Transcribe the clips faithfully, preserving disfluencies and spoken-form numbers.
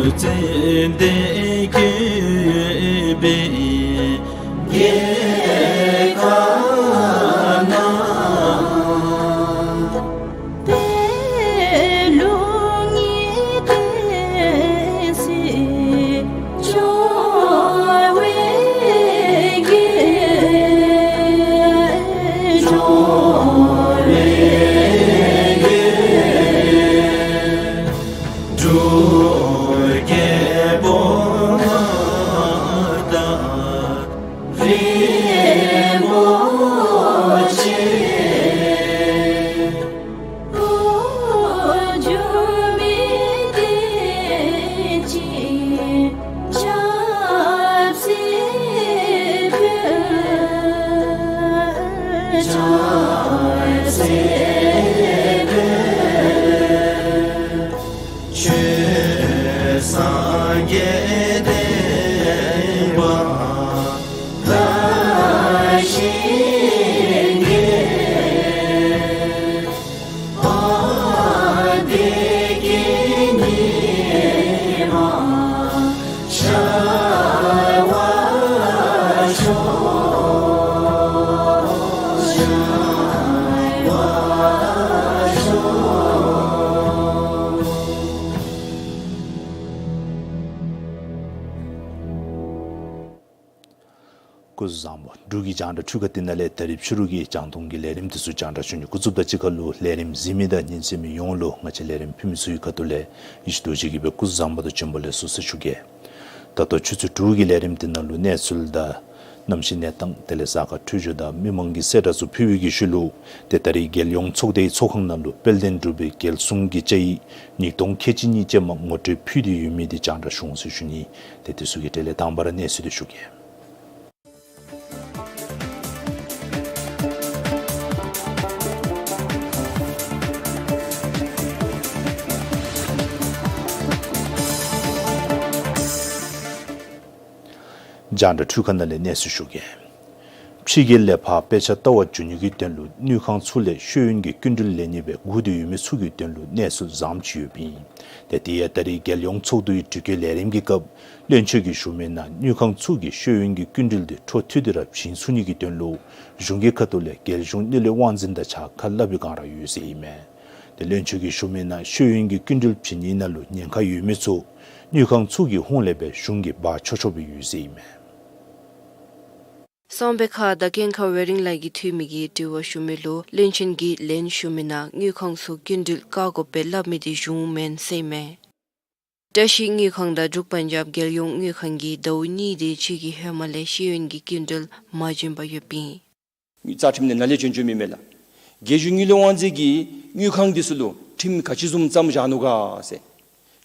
ཙན་དན་བཀོད་པའི་རྒྱལ་ཁབ་ན། པད་ལུང་གི་སྟེང་གསལ་འབྱུང་བའི་རྒྱལ། འབྱུང་བའི་རྒྱལ། འབྲུག་རྒྱལ་པོ་མངའ་བདག་རིན་པོ་ཆེ། འགྱུར་མེད་བསྟན་ཅིང་ཆབ་སྲིད་འཕེལ། ཆབ་སྲིད་འཕེལ། ཆོས་སངས་རྒྱས་བསྟན་པ་དར་ཞིང་རྒྱས། ཨ་བདེ་སྐྱིད་ཉི་མ་ཤར་བར་ཤོག། ཤར་བར་ཤོག། སྐུ་གཟུགས་བཟང་པོ། འབྲུག་གི་རྒྱང་བསྒྲགས་འཕྲུལ་ཁང་འདི་ནང་ལས་ད་རིས་ཕྱི་རུ་གི་རྒྱང་མཐོང་གི་ལས་རིམ་འདི་ཚུ་རྒྱང་བསྒྲགས་ཞུ་ནི་འགོ་བཙུགསཔ་དང་གཅིག་ཁར་ལུ་ལས་རིམ་གཟིགས་མི་དང་ཉན་གསན་མི་ཡོངས་ལུ་ང་བཅས་ལས་རིམ་ཕུལ་མི་ཚུ་གི་ཁ་ཐུག་ལས་ཡེ་ཤེས་རྡོ་རྗེ་གིས་སྦེ་སྐུ་གཟུགས་བཟང་པོ་དང་བྱོན་པ་ལེགས་སོ་ཟེར་ཞུ་གེ། ད་ལྟོ་ཆུ་ཚོད་དྲུག་གི་ལས་རིམ་འདི་ནང་ལུ་གནས་ཚུལ་དང་གནམ་གཤིས་གནས་སྟངས་དེ་ལས་གཟའ་སྐར་འཕྲོད་སྦྱོར་དང་མི་མང་གི་གསལ་བསྒྲགས་ཚུ་ཕུལ་བའི་གི་ཤུལ་ལུ་ཏེ་ད་རིས་རྒྱལ་ཡོངས་ཚོགས་སྡེའི་ཚོགས་ཁང་ནང་ལུ་དཔལ་ལྡན་འབྲུག་པའི་རྒྱལ་སྲུང་གི་བཅའ་ཡིག་ཉིས་སྟོང་ཁལ་གཅིག་གཉིས་ཅན་མ་ངོ་སྤྲོད་ཕུལ་ཏེ་ཡོད་མི་འདི་རྒྱང་བསྒྲགས་ཞུ་འོང་ཟེར་ཞུ་ནི། ཏེ་དེ་ཚུ་གི་གྲས་ལས་དང་པ་ར་གནས་ཚུལ་འདི་ཞུ་གེ། རྒྱང་བསྒྲགས་འཕྲུལ་ཁང་ནང་ལས་གནས་ཚུལ་ཞུ་གེ། ཕྱི་རྒྱལ་ལས་ཕར་དཔེ་ཆ་ལྟ་བར་འགྱོ་ནི་གི་དོན་ལུ་དངུལ་ཁང་ཚུ་ལས་ཤེས་ཡོན་གྱི་སྐྱིན་འགྲུལ་ལེན་ནི་སྦེ་སྒུག་སྟེ་ཡོད་མི་ཚུ་གི་དོན་ལུ་གནས་ཚུལ་བཟངམ་ཅིག་ཡོདཔ་ཨིན། ཏེ་དེ་ཡང་ད་རིས་རྒྱལ་ཡོངས་ཚོགས་འདུའི་དྲི་བཀོད་ལས་རིམ་གྱི་སྐབས་བློན་ཆེན་གྱིས་ཞུ་མི་ནང་དངུལ་ཁང་ཚུ་གིས་ཤེས་ཡོན་གྱི་སྐྱིན་འགྲུལ་འདི་འཕྲོ་མཐུད་དེ་ར་བྱིན་ཚུགས་ནི་གི་དོན་ལུ་གཞུང་གི་ཁ་ཐུག་ལས་རྒྱལ་གཞུང་དངུལ་ལས་དབང་འཛིན་དང་གཅིག་ཁར་སླབ་པའི་བསྒང་ར་ཡོད་ཟེར་ཨིན་མས། ཏེ་བློན་ཆེན་གྱིས་ཞུ་མི་ནང་ཤེས་ཡོན་གྱི་སྐྱིན་འགྲུལ་བྱིན་ནི་ནང་ལུ་ཉེན་ཁ་ཡོད་མི་ཚུ་དངུལ་ཁང་ཚུ་གི་ཧོངས་ལས་སྦེ་གཞུང་གིས་འབག་ཆོག་ཆོག་སྦེ་ཡོད་ཟེར་ཨིན་མས། གསང་སྦས་ཁ་དང་ཀུན་དགའ་ཝེ་རིང་ལགས་ཀྱིས་འཐུས་མི་གིས་དྲི་བ་ཞུ་མི་ལུ་བློན་ཆེན་གྱིས་ལན་ཞུ་མི་ནང་དངུལ་ཁང་ཚུ་སྐྱིན་འགྲུལ་བཀག་དགོཔ་སྦེ་སླབ་མི་འདི་གཞུང་མེན་ཟེར་ཨིན་མས། བཀྲིས་དངུལ་ཁང་དང་འབྲུག་པན་ཇབ་རྒྱལ་ཡོངས་དངུལ་ཁང་གིས་ཟླཝ་གཉིས་དེ་ཅིག་གི་ཧེ་མ་ལས་ཤེས་ཡོན་གྱི་སྐྱིན་འགྲུལ་མ་བྱིན་པར་ཡོདཔ་ཨིན། རྩ་ཁྲིམས་ནང་ལས་བྱོན་བྱོནམ་ཨིན་མས་ལགས། རྒྱལ་གཞུང་དངུལ་ལས་དབང་འཛིན་གྱིས་དངུལ་ཁང་འདི་ཚུ་ལུ་ཁྲིམས་ག་ཅི་བཟུམ་བརྩམས་བཞག་ནུག་ག་ཟེར།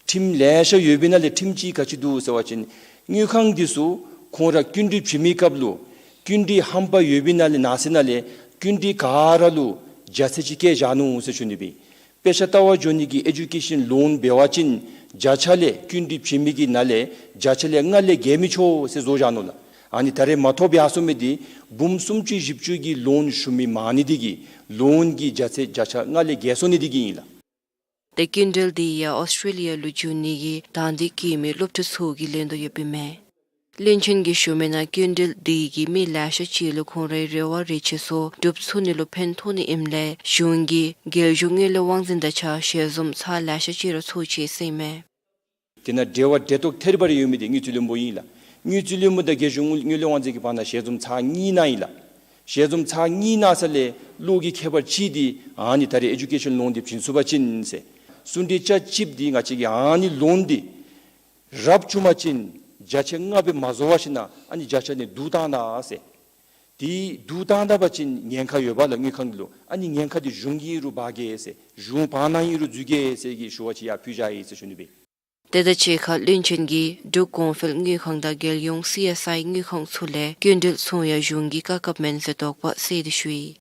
ཁྲིམས་ལེ་ཤ་ཡོད་པའི་ནང་ལས་ཁྲིམས་ཅིག་ག་ཅི་འདུག་ཟེར་བ་ཅིན་དངུལ་ཁང་འདི་ཚུ་ཁོང་ར་སྐྱིན་འགྲུལ་བྱིན་མི་སྐབས་ལུ་སྐྱིན་འགྲུལ་ཧམ་པ་ཡོད་པའི་ནང་ལས་ནང་གསེས་ནང་ལས་སྐྱིན་འགྲུལ་ག་ར་ལུ་བརྒྱ་ཚད་ཅིག་བཀལ་བཞག་ནུག་ཟེར་ཞུ་ནི་སྦེ། དཔེ་ཆ་ལྟ་བར་འགྱོ་ནི་གི་ཨེ་ཌུ་ཀེ་ཤཱན་ལོན་འབད་བ་ཅིན་བརྒྱ་ཆ་ལས་སྐྱིན་འགྲུལ་བྱིན་མི་གི་ནང་ལས་བརྒྱ་ཆ་ལས་ལྔ་ལས་བརྒལ་མི་ཆོག་ཟེར་བཟོ་བཞག་ནུག་ལགས། ཨ་ནི་ད་རེས་མ་ཐོབ་ཡར་སོང་མི་འདི་འབུམ་སུམ་ཅུ་བཞི་བཅུ་གི་ལོན་ཞུ་མི་མང་ནི་འདི་གིས་ལོན་གྱི་བརྒྱ་ཆ་བརྒྱ་ཆ་ལྔ་ལས་བརྒལ་སོང་ནི་འདི་གིས་ཨིན་ལགས། ཏེ་སྐྱིན་འགྲུལ་འདི་ཡང་ཨོསི་ཊྲེ་ལི་ཡ་ལུ་འགྱོ་ནི་གི་དང་འདོད་བསྐྱེད་མི་སློབ་ཕྲུག་ཚུ་གི་ལན་དུ་ཡོདཔ་ཨིན་མས། བློན་ཆེན་གྱིས་ཞུ་མི་ནང་སྐྱིན་འགྲུལ་འདི་གིས་མི་ལེ་ཤ་ཅིག་ལུ་ཁོང་རའི་རེ་བ་རེ་ཆེ་ཚུ་འགྲུབ་ཚུགས་ནི་ལུ་ཕན་ཐོགས་ནི་ཨིནམ་ལས་གཞུང་གིས་རྒྱལ་གཞུང་དངུལ་ལས་དབང་འཛིན་དང་གཅིག་ཁར་ཞལ་འཛོམས་ཚར་ལེ་ཤ་ཅིག་ར་ཚོགས་ཅི་ཟེར་ཨིན་མས། དེ་ནང་འབྲེལ་བ་འབྲེལ་གཏོགས་ཐེར་པ་རེ་ཡོད་མི་འདི་དངུལ་རྩིས་བློན་པོ་ཨིན་ལགས། དངུལ་རྩིས་བློན་པོ་དང་རྒྱལ་གཞུང་དངུལ་ལས་དབང་འཛིན་གྱི་བར་ན་ཞལ་འཛོམས་ཚར་གཉིས་གནང་ཡི་ལགས། ཞལ་འཛོམས་ཚར་གཉིས་གནང་ས་ལས་བློ་གི་ཁྱད་པར་ཅིག་འདི་ཨ་ནི་ད་རེས་ཨེ་ཌུ་ཀེ་ཤཱན་ལོན་འདི་བྱིན་ཚུགས་པ་ཅིན་ཟེར། གསུང་གྲོས་རྐྱབ་ཅིག་འདི་ང་བཅས་ཀྱིས་ཨ་ནི་ལོན་འདི་རབ་བྱུང་པ་ཅིན་བརྒྱ་ཆ་ལྔ་སྦེ་མ་བཟོ་བར་ཞིན་ན་ཨ་ནི་བརྒྱ་ཆ་ནང་བསྡུ་བཏང་ད་ཟེར། དེ་བསྡུ་བཏང་ད་པ་ཅིན་ཉེན་ཁ་ཡོདཔ་ལགས་དངུལ་ཁང་འདི་ལུ། ཨ་ནི་ཉེན་ཁ་འདི་གཞུང་གིས་རུང་འབག་གེ་ཟེར། གཞུང་བར་ན་ཨིན་རུང་འཛུལ་གེ་ཟེར་གྱི་ཞུ་བ་ཅིག་ཡང་ཕུལ་བཞག་ཡི་ཟེར་ཞུ་ནི་སྦེ། དེ་དང་གཅིག་ཁར་བློན་ཆེན་གྱིས་འབྲུག་གོང་འཕེལ་དངུལ་ཁང་དང་རྒྱལ་ཡོངས་སི་ཨེསི་ཨའི་དངུལ་ཁང་ཚུ་ལས་སྐྱིན་འགྲུལ་ཚུ་ཡང་གཞུང་གིས་བཀག་བཀགཔ་མེན་ཟེར་དོགས་པ་སེལ་ཏེ་ཞུ་ཡི།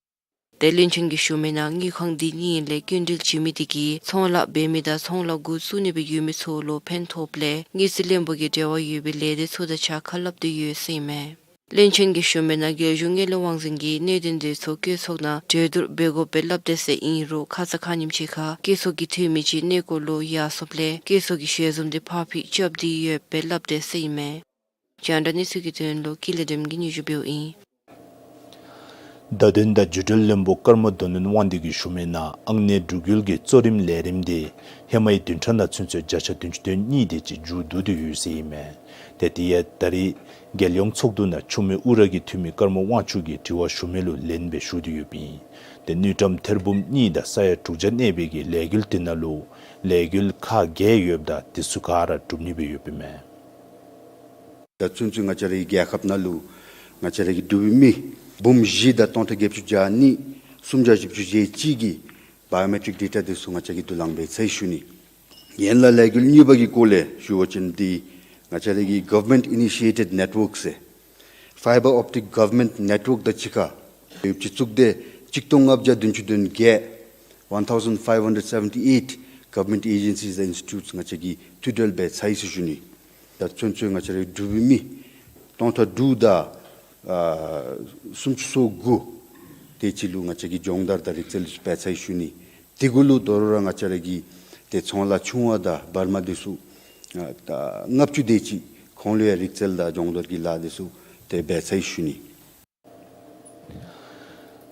ཏེ་བློན་ཆེན་གྱིས་ཞུ་མི་ནང་དངུལ་ཁང་འདི་གཉིས་ལས་སྐྱིན་འགྲུལ་བྱིན་མི་འདི་གིས་ཚོང་ལཱ་འབད་མི་དང་ཚོང་ལཱ་འགོ་བཙུགས་ནི་སྦེ་ཡོད་མི་ཚུ་ལུ་ཕན་ཐོགསཔ་ལས་དངུལ་རྩིས་བློན་པོ་གིས་འབྲེལ་བ་ཡོད་པའི་ལས་སྡེ་ཚུ་དང་གཅིག་ཁར་སླབ་སྟེ་ཡོད་ཟེར་ཨིན་མས། བློན་ཆེན་གྱིས་ཞུ་མི་ནང་རྒྱལ་གཞུང་དངུལ་ལས་དབང་འཛིན་གྱིས་གནད་དོན་དེ་ཚུ་བཀོད་ཚོགས་ནང་གྲོས་བསྡུར་འབད་དགོཔ་སྦེ་སླབ་དེས་ཟེར་ཨིན་རུང་ཁ་ཙ་ཁ་ཉིནམ་ཅིག་ཁར་བཀོད་ཚོགས་ཀྱི་འཐུས་མི་ཅིག་གནས་སྐོར་ལུ་ཡར་སོངམ་ལས་བཀོད་ཚོགས་ཀྱི་ཞལ་འཛོམས་དེ་ཕར་འཕུལ་རྐྱབ་སྟེ་ཡོདཔ་སྦེ་སླབ་དེས་ཟེར་ཨིན་མས། རྒྱང་བསྒྲགས་གནས་ཚུལ་གྱི་དོན་ལུ་ཀུན་ལེགས་སྒྲོལམ་གིས་སྙན་ཞུ་འབདཝ་ཨིན། བརྡ་དོན་དང་བརྒྱུད་འབྲེལ་བློན་པོ་ཀརྨ་མདོ་སྣོད་དབང་འདུས་ཀྱིས་ཞུ་མི་ནང་ཨང་གནས་འབྲུག་ཡུལ་གྱི་གཙོ་རིམ་ལས་རིམ་དེ་ཧེ་མའི་བདུན་ཕྲག་ནང་ཚུན་ཚོད་བརྒྱ་ཆ་བདུན་ཅུ་དོན་གཉིས་དེ་ཅིག་མཇུག་བསྡུ་སྟེ་ཡོད་ཟེར་ཨིན་མས། ཏེ་དེ་ཡང་ད་རེས་རྒྱལ་ཡོངས་ཚོགས་འདུ་ནང་ཆུ་སྨད་ཨུ་ར་གི་འཐུས་མི་ཀརྨ་དབང་ཕྱུག་གིས་དྲི་བ་ཞུ་མི་ལུ་ལན་སྦེ་ཞུ་སྟེ་ཡོདཔ་ཨིན། ཏེ་དངུལ་ཀྲམ་ཐེར་འབུམ་གཉིས་དང་ས་ཡ་དྲུག་བརྒྱ་གནས་པའི་གི་ལས་འགུལ་དེ་ནང་ལུ་ལས་འགུལ་ཁག་བརྒྱད་ཡོདཔ་ད་དེ་ཚུ་ག་ར་གྲུབ་ནི་སྦེ་ཡོདཔ་ཨིན་མས། ད་ཚུན་ཚོད་ང་བཅས་རའི་རྒྱལ་ཁབ་ནང་ལུ་ང་བཅས་རའི་གི་འབྲུག་པའི་མི་འབུམ་བཞི་དང་སྟོང་ཕྲག་བརྒྱད་ཅུ་གྱ་གཉིས་སུམ་བརྒྱ་བཞི་བཅུ་ཞེ་གཅིག་གི་བའི་ཡོ་མེ་ཊིཀ་ཌེ་ཊ་དེ་ཚུ་ང་བཅས་ཀྱིས་བསྡུ་ལེན་འབད་ཚར་ཡི་ཞུ་ནི། ཡན་ལག་ལས་འགུལ་གཉིས་པ་གི་སྐོར་ལས་ཞུ་བ་ཅིན་འདི་ང་བཅས་རའི་གི་Government Initiated Network ཟེར་Fibre Optic Government Network དང་གཅིག་ཁར་ཡོདཔ་ཅིག་བཙུགས་ཏེ་གཅིག་སྟོང་ལྔ་བརྒྱ་བདུན་ཅུ་དོན་བརྒྱད་one thousand five hundred seventy eight government agencies and institutes ང་བཅས་ཀྱིས་མཐུད་འབྲེལ་འབད་ཚར་ཡི་ཟེར་ཞུ་ནི། ད་ཚུན་ཚོད་ང་བཅས་རའི་འབྲུག་པའི་མི་སྟོང་ཕྲག་དྲུག་དང་ཨ་སུམ་ཅུ་སོ་དགུ་དེ་ཅིག་ལུ་ང་བཅས་ཀྱིས་སྦྱོང་བརྡར་དང་རིག་རྩལ་འབད་ཚར་ཡི་ཞུ་ནི། དེ་གུ་ལུ་དོ་རུང་ར་ང་བཅས་ར་གི་ཏེ་ཚོང་ལཱ་ཆུང་བ་དང་བར་མ་དེ་ཚུ་ཨ་ད་ལྔ་བཅུ་དེ་ཅིག་ཁོང་ལུ་ཡང་རིག་རྩལ་དང་སྦྱོང་བརྡར་གྱི་ལཱ་དེ་ཚུ་ཏེ་འབད་ཚར་ཡི་ཞུ་ནི།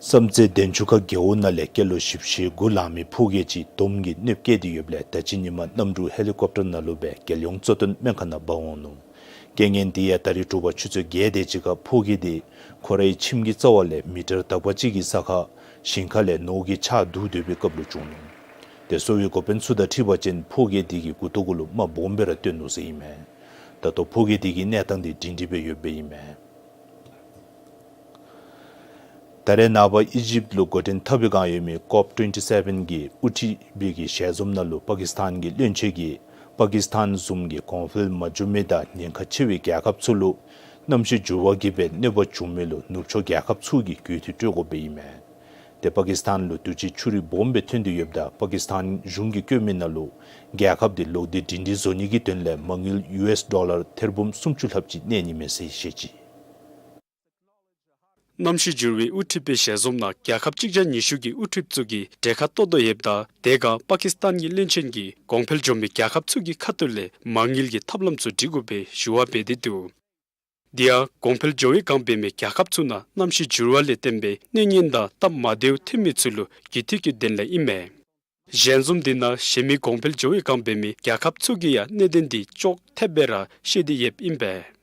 བསམ་རྩེ་དན་ཆུ་ཁ་རྒེད་འོག་ནང་ལས་སྐྱེས་ལོ་བཞི་བཅུ་ཞེ་དགུ་ལང་མི་ཕོ་སྐྱེས་ཅིག་དོམ་གྱིས་གནོདཔ་བཀལ་ཏེ་ཡོདཔ་ལས་ད་ཅི་ཉིནམ་གནམ་གྲུ་ཧེ་ལི་ཀོབ་ཊར་ནང་ལུ་སྦེ་རྒྱལ་ཡོངས་གཙོ་བསྟེན་སྨན་ཁང་ནང་འབག་འོང་ནུག། རྐྱེན་ངན་དེ་ཡང་ད་རིས་དྲོ་པ་ཆུ་ཚོད་བརྒྱད་དེ་ཅིག་ཁར་ཕོ་སྐྱེས་དེ་ཁོ་རའི་ཁྱིམ་གྱི་རྩ་བ་ལས་མི་ཊར་དག་པ་ཅིག་གི་ས་ཁར་ཞིང་ཁ་ལས་ནོར་གྱི་ཆག་བསྡུ་སྡོད་པའི་སྐབས་ལུ་བྱུང་ནུག། ཏེ་གསོ་བའི་འགོ་དཔོན་ཚུ་དང་འཁྲིལ་བ་ཅིན་ཕོ་སྐྱེས་དེ་གི་མགུ་ཏོ་གུ་ལུ་རྨ་སྦོམ་སྦེ་ར་བཏོན་ནུག་ཟེར་ཨིན་མས། ད་ལྟོ་ཕོ་སྐྱེས་དེ་གི་གནས་སྟངས་དེ་སྒྲིང་སྒྲི་སྦེ་ཡོདཔ་ཨིན་མས། ད་རེས་ནངས་པ་ཨི་ཇིབ་ལུ་འགོ་འདྲེན་འཐབ་པའི་བསྒང་ཡོད་མི་ཀོབ་ཊུན་ཊི་སེ་བཱན་གྱི་དབུ་ཁྲིད་པའི་གི་ཞལ་འཛོམས་ནང་ལུ་པ་ཀིསི་ཐཱན་གྱི་བློན་ཆེན་གྱིས་པ་ཀིསི་ཐཱན་བཟུམ་གྱི་གོང་འཕེལ་མ་བྱུང་མི་དང་ཉེན་ཁ་ཆེ་བའི་རྒྱལ་ཁབ་ཚུ་ལུ་གནམ་གཤིས་འགྱུར་བ་གིས་སྦེ་གནོད་པ་བྱུང་མི་ལུ་ནུབ་ཕྱོགས་རྒྱལ་ཁབ་ཚུ་གིས་རྒུད་འཐུས་སྤྲོད་དགོཔ་ཨིན་མས། ཏེ་པ་ཀིསི་ཐཱན་ལུ་དུས་ཅི་ཆུ་རུད་སྦོམ་སྦེ་ཐོན་ཏེ་ཡོདཔ་ད་པ་ཀིསི་ཐཱན་གཞུང་གིས་བཀོད་མི་ནང་ལུ་རྒྱལ་ཁབ་དེ་ལོག་སྟེ་སྒྲིང་སྒྲི་བཟོ་ནི་གི་དོན་ལས་མ་དངུལ་ཡུ་ཨེསི་ཌོ་ལར་ཐེར་འབུམ་སུམ་ཅུ་ལྷགཔ་ཅིག་གནས་ནི་མས་ཟེར་བཤད་ཅི། གནམ་གཤིས་འགྱུར་བའི་དབུ་ཁྲིད་པའི་ཞལ་འཛོམས་ནང་རྒྱལ་ཁབ་གཅིག་བརྒྱ་ཉི་ཤུ་གི་དབུ་ཁྲིདཔ་ཚུ་གིས་གྲལ་ཁར་གཏོགས་དོ་ཡོདཔ་ད་དེ་སྒང་པ་ཀིསི་ཐཱན་གྱི་བློན་ཆེན་གྱིས་གོང་འཕེལ་འགྱོ་མི་རྒྱལ་ཁབ་ཚུ་གི་ཁ་ཐུག་ལས་མ་དངུལ་གྱི་ཐབས་ལམ་ཚུ་སྒྲིག་དགོ་པའི་ཞུ་བ་འབད་དེ་འདུག། དེ་ཡང་གོང་འཕེལ་འགྱོ་བའི་བསྒང་འབད་མི་རྒྱལ་ཁབ་ཚུ་ནང་གནམ་གཤིས་འགྱུར་བ་ལས་བརྟེན་པའི་གནོད་ཉེན་དང་སྟབས་མ་བདེཝ་ཐོན་མི་ཚུ་ལུ་རྒུད་འཐུས་ཀྱི་དོན་ལས་ཨིན་མས། ཞལ་འཛོམས་དེ་ནང་གཞན་མི་གོང་འཕེལ་འགྱོ་བའི་བསྒང་འབད་མི་རྒྱལ་ཁབ་ཚུ་གིས་ཡང་གནད་དོན་དེ་ཅོག་འཐདཔ་སྦེ་ར་བཤད་དེ་ཡོདཔ་ཨིན་པས།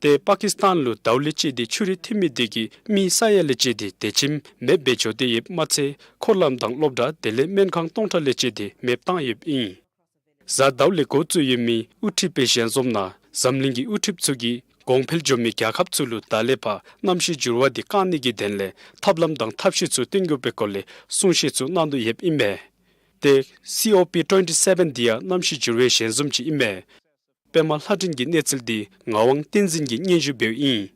ཏེ་པ་ཀིསི་ཐཱན་ལུ་ཟླཝ་ལས་བཅད་དེ་ཆུ་རུད་ཐོན་མི་དེ་གིས་མི་ས་ཡ་ལས་བཅད་དེ་དད་ཅིམ་མེདཔ་སྦེ་འགྱོ་སྟེ་ཡོདཔ་མ་ཚད་འཁོར་ལམ་དང་སློབ་གྲྭ་དེ་ལས་སྨན་ཁང་སྟོང་ཕྲག་ལས་བཅད་དེ་མེདཔ་བཏང་ཡོདཔ་ཨིན། གཟའ་ཟླཝ་ལས་འགོ་བཙུགས་ཡོད་མི་དབུ་ཁྲིད་པའི་ཞལ་འཛོམས་ནང་འཛམ་གླིང་གི་དབུ་ཁྲིདཔ་ཚུ་གིས་གོང་འཕེལ་འགྱོ་མི་རྒྱལ་ཁབ་ཚུ་ལུ་ད་ལས་ཕར་གནམ་གཤིས་འགྱུར་བ་དེ་བཀག་ནི་གི་དོན་ལས་ཐབས་ལམ་དང་ཐབས་ཤེས་ཚུ་བཏོན་དགོ་པའི་སྐོར་ལས་གསུང་བཤད་ཚུ་གནང་དོ་ཡོདཔ་ཨིན་མས། ཏེ་སི་ཨོ་པི་ཊུན་ཊི་སེ་བཱན་དེ་ཡང་གནམ་གཤིས་འགྱུར་བའི་ཞལ་འཛོམས་ཅིག་ཨིན་མས། པདྨ་ལྷ་སྒྲོན་གྱི་གནས་ཚུལ་དེ་ངག་དབང་བསྟན་འཛིན་གྱིས་སྙན་ཞུ་འབདཝ་ཨིན།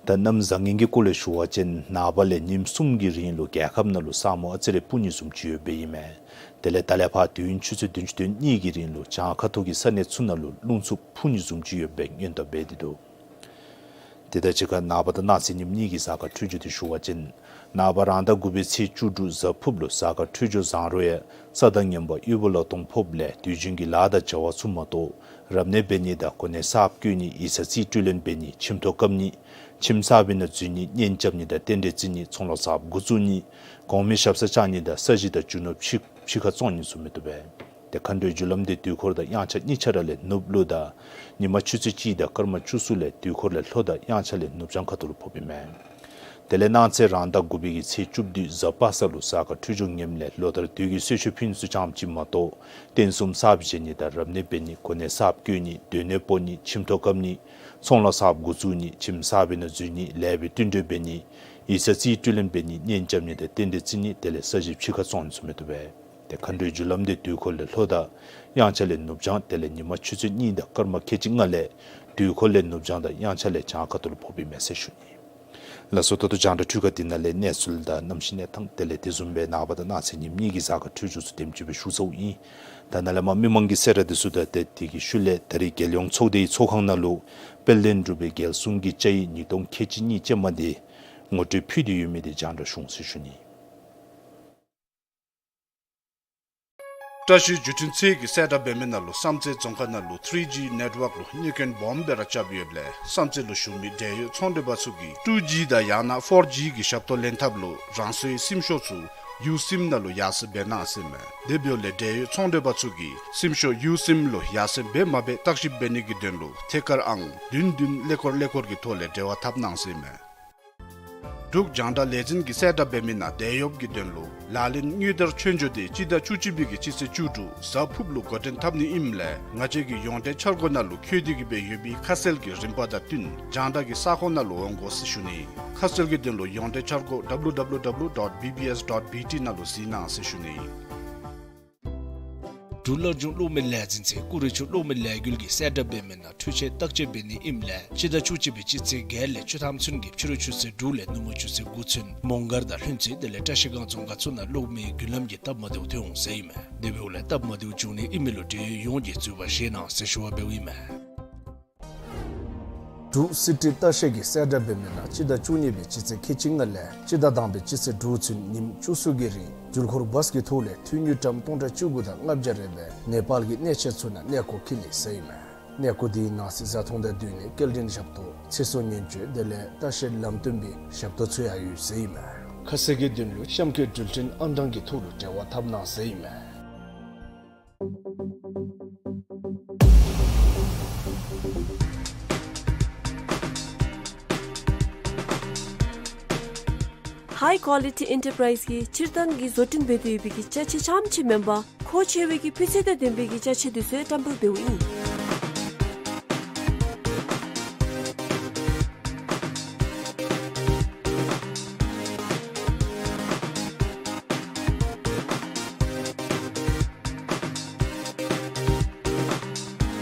ད་གནམ་བཟང་ངན་གྱི་སྐོར་ལས་ཞུ་བ་ཅིན་ནངས་པ་ལས་ཉིནམ་གསུམ་གྱི་རིང་ལུ་རྒྱལ་ཁབ་ནང་ལུ་ས་སྨུག་ཨ་ཙི་རེ་སྤུབ་ནི་བཟུམ་ཅིག་ཡོདཔ་ཨིན་མས། དེ་ལས་ད་ལས་ཕར་དུས་ཡུན་ཆུ་ཚོད་བདུན་ཅུ་དོན་གཉིས་ཀྱི་རིང་ལུ་བྱང་ཁ་ཐུག་གི་ས་གནས་ཚུ་ནང་ལུ་རླུང་འཚུབ་འཕུ་ནི་བཟུམ་ཅིག་ཡོདཔ་སྦེ་སྔོན་བརྡ་འབད་དེ་འདུག། དེ་དང་གཅིག་ཁར་ནངས་པ་དང་གནངས་ཚེ་ཉིནམ་གཉིས་ཀྱི་གཟའ་སྐར་འཕྲོད་སྦྱོར་དེ་ཞུ་བ་ཅིན་ནངས་པ་རང་ཟླ་དགུ་པའི་ཚེས་བཅུ་དྲུག་གཟའ་ཕུརཔ་ལུ་གཟའ་སྐར་འཕྲོད་སྦྱོར་བཟང་རུང་ཡང་ས་དང་ངན་པ་དབུལ་པོ་ལ་སྟོང་ཕོགཔ་ལས་དུས་རྒྱུན་གྱི་ལཱ་དང་བྱ་བ་ཚུ་མ་གཏོགས་རབ་གནས་འབད་ནི་དང་གོ་གནས་གསརཔ་བསྐོ་ནི་ཡིག་ཚང་རྩིས་སྤྲོད་ལེན་འབད་ནི་ཁྱིམ་ཐོག་བཀབ་ནི་ཁྱིམ་གསར་པའི་ནང་འཛུལ་ནི་གཉེན་རྐྱབ་ནི་དང་རྟེན་འབྲེལ་བརྩི་ནི་ཚོང་ལཱ་གསརཔ་འགོ་བཙུགས་ནི་གོང་མའི་ཞབས་སར་བཅར་ནི་དང་ས་གཞི་དང་རྒྱུ་ནོར་ཕྱི་ཕྱི་ཁར་བཙོང་ནི་ཚུ་མི་བཏུབ་པས། ཏེ་མཁའ་འགྲོའི་རྒྱུ་ལམ་དེ་དུས་འཁོར་དང་དབྱངས་འཆར་གཉིས་ཆ་ར་ལས་ནུབ་ལུ་དང་ཉིན་མ་ཆུ་ཚོད་གཅིག་དང་སྐར་མ་བཅུ་གསུམ་ལས་དུས་འཁོར་ལས་ལྷོ་དང་དབྱངས་འཆར་ལས་ནུབ་བྱང་ཁ་ཐུག་ལུ་ཕོགཔ་ཨིན་མས། དེ་ལས་གནངས་ཚེ་རང་ཟླ་དགུ་པའི་གི་ཚེས་བཅུ་བདུན་གཟའ་པ་སངས་ལུ་གཟའ་སྐར་འཕྲོད་སྦྱོར་ངནམ་ལས་ལོ་ལྟར་དུས་ཀྱི་གསོལ་མཆོད་ཕུལ་ནི་ཚུ་ཙམ་ཅིག་མ་གཏོགས་རྟེན་གསུམ་གསརཔ་བཞེངས་ནི་དང་རབ་གནས་འབད་ནི་གོ་གནས་གསརཔ་བསྐོ་ནི་སྡོད་གནས་སྤོ་ནི་ཁྱིམ་ཐོག་བཀབ་ནི་ཚོང་ལཱ་གསརཔ་འགོ་བཙུགས་ནི་ཁྱིམ་གསར་པའི་ནང་འཛུལ་ནི་ལེགས་པའི་བསྟུན་གྲོས་འབད་ནི་ཡིག་ཚང་རྩིས་སྤྲོད་ལེན་འབད་ནི་གཉེན་རྐྱབ་ནི་དང་རྟེན་འབྲེལ་བརྩི་ནི་དེ་ལས་ས་གཞི་ཕྱི་ཁར་བཙོང་ནི་ཚུ་མི་བཏུབ་པས། ཏེ་མཁའ་འགྲོའི་རྒྱུ་ལམ་དེ་དུས་འཁོར་ལས་ལྷོ་དང་དབྱངས་འཆར་ལས་ནུབ་བྱང་དེ་ལས་ཉིན་མ་ཆུ་ཚོད་གཉིས་དང་སྐར་མ་ཁལ་གཅིག་ལྔ་ལས་དུས་འཁོར་ལས་ནུབ་བྱང་དང་དབྱངས་འཆར་ལས་བྱང་ཁ་ཐུག་ལུ་ཕོགཔ་ཨིན་མས་ཟེར་ཞུ་ནི། ལགས་སོ། ད་ལྟོ་རྒྱང་བསྒྲགས་འཕྲུལ་ཁང་འདི་ནང་ལས་གནས་ཚུལ་དང་གནམ་གཤིས་གནས་སྟངས་དེ་ལས་དེ་བཟུམ་སྦེ་ནངས་པ་དང་གནངས་ཚེ་ཉིནམ་གཉིས་ཀྱི་གཟའ་སྐར་འཕྲོད་སྦྱོར་ཚུ་དེམ་ཅིག་སྦེ་ཞུ་ཚརཝ་ཨིན། ད་ནཱ་ལས་མར་མི་མང་གི་གསལ་བསྒྲགས་འདི་ཚུ་དང་ཏེ་དེ་གི་ཤུལ་ལས་ད་རིས་རྒྱལ་ཡོངས་ཚོགས་སྡེའི་ཚོགས་ཁང་ནང་ལུ་དཔལ་ལྡན་འབྲུག་པའི་རྒྱལ་སྲུང་གི་བཅའ་ཡིག་ཉིས་སྟོང་ཁལ་གཅིག་གཉིས་ཅན་མ་འདི་ངོ་སྤྲོད་ཕུལ་ཏེ་ཡོད་མི་འདི་རྒྱང་བསྒྲགས་ཞུ་འོང་ཟེར་ཞུ་ནི། བཀྲ་ཤིས་བརྒྱུད་འཕྲིན་ཚད་ཀྱིས་གསལ་བསྒྲགས་འབད་མི་ནང་ལུ་བསམ་རྩེ་རྫོང་ཁག་ནང་ལུ་ཐི་རི་ཇི་ནེཊ་ཝརཀ་ལུ་གནོད་སྐྱོན་སྦོམ་སྦེ་ར་རྐྱབ་ཡོདཔ་ལས་བསམ་རྩེ་ལུ་བཞུགས་མི་འབྲེལ་ཡོད་ཚོང་མགྲོན་པ་ཚུ་གིས་ཊུ་ཇི་དང་ཡང་ན་ཕོར་ཇི་གི་ཞབས་ཏོག་ལེན་ཐབས་ལུ་རང་སོའི་སིམ་ཤོག་ཚུ་ཡུ་སིམ་ནང་ལུ་ཡར་སེང་འབད་གནང་ཟེར་ཨིན་མས། དེ་འབདཝ་ལས་འབྲེལ་ཡོད་ཚོང་མགྲོན་པ་ཚུ་གིས་སིམ་ཤོག་ཡུ་སིམ་ལུ་ཡར་སེང་འབད་མ་འབད་བརྟག་ཞིབ་འབད་ནི་གི་དོན་ལུ་ཐད་ཀར་ཨང་བདུན་བདུན་ཀླད་ཀོར་ཀླད་ཀོར་གྱི་ཐོག་ལས་འབྲེལ་བ་འཐབ་གནང་ཟེར་ཨིན་མས། འབྲུག་རྒྱང་བསྒྲགས་ལས་འཛིན་གྱིས་གསལ་བསྒྲགས་འབད་མི་ནང་དེད་གཡོགཔ་གི་དོན་ལུ་ལག་ལེན་དངུལ་དར་ཆོས་འབྱོར་འདི་སྤྱི་ཟླ་བཅུ་གཅིག་པའི་གི་སྤྱི་ཚེས་བཅུ་དྲུག་གཟའ་ཕུརཔ་ལུ་འགོ་འདྲེན་འཐབ་ནི་ཨིནམ་ལས་ང་བཅས་ཀྱི་ཡོངས་འབྲེལ་འཆར་སྒོ་ནང་ལུ་འཁོད་དེ་གི་སྦེ་ཡོད་པའི་ཁ་གསལ་གྱི་རིམ་པ་དང་བསྟུན་རྒྱང་བསྒྲགས་ཀྱི་ས་ཁོངས་ནང་ལུ་འོང་དགོ་ཟེར་ཞུ་ནི། ཁ་གསལ་གྱི་དོན་ལུ་ཡོངས་འབྲེལ་འཆར་སྒོ་W W W dot B B S dot B T ནང་ལུ་གཟིགས་གནང་ཟེར་ཞུ་ནི། འབྲུག་སླར་འབྱུང་གློག་མེའི་ལས་འཛིན་ཚད་ཀུ་རེ་ཆུ་གློག་མེའི་ལས་འགུལ་གྱིས་གསལ་བསྒྲགས་འབད་མི་ནང་འཕྲུལ་ཆས་བརྟག་དཔྱད་འབད་ནི་ཨིནམ་ལས་སྤྱི་ཟླ་བཅུ་གཅིག་པའི་སྤྱི་ཚེས་བརྒྱད་ལས་བཅུ་ཐམ་ཚུན་གྱི་ཕྱི་རུ་ཆུ་ཚོད་དྲུག་ལས་ནུབ་མོ་ཆུ་ཚོད་དགུ་ཚུན་མོང་སྒར་དང་ལྷུན་རྩེ་དེ་ལས་བཀྲ་ཤིས་སྒང་རྫོང་ཁག་ཚུ་ནང་གློག་མེའི་མདུན་ལམ་གྱི་སྟབས་མ་བདེཝ་ཐོན་འོང་ཟེར་ཨིན་མས། དེ་འབདཝ་ལས་སྟབས་མ་བདེཝ་བྱུང་ནི་ཨིན་མི་ལུ་འབྲེལ་ཡོད་ཡོངས་ཀྱིས་གཙོ་བོར་བཞེས་གནང་ཟེར་ཞུ་བ་འབདཝ་ཨིན་མས། འབྲུག་སི་ཊི་ལྟ་བཤལ་གྱིས་གསལ་བསྒྲགས་འབད་མི་ནང་སྤྱི་ཟླ་བཅུ་གཉིས་པའི་སྤྱི་ཚེས་ཁལ་གཅིག་ལྔ་ལས་སྤྱི་ཟླ་དང་པའི་སྤྱི་ཚེས་དྲུག་ཚུན་ཉིནམ་བཅུ་གསུམ་གྱི་རིང་འགྲུལ་འཁོར་བཱས་ཀྱི་ཐོག་ལས་འཐུས་དངུལ་ཀྲམ་སྟོང་ཕྲག་བཅུ་དགུ་དང་ལྔ་བརྒྱ་རེ་སྦེ་ནེ་པཱལ་གྱི་གནས་ཆེན་ཚུ་ནང་གནས་སྐོར་འཁྱིད་ནི་ཟེར་ཨིན་མས། གནས་སྐོར་དེའི་ནང་གཟིགས་བཟའ་འཐུང་དང་སྡོད་གནས་སྐྱེལ་འདྲེན་ཞབས་ཏོག་ཚེ་སྲོག་ཉེན་བཅོལ་དེ་ལས་ལྟ་བཤལ་ལམ་སྟོན་པའི་ཞབས་ཏོག་ཚུ་ཡང་ཡོད་ཟེར་ཨིན་མས། ཁ་གསལ་གྱི་དོན་ལུ་གཤམ་འཁོད་འགྲུལ་འཕྲིན་ཨང་གྲངས་ཀྱི་ཐོག་ལུ་འབྲེལ་བ་འཐབ་གནང་ཟེར་ཨིན་མས། High Quality Enterprise གིས་སྤྱིར་བཏང་གི་བཟོ་སྐྲུན་འབད་དེ་ཡོད་པའི་གི་ཅ་ཆས་རྐྱངམ་ཅིག་མེན་པར་མཁོ་ཆེ་བའི་གི་སྤུས་ཚད་དང་ལྡན་པའི་གི་ཅ་ཆས་འདི་ཚུ་ཡང་བཀྲམ་སྤེལ་འབདཝ་ཨིན།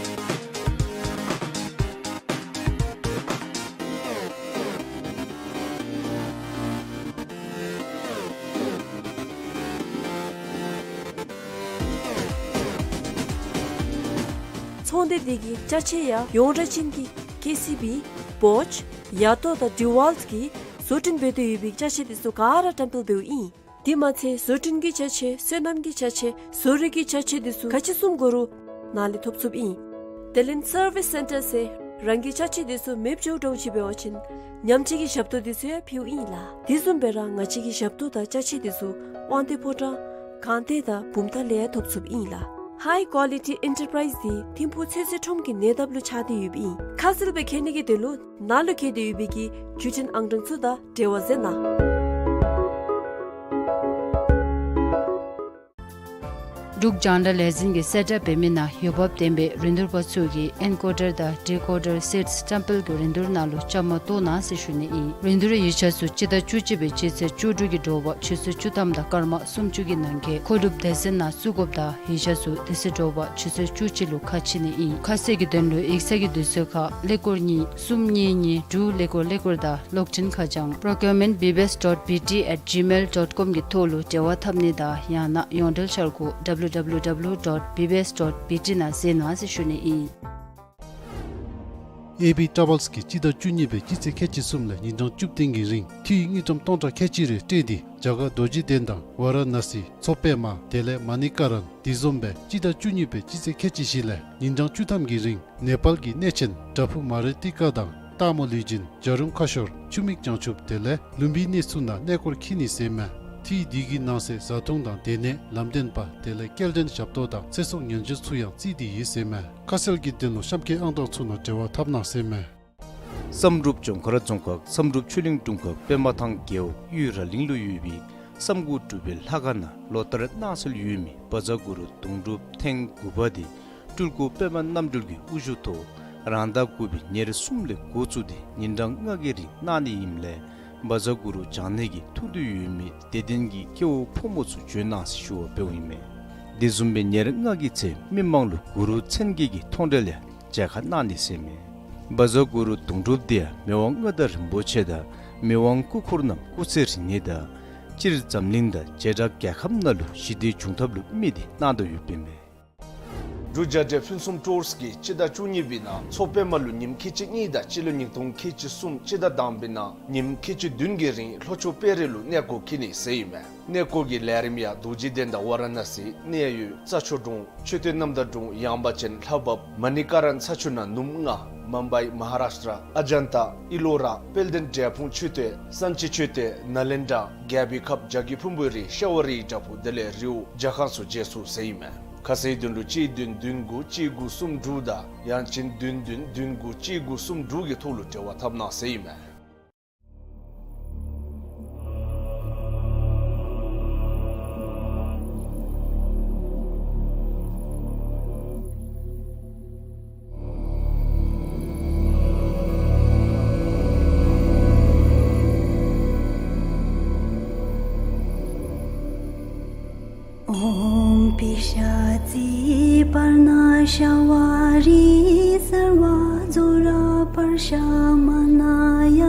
ཚོང་སྡེ་འདི་གིས་ཅ་ཆས་ཡང་ཡོངས་གྲགས་ཅན་གྱི་ཀེ་སི་བི་བོཆ་ཡ་ཏོ་དང་ཌི་ཝཱལཊ་གིས་བཟོ་སྐྲུན་འབད་དེ་ཡོད་པའི་ཅ་ཆས་འདི་ཚུ་ག་ར་བཀྲམ་སྤེལ་འབདཝ་ཨིན། དེ་མ་ཚད་བཟོ་སྐྲུན་གྱི་ཅ་ཆས་སོ་ནམ་གྱི་ཅ་ཆས་བཟོ་རིག་གི་ཅ་ཆས་འདི་ཚུ་ག་ཅི་བཟུམ་དགོ་རུང་ནཱ་ལས་ཐོབ་ཚུགསཔ་ཨིན། དེ་ལས་སར་བིས་སེན་ཊར་ཟེར་རང་གི་ཅ་ཆས་འདི་ཚུ་མེདཔ་འགྱོཝ་འདྲཝ་ཅིག་འབད་བ་ཅིན་ཉམས་བཅོས་ཀྱི་ཞབས་ཏོག་འདི་ཚུ་ཡང་ཕུལཝ་ཨིན་ལགས། དེ་བཟུམ་སྦེ་ར་ང་བཅས་ཀྱི་ཞབས་ཏོག་དང་ཅ་ཆས་འདི་ཚུ་དབང་འདུས་ཕོ་བྲང་གངས་ཏེ་དང་བུམ་ཐང་ལས་ཡང་ཐོབ་ཚུགསཔ་ཨིན་ལགས། High Quality Enterprise འདི་ཐིམ་ཕུག་ཚོད་བསྲེ་ཁྲོམ་གྱི་ཉེ་འདབས་ལུ་ཆགས་ཏེ་ཡོདཔ་ཨིན། ཁ་གསལ་སྦེ་མཁྱེན་ནི་གི་དོན་ལུ་ནཱ་ལུ་བཀོད་དེ་ཡོད་པའི་གི་བརྒྱུད་འཕྲིན་ཨང་གྲངས་ཚུ་དང་འབྲེལ་བ་མཛད་གནང་། འབྲུག་རྒྱང་བསྒྲགས་ལས་འཛིན་གྱིས་གསལ་བསྒྲགས་འབད་མི་ནང་འོས་འབབ་ལྡན་པའི་རིན་བསྡུར་པ་ཚུ་གིས་ཨེན་ཀོ་ཌར་དང་ཌི་ཀོ་ཌར་སེཊསི་བཀྲམ་སྤེལ་གྱི་རིན་བསྡུར་ནང་ལུ་བཅའ་མར་གཏོགས་གནང་ཟེར་ཞུ་ནི་ཨིན། རིན་བསྡུར་ཡིག་ཆ་ཚུ་སྤྱི་ཟླ་བཅུ་གཅིག་པའི་སྤྱི་ཚེས་བཅུ་དྲུག་གི་དྲོ་པ་ཆུ་ཚོད་བཅུ་ཐམ་དང་སྐར་མ་སུམ་ཅུ་གི་ནང་འཁོད་མཁོ་སྒྲུབ་སྡེ་ཚན་ནང་བཙུགས་དགོཔ་དང་ཡིག་ཆ་ཚུ་དེ་ཚེ་དྲོ་པ་ཆུ་ཚོད་བཅུ་གཅིག་ལུ་ཁ་ཕྱེ་ནི་ཨིན། ཁ་གསལ་གྱི་དོན་ལུ་ཡིག་ཚང་གི་དུས་ཚོད་ཁར་ཀླད་ཀོར་གཉིས་གསུམ་གཉིས་གཉིས་དྲུག་ཀླད་ཀོར་ཀླད་ཀོར་དང་གློག་འཕྲིན་ཁ་བྱང་procurement B B S dot B T at gmail dot com གི་ཐོག་ལུ་འབྲེལ་བ་འཐབ་ནི་དང་ཡང་ན་ཡོངས་འབྲེལ་འཆར་སྒོ་W W W dot B B S dot B T ནང་གཟིགས་གནང་ཟེར་ཞུ་ནི་ཨིན། ཨེ་བི་ཊ་རེ་ཝེལསི་གིས་སྤྱི་ཟླ་བཅུ་གཉིས་པའི་སྤྱི་ཚེས་ཁལ་གཅིག་གསུམ་ལས་ཉིན་གྲངས་བཅུ་བདུན་གྱི་རིང་འཐུས་དངུལ་ཀྲམ་སྟོང་ཕྲག་ཁལ་གཅིག་རེ་སྤྲོད་དེ་རྒྱ་གར་རྡོ་རྗེ་གདན་དང་ཝཱ་ར་ཎཱ་སི་མཚོ་པདྨ་དེ་ལས་མ་ཎི་ཀ་ར་ཎ་དེ་བཟུམ་སྦེ་སྤྱི་ཟླ་བཅུ་གཉིས་པའི་སྤྱི་ཚེས་ཁལ་གཅིག་བཞི་ལས་ཉིན་གྲངས་བཅུ་ཐམ་གྱི་རིང་ནེ་པཱལ་གྱི་གནས་ཆེན་བྲག་ཕུག་མ་རི་ཏི་ཀ་དང་སྟག་མོ་ལུས་སྦྱིན་བྱ་རུང་ཁ་ཤོར་ཆུ་མིག་བྱང་ཆུབ་དེ་ལས་ལུམ་བི་ནི་ཚུ་ནང་གནས་སྐོར་འཁྱིད་ནི་ཟེར་མས། འཐུས་འདི་གི་ནང་གསེས་བཟའ་འཐུང་དང་སྡོད་གནས་ལམ་སྟོན་པ་དེ་ལས་སྐྱེལ་འདྲེན་ཞབས་ཏོག་དང་ཚེ་སྲོག་ཉེན་བཅོལ་ཚུ་ཡང་བརྩིས་ཏེ་ཡོད་ཟེར་མས། ཁ་གསལ་གྱི་དོན་ལུ་གཤམ་འཁོད་ཨང་གྲངས་ཚུ་ནང་འབྲེལ་བ་འཐབ་གནང་ཟེར་མས། བསམ་གྲུབ་ལྗོངས་མཁར་རྫོང་ཁག་བསམ་གྲུབ་ཆོས་གླིང་དྲུང་ཁག་པདྨ་ཐང་རྒེད་འོག་གཡུས་ར་གླིང་ལུ་ཡོད་པའི་བསམ་དགུ་སྒྲུབ་པའི་ལྷ་ཁང་ནང་ལོ་ལྟར་གནང་སྲོལ་ཡོད་མི་བཛྲ་གུ་རུ་དུང་སྒྲུབ་ཐེངས་དགུ་པ་དེ་སྤྲུལ་སྐུ་པདྨ་རྣམ་གྲོལ་གྱི་དབུ་བཞུགས་ཐོག་རང་ཟླ་དགུ་པའི་ཉེར་གསུམ་ལས་འགོ་བཙུགས་ཏེ་ཉིན་གྲངས་ལྔ་གི་རིང་གནང་ནི་ཨིནམ་ལས་བཛྲ་གུ་རུ་བགྱང་ནི་གི་ཐུགས་འདུན་ཡོད་མི་དད་ལྡན་གྱི་སྐྱེ་བོ་ཕོ་མོ་ཚུ་འབྱོན་གནང་ཟེར་ཞུ་བ་འབདཝ་ཨིན་མས། དེ་བཟུམ་སྦེ་ཉེར་ལྔ་གི་ཚེ་མི་མང་ལུ་གུ་རུ་མཚན་བརྒྱད་ཀྱི་མཐོང་གྲོལ་ཡང་མཇལ་ཁ་གནང་ནི་ཟེར་མས། བཛྲ་གུ་རུ་དུང་སྒྲུབ་དེ་ཡང་མི་དབང་མངའ་བདག་རིན་པོ་ཆེ་དང་ མི་དབང་སྐུ་འཁོར་རྣམས་སྐུ་ཚེ་རིང་ནི་དང་སྤྱིར་འཛམ་གླིང་དང་བྱེ་བྲག་རྒྱལ་ཁབ་ནང་ལུ་ཞི་བདེ་འབྱུང་ཐབས་ལུ་དམིགས་ཏེ་གནང་དོ་ཡོདཔ་ཨིན་མས། འབྲུག་རྒྱལ་འབྲེལ་ཕུན་སུམ་ཊུརསི་གིས་སྤྱི་ཟླ་བཅུ་གཉིས་པའི་ནང་མཚོ་པདྨ་ལུ་ཉིནམ་ཁལ་གཅིག་གཉིས་དང་སྤྱི་ལོ་ཉིས་སྟོང་ཁལ་གཅིག་གསུམ་སྤྱི་ཟླ་དང་པའི་ནང་ཉིནམ་ཁལ་གཅིག་བདུན་གྱི་རིང་ལྷོ་ཕྱོགས་དཔལ་རི་ལུ་གནས་སྐོར་འཁྱིད་ནི་ཟེར་ཨིན་མས། གནས་སྐོར་གྱི་ལས་རིམ་ཡང་རྡོ་རྗེ་གདན་དང་ཝ་ར་ཎ་སི་གནས་ཡུལ་རྩྭ་མཆོག་གྲོང་མཆོད་རྟེན་རྣམ་དག་གྲོང་ཡངས་པ་ཅན་ལྷ་བབས་མ་ཎི་ཀ་ར་ན་ས་ཆུ་ནང་ནུབ་ལྔ་མུམ་བའི་མ་ཧཱ་རཱཤ་ཊྲ་ཨ་ཇན་ཏ་ཨི་ལོ་ར་དཔལ་ལྡན་འབྲས་སྤུངས་མཆོད་རྟེན་སན་ཅི་མཆོད་རྟེན་ནཱ་ལེནྡྲ་རྒྱལ་པོའི་ཁབ་བྱ་རྒོད་ཕུང་པོའི་རི་ཤྭ་བ་རིའི་བྲག་ཕུག་དེ་ལས་རི་བོ་ཇ་ཁང་སོགས་མཇལ་ཚུགས་ཟེར་ཨིན་མས། ཁ་གསལ་དོན་ལུ་གཅིག་བདུན་བདུན་དགུ་གཅིག་དགུ་གསུམ་དྲུག་དང་ཡང་ཅིན་བདུན་བདུན་བདུན་དགུ་གཅིག་དགུ་གསུམ་དྲུག་གི་ཐོག་ལུ་འབྲེལ་བ་འཐབ་གནང་ཟེར་ཨིན་མས། ཨོཾ་པི་ཤ་ཙི་པརྞ་ཤ་བ་རི་སརྦ་ཛྭ་ར་པྲ་ཤ་མ་ན་ཡ་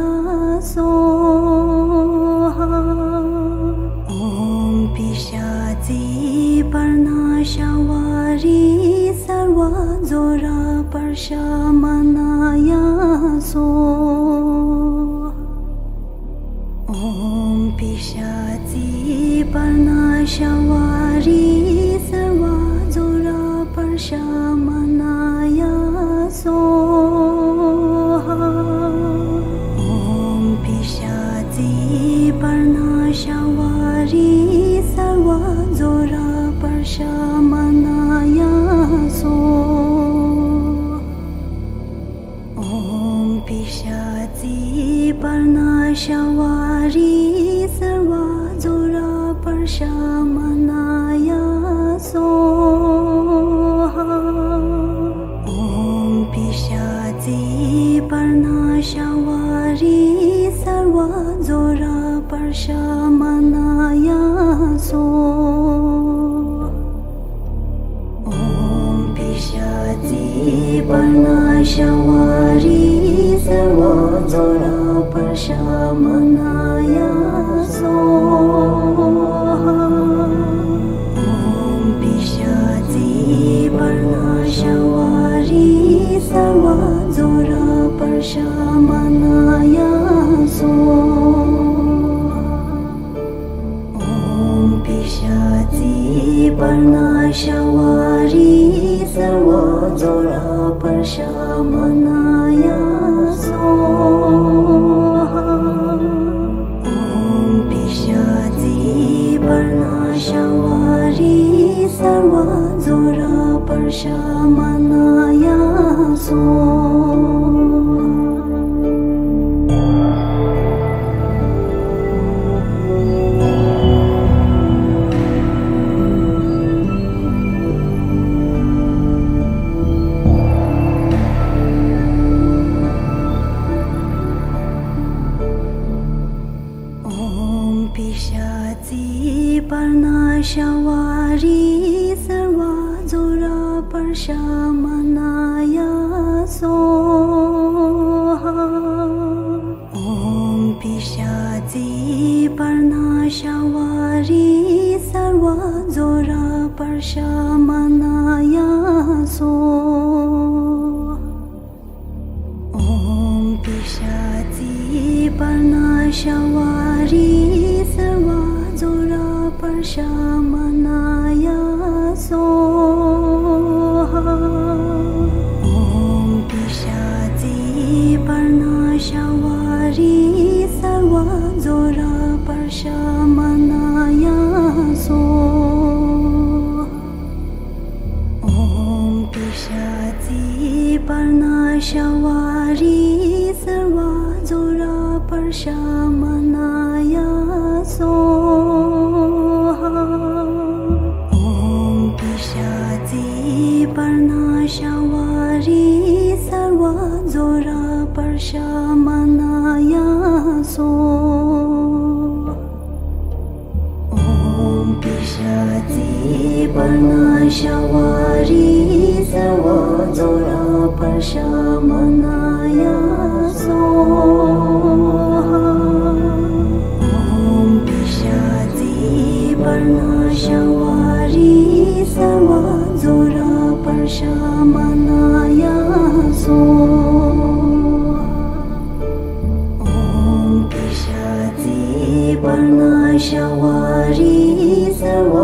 སྭཱ་ཧཱ། ཨོཾ་པི་ཤ་ཙི་པརྞ་ཤ་བ་རི་སརྦ་ཛྭ་ར་པྲ་ཤ་མ་ན་ཡ་སྭཱ་ཧཱ། ཨོཾ་པི་ཤ་ཙི་པརྞ་ཤ་བ་རི་སརྦ་ཛྭ་ར་པྲ་ཤ་མ་ན་ཡ་སྭཱ་ཧཱ། ཨོཾ་པི་ཤ་ཙི་པརྞ་ཤ་བ་རི་སརྦ་ཛྭ་ར་པྲ་ཤ་མ་ན་ཡ་སྭཱ་ཧཱ། ཨོཾ་པི་ཤ་ཙི་པརྞ་ཤ་བ་རི་སརྦ་ཛྭ་ར་པྲ་ཤ་མ་ན་ཡ་སྭཱ་ཧཱ། ཨོཾ་པི་ཤ་ཙི་པརྞ་ཤ་བ་རི་སརྦ་ཛྭ་ར་པྲ་ཤ་མ་ན་ཡ་སྭཱ་ཧཱ། ཨོཾ་པི་ཤ་ཙི་པརྞ་ཤ་བ་རི་སརྦ་ཛྭ་ར་པྲ་ཤ་མ་ན་ཡ་སྭཱ་ཧཱ། ཨོཾ་པི་ཤ་ཙི་པརྞ་ཤ་བ་རི་སརྦ་ཛྭ་ར་པྲ་ཤ་མ་ན་ཡ་སྭཱ་ཧཱ། ཨོཾ་པི་ཤ་ཙི་པརྞ་ཤ་བ་རི་སརྦ་ཛྭ་ར་པྲ་ཤ་མ་ན་ཡ་སྭཱ་ཧཱ། ཨོཾ་པི་ཤ་ཙི་པརྞ་ཤ་བ་རི་སརྦ་ཛྭ་ར་པྲ་ཤ་མ་ན་ཡ་སྭཱ་ཧཱ། ཨོཾ་པི་ཤ་ཙི་པརྞ་ཤ་བ་རི་སརྦ་ཛྭ་ར་པྲ་ཤ་མ་ན་ཡ་སྭཱ་ཧཱ། ཨོཾ་པི་ཤ་ཙི་པརྞ་ཤ་བ་རི་སརྦ་ཛྭ་ར་པྲ་ཤ་མ་ན་ཡ་སྭཱ་ཧཱ། ཨོཾ་པི་ཤ་ཙི་པརྞ་ཤ་བ་རི་སརྦ་ཛྭ་ར་པྲ་ཤ་མ་ན་ཡ་སྭཱ་ཧཱ། ཨོཾ་པི་ཤ་ཙི་པརྞ་ཤ་བ་རི་སརྦ་ཛྭ་ར་པྲ་ཤ་མ་ན་ཡ་སྭཱ་ཧཱ། ཨོཾ་པི་ཤ་ཙི་པརྞ་ཤ་བ་རི་སརྦ་ཛྭ་ར་པྲ་ཤ་མ་ན་ཡ་སྭཱ་ཧཱ། ཨོཾ་པི་ཤ་ཙི་པརྞ་ཤ་བ་རི་སརྦ་ཛྭ་ར་པྲ་ཤ་མ་ན་ཡ་སྭཱ་ཧཱ། ཨོཾ་པི་ཤ་ཙི་པརྞ་ཤ་བ་རི་སརྦ་ཛྭ་ར་པྲ་ཤ་མ་ན་ཡ་སྭཱ་ཧཱ། མ་ན་ཡ་སྭཱ་ཧཱ། ཨོཾ་ཏི་ཤ་ཙི་པརྞ་ཤ་བ་རི་སརྦ་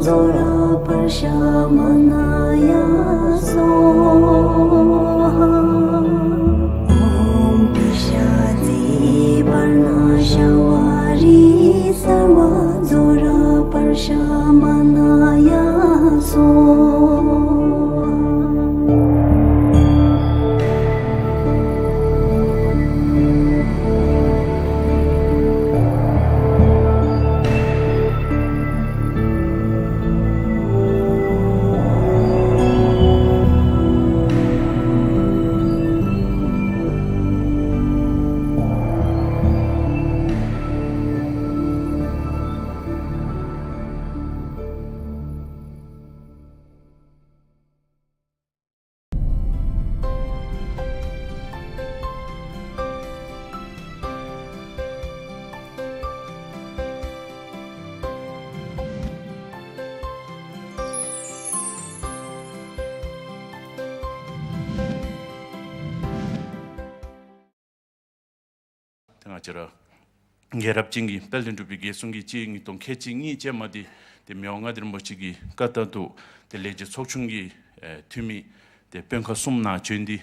ཛྭ་ར་པརྞ་ཤ་མ་ན་ཡ་སྭཱ་ཧཱ། ཨོཾ་ཏི་ཤ་ཙི་པརྞ་ཤ་བ་རི་སརྦ་ཛྭ་ར་པརྞ་ཤ་མ་ན་ཡ་སྭཱ་ཧཱ། ཏེ་ང་བཅས་ར་རྒྱལ་རབས་ཅན་གྱི་དཔལ་ལྡན་འབྲུག་པའི་རྒྱལ་སྲུང་གི་སྤྱི་ཡིག་ཉིས་སྟོང་ཁལ་གཅིག་གཉིས་ཅན་མ་འདི་ཏེ་མི་དབང་མངའ་བདག་རིན་པོ་ཆེ་གི་བཀའ་ལྟར་དུ་ཏེ་ལས་བྱེད་ཚོགས་ཆུང་གི་ཨེ་འཐུས་མི་ཏེ་དཔོན་ཁག་གསུམ་ནང་བྱོན་ཏེ་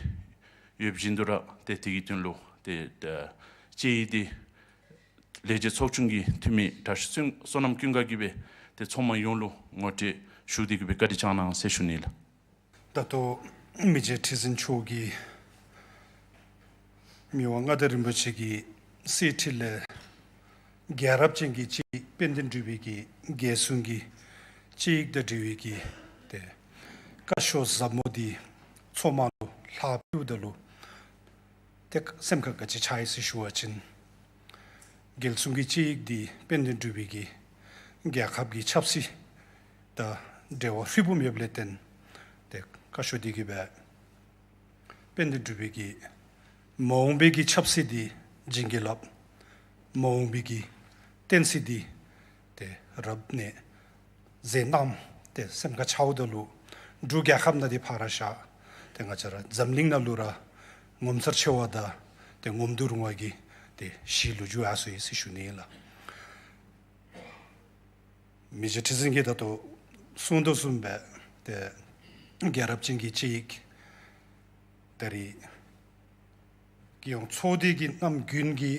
ཡོད་བཞིན་དུ་ར་ཏེ་དེ་གི་དོན་ལུ་ཏེ་ཨེ་སྤྱི་ཡིག་འདི་ལས་བྱེད་ཚོགས་ཆུང་གི་འཐུས་མི་དྲག་ཤོས་བསོད་ནམས་ཀུན་དགའ་གིས་སྦེ་ཏེ་ཚོགས་མི་ཡོངས་ལུ་ངོ་སྤྲོད་ཞུ་སྟེ་གིས་སྦེ་བཀའ་དྲིན་བསྐྱང་གནང་ཟེར་ཞུ་ནི་ལགས། ད་ལྟོ་མི་རྗེ་ཁྲི་འཛིན་མཆོག་གིས་མི་དབང་མངའ་བདག་རིན་པོ་ཆེ་གི་གསེར་ཁྲི་ལས་རྒྱལ་རབས་ཅན་གྱི་སྤྱི་ཡིག་དཔལ་ལྡན་འབྲུག་པའི་གི་རྒྱལ་སྲུང་གི་སྤྱི་ཡིག་དང་འབྲེལ་བའི་གི་ཏེ་བཀའ་ཤོག་ཟབ་མོ་འདི་ཚོགས་མི་ལུ་ལྷག་ཕུལཝ་ད་ལུ་ཏེ་སེམས་ཁར་ག་ཅི་འཆར་ཡི་ཟེར་ཞུ་བ་ཅིན་རྒྱལ་སྲུང་གི་སྤྱི་ཡིག་འདི་དཔལ་ལྡན་འབྲུག་པའི་གི་རྒྱལ་ཁབ་ཀྱི་ཆབ་སྲིད་དང་འབྲེལ་བ་ཧྲིལ་བུམ་ཡོདཔ་ལས་བརྟེན་ཏེ་བཀའ་ཤོག་འདི་གིས་སྦེ་དཔལ་ལྡན་འབྲུག་པའི་གི་མ་འོངས་པའི་གི་ཆབ་སྲིད་འདི་བྱིན་གྱིས་བརླབས། མ་འོངས་པའི་གི་བསྟན་སྲིད་འདི་ཏེ་རབ་གནས་མཛད་གནངམ་ཏེ་སེམས་ཁར་འཆརཝ་ད་ལུ་འབྲུག་རྒྱལ་ཁབ་ནང་འདི་ཕར་ར་བཞག་ཏེ་ང་བཅས་ར་འཛམ་གླིང་ནང་ལུ་ར་ངོ་མཚར་ཆེ་བ་དང་ཏེ་ངོམ་དུ་རུང་བ་གི་ཏེ་གཞི་ལུ་འགྱུར་ཡར་སོ་ཡི་ཟེར་ཞུ་ནི་ལགས། མི་རྗེ་ཁྲི་འཛིན་གྱིས་ད་ལྟོ་གསུངས་དོ་བཟུམ་སྦེ་ཏེ་རྒྱལ་རབས་ཅན་གྱི་སྤྱི་ཡིག་ད་རེས་རྒྱལ་ཡོངས་ཚོགས་སྡེ་གིས་གནམ་དགུན་གྱི་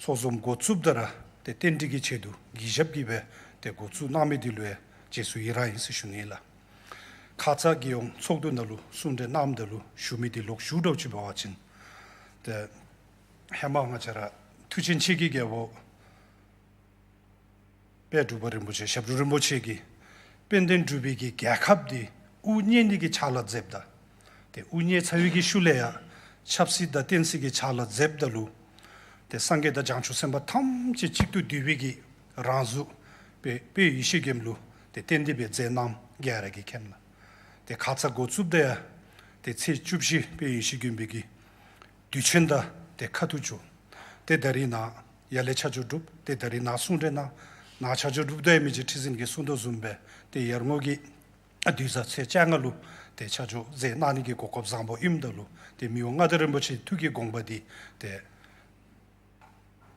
ཚོགས་འཛོམས་འགོ་བཙུགསཔ་ད་ར་ཏེ་རྟེན་འབྲེལ་གྱི་ཆེད་དུ་གུས་ཞབས་ཀྱིས་སྦེ་ཏེ་འགོ་བཙུགས་གནང་མི་འདི་ལུ་ཡང་རྗེས་སུ་ཡི་རངས་ཨིན་ཟེར་ཞུ་ནི་ལགས། ཁ་ཙ་རྒྱལ་ཡོངས་ཚོགས་འདུ་ནང་ལུ་གསུང་གྲོས་གནངམ་ད་ལུ་ཞུ་མི་འདི་ལོག་ཞུཝ་འདྲཝ་ཅིག་འབད་བ་ཅིན་ཏེ་ཧེ་མ་ང་བཅས་ར་མཐུ་ཆེན་ཆེ་གེ་རྒྱལ་པོ་དཔལ་འབྲུག་པ་རིན་པོ་ཆེ་ཞབས་དྲུང་རིན་པོ་ཆེ་གིས་དཔལ་ལྡན་འབྲུག་པའི་གི་རྒྱལ་ཁབ་འདི་དབུ་བརྙེས་ནི་གི་ཕྱག་ལཱ་མཛདཔ་ད་ཏེ་དབུ་བརྙེས་ཚར་བའི་གི་ཤུལ་ལས་ཡང་ཆབ་སྲིད་དང་བསྟན་སྲིད་ཀྱི་ཕྱག་ལཱ་མཛདཔ་ད་ལུ་ཏེ་སངས་རྒྱས་དང་བྱང་ཆུབ་སེམས་དཔའ་ཐམས་ཅད་གཅིག་ཏུ་བསྡུས་པའི་གི་རང་གཟུགས་དཔལ་དཔལ་ཡེ་ཤེས་མགོན་པོ་ལུ་ཏེ་བསྟན་ཏེ་སྦེ་མཛད་གནངམ་ག་ར་གིས་མཁྱེན་ལགས། ཏེ་ཁ་ཙ་འགོ་བཙུགསཔ་ད་ཡང་ཏེ་ཚེས་བཅུ་བཞི་དཔལ་ཡེ་ཤེས་མགོན་པོའི་གི་དུས་ཆེན་དང་ཏེ་ཁ་ཐུག་བྱུང་། ཏེ་ད་རིས་ནཱ་ཡར་ལས་ཆ་འཇོག་གྲུབ། ཏེ་ད་རིས་ནཱ་གསུང་གྲོས་གནང་། ནཱ་ཆ་འཇོག་གྲུབ་ད་ཡང་མི་རྗེ་ཁྲི་འཛིན་གྱིས་གསུང་དོ་བཟུམ་སྦེ་ཏེ་ཡར་ངོ་གི་དུས་བཟང་ཚེས་བཅོ་ལྔ་ལུ་ཏེ་ཆ་འཇོག་མཛད་གནང་ནི་གི་གོ་སྐབས་བཟང་པོ་ཨིནམ་ད་ལུ་ཏེ་མི་དབང་མངའ་བདག་རིན་པོ་ཆེའི་ཐུགས་ཀྱི་དགོངས་པ་འདི་ཏེ་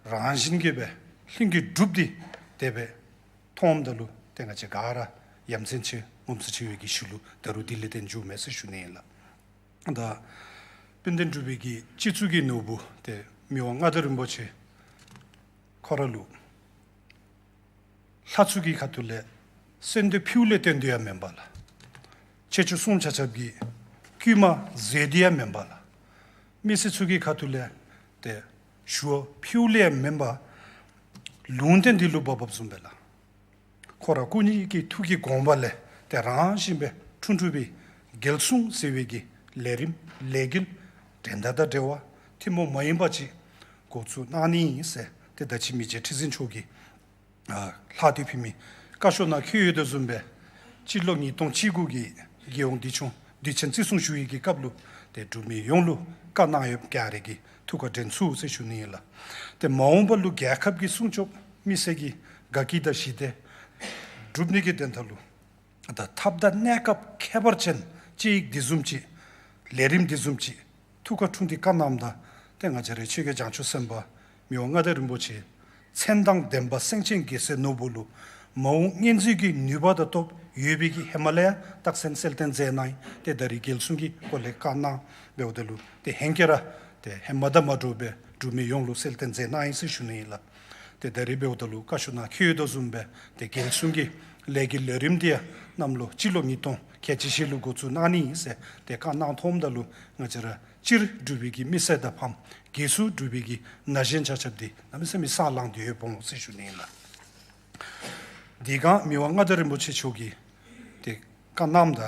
རང་བཞིན་གྱིས་སྦེ་ལྷུན་གྱིས་གྲུབ་སྟེ་དེ་སྦེ་མཐོངམ་ད་ལུ་ཏེ་ང་བཅས་ག་ར་ཡ་མཚན་ཆེ་ངོ་མཚར་ཆེ་བའི་གི་ཤུལ་ལུ་ད་རུང་དེ་ལས་བརྟེན་འགྱོཝ་མས་ཟེར་ཞུ་ནི་ཨིན་ལགས། ད་དཔལ་ལྡན་འབྲུག་པའི་གི་སྤྱི་གཙུག་གི་ནོར་བུ་ཏེ་མི་དབང་མངའ་བདག་རིན་པོ་ཆེ་ཁོ་ར་ལུ་ལྷ་ཚུ་གི་ཁ་ཐུག་ལས་གསོལ་འདེབས་ཕུལཝ་ལས་བརྟེན་ཏེ་ཡང་མེན་པ་ལགས། ཁྱེད་ཚུ་བསྲུང་བྱ་ཆབ་ཀྱི་བསྐུལ་མ་མཛད་དེ་ཡང་མེན་པ་ལགས། མི་སེར་ཚུ་གི་ཁ་ཐུག་ལས་ཏེ་ཞུ་བ་ཕུལཝ་ལས་ཡང་མེན་པར་ལུང་བསྟན་འདི་ལུ་བབ་བབ་བཟུམ་སྦེ་ལགས། ཁོ་ར་སྐུ་ཉིད་ཀྱི་ཐུགས་ཀྱི་དགོངས་པ་ལས་ཏེ་རང་བཞིན་སྦེ་འཁྲུངས་འཁྲུངས་པའི་རྒྱལ་སྲུང་ཟེར་བའི་གི་ལས་རིམ་ལས་འགུལ་འགྲན་ཟླ་དང་འབྲེལ་བ་ཐུན་མོང་མ་ཡིན་པ་ཅིག་འགོ་བཙུགས་གནང་ནི་ཨིན་ཟེར་ཏེ་ད་ཅི་མི་རྗེ་ཁྲི་འཛིན་མཆོག་གིས་ཨ་ལྷག་ཏུ་ཕུལ་མི་བཀའ་ཤོག་ནང་བཀོད་ཡོད་དོ་བཟུམ་སྦེ་སྤྱི་ལོ་ཉིས་སྟོང་བཅུ་དགུ་གི་རྒྱལ་ཡོངས་དུས་ཆུང་དུས་ཆེན་བརྩི་སྲུང་ཞུ་བའི་གི་སྐབས་ལུ་ཏེ་འབྲུག་མི་ཡོངས་ལུ་བཀའ་གནང་ཡོདཔ་ག་ར་གིས་ཐུགས་ཁར་དྲན་ཚུགས་ཟེར་ཞུ་ནི་ཨིན་ལགས། ཏེ་མ་འོངས་པ་ལུ་རྒྱལ་ཁབ་ཀྱི་སྲུང་སྐྱོབ་མི་སེར་གྱི་དགའ་སྐྱིད་དང་ཞི་བདེ་སྒྲུབ་ནི་གི་དོན་དག་ལུ་ད་ཐབས་དང་གནས་སྐབས་ཁྱད་པར་ཅན་ དཔྱད་ཡིག་འདི་བཟུམ་ཅིག་ལས་རིམ་འདི་བཟུམ་ཅིག་ཐུགས་ཁར་འཁྲུངས་ཏེ་བཀའ་གནངམ་ད་ཏེ་ང་བཅས་རའི་ཆོས་རྒྱལ་བྱང་ཆུབ་སེམས་དཔའ་མི་དབང་མངའ་བདག་རིན་པོ་ཆེ་མཚན་དང་ལྡན་པ་སེང་ཆེན་རྒྱལ་མཚན་ནོར་བུ་ལུ་མ་འོངས་མངོན་མཛོད་ཀྱི་ནུས་པ་དང་སྟོབས་ཡོད་པའི་གི་ཧེ་མ་ལས་ཡང་རྟགས་མཚན་གསལ་སྟོན་མཛད་གནང་ཡི། ཏེ་ད་རིས་རྒྱལ་སྲུང་གི་སྐོར་ལས་བཀའ་གནང་འབདཝ་ད་ལུ་ཏེ་ཧེང་སྐལ་ར་ཏེ་ཧེ་མ་དང་མ་འདྲཝ་སྦེ་འབྲུག་མི་ཡོངས་ལུ་གསལ་སྟོན་མཛད་གནང་ཡི་ཟེར་ཞུ་ནི་ཨིན་ལགས། ཏེ་ད་རིས་འབདཝ་ད་ལུ་བཀའ་ཤོག་ནང་འཁོད་དོ་བཟུམ་སྦེ་ཏེ་རྒྱལ་སྲུང་གི་ལས་ཀྱི་ལས་རིམ་འདི་ཡང་གནམ་ལོ་སྤྱི་ལོ་ཉིས་སྟོང་ཁལ་གཅིག་བཞི་ལུ་འགོ་བཙུགས་གནང་ནི་ཨིན་ཟེར་ཏེ་བཀའ་གནང་ཐོནམ་ད་ལུ་ང་བཅས་ར་སྤྱིར་འབྲུག་པའི་གི་མི་སེར་དང་ཕམ་སྒེར་སུ་འབྲུག་པའི་གི་ན་གཞོན་ཆ་ཁྱབ་འདི་གནམ་མེད་ས་མེད་སེམས་ལང་སྟེ་ཡོདཔ་འོང་ཟེར་ཞུ་ནི་ཨིན་ལགས། དེ་སྒང་མི་དབང་མངའ་བདག་རིན་པོ་ཆེ་མཆོག་གིས་ཏེ་བཀའ་གནངམ་ད་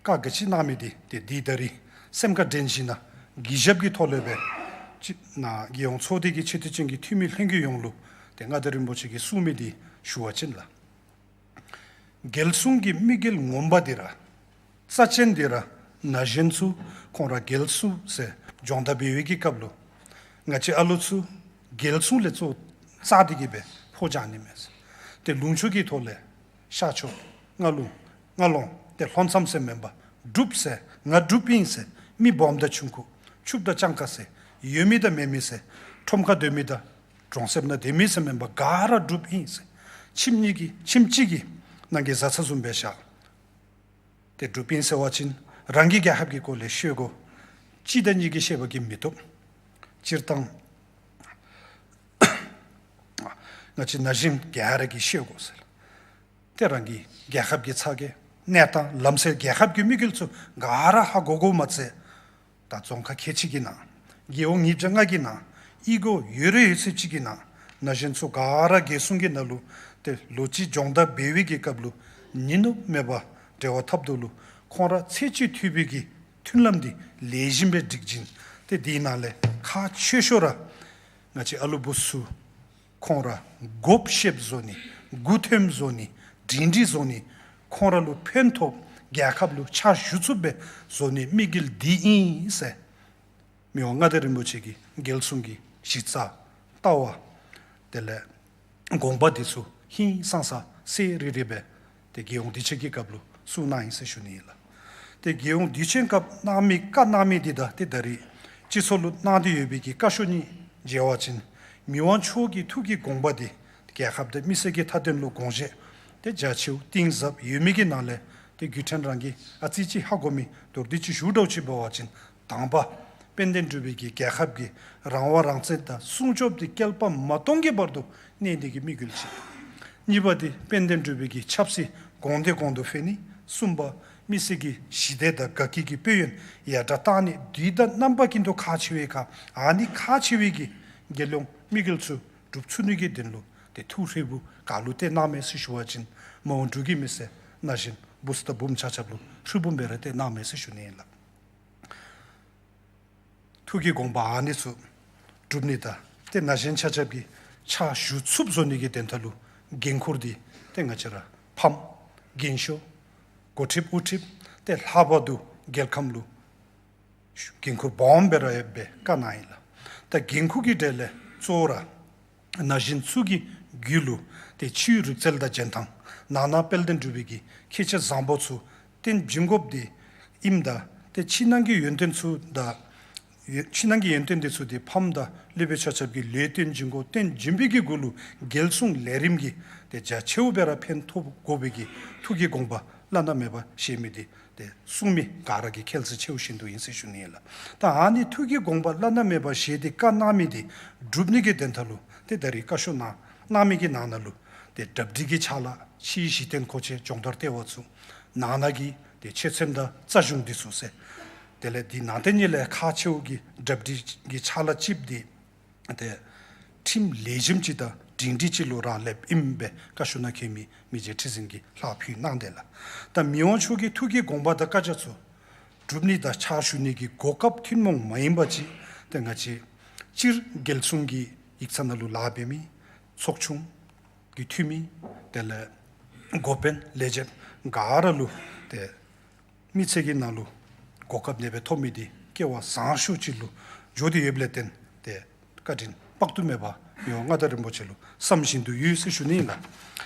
བཀའ་ག་ཅི་གནང་མི་འདི་ཏེ་འདི་ད་རིས་སེམས་ཁར་དྲན་ཞིནམ་ལས་གུས་ཞབས་ཀྱི་ཐོག་ལས་སྦེ་ཅིག་ནཱ་རྒྱལ་ཡོངས་ཚོགས་སྡེ་གི་ཆེ་བསྟོད་ཅན་གྱི་འཐུས་མི་ལྷན་རྒྱས་ཡོངས་ལུ་ཏེ་མངའ་བདག་རིན་པོ་ཆེ་གིས་གསུང་མི་འདི་ཞུ་བ་ཅིན་ལགས། རྒྱལ་སྲུང་གི་དམིགས་ཡུལ་ངོ་མ་འདི་ར་རྩ་ཅན་འདི་ར་ན་གཞོན་ཚུ་ཁོང་ར་རྒྱལ་སྲུང་ཟེར་སྦྱོང་བརྡར་འབད་བའི་གི་སྐབས་ལུ་ང་བཅས་ཨ་ལོ་ཚུ་རྒྱལ་སྲུང་ལས་གཙོ་བོ་རྩ་འདི་གིས་སྦེ་ཕོ་རྒྱག་ནི་མས། ཏེ་ལུང་ཕྱོགས་ཀྱི་ཐོག་ལས་ཤར་ཕྱོགས་རྔ་ལུང་རྔ་ལུང་ཏེ་ལྷོ་མཚམས་ཟེར་མེན་པར་འབྲུགཔ་ཟེར་ང་འབྲུགཔ་ཨིན་ཟེར་མི་སྦོམ་དང་ཆུང་ཀུ་ཕྱུགཔོ་དང་སྤྱང་ཀ་ཟེར་ཡོད་མི་དང་མེད་མི་ཟེར་ཁྲོམ་ཁར་སྡོད་མི་དང་གྲོང་གསེབ་ནང་སྡོད་མི་ཟེར་མེན་པར་ག་ར་འབྲུགཔ་ཨིན་ཟེར་ཁྱིམ་གཉིས་ཀྱི་ཁྱིམ་གཅིག་གི་ནང་གི་བཟའ་ཚང་བཟུམ་སྦེ་བཞག། ཏེ་འབྲུགཔ་ཨིན་ཟེར་བ་ཅིན་རང་གི་རྒྱལ་ཁབ་ཀྱི་སྐོར་ལས་ཤེས་དགོ། གཅིག་དང་གཉིས་ཀྱིས་ཤེས་པ་གིས་མི་བཏུབ། སྤྱིར་བཏང་ང་བཅས་ན་གཞོན་ག་ར་གིས་ཤེས་དགོ་ཟེར། ཏེ་རང་གི་རྒྱལ་ཁབ་ཀྱི་ཚ་གྱང་གནས་སྟངས་ལམ་སྲོལ་རྒྱལ་ཁབ་ཀྱི་དམིགས་ཡུལ་ཚུ་ག་ར་ཧ་གོ་དགོ་མ་ཚད་ད་རྫོང་ཁག་ཁལ་གཅིག་གི་ནང་རྒེད་འོག་ཉིས་བརྒྱ་ལྔ་གི་ནང་གཡུས་སྒོ་ཡོད་རེ་ཡོད་ཚད་ཅིག་གི་ནང་ན་གཞོན་ཚུ་ག་ར་རྒྱལ་སྲུང་གི་ནང་ལུ་ཏེ་ལོ་གཅིག་སྦྱོང་བརྡར་འབད་བའི་གི་སྐབས་ལུ་ཉིན་ནུབ་མེད་པར་འབྲེལ་བ་འཐབ་དོ་ལུ་ཁོང་ར་ཚེ་གཅིག་ཐུབ་པའི་གི་མཐུན་ལམ་འདི་ལེགས་ཤོམ་སྦེ་སྒྲིག་བྱིན། ཏེ་དེའི་ནང་ལས་ཁག་ཆེ་ཤོས་ར་ང་བཅས་ཨ་ལུ་བུ་ཚུ་ཁོང་ར་དགོཔ་ཤེསཔ་བཟོ་ནི་མགུ་འཐོམ་བཟོ་ནི་སྒྲིང་སྒྲི་བཟོ་ནི་ཁོང་ར་ལུ་ཕན་ཐོགས་རྒྱལ་ཁབ་ལུ་ཕྱག་ཞུ་ཚུགསཔ་སྦེ་བཟོ་ནི་དམིགས་ཡུལ་འདི་ཨིན་ཟེར་མི་དབང་མངའ་བདག་རིན་པོ་ཆེ་གིས་རྒྱལ་སྲུང་གི་གཞི་རྩ་ལྟ་བ་དེ་ལས་དགོངས་པ་འདི་ཚུ་ཧིང་སངས་ས་གསལ་རི་རི་སྦེ་ཏེ་རྒྱལ་ཡོངས་དུས་ཆེན་གྱི་སྐབས་ལུ་གསུངས་གནང་ཡི་ཟེར་ཞུ་ནི་ཨིན་ལགས། ཏེ་རྒྱལ་ཡོངས་དུས་ཆེན་སྐབས་གནང་མི་བཀའ་གནང་མི་འདི་དང་ཏེ་ད་རིས་སྤྱི་ཚོགས་ལུ་གནང་སྟེ་ཡོད་པའི་གི་བཀའ་ཤོག་གཉིས་མཇལ་བ་ཅིན་མི་དབང་མཆོག་གི་ཐུགས་ཀྱི་དགོངས་པ་འདི་རྒྱལ་ཁབ་དང་མི་སེར་གྱི་མཐའ་དོན་ལུ་དགོངས་བཞེད་ཏེ་རྒྱ་ཆེཝ་གཏིང་ཟབ་ཡོད་མི་གི་ནང་ལས་ཏེ་རྒྱུ་མཚན་རང་གིས་ཨ་ཙི་ཅིག་ཧ་གོ་མི་མདོར་བསྡུས་ཅིག་ཞུ་འདྲཝ་ཅིག་འབད་བ་ཅིན་དང་པ་དཔལ་ལྡན་འབྲུག་པའི་གི་རྒྱལ་ཁབ་ཀྱི་རང་དབང་རང་བཙན་དང་སྲུང་སྐྱོབ་འདི་བསྐལ་པ་མ་སྟོང་གི་བར་དུ་གནས་ནི་གི་དམིགས་ཡུལ་ཅིག། གཉིས་པ་འདི་དཔལ་ལྡན་འབྲུག་པའི་གི་ཆབ་སྲིད་གོང་དུ་གོང་དུ་འཕེལ་ནི། གསུམ་པ་མི་སེར་གྱི་ཞི་བདེ་དང་དགའ་སྐྱིད་ཀྱི་དཔལ་ཡོན་ཡར་དྲག་གཏང་ནི། འདི་དང་རྣམ་པ་ཀུན་ཏུ་ཁག་ཆེ་བའི་ཁར་ཨ་ནི་ཁག་ཆེ་བའི་གི་རྒྱལ་ཡོངས་དམིགས་ཡུལ་ཚུ་འགྲུབ་ཚུགས་ནི་གི་དོན་ལུ་ཏེ་ཐུགས་ཧྲིལ་བུ་ག་ལུ་གཏད་གནང་མས་ཟེར་ཞུ་བ་ཅིན་མ་འོངས་འབྲུག་གི་མི་སེར་ན་གཞོན་བུཚ་དང་བུམོ་ཆ་ཁྱབ་ལུ་ཧྲིལ་བུམ་སྦེ་ར་གཏད་གནང་མས་ཟེར་ཞུ་ནི་ཨིན་ལགས། ཐུགས་ཀྱི་དགོངས་པ་ཨ་ནི་ཚུ་སྒྲུབ་ནི་དང་ཏེ་ན་གཞོན་ཆ་ཁྱབ་ཀྱིས་ཕྱག་ཞུ་ཚུགསཔ་བཟོ་ནི་གི་དོན་དག་ལུ་འགན་ཁུར་འདི་ཏེ་ང་བཅས་ར་ཕམ་རྒན་ཤོས་འགོ་ཁྲིདཔ་དབུ་ཁྲིདཔ་ཏེ་ལྷག་པར་དུ་རྒྱལ་ཁམས་ལུ་འགན་ཁུར་སྦོམ་སྦེ་ར་ཡོད་པའི་བཀའ་གནང་ཡི་ལགས། ད་འགན་ཁུར་གྱི་གྲས་ལས་གཙོ་བོ་ར་ན་གཞོན་ཚུ་གི་རྒྱུད་ལུ་ཏེ་ཕྱིའི་རིག་རྩལ་དང་འཇོན་ཐང་ནང་ན་དཔལ་ལྡན་འབྲུག་པའི་གི་ཁྱད་ཆོས་བཟང་པོ་ཚུ་སྟོན་བྱིན་དགོཔ་འདི་ཨིནམ་ད་ཏེ་ཕྱི་ནང་གི་ཡོན་ཏན་ཚུ་དང་ཡོ་ཕྱི་ནང་གི་ཡོན་ཏན་འདི་ཚུ་འདི་ཕམ་དང་སློབ་དཔོན་ཆ་ཁྱབ་ཀྱིས་ལོག་སྟོན་བྱིན་དགོ། སྟོན་བྱིན་པའི་གི་གུ་ལུ་རྒྱལ་སྲུང་ལས་རིམ་གྱི་ཏེ་རྒྱ་ཆེཝ་སྦེ་ར་ཕན་ཐོགས་དགོ་པའི་གི་ཐུགས་ཀྱི་དགོངས་པ་བླ་ན་མེད་པ་བཞེས་མི་འདི་ཏེ་གསུང་མི་ག་ར་གིས་ཁས་བླངས་ཆེཝ་བཞིན་དུ་ཨིན་ཟེར་ཞུ་ནི་ཨིན་ལགས། ད་ཨ་ནི་ཐུགས་ཀྱི་དགོངས་པ་བླ་ན་མེད་པ་བཞེས་ཏེ་བཀའ་གནང་མི་འདི་སྒྲུབ་ནི་གི་དོན་དག་ལུ་ཏེ་ད་རིས་བཀའ་ཤོག་གནང་གནང་མི་གི་ནང་ན་ལུ་ཏེ་གྲ་སྒྲིག་གི་ཕྱག་ལཱ་ཕྱིའི་གཞི་རྟེན་མཁོ་ཆས་སྦྱོང་བརྡར་ལྟེ་བ་ཚུ་ནང་ན་གི་ཏེ་ཆོས་ཚན་དང་རྩ་གཞུང་འདི་ཚུ་ཟེར། དེ་ལས་འདི་ནང་དོན་གཉིས་ལས་ཁག་ཆེཝ་གི་གྲ་སྒྲིག་གི་ཕྱག་ལཱ་ཅིག་འདི་ཏེ་ཁྲིམས་ལེགས་ཤོམ་ཅིག་དང་སྒྲིང་སྒྲི་ཅིག་ལུ་རག་ལསཔ་ཨིནམ་སྦེ་བཀའ་ཤོག་ནང་འཁོད་མི་མི་རྗེ་ཁྲི་འཛིན་གྱིས་ལྷག་ཕུལ་གནང་དེས་ལགས། ད་མི་དབང་མཆོག་གི་ཐུགས་ཀྱི་དགོངས་པ་དང་བཀའ་རྒྱ་ཚུ་སྒྲུབ་ནི་དང་ཕྱག་ཞུ་ནི་གི་གོ་སྐབས་ཐུན་མོང་མ་ཡིན་པ་ཅིག་ཏེ་ང་བཅས་སྤྱིར་རྒྱལ་སྲུང་གི་ཡིག་ཚང་ནང་ལུ་ལཱ་འབད་མི་ཚོགས་ཆུང་གི་འཐུས་མི་དེ་ལས་འགོ་དཔོན་ལས་བྱེདཔ་ག་ར་ལུ་ཏེ་མི་ཚེ་གི་ནང་ལུ་གོ་སྐབས་ཨ་ནེ་སྦེ་ཐོབ་མི་འདི་སྐལ་བ་བཟང་ཤོས་ཅིག་ལུ་འགྱོ་སྟེ་ཡོདཔ་ལས་བརྟེན་ཏེ་བཀའ་དྲིན་དཔག་ཏུ་མེད་པ་མི་དབང་མངའ་བདག་རིན་པོ་ཆེ་ལུ་བསམ་བཞིན་དུ་ཡོད་ཟེར་ཞུ་ནི་ཨིན་ལགས།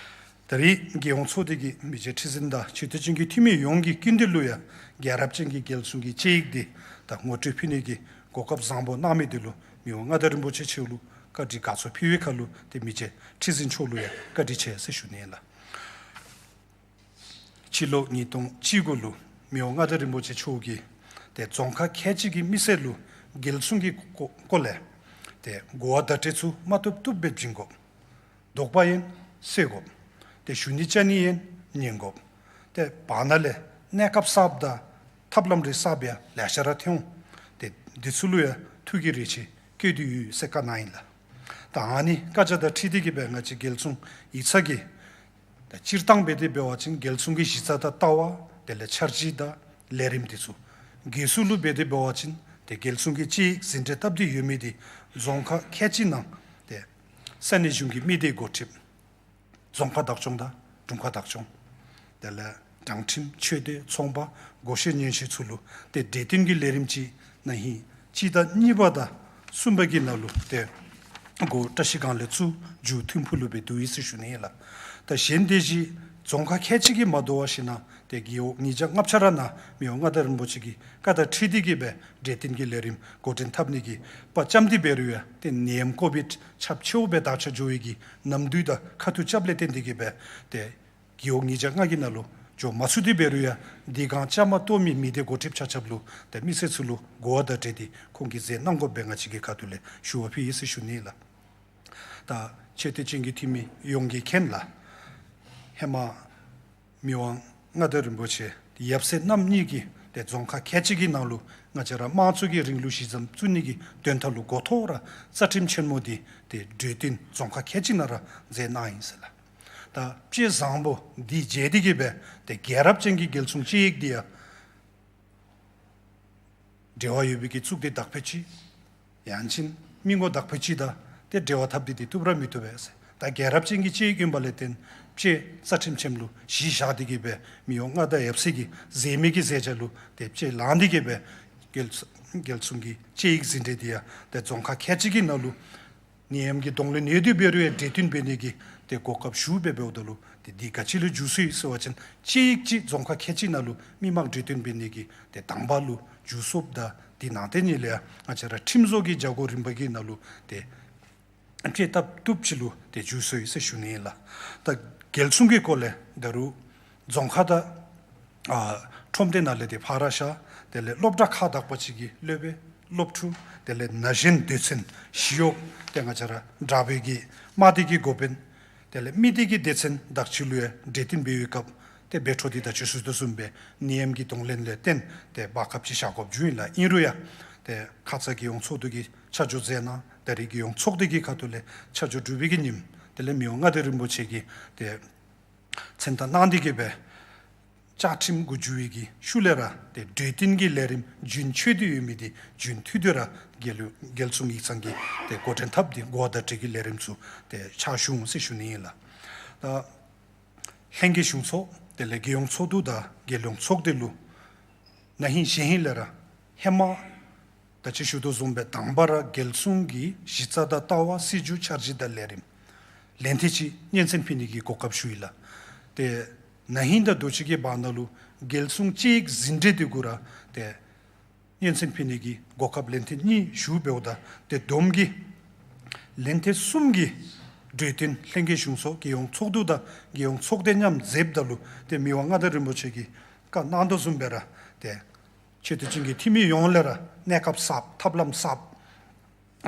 ད་རེས་རྒྱལ་ཡོངས་ཚོགས་སྡེ་གི་མི་རྗེ་ཁྲི་འཛིན་དང་ཆོས་དད་ཅན་གྱི་འཐུས་མི་ཡོངས་ཀྱི་སྐུ་མདུན་ལུ་ཡང་རྒྱལ་རབས་ཅན་གྱི་རྒྱལ་སྲུང་གི་དཔྱད་ཡིག་འདི་ད་ངོ་སྤྲོད་ཕུལ་ནི་གི་གོ་སྐབས་བཟང་པོ་གནང་མི་འདི་ལུ་མི་དབང་མངའ་བདག་རིན་པོ་ཆེ་མཆོག་ལུ་བཀའ་དྲིན་དགའ་ཚོར་ཕུལ་བའི་ཁར་ལུ་ཏེ་མི་རྗེ་ཁྲི་འཛིན་མཆོག་ལུ་ཡང་བཀའ་དྲིན་ཆེ་ཟེར་ཞུ་ནི་ཨིན་ལགས། སྤྱི་ལོ་ཉིས་སྟོང་བཅུ་དགུ་ལུ་མི་དབང་མངའ་བདག་རིན་པོ་ཆེ་མཆོག་གིས་ཏེ་རྫོང་ཁག་ཁལ་གཅིག་གི་མི་སེར་ལུ་རྒྱལ་སྲུང་གི་སྐོར་ལས་ཏེ་གོ་བ་བརྡ་སྤྲོད་ཚུ་མ་བཏུབ་བཏུབ་སྦེ་བྱིན་དགོ། དོགས་པ་ཨིན་སེལ་དགོ། ཏེ་ཞུ་ནི་བཅར་ནི་ཨིན་ཉན་དགོ། ཏེ་བར་ན་ལས་གནས་སྐབས་གསརཔ་དང་ཐབས་ལམ་རིགས་གསརཔ་ཡང་ལེ་ཤ་ར་ཐོན་འོང་། ཏེ་འདི་ཚུ་ལུ་ཡང་ཐུགས་ཀྱི་རེ་ཆེ་བསྐྱེད་དེ་ཡོད་ཟེར་བཀའ་གནང་ཡི་ལགས། ད་ཨ་ནི་བཀའ་རྒྱ་དང་འཁྲིལ་ཏེ་གི་སྦེ་ང་བཅས་རྒྱལ་སྲུང་ཡིག་ཚང་གིས་ད་སྤྱིར་བཏང་འབད་དེ་འབད་བ་ཅིན་རྒྱལ་སྲུང་གི་གཞི་རྩ་དང་ལྟ་བ་དེ་ལས་འཆར་གཞི་དང་ལས་རིམ་འདི་ཚུ། སྒོས་སུ་ལུ་འབད་དེ་འབད་བ་ཅིན་ཏེ་རྒྱལ་སྲུང་གི་དཔྱད་ཡིག་ཟིན་བྲིས་བཏབ་སྟེ་ཡོད་མི་འདི་རྫོང་ཁག་ཁལ་གཅིག་ནང་ཏེ་ས་གནས་གཞུང་གི་མི་སྡེ་འགོ་ཁྲིདཔ། རྫོང་ཁག་བདག་སྐྱོང་དང་དྲུང་ཁག་བདག་སྐྱོང་། དེ་ལས་དྲང་ཁྲིམས་ཆོས་སྡེ་ཚོང་པ་སྒོ་ཤེས་ཉན་ཤེས་ཚུ་ལུ་ཏེ་གྲོས་བསྟུན་གྱི་ལས་རིམ་ཅིག་ན་ཧིང་སྤྱི་ཟླ་གཉིས་པ་དང་གསུམ་པ་གི་ནང་ལུ་ཏེ་སྒོ་བཀྲ་ཤིས་སྒང་ལས་བཙུགས་མཇུག་ཐིམ་ཕུག་ལུ་སྦེ་བསྡུ་ཡི་ཟེར་ཞུ་ནི་ཨིན་ལགས། ད་གཞན་སྡེ་བཞི་རྫོང་ཁག་ཁལ་གཅིག་གིས་མ་དོ་བར་ཞིན་ན་ཏེ་རྒེད་འོག་ཉིས་བརྒྱ་ལྔ་བཅུ་ར་ནང་མི་དབང་མངའ་བདག་རིན་པོ་ཆེ་གི་བཀའ་དང་འཁྲིལ་ཏེ་གི་སྦེ་གྲོས་བསྟུན་གྱི་ལས་རིམ་འགོ་འདྲེན་འཐབ་ནི་གི་དཔའ་བཅམ་སྟེ་འབད་རུང་ཡང་ཏེ་ནད་ཡམས་ཀོ་བིཌ་ཁྱབ་ཆེཝ་སྦེ་དར་ཁྱབ་འགྱོ་བའི་གི་ནམ་དུས་དང་ཁ་ཐུག་རྐྱབ་ལས་བརྟེན་ཏེ་གི་སྦེ་ཏེ་རྒེད་འོག་ཉིས་བརྒྱ་ལྔ་གི་ནང་ལུ་འགྱོ་མ་ཚུགས་ཏེ་འབད་རུང་ཡང་འདི་སྒང་བཅའ་མར་གཏོགས་མི་མི་སྡེ་འགོ་ཁྲིདཔ་ཆ་ཁྱབ་ལུ་ཏེ་མི་སེར་ཚུ་ལུ་གོ་བ་བརྡ་སྤྲོད་འདི་ཁོང་གིས་མཛད་གནང་དགོཔ་སྦེ་ང་བཅས་ཀྱི་ཁ་ཐུག་ལས་ཞུ་བ་ཕུལ་ཡི་ཟེར་ཞུ་ནི་ལགས། ད་ཆོས་དད་ཅན་གྱི་འཐུས་མི་ཡོངས་ཀྱིས་མཁྱེན་ལགས། ཧེ་མ་མི་དབང་མངའ་བདག་རིན་པོ་ཆེ་ཡབ་སྲས་རྣམ་གཉིས་ཀྱིས་ཏེ་རྫོང་ཁག་ཁལ་གཅིག་གི་ནང་ལུ་ང་བཅས་ར་དམངས་གཙོ་གི་རིང་ལུགས་གཞི་བཟུང་བཙུགས་ནི་གི་དོན་དག་ལུ་འགོ་ཐོག་ར་རྩ་ཁྲིམས་ཆེན་མོ་འདི་ཏེ་གྲོས་བསྟུན་རྫོང་ཁག་ཁལ་གཅིག་ནང་ར་མཛད་གནང་ཡི་ཟེར་ལགས། ད་དཔྱད་བཟང་པོ་འདི་མཇལ་ཏེ་གི་སྦེ་ཏེ་རྒྱལ་རབས་ཅན་གྱི་རྒྱལ་སྲུང་དཔྱད་ཡིག་འདི་ཡང་འབྲེལ་བ་ཡོད་པའི་གི་གཙུག་སྡེ་དག་ཕལ་ཅིག་ཡང་ཅིན་མི་ངོམ་དག་ཕལ་ཅིག་དང་ཏེ་འབྲེལ་བ་འཐབ་སྟེ་འདི་བཏུབ་ར་མི་བཏུབ་པས་ཟེར། ད་རྒྱལ་རབས་ཅན་གྱི་དཔྱད་ཡིག་ཨིན་པ་ལས་བརྟེན་དཔྱད་རྩ་ཁྲིམས་ཆེན་མོ་ལུ་གཞི་བཞག་སྟེ་གི་སྦེ་མི་དབང་མངའ་བདག་ཡབ་སྲས་ཀྱིས་མཛད་མི་གི་མཛད་བྱ་ལུ་ཏེ་དཔྱད་ལངས་ཏེ་གི་སྦེ་རྒྱལ་རྒྱལ་སྲུང་གི་དཔྱད་ཡིག་ཟིན་བྲིས་འདི་ཡང་ཏེ་རྫོང་ཁག་ཁལ་གཅིག་གི་ནང་ལུ་ནད་ཡམས་ཀྱི་གདོང་ལེན་ཡོད་དེ་འབད་རུང་ཡང་གྲོས་བསྟུན་འབད་ནི་གི་ཏེ་གོ་སྐབས་ཞུ་སྦེ་འབདཝ་ད་ལུ་ཏེ་འདི་ག་ཅི་ལུ་འགྱུར་སོ་ཡི་ཟེར་བ་ཅིན་དཔྱད་ཡིག་ཅིག་རྫོང་ཁག་ཁལ་གཅིག་ནང་ལུ་མི་མང་གྲོས་བསྟུན་འབད་ནི་གི་ཏེ་དང་པ་ལུ་འགྱུར་སོཔ་ད་འདི་ནང་ཏེ་ཉིད་ལས་ཡང་ང་བཅས་ར་ཁྲིམས་བཟོ་གི་བྱ་སྒོ་རིམ་པ་གི་ནང་ལུ་ཏེ་དཔྱད་བཏབ་བཏུབ་ཅིག་ལུ་ཏེ་འགྱུར་སོ་ཡི་ཟེར་ཞུ་ནི་ཨིན་ལགས། ད་རྒྱལ་སྲུང་གི་སྐོར་ལས་ད་རུང་རྫོང་ཁག་དང་ཨ་ཁྲོམ་སྡེ་ནང་ལས་ཏེ་ཕར་བཞག་དེ་ལས་སློབ་གྲྭ་ཁག་དག་པ་ཅིག་གི་སློབ་དཔོན་སློབ་ཕྲུག་དེ་ལས་ན་གཞོན་སྡེ་ཚན་ཞི་གཡོགཔ་ཏེ་ང་བཅས་ར་དྲག་པོའི་གི་དམག་སྡེ་གི་འགོ་དཔོན་དེ་ལས་མི་སྡེ་གི་སྡེ་ཚན་དག་ཅིག་ལུ་ཡང་གྲོས་བསྟུན་འབད་བའི་སྐབས་ཏེ་འབད་འཕྲོ་འདི་ད་ཅི་ཞུ་དོ་བཟུམ་སྦེ་ནད་ཡམས་ཀྱི་གདོང་ལེན་ལས་བརྟེན་ཏེ་བར་སྐབས་ཅིག་བཞག་དགོཔ་བྱུང་ཡི་ལགས། ཨིན་རུང་ཡང་ཏེ་ཁ་ཙ་རྒྱལ་ཡོངས་ཚོགས་འདུ་གིས་ཆ་འཇོག་མཛད་གནང་། ད་རེས་རྒྱལ་ཡོངས་ཚོགས་སྡེ་གི་ཁ་ཐུག་ལས་ཆ་འཇོག་གྲུབ་པའི་གི་ཉིནམ་དེ་ལས་མི་དབང་མངའ་བདག་རིན་པོ་ཆེ་གིས་ཏེ་མཚན་རྟགས་གནང་སྟེ་གི་སྦེ་བཅའ་ཁྲིམས་འགོ་འཛུགས་པའི་གི་ཤུལ་ལས་ར་ཏེ་གྲོས་བསྟུན་གྱི་ལས་རིམ་རྒྱུན་ཆད་དེ་ཡོད་མི་འདི་རྒྱུན་མཐུད་དེ་ར་རྒྱལ་རྒྱལ་སྲུང་ཡིག་ཚང་གིས་ཏེ་འགོ་འདྲེན་འཐབ་སྟེ་གོ་བ་བརྡ་སྤྲོད་ཀྱི་ལས་རིམ་ཚུ་ཏེ་ཕྱག་ཞུ་འོང་ཟེར་ཞུ་ནི་ཨིན་ལགས། ད་ལྷན་རྒྱས་གཞུང་ཚོགས་དེ་ལས་རྒྱལ་ཡོངས་ཚོགས་འདུ་དང་རྒྱལ་ཡོངས་ཚོགས་སྡེ་ལུ་ན་ཧིང་གཞེས་ཧིང་ལས་ར་ཧེ་མ་ད་ཅི་ཞུ་དོ་བཟུམ་སྦེ་དང་པ་ར་རྒྱལ་སྲུང་གི་གཞི་རྩ་དང་ལྟ་བ་སྲིད་བྱུས་འཆར་གཞི་དང་ལས་རིམ་ལན་ཐེངས་ཅིག་སྙན་གསན་ཕུལ་ནི་གི་གོ་སྐབས་ཞུ་ཡི་ལགས། ཏེ་ན་ཧིང་དང་དུས་ཅི་གི་བར་ན་ལུ་རྒྱལ་སྲུང་དཔྱད་ཡིག་ཟིན་བྲིས་འདི་གུ་ར་ཏེ་སྙན་གསན་ཕུལ་ནི་གི་གོ་སྐབས་ལན་ཐེངས་གཉིས་ཞུ་འབདཝ་ད་ཏེ་བསྡོམས་ཀྱིས་ལན་ཐེངས་གསུམ་གྱི་གྲོས་བསྟུན་ལྷན་རྒྱས་གཞུང་ཚོགས་རྒྱལ་ཡོངས་ཚོགས་འདུ་དང་རྒྱལ་ཡོངས་ཚོགས་སྡེ་མཉམ་མཛདཔ་ད་ལུ་ཏེ་མི་དབང་མངའ་བདག་རིན་པོ་ཆེ་གིས་བཀའ་གནང་དོ་བཟུམ་སྦེ་ར་ཏེ་ཆོས་དད་ཅན་གྱི་འཐུས་མི་ཡོངས་ལས་ར་གནས་སྐབས་གསརཔ་ཐབས་ལམ་གསརཔ་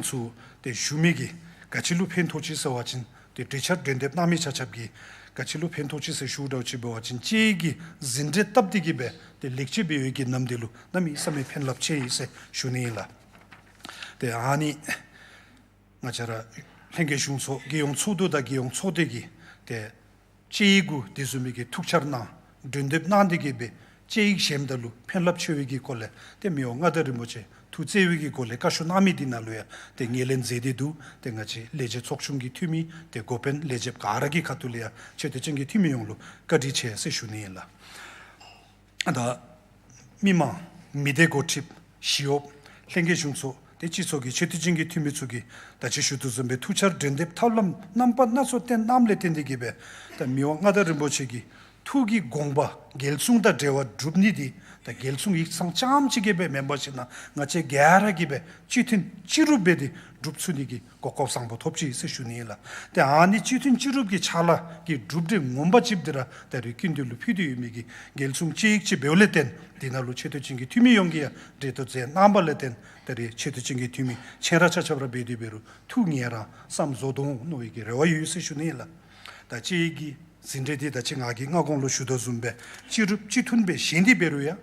ཚུ་ཏེ་ཞུ་མི་གིས་ག་ཅི་ལུ་ཕན་ཐོགས་ཅི་ཟེར་བ་ཅིན་ཏེ་གྲོས་འཆར་གྲོས་འདེབས་གནང་མི་ཆ་ཁྱབ་ཀྱིས་ག་ཅི་ལུ་ཕན་ཐོགས་ཅི་ཟེར་ཞུཝ་ད་ཅིག་འབད་བ་ཅིན་དཔྱད་ཡིག་གི་ཟིན་བྲིས་བཏབ་སྟེ་གི་སྦེ་ཏེ་ལེགས་བཅོས་འབད་བའི་གི་ནམ་དུས་ལུ་གནམ་མེད་ས་མེད་ཕན་རླབས་ཆེ་ཡི་ཟེར་ཞུ་ནི་ཨིན་ལགས། ཏེ་ཨ་ནི་ང་བཅས་ར་ལྷན་རྒྱས་གཞུང་ཚོགས་རྒྱལ་ཡོངས་ཚོགས་འདུ་དང་རྒྱལ་ཡོངས་ཚོགས་སྡེ་གིས་ཏེ་དཔྱད་ཡིག་གུ་དེ་བཟུམ་མའི་གི་ཐུགས་འཆར་གནང་གྲོས་འདེབས་གནང་སྟེ་གི་སྦེ་དཔྱད་ཡིག་གཞནམ་ད་ལུ་ཕན་རླབས་ཆེ་བའི་གི་སྐོར་ལས་ཏེ་མི་དབང་མངའ་བདག་རིན་པོ་ཆེ་ཐུགས་བརྩེ་བའི་གི་སྒོ་ལས་བཀའ་ཤོག་གནང་མི་འདི་ནང་ལུ་ཡང་ཏེ་ངོས་ལེན་མཛད་དེ་འདུག། ཏེ་ང་བཅས་ལས་བྱེད་ཚོགས་ཆུང་གི་འཐུས་མི་ཏེ་འགོ་དཔོན་ལས་བྱེདཔ་ག་ར་གི་ཁ་ཐུག་ལས་ཡང་ཆོས་དད་ཅན་གྱི་འཐུས་མི་ཡོངས་ལུ་བཀའ་དྲིན་ཆེ་ཟེར་ཞུ་ནི་ཨིན་ལགས། ད་མི་མང་མི་སྡེ་འགོ་ཁྲིདཔ་ཞི་གཡོགཔ་ལྷན་རྒྱས་གཞུང་ཚོགས་ ཏེ་སྤྱི་ཚོགས་ཀྱི་ཆེ་མཐོའི་ཅན་གྱི་འཐུས་མི་ཚུ་གིས་ད་ཅི་ཞུ་དོ་བཟུམ་སྦེ་ཐུགས་འཆར་འགྲན་འདེབས་ཐབས་ལམ་རྣམ་པ་སྣ་ཚོགས་བཏོན་གནངམ་ལས་བརྟེན་ཏེ་གིས་སྦེ་ད་མི་དབང་མངའ་བདག་རིན་པོ་ཆེ་གི་ཐུགས་ཀྱི་དགོངས་པ་རྒྱལ་གསུང་དང་འབྲེལ་བ་སྒྲུབ་ནི་འདི་ད་རྒྱལ་གསུང་ཡིག་ཚང་རྐྱངམ་གཅིག་གིས་སྦེ་མེན་པར་ཞིན་ན་ང་བཅས་ག་ར་གིས་སྦེ་གཅིག་མཐུན་གཅིག་སྒྲུབ་འབད་དེ་སྒྲུབ་ཚུགས་ནི་གི་གོ་སྐབས་བཟང་པོ་ཐོབ་ཅི་ཟེར་ཞུ་ནི་ཨིན་ལགས། ཏེ་ཨ་ནི་གཅིག་མཐུན་གཅིག་སྒྲུབ་ཀྱི་ཕྱག་ལཱ་གི་གྲུབ་འབྲས་ངོ་མ་ཅིག་འདི་ར་ད་རེས་སྐུ་མདུན་ལུ་ཕུལ་ཏེ་ཡོད་མི་གི་རྒྱལ་གསུང་དཔྱད་ཡིག་ཅིག་འབདཝ་ལས་བརྟེན་འདི་ནང་ལུ་ཆེ་མཐོའི་ཅན་གྱི་འཐུས་མི་ཡོངས་ཀྱིས་ཡང་འབྲེལ་གཏོགས་མཛད་གནང་བ་ལས་བརྟེན་ད་རེས་ཆེ་མཐོའི་ཅན་གྱི་འཐུས་མི་ཁྱེད་ར་ཆ་ཁྱབ་ར་འབད་དེ་འབད་རུང་ཐུགས་མཉེས་རང་བསམ་བཟོ་དོ་འོང་མནོ་བའི་གི་རེ་བ་ཡོད་ཟེར་ཞུ་ནི་ཨིན་ལགས། ད་དཔྱད་ཡིག་གི་ཟིན་བྲིས་འདི་ད་ཅི་ང་གིས་སྔ་གོང་ལུ་ཞུ་དོ་བཟུམ་སྦེ་གཅིག་སྒྲུབ་གཅིག་མཐུན་སྦེ་བཞེངས་ཏེ་འབད་རུང་ཡང་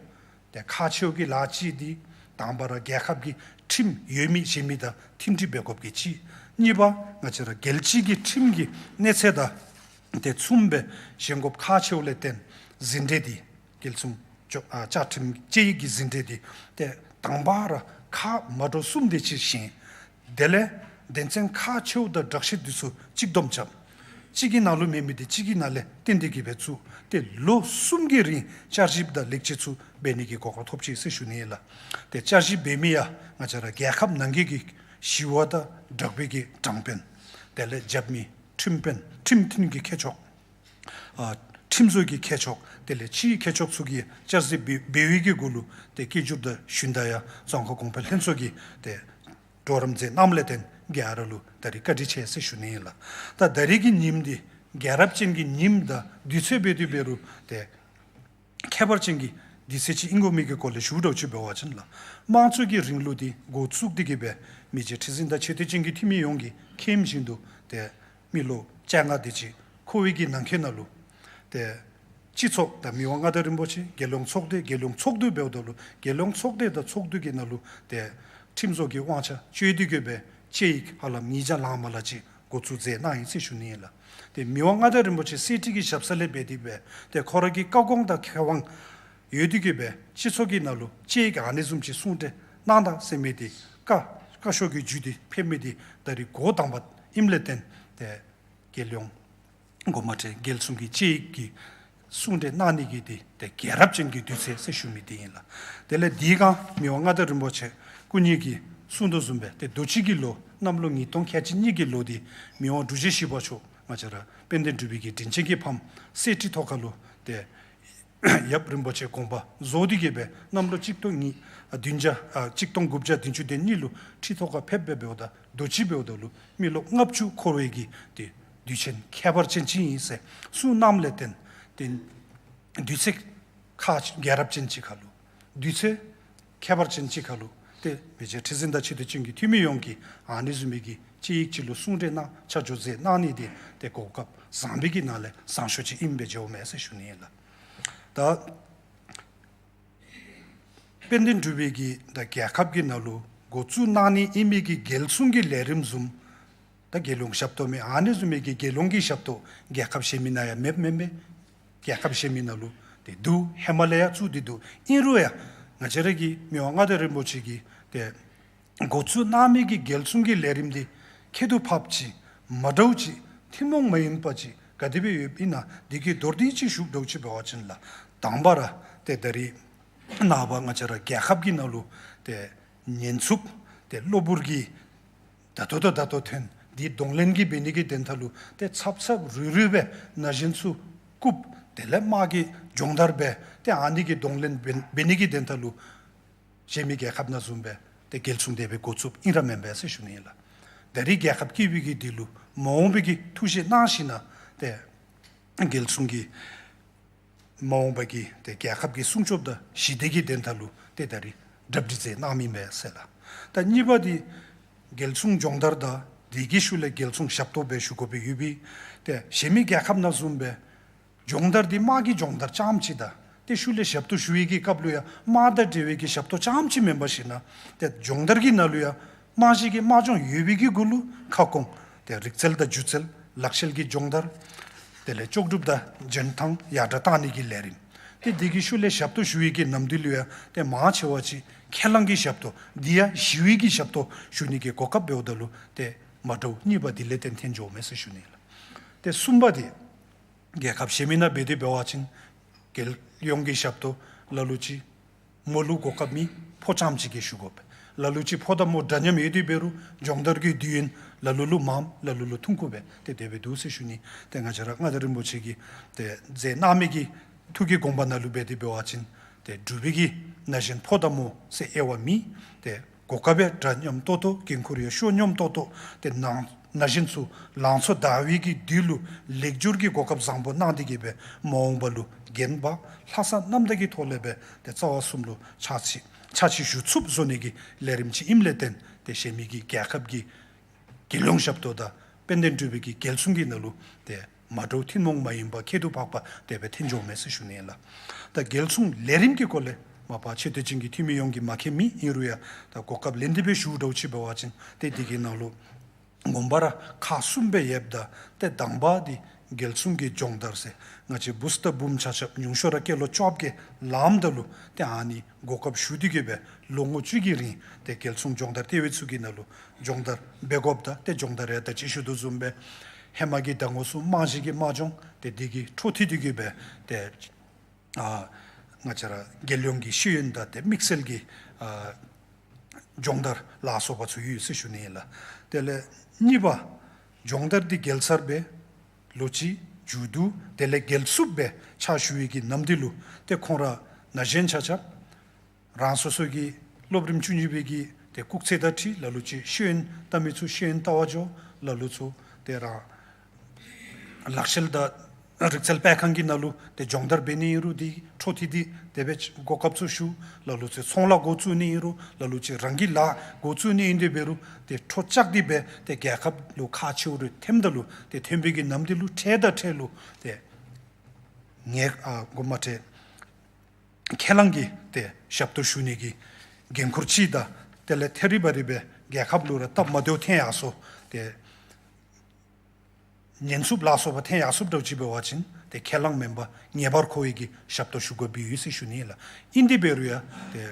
ཏེ་ཁག་ཆེཝ་གི་ལཱ་ཅིག་འདི་དང་པ་ར་རྒྱལ་ཁབ་ཀྱི་ཁྲིམས་ཡོད་མི་ཤེས་མི་དང་མཐུན་སྒྲིག་འབད་དགོཔ་གི་གཅིག། གཉིས་པ་ང་བཅས་ར་རྒྱལ་སྤྱི་གི་ཁྲིམས་ཀྱི་གནས་ཚད་དང་ཏེ་མཚུངས་སྦེ་བཞེངས་དགོཔ་ཁག་ཆེཝ་ལས་བརྟེན་ཟིན་བྲིས་འདི་རྒྱལ་གསུང་བཅའ་ཨ་བཅའ་ཁྲིམས་དཔྱད་ཡིག་གི་ཟིན་བྲིས་འདི་ཏེ་དང་པ་ར་ཁག་མ་འདྲཝ་གསུམ་དེ་ཅིག་བཞེངས། དེ་ལས་དོན་ཚན་ཁག་ཆེཝ་དང་སྦྲགས་གཞི་འདི་ཚུ་གཅིག་བསྡོམས་རྐྱབ། གཅིག་གི་ནང་ལུ་མེད་མི་འདི་གཅིག་གི་ནང་ལས་བཏོན་ཏེ་གིས་སྦེ་བཙུགས། ཏེ་ལོ་གསུམ་གྱི་རིང་བསྐྱར་ཞིབ་དང་ལེགས་བཅོས་ཚུ་འབད་ནི་གི་གོ་སྐབས་ཐོབ་ཅི་ཟེར་ཞུ་ནི་ཨིན་ལགས། ཏེ་བསྐྱར་ཞིབ་འབད་མི་ཡང་ང་བཅས་ར་རྒྱལ་ཁབ་ནང་གི་གི་ཞི་བ་དང་དྲག་པོའི་གི་དྲང་དཔོན། དེ་ལས་རྒྱབ་མི་ཁྲིམས་དཔོན་ཁྲིམས་མཐུན་གྱི་མཁས་མཆོག་ཨ་ཁྲིམས་བཟོ་གི་མཁས་མཆོག་དེ་ལས་ཕྱིའི་མཁས་མཆོག་ཚུ་གིས་བསྐྱར་ཞིབ་འབད་འབད་བའི་གི་གུ་ལུ་ཏེ་སྐད་སྒྱུར་དང་ཞུན་དག་ཡང་ཙོང་ཁ་གོང་འཕེལ་ལྷན་ཚོགས་ཀྱིས་ཏེ་གྲོགས་རམ་མཛད་གནངམ་ལས་བརྟེན་ག་ར་ལུ་ད་རེས་བཀའ་དྲིན་ཆེ་ཟེར་ཞུ་ནི་ཨིན་ལགས། ད་ད་རེས་ཀྱི་ཉིནམ་འདི་རྒྱལ་རབས་ཅན་གྱི་ཉིནམ་དང་དུས་ཚོད་འབད་དེ་འབད་རུང་ཏེ་ཁྱད་པར་ཅན་གྱི་དུས་ཚོད་ཅིག་ཨིན་དགོ་མི་གི་སྐོར་ལས་ཞུ་དོ་ཅིག་འབད་བ་ཅིན་ལགས། དམངས་གཙོ་གི་རིང་ལུགས་འདི་འགོ་བཙུགས་ཏེ་གིས་སྦེ་མི་རྗེ་ཁྲི་འཛིན་དང་ཆེ་མཐོའི་ཅན་གྱི་འཐུས་མི་ཡོངས་ཀྱིས་མཁྱེན་བཞིན་དུ་ཏེ་མི་ལོ་བཅོ་ལྔ་དེ་ཅིག་འཁོར་བའི་གི་ནང་འཁོད་ནང་ལུ་ཏེ་སྤྱི་ཚོགས་དང་མི་དབང་མངའ་བདག་རིན་པོ་ཆེ་རྒྱལ་ཡོངས་ཚོགས་སྡེ་རྒྱལ་ཡོངས་ཚོགས་འདུ་འབདཝ་ད་ལུ་རྒྱལ་ཡོངས་ཚོགས་སྡེ་དང་ཚོགས་འདུ་གི་ནང་ལུ་ཏེ་ཁྲིམས་བཟོ་གི་དབང་ཆ་སྤྱོད་དེ་གིས་སྦེ་དཔྱད་ཡིག་ཧ་ལམ་ཉིས་བརྒྱ་ལང་མ་ལང་ཅིག་འགོ་བཙུགས་མཛད་གནང་ཡི་ཟེར་ཞུ་ནི་ཨིན་ལགས། ཏེ་མི་དབང་མངའ་བདག་རིན་པོ་ཆེ་གསེར་ཁྲི་གི་ཞབས་ས་ལས་འབད་དེ་སྦེ་ཏེ་ཁོ་ར་གི་བཀའ་དགོངས་དང་ཁེ་དབང་ཡོད་དེ་གིས་སྦེ་སྤྱི་ཚོགས་ཀྱི་ནང་ལུ་དཔྱད་ཡིག་ཨ་ནི་བཟུམ་ཅིག་གསུང་གྲོས་གནང་དང་ཟེར་མི་འདི་བཀའ་བཀའ་ཤོག་གི་བརྒྱུད་དེ་ཕེབས་མི་འདི་ད་རེས་འགོ་དང་པ་ཨིནམ་ལས་བརྟེན་ཏེ་རྒྱལ་ཡོངས་འགོ་མ་ཁྲིད་རྒྱལ་གསུང་གི་དཔྱད་ཡིག་གི་གསུང་གྲོས་གནང་ནི་གི་འདི་ཏེ་རྒྱལ་རབས་ཅན་གྱི་དུས་ཚོད་ཟེར་ཞུ་མི་འདི་ཨིན་ལགས། དེ་ལས་འདི་གང་མི་དབང་མངའ་བདག་རིན་པོ་ཆེ་སྐུ་ཉིད་ཀྱིས་གསུང་དོ་བཟུམ་སྦེ་ཏེ་དུས་ཅི་གི་ལོ་གནམ་ལོ་ཉིས་སྟོང་ཁལ་གཅིག་གཉིས་ཀྱི་ལོ་འདི་མི་དབང་འབྲུག་རྒྱལ་བཞི་པ་མཆོག་ང་བཅས་ར་དཔལ་ལྡན་འབྲུག་པའི་གི་དྲིན་ཅན་གྱི་ཕམ་གསེར་ཁྲི་ཐོག་ཁ་ལུ་ཏེ་ཡབ་རིན་པོ་ཆེ་དགོངས་པ་རྫོགས་ཏེ་གིས་སྦེ་གནམ་ལོ་གཅིག་སྟོང་ཉིས་ཨ་བདུན་བརྒྱ་ཨ་གཅིག་སྟོང་དགུ་བརྒྱ་བདུན་ཅུ་དོན་གཉིས་ལུ་ཁྲི་ཐོག་ཁར་ཕེབས་སྦེ་འབདཝ་ད་དུས་ཅི་འབདཝ་ད་ལུ་མི་ལོ་ལྔ་བཅུ་འཁོར་བའི་གི་ཏེ་དུས་ཆེན་ཁྱད་པར་ཅན་ཅིག་ཨིན་ཟེར་གསུང་གནངམ་ལས་བརྟེན་ཏེ་དུས་ཚོད་ཁག་རྒྱལ་རབས་ཅན་ཅིག་ཁ་ལུ་དུས་ཚོད་ཁྱད་པར་ཅན་ཅིག་ཁ་ལུ་ཏེ་མི་རྗེ་ཁྲི་འཛིན་དང་ཆེ་མཐོའི་ཅན་གྱི་འཐུས་མི་ཡོངས་ཀྱིས་ཨ་ནི་བཟུམ་མའི་གི་དཔྱད་ཡིག་ཅིག་ལུ་གསུང་གྲོས་གནང་ཆ་འཇོག་མཛད་གནང་ནི་འདི་ཏེ་གོ་སྐབས་བཟང་པོའི་གི་ནང་ལས་བཟང་ཤོས་ཅིག་ཨིནམ་སྦེ་འགྱོཝ་མས་ཟེར་ཞུ་ནི་ཨིན་ལགས། ད་དཔལ་ལྡན་འབྲུག་པའི་གི་ད་རྒྱལ་ཁབ་ཀྱི་ནང་ལུ་འགོ་བཙུགས་གནང་ནི་ཨིན་མི་གི་རྒྱལ་གསུང་གི་ལས་རིམ་བཟུམ་ད་རྒྱལ་ཡོངས་ཞབས་ཏོག་མེན་ཨ་ནི་བཟུམ་མའི་གི་རྒྱལ་ཡོངས་ཀྱི་ཞབས་ཏོག་རྒྱལ་ཁབ་གཞན་མི་ནང་ཡང་མེདཔ་མེན་པས། རྒྱལ་ཁབ་གཞན་མི་ནང་ལུ་ཏེ་འདུག། ཧེ་མ་ལས་ཡང་བཙུགས་ཏེ་འདུག། ཨིན་རུང་ཡང་ང་བཅས་ར་གི་མི་དབང་མངའ་བདག་རིན་པོ་ཆེ་གིས་ཏེ་འགོ་བཙུགས་གནང་མི་གི་རྒྱལ་གསུང་གི་ལས་རིམ་འདི་ཁྱད་དུ་འཕགསཔ་ཅིག་མ་འདྲཝ་ཅིག་ཐུན་མོང་མ་ཡིན་པ་ཅིག་ག་དེ་སྦེ་ཡོདཔ་ཨིན་ན་འདི་གི་མདོར་བསྡུས་ཅིག་ཞུ་དོ་ཅིག་འབད་བ་ཅིན་ལགས། དང་པ་ར་ཏེ་ད་རེས་ནངས་པ་ང་བཅས་ར་རྒྱལ་ཁབ་ཀྱི་ནང་ལུ་ཏེ་ཉེན་ཚབས་ཏེ་གློ་བུར་གྱི་ད་ལྟོ་དང་ད་ལྟོ་ཐོན་འདི་གདོང་ལེན་གྱི་འབད་ནི་གི་དོན་དག་ལུ་ཏེ་ཚབ་ཚབ་རུལ་རུལ་སྦེ་ན་གཞོན་ཚུ་བཀུག། དེ་ལས་དམག་གི་སྦྱོང་བརྡར་འབད། ཏེ་ཨ་ནི་གི་གདོང་ལེན་འབད་འབད་ནི་གི་དོན་དག་ལུ་གཞན་མི་རྒྱལ་ཁབ་ནང་བཟུམ་སྦེ་ཏེ་རྒྱལ་གསུང་དེ་སྦེ་འགོ་བཙུགསཔ་ཨིན་ར་མེན་པས་ཟེར་ཞུ་ནི་ཨིན་ལགས། ད་རེས་རྒྱལ་ཁབ་སྐྱིད་པའི་གི་དུས་ལུ་མ་འོངས་པའི་གི་ཐུགས་བཞེད་གནང་ཞིན་ན་ཏེ་རྒྱལ་གསུང་གི་མ་འོངས་པ་གི་ཏེ་རྒྱལ་ཁབ་ཀྱི་སྲུང་སྐྱོབ་དང་ཞི་བདེ་གི་དོན་དག་ལུ་ཏེ་ད་རེས་གྲ་སྒྲིག་མཛད་གནངམ་ཨིན་པས་ཟེར་ལགས། ད་གཉིས་པ་འདི་རྒྱལ་གསུང་སྦྱོང་བརྡར་དང་དེ་གི་ཤུལ་ལས་རྒྱལ་གསུང་ཞབས་ཏོག་སྦེ་ཞུ་དགོ་པའི་ཡོད་པས། ཏེ་གཞན་མི་རྒྱལ་ཁབ་ནང་བཟུམ་སྦེ་སྦྱོང་བརྡར་འདི་དམག་གི་སྦྱོང་བརྡར་རྐྱངམ་ཅིག་དང་ཏེ་ཤུལ་ལས་ཞབས་ཏོག་ཞུ་བའི་གི་སྐབས་ལུ་ཡང་དམག་དང་འབྲེལ་བའི་གི་ཞབས་ཏོག་རྐྱངམ་ཅིག་མེན་པར་ཞིན་ན་ཏེ་སྦྱོང་བརྡར་གྱི་ནང་ལུ་ཡང་དམག་གཞི་གི་དམག་སྦྱོང་ཡོད་པའི་གི་གུ་ལུ་ཁ་སྐོང་ཏེ་རིག་རྩལ་དང་སྒྱུ་རྩལ་ལག་ཤེས་ཀྱི་སྦྱོང་བརྡར་དེ་ལས་ལྕོགས་གྲུབ་དང་འཇོན་ཐང་ཡར་དྲག་གཏང་ནི་གི་ལས་རིམ་ཏེ་དེ་གི་ཤུལ་ལས་ཞབས་ཏོག་ཞུ་བའི་གི་ནམ་དུས་ལུ་ཡང་ཏེ་མང་ཆེ་བ་ཅིག་ཁས་བླངས་ཀྱི་ཞབས་ཏོག་འདི་ཡང་ཞི་བའི་གི་ཞབས་ཏོག་ཞུ་ནི་གི་གོ་སྐབས་འབདཝ་ད་ལུ་ཏེ་མ་འདྲཝ་གཉིས་པ་འདི་ལས་བརྟེན་ཐོན་འགྱོཝ་མས་ཟེར་ཞུ་ནི་ལགས། ཏེ་གསུམ་པ་འདི་རྒྱལ་ཁབ་གཞན་མི་ནང་འབད་དེ་འབད་བ་ཅིན་རྒྱལ་ཡོངས་ཀྱི་ཞབས་ཏོག་ལ་ལུ་ཅིག་ མོ་ལུ་གོ་སྐབས་མེད། ཕོ་རྐྱངམ་གཅིག་གིས་ཞུ་དགོ་པས། ལ་ལུ་ཅིག་ཕོ་དང་མོ་འདྲ་མཉམ་ཡོད་དེ་འབད་རུང་སྦྱོང་བརྡར་གྱི་དུས་ཡུན་ལ་ལུ་ལུ་མངམ་ལ་ལུ་ལུ་ཐུང་ཀུ་སྦེ་ཏེ་དེ་སྦེ་འདུག་ཟེར་ཞུ་ནི། ཏེ་ང་བཅས་ར་མངའ་བདག་རིན་པོ་ཆེ་གིས་ཏེ་མཛད་གནང་མི་གི་ཐུགས་ཀྱི་དགོངས་པ་ནང་ལུ་འབད་དེ་འབད་བ་ཅིན་ཏེ་འབྲུག་པའི་གི་ན་གཞོན་ཕོ་དང་མོ་ཟེར་དབྱེ་བ་མེད། ཏེ་གོ་སྐབས་ཡང་འདྲ་མཉམ་ཏོག་ཏོ། འགན་ཁུར་ཡང་ཤུགས་སྙོམས་ཏོག་ཏོ། ཏེ་ན་ན་གཞོན་ཚུ་ལང་ཚོ་དར་བའི་གི་དུས་ལུ་ལེགས་བསྒྱུར་གྱི་གོ་སྐབས་བཟང་པོ་གནང་སྟེ་གིས་སྦེ་མ་འོངས་པ་ལུ་འགན་འབག་ལྷག་བསམ་རྣམ་དག་གི་ཐོག་ལས་སྦེ་ཏེ་རྩ་བ་གསུམ་ལུ་ཕྱག་ཕྱིད་ཕྱག་ཕྱིད་ཞུ་ཚུགསཔ་བཟོ་ནི་གི་ལས་རིམ་ཅིག་ཨིནམ་ལས་བརྟེན་ཏེ་གཞན་མི་གི་རྒྱལ་ཁབ་ཀྱི་རྒྱལ་ཡོངས་ཞབས་ཏོག་དང་དཔལ་ལྡན་འབྲུག་པའི་གི་རྒྱལ་སྲུང་གི་ནང་ལུ་ཏེ་མ་འདྲཝ་ཐུན་མོང་མ་ཡིན་པ་ཁྱད་དུ་འཕགས་པ་དེ་སྦེ་ཐོན་འགྱོཝ་མས་ཟེར་ཞུ་ནི་ཨིན་ལགས། ད་རྒྱལ་སྲུང་ལས་རིམ་གྱི་སྐོར་ལས་མ་པ་ཆེ་བསྟོད་ཅན་གྱི་འཐུས་མི་ཡོངས་ཀྱིས་མ་མཁྱེན་མི་ཨིན་རུང་ཡང་ད་གོ་སྐབས་ལེན་ཏེ་སྦེ་ཞུ་འདྲཝ་ཅིག་འབད་བ་ཅིན་ཏེ་འདི་གི་ནང་ལུ་ངོ་མ་ར་ཁག་གསུམ་སྦེ་ཡོདཔ་ད་ཏེ་དང་པ་འདི་རྒྱལ་སྲུང་གི་སྦྱོང་བརྡར་ཟེར། ང་བཅས་བུཚ་དང་བུམོ་ཆ་ཁྱབ་ཉུང་ཤོས་ར་སྐྱེས་ལོ་བཅོ་བརྒྱད་ལངམ་ད་ལུ་ཏེ་ཨ་ནི་གོ་སྐབས་ཞུ་སྟེ་གིས་སྦེ་ལོ་ངོ་བཅུ་གི་རིང་ཏེ་རྒྱལ་སྲུང་སྦྱོང་བརྡར་ལྟེ་བའི་ཚུ་གི་ནང་ལུ་སྦྱོང་བརྡར་འབད་དགོཔ་ད་ཏེ་སྦྱོང་བརྡར་ཡང་ད་ཅི་ཞུ་དོ་བཟུམ་སྦེ་ཧེ་མ་གི་ཟླ་ངོ་གསུམ་རྨང་གཞི་གི་དམག་སྦྱོང་ཏེ་འདི་གི་འཕྲོ་མཐུད་དེ་གིས་སྦེ་ཏེ་ཨ་ང་བཅས་ར་རྒྱལ་ཡོངས་ཀྱི་ཤེས་ཡོན་དང་ཏེ་དམིགས་བསལ་གྱི་ཨ་སྦྱོང་བརྡར་ལ་སོགས་པ་ཚུ་ཡོད་ཟེར་ཞུ་ནི་ཨིན་ལགས། དེ་ལས་གཉིས་པ་སྦྱོང་བརྡར་འདི་རྒྱལ་སར་སྦེ་ལོ་གཅིག་མཇུག་བསྡུ་དེ་ལས་རྒྱལ་སྲུངཔ་སྦེ་ཕྱག་ཞུ་བའི་གི་ནམ་དུས་ལུ་ཏེ་ཁོང་ར་ན་གཞོན་ཆ་ཁྱབ་རང་སོ་སོ་གི་སློབ་རིམ་བཅུ་གཉིས་པའི་གི་ཏེ་སྐུགས་ཚད་དང་འཁྲིལ་ལ་ལུ་ཅིག་ཤེས་ཡོན་བལྟ་མི་ཚུ་ཤེས་ཡོན་བལྟ་བར་འགྱོ། ལ་ལུ་ཚུ་ཏེ་རང་ལག་ཤེས་དང་རིག་རྩལ་སྤེལ་ཁང་གི་ནང་ལུ་ཏེ་སྦྱོང་བརྡར་འབད་ནི་ཨིན་རུང་འདི་འཕྲོ་མཐུད་དེ་དེ་སྦེ་གོ་སྐབས་ཚུ་ཞུ། ལ་ལུ་ཚུ་ཚོང་ལཱ་འགོ་བཙུགས་ནི་ཨིན་རུང་ལ་ལུ་ཅིག་རང་གི་ལཱ་འགོ་བཙུགས་ནི་ཨིན་དེ་འབད་རུང་ཏེ་འཕྲོ་བཅག་སྟེ་སྦེ་ཏེ་རྒྱལ་ཁབ་ལུ་ཁག་ཆེཝ་རེ་ཐོནམ་ད་ལུ་ཏེ་ཐོན་པའི་གི་ནམ་དུས་ལུ་འཕྲལ་དང་འཕྲལ་ལུ་ཏེ་ངེ་ཨ་གོ་མ་འཕྲལ་ཁས་བླངས་ཀྱིས་ཏེ་ཞབས་ཏོག་ཞུ་ནི་གི་འགན་ཁུར་ཅིག་དང་དེ་ལས་ཐད་རི་བ་རི་སྦེ་རྒྱལ་ཁབ་ལུ་ར་སྟབས་མ་བདེཝ་ཐོན་ཡར་སོང་ཏེ་ཉེན་སྲུང་ལ་སོགས་པ་ཐོན་ཡར་སོངམ་འདྲཝ་ཅིག་འབད་བ་ཅིན་ཏེ་ཁས་བླངས་མེན་པར་ངེས་པར་མཁོ་བའི་གི་ཞབས་ཏོག་ཞུ་དགོཔ་ཡོད་ཟེར་ཞུ་ནི་ཨིན་ལགས། ཨིན་དེ་འབད་རུང་ཡང་ཏེ་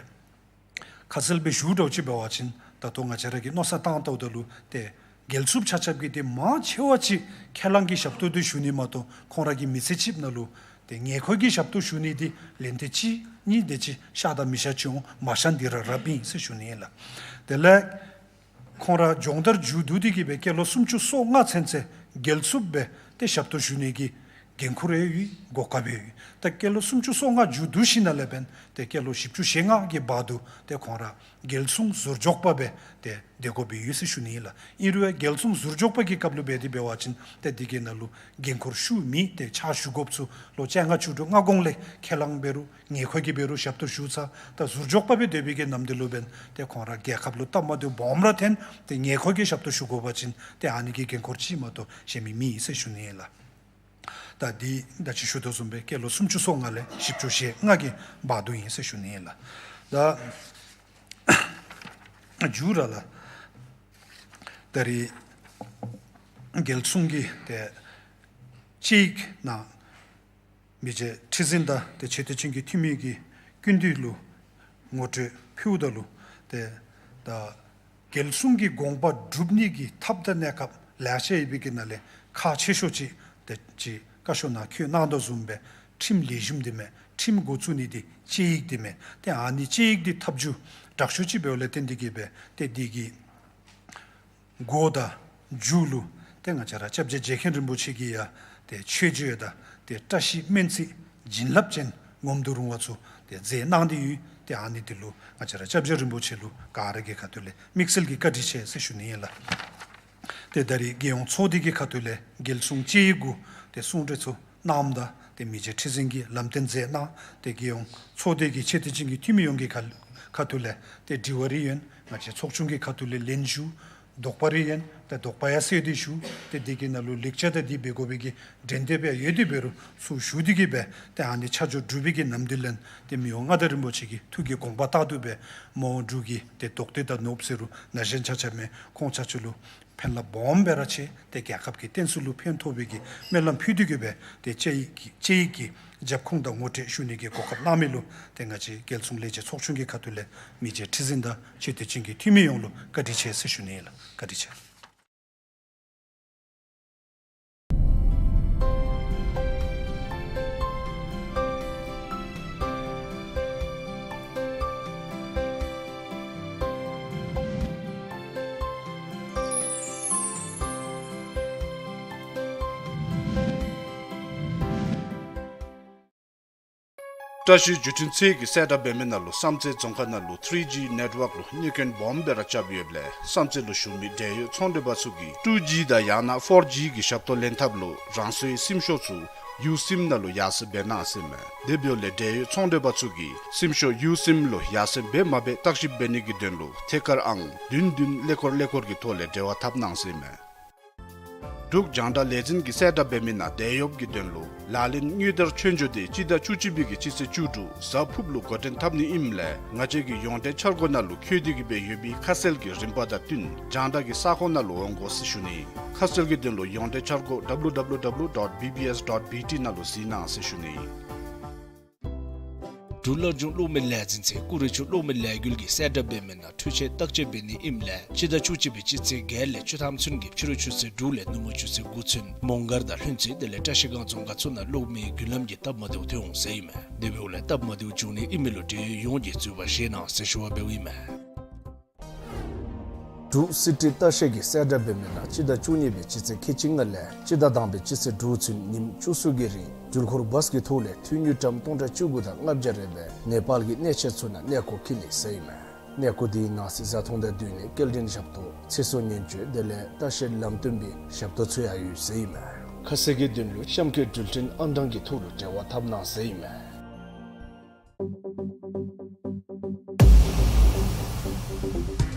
ཁ་གསལ་སྦེ་ཞུ་འདྲཝ་ཅིག་འབད་བ་ཅིན་ད་ལྟོ་ང་བཅས་ར་གིས་མནོ་བསམ་བཏང་བལྟཝ་ད་ལུ་ཏེ་རྒྱལ་སྲུངཔ་ཆ་ཁྱབ་ཀྱིས་ཏེ་མང་ཆེ་བ་ཅིག་ཁས་བླངས་ཀྱི་ཞབས་ཏོག་འདི་ཞུ་ནི་མ་གཏོགས་ཁོང་ར་གི་མི་ཚེ་གཅིག་ནང་ལུ་ཏེ་ངེས་མཁོ་གི་ཞབས་ཏོག་ཞུ་ནི་འདི་ལན་ཏེ་གཅིག་གཉིས་དེ་ཅིག་ཤར་དང་མི་ཤར་ཅིག་འོང་། མ་ཤར་འདི་ར་རབ་ཨིན་ཟེར་ཞུ་ནི་ཨིན་ལགས། དེ་ལས་ཁོང་ར་སྦྱོང་བརྡར་མཇུག་བསྡུ་སྟེ་གིས་སྦེ་སྐྱེས་ལོ་སུམ་ཅུ་སོ་ལྔ་ཚུན་ཚོད་རྒྱལ་སྲུངཔ་སྦེ་ཏེ་ཞབས་ཏོག་ཞུ་ནི་གི་འགན་ཁུར་ཡང་ཡོད། གོ་སྐབས་ཡང་ཡོད། ད་སྐྱེས་ལོ་སུམ་ཅུ་སོ་ལྔ་མཇུག་བསྡུ་ཞིནམ་ལས་འབདན་ཏེ་སྐྱེས་ལོ་བཞི་བཅུ་ཞེ་ལྔ་གི་བར་དུ་ཏེ་ཁོང་ར་རྒྱལ་སྲུང་ཟུར་འཇོག་པ་སྦེ་ཏེ་སྡོད་དགོཔ་ཡོད་ཟེར་ཞུ་ནི་ཨིན་ལགས། ཨིན་རུང་ཡང་རྒྱལ་སྲུང་ཟུར་འཇོག་པ་གི་སྐབས་ལུ་འབད་དེ་འབད་བ་ཅིན་ཏེ་འདི་གི་ནང་ལུ་འགན་ཁུར་ཤུགས་མེད། ཏེ་ཕྱག་ཞུ་དགོཔ་ཚུ་ལོ་བཅོ་ལྔ་བཅུ་དྲུག་སྔ་གོང་ལས་ཁས་བླངས་འབད་རུང་ངེས་མཁོ་གི་འབད་རུང་ཞབས་ཏོག་ཞུ་ཚར། ད་ཟུར་འཇོག་པ་སྦེ་སྡོད་པའི་གི་ནམ་དུས་ལུ་འབདན་ཏེ་ཁོང་ར་རྒྱལ་ཁབ་ལུ་སྟབས་མ་བདེཝ་སྦོམ་ར་ཐོན། ཏེ་ངེས་མཁོ་གི་ཞབས་ཏོག་ཞུ་དགོ་པ་ཅིན་ཏེ་ཨ་ནི་གི་འགན་ཁུར་ཅིག་མ་གཏོགས་གཞན་མི་མེད་ཟེར་ཞུ་ནི་ཨིན་ལགས། ད་འདི་ད་ཅི་ཞུ་དོ་བཟུམ་སྦེ་སྐྱེས་ལོ་སུམ་ཅུ་སོ་ལྔ་ལས་བཞི་བཅུ་ཞེ་ལྔ་གི་བར་དུ་ཨིན་ཟེར་ཞུ་ནི་ཨིན་ལགས། ད་མཇུག་ར་ལགས། ད་རེས་རྒྱལ་སྲུང་གི་ཏེ་དཔྱད་ཡིག་ནང་མི་རྗེ་ཁྲི་འཛིན་དང་ཏེ་ཆེ་བསྟོད་ཅན་གྱི་འཐུས་མི་གིས་སྐུ་མདུན་ལུ་ངོ་སྤྲོད་ཕུལཝ་ད་ལུ་ཏེ་ད་རྒྱལ་སྲུང་གི་དགོངས་པ་སྒྲུབ་ནི་གི་ཐབས་དང་གནས་སྐབས་ལེ་ཤ་ཡོད་པའི་གི་ནང་ལས་ཁག་ཆེ་ཤོས་ཅིག་ཏེ་ཅིག་བཀའ་ཤོག་ནང་བཀོད་གནང་དོ་བཟུམ་སྦེ་ཁྲིམས་ལེགས་ཤོམ་འདི་མས། ཁྲིམས་འགོ་བཙུགས་ནི་འདི་དཔྱད་ཡིག་འདི་མས། ཏེ་ཨ་ནི་དཔྱད་ཡིག་འདི་ཐབས་བྱུས་དྲག་ཤོས་ཅིག་འབདཝ་ལས་བརྟེན་ཏེ་གིས་སྦེ་ཏེ་འདི་གི་འགོ་དང་མཇུག་ལུ་ཏེ་ང་བཅས་ར་སྐྱབས་རྗེ་རྗེ་མཁན་རིན་པོ་ཆེ་གིས་ཡང་ཏེ་མཆོད་བརྗོད་དང་ཏེ་བཀྲ་ཤིས་སྨོན་ཚིག་བྱིན་རླབས་ཅན་ངོམ་དུ་རུང་བ་ཚུ་ཏེ་མཛད་གནང་སྟེ་ཡོད། ཏེ་ཨ་ནི་འདི་ལུ་ང་བཅས་ར་སྐྱབས་རྗེ་རིན་པོ་ཆེ་ལུ་ག་ར་གི་ཁ་ཐུག་ལས་དམིགས་བསལ་གྱི་བཀའ་དྲིན་ཆེ་ཟེར་ཞུ་ནི་ཨིན་ལགས། ཏེ་ད་རེས་རྒྱལ་ཡོངས་ཚོགས་སྡེ་གི་ཁ་ཐུག་ལས་རྒྱལ་སྲུང་དཔྱད་ཡིག་གུ་ཏེ་གསུང་གྲོས་ཚུ་གནངམ་ད་ཏེ་མི་རྗེ་ཁྲི་འཛིན་གྱིས་ལམ་སྟོན་མཛད་གནང་། ཏེ་རྒྱལ་ཡོངས་ཚོགས་སྡེ་གི་ཆེ་བསྟོད་ཅན་གྱི་འཐུས་མི་ཡོངས་ཀྱི་ཁ་ཁ་ཐུག་ལས་ཏེ་དྲི་བ་རེ་ཡོད་ན་ང་བཅས་ཚོགས་ཆུང་གི་ཁ་ཐུག་ལས་ལན་ཞུ། དོགས་པ་རེ་ཡོད་ན་ཏེ་དོགས་པ་ཡང་སེལ་ཏེ་ཞུ། ཏེ་འདི་གི་ནང་ལུ་ལེགས་ཆ་དང་འདི་འབད་དགོ་པའི་གི་འགྲན་བསྡུར་ཡང་ཡོད་དེ་འབད་རུང་ཚུར་ཞུ་སྟེ་གིས་སྦེ་ཏེ་ཨ་ནི་ཆ་འཇོག་གྲུབ་པའི་གི་ནམ་དུས་ལས་ཏེ་མི་དབང་མངའ་བདག་རིན་པོ་ཆེ་གི་ཐུགས་ཀྱི་དགོངས་པ་ལྟར་དུ་སྦེ་མ་འོངས་འབྲུག་གི་ཏེ་དོགས་འདོད་དང་ནོར་བུ་ཟེར་རུང་ན་གཞོན་ཆ་ཁྱབ་མས། ཁོང་ཆ་ཁྱབ་ལུ་ཕན་རླབས་སྦོམ་སྦེ་ར་ཆེ། ཏེ་རྒྱལ་ཁབ་ཀྱི་བསྟན་སྲིད་ལུ་ཕན་ཐོགས་པའི་གི་སྨོན་ལམ་ཕུལ་ཏེ་གིས་སྦེ་ཏེ་དཔྱད་ཡིག་གི་དཔྱད་ཡིག་གི་རྒྱབ་ཁུངས་དང་ངོ་སྤྲོད་ཞུ་ནི་གི་གོ་སྐབས་གནང་མི་ལུ་ཏེ་ང་བཅས་རྒྱལ་སྲུང་ལས་བྱེད་ཚོགས་ཆུང་གི་ཁ་ཐུག་ལས་མི་རྗེ་ཁྲི་འཛིན་དང་ཆེ་བསྟོད་ཅན་གྱི་འཐུས་མི་ཡོངས་ལུ་བཀའ་དྲིན་ཆེ་ཟེར་ཞུ་ནི་ཨིན་ལགས། བཀའ་དྲིན་ཆེ། བཀྲ་ཤིས་བརྒྱུད་འཕྲིན་ཚད་ཀྱིས་གསལ་བསྒྲགས་འབད་མི་ནང་ལུ་བསམ་རྩེ་རྫོང་ཁག་ནང་ལུ་ཐི་རི་ཇི་ནེཊ་ཝརཀ་ལུ་གནོད་སྐྱོན་སྦོམ་སྦེ་ར་རྐྱབ་ཡོདཔ་ལས་བསམ་རྩེ་ལུ་བཞུགས་མི་འབྲེལ་ཡོད་ཚོང་འབྲེལ་པ་ཚུ་གིས་ཊུ་ཇི་དང་ཡང་ན་ཕོར་ཇི་གི་ཞབས་ཏོག་ལེན་ཐབས་ལུ་རང་སོའི་སིམ་ཤོག་ཚུ་ཡུ་སིམ་ནང་ལུ་ཡར་སེང་འབད་གནང་ཟེར་ཨིན་མས། དེ་འབདཝ་ལས་འབྲེལ་ཡོད་ཚོང་འབྲེལ་པ་ཚུ་གིས་སིམ་ཤོག་ཡུ་སིམ་ལུ་ཡར་སེང་འབད་མ་འབད་བརྟག་ཞིབ་འབད་ནི་གི་དོན་ལུ་ཐད་ཀར་ཨང་བདུན་བདུན་ཀླད་ཀོར་ཀླད་ཀོར་གྱི་ཐོག་ལས་འབྲེལ་བ་འཐབ་གནང་ཟེར་ཨིན་མས། འབྲུག་རྒྱང་བསྒྲགས་ལས་འཛིན་གྱིས་གསལ་བསྒྲགས་འབད་མི་ནང་དེད་གཡོགཔ་གི་དོན་ལུ་ལག་ལེན་དངུལ་དར་ཆོས་འབྱོར་དེ་སྤྱི་ཟླ་བཅུ་གཅིག་པའི་གི་སྤྱི་ཚེས་བཅུ་དྲུག་གཟའ་ཕུརཔ་ལུ་འགོ་འདྲེན་འཐབ་ནི་ཨིནམ་ལས་ང་བཅས་ཀྱི་ཡོངས་འབྲེལ་འཆར་སྒོ་ནང་ལུ་འཁོད་དེ་གི་སྦེ་ཡོད་པའི་ཁ་གསལ་གྱི་རིམ་པ་དང་བསྟུན་རྒྱང་བསྒྲགས་ཀྱི་ས་ཁོངས་ནང་ལུ་འོང་དགོ་ཟེར་ཞུ་ནི། ཁ་གསལ་གྱི་དོན་ལུ་ཡོངས་འབྲེལ་འཆར་སྒོ་W W W dot B B S dot B T ནང་ལུ་གཟིགས་གནང་ཟེར་ཞུ་ནི། འབྲུག་སླར་འབྱུང་གློག་མེ་ལས་འཛིན་ཚད་ཀུ་རེ་ཆུ་གློག་མེ་ལས་འགུལ་གྱིས་གསལ་བསྒྲགས་འབད་མི་ནང་འཕྲུལ་ཆས་བརྟག་དཔྱད་འབད་ནི་ཨིནམ་ལས་སྤྱི་ཟླ་བཅུ་གཅིག་པའི་སྤྱི་ཚེས་བརྒྱད་ལས་བཅུ་ཐམ་ཚུན་གྱི་ཕྱི་རུ་ཆུ་ཚོད་དྲུག་ལས་ནུབ་མོ་ཆུ་ཚོད་དགུ་ཚུན་མོང་སྒར་དང་ལྷུན་རྩེ་དེ་ལས་བཀྲིས་སྒང་རྫོང་ཁག་ཚུ་ནང་གློག་མེའི་མདུན་ལམ་གྱི་སྟབས་མ་བདེཝ་ཐོན་འོང་ཟེར་ཨིན་མས། དེ་འབདཝ་ལས་སྟབས་མ་བདེཝ་འབྱུང་ནི་ཨིན་མི་ལུ་འབྲེལ་ཡོད་ཡོངས་ཀྱིས་འཛོལ་བ་བཞེས་གནང་ཟེར་ཞུ་བ་འབདཝ་ཨིན་མས། འབྲུག་སི་ཊི་ལྟ་བཤལ་གྱིས་གསལ་བསྒྲགས་འབད་མི་ནང་སྤྱི་ཟླ་བཅུ་གཉིས་པའི་སྤྱི་ཚེས་ཁལ་གཅིག་ལྔ་ལས་སྤྱི་ཟླ་དང་པའི་སྤྱི་ཚེས་དྲུག་ཚུན་ཉིནམ་བཅུ་གསུམ་གྱི་རིང་འགྲུལ་འཁོར་བཱས་ཀྱི་ཐོག་ལས་འཐུས་དངུལ་ཀྲམ་སྟོང་ཕྲག་བཅུ་དགུ་དང་ལྔ་བརྒྱ་རེ་སྦེ་ནེ་པཱལ་གྱི་གནས་ཆེན་ཚུ་ནང་གནས་སྐོར་འཁྱིད་ནི་ཟེར་ཨིན་མས། གནས་སྐོར་དེའི་ནང་གཟིགས་བཟའ་འཐུང་དང་སྡོད་གནས་སྐྱེལ་འདྲེན་ཞབས་ཏོག་ཚེ་སྲོག་ཉེན་བཅོལ་དེ་ལས་ལྟ་བཤལ་ལམ་སྟོན་པའི་ཞབས་ཏོག་ཚུ་ཡང་ཡོད་ཟེར་ཨིན་མས། ཁ་གསལ་གྱི་དོན་ལུ་གཤམ་འཁོད་འགྲུལ་འཕྲིན་ཨང་གྲངས་ཀྱི་ཐོག་ལུ་འབྲེལ་བ་འཐབ་གནང་ཟེར་ཨིན་མས།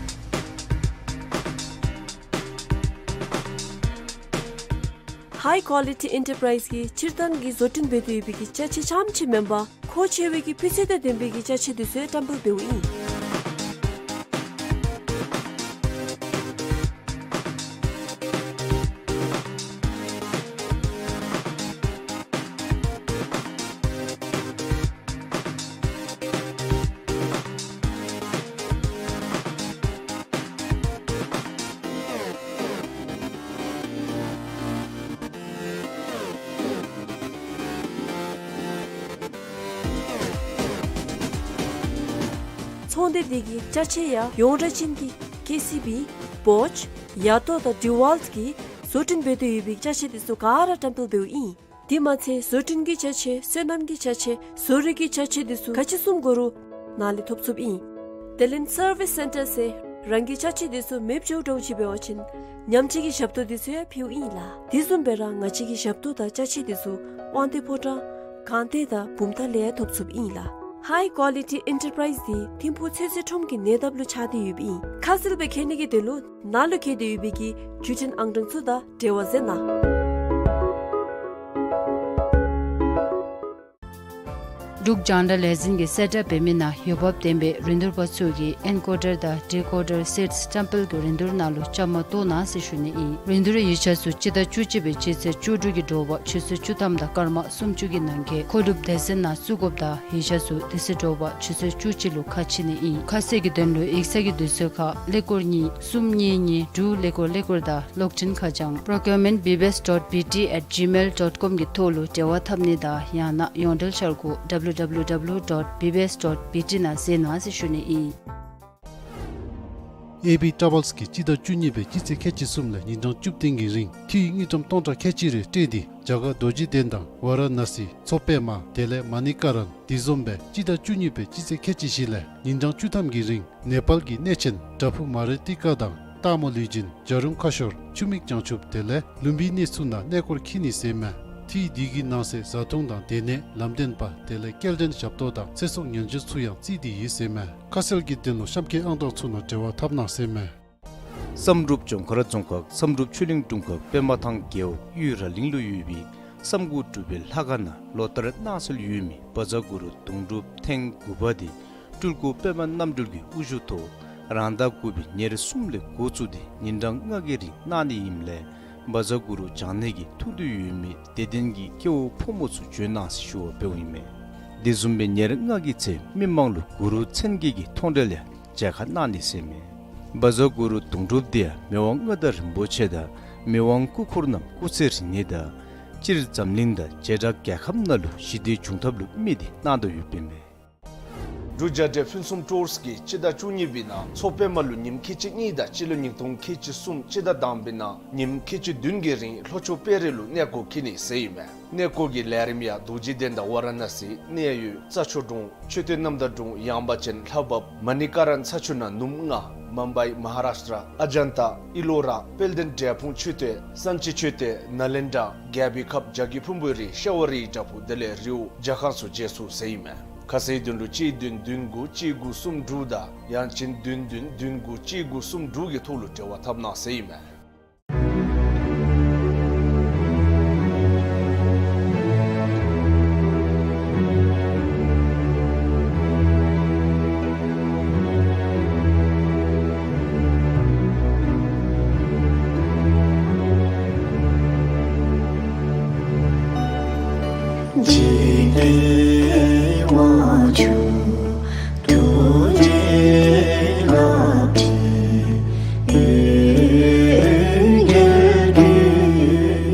ཧའི་ཀོ་ལི་ཊི་ཨེན་ཊར་པ་རའིཛ་གིས་སྤྱིར་བཏང་གི་བཟོ་སྐྲུན་འབད་དེ་ཡོད་པའི་གི་ཅ་ཆས་རྐྱངམ་ཅིག་མེན་པར་མཁོ་ཆེ་བའི་གི་སྤུས་ཚད་དང་ལྡན་པའི་གི་ཅ་ཆས་དེ་ཚུ་ཡང་བཀྲམ་སྤེལ་འབདཝ་ཨིན། ཚོང་སྡེ་འདི་གི་ཅ་ཆས་ཡང་ཡོངས་གྲགས་ཅན་གྱི་ཀེ་སི་བི་བོཆ་ཡ་ཏོ་དང་ཌི་ཝཱལཊ་གིས་བཟོ་སྐྲུན་འབད་དེ་ཡོད་པའི་ཅ་ཆས་དེ་ཚུ་ག་ར་བཀྲམ་སྤེལ་འབདཝ་ཨིན། དེ་མ་ཚད་བཟོ་སྐྲུན་གྱི་ཅ་ཆས་སོ་ནམ་གྱི་ཅ་ཆས་བཟོ་རིག་གི་ཅ་ཆས་དེ་ཚུ་ག་ཅི་བཟུམ་དགོ་རུང་ནཱ་ལས་ཐོབ་ཚུགསཔ་ཨིན། དེ་ལས་སར་བིསི་སེན་ཊར་ཟེར་རང་གི་ཅ་ཆས་དེ་ཚུ་མེདཔ་འགྱོཝ་འདྲཝ་ཅིག་འབད་བ་ཅིན་ཉམས་བཅོས་ཀྱི་ཞབས་ཏོག་དེ་ཚུ་ཡང་ཕུལཝ་ཨིན་ལགས། དེ་བཟུམ་སྦེ་ར་ང་བཅས་ཀྱི་ཞབས་ཏོག་དང་ཅ་ཆས་དེ་ཚུ་དབང་འདུས་ཕོ་བྲང་སྒང་སྟེང་དང་བུམ་ཐང་ལས་ཡང་ཐོབ་ཚུགསཔ་ཨིན་ལགས། ཧའི་ཀོ་ལི་ཊི་ཨེན་ཊར་པ་རའིཛ་འདི་ཐིམ་ཕུག་ཚོད་བསྲེ་ཁྲོམ་གྱི་ཉེ་འདབས་ལུ་ཆགས་ཏེ་ཡོདཔ་ཨིན། ཁ་གསལ་སྦེ་མཁྱེན་ནི་གི་དོན་ལུ་ནཱ་ལུ་བཀོད་དེ་ཡོད་པའི་གི་བརྒྱུད་འཕྲིན་ཨང་གྲངས་ཚུ་དང་འབྲེལ་བ་མཛད་གནང་། འབྲུག་རྒྱང་བསྒྲགས་ལས་འཛིན་གྱིས་གསལ་བསྒྲགས་འབད་མི་ནང་འོས་འབབ་ལྡན་པའི་རིན་བསྡུར་པ་ཚུ་གིས་ཨེན་ཀོ་ཌར་དང་ཌི་ཀོ་ཌར་སེཊསི་བཀྲམ་སྤེལ་གྱི་རིན་བསྡུར་ནང་ལུ་བཅའ་མར་གཏོགས་གནང་ཟེར་ཞུ་ནི་ཨིན། རིན་བསྡུར་ཡིག་ཆ་ཚུ་སྤྱི་ཟླ་བཅུ་གཅིག་པའི་སྤྱི་ཚེས་བཅུ་དྲུག་གི་དྲོ་པ་ཆུ་ཚོད་བཅུ་ཐམ་དང་སྐར་མ་སུམ་ཅུ་གི་ནང་འཁོད་མཁོ་སྒྲུབ་སྡེ་ཚན་ནང་བཙུགས་དགོཔ་དང་ཡིག་ཆ་ཚུ་དེ་ཚེ་དྲོ་པ་ཆུ་ཚོད་བཅུ་གཅིག་ལུ་ཁ་ཕྱེ་ནི་ཨིན། ཁ་གསལ་གྱི་དོན་ལུ་ཡིག་ཚང་གི་དུས་ཚོད་ཁར་ཀླད་ཀོར་གཉིས་གསུམ་གཉིས་གཉིས་དྲུག་ཀླད་ཀོར་ཀླད་ཀོར་དང་གློག་འཕྲིན་ཁ་བྱང་procurement B B S dot B T at gmail dot com གི་ཐོག་ལུ་འབྲེལ་བ་འཐབ་ནི་དང་ཡང་ན་ཡོངས་འབྲེལ་འཆར་སྒོ་W W W dot B B S dot B T ནང་གཟིགས་གནང་ཟེར་ཞུ་ནི་ཨིན། ཨེ་བི་ཊ་རེ་ཝེལསི་གིས་སྤྱི་ཟླ་བཅུ་གཉིས་པའི་སྤྱི་ཚེས་ཁལ་གཅིག་གསུམ་ལས་ཉིན་གྲངས་བཅུ་བདུན་གྱི་རིང་འཐུས་དངུལ་ཀྲམ་སྟོང་ཕྲག་ཁལ་གཅིག་རེ་སྤྲོད་དེ་རྒྱ་གར་རྡོ་རྗེ་གདན་དང་ཝཱ་ར་ཎཱ་སི་མཚོ་པདྨ་དེ་ལས་མ་ཎི་ཀ་ར་ན་དེ་བཟུམ་སྦེ་སྤྱི་ཟླ་བཅུ་གཉིས་པའི་སྤྱི་ཚེས་ཁལ་གཅིག་བཞི་ལས་ཉིན་གྲངས་བཅུ་ཐམ་གྱི་རིང་ནེ་པཱལ་གྱི་གནས་ཆེན་བྲག་ཕུག་མ་རི་ཏི་ཀ་དང་སྟག་མོ་ལུས་སྦྱིན་བྱ་རུང་ཁ་ཤོར་ཆུ་མིག་བྱང་ཆུབ་དེ་ལས་ལུམ་བི་གནས་ཚུ་ནང་གནས་སྐོར་འཁྱིད་ནི་ཟེར་མས། འཐུས་འདི་གི་ནང་གསེས་བཟའ་འཐུང་དང་སྡོད་གནས་ལམ་སྟོན་པ་དེ་ལས་སྐྱེལ་འདྲེན་ཞབས་ཏོག་དང་ཚེ་སྲོག་ཉེན་བཅོལ་ཚུ་ཡང་བརྩིས་ཏེ་ཡོད་ཟེར་མས། ཁ་གསལ་གྱི་དོན་ལུ་གཤམ་འཁོད་ཨང་གྲངས་ཚུ་ནང་འབྲེལ་བ་འཐབ་གནང་ཟེར་མས། བསམ་གྲུབ་ལྗོངས་མཁར་རྫོང་ཁག་བསམ་གྲུབ་ཆོས་གླིང་དྲུང་ཁག་པདྨ་ཐང་རྒེད་འོག་གཡུ་ར་གླིང་ལུ་ཡོད་པའི་བསམ་དགུ་སྒྲུབ་པའི་ལྷ་ཁང་ནང་ལོ་ལྟར་གནང་སྲོལ་ཡོད་མི་བཛྲ་གུ་རུ་གདུང་སྒྲུབ་ཐེངས་དགུ་པ་དེ་སྤྲུལ་སྐུ་པདྨ་རྣམ་སྤྲུལ་གྱི་དབུ་བཞུགས་ཐོག་རང་ཟླ་དགུ་པའི་ཉེར་གསུམ་ལས་འགོ་བཙུགས་ཏེ་ཉིན་གྲངས་ལྔ་གི་རིང་གནང་ནི་ཨིནམ་ལས་བཛྲ་གུ་རུ་བགྱང་ནི་གི་ཐུགས་འདུན་ཡོད་མི་དད་ལྡན་གྱི་སྐྱེ་བོ་ཕོ་མོ་ཚུ་འབྱོན་གནང་ཟེར་ཞུ་བ་འབདཝ་ཨིན་མས། དེ་བཟུམ་སྦེ་ཉེར་ལྔ་གི་ཚེ་མི་མང་ལུ་གུ་རུ་མཚན་བརྒྱད་ཀྱི་མཐོང་གྲོལ་ཡང་མཇལ་ཁ་གནང་ནི་ཟེར་མས། བཛྲ་གུ་རུ་གདུང་སྒྲུབ་དེ་ཡང་མི་དབང་མངའ་བདག་རིན་པོ་ཆེ་དང་མི་དབང་སྐུ་འཁོར་རྣམས་སྐུ་ཚེ་རིང་ནི་དང་སྤྱིར་འཛམ་གླིང་དང་བྱེ་བྲག་རྒྱལ་ཁབ་ནང་ལུ་ཞི་བདེ་འབྱུང་ཐབས་ལུ་དམིགས་ཏེ་གནང་དོ་ཡོདཔ་ཨིན་མས། འབྲུག་རྒྱལ་འབྲེལ་ཕུན་སུམ་ཊུརསི་གིས་སྤྱི་ཟླ་བཅུ་གཉིས་པའི་ནང་མཚོ་པདྨ་ལུ་ཉིནམ་ཁལ་གཅིག་གཉིས་དང་སྤྱི་ལོ་ཉིས་སྟོང་ཁལ་གཅིག་གསུམ་སྤྱི་ཟླ་དང་པའི་ནང་ཉིནམ་ཁལ་གཅིག་བདུན་གྱི་རིང་ལྷོ་ཕྱོགས་དཔལ་རི་ལུ་གནས་སྐོར་འཁྱིད་ནི་ཟེར་ཨིན་མས། གནས་སྐོར་གྱི་ལས་རིམ་ཡང་རྡོ་རྗེ་གདན་དང་ཝ་ར་ཎ་སི་གནས་ཡུལ་རྩྭ་མཆོག་གྲོང་མཆོད་རྟེན་རྣམ་དག་གྲོང་ཡངས་པ་ཅན་ལྷ་བབས་མ་ཎི་ཀ་ར་ན་ཚ་ཆུ་ནང་ནུབ་ལྔ་མུམ་བའི་མ་ཧཱ་རཱཤ་ཊ་ཨ་ཇན་ཏ་ཨི་ལོ་ར་དཔལ་ལྡན་འབྲས་སྤུངས་མཆོད་རྟེན་སན་ཅི་མཆོད་རྟེན་ནཱ་ལེནྡྲ་རྒྱལ་པོའི་ཁབ་བྱ་རྒོད་ཕུང་པོའི་རི་ཤྭ་བ་རིའི་བྲག་ཕུག་དེ་ལས་རི་བོ་རྒྱ་ཁང་སོགས་མཇལ་ཚུགས་ཟེར་ཨིན་མས། ཁ་གསལ་དོན་ལུ་གཅིག་བདུན་བདུན་དགུ་གཅིག་དགུ་གསུམ་དྲུག་དང་ཡང་ཅིན་བདུན་བདུན་བདུན་དགུ་གཅིག་དགུ་གསུམ་དྲུག་གི་ཐོག་ལུ་འབྲེལ་བ་འཐབ་གནང་ཟེར་ཨིན་མས། འཇིག་རྟེན་དབང་ཕྱུག་ཐུགས་རྗེའི་བླ་མ་ཡོན་གྱི་རྒྱལ་པོའི་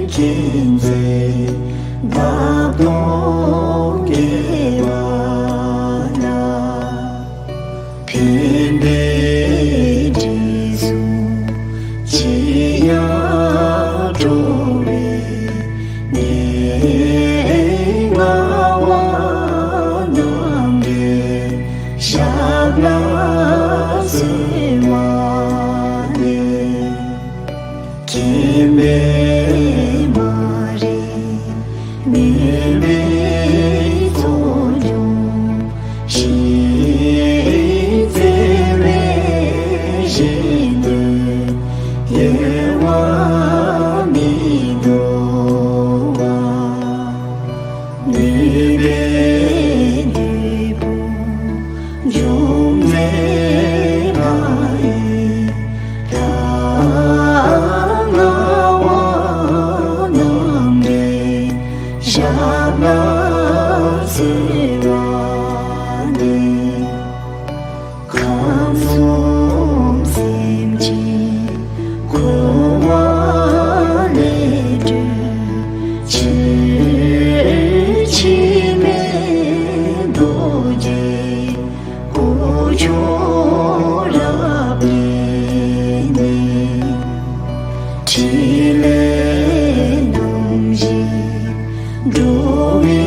མཁྱེན་བརྩེ་འདབ་སྟོང་རྒྱས་པ་ལ། ཕན་བདེའི་དྲི་བསུང་ཅི་ཡང་སྤྲོ་བའི་གནས་ལྔ་བ་རྣམས་ཀྱི་ཞབས་ལ་གསོལ་བ་འདེབས། མཁྱེན་པའི་མ་རིག་མུན་པའི་ཚོགས་འཇོམས་ཤིང་རྩེ་བའི་ཞིང་དུ་ཡལ་བ་མི་འདོར་བ། ནུས་པའི་བདུད་དཔུང་འཇོམས་མཛད་ལྷ་ཡི་ལྷ་ལྔ་བ་རྣམས་ཀྱི་ཞབས་ལ་གསོལ་བ་འདེབས། ཁམས་གསུམ་སེམས་ཅན་འཁོར་བ་ལས་སྒྲོལ་ཕྱིར་འཆི་མེད་རྡོ་རྗེ་སྐུ་མཆོག་རབ་བརྙེས་ནས། ཕྲིན་ལས་རྣམ་བཞི་འགྲོ་བའི་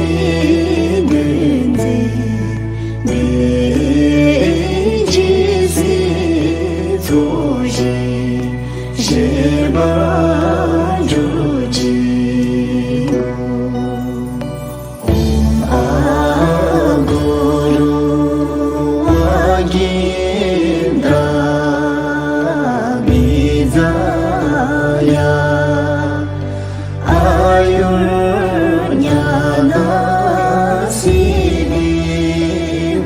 དོན་མཛད་པའི་རྒྱལ་སྲས་ཚོགས་ཞིང་བཞེས་པར་གྱུར་ཅིག། ཨོཾ་ཨ་གུ་རུ་ཝ་གིནྡྲ་བི་ཛ་ཡ། ཨཱ་ཡུར་ཉ་ན་སིདྡྷི་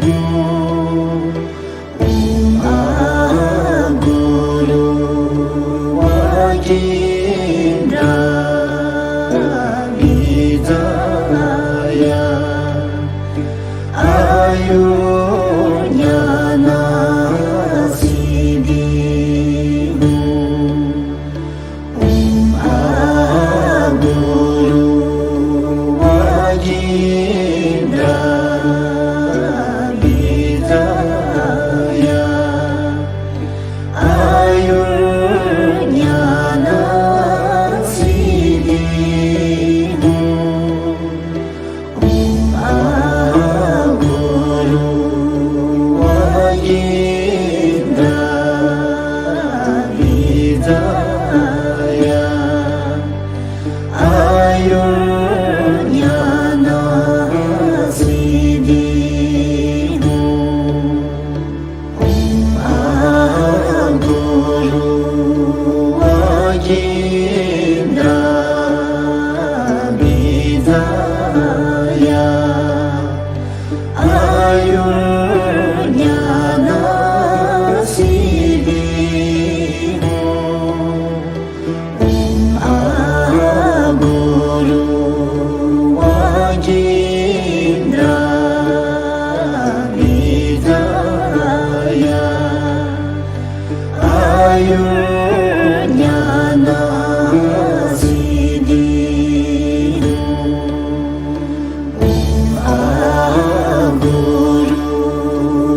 ཧཱུྃ། ཨོཾ་ཨ་གུ་རུ་ཝ་གིནྡྲ་བི་ཛ་ཡ། ཨཱ་ཡུར་ཉ་ན་སིདྡྷི་ཧཱུྃ། ཨོཾ་ཨ་གུ་རུ་ཝ་གིནྡྲ་བི་ཛ་ཡ། ཨཱ་ཡུར་ཉ་ན་སིདྡྷི་ཧཱུྃ། ཨོཾ་ཨ་གུ་རུ་ཝ་གིནྡྲ་བི་ཛ་ཡ། ཨཱ་ཡུར་ཉ་ན་སིདྡྷི་ཧཱུྃ། ཨོཾ་ཨ་གུ་རུ་ཝ་གིནྡྲ་བི་ཛ་ཡ། ཨཱ་ཡུར་ཉ་ན་སིདྡྷི་ཧཱུྃ། ཨོཾ་ཨ་གུ་རུ་ཝ་གིནྡྲ་བི་ཛ་ཡ། ཨཱ་ཡུར་ཉ་ན་སིདྡྷི་ཧཱུྃ། ཨོཾ་ཨ་གུ་རུ་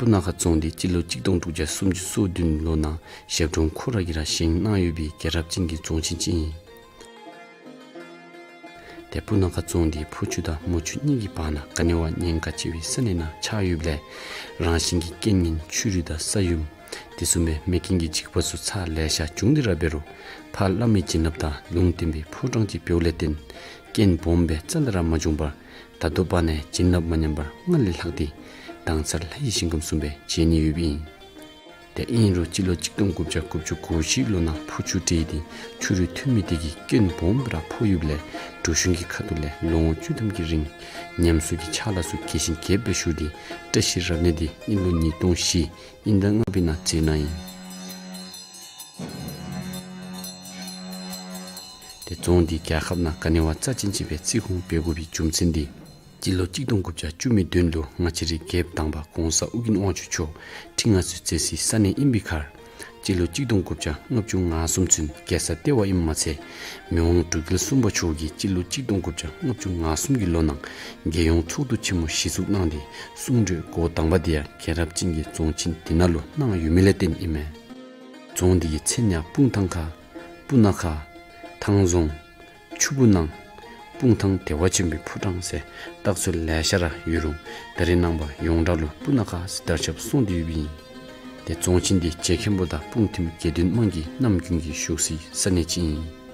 སྤུ་ན་ཁ་རྫོང་འདི་སྤྱི་ལོ་གཅིག་སྟོང་དྲུག་བརྒྱ་སུམ་ཅུ་སོ་བདུན་ལོ་ནང་ཞབས་དྲུང་ཁོ་ར་གིས་ར་བཞེངས་གནང་ཡོད་པའི་རྒྱལ་རབས་ཅན་གྱི་རྫོང་ཆེན་ཅིག་ཨིན། ཏེ་སྤུ་ན་ཁ་རྫོང་འདི་ཕོ་ཆུ་དང་མོ་ཆུ་གཉིས་ཀྱི་བར་ན་ག་ནི་བ་ཉེན་ཁ་ཆེ་བའི་ས་གནས་ནང་ཆགས་ཡོདཔ་ལས་རང་བཞིན་གྱི་རྐྱེན་ངན་ཆུ་རུད་དང་ས་ཡོམ་དེ་བཟུམ་སྦེ་མེ་རྐྱེན་གྱི་འཇིགས་པ་ཚུ་ཚར་ལེ་ཤ་བྱུང་སྟེ་ར་འབད་རུང་ཕར་བླ་མའི་བྱིན་རླབས་དང་ལུང་བསྟན་པའི་ཕོ་བྲང་ཅིག་འབདཝ་ལས་བརྟེན་རྐྱེན་སྦོམ་སྦེ་རྩ་ལས་ར་མ་བྱུང་པར་ད་ལྟོ་བར་ནས་བྱིན་རླབས་མ་ཉམས་པར་སྔར་ལས་ལྷག་སྟེ་དྭངས་གསལ་ལྷ་ཡི་ཞིང་ཁམས་བཟུམ་སྦེ་མཇལ་ནི་ཡོདཔ་ཨིན། ཏེ་ཨིན་རུང་སྤྱི་ལོ་གཅིག་སྟོང་དགུ་བརྒྱ་དགུ་བཅུ་གོ་བཞི་ལོ་ནང་ཕོ་ཆུ་འདྲེས་ཏེ་ཆུ་རུད་ཐོན་མི་དེ་གིས་རྐྱེན་སྦོམ་སྦེ་ར་ཕོག་ཡོདཔ་ལས་འབྲུག་གཞུང་གི་ཁ་ཐུག་ལས་ལོ་ངོ་བཅུ་ཐམ་གྱི་རིང་ཉམས་གསོ་གི་ཕྱག་ལཱ་ཚུ་རྒྱས་ཤིང་རྒྱསཔ་སྦེ་ཞུ་སྟེ་བཀྲ་ཤིས་རབ་གནས་དེ་ཨིན་ལོ་ཉིས་སྟོང་བཞི་དབྱིན་ཟླ་ལྔ་པའི་ནང་མཛད་གནང་ཡི། ཏེ་རྫོང་འདི་རྒྱལ་ཁབ་ནང་ག་ནི་བ་རྩ་ཅན་ཅིག་སྦེ་བརྩི་སྲུང་འབད་དགོ་པའི་རྒྱུ་མཚན་འདི་སྤྱི་ལོ་གཅིག་སྟོང་དགུ་བརྒྱ་བཅུ་མེད་བདུན་ལུ་ང་བཅས་རའི་རྒྱལཔོ་དང་པ་གོང་ས་ཨོ་རྒྱན་དབང་ཕྱུག་མཆོག་ཁྲི་མངའ་གསོལ་མཛད་སའི་ས་གནས་ཨིན་པའི་ཁར་སྤྱི་ལོ་གཅིག་སྟོང་དགུ་བརྒྱ་ལྔ་བཅུ་ང་གསུམ་ཚུན་རྒྱལ་ས་ལྟེ་བ་ཨིནམ་མ་ཚད་མི་དབང་འབྲུག་རྒྱལ་གསུམ་པ་མཆོག་གིས་སྤྱི་ལོ་གཅིག་སྟོང་དགུ་བརྒྱ་ལྔ་བཅུ་ང་གསུམ་གྱི་ལོ་ནང་རྒྱལ་ཡོངས་ཚོགས་འདུ་ཆེན་མོ་གཞི་བཙུགས་གནང་སྟེ་གསུང་གྲོས་འགོ་དང་པ་དེ་ཡང་རྒྱལ་རབས་ཅན་གྱི་རྫོང་ཆེན་འདི་ནང་ལུ་གནང་ཡོད་མི་ལས་བརྟེན་ཨིན་མས། རྫོང་འདི་གི་མཚན་ཡང་སྤུངས་ཐང་ཁ། སྤུ་ན་ཁ། ཐང་རྫོང་། ཆུ་སྤུ་ནང་། སྤུངས་ཐང་བདེ་བ་ཆེན་པོའི་ཕོ་བྲང་ཟེར་རྟགས་མཚན་ལེ་ཤ་ར་ཡོད་རུང་ད་རེས་ནངས་པ་ཡོངས་གྲགས་ལུ་སྤུ་ན་ཁ་ཟེར་དར་ཁྱབ་སོང་སྟེ་ཡོདཔ་ཨིན། ཏེ་རྫོང་ཆེན་འདི་རྗེ་མཁན་པོ་དང་སྤུངས་ཐིམ་དགེ་འདུན་དམངས་ཀྱི་ནམ་རྒྱུན་གྱི་བཞུགས་སའི་ས་གནས་ཅིག་ཨིན།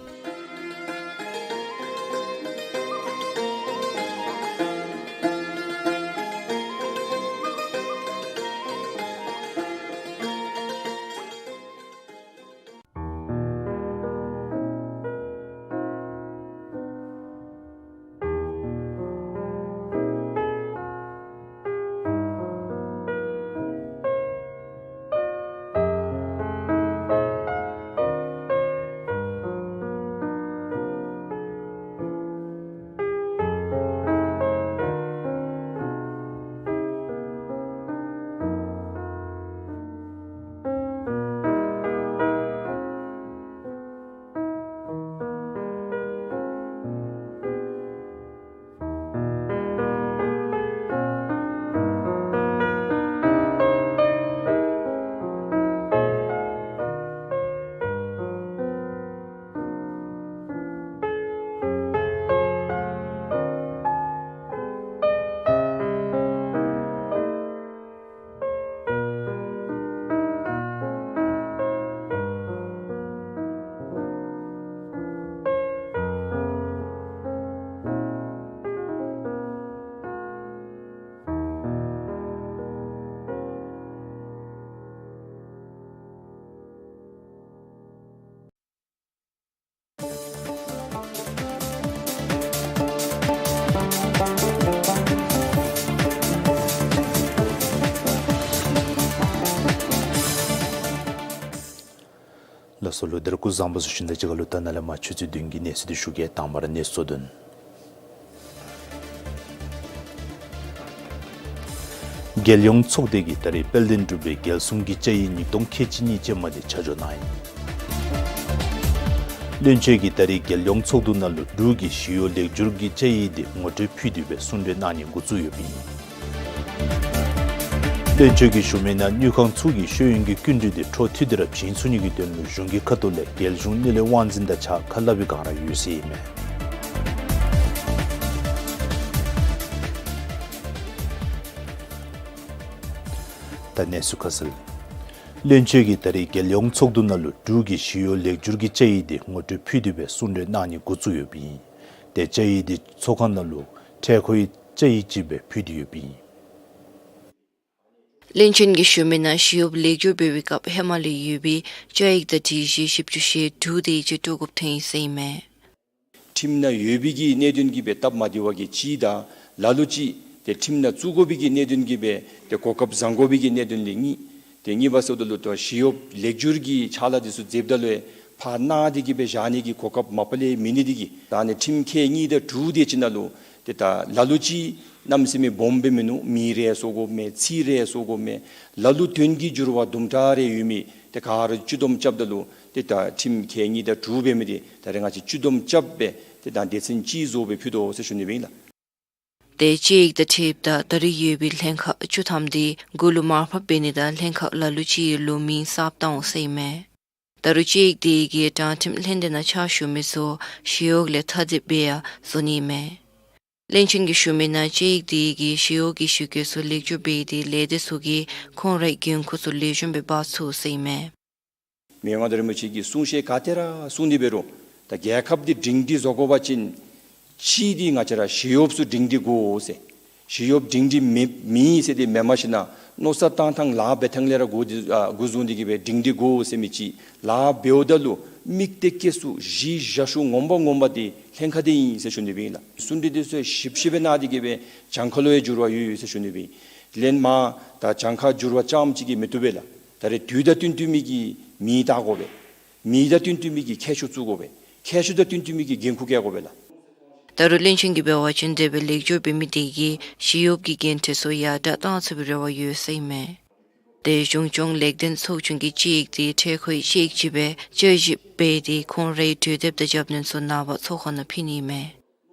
ལགས་སོ། ལུ་དེར་སྐུ་གཟུགས་བཟང་པོ་ཟེར་ཞུ་ནི་དང་གཅིག་ཁར་ལུ་ད་ནཱ་ལས་མར་ཆུ་ཚོད་བདུན་གྱི་གནས་ཚུལ་འདི་ཞུ་གེ། དང་པ་ར་གནས་ཚུལ་དོན། རྒྱལ་ཡོངས་ཚོགས་སྡེ་གིས་ད་རེས་དཔལ་ལྡན་འབྲུག་པའི་རྒྱལ་སྲུང་གི་བཅའ་ཡིག་ཉིས་སྟོང་ཁལ་གཅིག་གཉིས་ཅན་མ་དེ་ཆ་འཇོག་གནང་ཡི། བློན་ཆེན་གྱིས་ད་རེས་རྒྱལ་ཡོངས་ཚོགས་འདུ་ནང་ལུ་འབྲུག་གི་ཞི་གཡོག་ལེགས་བསྒྱུར་གྱི་བཅའ་ཡིག་དེ་ངོ་སྤྲོད་ཕུལ་ཏེ་སྦེ་གསུང་གྲོས་གནང་ནི་འགོ་བཙུགས་ཡོདཔ་ཨིན། བློན་ཆེན་གྱིས་ཞུ་མི་ནང་དངུལ་ཁང་ཚུ་གིས་ཤེས་ཡོན་གྱི་སྐྱིན་འགྲུལ་དེ་འཕྲོ་མཐུད་དེ་ར་བྱིན་ཚུགས་ནི་གི་དོན་ལུ་གཞུང་གི་ཁ་ཐུག་ལས་རྒྱལ་གཞུང་གནས་ལུགས་དབང་འཛིན་དང་གཅིག་ཁར་སླབ་པའི་བསྒང་ར་ཡོད་ཟེར་ཨིན་མས། ད་གནས་ཚུལ་ཁ་གསལ། བློན་ཆེན་གྱིས་ད་རེས་རྒྱལ་ཡོངས་ཚོགས་འདུ་ནང་ལུ་འབྲུག་གི་ཞི་གཡོག་ལེགས་བསྒྱུར་གྱི་བཅའ་ཡིག་དེ་ངོ་སྤྲོད་ཕུལ་ཏེ་སྦེ་གསུང་གྲོས་གནང་ནི་འགོ་བཙུགས་ཡོདཔ་ཨིན། དེ་བཅའ་ཡིག་དེ་ཚོགས་ཁང་ནང་ལུ་འཕྲལ་མཁོ་བའི་བཅའ་ཡིག་ཅིག་སྦེ་ཕུལ་ཏེ་ཡོདཔ་ཨིན། བློན་ཆེན་གྱིས་ཞུ་མི་ནང་ཞི་གཡོག་ལེགས་བསྒྱུར་འབད་བའི་སྐབས་ཧེ་མ་ལས་ཡོད་པའི་བཅའ་ཡིག་དང་སྒྲིག་གཞི་ཞིབ་འཇུག་བྱས་འབྲུག་དེ་ཡིག་ཆ་སྤྲོད་དགོཔ་ཐོན་ཡི་ཟེར་ཨིན་མས། ཁྲིམས་ནང་ཡོད་པའི་གི་གནད་དོན་གྱིས་སྦེ་སྟབས་མ་བདེ་བ་གི་ཅིག་དང་ལ་ལུ་ཅིག་ཏེ་ཁྲིམས་ནང་བཙུགས་དགོ་པའི་གི་གནད་དོན་གྱིས་སྦེ་ཏེ་གོ་སྐབས་བཟང་དགོ་པའི་གི་གནད་དོན་ལས་གཉིས། ཏེ་གཉིས་པ་ཟེརཝ་ད་ལུ་ཏེ་ཞི་གཡོག་ལེགས་བསྒྱུར་གྱི་ཕྱག་ལཱ་འདི་ཚུ་མཛདཔ་ད་ལུ་ཕར་གནང་སྟེ་གི་སྦེ་བཞག་ནི་གི་གོ་སྐབས་མ་པ་ལས་མེད་ནི་འདི་གིས་ད་ཨ་ནི་ཁྲིམས་ཁལ་གཉིས་དང་དྲུག་དེ་ཅིག་ནང་ལུ་ཏེ་ད་ལ་ལུ་ཅིག་གནམ་མེད་ས་མེད་སྦོམ་སྦེ་མིན་ནུག། མི་རེ་སོང་དགོཔ་མས། ཚིག་རེ་སོང་དགོཔ་མས། ལ་ལུ་དོན་གྱི་འགྱུར་བ་དུམ་གྲ་རེ་ཡོད་མི་དེ་ག་ར་སྤྱི་བསྡོམས་རྐྱབ་ད་ལུ་ཏེ་ད་ཁྲིམས་ཁལ་གཉིས་དང་དྲུག་འབད་མི་དེ་ད་རེས་ང་བཅས་སྤྱི་བསྡོམས་རྐྱབ་སྦེ་ཏེ་ད་སྡེ་ཚན་གཅིག་བཟོ་སྦེ་ཕུལ་དོ་ཟེར་ཞུ་ནི་སྦེ་ཨིན་ལགས། ཏེ་དཔྱད་ཡིག་དང་འཁྲིལཝ་ད་ད་རིས་ཡོད་པའི་ལྷན་ཁག་བཅུ་ཐམ་དེ་གུ་ལུ་མར་ཕབ་འབད་ནི་དང་ལྷན་ཁག་ལ་ལུ་ཅིག་ལུ་མིང་གསརཔ་བཏང་འོང་ཟེར་ཨིན་མས། ད་རུང་དཔྱད་ཡིག་དེ་གིས་དྲང་ཁྲིམས་ལྷན་སྡེ་ནང་ཕྱག་ཞུ་མི་ཚུ་ཞི་གཡོག་ལས་ཐ་དད་སྦེ་ཡང་བཟོ་ནི་ཨིན་མས། བློན་ཆེན་གྱིས་ཞུ་མི་ནང་དཔྱད་ཡིག་དེ་གིས་ཞི་གཡོག་གི་ཞུ་སྐལ་ཚུ་ལེགས་འགྱོ་འབད་དེ་ལས་སྡེ་ཚུ་གིས་ཁོང་རའི་འགན་ཁུར་ཚུ་ལེགས་ཤོམ་སྦེ་འབག་ཚུགས་ཟེར་ཨིན་མས། མི་དབང་མངའ་བདག་རིན་པོ་ཆེ་གིས་གསུང་བཤད་ག་ཏེ་ར་གསུང་སྟེ་འབད་རུང་ད་རྒྱལ་ཁབ་འདི་སྒྲིང་སྒྲི་བཟོ་དགོ་པ་ཅིན་གཅིག་འདི་ང་བཅས་ར་ཞི་གཡོགཔ་ཚུ་སྒྲིང་སྒྲི་དགོ་ཟེར། ཞི་གཡོགཔ་སྒྲིང་སྒྲི་མེད་མེད་ཟེར་ཏེ་མེན་མ་ཤེས་ན་མནོ་བསམ་བཏང་ཐངས་ལཱ་འབད་ཐངས་ལས་ར་འགོ་འདི་ཨ་འགོ་བཟུང་སྟེ་གི་སྦེ་སྒྲིང་སྒྲི་དགོ་ཟེར་མི་ཅིག། ལཱ་འབདཝ་ད་ལུ་དམིགས་གཏད་སྐྱེལ་ས་གཞི་བཞག་ས་ངོ་མ་ངོ་མ་འདི་ལྷན་ཁག་འདི་ཨིན་ཟེར་ཞུ་ནི་སྦེ་ཨིན་ལགས། གསུང་གྲོས་འདི་ཚུ་ཞིབ་ཞིབ་སྦེ་གནང་སྟེ་གི་སྦེ་གྱངས་ཁ་ལུ་ཡང་འགྱུར་བ་ཡོད་ཡོད་ཟེར་ཞུ་ནི་སྦེ་ཨིན། ལན་མ་ད་གྱངས་ཁ་འགྱུར་བ་རྐྱངམ་ཅིག་གིས་མི་བཏུབ་པས་ལགས། ད་རེས་དུས་དང་བསྟུན་བསྟུན་མི་གི་མི་བཏགས་དགོ་པས། མི་དང་བསྟུན་བསྟུན་མི་གི་ཁྱད་ཆོས་བཙུགས་དགོ་པས། ཁྱད་ཆོས་དང་བསྟུན་བསྟུན་མི་གི་འགན་ཁུར་བཀལ་དགོ་པས་ལགས། ད་རུང་བློན་ཆེན་གྱིས་འབད་བ་ཅིན་དེ་སྦེ་ལེགས་འགྱོ་འབད་མི་དེ་གིས་ཞི་གཡོགཔ་གི་འགན་འཁྲི་ཚུ་ཡར་དྲག་གཏང་ཚུགས་པའི་རེ་བ་ཡོད་ཟེར་ཨིན་མས། ཏེ་གཞུང་སྐྱོང་ལེགས་ལྡན་ཚོགས་ཆུང་གིས་དཔྱད་ཡིག་དེ་འཕྲལ་མཁོའི་དཔྱད་ཡིག་ཅིག་སྦེ་དཔྱད་ཞིབ་འབད་དེ་ཁོང་རའི་གྲོས་འདེབས་དང་རྒྱབ་སྣོན་ཚུ་ནངས་པ་ཚོགས་ཁང་ནང་ཕུལ་ནི་ཨིན་མས།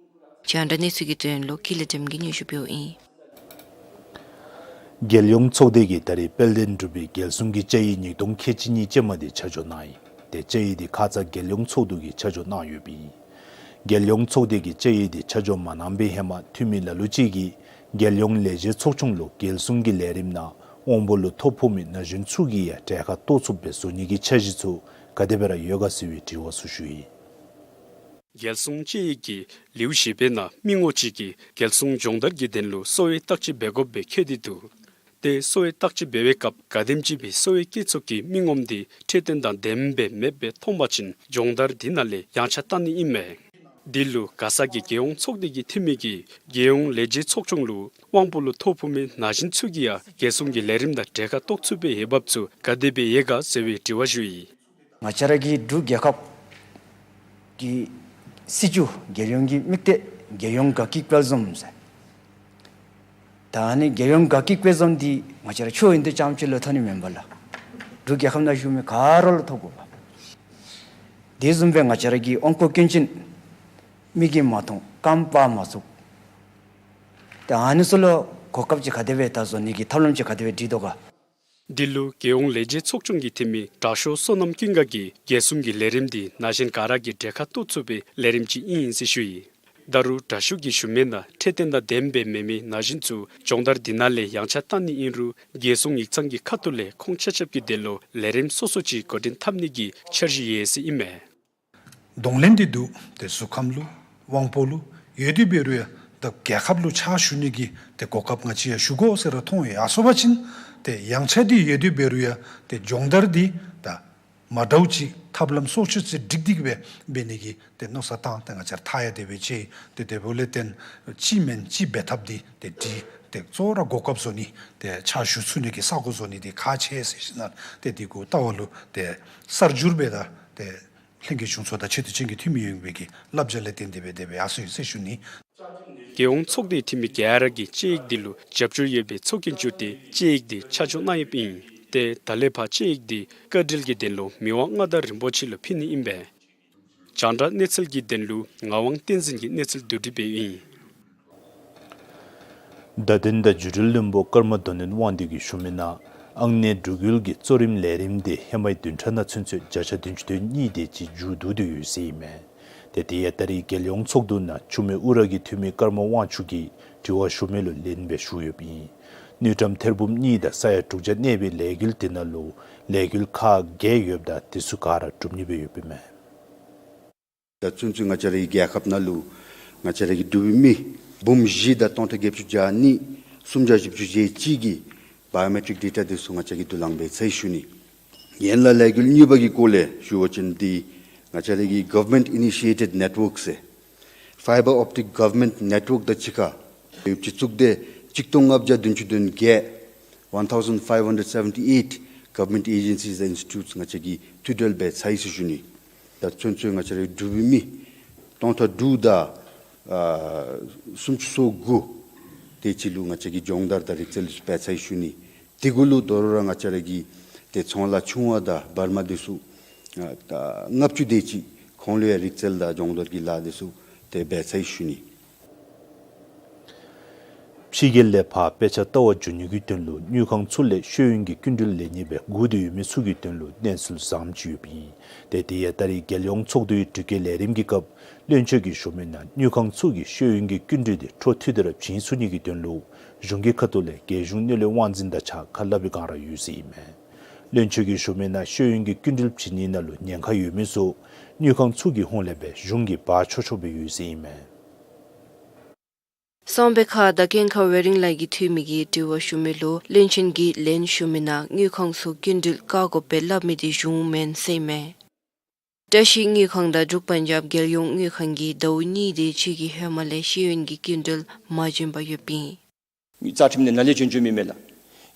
རྒྱང་བསྒྲགས་གནས་ཚུལ་གྱི་དོན་ལུ་ཀུན་ལེགས་སྒྲོལམ་གིས་སྙན་ཞུ་འབདཝ་ཨིན། རྒྱལ་ཡོངས་ཚོགས་སྡེ་གིས་ད་རེས་དཔལ་ལྡན་འབྲུག་པའི་རྒྱལ་སྲུང་གི་དཔྱད་ཡིག་ཉིས་སྟོང་ཁལ་གཅིག་གཉིས་ཅན་མ་དེ་ཆ་འཇོག་གནང་ཡི། ཏེ་དཔྱད་ཡིག་དེ་ཁ་ཙ་རྒྱལ་ཡོངས་ཚོགས་འདུ་གིས་ཆ་འཇོག་གནང་ཡོདཔ་ཨིན། རྒྱལ་ཡོངས་ཚོགས་སྡེ་གིས་དཔྱད་ཡིག་དེ་ཆ་འཇོག་མ་གནང་པའི་ཧེ་མ་འཐུས་མི་ལ་ལུ་ཅིག་གིས་རྒྱལ་ཡོངས་ལས་བྱེད་ཚོགས་ཆུང་ལུ་རྒྱལ་སྲུང་གི་ལས་རིམ་ནང་དབང་པོ་ལུ་ཐོ་ཕོག་མི་ན་གཞོན་ཚུ་གིས་ཡང་གྲལ་ཁར་གཏོགས་ཚུགསཔ་སྦེ་བཟོ་ནི་གི་འཆར་གཞི་ཚུ་ག་དེ་སྦེ་ར་ཡོད་ག་ཟེར་བའི་དྲི་བ་ཚུ་ཞུ་ཡི། རྒྱལ་སྲུང་དཔྱད་ཡིག་གི་ལེའུ་བཞི་པའི་ནང་མི་ངོམ་ཅིག་གིས་རྒྱལ་སྲུང་སྦྱོང་བརྡར་གྱི་དོན་ལུ་གསོ་བའི་བརྟག་དཔྱད་འབད་དགོཔ་སྦེ་བཀོད་དེ་འདུག། ཏེ་གསོ་བའི་བརྟག་དཔྱད་འབད་བའི་སྐབས་ག་དེམ་ཅིག་སྦེ་གསོ་བའི་སྐྱེད་ཚོགས་ཀྱི་མི་ངོམ་དེ་འཕྲོད་བསྟེན་དང་ལྡནམ་སྦེ་མེདཔ་སྦེ་མཐོང་པ་ཅིན་སྦྱོང་བརྡར་དེ་ནང་ལས་ཡངས་ཆག་བཏང་ནི་ཨིན་མས། དེ་ལུ་ག་ས་གི་རྒྱལ་ཡོངས་ཚོགས་སྡེ་གི་འཐུས་མི་གིས་རྒྱལ་ཡོངས་ལས་བྱེད་ཚོགས་ཆུང་ལུ་དབང་པོ་ལུ་ཐོ་ཕོག་མི་ན་གཞོན་ཚུ་གིས་ཡང་རྒྱལ་སྲུང་གི་ལས་རིམ་ནང་གྲལ་ཁར་གཏོགས་ཚུགས་པའི་འོས་འབབ་ཚུ་ག་དེ་སྦེ་ཡོད་ག་ཟེར་བའི་དྲི་བ་ཞུ་ཡི། ང་བཅས་ར་གི་འབྲུག་རྒྱལ་ཁབ་ཀྱི་སྲིད་བྱུས་རྒྱལ་ཡོངས་ཀྱི་དམིགས་གཏད་རྒྱལ་ཡོངས་དགའ་སྐྱིད་དཔལ་འཛོམས་ཟེར། ད་ཨ་ནི་རྒྱལ་ཡོངས་དགའ་སྐྱིད་དཔལ་འཛོམས་འདི་ང་བཅས་ར་ཆོས་ཡོན་ཏན་ཙམ་ཅིག་ལུ་ཐོན་ནི་མེན་པ་ལགས། འབྲུག་རྒྱལ་ཁབ་ནང་བཞུགས་མི་ག་ར་ལུ་ཐོབ་དགོ་པས། དེ་བཟུམ་སྦེ་ང་བཅས་ར་གི་དབང་བསྐུར་སྐྱོན་ཅན་མིག་གིས་མ་མཐོང་རྐངམ་པ་མ་ཚུགས། ད་ཨ་ནི་ཚུ་ལུ་གོ་སྐབས་ཅིག་ག་དེ་སྦེ་ད་བཟོ་ནི་གི་ཐབས་ལམ་ཅིག་ག་དེ་སྦེ་སྒྲིག་དོ་ག། འདི་ལུ་རྒྱལ་ཡོངས་ལས་བྱེད་ཚོགས་ཆུང་གི་འཐུས་མི་དྲག་ཤོས་བསོད་ནམས་ཀུན་དགའ་གིས་རྒྱལ་སྲུང་གི་ལས་རིམ་འདི་ན་གཞོན་ག་ར་གིས་གྲལ་ཁར་གཏོགས་ཚུགས་པའི་ལས་རིམ་ཅིག་ཨིན་ཟེར་ཞུ་ཡི། ད་རུང་དྲག་ཤོས་ཀྱིས་ཞུ་མི་ནང་འཕྲོད་བསྟེན་དང་ལྡནམ་སྦེ་མེད་མི་ན་གཞོན་ཚུ་སྦྱོང་བརྡར་འདི་ནང་ལས་ཡངས་ཆག་བཏང་ནི་ཨིན་རུང་རྒྱལ་སྲུང་ཡིག་ཚང་གི་ཁ་ཐུག་ལས་ཁོང་ཆ་ཁྱབ་ཀྱི་དོན་ལུ་ལས་རིམ་སོ་སོ་ཅིག་འགོ་འདྲེན་འཐབ་ནི་གི་འཆར་གཞི་ཡོད་ཟེར་ཨིན་མས། གདོང་ལེན་འདི་འདུག། ཏེ་གཟུགས་ཁམས་ལུ་དབང་པོ་ལུ་ཡོད་དེ་འབད་རུང་ཡང་ད་རྒྱལ་ཁབ་ལུ་ཕྱག་ཞུ་ནི་གི་ཏེ་གོ་སྐབས་ང་བཅས་ཡང་ཞུ་དགོ་ཟེར་ར་མཐོང་ཡོད། ཡར་སོང་པ་ཅིན་ཏེ་ཡངས་ཆག་འདི་ཡོད་དེ་འབད་རུང་ཡང་ཏེ་སྦྱོང་བརྡར་འདི་ད་མ་འདྲཝ་ཅིག་ཐབས་ལམ་སོ་སོ་ཅིག་སྒྲིག་སྟེ་གི་སྦེ་འབད་ནི་གི་ཏེ་མནོ་བསམ་བཏང་སྟེ་ང་བཅས་ར་ཐག་ཡང་དེ་སྦེ་བཅད། ཏེ་དེ་འབདཝ་ལས་བརྟེན་ཅིག་མེན་ཅིག་འབད་ཐབས་འདི་ཏེ་འདི་ཏེ་གཙོ་བོ་ར་གོ་སྐབས་བཟོ་ནི་ཏེ་ཕྱག་ཞུ་ཚུགས་ནི་གི་ས་གོ་བཟོ་ནི་འདི་ཁག་ཆེ་ཟེར་ཞིནམ་ཏེ་འདི་གུ་ལྟ་བ་ལུ་ཏེ་གསར་འགྱུར་སྦེ་ད་ཏེ་ལྷན་རྒྱས་གཞུང་ཚོགས་དང་ཆེ་བསྟོད་ཅན་གྱི་འཐུས་མི་ཡོངས་ཀྱི་བསླབ་བྱ་ལས་བརྟེན་ཏེ་སྦེ་དེ་སྦེ་ཡར་སོང་ཡི་ཟེར་ཞུ་ནི། རྒྱལ་ཡོངས་ཚོགས་སྡེའི་འཐུས་མི་ག་ར་གིས་དཔྱད་ཡིག་འདི་ལུ་རྒྱབ་སྐྱོར་ཡོད་པའི་ཚོགས་རྐྱེན་བརྒྱུད་དེ་དཔྱད་ཡིག་འདི་ཆ་འཇོག་གནང་ཡོདཔ་ཨིན། ཏེ་ད་ལས་ཕར་དཔྱད་ཡིག་འདི་བཀའ་འཁྲིལ་གྱི་དོན་ལུ་མི་དབང་མངའ་བདག་རིན་པོ་ཆེ་ལུ་ཕུལ་ནི་ཨིན་པས། རྒྱང་བསྒྲགས་གནས་ཚུལ་གྱི་དོན་ལུ་ངག་དབང་བསྟན་འཛིན་གྱིས་གནས་ཚུལ་བསྡུ་སྒྲིག་འབདཝ་ཨིན། བརྡ་དོན་དང་བརྒྱུད་འབྲེལ་བློན་པོ་ཀརྨ་མདོ་ནན་དབང་འདུས་ཀྱིས་ཞུ་མི་ནང་ཨང་གནས་འབྲུག་ཡུལ་གྱི་གཙོ་རིམ་ལས་རིམ་དེ་ཧེ་མའི་བདུན་ཕྲག་ནང་ཚུན་ཚོད་བརྒྱ་ཆ་བདུན་ཅུ་དོན་གཉིས་དེ་ཅིག་མཇུག་བསྡུ་སྟེ་ཡོད་ཟེར་ཨིན་མས། ཏེ་དེ་ཡང་ད་རིས་རྒྱལ་ཡོངས་ཚོགས་འདུ་ནང་ཆུ་སྨད་ཨུ་ར་གི་འཐུས་མི་ཀརྨ་དབང་ཕྱུག་གིས་དྲི་བ་ཞུ་མི་ལུ་ལན་སྦེ་ཞུ་ཡོདཔ་ཨིན། དངུལ་ཀྲམ་ཐེར་འབུམ་གཉིས་དང་ས་ཡ་དྲུག་བརྒྱ་གནས་པའི་ལས་འགུལ་དེ་ནང་ལུ་ལས་འགུལ་ཁག་བརྒྱད་ཡོདཔ་ད་དེ་ཚུ་ག་ར་གྲུབ་ནི་སྦེ་ཡོདཔ་ཨིན་མས། ད་ཚུན་ཚོད་ང་བཅས་རའི་རྒྱལ་ཁབ་ནང་ལུ་ང་བཅས་རའི་འབྲུག་པའི་མི་འབུམ་བཞི་དང་སྟོང་ཕྲག་བརྒྱད་ཅུ་གྱ་གཉིས་སུམ་བརྒྱ་བཞི་བཅུ་ཞེ་གཅིག་གི་བའི་ཡོ་མེ་ཊིཀ་ཌེ་ཊ་དེ་ཚུ་ང་བཅས་ཀྱིས་བསྡུ་ལེན་འབད་ཚར་ཡི་ཞུ་ནི། ཡན་ལག་ལས་འགུལ་གཉིས་པ་གི་སྐོར་ལས་ཞུ་བ་ཅིན་འདི་ང་བཅས་རའི་གི་གོ་ཝར་མེནཊ་ཨི་ནི་ཤི་ཨེ་ཊེཌ་ནེཊ་ཝརཀ་ཟེར་ཕའི་བར་ཨོབ་ཊིཀ་གོ་ཝར་མེནཊ་ནེཊ་ཝརཀ་དང་གཅིག་ཁར་ཡོདཔ་ཅིག་བཙུགས་ཏེ་གཅིག་སྟོང་ལྔ་བརྒྱ་བདུན་ཅུ་དོན་བརྒྱད་one thousand five hundred seventy eight government agencies and institutes ང་བཅས་ཀྱིས་འཐུས་གྲོལ་འབད་ཚར་ཡི་ཟེར་ཞུ་ནི། ད་ཚུན་ཚོད་ང་བཅས་རའི་འབྲུག་པའི་མི་སྟོང་ཕྲག་དྲུག་དང་ཨ་སུམ་ཅུ་སོ་དགུ་དེ་ཅིག་ལུ་ང་བཅས་ཀྱིས་སྦྱོང་བརྡར་དང་རིག་རྩལ་འབད་ཚར་ཡི་ཞུ་ནི། དེ་གུ་ལུ་དོ་རུང་ར་ང་བཅས་ར་གི་ཏེ་ཚོང་ལཱ་ཆུང་བ་དང་བར་མ་དེ་ཚུ་ཨ་ད་ལྔ་བཅུ་དེ་ཅིག་ཁོང་ལུ་ཡང་རིག་རྩལ་དང་སྦྱོང་བརྡར་གྱི་ལཱ་དེ་ཚུ་ཏེ་འབད་ཚར་ཡི་ཞུ་ནི། ཕྱི་རྒྱལ་ལས་ཕར་དཔེ་ཆ་ལྟ་བར་འགྱོ་ནི་གི་དོན་ལུ་དངུལ་ཁང་ཚུ་ལས་ཤེས་ཡོན་གྱི་སྐྱིན་འགྲུལ་ལེན་ནི་སྦེ་སྒུག་སྟེ་ཡོད་མི་ཚུ་གི་དོན་ལུ་གནས་ཚུལ་བཟངམ་ཅིག་ཡོདཔ་ཨིན། ཏེ་དེ་ཡང་ད་རེས་རྒྱལ་ཡོངས་ཚོགས་འདུའི་དྲི་བཀོད་ལས་རིམ་གྱི་སྐབས་བློན་ཆེན་གྱིས་ཞུ་མི་ནང་དངུལ་ཁང་ཚུ་གིས་ཤེས་ཡོན་གྱི་སྐྱིན་འགྲུལ་འདི་འཕྲོ་མཐུད་དེ་ར་བྱིན་ཚུགས་ནི་གི་དོན་ལུ་གཞུང་གི་ཁ་ཐུག་ལས་རྒྱལ་གཞུང་དངུལ་ལས་དབང་འཛིན་དང་གཅིག་ཁར་ཁ་སླབ་པའི་བསྒང་ར་ཡོད་ཟེར་ཨིན་མས། བློན་ཆེན་གྱིས་ཞུ་མི་ནང་ཤེས་ཡོན་གྱི་སྐྱིན་འགྲུལ་བྱིན་ནི་ནང་ལུ་ཉེན་ཁ་ཡོད་མི་ཚུ་དངུལ་ཁང་ཚུ་གི་ཧོངས་ལས་སྦེ་གཞུང་གིས་འབག་ཆོག་ཆོག་སྦེ་ཡོད་ཟེར་ཨིན་མས། གསང་སྦས་ཁང་དང་ཀུན་ཁང་ཝེ་རིང་ལགས་ཀྱིས་འཐུས་མི་གིས་དྲི་བ་ཞུ་མི་ལུ་བློན་ཆེན་གྱིས་ལན་ཞུ་མི་ནང་དངུལ་ཁང་ཚུ་སྐྱིན་འགྲུལ་བཀག་དགོཔ་སྦེ་སླབ་མི་འདི་གཞུང་མེན་ཟེར་ཨིན་མས། བཀྲ་ཤིས་དངུལ་ཁང་དང་འབྲུག་པན་ཇབ་རྒྱལ་ཡོངས་དངུལ་ཁང་གིས་ཟླཝ་གཉིས་དེ་ཅིག་གི་ཧེ་མ་ལས་ཤེས་ཡོན་གྱི་སྐྱིན་འགྲུལ་མ་བྱིན་པར་ཡོདཔ་ཨིན། རྩ་ཁྲིམས་ནང་ལས་བྱོན་བྱོནམ་ཨིན་མས་ལགས།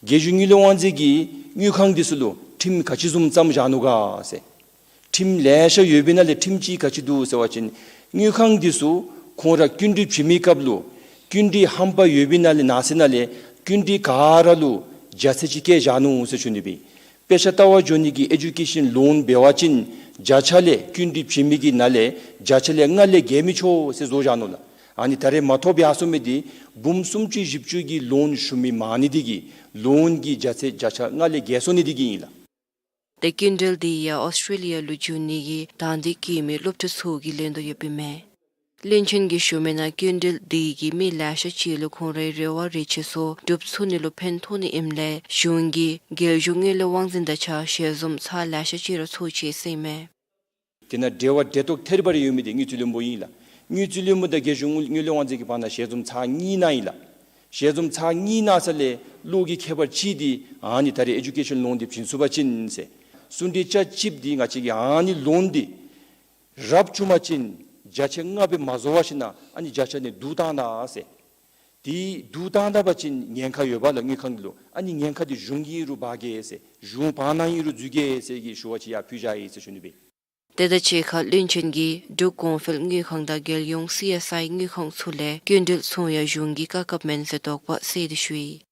རྒྱལ་གཞུང་དངུལ་ལས་དབང་འཛིན་གྱིས་དངུལ་ཁང་འདི་ཚུ་ལུ་ཁྲིམས་ག་ཅི་བཟུམ་བརྩམས་བཞག་ནུག་ག་ཟེར། ཁྲིམས་ལེ་ཤ་ཡོད་པའི་ནང་ལས་ཁྲིམས་ཅིག་ག་ཅི་འདུག་ཟེར་བ་ཅིན་དངུལ་ཁང་འདི་ཚུ་ཁོང་ར་སྐྱིན་འགྲུལ་བྱིན་མི་སྐབས་ལུ་སྐྱིན་འགྲུལ་ཧམ་པ་ཡོད་པའི་ནང་ལས་ནང་གསེས་ནང་ལས་སྐྱིན་འགྲུལ་ག་ར་ལུ་བརྒྱ་ཚད་ཅིག་བཀལ་བཞག་ནུག་ཟེར་ཞུ་ནི་སྦེ། དཔེ་ཆ་ལྟ་བར་འགྱོ་ནི་གི་ཨེ་ཌུ་ཀེ་ཤཱན་ལོན་འབད་བ་ཅིན་བརྒྱ་ཆ་ལས་སྐྱིན་འགྲུལ་བྱིན་མི་གི་ནང་ལས་བརྒྱ་ཆ་ལས་ལྔ་ལས་བརྒལ་མི་ཆོག་ཟེར་བཟོ་བཞག་ནུག་ལགས། ཨ་ནི་ད་རེས་མ་ཐོབ་ཡར་སོང་མི་འདི་འབུམ་སུམ་ཅུ་བཞི་བཅུ་གི་ལོན་ཞུ་མི་མང་ནི་འདི་གིས་ལོན་གྱི་བརྒྱ་ཆ་བརྒྱ་ཆ་ལྔ་ལས་བརྒལ་སོང་ནི་འདི་གིས་ཨིན་ལགས། ཏེ་སྐྱིན་འགྲུལ་འདི་ཡང་ཨོསི་ཊྲེ་ལི་ཡ་ལུ་འགྱོ་ནི་གི་དང་འདོད་བསྐྱེད་མི་སློབ་ཕྲུག་ཚུ་གིས་ལེན་དོ་ཡོདཔ་ཨིན་མས། བློན་ཆེན་གྱིས་ཞུ་མི་ནང་སྐྱིན་འགྲུལ་འདི་གིས་མི་ལེ་ཤ་ཅིག་ལུ་ཁོང་རའི་རེ་བ་རེ་ཆེ་ཚུ་འགྲུབ་ཚུགས་ནི་ལུ་ཕན་ཐོགས་ནི་ཨིནམ་ལས་གཞུང་གིས་རྒྱལ་གཞུང་དངུལ་ལས་དབང་འཛིན་དང་གཅིག་ཁར་ཞལ་འཛོམས་ཚར་ལེ་ཤ་ཅིག་ར་ཚོགས་ཅི་ཟེར་ཨིན་མས། དེ་ནང་འབྲེལ་བ་འབྲེལ་གཏོགས་ཐད་རི་བ་རི་ཡོད་མི་འདི་དངུལ་རྩིས་བློན་པོ་ཨིན་ལགས། དངུལ་རྩིས་བློན་པོ་དང་རྒྱལ་གཞུང་དངུལ་ལས་དབང་འཛིན་གྱི་བར་ན་ཞལ་འཛོམས་ཚར་གཉིས་གནང་ཡི་ལགས། ཞལ་འཛོམས་ཚར་གཉིས་གནང་ས་ལས་བློ་གི་ཁྱད་པར་ཅིག་འདི་ཨ་ནི་ད་རེས་ཨེ་ཌུ་ཀེ་ཤཱན་ལོན་འདི་བྱིན་ཚུགས་པ་ཅིན་ཟེར། གསུང་གྲོས་རྐྱབ་ཅི་འདི་ང་བཅས་ཀྱིས་ཨ་ནི་ལོན་འདི་རབ་བྱུང་པ་ཅིན་བརྒྱ་ཆ་ལྔ་སྦེ་མ་བཟོ་བར་ཞིནམ་ལས་ཨ་ནི་བརྒྱ་ཆ་ནང་བསྡུ་བཏང་ད་ཟེར། དེ་བསྡུ་བཏང་ད་པ་ཅིན་ཉེན་ཁ་ཡོདཔ་ལགས་དངུལ་ཁང་ལུ། ཨ་ནི་ཉེན་ཁ་འདི་གཞུང་གིས་རུང་འབག་གེ་ཟེར། གཞུང་བར་ན་ཨིན་རུང་འཛུལ་གེ་ཟེར་གྱི་ཞུ་བ་ཅིག་ཡང་ཕུལ་བཞག་ཡི་ཟེར་ཞུ་ནི་སྦེ། དེ་དང་གཅིག་ཁར་བློན་ཆེན་གྱིས་འབྲུག་གོང་འཕེལ་དངུལ་ཁང་དང་རྒྱལ་ཡོངས་སི་ཨེསི་ཨའི་དངུལ་ཁང་ཚུ་ལས་སྐྱིན་འགྲུལ་ཚོང་ཡང་གཞུང་གིས་བཀག་བཀགཔ་མེན་ཟེར་དོགས་པ་སེལ་ཏེ་ཞུ་ཡི།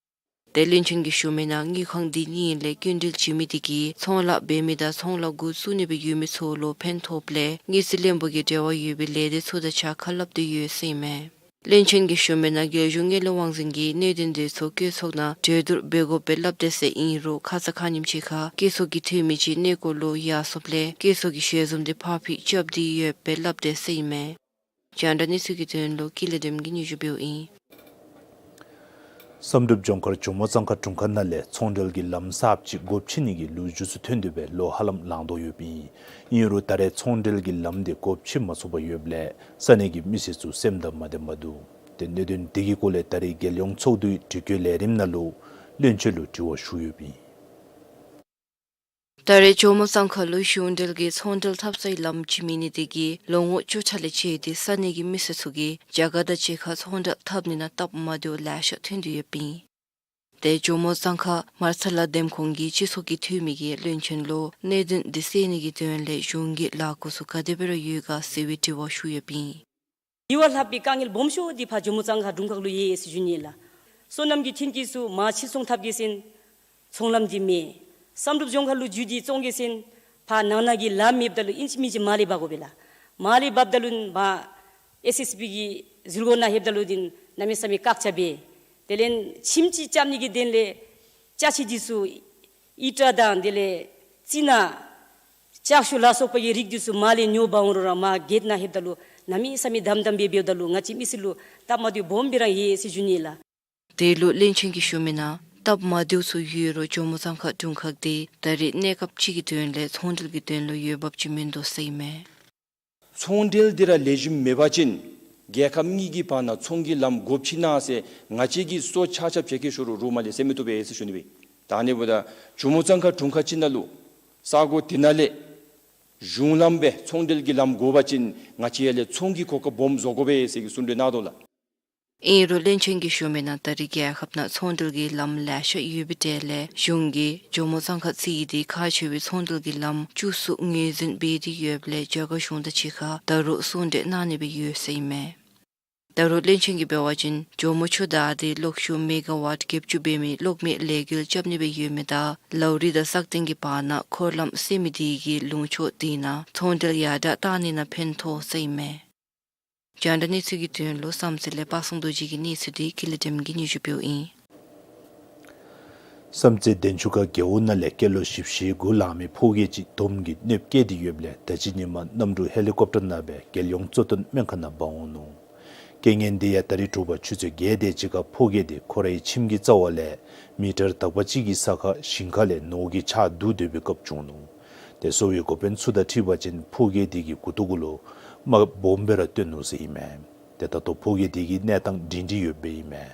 ཏེ་བློན་ཆེན་གྱིས་ཞུ་མི་ནང་དངུལ་ཁང་འདི་གཉིས་ལས་སྐྱིན་འགྲུལ་བྱིན་མི་འདི་གིས་ཚོང་ལཱ་འབད་མི་དང་ཚོང་ལཱ་འགོ་བཙུགས་ནི་སྦེ་ཡོད་མི་ཚུ་ལུ་ཕན་ཐོགསཔ་ལས་དངུལ་རྩིས་བློན་པོ་གིས་འབྲེལ་བ་ཡོད་པའི་ལས་སྡེ་ཚུ་དང་གཅིག་ཁར་ཁ་སླབ་སྟེ་ཡོད་ཟེར་ཨིན་མས། བློན་ཆེན་གྱིས་ཞུ་མི་ནང་རྒྱལ་གཞུང་དངུལ་ལས་དབང་འཛིན་གྱིས་གནད་དོན་འདི་ཚུ་བཀོད་ཚོགས་ནང་གྲོས་བསྡུར་འབད་དགོཔ་སྦེ་སླབ་དེས་ཟེར་ཨིན་རུང་ཁ་ཙ་ཁ་ཉིནམ་ཅིག་ཁར་བཀོད་ཚོགས་ཀྱི་འཐུས་མི་ཅིག་གནས་སྐོར་ལུ་ཡར་སོངམ་ལས་བཀོད་ཚོགས་ཀྱི་ཞལ་འཛོམས་འདི་ཕར་ཕྱིར་རྐྱབ་སྟེ་ཡོདཔ་སྦེ་སླབ་དེས་ཟེར་ཨིན་མས། རྒྱང་བསྒྲགས་གནས་ཚུལ་གྱི་དོན་ལུ་ཀུན་ལེགས་བདེམ་གྱིས་སྙན་ཞུ་འབདཝ་ཨིན། བསམ་གྲུབ་ལྗོངས་མཁར་ཇོ་མོ་གཙང་ཁ་དྲུང་ཁག་ནང་ལས་ཚོང་འབྲེལ་གྱི་ལམ་གསརཔ་ཅིག་སྒོ་ཕྱེ་ནི་གི་ལོ་རྒྱུས་ཚུ་ཐོན་ཏེ་སྦེ་ལོ་ཧ་ལམ་ལང་དོ་ཡོདཔ་ཨིན། ཨིན་རུང་ད་རེས་ཚོང་འབྲེལ་གྱི་ལམ་འདི་སྒོ་ཕྱེ་མ་ཚུགས་པར་ཡོདཔ་ལས་ས་གནས་ཀྱི་མི་སེར་ཚུ་སེམས་དང་མ་བདེ་བར་འདུག། ཏེ་གནད་དོན་འདི་གི་སྐོར་ལས་ད་རེས་རྒྱལ་ཡོངས་ཚོགས་འདུའི་དྲི་བཀོད་ལས་རིམ་ནང་ལུ་བློན་ཆེན་ལུ་དྲི་བ་ཞུ་ཡོདཔ་ཨིན། ད་རེས་ཇོ་མོ་གཙང་ཁ་ལུ་གཞུང་འབྲེལ་གྱི་ཚོང་འབྲེལ་འཐབ་སའི་ལམ་ཅིག་མེད་ནི་འདི་གིས་ལོ་ངོ་བཅུ་ཕྲག་ལས་བཅད་དེ་ས་གནས་ཀྱི་མི་སེར་ཚུ་གིས་རྒྱ་གར་དང་གཅིག་ཁར་ཚོང་འབྲེལ་འཐབ་ནི་ནང་སྟབས་མ་བདེཝ་ལེ་ཤ་ཐོན་ཏེ་ཡོདཔ་ཨིན། ཏེ་ཇོ་མོ་གཙང་ཁ་མར་ཚ་ལ་འདེམས་ཁོངས་ཀྱི་སྤྱི་ཚོགས་ཀྱི་འཐུས་མི་གིས་བློན་ཆེན་ལུ་གནད་དོན་འདི་སེལ་ནི་གི་དོན་ལས་གཞུང་གི་ལས་འགུལ་ཚུ་ག་དེ་སྦེ་ར་ཡོད་ག་ཟེར་བའི་དྲི་བ་ཞུ་ཡོདཔ་ཨིན། འདི་བ་ལྷག་པའི་དཀའ་ངལ་སྦོམ་ཤོས་འདི་ཕར་ཇོ་མོ་གཙང་ཁ་དྲུང་ཁག་ལུ་ཡོད་ཟེར་ཞུ་ནི་ལགས། སོ་ནམ་གྱི་ཐོན་སྐྱེད་ཚུ་མར་ཕྱིར་ཚོང་འཐབ་གེ་ཟེར་ཚོང་ལམ་འདི་མེད། བསམ་གྲུབ་ལྗོངས་མཁར་ལུ་འཛུལ་ཏེ་བཙོང་གེ་ཟེར་ཕར་ནང་ན་གི་ལམ་མེདཔ་ད་ལུ་ཨིན་ཅི་མིན་ཅི་མར་ལས་འབག་དགོ་པས་ལགས། མར་ལས་འབགཔ་ད་ལུ་མར་ཨེསི་ཨེསི་པི་གི་ཟུར་སྒོ་ནང་ལྷོདཔ་ད་ལུ་འདི་གནམ་མེད་ས་མེད་བཀག་ཆ་འབད། དེ་ལས་ཁྱིམ་ཅིག་རྐྱབ་ནི་གི་དོན་ལས་ཅ་ཆས་འདི་ཚུ་ཨི་ཏྲ་དང་དེ་ལས་ཙི་ན་ལྕགས་ཤོག་ལ་སོགས་པ་གི་རིགས་འདི་ཚུ་མར་ལས་ཉོ་འབག་འོང་རུང་ར་མར་གེཊ་ནང་ལྷོདཔ་ད་ལུ་གནམ་མེད་ས་མེད་དམ་དམ་སྦེ་འབདཝ་ད་ལུ་ང་བཅས་མི་སེར་ལུ་སྟབས་མ་བདེཝ་སྦོམ་སྦེ་ར་ཡོད་ཟེར་ཞུ་ནི་ལགས། དེ་ལུ་བློན་ཆེན་གྱིས་ཞུ་མི་ནང་སྟབས་མ་བདེཝ་ཚུ་ཡོད་རུང་ཇོ་མོ་གཙང་ཁ་དྲུང་ཁག་འདི་ད་རེས་གནས་སྐབས་ཅིག་གི་དོན་ལས་ཚོང་འབྲེལ་གྱི་དོན་ལུ་འོས་འབབ་ཅིག་མིན་འདུག་ཟེར་ཨིན་མས། ཚོང་འབྲེལ་འདི་ར་ལེགས་ཤོམ་མེད་པ་ཅིན་རྒྱལ་ཁབ་གཉིས་ཀྱི་བར་ན་ཚོང་གི་ལམ་སྒོ་ཕྱེ་གནང་ཟེར་ང་བཅས་ཀྱིས་སོ་ཆ་ཆ་བྱེད་ཀྱི་ཤོ་རུ་རུ་མ་ལས་ཟེར་མི་བཏུབ་པས་ཟེར་ཞུ་ནི་སྦེ། ད་ཨ་ནི་འབདཝ་ད་ཇོ་མོ་གཙང་ཁ་དྲུང་ཁག་ཅིག་ནང་ལུ་ས་གོ་དེ་ནང་ལས་གཞུང་ལམ་སྦེ་ཚོང་འབྲེལ་གྱི་ལམ་སྒོ་འབག་ཅིན་ང་བཅས་ཡར་ལས་ཚོང་གི་གོ་སྐབས་སྦོམ་བཟོ་དགོ་པས་ཟེར་གྱི་གསུང་གྲོས་གནང་དོ་ལགས། ཨིན་རུང་བློན་ཆེན་གྱིས་ཞུ་མི་ནང་ད་རེས་རྒྱལ་ཁབ་ནང་ཚོང་འབྲེལ་གྱི་ལམ་ལེ་ཤ་ཡོད་པའི་གྲས་ལས་གཞུང་གིས་ཇོ་མོ་གཙང་ཁ་བརྩིས་ཏེ་ཁག་ཆེ་བའི་ཚོང་འབྲེལ་གྱི་ལམ་བཅུ་གསུམ་ངོས་འཛིན་འབད་དེ་ཡོདཔ་ལས་རྒྱ་གར་གཞུང་དང་གཅིག་ཁར་ད་རུང་ཟུང་འབྲེལ་གནང་ནི་སྦེ་ཡོད་ཟེར་ཨིན་མས། ད་རུང་བློན་ཆེན་གྱིས་འབད་བ་ཅིན་ཇོ་མོ་ཆུ་དྭངས་འདི་གློག་ཤུགས་མེ་ག་ཝཊ་བརྒྱད་ཅུ་འབད་མི་གློག་མེ་ལས་འགུལ་རྐྱབ་ནི་སྦེ་ཡོད་མི་དང་ལའུ་རི་དང་སག་སྟེང་གི་བར་ན་འཁོར་ལམ་བསལ་མི་དེ་གིས་ལུང་ཕྱོགས་དེ་ནང་ཚོང་འབྲེལ་ཡར་དྲག་གཏང་ནི་ནང་ཕན་ཐོགས་ཟེར་ཨིན་མས། རྒྱང་བསྒྲགས་གནས་ཚུལ་གྱི་དོན་ལུ་བསམ་རྩེ་ལས་དཔག་བསམ་རྡོ་རྗེ་གི་གནས་ཚུལ་འདི་ཀུན་ལེགས་སྒྲོལ་མ་གིས་སྙན་ཞུ་འབདཝ་ཨིན། བསམ་རྩེ་འདན་ཆུ་ཁ་རྒེད་འོག་ནང་ལས་སྐྱེས་ལོ་བཞི་བཅུ་ཞེ་དགུ་ལང་མི་ཕོ་སྐྱེས་ཅིག་དོམ་གྱིས་གནོདཔ་བཀལ་ཏེ་ཡོདཔ་ལས་ད་ཅི་ཉིན་མ་གནམ་གྲུ་ཧེ་ལི་ཀོབ་ཊར་ནང་སྦེ་རྒྱལ་ཡོངས་གཙོ་བསྟེན་སྨན་ཁང་ནང་འབག་འོང་ནུག། རྐྱེན་ངན་འདི་ཡང་ད་རིས་དྲོ་པ་ཆུ་ཚོད་བརྒྱད་དེ་ཅིག་ཁར་ཕོ་སྐྱེས་འདི་ཁོ་རའི་ཁྱིམ་གྱི་རྩ་བ་ལས་མི་ཊར་དག་པ་ཅིག་གི་ས་ཁར་ཞིང་ཁ་ལས་ནོར་གྱིས་ཕྱག་བསྡུ་སྡོད་པའི་སྐབས་བྱུང་ནུག། ཏེ་གསོ་བའི་འགོ་དཔོན་ཚུ་དང་འཁྲིལ་བ་ཅིན་ཕོ་སྐྱེས་འདི་གི་མགུ་ཏོ་གུ་ལུ་རྨ་སྦོམ་སྦེ་ར་བཏོན་ནུག་ཟེར་ཨིན་མས། ཏེ་ད་ལྟོ་ཕོ་སྐྱེས་འདི་གི་གནས་སྟངས་སྒྲིང་སྒྲི་ཡོདཔ་ཨིན་མས།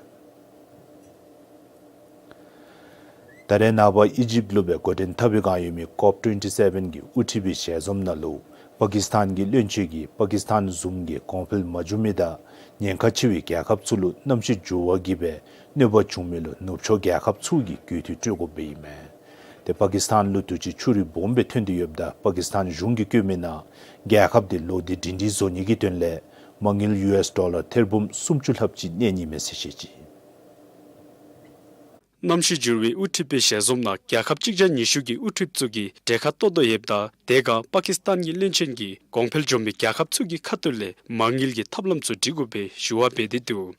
ད་རེས་ནངས་པ་ཨི་ཇིབ་ལུ་སྦེ་འགོ་འདྲེན་འཐབ་པའི་བསྒང་ཡོད་མི་ཀོབ་ཊོན་ཊི་སེ་བཱན་གྱི་དབུ་ཁྲིད་པའི་ཞལ་འཛོམས་ནང་ལུ་པ་ཀིས་ཐཱན་གྱི་བློན་ཆེན་གྱིས་པ་ཀིས་ཐཱན་བཟུམ་གྱི་གོང་འཕེལ་མ་བྱུང་མི་དང་ཉེན་ཁ་ཆེ་བའི་རྒྱལ་ཁབ་ཚུ་ལུ་གནམ་གཤིས་འགྱུར་བ་གིས་སྦེ་གནོད་པ་བྱུང་མི་ལུ་ནུབ་ཕྱོགས་རྒྱལ་ཁབ་ཚུ་གིས་རྒུད་འཐུས་སྤྲོད་དགོཔ་ཨིན་མས། ཏེ་པ་ཀིས་ཐཱན་ལུ་དུས་ཅི་ཆུ་རུད་སྦོམ་སྦེ་ཐོན་ཏེ་ཡོདཔ་ད་པ་ཀིས་ཐཱན་གཞུང་གིས་བཀོད་མི་ནང་རྒྱལ་ཁབ་འདི་ལོག་སྟེ་སྒྲིང་སྒྲི་བཟོ་ནི་གི་དོན་ལས་མ་དངུལ་ཡུ་ཨེསི་ཌོ་ལར་ཐེར་འབུམ་སུམ་ཅུ་ལྷགཔ་ཅིག་གནས་ནི་མས་ཟེར་བཤད་ཅི། གནམ་གཤིས་འགྱུར་བའི་དབུ་ཁྲིད་པའི་ཞལ་འཛོམས་ནང་རྒྱལ་ཁབ་གཅིག་བརྒྱ་ཉི་ཤུ་གི་དབུ་ཁྲིདཔ་ཚུ་གིས་གྲལ་ཁར་ཏོག་ཏོ་ཡོདཔ་ད་དེ་སྒང་པ་ཀིས་ཐཱན་གྱི་བློན་ཆེན་གྱིས་གོང་འཕེལ་འགྱོ་མི་རྒྱལ་ཁབ་ཚུ་གི་ཁ་ཐུག་ལས་མ་དངུལ་གྱི་ཐབས་ལམ་ཚུ་སྒྲིག་དགོ་པའི་ཞུ་བ་འབད་དེ་འདུག།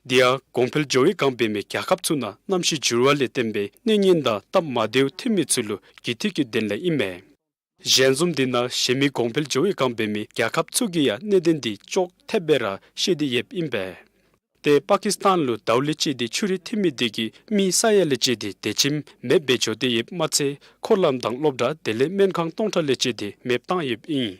དེ་ཡང་གོང་འཕེལ་འགྱོ་བའི་བསྒང་འབད་མི་རྒྱལ་ཁབ་ཚུ་ནང་གནམ་གཤིས་འགྱུར་བ་ལས་བརྟེན་པའི་གནོད་ཉེན་དང་སྟབས་མ་བདེཝ་ཐོན་མི་ཚུ་ལུ་རྒུད་འཐུས་ཀྱི་དོན་ལས་ཨིན་མས། ཞལ་འཛོམས་འདི་ནང་གཞན་མི་གོང་འཕེལ་འགྱོ་བའི་བསྒང་འབད་མི་རྒྱལ་ཁབ་ཚུ་གིས་ཡང་གནད་དོན་འདི་ཅོག་འཐདཔ་སྦེ་ར་བཤད་དེ་ཡོདཔ་ཨིན་པས། ཏེ་པ་ཀིས་ཐཱན་ལུ་ཟླཝ་ལས་བཅད་དེ་ཆུ་རུད་ཐོན་མི་དེ་གིས་མི་ས་ཡ་ལས་བཅད་དེ་སྡོད་ཁྱིམ་མེདཔ་སྦེ་འགྱོ་སྟེ་ཡོདཔ་མ་ཚད་འཁོར་ལམ་དང་སློབ་གྲྭ་དེ་ལས་སྨན་ཁང་སྟོང་ཕྲག་ལས་བཅད་དེ་མེདཔ་བཏང་ཡོདཔ་ཨིན།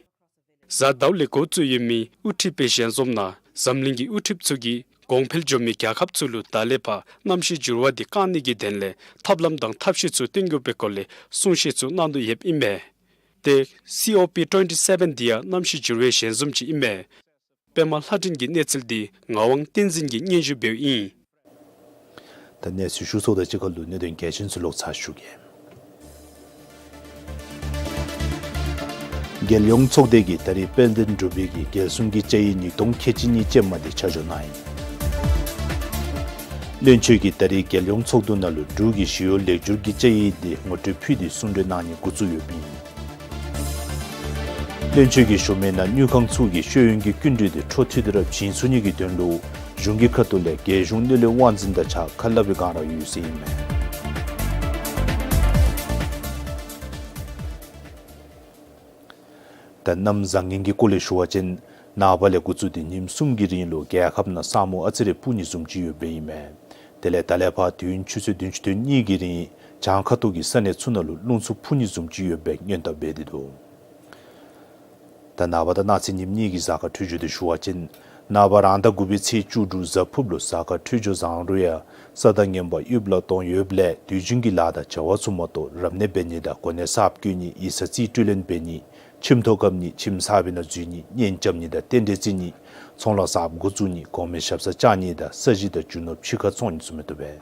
གཟའ་ཟླཝ་ལས་འགོ་བཙུགས་ཡོད་མི་དབུ་ཁྲིད་པའི་ཞལ་འཛོམས་ནང་འཛམ་གླིང་གི་དབུ་ཁྲིདཔ་ཚུ་གིས་གོང་འཕེལ་འགྱོ་མི་རྒྱལ་ཁབ་ཚུ་ལུ་ད་ལས་ཕར་གནམ་གཤིས་འགྱུར་བ་འདི་བཀག་ནི་གི་དོན་ལས་ཐབས་ལམ་དང་ཐབས་ཤེས་ཚུ་བཏོན་དགོ་པའི་སྐོར་ལས་གསུང་བཤད་ཚུ་གནང་དོ་ཡོདཔ་ཨིན་མས། ཏེ་སི་ཨོ་པི་ཊོན་ཊི་སེ་བཱན་འདི་ཡང་གནམ་གཤིས་འགྱུར་བའི་ཞལ་འཛོམས་ཅིག་ཨིན་མས། པདྨ་ལྷ་སྒྲོན་གྱི་གནས་ཚུལ་འདི་ངག་དབང་བསྟན་འཛིན་གྱིས་སྙན་ཞུ་འབདཝ་ཨིན། ད་གནས་ཚུལ་ཞུ་ཚརཝ་དང་གཅིག་ཁར་ལུ་གནད་དོན་གལ་ཆེན་ཚུ་ལོག་ཚར་ཞུ་གེ། རྒྱལ་ཡོངས་ཚོགས་སྡེ་གིས་ད་རིས་དཔལ་ལྡན་འབྲུག་པའི་གི་རྒྱལ་སྲུང་གི་བཅའ་ཡིག་ཉིས་སྟོང་ཁལ་གཅིག་གཉིས་ཅན་མ་འདི་ཆ་འཇོག་གནང་ཡི། བློན་ཆེན་གྱིས་ད་རིས་རྒྱལ་ཡོངས་ཚོགས་འདུ་ནང་ལུ་འབྲུག་གི་ཞི་གཡོག་ལེགས་བསྒྱུར་གྱི་བཅའ་ཡིག་འདི་ངོ་སྤྲོད་ཕུལ་ཏེ་གསུང་གྲོས་གནང་ནི་འགོ་བཙུགས་ཡོདཔ་ཨིན། བློན་ཆེན་གྱིས་ཞུ་མི་ནང་དངུལ་ཁང་ཚུ་གིས་ཤེས་ཡོན་གྱི་སྐྱིན་འགྲུལ་འདི་འཕྲོ་མཐུད་དེ་ར་བྱིན་ཚུགས་ནི་གི་དོན་ལུ་གཞུང་གི་ཁ་ཐུག་ལས་རྒྱལ་གཞུང་གནས་ལུགས་དབང་འཛིན་དང་གཅིག་ཁར་སླབ་པའི་བསྒང་ར་ཡོད་ཟེར་ཨིན་མས། ད་གནམ་བཟང་ངན་གྱི་སྐོར་ལས་ཞུ་བ་ཅིན་ནངས་པ་ལས་འགོ་བཙུགས་ཏེ་ཉིནམ་གསུམ་གྱི་རིང་ལུ་རྒྱལ་ཁབ་ནང་ས་སྨུག་ཨ་ཙི་རེ་སྤུབ་ནི་བཟུམ་ཅིག་ཡོདཔ་ཨིན་མས། དེ་ལས་ད་ལས་ཕར་དུས་ཡུན་ཆུ་ཚོད་བདུན་ཅུ་དོན་གཉིས་ཀྱི་རིང་བྱང་ཁ་ཐུག་གི་ས་གནས་ཚུ་ནང་ལུ་རླུང་འཚུབ་འཕུ་ནི་བཟུམ་ཅིག་ཡོད་པའི་སྔོན་བརྡ་འབད་དེ་འདུག། ད་ནངས་པ་དང་གནངས་ཚེ་ཉིནམ་གཉིས་ཀྱི་གཟའ་སྐར་འཕྲོད་སྦྱོར་འདི་ཞུ་བ་ཅིན་ནངས་པ་རང་ཟླ་དགུ་པའི་ཚེས་བཅུ་དྲུག་གཟའ་ཕུརཔ་ལུ་གཟའ་སྐར་འཕྲོད་སྦྱོར་བཟང་རུང་ཡང་ས་དང་ངན་པ་དབུལ་ལ་གཏོང་ཡོདཔ་ལས་དུས་རྒྱུན་གྱི་ལཱ་དང་བྱ་བ་ཚུ་མ་གཏོགས་རབ་གནས་འབད་ནི་དང་གོ་གནས་གསརཔ་བསྐོ་ནི་ཡིག་ཚང་རྩིས་སྤྲོད་ལེན་འབད་ནི་ཁྱིམ་ཐོག་བཀབ་ནི་ཁྱིམ་གསར་པའི་ནང་འཛུལ་ནི་གཉེན་རྐྱབ་ནི་དང་རྟེན་འབྲེལ་བརྩི་ནི་ཚོང་ལཱ་གསརཔ་འགོ་བཙུགས་ནི་གོང་མའི་ཞབས་སར་བཅར་ནི་དང་ས་གཞི་དང་རྒྱུ་ནོར་ཕྱི་ཁར་བཙོང་ནི་ཚུ་མི་བཏུབ་པས།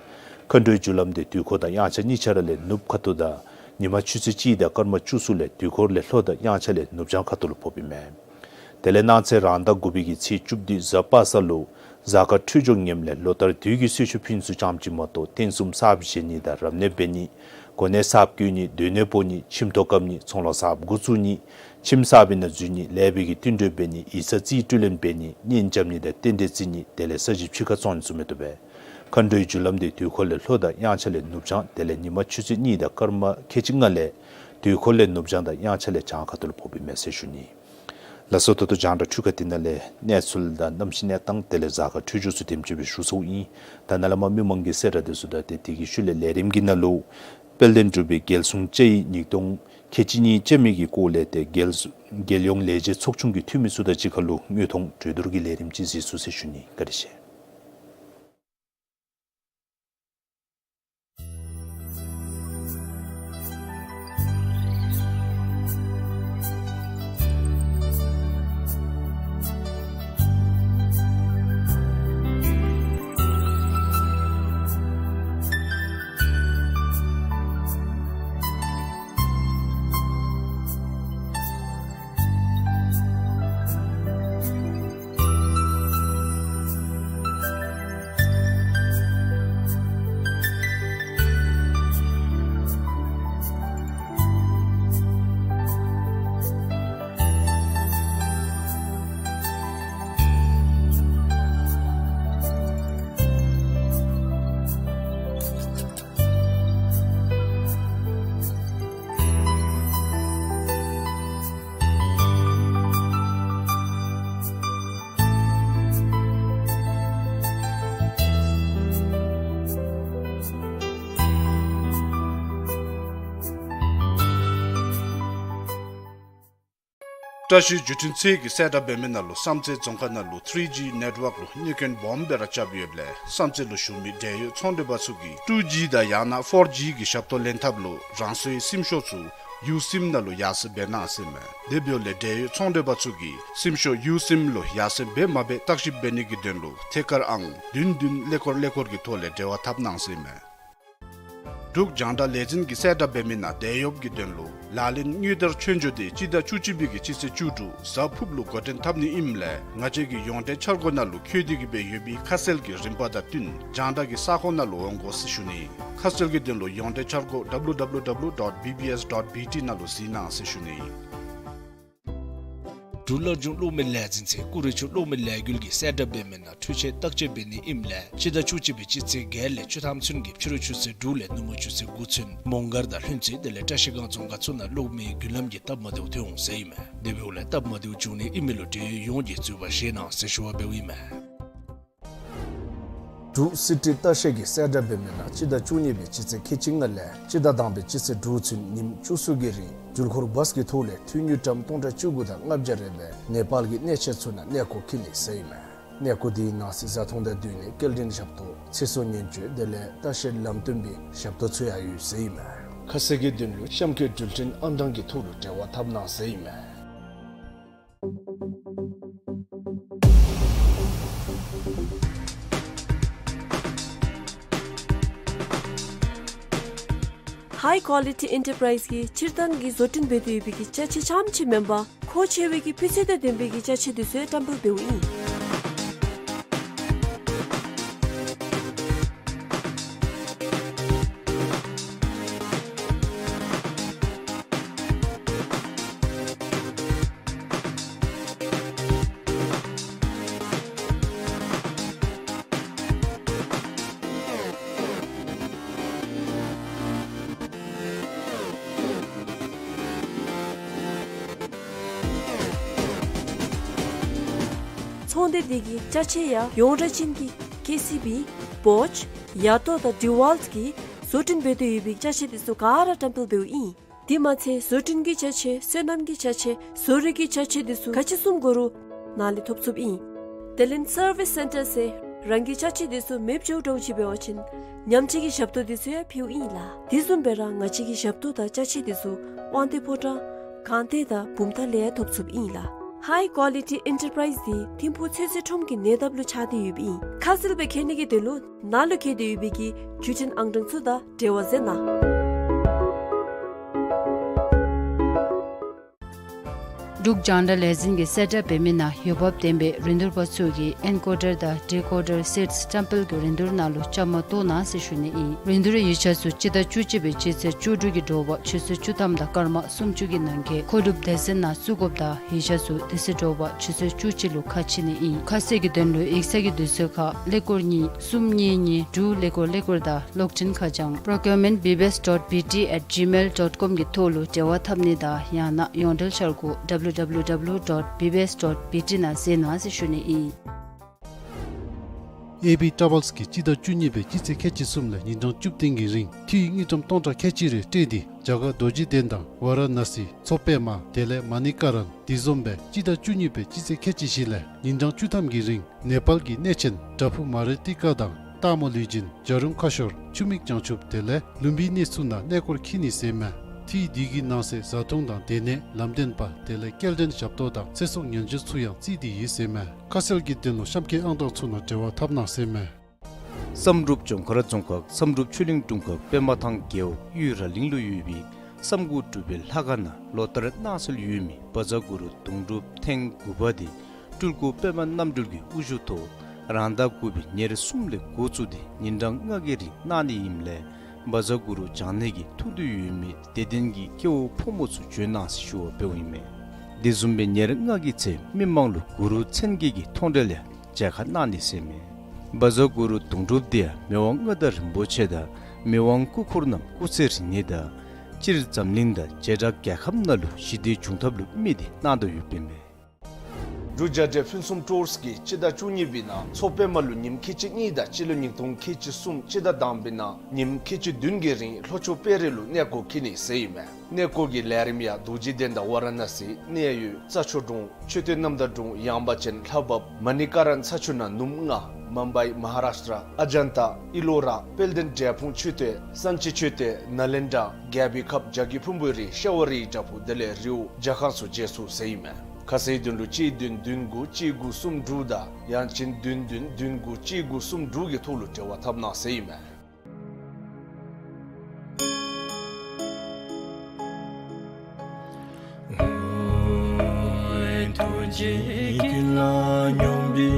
མཁའ་འགྲོའི་རྒྱུ་ལམ་འདི་དུས་འཁོར་དང་དབྱངས་འཆར་གཉིས་ཆ་ར་ལས་ནུབ་ཁ་ཐུག་དང་ཉི་མ་ཆུ་ཚོད་གཅིག་དང་སྐར་མ་བཅུ་གསུམ་ལས་དུས་འཁོར་ལས་ལྷོ་དང་དབྱངས་འཆར་ལས་ནུབ་བྱང་ཁ་ཐུག་ལུ་ཕོགཔ་ཨིན་མས། དེ་ལས་གནངས་ཚེ་རང་ཟླ་དགུ་པའི་གི་ཚེས་བཅུ་བདུན་གཟའ་པ་སངས་ལུ་གཟའ་སྐར་འཕྲོད་སྦྱོར་ངནམ་ལས་ལོ་ལྟར་དུས་ཀྱི་གསོལ་མཆོད་ཕུལ་ནི་ཚུ་ཙམ་ཅིག་མ་གཏོགས་རྟེན་གསུམ་གསརཔ་བཞེངས་ནི་དང་རབ་གནས་འབད་ནི་གོ་གནས་གསརཔ་བསྐོ་ནི་སྡོད་གནས་སྤོ་ནི་ཁྱིམ་ཐོག་བཀབ་ནི་ཚོང་ལཱ་གསརཔ་འགོ་བཙུགས་ནི་ཁྱིམ་གསར་པའི་ནང་འཛུལ་ནི་ལེགས་པའི་གི་བསྟུན་གྲོས་འབད་ནི་ཡིག་ཚང་རྩིས་སྤྲོད་ལེན་འབད་ནི་གཉེན་རྐྱབ་ནི་དང་རྟེན་འབྲེལ་བརྩི་ནི་དེ་ལས་ས་གཞི་ཕྱི་ཁར་བཙོང་ནི་ཚུ་མི་བཏུབ་པས། མཁའ་འགྲོའི་རྒྱུ་ལམ་འདི་དུས་འཁོར་ལས་ལྷོ་དང་དབྱངས་འཆར་ལས་ནུབ་བྱང་དེ་ལས་ཉི་མ་ཆུ་ཚོད་གཉིས་དང་སྐར་མ་ཁལ་གཅིག་ལྔ་ལས་དུས་འཁོར་ལས་ནུབ་བྱང་དང་དབྱངས་འཆར་ལས་བྱང་ཁ་ཐུག་ལུ་ཕོགཔ་ཨིན་མས་ཟེར་ཞུ་ནི། ལགས་སོ། ད་ལྟོ་རྒྱང་བསྒྲགས་འཕྲུལ་ཁང་འདི་ནང་ལས་གནས་ཚུལ་དང་གནམ་གཤིས་གནས་སྟངས་དེ་ལས་གཟའ་སྐར་འཕྲོད་སྦྱོར་ཚུ་དེམ་ཅིག་སྦེ་ཞུ་ཚརཝ་ཨིན། ད་ནཱ་ལས་མར་མི་མང་གི་གསལ་བསྒྲགས་འདི་ཚུ་དང་ཏེ་དེ་གི་ཤུལ་ལས་ལས་རིམ་གྱི་ནང་ལུ་དཔལ་ལྡན་འབྲུག་པའི་རྒྱལ་སྲུང་བཅའ་ཡིག་ཉིས་སྟོང་ཁལ་གཅིག་གཉིས་ཅན་མའི་གི་སྐོར་ལས་ཏེ་རྒྱལ་རྒྱལ་ཡོངས་ལས་བྱེད་ཚོགས་ཆུང་གི་འཐུས་མི་ཚུ་དང་གཅིག་ཁར་ལུ་དངོས་མཐོང་གྲོས་བསྡུར་གྱི་ལས་རིམ་ཅིག་གཟིགས་ཚུགས་ཟེར་ཞུ་ནི། བཀའ་དྲིན་ཆེ། བཀྲ་ཤིས་བརྒྱུད་འཕྲིན་ཚད་ཀྱིས་གསལ་བསྒྲགས་འབད་མི་ནང་ལུ་བསམ་རྩེ་རྫོང་ཁག་ནང་ལུ་ཐི་རི་ཇི་ནེཊ་ཝརཀ་ལུ་གནོད་སྐྱོན་སྦོམ་སྦེ་ར་རྐྱབ་ཡོདཔ་ལས་བསམ་རྩེ་ལུ་བཞུགས་མི་འབྲེལ་ཡོད་ཚོང་འབྲེལ་པ་ཚུ་གིས་ཊུ་ཇི་དང་ཡང་ན་ཕོར་ཇི་གི་ཞབས་ཏོག་ལེན་ཐབས་ལུ་རང་སོའི་སིམ་ཤོག་ཚུ་ཡུ་སིམ་ནང་ལུ་ཡར་སེང་འབད་གནང་ཟེར་ཨིན་མས། དེ་འབདཝ་ལས་འབྲེལ་ཡོད་ཚོང་འབྲེལ་པ་ཚུ་གིས་སིམ་ཤོག་ཡུ་སིམ་ལུ་ཡར་སེང་འབད་མ་འབད་བརྟག་ཞིབ་འབད་ནི་གི་དོན་ལུ་ཐད་ཀར་ཨང་བདུན་བདུན་ཀླད་ཀོར་ཀླད་ཀོར་གྱི་ཐོག་ལས་འབྲེལ་བ་འཐབ་གནང་ཟེར་ཨིན་མས། འབྲུག་རྒྱང་བསྒྲགས་ལས་འཛིན་གྱིས་གསལ་བསྒྲགས་འབད་མི་ནང་འབྲེལ་ཡོད་ཀྱི་དོན་ལུ་ལག་ལེན་དངུལ་དར་ཆོས་འབྱོར་དེ་སྤྱི་ཟླ་བཅུ་གཅིག་པའི་གི་སྤྱི་ཚེས་བཅུ་དྲུག་གཟའ་ཕུརཔ་ལུ་འགོ་འདྲེན་འཐབ་ནི་ཨིནམ་ལས་ང་བཅས་ཀྱི་ཡོངས་འབྲེལ་འཆར་སྒོ་ནང་ལུ་འཁོད་དེ་གི་སྦེ་ཡོད་པའི་ཁ་གསལ་གྱི་རིམ་པ་དང་བསྟུན་རྒྱང་བསྒྲགས་ཀྱི་ས་ཁོངས་ནང་ལུ་འོང་དགོ་ཟེར་ཞུ་ནི། ཁ་གསལ་གྱི་དོན་ལུ་ཡོངས་འབྲེལ་འཆར་སྒོ་W W W dot B B S dot B T ནང་ལུ་གཟིགས་གནང་ཟེར་ཞུ་ནི། འབྲུག་སླར་འབྱུང་གློག་མེ་ལས་འཛིན་ཚད་ཀུ་རེ་ཆུ་གློག་མེ་ལས་འགུལ་གྱིས་གསལ་བསྒྲགས་འབད་མི་ནང་འཕྲུལ་ཆས་བརྟག་དཔྱད་འབད་ནི་ཨིནམ་ལས་སྤྱི་ཟླ་བཅུ་གཅིག་པའི་སྤྱི་ཚེས་བརྒྱད་ལས་བཅུ་ཐམ་ཚུན་གྱི་ཕྱི་རུ་ཆུ་ཚོད་དྲུག་ལས་ནུབ་མོ་ཆུ་ཚོད་དགུ་ཚུན་མོང་སྒར་དང་ལྷུན་རྩེ་དེ་ལས་བཀྲ་ཤིས་སྒང་རྫོང་ཁག་ཚུ་ནང་གློག་མེའི་མདུན་ལམ་གྱི་སྟབས་མ་བདེཝ་ཐོན་འོང་ཟེར་ཨིན་མས། དེ་འབདཝ་ལས་སྟབས་མ་བདེཝ་བྱུང་ནི་ཨིན་མི་ལུ་འབྲེལ་ཡོད་ཡོངས་ཀྱིས་འཛོལ་བ་བཞེས་གནང་ཟེར་ཞུ་བ་འབདཝ་ཨིན་མས། འབྲུག་སི་ཊི་ལྟ་བཤལ་གྱིས་གསལ་བསྒྲགས་འབད་མི་ནང་སྤྱི་ཟླ་བཅུ་གཉིས་པའི་སྤྱི་ཚེས་ཁལ་གཅིག་ལྔ་ལས་སྤྱི་ཟླ་དང་པའི་སྤྱི་ཚེས་དྲུག་ཚུན་ཉིནམ་བཅུ་གསུམ་གྱི་རིང་འགྲུལ་འཁོར་བཱས་ཀྱི་ཐོག་ལས་འཐུས་དངུལ་ཀྲམ་སྟོང་ཕྲག་བཅུ་དགུ་དང་ལྔ་བརྒྱ་རེ་སྦེ་ནེ་པཱལ་གྱི་གནས་ཆེན་ཚུ་ནང་གནས་སྐོར་འཁྱིད་ནི་ཟེར་ཨིན་མས། གནས་སྐོར་དེའི་ནང་གསེས་བཟའ་འཐུང་དང་སྡོད་གནས་སྐྱེལ་འདྲེན་ཞབས་ཏོག་ཚེ་སྲོག་ཉེན་བཅོལ་དེ་ལས་ལྟ་བཤལ་ལམ་སྟོན་པའི་ཞབས་ཏོག་ཚུ་ཡང་ཡོད་ཟེར་ཨིན་མས། ཁ་གསལ་གྱི་དོན་ལུ་གཤམ་འཁོད་འགྲུལ་འཕྲིན་ཨང་གྲངས་ཀྱི་ཐོག་ལུ་འབྲེལ་བ་འཐབ་གནང་ཟེར་ཨིན་མས། ཧའི་ཀོ་ལི་ཊི་ཨེན་ཊར་པ་རའིཛ་གིས་སྤྱིར་བཏང་གི་བཟོ་སྐྲུན་འབད་དེ་ཡོད་པའི་གི་ཅ་ཆས་རྐྱངམ་ཅིག་མེན་པར་མཁོ་ཆེ་བའི་གི་སྤུས་ཚད་དང་ལྡན་པའི་གི་ཅ་ཆས་དེ་ཚུ་ཡང་བཀྲམ་སྤེལ་འབདཝ་ཨིན། ཚོང་སྡེ་འདི་གི་ཅ་ཆས་ཡང་ཡོངས་གྲགས་ཅན་གྱི་ཀེ་སི་བི་བོཆ་ཡ་ཏོ་དང་ཌི་ཝཱལཊ་གིས་བཟོ་སྐྲུན་འབད་དེ་ཡོད་པའི་ཅ་ཆས་དེ་ཚུ་ག་ར་བཀྲམ་སྤེལ་འབདཝ་ཨིན། དེ་མ་ཚད་བཟོ་སྐྲུན་གྱི་ཅ་ཆས་སོ་ནམ་གྱི་ཅ་ཆས་བཟོ་རིག་གི་ཅ་ཆས་དེ་ཚུ་ག་ཅི་བཟུམ་དགོ་རུང་ནཱ་ལས་ཐོབ་ཚུགསཔ་ཨིན། དེ་ལས་སར་བིསི་སེན་ཊར་ཟེར་རང་གི་ཅ་ཆས་དེ་ཚུ་མེདཔ་འགྱོཝ་འདྲཝ་ཅིག་འབད་བ་ཅིན་ཉམས་བཅོས་ཀྱི་ཞབས་ཏོག་དེ་ཚུ་ཡང་ཕུལཝ་ཨིན་ལགས། དེ་བཟུམ་སྦེ་ར་ང་བཅས་ཀྱི་ཞབས་ཏོག་དང་ཅ་ཆས་དེ་ཚུ་དབང་འདུས་ཕོ་བྲང་སྒང་སྟེང་དང་བུམ་ཐང་ལས་ཡང་ཐོབ་ཚུགསཔ་ཨིན་ལགས། ཧའི་ཀོ་ལི་ཊི་ཨེན་ཊར་པ་རའིཛ་འདི་ཐིམ་ཕུག་ཚོད་བསྲེ་ཁྲོམ་གྱི་ཉེ་འདབས་ལུ་ཆགས་ཏེ་ཡོདཔ་ཨིན། ཁ་གསལ་སྦེ་མཁྱེན་ནི་གི་དོན་ལུ་ནཱ་ལུ་འཁོད་དེ་ཡོད་པའི་གི་བརྒྱུད་འཕྲིན་ཨང་གྲངས་ཚུ་དང་འབྲེལ་བ་མཛད་གནང་། འབྲུག་རྒྱང་བསྒྲགས་ལས་འཛིན་གྱིས་གསལ་བསྒྲགས་འབད་མི་ནང་འོས་འབབ་ལྡན་པའི་རིན་བསྡུར་པ་ཚུ་གིས་ཨེན་ཀོ་ཌར་དང་ཌི་ཀོ་ཌར་སེཊསི་བཀྲམ་སྤེལ་གྱི་རིན་བསྡུར་ནང་ལུ་བཅའ་མར་གཏོགས་གནང་ཟེར་ཞུ་ནི་ཨིན། རིན་བསྡུར་ཡིག་ཆ་ཚུ་སྤྱི་ཟླ་བཅུ་གཅིག་པའི་སྤྱི་ཚེས་བཅུ་དྲུག་གི་དྲོ་པ་ཆུ་ཚོད་བཅུ་ཐམ་དང་སྐར་མ་སུམ་ཅུ་གི་ནང་འཁོད་མཁོ་སྒྲུབ་སྡེ་ཚན་ནང་བཙུགས་དགོཔ་དང་ཡིག་ཆ་ཚུ་དེ་ཚེ་དྲོ་པ་ཆུ་ཚོད་བཅུ་གཅིག་ལུ་ཁ་ཕྱེ་ནི་ཨིན། ཁ་གསལ་གྱི་དོན་ལུ་ཡིག་ཚང་གི་དུས་ཚོད་ཁར་ཀླད་ཀོར་གཉིས་གསུམ་གཉིས་གཉིས་དྲུག་ཀླད་ཀོར་ཀླད་ཀོར་དང་གློག་འཕྲིན་ཁ་བྱང་procurement B B S dot B T at gmail dot com གི་ཐོག་ལུ་འབྲེལ་བ་འཐབ་ནི་དང་ཡང་ན་ཡོངས་འབྲེལ་འཆར་སྒོ་W W W dot B B S dot B T ནང་གཟིགས་གནང་ཟེར་ཞུ་ནི་ཨིན། ཨེ་བི་ཊ་རེ་ཝེལསི་གིས་སྤྱི་ཟླ་བཅུ་གཉིས་པའི་སྤྱི་ཚེས་ཁལ་གཅིག་གསུམ་ལས་ཉིན་གྲངས་བཅུ་བདུན་གྱི་རིང་འཐུས་དངུལ་ཀྲམ་སྟོང་ཕྲག་ཁལ་གཅིག་རེ་སྤྲོད་དེ་རྒྱ་གར་རྡོ་རྗེ་གདན་དང་ཝཱ་ར་ཎ་སི་མཚོ་པདྨ་དེ་ལས་མ་ཎི་ཀ་རན་དེ་བཟུམ་སྦེ་སྤྱི་ཟླ་བཅུ་གཉིས་པའི་སྤྱི་ཚེས་ཁལ་གཅིག་བཞི་ལས་ཉིན་གྲངས་བཅུ་ཐམ་གྱི་རིང་ནེ་པཱལ་གྱི་གནས་ཆེན་བྲག་ཕུག་མ་རེ་ཏི་ཀ་དང་སྟག་མོ་ལུས་སྦྱིན་བྱ་རུང་ཁ་ཤོར་ཆུ་མིག་བྱང་ཆུབ་དེ་ལས་ལུམ་བི་གནས་ཚུ་ནང་གནས་སྐོར་འཁྱིད་ནི་ཟེར་མས། འཐུས་འདི་གི་ནང་གསེས་བཟའ་འཐུང་དང་སྡོད་གནས་ལམ་སྟོན་པ་དེ་ལས་སྐྱེལ་འདྲེན་ཞབས་ཏོག་དང་ཚེ་སྲོག་ཉེན་བཅོལ་ཚུ་ཡང་བརྩིས་ཏེ་ཡོད་ཟེར་མས། ཁ་གསལ་གྱི་དོན་ལུ་གཤམ་འཁོད་ཨང་གྲངས་ཚུ་ནང་འབྲེལ་བ་འཐབ་གནང་ཟེར་མས། བསམ་གྲུབ་ལྗོངས་མཁར་རྫོང་ཁག་བསམ་གྲུབ་ཆོས་གླིང་དྲུང་ཁག་པདྨ་ཐང་རྒེད་འོག་གཡུས་ར་གླིང་ལུ་ཡོད་པའི་བསམ་དགུ་སྒྲུབ་པའི་ལྷ་ཁང་ནང་ལོ་ལྟར་གནང་སྲོལ་ཡོད་མི་བཛྲ་གུ་རུ་དུང་སྒྲུབ་ཐེངས་དགུ་པ་དེ་སྤྲུལ་སྐུ་པདྨ་རྣམ་གྲོལ་གྱི་དབུ་བཞུགས་ཐོག་རང་ཟླ་དགུ་པའི་ཉེར་གསུམ་ལས་འགོ་བཙུགས་ཏེ་ཉིན་གྲངས་ལྔ་གི་རིང་གནང་ནི་ཨིནམ་ལས་བཛྲ་གུ་རུ་བགྱང་ནི་གི་ཐུགས་འདུན་ཡོད་མི་དད་ལྡན་གྱི་སྐྱེ་བོ་ཕོ་མོ་ཚུ་བྱོན་གནང་ཟེར་ཞུ་བ་འབདཝ་ཨིན་མས། དེ་བཟུམ་སྦེ་ཉེར་ལྔ་གི་ཚེ་མི་མང་ལུ་གུ་རུ་མཚན་བརྒྱད་ཀྱི་མཐོང་གྲོལ་ཡང་མཇལ་ཁ་གནང་ནི་ཟེར་མས། བཛྲ་གུ་རུ་དུང་སྒྲུབ་དེ་ཡང་མི་དབང་མངའ་བདག་རིན་པོ་ཆེ་དང་མི་དབང་སྐུ་འཁོར་རྣམས་སྐུ་ཚེ་རིང་ནི་དང་སྤྱིར་འཛམ་གླིང་དང་བྱེ་བྲག་རྒྱལ་ཁབ་ནང་ལུ་ཞི་བདེ་འབྱུང་ཐབས་ལུ་དམིགས་ཏེ་གནང་དོ་ཡོདཔ་ཨིན་མས། འབྲུག་རྒྱལ་འབྲེལ་ཕུན་སུམ་ཊོརསི་གིས་སྤྱི་ཟླ་བཅུ་གཉིས་པའི་ནང་མཚོ་པདྨ་ལུ་ཉིནམ་ཁལ་གཅིག་གཉིས་དང་སྤྱི་ལོ་ཉིས་སྟོང་ཁལ་གཅིག་གསུམ་སྤྱི་ཟླ་དང་པའི་ནང་ཉིནམ་ཁལ་གཅིག་བདུན་གྱི་རིང་ལྷོ་ཕྱོགས་དཔལ་རི་ལུ་གནས་སྐོར་འཁྱིད་ནི་ཟེར་ཨིན་མས། གནས་སྐོར་གྱི་ལས་རིམ་ཡང་རྡོ་རྗེ་གདན་དང་ཝ་ར་ཎ་སི་གནས་ཡུལ་རྩྭ་མཆོག་གྲོང་མཆོད་རྟེན་རྣམ་དག་གྲོང་ཡངས་པ་ཅན་ལྷ་བབས་མ་ཎི་ཀ་ར་ས་ཆུ་ནང་ནུབ་ལྔ་མུམ་བའི་མ་ཧཱ་རཱཤ་ཊ་ཨ་ཇན་ཏ་ཨི་ལོ་ར་དཔལ་ལྡན་འབྲས་སྤུངས་མཆོད་རྟེན་ས་འཛིན་མཆོད་རྟེན་ནཱ་ལེནྡྲ་རྒྱལ་པོའི་ཁབ་བྱ་རྒོད་ཕུང་པོའི་རི་ཤྭ་བ་རིའི་བྲག་ཕུག་དེ་ལས་རི་བོ་བྱ་ཁང་སོགས་མཇལ་ཚུགས་ཟེར་ཨིན་མས། ཁ་གསལ་དོན་ལུ་གཅིག་བདུན་བདུན་དགུ་གཅིག་དགུ་གསུམ་དྲུག་དང་ཡང་ཅིན་བདུན་བདུན་བདུན་དགུ་གཅིག་དགུ་གསུམ་དྲུག་གི་ཐོག་ལུ་འབྲེལ་བ་འཐབ་གནང་ཟེར་ཨིན་མས། ཐུགས་རྗེ་དཀྱིལ་ལ་སྙོམས་པའི་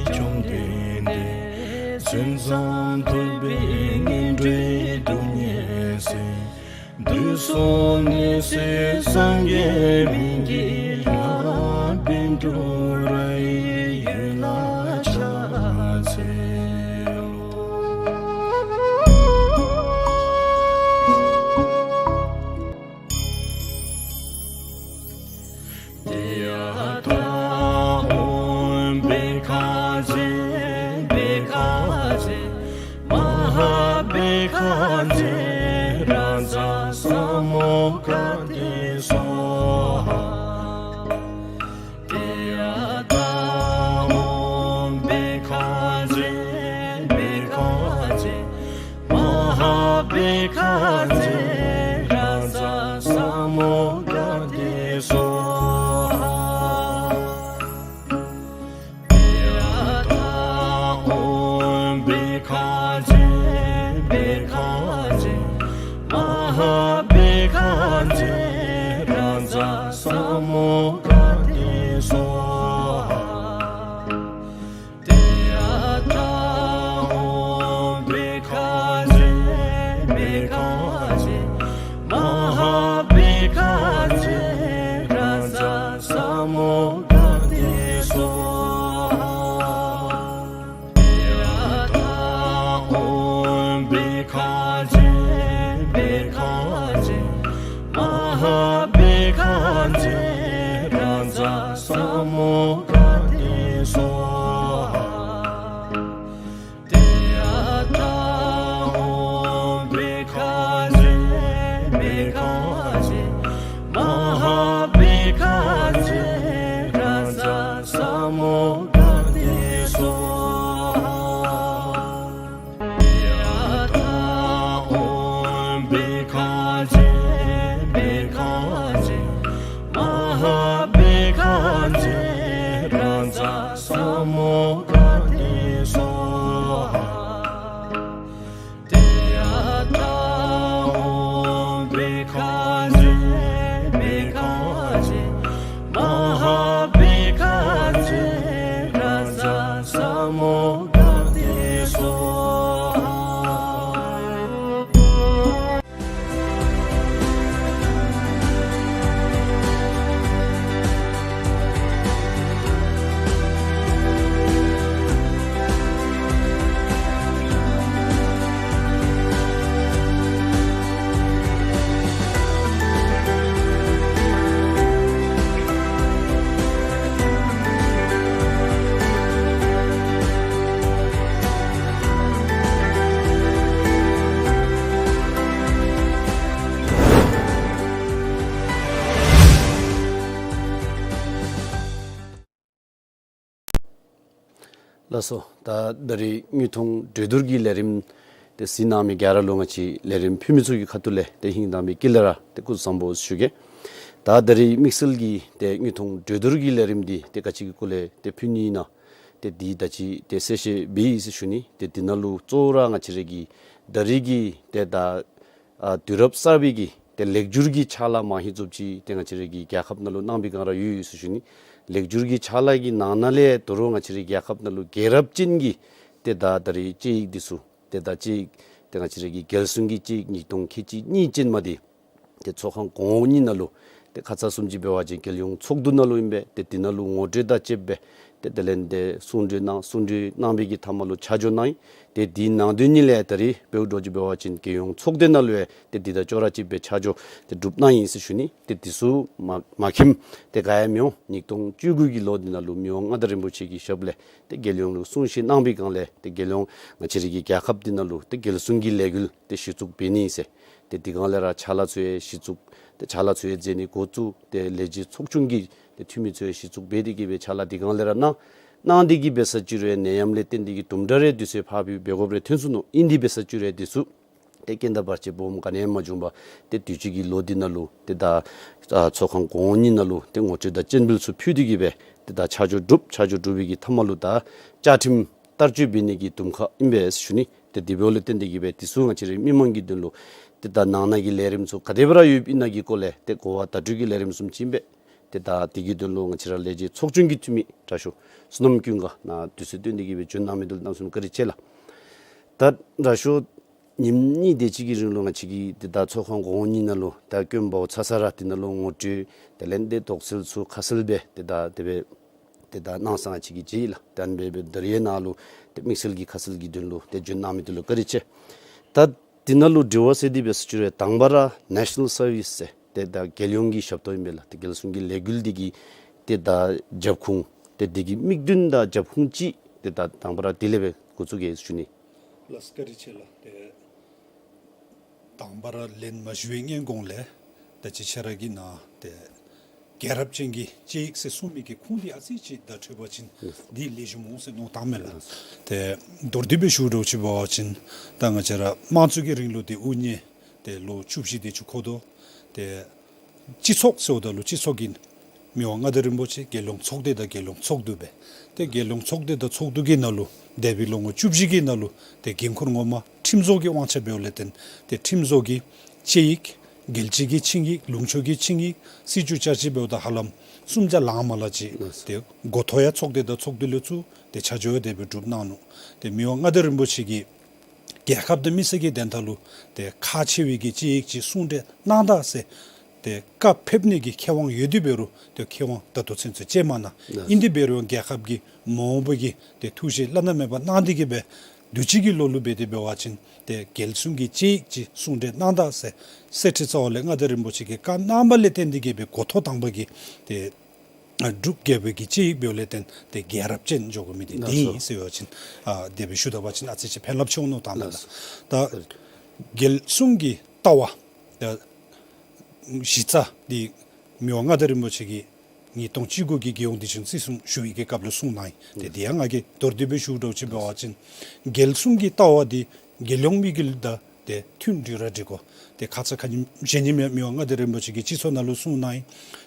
བཅོམ་ལྡན་འདས། མཚན་བཟང་ཐོད་པའི་སྙན་སྒྲས་སྡུག་བསྔལ་སེལ། དུག་གསུམ་ནད་སེལ་སངས་རྒྱས་སྨན་གྱི་བླ། བཻ་ཌཱུརྱའི་འོད་ལ་ཕྱག་འཚལ་ལོ། ཏདྱ་ཐཱ། ཨོཾ་བྷཻ་ཥ་ཛྱེ་བྷཻ་ཥ་ཛྱེ་མ་ཧཱ་བྷཻ་ཥ་ཛྱེ་རཱ་ཛ་ས་མུདྒ་ཏེ་སྭཱ་ཧཱ། ཏདྱ་ཐཱ། ཨོཾ་བྷཻ་ཥ་ཛྱེ་བྷཻ་ཥ་ཛྱེ་མ་ཧཱ་བྷཻ་ཥ་ཛྱེ་རཱ་ཛ་ས་མུདྒ་ཏེ་སྭཱ་ཧཱ། ཏདྱ་ཐཱ། ཨོཾ་བྷཻ་ཥ་ཛྱེ་བྷཻ་ཥ་ཛྱེ་མ་ཧཱ་བྷཻ་ཥ་ཛྱེ་རཱ་ཛ་ས་མུདྒ་ཏེ་སྭཱ་ཧཱ། ཏདྱ་ཐཱ། ཨོཾ་བྷཻ་ཥ་ཛྱེ་བྷཻ་ཥ་ཛྱེ་མ་ཧཱ་བྷཻ་ཥ་ཛྱེ་རཱ་ཛ་ས་མུདྒ་ཏེ་སྭཱ་ཧཱ། ཏདྱ་ཐཱ། ཨོཾ་བྷཻ་ཥ་ཛྱེ་བྷཻ་ཥ་ཛྱེ་མ་ཧཱ་བྷཻ་ཥ་ཛྱེ་རཱ་ཛ་ས་མུདྒ་ཏེ་སྭཱ་ཧཱ། ཏདྱ་ཐཱ། ཨོཾ་བྷཻ་ཥ་ཛྱེ་བྷཻ་ཥ་ཛྱེ་མ་ཧཱ་བྷཻ་ཥ་ཛྱེ་རཱ་ཛ་ས་མུདྒ་ཏེ་སྭཱ་ཧཱ། ཏདྱ་ཐཱ། ཨོཾ་བྷཻ་ཥ་ཛྱེ་བྷཻ་ཥ་ཛྱེ་མ་ཧཱ་བྷཻ་ཥ་ཛྱེ་རཱ་ཛ་ས་མུདྒ་ཏེ་སྭཱ་ཧཱ། ཏདྱ་ཐཱ། ཨོཾ་བྷཻ་ཥ་ཛྱེ་བྷཻ་ཥ་ཛྱེ་མ་ཧཱ་བྷཻ་ཥ་ཛྱེ་རཱ་ཛ་ས་མུདྒ་ཏེ་སྭཱ་ཧཱ། ལགས་སོ། ད་ད་རིས་དངོས་མཐོང་གྲོས་བསྡུར་གྱི་ལས་རིམ་དེ་གཟིགས་གནང་མི་ག་ར་ལུ་ང་བཅས་ལས་རིམ་ཕུལ་མི་ཚུ་གི་ཁ་ཐུག་ལས་དེ་ཧིང་དྭངས་པའི་དཀྱིལ་ལས་ར་དེ་སྐུ་གཟུགས་བཟང་པོ་ཞུ་གེ། ད་ད་རིས་དམིགས་བསལ་གྱི་དེ་དངོས་མཐོང་གྲོས་བསྡུར་གྱི་ལས་རིམ་འདི་དེ་ག་ཅི་གི་སྐོར་ལས་དེ་ཕུལ་ནི་ཨིན་ན་དེ་འདི་ད་ཅི་དེ་གསལ་བཤད་འབད་ཡི་ཟེར་ཞུ་ནི། དེ་འདི་ནང་ལུ་གཙོ་བོ་ར་ང་བཅས་ར་གི་ད་རིས་ཀྱི་དེ་ད་ཨ་དུས་རབས་གསར་པའི་གི་དེ་ལེགས་སྒྱུར་གྱི་ཕྱག་ལཱ་མ་ཧེ་ཙུབ་ཅིག་དེ་ང་བཅས་ར་གི་རྒྱལ་ཁབ་ནང་ལུ་གནང་པའི་སྒང་ར་ཡོད་ཡོད་ཟེར་ཞུ་ནི། ལེགས་སྒྱུར་གྱི་ཕྱག་ལཱ་གི་ནང་ན་ལས་ད་རུང་ང་བཅས་ར་གི་རྒྱལ་ཁབ་ནང་ལུ་རྒྱལ་རབས་ཅན་གྱི་དེ་ད་ད་རིས་དཔྱད་ཡིག་འདི་ཚུ་དེ་ད་དཔྱད་ཡིག་དེ་ང་བཅས་ར་གི་རྒྱལ་སྲུང་གི་དཔྱད་ཡིག་ཉིས་སྟོང་ཁལ་གཅིག་གཉིས་ཅན་མ་འདི་དེ་ཚོགས་ཁང་གོང་འོག་གཉིས་ནང་ལུ་དེ་ཁ་ཙ་བཟུམ་ཅིག་འབད་བ་ཅིན་རྒྱལ་ཡོངས་ཚོགས་འདུ་ནང་ལུ་ཨིན་པས། དེ་འདི་ནང་ལུ་ངོ་སྤྲོད་དང་བཅསཔ་སྦེ་ ཏེ་དེ་ལས་ཏེ་གསུང་གྲོས་གནང་། གསུང་གྲོས་གནང་པའི་གི་མཐའ་མ་ལུ་ཆ་འཇོག་གནང་ཡི། ཏེ་དེའི་ནང་དོན་ཉིད་ལས་ད་རིས་འབདཝ་འདྲཝ་ཅིག་འབད་བ་ཅིན་རྒྱལ་ཡོངས་ཚོགས་སྡེ་ནང་ལུ་ཡང་ཏེ་འདི་དང་ཅོག་ར་གཅིག་སྦེ་ཆ་འཇོག་ཏེ་གྲུབ་གནང་ཡི་ཟེར་ཞུ་ནི། ཏེ་འདི་ཚུ་མ་མ་མཁྱེནམ་ཏེ་ག་ཡང་མི་འོང་། ཉིས་སྟོང་བཅུ་དགུ་གི་ལོ་འདི་ནང་ལུ་མི་དབང་མངའ་བདག་རིན་པོ་ཆེ་གི་ཞབས་ལས་ཏེ་རྒྱལ་ཡོངས་ལུ་གསུང་བཤད་གནང་པའི་སྒང་ལས་ཏེ་རྒྱལ་ཡོངས་ང་བཅས་རའི་གི་རྒྱལ་ཁབ་འདི་ནང་ལུ་ཏེ་རྒྱལ་སྲུང་གི་ལས་འགུལ་ཏེ་གཞི་བཙུགས་འབད་ནི་ཨིན་ཟེར། ཏེ་དེ་སྒང་ལས་ར་ཕྱག་ལཱ་ཚུ་ཡང་གཞི་བཙུགས་ཏེ་ཕྱག་ལཱ་ཚུ་ཡང་མཛད་ནི་འགོ་བཙུགས། ཏེ་ལས་བྱེད་ཚོགས་ཆུང་གི་ཏེ་འཐུས་མི་ཚུ་ཡང་གཞི་བཙུགས་འབད་དེ་གིས་སྦེ་ཕྱག་ལཱ་དེ་སྒང་ལས་ར་གནང་། གནང་དེ་གིས་འབད་ས་ཅིག་རུང་ཡང་ནད་ཡམས་ལས་བརྟེན་དེ་གིས་དུམ་གྲ་རེ་དུས་ཚོད་ཕར་འབད་དགོཔ་རེ་ཐོན་སོ་ནུག། ཨིན་དེ་འབད་ས་ཅིག་རུང་ཡང་དེ་ཚུ་ཏེ་རྐྱེན་དང་བར་ཆད་སྦོམ་ག་ནི་ཡང་མ་བྱུང་པར་ཏེ་དུས་ཅི་གི་ལོ་འདི་ནང་ལུ་ཏེ་ད་ཨ་ཚོགས་ཁང་གོང་འོག་གཉིས་ནང་ལུ་ཏེ་ངོ་སྤྲོད་དང་སྤྱན་འབུལ་ཚུ་ཕུལ་དེ་གིས་སྦེ་ཏེ་ད་ཆ་འཇོག་གྲུབ། ཆ་འཇོག་གྲུབ་པའི་གི་མཐའ་མ་ལུ་ད་བཅའ་ཁྲིམས་བསྟར་སྤྱོད་འབད་ནི་གི་དུམ་ཁ་ཨིན་པས་ཟེར་ཞུ་ནི། ཏེ་དེ་འབདཝ་ལས་བརྟེན་དེ་གིས་སྦེ་དེ་ཚུ་ང་བཅས་རའི་མི་མང་གི་དོན་ལུ་ཏེ་ད་ནང་ན་གི་ལས་རིམ་ཚུ་ག་དེ་སྦེ་ར་ཡོདཔ་ཨིན་ན་གི་སྐོར་ལས་ཏེ་གོ་བ་བརྡ་སྤྲོད་ཀྱི་ལས་རིམ་བཟུམ་ཅིག་ཨིན་པས། ཏེ་ད་དེ་གི་དོན་ལུ་ང་བཅས་ར་ལས་བྱེད་ཚོགས་ཆུང་གི་འཐུས་མི་དྲག་ཤོས་བསོད་ནམས་ཀུན་དགའ་ནཱ་དུས་ཚོད་བཏོན་དེ་གིས་སྦེ་བྱོན་གནང་མི་འདི་ལུ་གནམ་མེད་ས་མེད་བཀའ་དྲིན་ཆེ་ལགས། ད་དྲག་ཤོས་ཉིནམ་གཉིས་དེ་ཅིག་གི་རིང་ལུ་ང་བཅས་ཀྱི་ཏེ་ད་ཚོགས་ཁང་གོང་འོག་གཉིས་ནང་ལུ་ད་སྐྱོན་འབདཝ་ཚར་ས་ར་དེ་ནང་ལུ་ངོ་སྤྲོད་དེ་ལས་ཏེ་དོགས་སེལ་ཚུ་ཁ་གསལ་སྦེ་ཏེ་ད་དེ་སྦེ་ཏེ་ད་གནང་ས་ང་བཅས་ཀྱིས་མཇལ་ཡི་ལགས། ད་ཨ་ནི་སྦེ་འབད་ད་རིས་ནཱ་ལུ་ཏེ་དམིགས་བསལ་གྱི་ཁ་གསལ་གྱི་དོན་ལུ་ཏེ་བྱོན་གནང་མི་འདི་ལུ་བཀའ་དྲིན་ཆེ། ད་དེ་ནང་ལུ་དྲི་བ་ཟེར་དེ་འབད་ས་ཅིག་རུང་དང་པ་ར་ནེ་ཤ་ནཱལ་སར་བིསི་ཟེར་ཏེ་ད་རྒྱལ་ཡོངས་ཀྱི་ཞབས་ཏོག་ཨིན་པས་ལགས། ཏེ་རྒྱལ་སྲུང་གི་ལས་འགུལ་འདི་གི་ཏེ་ད་རྒྱབ་ཁུངས་ཏེ་འདི་གི་དམིགས་དོན་དང་རྒྱབ་ཁུངས་ཅིག་ཏེ་ད་དང་པ་ར་དེ་ལས་སྦེ་འགོ་བཙུགས་གེ་ཟེར་ཞུ་ནི། ལགས་བཀའ་དྲིན་ཆེ་ལགས། ཏེ་དང་པ་ར་ལན་མ་ཞུ་བའི་སྔོན་གོང་ལས་ད་ཅི་ཁྱེད་ར་གིས་ནཱ་ཏེ་རྒྱལ་རབས་ཅན་གྱི་དཔྱད་ཡིག་ཟེར་གསུངས་མི་གི་ཁུངས་འདི་ཨ་ཙི་ཅིག་བརྡ་འཕྲོད་པ་ཅིན་འདི་ལེགས་ཤོམ་འོང་ཟེར་མནོ་བཏངམ་མས་ལགས། ཏེ་མདོར་བསྡུས་སྦེ་ཞུ་འདྲཝ་ཅིག་འབད་བ་ཅིན་ད་ང་བཅས་ར་དམངས་གཙོ་གི་རིང་ལུགས་འདི་དབུ་བརྙེས་ཏེ་ལོ་བཅུ་བཞི་དེ་ཅིག་འཁོར་དོ། ཏེ་སྤྱི་ཚོགས་ཟེརཝ་ད་ལུ་སྤྱི་ཚོགས་ཀྱི་མི་དབང་མངའ་བདག་རིན་པོ་ཆེ་རྒྱལ་ཡོངས་ཚོགས་སྡེ་དང་རྒྱལ་ཡོངས་ཚོགས་འདུ་སྦེ། ཏེ་རྒྱལ་ཡོངས་ཚོགས་སྡེ་དང་ཚོགས་འདུ་གི་ནང་ལུ་འདས་པའི་ལོ་ངོ་བཅུ་བཞི་གི་ནང་ལུ་ཏེ་འགན་ཁུར་ངོ་མ་ཁྲིམས་བཟོ་གི་དབང་ཆ་འབདཝ་ལས་བརྟེན་ཏེ་ཁྲིམས་བཟོ་གི་དཔྱད་ཡིག་རྒྱལ་སྤྱི་གི་ཆིངས་ཡིག་ལུང་ཕྱོགས་ཀྱི་ཆིངས་ཡིག་སྲིད་བྱུས་བསྐྱར་ཞིབ་འབདཝ་ད་ཧ་ལམ་གསུམ་བརྒྱ་ལང་མ་ལང་ཅིག་ཏེ་འགོ་ཐོག་ཡང་ཚོགས་སྡེ་དང་ཚོགས་འདུ་ལས་ཚུར་ཏེ་ཆ་འཇོག་ཡང་དེ་སྦེ་གྲུབ་གནང་ནུག། ཏེ་མི་དབང་མངའ་བདག་རིན་པོ་ཆེ་གིས་རྒྱལ་ཁབ་དང་མི་སེར་གྱི་བདེན་མཐའ་ལུ་ཏེ་ཁག་ཆེ་བའི་གི་དཔྱད་ཡིག་ཅིག་གསུང་གྲོས་གནང་ད་ཟེར་ཏེ་བཀའ་ཕེབས་ནི་གི་ཁེ་དབང་ཡོད་དེ་འབད་རུང་ཏེ་ཁེ་དབང་ད་ལྟོ་ཚུན་ཚོད་བཅད་མ་གནང་། ཨིན་དེ་འབད་རུང་རྒྱལ་ཁབ་ཀྱི་མ་འོངས་པ་གི་ཏེ་ཐུགས་བཞེད་བླ་ན་མེད་པ་གནང་དེ་གིས་སྦེ་དུས་ཅི་གི་ལོ་ལུ་འབད་དེ་འབད་བ་ཅིན་ཏེ་རྒྱལ་སྲུང་གི་དཔྱད་ཡིག་ཅིག་གསུང་གྲོས་གནང་ད་ཟེར་གསེར་ཁྲི་རྩ་བ་ལས་མངའ་བདག་རིན་པོ་ཆེ་གིས་བཀའ་གནང་བ་ལས་བརྟེན་དེ་གིས་སྦེ་འགོ་ཐོག་དང་པ་གི་ཏེ་ཨ་འབྲུག་རྒྱལ་པོའི་གི་དཔྱད་ཡིག་འབདཝ་ལས་བརྟེན་ཏེ་རྒྱལ་རབས་ཅན་འགྱོ་དགོ་མི་འདི་ལགས་འདི་སོ། ཨིན་ཟེར་བ་ཅིན་ཨ་དེ་སྦེ་ཞུ་ད་པ་ཅིན་ཨ་ཙི་ཅིག་ཕན་རླབས་ཆེ་འོང་མནོ་བཏངམ་མས་ལགས། ལགས་སོ། ད་རྒྱལ་སྲུང་གི་ལྟ་བ་ད་གཞི་རྩ་འདི་མི་དབང་མངའ་བདག་རིན་པོ་ཆེ་གིས་ཉིས་སྟོང་བཅུ་དགུ་གི་རྒྱལ་ཡོངས་བདེ་སྐྱིད་བརྩི་སྲུང་ཞུ་བའི་གི་སྐབས་ལུ་གསུངས་གནང་ཡི། ཏེ་འདི་ཡང་ང་གིས་མདོར་བསྡུས་སྦེ་ཞུ་འདྲཝ་ཅིག་འབད་བ་ཅིན་རྒྱལ་སྲུང་གི་ལྟ་བ་འདི་རྒྱལ་ཡོངས་དམིགས་ཡུལ་དང་ཏེ་མཐུན་འགྲིག་ར་འགྲིག་གོ། ཏེ་ཁ་ཙ་ཁ་ཉིནམ་གཞེས་ཉིནམ་ཡང་མི་དབང་མངའ་བདག་རིན་པོ་ཆེ་གིས་སྤྱི་ཚོགས་ནང་ལུ་གསུངས་གནང་ཡི།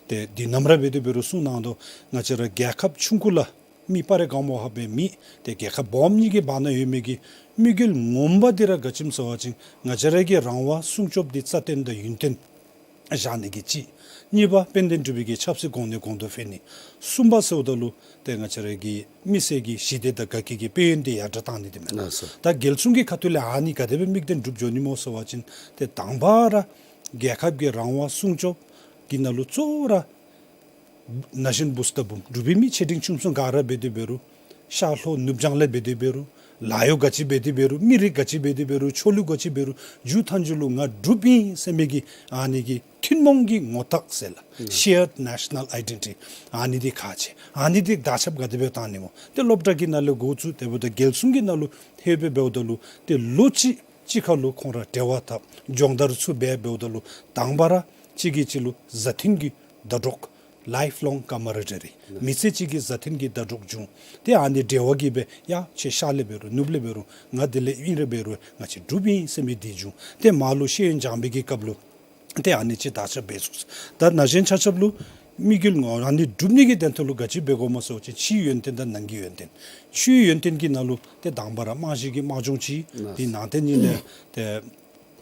ཏེ་འདི་ནམ་ར་འབད་དེ་འབད་རུང་གསུངས་གནང་དོ། ང་བཅས་ར་རྒྱལ་ཁབ་ཆུང་ཀུ་ལུ་མི་སྤར་རེ་གང་མང་ཧ་སྦེ་མེད། ཏེ་རྒྱལ་ཁབ་སྦོམ་གཉིས་ཀྱི་བར་ན་ཡོད་མི་གི་དམིགས་ཡུལ་ངོ་མ་འདི་ར་ག་ཅི་སྨོ་ཟེར་བ་ཅིན་ང་བཅས་ར་གི་རང་དབང་སྲུང་སྐྱོབ་འདི་རྩ་བརྟན་དང་ཡུན་བརྟན་བཞག་ནི་གི་གཅིག། གཉིས་པ་དཔལ་ལྡན་འབྲུག་པའི་གི་ཆབ་སྲིད་གོང་ནས་གོང་དུ་འཕེལ་ནི། གསུམ་པ་ཟེརཝ་ད་ལུ་ཏེ་ང་བཅས་ར་གི་མི་སེར་གྱི་ཞི་བདེ་དང་དགའ་སྐྱིད་ཀྱི་དཔལ་ཡོན་འདི་ཡར་དྲག་གཏང་ནི་འདི་མས། ལགས་སོ། ད་རྒྱལ་སྲུང་གི་ཁ་ཐུག་ལས་ཨ་ནི་ག་དེ་སྦེ་དམིགས་གཏད་འགྲུབ་འགྱོ་ནི་སྨོ་ཟེར་བ་ཅིན་ཏེ་དང་པ་ར་རྒྱལ་ཁབ་ཀྱི་རང་དབང་སྲུང་སྐྱོབ་ཀྱི་ནང་ལུ་གཙོ་བོ་ར་ན་གཞོན་བུཚ་དང་བུམོ་འབྲུག་པའི་མི་ཆེ་འབྲིང་ཆུང་གསུམ་ག་ར་འབད་དེ་འབད་རུང་ཤར་ལྷོ་ནུབ་བྱང་ལས་འབད་དེ་འབད་རུང་ལཱ་གཡོག་ག་ཅི་འབད་དེ་འབད་རུང་མི་རིགས་ག་ཅི་འབད་དེ་འབད་རུང་ཆོས་ལུགས་ག་ཅི་འབད་རུང་མཇུག་མཐའ་མཇུག་ལུ་ང་འབྲུགཔ་ཨིན་ཟེར་མི་གི་ཨ་ནི་གི་ཐུན་མོང་གི་ངོ་རྟགས་ཟེར་ལགས། Shared national identity། ཨ་ནི་འདི་ཁག་ཆེ། ཨ་ནི་འདི་དར་ཁྱབ་ག་དེ་སྦེ་བཏང་ནི་སྨོ། ཏེ་སློབ་གྲྭ་གི་ནང་ལས་འགོ་བཙུགས་དེ་འབདཝ་ད་རྒྱལ་སྲུང་གི་ནང་ལུ་ལྷོད་སྦེ་འབདཝ་ད་ལུ་ཏེ་ལོ་གཅིག་གཅིག་ཁར་ལུ་ཁོང་ར་འབྲེལ་བ་འཐབ་སྦྱོང་བརྡར་ཚུ་འབད་འབདཝ་ད་ལུ་དང་པ་ར་གཅིག་གིས་གཅིག་ལུ་མཛའ་མཐུན་གྱི་ཟླ་གྲོགས། Lifelong camaraderie། མི་ཚེ་གཅིག་གི་མཛའ་མཐུན་གྱི་ཟླ་གྲོགས་འབྱུང་། ཏེ་ཨ་ནི་འབྲེལ་བ་གིས་སྦེ་ཡ་ཁྱེད་ཤར་ལས་འབད་རུང་ནུབ་ལས་འབད་རུང་ང་དེ་ལས་ཨིན་ར་འབད་རུང་ང་བཅས་འབྲུགཔ་ཨིན་ཟེར་མི་འདི་འབྱུང་། ཏེ་མར་ལུ་ཤེས་ཡོན་སྦྱང་བའི་གི་སྐབས་ལུ་ཏེ་ཨ་ནི་ཅིག་དར་ཁྱབ་འབད་ཚུགས། ད་ན་གཞོན་ཆ་ཁྱབ་ལུ་དམིགས་ཡུལ་ངོ་ཨ་ནི་འགྲུབ་ནི་གི་དོན་དག་ལུ་ག་ཅི་འབད་དགོཔ་སྨོ་ཟེར་བ་ཅིན་ཕྱིའི་ཡོན་ཏན་དང་ནང་གི་ཡོན་ཏན། ཕྱིའི་ཡོན་ཏན་གྱི་ནང་ལུ་ཏེ་དང་པ་ར་རྨང་གཞི་གི་དམག་སྦྱོང་ཅིག། དེའི་ནང་དེ་ཉིད་ལས་ཏེ་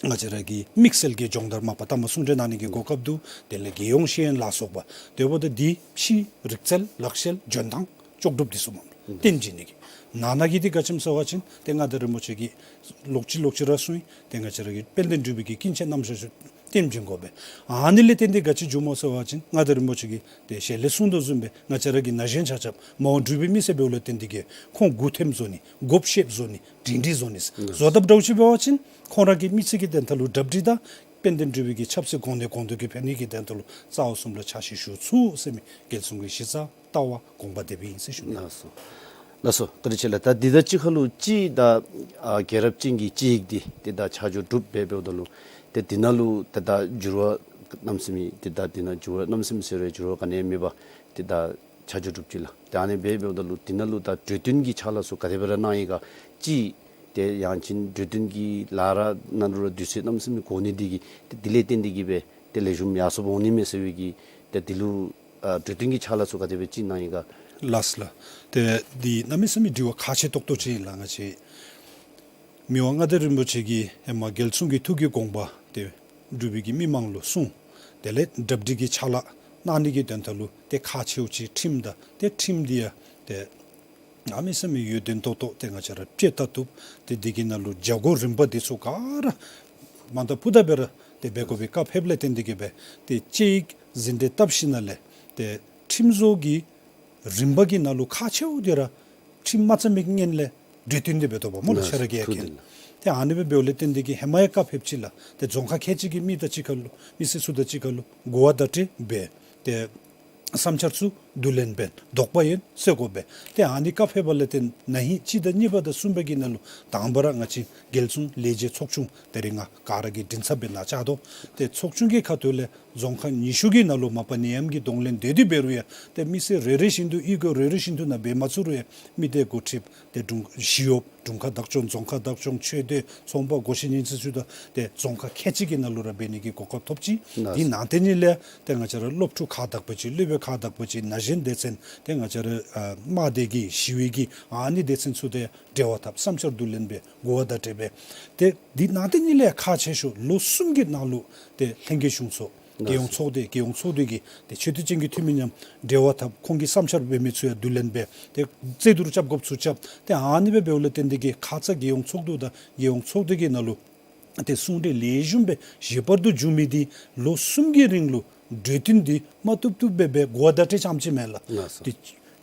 ང་བཅས་ར་གི་དམིགས་བསལ་གྱི་སྦྱོང་བརྡར་མ་པ་ཐ་མ་གསུང་གྲོས་གནང་ནི་གི་གོ་སྐབས་འདུག། དེ་ལས་རྒྱལ་ཡོངས་ཤེས་ཡོན་ལ་སོགས་པ། དེ་འབདཝ་ད་འདི་ཕྱིའི་རིག་རྩལ་ལག་ཤེས་འཇོན་ཐང་ལྕོགས་གྲུབ་འདི་ཚུ་མ་ལུ་བརྟེན་བྱིན་ནི་གི། ནང་ན་གི་འདི་ག་ཅི་སྨོ་ཟེར་བ་ཅིན་ཏེ་མངའ་བདག་རིན་པོ་ཆེ་གིས་ལོག་ཅི་ལོག་ཅི་ར་གསུངས་ཡི། ཏེ་ང་བཅས་ར་གི་དཔལ་ལྡན་འབྲུག་པའི་གི་ཀུན་མཁྱེན་རྣམ་གཞག་ཚུ་ བསྟན་བྱིན་དགོ་པས། ཨ་ནི་ལས་བརྟེན་ཏེ་ག་ཅི་འབྱུངམ་སྨོ་ཟེར་བ་ཅིན་མངའ་བདག་རིན་པོ་ཆེ་གིས་ཏེ་ཞལ་ལས་གསུངས་དོ་བཟུམ་སྦེ་ང་བཅས་ར་གི་ན་གཞོན་ཆ་ཁྱབ་མ་འོངས་འབྲུག་པའི་མི་སེར་འབདཝ་ལས་བརྟེན་ཏེ་གིས་ཁོང་མགུ་ཐེམ་བཟོ་ནི་མགུ་ཤེབ་བཟོ་ནི་སྒྲིང་སྒྲིང་བཟོ་ནི་བཟོ་ཐབས་འདྲཝ་ཅིག་འབད་བ་ཅིན་ཁོང་ར་གི་མི་ཚེ་གི་དོན་དག་ལུ་གྲ་སྒྲིག་དང་དཔལ་ལྡན་འབྲུག་པའི་གི་ཆབ་སྲིད་གོང་ནས་གོང་དུ་གི་འཕེལ་ནི་གི་དོན་དག་ལུ་རྩ་བ་གསུམ་ལུ་ཕྱག་ཞུ་ཚུགས་ཟེར་མི་རྒྱལ་གསུང་གི་གཞི་རྩ་ལྟ་བ་དགོངས་པ་དེ་སྦེ་ཨིན་ཟེར་ཞུ་ནི། ལགས་སོ། ལགས་སོ། བཀའ་དྲིན་ཆེ་ལགས། ད་འདི་དང་གཅིག་ཁར་ལུ་གཅིག་ད་ཨ་རྒྱལ་རབས་ཅན་གྱི་དཔྱད་ཡིག་འདི་ཏེ་ད་ཆ་འཇོག་གྲུབ་སྦེ་འབདཝ་ད་ལུ་ཏེ་འདི་ནང་ལུ་ཏེ་ད་འགྱུར་བ་གནམ་མེད་ས་མེད་ཏེ་ད་འདི་ནང་འགྱུར་བ་གནམ་མེད་ས་མེད་ཟེར་རུང་འགྱུར་བ་ག་ནི་ཡང་མེད་པར་ཏེ་ད་ཆ་འཇོག་གྲུབ་ཅི་ལགས། ཏེ་ཨ་ནི་སྦེ་འབདཝ་ད་ལུ་འདི་ནང་ལུ་ད་གྲོས་བསྟུན་གྱི་ཕྱག་ལཱ་ཚུ་ག་དེ་སྦེ་ར་གནང་ཡི་ག། གཅིག་ཏེ་ཡང་ཅིན་གྲོས་བསྟུན་གྱི་ལཱ་ར་ནང་ལུ་ར་དུས་ཚོད་གནམ་མེད་ས་མེད་འགོར་ནི་འདི་གིས་ཏེ་འདི་ལས་བརྟེན་ཏེ་གིས་སྦེ་ཏེ་ལེགས་ཤོམ་ཡར་སོངམ་འོང་ནི་མས་ཟེར་བའི་གི་ཏེ་འདི་ལུ་ཨ་གྲོས་བསྟུན་གྱི་ཕྱག་ལཱ་ཚུ་ག་དེ་སྦེ་ཅིག་གནང་ཡི་ག། ལགས་ལགས། ཏེ་འདི་གནམ་མེད་ས་མེད་དྲི་བ་ཁག་ཆེ་ཏོག་ཏོ་ཅིག་ཨིན་ལགས། ང་བཅས་མི་དབང་མངའ་བདག་རིན་པོ་ཆེ་གིས་ཧེ་མ་རྒྱལ་གསུང་གི་ཐུགས་ཀྱི་དགོངས་པ་ཏེ་འབྲུག་པའི་གི་མི་མང་ལུ་གསུངས། དེ་ལས་གྲ་སྒྲིག་གི་ཕྱག་ལཱ་གནང་ནི་གི་དོན་དག་ལུ་ཏེ་ཁག་ཆེཝ་ཅིག་ཁྲིམས་དང་ཏེ་ཁྲིམས་འདི་ཡང་ཏེ་གནམ་མེད་ས་མེད་ཡོན་ཏན་ཏོག་ཏོ་ཏེ་ང་བཅས་ར་དཔྱད་བལྟ་བཏུབ། ཏེ་འདི་གི་ནང་ལུ་བྱ་སྒོ་རིམ་པ་འདི་ཚུ་ག་ར་མ་ད་ཕུ་ད་སྦེ་ར་ཏེ་འབད་དགོ་པའི་བཀའ་ཕེབས་ལས་བརྟེན་ཏེ་གིས་སྦེ་ཏེ་དཔྱད་ཡིག་ཟིན་བྲིས་བཏབ་ཞིནམ་ལས་ཏེ་ཁྲིམས་བཟོ་གི་རིམ་པ་གི་ནང་ལུ་ཁག་ཆེཝ་འདི་ར་ཁྲིམས་མ་བརྩམ་མི་གི་སྔོན་ལས་གྲོས་བསྟུན་འདི་འབད་དོ་བ་སྨོ་ལགས། ལགས་ཤེས་རབ་ཀྱི་ཐུགས་ཡ་གིས། བདེན་ལགས། ཏེ་ཨ་ནི་སྦེ་འབདཝ་ལས་བརྟེན་ཏེ་གིས་ཧེ་མ་ཡང་བཀའ་ཕེབས་ཅི་ལགས། ཏེ་རྫོང་ཁག་ཁལ་གཅིག་གི་མི་དང་གཅིག་ཁར་ལུ་མི་སེར་ཚུ་དང་གཅིག་ཁར་ལུ་གོ་བ་བརྡ་སྤྲོད་འབད། ཏེ་བསམ་འཆར་ཚུ་བསྡུ་ལེན་འབད། དོགས་པ་ཡོད་སེལ་དགོ་པས། ཏེ་ཨ་ནི་བཀའ་ཕེབས་པ་ལས་ཏེ་ན་ཧིང་གཅིག་དང་གཉིས་པ་དང་གསུམ་པ་གི་ནང་ལུ་དང་པ་ར་ང་བཅས་རྒྱལ་གསུང་ལས་བྱེད་ཚོགས་ཆུང་དེ་རིང་ང་ག་ར་གིས་མགྲིན་ཚབ་སྦེ་ནཱ་བཅར་དོ། ཏེ་ཚོགས་ཆུང་གི་ཁ་ཐུག་ལས་རྫོང་ཁག་ཉི་ཤུ་གི་ནང་ལུ་མ་པ་ནད་ཡམས་ཀྱི་གདོང་ལེན་འདི་འདི་འབད་རུང་ཡང་ཏེ་མི་སེར་རེ་རེ་བཞིན་དུ་གཡུས་སྒོ་རེ་རེ་བཞིན་དུ་ནང་འབད་མ་ཚུགས་རུང་ཡང་མི་སྡེ་འགོ་ཁྲིདཔ་ཏེ་དྲུང་ཞི་གཡོགཔ་དྲུང་ཁག་བདག་སྐྱོང་རྫོང་ཁག་བདག་སྐྱོང་ཆོས་སྡེ་ཚོང་པ་སྒོ་ཤེས་ཉེན་ཚེ་ཚུ་དང་ཏེ་རྫོང་ཁག་ཁལ་གཅིག་གི་ནང་ལུ་ར་འབད་ནི་གི་གོ་སྐབས་ཐོབ་ཅི། ལགས། འདི་ནང་ཏེ་ནི་ལས་ཏེ་ང་བཅས་ར་སློབ་ཕྲུག་ཁག་བདག་པོ་ཅིག་སློབ་དཔོན་ཁག་བདག་པོ་ཅིག་ན་གཞོན་སྡེ་ཚན་ཏེ་ང་བཅས་ར་ཨ་དམངས་སྡེ་གི་ཞི་བའི་གི་ཨ་ནི་སྡེ་ཚན་ཚུ་དང་འབྲེལ་བ་འཐབ་བསམ་འཆར་བསྡུ་ལེན་འབད་གོ་བ་བརྡ་སྤྲོད་འབད། ཏེ་འདི་ནང་ཏེ་ནི་ལས་ཁག་ཆེ་ཤོས་ལོ་གསུམ་གྱི་ནང་ལུ་ཏེ་ལྷན་རྒྱས་གཞུང་ཚོགས་རྒྱལ་ཡོངས་ཚོགས་སྡེ་རྒྱལ་ཡོངས་ཚོགས་སྡེ་གི་ཏེ་ཆེ་བསྟོད་ཅན་གྱི་འཐུས་མི་མཉམ་འབྲེལ་བ་འཐབ། ཁོང་གི་བསམ་འཆར་འབད་མི་ཚུ་ཡང་བསྡུ་ལེན་འབད། ཏེ་རྩོད་བསྡུར་རྐྱབ་དགོཔ་ཚུ་རྐྱབ། ཏེ་ཨ་ནི་སྦེ་འབདཝ་ལས་བརྟེན་ཏེ་གིས་ཁ་ཙ་རྒྱལ་ཡོངས་ཚོགས་འདུ་དང་རྒྱལ་ཡོངས་ཚོགས་སྡེ་གི་ནང་ལུ་ཏེ་གསུང་གྲོས་ལེགས་ཤོམ་སྦེ་ཞིབ་པར་དུ་བྱུང་མི་འདི་ལོ་གསུམ་གྱི་རིང་ལུ་གྲོས་བསྟུན་འདི་མ་བཏུབ་བཏུབ་སྦེ་འབད་གོ་བ་བརྡ་སྤྲོད་རྐྱངམ་ཅིག་མེན་ལགས། ལགས་སོ། ཏེ་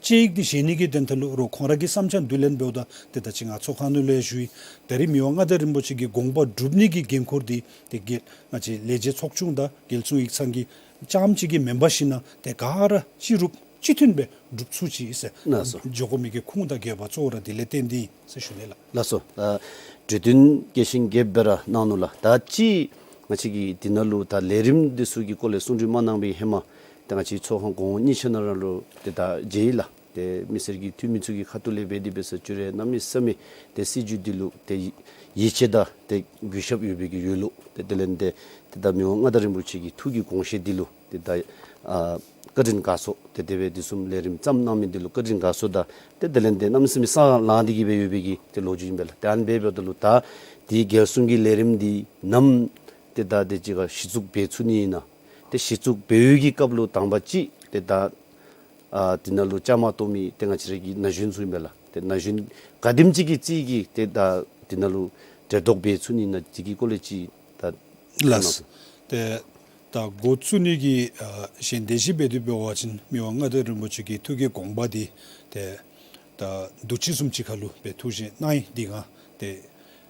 དཔྱད་ཡིག་འདི་བཞེས་ནི་གི་དོན་དག་ལུ་རོགས་ཁོང་ར་གི་བསམ་འཆར་བསྡུ་ལེན་འབདཝ་ད་ཏེ་ད་ཅི་ང་ཚོགས་ཁང་ནང་ལུ་ཡང་ཞུ་ཡི། ད་རེས་མི་དབང་མངའ་བདག་རིན་པོ་ཆེ་གི་དགོངས་པ་སྒྲུབ་ནི་གི་འགན་ཁུར་འདི་ཏེ་རྒྱལ་ང་བཅས་ལས་བྱེད་ཚོགས་ཆུང་དང་རྒྱལ་གསུང་ཡིག་ཚང་གི་རྐྱངམ་ཅིག་གིས་མེན་པར་ཞིནམ་ཏེ་ག་ར་སྤྱི་རུབ་སྤྱི་མཐུན་སྦེ་སྒྲུབ་ཚུགས་ཅི་ཟེར། ལགས་སོ། འགྱོ་དགོ་མི་གི་ཁུངས་དང་དགོས་པ་གཙོ་བོ་ར་འདི་ལས་བརྟེན་ཏེ་ཨིན་ཟེར་ཞུ་ནི་ལགས། ལགས་སོ། ཨ་གྲོས་བསྟུན་རྒྱས་ཤིང་རྒྱསཔ་སྦེ་ར་གནང་ནུག་ལགས། ད་ཅི་ང་བཅས་ཀྱི་འདི་ནང་ལུ་ད་ལས་རིམ་འདི་ཚུ་གི་སྐོར་ལས་གསུང་གྲོས་མ་གནང་བའི་ཧེ་མ་ཏེ་ང་བཅས་ཚོགས་ཁང་གོང་འོག་གཉིས་ཆ་ནང་ར་ལུ་ཏེ་ད་མཇལ་ཡི་ལགས། ཏེ་མི་སེར་གྱི་འཐུས་མི་ཚུ་གི་ཁ་ཐུག་ལས་འབད་དེ་འབད་ས་ཅིག་རུང་གནམ་མེད་ས་མེད་ཏེ་སྲིད་བྱུས་འདི་ལུ་ཏེ་ཡིད་ཆེས་དང་ཏེ་གུས་ཞབས་ཡོད་པའི་གི་ཡོད་ལུགས། ཏེ་དེ་ལས་ཏེ་ཏེ་ད་མི་དབང་མངའ་བདག་རིན་པོ་ཆེ་གི་ཐུགས་ཀྱི་དགོངས་བཞེད་འདི་ལུ་ཏེ་ད་ཨ་བཀའ་དྲིན་དགའ་ཚོར་ཏེ་དེ་སྦེ་དེ་བཟུམ་ལས་རིམ་བརྩམས་གནང་མི་འདི་ལུ་བཀའ་དྲིན་དགའ་ཚོར་དང་ཏེ་དེ་ལས་ཏེ་གནམ་མེད་ས་མེད་སེམས་ལང་སྟེ་གིས་སྦེ་ཡོད་པའི་གི་ཏེ་ལོ་རྒྱུས་ཨིན་པས་ལགས། ཏེ་ཨ་ནི་སྦེ་འབདཝ་ད་ལུ་ད་འདི་རྒྱལ་གསུང་གི་ལས་རིམ་འདི་ནམ་ཏེ་ད་དེ་ཅིག་ཁར་གཞི་བཙུགས་འབད་ཚུགས་ནི་ཨིན་ན། ཏེ་གཞི་བཙུགས་འབད་བའི་གི་སྐབས་ལུ་དང་པ་ཅིག་ཏེ་ད་ཨ་འདི་ནང་ལུ་བཅའ་མར་གཏོགས་མི་ཏེ་ང་བཅས་ར་གི་ན་གཞོན་ཚུ་ཨིན་པས་ལགས། ཏེ་ན་གཞོན་ག་དེམ་ཅིག་གི་རྩིས་ཀྱིས་ཏེ་ད་འདི་ནང་ལུ་གྲལ་གཏོགས་འབད་ཚུགས་ནི་ཨིན་ན་འདི་གི་སྐོར་ལས་ཅིག་ད་ལགས། ཏེ་ད་འགོ་བཙུགས་ནི་གི་ཨ་གཞན་དེ་ཅིག་འབད་དེ་འབད་བ་ཅིན་མི་དབང་མངའ་བདག་རིན་པོ་ཆེ་གི་ཐུགས་ཀྱི་དགོངས་པ་འདི་ཏེ་ད་དུས་ཅི་བཟུམ་ཅིག་ཁར་ལུ་སྦེ་ཐུགས་བཞེད་གནང་ཡི། འདི་ག་ཏེ་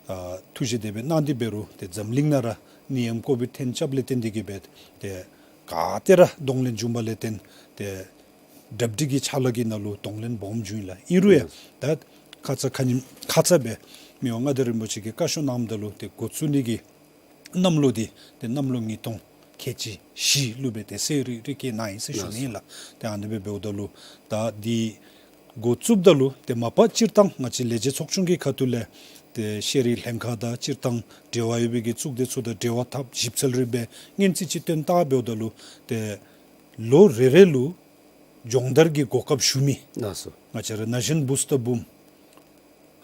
ཨ་ཐུགས་བཞེད་དེ་སྦེ་གནང་སྟེ་འབད་རུང་ཏེ་འཛམ་གླིང་ནང་ར་ནད་ཡམས་ཀོ་བིཌ་ཐོན་རྐྱབ་ལས་བརྟེན་ཏེ་གིས་སྦེ་ཏེ་ག་ཏེ་ར་གདོང་ལེན་བྱུང་བ་ལས་བརྟེན་ཏེ་གྲ་སྒྲིག་གི་ཕྱག་ལཱ་གི་ནང་ལུ་གདོང་ལེན་སྦོམ་བྱུང་ཡི་ལགས། ཨིན་རུང་ཡང་ད་ཁ་ཙ་ཁ་ཉིནམ་ཁ་ཙ་སྦེ་མི་དབང་མངའ་བདག་རིན་པོ་ཆེ་གིས་བཀའ་ཤོག་གནངམ་ད་ལུ་ཏེ་འགོ་བཙུགས་ནི་གི་གནམ་ལོ་འདི་ཏེ་གནམ་ལོ་ཉིས་སྟོང་ཁལ་གཅིག་བཞི་ལུ་སྦེ་ཏེ་གསལ་རི་རི་བཀོད་གནང་ཡི་ཟེར་ཞུ་ནི་ཨིན་ལགས། ཏེ་ཨ་ནི་སྦེ་འབདཝ་ད་ལུ་ད་འདི་འགོ་བཙུགསཔ་ད་ལུ་ཏེ་མ་པ་སྤྱིར་བཏང་ང་བཅས་ལས་བྱེད་ཚོགས་ཆུང་གི་ཁ་ཐུག་ལས་ཏེ་ཤེས་རིག་ལྷན་ཁག་དང་སྤྱིར་བཏང་འབྲེལ་བ་ཡོད་པའི་གི་གཙུག་སྡེ་ཚུ་དང་འབྲེལ་བ་འཐབ་ཞིབ་འཚོལ་རེ་འབད་སྔོན་རྩིས་ཅིག་བཏོན་བལྟཝ་ད་ལུ་ཏེ་ལོ་རེ་རེ་ལུ་སྦྱོང་བརྡར་གྱི་གོ་སྐབས་ཞུ་མི་ལགས་སོ། ང་བཅས་ར་ན་གཞོན་བུཚ་དང་བུམོ་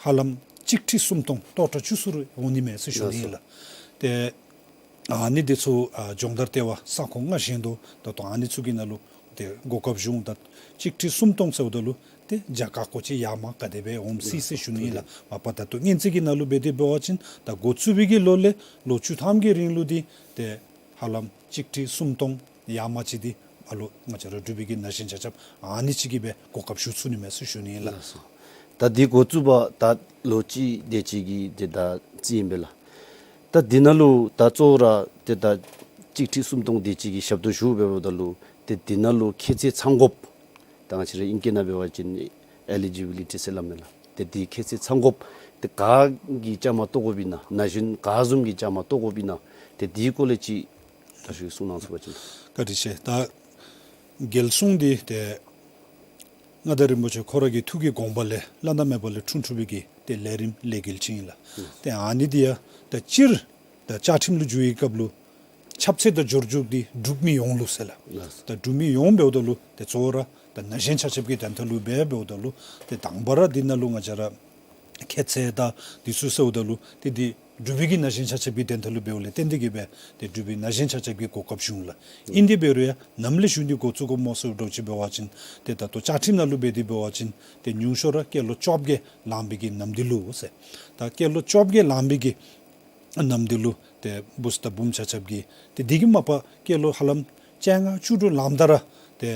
ཧ་ལམ་གཅིག་ཁྲི་སུམ་སྟོང་ལྟོ་ཕྲག་བཅུ་གསུམ་རེ་འོང་ནི་མས་ཟེར་ཞུ་ནི་ཨིན་ལགས། ཏེ་ཨ་ནི་འདི་ཚུ་ཨ་སྦྱོང་བརྡར་ལྟེ་བ་ས་ཁོངས་ལྔ་བཞེངས་དོ། ད་ལྟོ་ཨ་ནི་ཚུ་གི་ནང་ལུ་ཏེ་གོ་སྐབས་བྱུང་ད་གཅིག་ཁྲི་སུམ་སྟོང་ཟེརཝ་ད་ལུ་ཏེ་བརྒྱ་ཀ་ཀོ་ཅིག་ཡར་མར་ག་དེ་སྦེ་འོངམ་སྲིད་ཟེར་ཞུ་ནི་ཨིན་ལགས། མ་པ་ད་ལྟོ་སྔོན་རྩིས་ཀྱི་ནང་ལུ་འབད་དེ་འབད་བ་ཅིན་ད་འགོ་བཙུགས་པའི་གི་ལོ་ལས་ལོ་བཅུ་ཐམ་གྱི་རིང་ལུ་འདི་ཏེ་ ཧ་ལམ་གཅིག་ཁྲི་སུམ་སྟོང་ཡར་མར་ཅིག་འདི་ཨ་ལོ་ང་བཅས་ར་འབྲུག་པའི་གི་ན་གཞོན་ཆ་ཁྱབ་ཨ་ནི་ཅིག་གིས་སྦེ་གོ་སྐབས་ཞུ་ཚུགས་ནི་མས་ཟེར་ཞུ་ནི་ཨིན་ལགས། ལགས་སོ། ད་འདི་འགོ་བཙུགས་པར་ད་ལོ་གཅིག་དེ་ཅིག་གི་དེ་ད་རྩིས་ཨིན་པས་ལགས། ད་འདི་ནང་ལུ་ད་གཙོ་བོ་ར་དེ་ད་གཅིག་ཁྲི་སུམ་སྟོང་དེ་ཅིག་གི་ཞབས་ཏོག་ཞུ་འབདཝ་ད་ལུ་དེ་འདི་ནང་ལུ་ཁྱད་ཚད་ཚང་དགོཔ། ད་ང་བཅས་ར་ཨིང་སྐད་ནང་འབད་བ་ཅིན་ཨེ་ལི་ཇི་བི་ལི་ཊི་ཟེར་སླབ་མས་ལགས། དེ་འདི་ཁྱད་ཚད་ཚང་དགོཔ། དེ་ག་གིས་བཅའ་མར་གཏོགས་དགོཔ་ཨིན་ན། ན་གཞོན་ག་བཟུམ་གྱིས་བཅའ་མར་གཏོགས་དགོཔ་ཨིན་ན། དེ་འདིའི་སྐོར་ལས་ཅིག་དྲག་ཤོས་གསུང་གནང་ཚུགས་པ་ཅིན། བཀའ་དྲིན་ཆེ། ད་རྒྱལ་སྲུང་འདི་ཏེ་མངའ་བདག་རིན་པོ་ཆེ་ཁོ་ར་གི་ཐུགས་ཀྱི་དགོངས་པ་ལས་བླ་ན་མེད་པ་ལས་འཁྲུངས་འཁྲུངས་པའི་གི་ཏེ་ལས་རིམ་ལས་འགུལ་ཅིག་ཨིན་ལགས། ཏེ་ཨ་ནི་འདི་ཡང་ད་སྤྱིར་ད་བཅའ་ཁྲིམས་ལུ་འགྱུར་བའི་སྐབས་ལུ་ཁྱབ་ཚད་དང་འབྱོར་འབྱོར་འདི་འབྲུག་མི་ཡོངས་ལུ་ཟེར་ལགས། ད་འབྲུག་མི་ཡོངས་འབདཝ་ད་ལུ་ཏེ་གཙོ་བོ་ར་ད་ན་གཞོན་ཆ་ཁྱབ་ཀྱི་དོན་དག་ལུ་འབད་འབདཝ་ད་ལུ་ཏེ་དང་པ་ར་འདི་ནང་ལུ་ང་བཅས་ར་ཁྱད་ཚད་དང་འདི་ཚུ་ཟེརཝ་ད་ལུ་ཏེ་འདི་འབྲུག་པའི་གི་ན་གཞོན་ཆ་ཁྱབ་ཀྱི་དོན་དག་ལུ་འབདཝ་ལས་བརྟེན་ཏེ་གིས་སྦེ་ཏེ་འབྲུག་པའི་ན་གཞོན་ཆ་ཁྱབ་ཀྱིས་གོ་སྐབས་ཞུ་འོང་ལགས། ཨིན་དེ་འབད་རུང་ཡང་ནམ་ལས་ཞུ་ནི་འགོ་བཙུགས་དགོཔ་སྨོ་ཟེར་འདྲཝ་ཅིག་འབད་བ་ཅིན་ཏེ་ད་ལྟོ་བཅའ་ཁྲིམས་ནང་ལུ་འབད་དེ་འབད་བ་ཅིན་ཏེ་ཉུང་ཤོས་ར་སྐྱེས་ལོ་བཅོ་བརྒྱད་ལང་པའི་གི་ནམ་དུས་ལུ་ཟེར། ད་སྐྱེས་ལོ་བཅོ་བརྒྱད་ལང་པའི་གི་ནམ་དུས་ལུ་ཏེ་བུཚ་དང་བུམོ་ཆ་ཁྱབ་ཀྱིས་ཏེ་འདི་གིས་མ་པ་སྐྱེས་ལོ་ཧ་ལམ་བཅོ་ལྔ་བཅུ་དྲུག་ལངམ་ད་ར་ཏེ་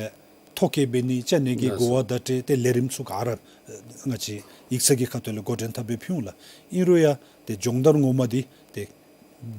ཐོ་བཀོད་འབད་ནི་བཅའ་ནི་གི་ལགས་སོ། གོ་བ་བརྡ་སྤྲོད་ཏེ་ལས་རིམ་ཚུ་ག་ར་ང་བཅས་ཡིག་ཚང་གི་ཁ་ཐུག་ལས་འགོ་འདྲེན་འཐབ་སྦེ་ཕུལ་འོང་ལགས། ཨིན་རུང་ཡང་ཏེ་སྦྱོང་བརྡར་ངོ་མ་འདི་ཏེ་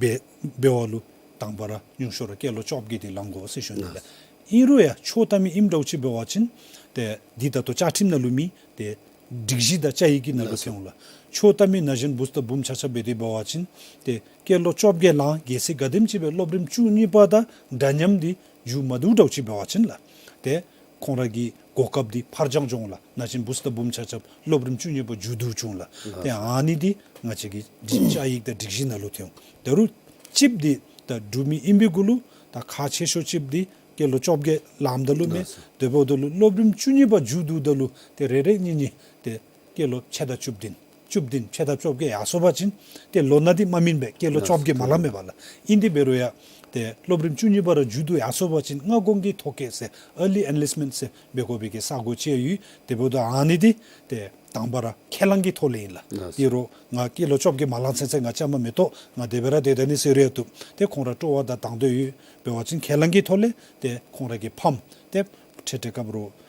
འབད་འབད་བ་ལུ་དང་པ་ར་ཉུང་ཤོས་ར་སྐྱེས་ལོ་བཅོ་བརྒྱད་འདི་ལང་དགོ་ཟེར་ཞུ་ནི་ལགས། ཨིན་རུང་ཡང་ཆོས་ལྟ་མི་ཨིནམ་འདྲཝ་ཅིག་འབད་བ་ཅིན་ཏེ་འདི་ད་ལྟོ་བཅའ་ཁྲིམས་ནང་ལུ་མེད། ཏེ་སྒྲིག་གཞི་དང་བཅའ་ཡིག་གི་ནང་ལུ་ལགས་སོ། ཐོན་འོང་ལགས། ཆོས་ལྟ་མི་ན་གཞོན་བུཚ་དང་བུམོ་ཆ་ཁྱབ་འབད་དེ་འབད་བ་ཅིན་ཏེ་སྐྱེས་ལོ་བཅོ་བརྒྱད་ལང་གལ་སྲིད་ག་དེམ་ཅིག་སྦེ་སློབ་རིམ་བཅུ་གཉིས་པ་དང་འདྲ་མཉམ་འདི་མཇུག་མ་བསྡུ་འདྲཝ་ཅིག་འབད་བ་ཅིན་ལགས། ཏེ་ཁོང་ར་གི་གོ་སྐབས་འདི་ཕར་འགྱངས་འགྱོ་འོང་ལགས། ན་གཞོན་བུཚ་དང་བུམོ་ཆ་ཁྱབ་སློབ་རིམ་བཅུ་གཉིས་པ་མཇུག་བསྡུ་འགྱོ་འོང་ལགས། ཏེ་ཨ་ནི་འདི་ང་བཅས་ཀྱི་སྒྲིག་བཅའ་ཡིག་དང་སྒྲིག་གཞི་ནང་ལུ་ཐོན་འོང་། ད་རུང་གཅིགཔོ་འདི་ད་འབྲུག་མི་ཨིན་པའི་གུ་ལུ་ད་ཁག་ཆེ་ཤོས་གཅིགཔོ་འདི་སྐྱེས་ལོ་བཅོ་བརྒྱད་ལངམ་ད་ལུ་མས། ལགས་སོ། དེ་འབདཝ་ད་ལུ་སློབ་རིམ་བཅུ་གཉིས་པ་མཇུག་བསྡུཝ་ད་ལུ་ཏེ་རེ་རེ་གཉིས་གཉིས་ཏེ་སྐྱེས་ལོ་ཕྱེད་དང་བཅུ་བདུན་བཅུ་བདུན་ཕྱེད་དང་བཅོ་བརྒྱད་ཡར་སོང་པ་ཅིན་ཏེ་ལོ་ན་འདི་མ་སྨིན་པས། སྐྱེས་ལོ་བཅོ་བརྒྱད་མ་ལང་མས་པ་ལགས། ཨིན་དེ་འབད་རུང་ཡང་ཏེ་སློབ་རིམ་བཅུ་གཉིས་པ་ར་མཇུག་བསྡུ་ཡར་སོང་པ་ཅིན་སྔ་གོང་གི་ཐོ་བཀོད་ཟེར་early enlistment ཟེར་འབད་དགོ་པའི་གི་ས་གོ་ཅིག་ཡོད། དེ་འབདཝ་ད་ཨ་ནི་འདི་ཏེ་དང་པ་ར་ཁས་བླངས་ཀྱི་ཐོག་ལས་ཨིན་ལགས། ལགས་སོ། ཏེ་རོགས་ང་སྐྱེས་ལོ་བཅོ་བརྒྱད་མ་ལང་ཚུན་ཚོད་ང་བཅའ་མར་མི་གཏོགས། ང་དེ་སྦེ་ར་སྡོད་ད་ནི་ཟེར་རུང་ཡང་བཏུབ། ཏེ་ཁོང་ར་སྤྲོ་བ་དང་དང་འདོད་ཡོད་འབད་བ་ཅིན་ཁས་བླངས་ཀྱི་ཐོག་ལས་ཏེ་ཁོང་ར་གི་ཕམ་ཏེ་འཕྲལ་འཕྲལ་སྐབས་རོགས་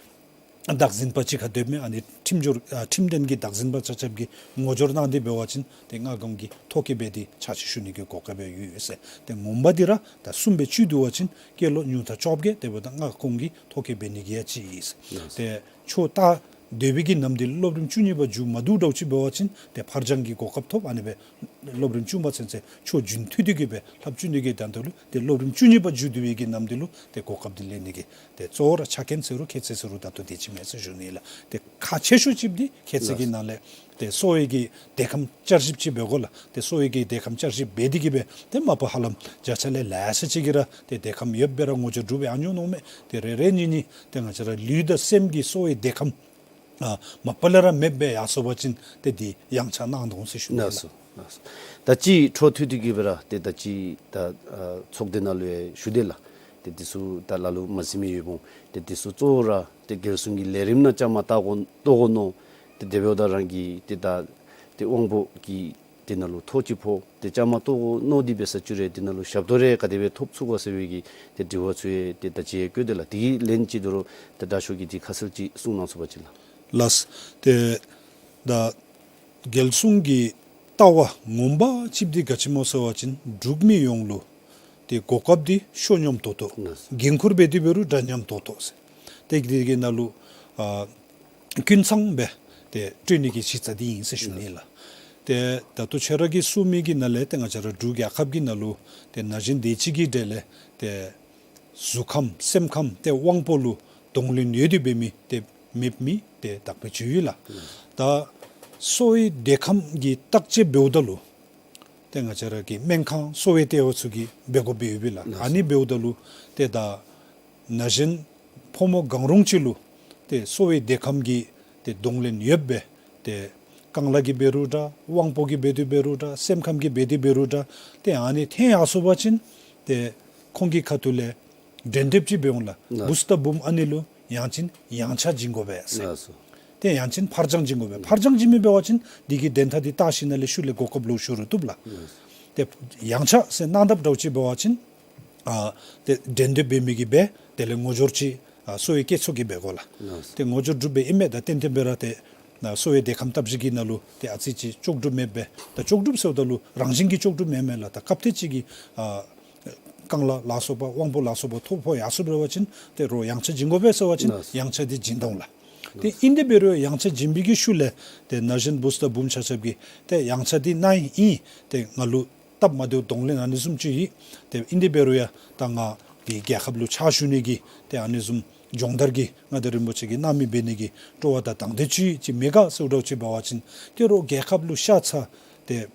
བདག་འཛིན་པ་ཅིག་ཁར་སྡོདཔ་མས། ཨ་ནི་ཁྲིམས་སྦྱོར་ཨ་ཁྲིམས་དོན་གྱི་བདག་འཛིན་པ་ཆ་ཁྱབ་ཀྱིས་ངོ་སྦྱོར་གནང་སྟེ་འབད་བ་ཅིན་ཏེ་སྔ་གོང་གི་ཐོ་བཀོད་འབད་དེ་ཕྱག་ཕྱིད་ཞུ་ནི་གི་གོ་སྐབས་ཡོད་ཟེར། ཏེ་ངོ་མ་འདི་ར་ད་གསུམ་སྦེ་བཅུད་བསྡུ་བ་ཅིན་སྐྱེས་ལོ་ཉུང་མཐའ་བཅོ་བརྒྱད་དེ་འབདཝ་ད་སྔ་གོང་གི་ཐོ་བཀོད་འབད་ནི་གི་ཡ་ཅིག་ཨིན། ལགས། ཏེ་ཆོས་ལྟ་སྡོད་པའི་གི་ནམ་དུས་སློབ་རིམ་བཅུ་གཉིས་པ་མཇུག་མ་བསྡུ་འདྲཝ་ཅིག་འབད་བ་ཅིན་ཏེ་ཕར་འགྱངས་ཀྱི་གོ་སྐབས་ཐོབ། ཨ་ནི་སྦེ་སློབ་རིམ་བཅུ་པ་ཚུན་ཚོད་ཆོས་རྒྱུན་མཐུད་དེ་གིས་སྦེ་ལྷབ་བཅུག་ནི་གི་དོན་དག་ལུ་ཏེ་སློབ་རིམ་བཅུ་གཉིས་པ་མཇུག་བསྡུ་བའི་གི་ནམ་དུས་ལུ་ཏེ་གོ་སྐབས་འདི་ལེན་ནི་གི་ཏེ་གཙོ་བོ་ར་ཆ་རྐྱེན་ཟེར་རུང་ཁྱད་ཚད་ཟེར་རུང་ད་ལྟོ་དེ་ཅིག་མས་ཟེར་ཞུ་ནི་ལགས། ཏེ་ཁག་ཆེ་ཤོས་ཅིག་འདི་ཁྱད་ཚད་ཀྱི་ནང་ལས་ཏེ་གསོ་བའི་གི་དེ་ཁམས་བསྐྱར་ཞིབ་ཅིག་འབད་དགོ་ལགས། ཏེ་གསོ་བའི་གི་དེ་ཁམས་བསྐྱར་ཞིབ་འབད་དེ་གིས་སྦེ་ཏེ་མ་པ་ཧ་ལམ་བརྒྱ་ཆ་ལས་ལེ་ཤ་ཅིག་གིས་ར་ཏེ་དེ་ཁམས་ཡོདཔ་སྦེ་ར་ངོ་སྦྱོར་གྲུབ་སྦེ་ཨ་ནི་འོང་མནོཝ་མས། ཏེ་རེ་རེ་གཉིས་གཉིས་ཏེ་ང་བཅས་ར་ལུས་དང་སེམས་ཀྱི་གསོ་བའི་དེ་ཁམས་ཨ་མ་པ་ལས་ར་མེདཔ་སྦེ་ཡར་སོང་པ་ཅིན་ཏེ་འདི་ཡངས་ཆག་གནང་དོ་འོང་ཟེར་ཞུ་ནི་ལགས། ལགས་སོ། ལགས་སོ། ད་ཅི་འཕྲོ་མཐུད་དེ་གིས་སྦེ་ར་ཏེ་ད་ཅི་ད་ཨ་ཚོགས་སྡེ་ནང་ལུ་ཡང་ཞུ་དེས་ལགས། ཏེ་འདི་ཚུ་ད་ལ་ལུ་མ་གཟིགས་མི་ཡོདཔ་འོང་། ཏེ་འདི་ཚུ་གཙོ་བོ་ར་ཏེ་རྒྱལ་སྲུང་གི་ལས་རིམ་ནང་བཅའ་མར་གཏོགས་དགོ་གཏོགས་དགོ་མནོ། ཏེ་དེ་འབདཝ་ད་རང་གི་ཏེ་ད་ཏེ་དབང་པོ་གི་དེ་ནང་ལུ་ཐོ་ཅིག་ཕོག། ཏེ་བཅའ་མར་གཏོགས་དགོ་མནོ་སྟེ་འབད་ས་ཅིག་རུང་དེ་ནང་ལུ་ཞབས་ཏོག་རེ་ག་དེ་སྦེ་ཐོབ་ཚུགས་ག་ཟེར་བའི་གི་ཏེ་དྲི་བ་ཚུ་ཡང་ཏེ་ད་ཅི་ཡང་བཀོད་དེས་ལགས། དེ་གི་ལན་ཅིག་དོ་རུང་ཏེ་དྲག་ཤོས་ཀྱིས་དེ་ཁ་གསལ་ཅིག་གསུང་གནང་ཚུགས་པ་ཅིན་ལགས། ལགས། ཏེ་ད་རྒྱལ་སྲུང་གི་ལྟ་བ་ངོ་མ་ཅིག་འདི་ག་ཅི་སྨོ་ཟེར་བ་ཅིན་འབྲུག་མི་ཡོངས་ལུ་ཏེ་གོ་སྐབས་འདི་ཤོ་སྙོམས་ཏོག་ཏོ། ལགས། འགན་ཁུར་འབད་དེ་འབད་རུང་འདྲ་མཉམ་ཏོག་ཏོ་ཟེར། ཏེ་འདི་གི་ནང་ལུ་ཨ་ཀུན་ཚང་སྦེ་ཏེ་སྤྲོད་ནི་གི་གཞི་རྩ་འདི་ཨིན་ཟེར་ཞུ་ནི་ལགས། ཏེ་ད་ལྟོ་ཁྱོད་ར་གིས་གསུངས་མི་གི་ནང་ལས་ཏེ་ང་བཅས་ར་འབྲུག་རྒྱལ་ཁབ་ཀྱི་ནང་ལུ་ཏེ་ན་གཞོན་དེ་ཅིག་གི་གྲས་ལས་ཏེ་གཟུགས་ཁམས་སེམས་ཁམས་ཏེ་དབང་པོ་ལུ་གདོང་ལེན་ཡོད་དེ་འབད་མི་ཏེ་མེད་མི་ཏེ་དག་པའི་ཚུལ་ཡོད་ལགས། ད་གསོ་བའི་དེ་ཁམས་ཀྱི་བརྟག་དཔྱད་འབདཝ་ད་ལུ་ཏེ་ང་བཅས་ར་གི་སྨན་ཁང་གསོ་བའི་ལྟེ་བ་ཚུ་གིས་འབད་དགོཔ་ཡོད་པས་ལགས། ལགས། ཨ་ནི་འབདཝ་ད་ལུ་ཏེ་ད་ན་གཞོན་ཕོ་མོ་གང་རུང་ཅིག་ལུ་ཏེ་གསོ་བའི་དེ་ཁམས་ཀྱི་ཏེ་གདོང་ལེན་ཡོདཔ་སྦེ་ཏེ་རྐང་ལག་གིས་འབད་རུང་འདྲ་དབང་པོ་གིས་འབད་དེ་འབད་རུང་འདྲ་སེམས་ཁམས་ཀྱིས་འབད་དེ་འབད་རུང་འདྲ་ཏེ་ཨ་ནི་ཐོན་ཡར་སོང་པ་ཅིན་ཏེ་ཁོང་གི་ཁ་ཐུག་ལས་འགྲན་བསྡུར་ཅིག་འབད་འོང་ལགས། ལགས། བུཚ་དང་བུམོ་ཨ་ནི་ལུ་ཡང་ཅིན་ཡངས་ཆག་བྱིན་དགོ་པས་ཟེར། ལགས་སོ། ཏེ་ཡང་ཅིན་ཕར་འགྱངས་བྱིན་དགོ་པས། ཕར་འགྱངས་བྱིན་མི་འབད་བ་ཅིན་འདི་གི་དོན་དག་འདི་བལྟ་ཞིནམ་ལས་ཤུལ་ལས་གོ་སྐབས་ལོག་ཤོར་རུང་བཏུབ་ལགས། ལགས། ཏེ་ཡངས་ཆག་ཟེར་གནང་དཔ་འདྲཝ་ཅིག་འབད་བ་ཅིན་ ཨ་ཏེ་འགྲན་བསྡུར་འབད་མི་གིས་སྦེ་དེ་ལས་ངོ་སྦྱོར་ཅིག་ཨ་གསོ་བའི་སྐྱེད་ཚོགས་ཀྱིས་འབད་དགོ་ལགས། ལགས་སོ། ཏེ་ངོ་སྦྱོར་གྲུབ་སྦེ་ཨིན་མས། ད་ཏན་ཏན་སྦེ་ར་ཏེ་ཨ་གསོ་བའི་དེ་ཁམས་སྟབས་བཞི་གི་ནང་ལུ་ཏེ་ཨ་ཙི་ཅིག་ལྕོགས་གྲུབ་མེད་པས། ད་ལྕོགས་གྲུབ་ཟེརཝ་ད་ལུ་རང་བཞིན་གྱིས་ལྕོགས་གྲུབ་མེན་མས་ལགས། ད་སྐབས་དེ་ཅིག་གི་ཨ་རྐང་ལག་ལ་སོགས་པ་དབང་པོ་ལ་སོགས་པ་ཐོ་ཕོག་ཡར་སོང་པ་ཅིན་ཏེ་རོགས་ཡང་ཆ་བྱིན་དགོ་པས་ཟེར་བ་ཅིན་ལགས་སོ། ཡང་ཆ་འདི་བྱིན་དོ་ལགས། ཏེ་ཨིན་དེ་འབད་རུང་ཡང་ཆ་བྱིན་པའི་གི་ཤུལ་ལས་ཏེ་ན་གཞོན་བུཚ་དང་བུམོ་ཆ་ཁྱབ་ཀྱིས་ཏེ་ཡང་ཆ་འདི་གནང་ཡི་ཏེ་ང་ལུ་སྟབས་མ་བདེཝ་གདོང་ལེན་ཨ་ནི་བཟུམ་ཅིག་ཡོད། ཏེ་ཨིན་དེ་འབད་རུང་ཡང་ད་ང་འདི་རྒྱལ་ཁབ་ལུ་ཕྱག་ཞུ་ནི་གི་ཏེ་ཨ་ནི་བཟུམ་སྦྱོང་བརྡར་གྱི་མངའ་བདག་རིན་པོ་ཆེ་གིས་གནང་མི་འབད་ནི་གི་སྤྲོ་བ་དང་དང་འདོད་ཅིག་ཅིག་མེད་ག་ཟེརཝ་འདྲཝ་ཅིག་འབད་བ་ཅིན་ཏེ་རོགས་རྒྱལ་ཁབ་ལུ་ཤ་ཚ་ཏེ་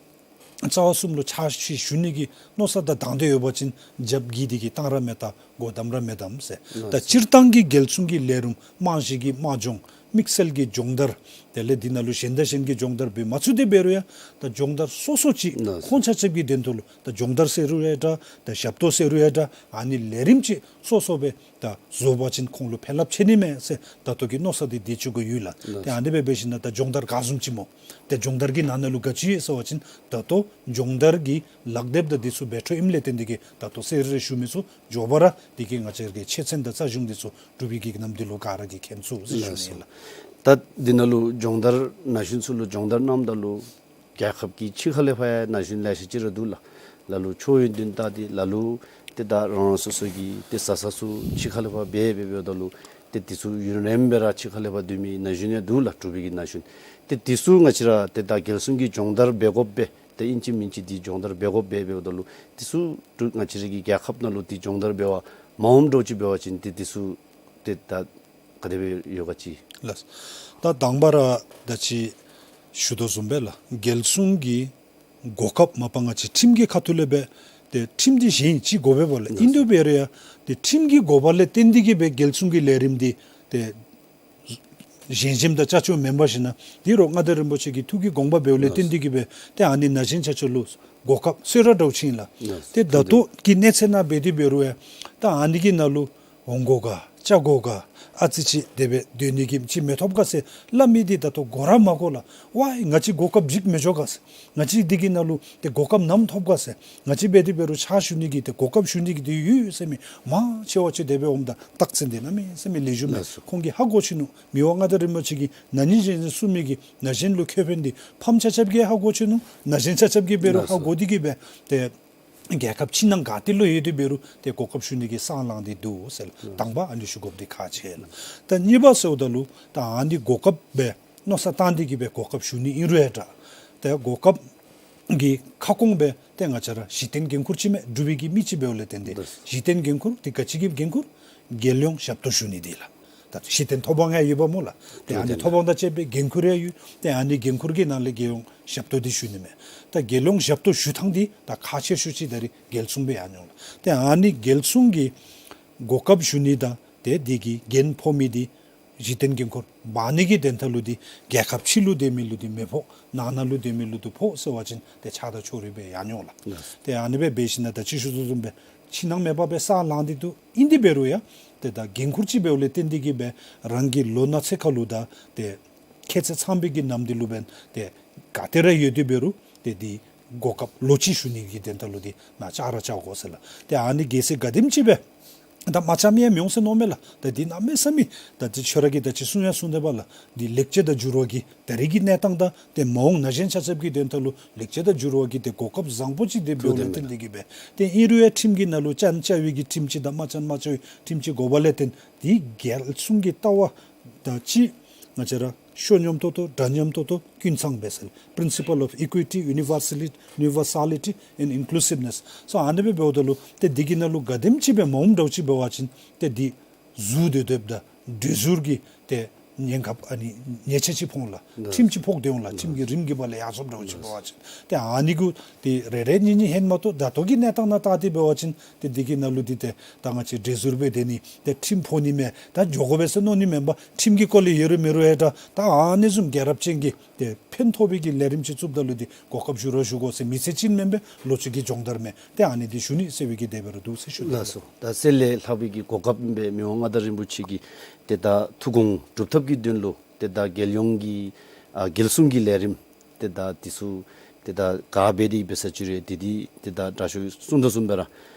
རྩ་བ་གསུམ་ལུ་ཕྱག་ཕྱི་ཞུ་ནི་གི་མནོ་བསམ་དང་དང་འདོད་ཡོད་པ་ཅིན་རྒྱབ་འགལ་འདི་གིས་བཏང་ར་མི་བཏང་སྒོ་བསྡམ་ར་མི་བསྡམ་ཟེར། ད་སྤྱིར་བཏང་གི་རྒྱལ་སྲུང་གི་ལས་རིམ་དམངས་གཞི་གི་དམངས་སྦྱོང་དམིགས་བསལ་གྱི་སྦྱོང་བརྡར་དེ་ལས་འདི་ནང་ལུ་གཞན་དང་གཞན་གྱི་སྦྱོང་བརྡར་འབད་མ་ཚུགས་དེ་འབད་རུང་ཡང་ད་སྦྱོང་བརྡར་སོ་སོ་ཅིག་ལགས་སོ། ཁོང་ཆ་ཁྱབ་ཀྱི་དོན་དུ་ལུ་ད་སྦྱོང་བརྡར་ཟེར་རུང་ཡང་འདྲ་ད་ཞབས་ཏོག་ཟེར་རུང་ཡང་འདྲ་ཨ་ནི་ལས་རིམ་ཅིག་སོ་སོ་སྦེ་ད་བཟོ་བ་ཅིན་ཁོང་ལུ་ཕན་རླབས་ཆེ་ནི་མས་ཟེར་ད་ལྟོ་གི་མནོ་བསམ་འདི་དེ་ཅིག་གུ་ཡོད་ལགས། ལགས་ཏེ་སོ། ཨ་ནི་སྦེ་འབད་ཞིནམ་ད་སྦྱོང་བརྡར་ག་བཟུམ་ཅིག་སྨོ། ཏེ་སྦྱོང་བརྡར་གྱི་ནང་ན་ལུ་ག་ཅི་ཡོད་ཟེར་བ་ཅིན་ད་ལྟོ་སྦྱོང་བརྡར་གྱི་ལག་དེབ་དང་འདི་ཚུ་འབད་འཕྲོ་ཨིནམ་ལས་བརྟེན་འདི་གིས་ད་ལྟོ་གསལ་རི་རི་ཞུ་མི་ཚུ་མགྱོགས་པ་ར་འདི་གིས་ང་བཅས་ར་གི་ཆེ་ཚད་དང་རྩ་གཞུང་འདི་ཚུ་འབྲུག་པའི་གི་གནམ་འདི་ལུ་ག་ར་གིས་མཁྱེན་ཚུགས་ཟེར་ཞུ་ནི་ཨིན་ལགས། ད་འདི་ནང་ལུ་སྦྱོང་བརྡར་ན་གཞོན་ཚུ་ལུ་སྦྱོང་བརྡར་གནངམ་ད་ལུ་རྒྱལ་ཁབ་ཀྱི་ཕྱི་ཁ་ལས་ཕར་ཡང་ན་གཞོན་ལེ་ཤ་ཅིག་ར་འདུག་ལགས། ལ་ལུ་ཆོས་ཡོན་ཏན་ལྟ་སྟེ་ལ་ལུ་ཏེ་ད་རང་རང་སོ་སོ་གི་ཏེ་བཟའ་ཚང་ཚུ་ཕྱི་ཁ་ལས་ཕར་འབད་འབད་འབདཝ་ད་ལུ་ཏེ་འདི་ཚུ་ཡུན་རིངམོ་སྦེ་ར་ཕྱི་ཁ་ལས་ཕར་སྡོད་མི་ན་གཞོན་ཡང་འདུག་ལགས། འབྲུག་པའི་གི་ན་གཞོན་ཏེ་འདི་ཚུ་ང་བཅས་ར་ཏེ་ད་རྒྱལ་སྲུང་གི་སྦྱོང་བརྡར་འབད་དགོཔ་སྦེ་ཏེ་ཨིན་ཅི་མིན་ཅི་འདི་སྦྱོང་བརྡར་འབད་དགོཔ་སྦེ་འབདཝ་ད་ལུ་འདི་ཚུ་འབྲུག་ང་བཅས་ར་གི་རྒྱལ་ཁབ་ནང་ལུ་འདི་སྦྱོང་བརྡར་འབད་བར་མ་འོངམ་འདྲཝ་ཅིག་འབད་བ་ཅིན་ཏེ་འདི་ཚུ་ཏེ་ད་ག་དེ་སྦེ་ཡོད་ག་ཅིག། ལགས། ད་དང་པ་ར་ད་ཅི་ཞུ་དོ་བཟུམ་སྦེ་ལགས། རྒྱལ་སྲུང་གི་གོ་སྐབས་མ་པ་ང་བཅས་ཁྲིམས་ཀྱི་ཁ་ཐུག་ལས་འབད་ཏེ་ཁྲིམས་འདི་གཞན་ཅིག་དགོ་པས་པ་ལགས། ཨིན་དེ་འབད་རུང་ཡང་ཏེ་ཁྲིམས་ཀྱི་དགོ་པ་ལས་བརྟེན་འདི་གིས་འབད་རྒྱལ་སྲུང་གི་ལས་རིམ་འདི་ཏེ་བཞེངས་བཞེངསམ་དང་ཅ་ཅོ་མེན་པར་ཞིནམ་ན་འདི་རོགས་མངའ་བདག་རིན་པོ་ཆེ་གི་ཐུགས་ཀྱི་དགོངས་པ་འབདཝ་ལས་བརྟེན་འདི་གིས་འབད་ཏེ་ཨ་ནི་ན་གཞོན་ཆ་ཁྱབ་ལུ་གོ་སྐབས་གསོལ་རས་འདྲཝ་ཅིག་ཨིན་ལགས། ཏེ་ད་ལྟོ་གི་གནས་ཚད་ནང་འབད་དེ་འབད་རུང་ཡང་ད་ཨ་ནི་གི་ནང་ལུ་འོང་དགོ་ག་བཅར་དགོ་ག་ཨ་ཙི་ཅིག་དེ་སྦེ་སྡོད་ནི་གི་ཅིག་མི་ཐོབ་ག་ཟེར་སླབ་མི་འདི་ད་ལྟོ་གོ་ར་མ་གོ་ལགས། ཝའི་ང་བཅས་གོ་སྐབས་འགྲིག་མི་འགྱོ་ག་ཟེར། ང་བཅས་འདི་གི་ནང་ལུ་ཏེ་གོ་སྐབས་ནམ་ཐོབ་ག་ཟེར། ང་བཅས་འབད་དེ་འབད་རུང་ཕྱག་ཞུ་ནི་གི་ཏེ་གོ་སྐབས་ཞུ་ནི་གི་འདི་ཡོད་ཟེར་མི་མང་ཆེ་བ་ཅིག་དེ་སྦེ་འོངམ་ད་རྟགས་མཚན་འདི་གནམ་མེད་ས་མེད་ལེགས་ཤོམ་མས། ལགས་སོ། ཁོང་གིས་ཧ་གོ་ཅི་ནུག། མི་དབང་མངའ་བདག་རིན་པོ་ཆེ་གིས་ན་ནིང་གཞེས་ནིང་གསུངས་མི་གི་ན་གཞོན་ལུ་ཁེ་ཕན་འདི་ཕམ་ཆ་ཁྱབ་ཀྱིས་ཧ་གོ་ཅི་ནུག། ན་གཞོན་ཆ་ཁྱབ་ཀྱིས་འབད་རུང་ཧ་གོ་སྟེ་གིས་འབད་ཏེ་རྒྱལ་ཁབ་ཕྱི་ནང་ག་ཏེ་ལུ་ཡོད་དེ་འབད་རུང་ཏེ་གོ་སྐབས་ཞུ་ནི་གི་སྲང་ལངས་ཏེ་འདུག་ཟེར་ལགས། དང་པ་ཨ་ནི་ཞུ་དགོཔ་འདི་ཁག་ཆེ་ལགས། ད་གཉིས་པ་ཟེརཝ་ད་ལུ་ད་ཨ་ནི་གོ་སྐབས་འབད་མནོ་བསམ་བཏང་སྟེ་གིས་འབད་གོ་སྐབས་ཞུ་ནི་ཨིན་རུང་ཡང་འདྲ། ཏེ་གོ་སྐབས་ཀྱི་ཁ་སྐོང་འབད་ཏེ་ང་བཅས་ར་གཞི་རྟེན་འགན་ཁུར་ཅིག་མས། འབྲུག་པའི་གི་མི་ཅིག་འབདཝ་ལས་བརྟེན་ཏེ་ལགས། གཞི་རྟེན་འགན་ཁུར་འདི་ག་ཅི་གི་འགན་ཁུར། རྒྱལ་ཡོངས་ཞབས་ཏོག་ཞུ་ནི་འདི་ལགས། ད་གཞི་རྟེན་ཐོབ་དབང་ཡང་ཡོདཔ་སྨོ་ལགས། ཏེ་ཨ་ནི་ཐོབ་དབང་དང་བཅས་པའི་འགན་ཁུར་ཡང་ཡོད། ཏེ་ཨ་ནི་འགན་ཁུར་གྱི་ནང་ལས་རྒྱལ་ཡོངས་ཞབས་ཏོག་འདི་ཞུ་ནི་མས། ད་རྒྱལ་ཡོངས་ཞབས་ཏོག་ཞུ་ཐངས་འདི་ད་ཁག་ཆེ་ཤོས་ཅིག་ད་རེས་རྒྱལ་སྲུང་སྦེ་ཡར་འགྱོ་ལགས། ཏེ་ཨ་ནི་རྒྱལ་སྲུང་གི་གོ་སྐབས་ཞུ་ནི་དང་ཏེ་འདི་གི་འགན་ཕོག་མི་འདི་གཞི་རྟེན་འགན་ཁུར་འབག་ནི་གི་དོན་དག་ལུ་འདི་རྒྱལ་ཁབ་ཕྱི་ལུ་སྡོད་མི་ལུ་འདི་མི་ཕོག། ནང་ན་ལུ་སྡོད་མི་ལུ་འདི་ཕོག་ཟེར་བ་ཅིན་ཏེ་ཆགས་སྡང་ཕྱོགས་རིས་སྦེ་ཡར་འགྱོ་ལགས། ལགས། ཏེ་ཨ་ནི་སྦེ་འབད་ཞིནམ་ད་ཅི་ཞུ་དོ་བཟུམ་སྦེ་ཕྱི་ནང་མེད་པར་སྦེ་སྲང་ལངས་ཏེ་འདུག། ཨིན་དེ་འབད་རུང་ཡང་ཏེ་ད་འགན་ཁུར་ཅིག་འབདཝ་ལས་བརྟེན་ཏེ་གིས་འབད་རང་གི་ལོ་ན་ཚོད་ཁར་ལུ་དང་ཏེ་ཁྱད་ཚད་ཚང་པའི་གི་ནམ་དུས་ལུ་འབདན་ཏེ་ག་ཏེ་ར་ཡོད་དེ་འབད་རུང་ཏེ་འདི་གོ་སྐབས་ལོ་གཅིག་ཞུ་ནི་གི་དོན་དག་ལུ་འདི་ནཱ་བཅར་ར་བཅར་དགོ་ཟེར་ལགས། ཏེ་ཨ་ནི་གལ་སྲིད་ག་དེམ་ཅིག་སྦེ་ད་མ་བཅར་མི་ཡང་མི་འོང་ཟེར་མནོཝ་མས་ལགས། ད་འདི་གནམ་མེད་ས་མེད་ད་འདི་ཁྱོད་ར་གིས་ད་ཅི་གསུང་ཡང་གསུངས་དེས་པ་ལགས། འདི་ལེགས་བཅོས་དང་འགྱུར་བ་གི་ད་རེས་ཀྱི་གནས་སྟངས་དང་ཏེ་མ་འོངས་ན་གཞོན་ཆ་ཁྱབ་ཀྱི་དོན་དག་ལུ་ལེགས་བཅོས་དང་འགྱུར་བ་གི་ཏེ་གོ་སྐབས་བཟང་པོ་ཅིག་འདི་འབདཝ་ལས་བརྟེན་ཏེ་གིས་འབད་ཏེ་ཨིན་རུང་ཡང་ཁྲིམས་ཀྱི་ནང་ལུ་བཅན་བཅའ་བའི་གི་ཁྲིམས་ཅིག་དང་མ་བཅན་མ་བཅའ་བའི་ཁྲིམས་ཅིག་དགོ་པ་ལས་བརྟེན་འདི་རྒྱལ་སྲུང་གི་ལྟ་བ་དང་གཅིག་ང་བཅས་ར་ཤོ་སྙོམས་ཏོག་ཏོ་འདྲ་མཉམ་ཏོག་ཏོ་ཀུན་ཚང་སྦེ་ཟེར་principle of equity, universality, universality and inclusiveness. སོ་ཨ་ནི་སྦེ་འབདཝ་ད་ལུ་ཏེ་འདི་གི་ནང་ལུ་ག་དེམ་ཅིག་སྦེ་མ་འོངམ་འདྲཝ་ཅིག་འབད་བ་ཅིན་ཏེ་འདི་ཟུར་སྡོད་སྡོདཔ་དང་འདྲེས་ཟུར་གྱི་ཏེ་ཉེན་ཁ་ཨ་ནི་ཉེས་ཆད་ཅིག་ཕོག་འོང་ལགས། ཁྲིམས་ཅིག་ཕོག་སྟེ་འོང་ལགས། ཁྲིམས་ཀྱི་རིམ་གྱིས་འབད་ལས་ཡར་སོངམ་འདྲཝ་ཅིག་འབད་བ་ཅིན་ཏེ་ཨ་ནི་གུ་ཏེ་རེ་རེ་གཉིས་གཉིས་ཧེ་མ་གཏོགས་ད་ལྟོ་གི་གནས་སྟངས་ནང་བལྟ་སྟེ་འབད་བ་ཅིན་ཏེ་འདི་གི་ནང་ལུ་འདི་ཏེ་ད་ང་བཅས་འདྲེས་ཟུར་སྦེ་སྡོད་ནི་ཏེ་ཁྲིམས་ཕོག་ནི་མས། ད་འགྱོ་དགོ་པས་ཟེར་མནོ་ནི་མེན་པར་ཁྲིམས་ཀྱི་སྐོར་ལས་ཡོད་རུང་མེད་རུང་ཡང་ད་ད་ཨ་ནི་བཟུམ་རྒྱལ་རབས་ཅན་གྱི་ཏེ་ཕན་ཐོགས་པའི་གི་ལས་རིམ་ཅིག་བཙུགསཔ་ད་ལུ་འདི་གོ་སྐབས་ཞུ་རོགས་ཞུ་དགོ་ཟེར་མི་ཚེ་གཅིག་མེན་པས་ལོ་གཅིག་གི་སྦྱོང་བརྡར་མས། ཏེ་ཨ་ནི་འདི་ཞུ་ནི་ཟེར་བའི་གི་དེ་སྦེ་ར་འདུག་ཟེར་ཞུ་ནི། ལགས་སོ། ད་གསེར་ལས་ལྷག་པའི་གི་གོ་སྐབས་ཨིན་པས། མི་དབང་མངའ་བདག་རིན་པོ་ཆེ་གིས་ཏེ་ད་ཐུགས་དགོངས་སྒྲུབ་ཐབས་ཀྱི་དོན་ལུ་ཏེ་ད་རྒྱལ་ཡོངས་ཀྱི་ཨ་རྒྱལ་སྲུང་གི་ལས་རིམ་ཏེ་ད་འདི་ཚུ་ཏེ་ད་ག་འབད་དེ་འབད་ས་ཅི་རུང་ཏེ་འདི་ཏེ་ད་དྲག་ཤོས་གསུང་དོ་བཟུམ་སྦེ་ར་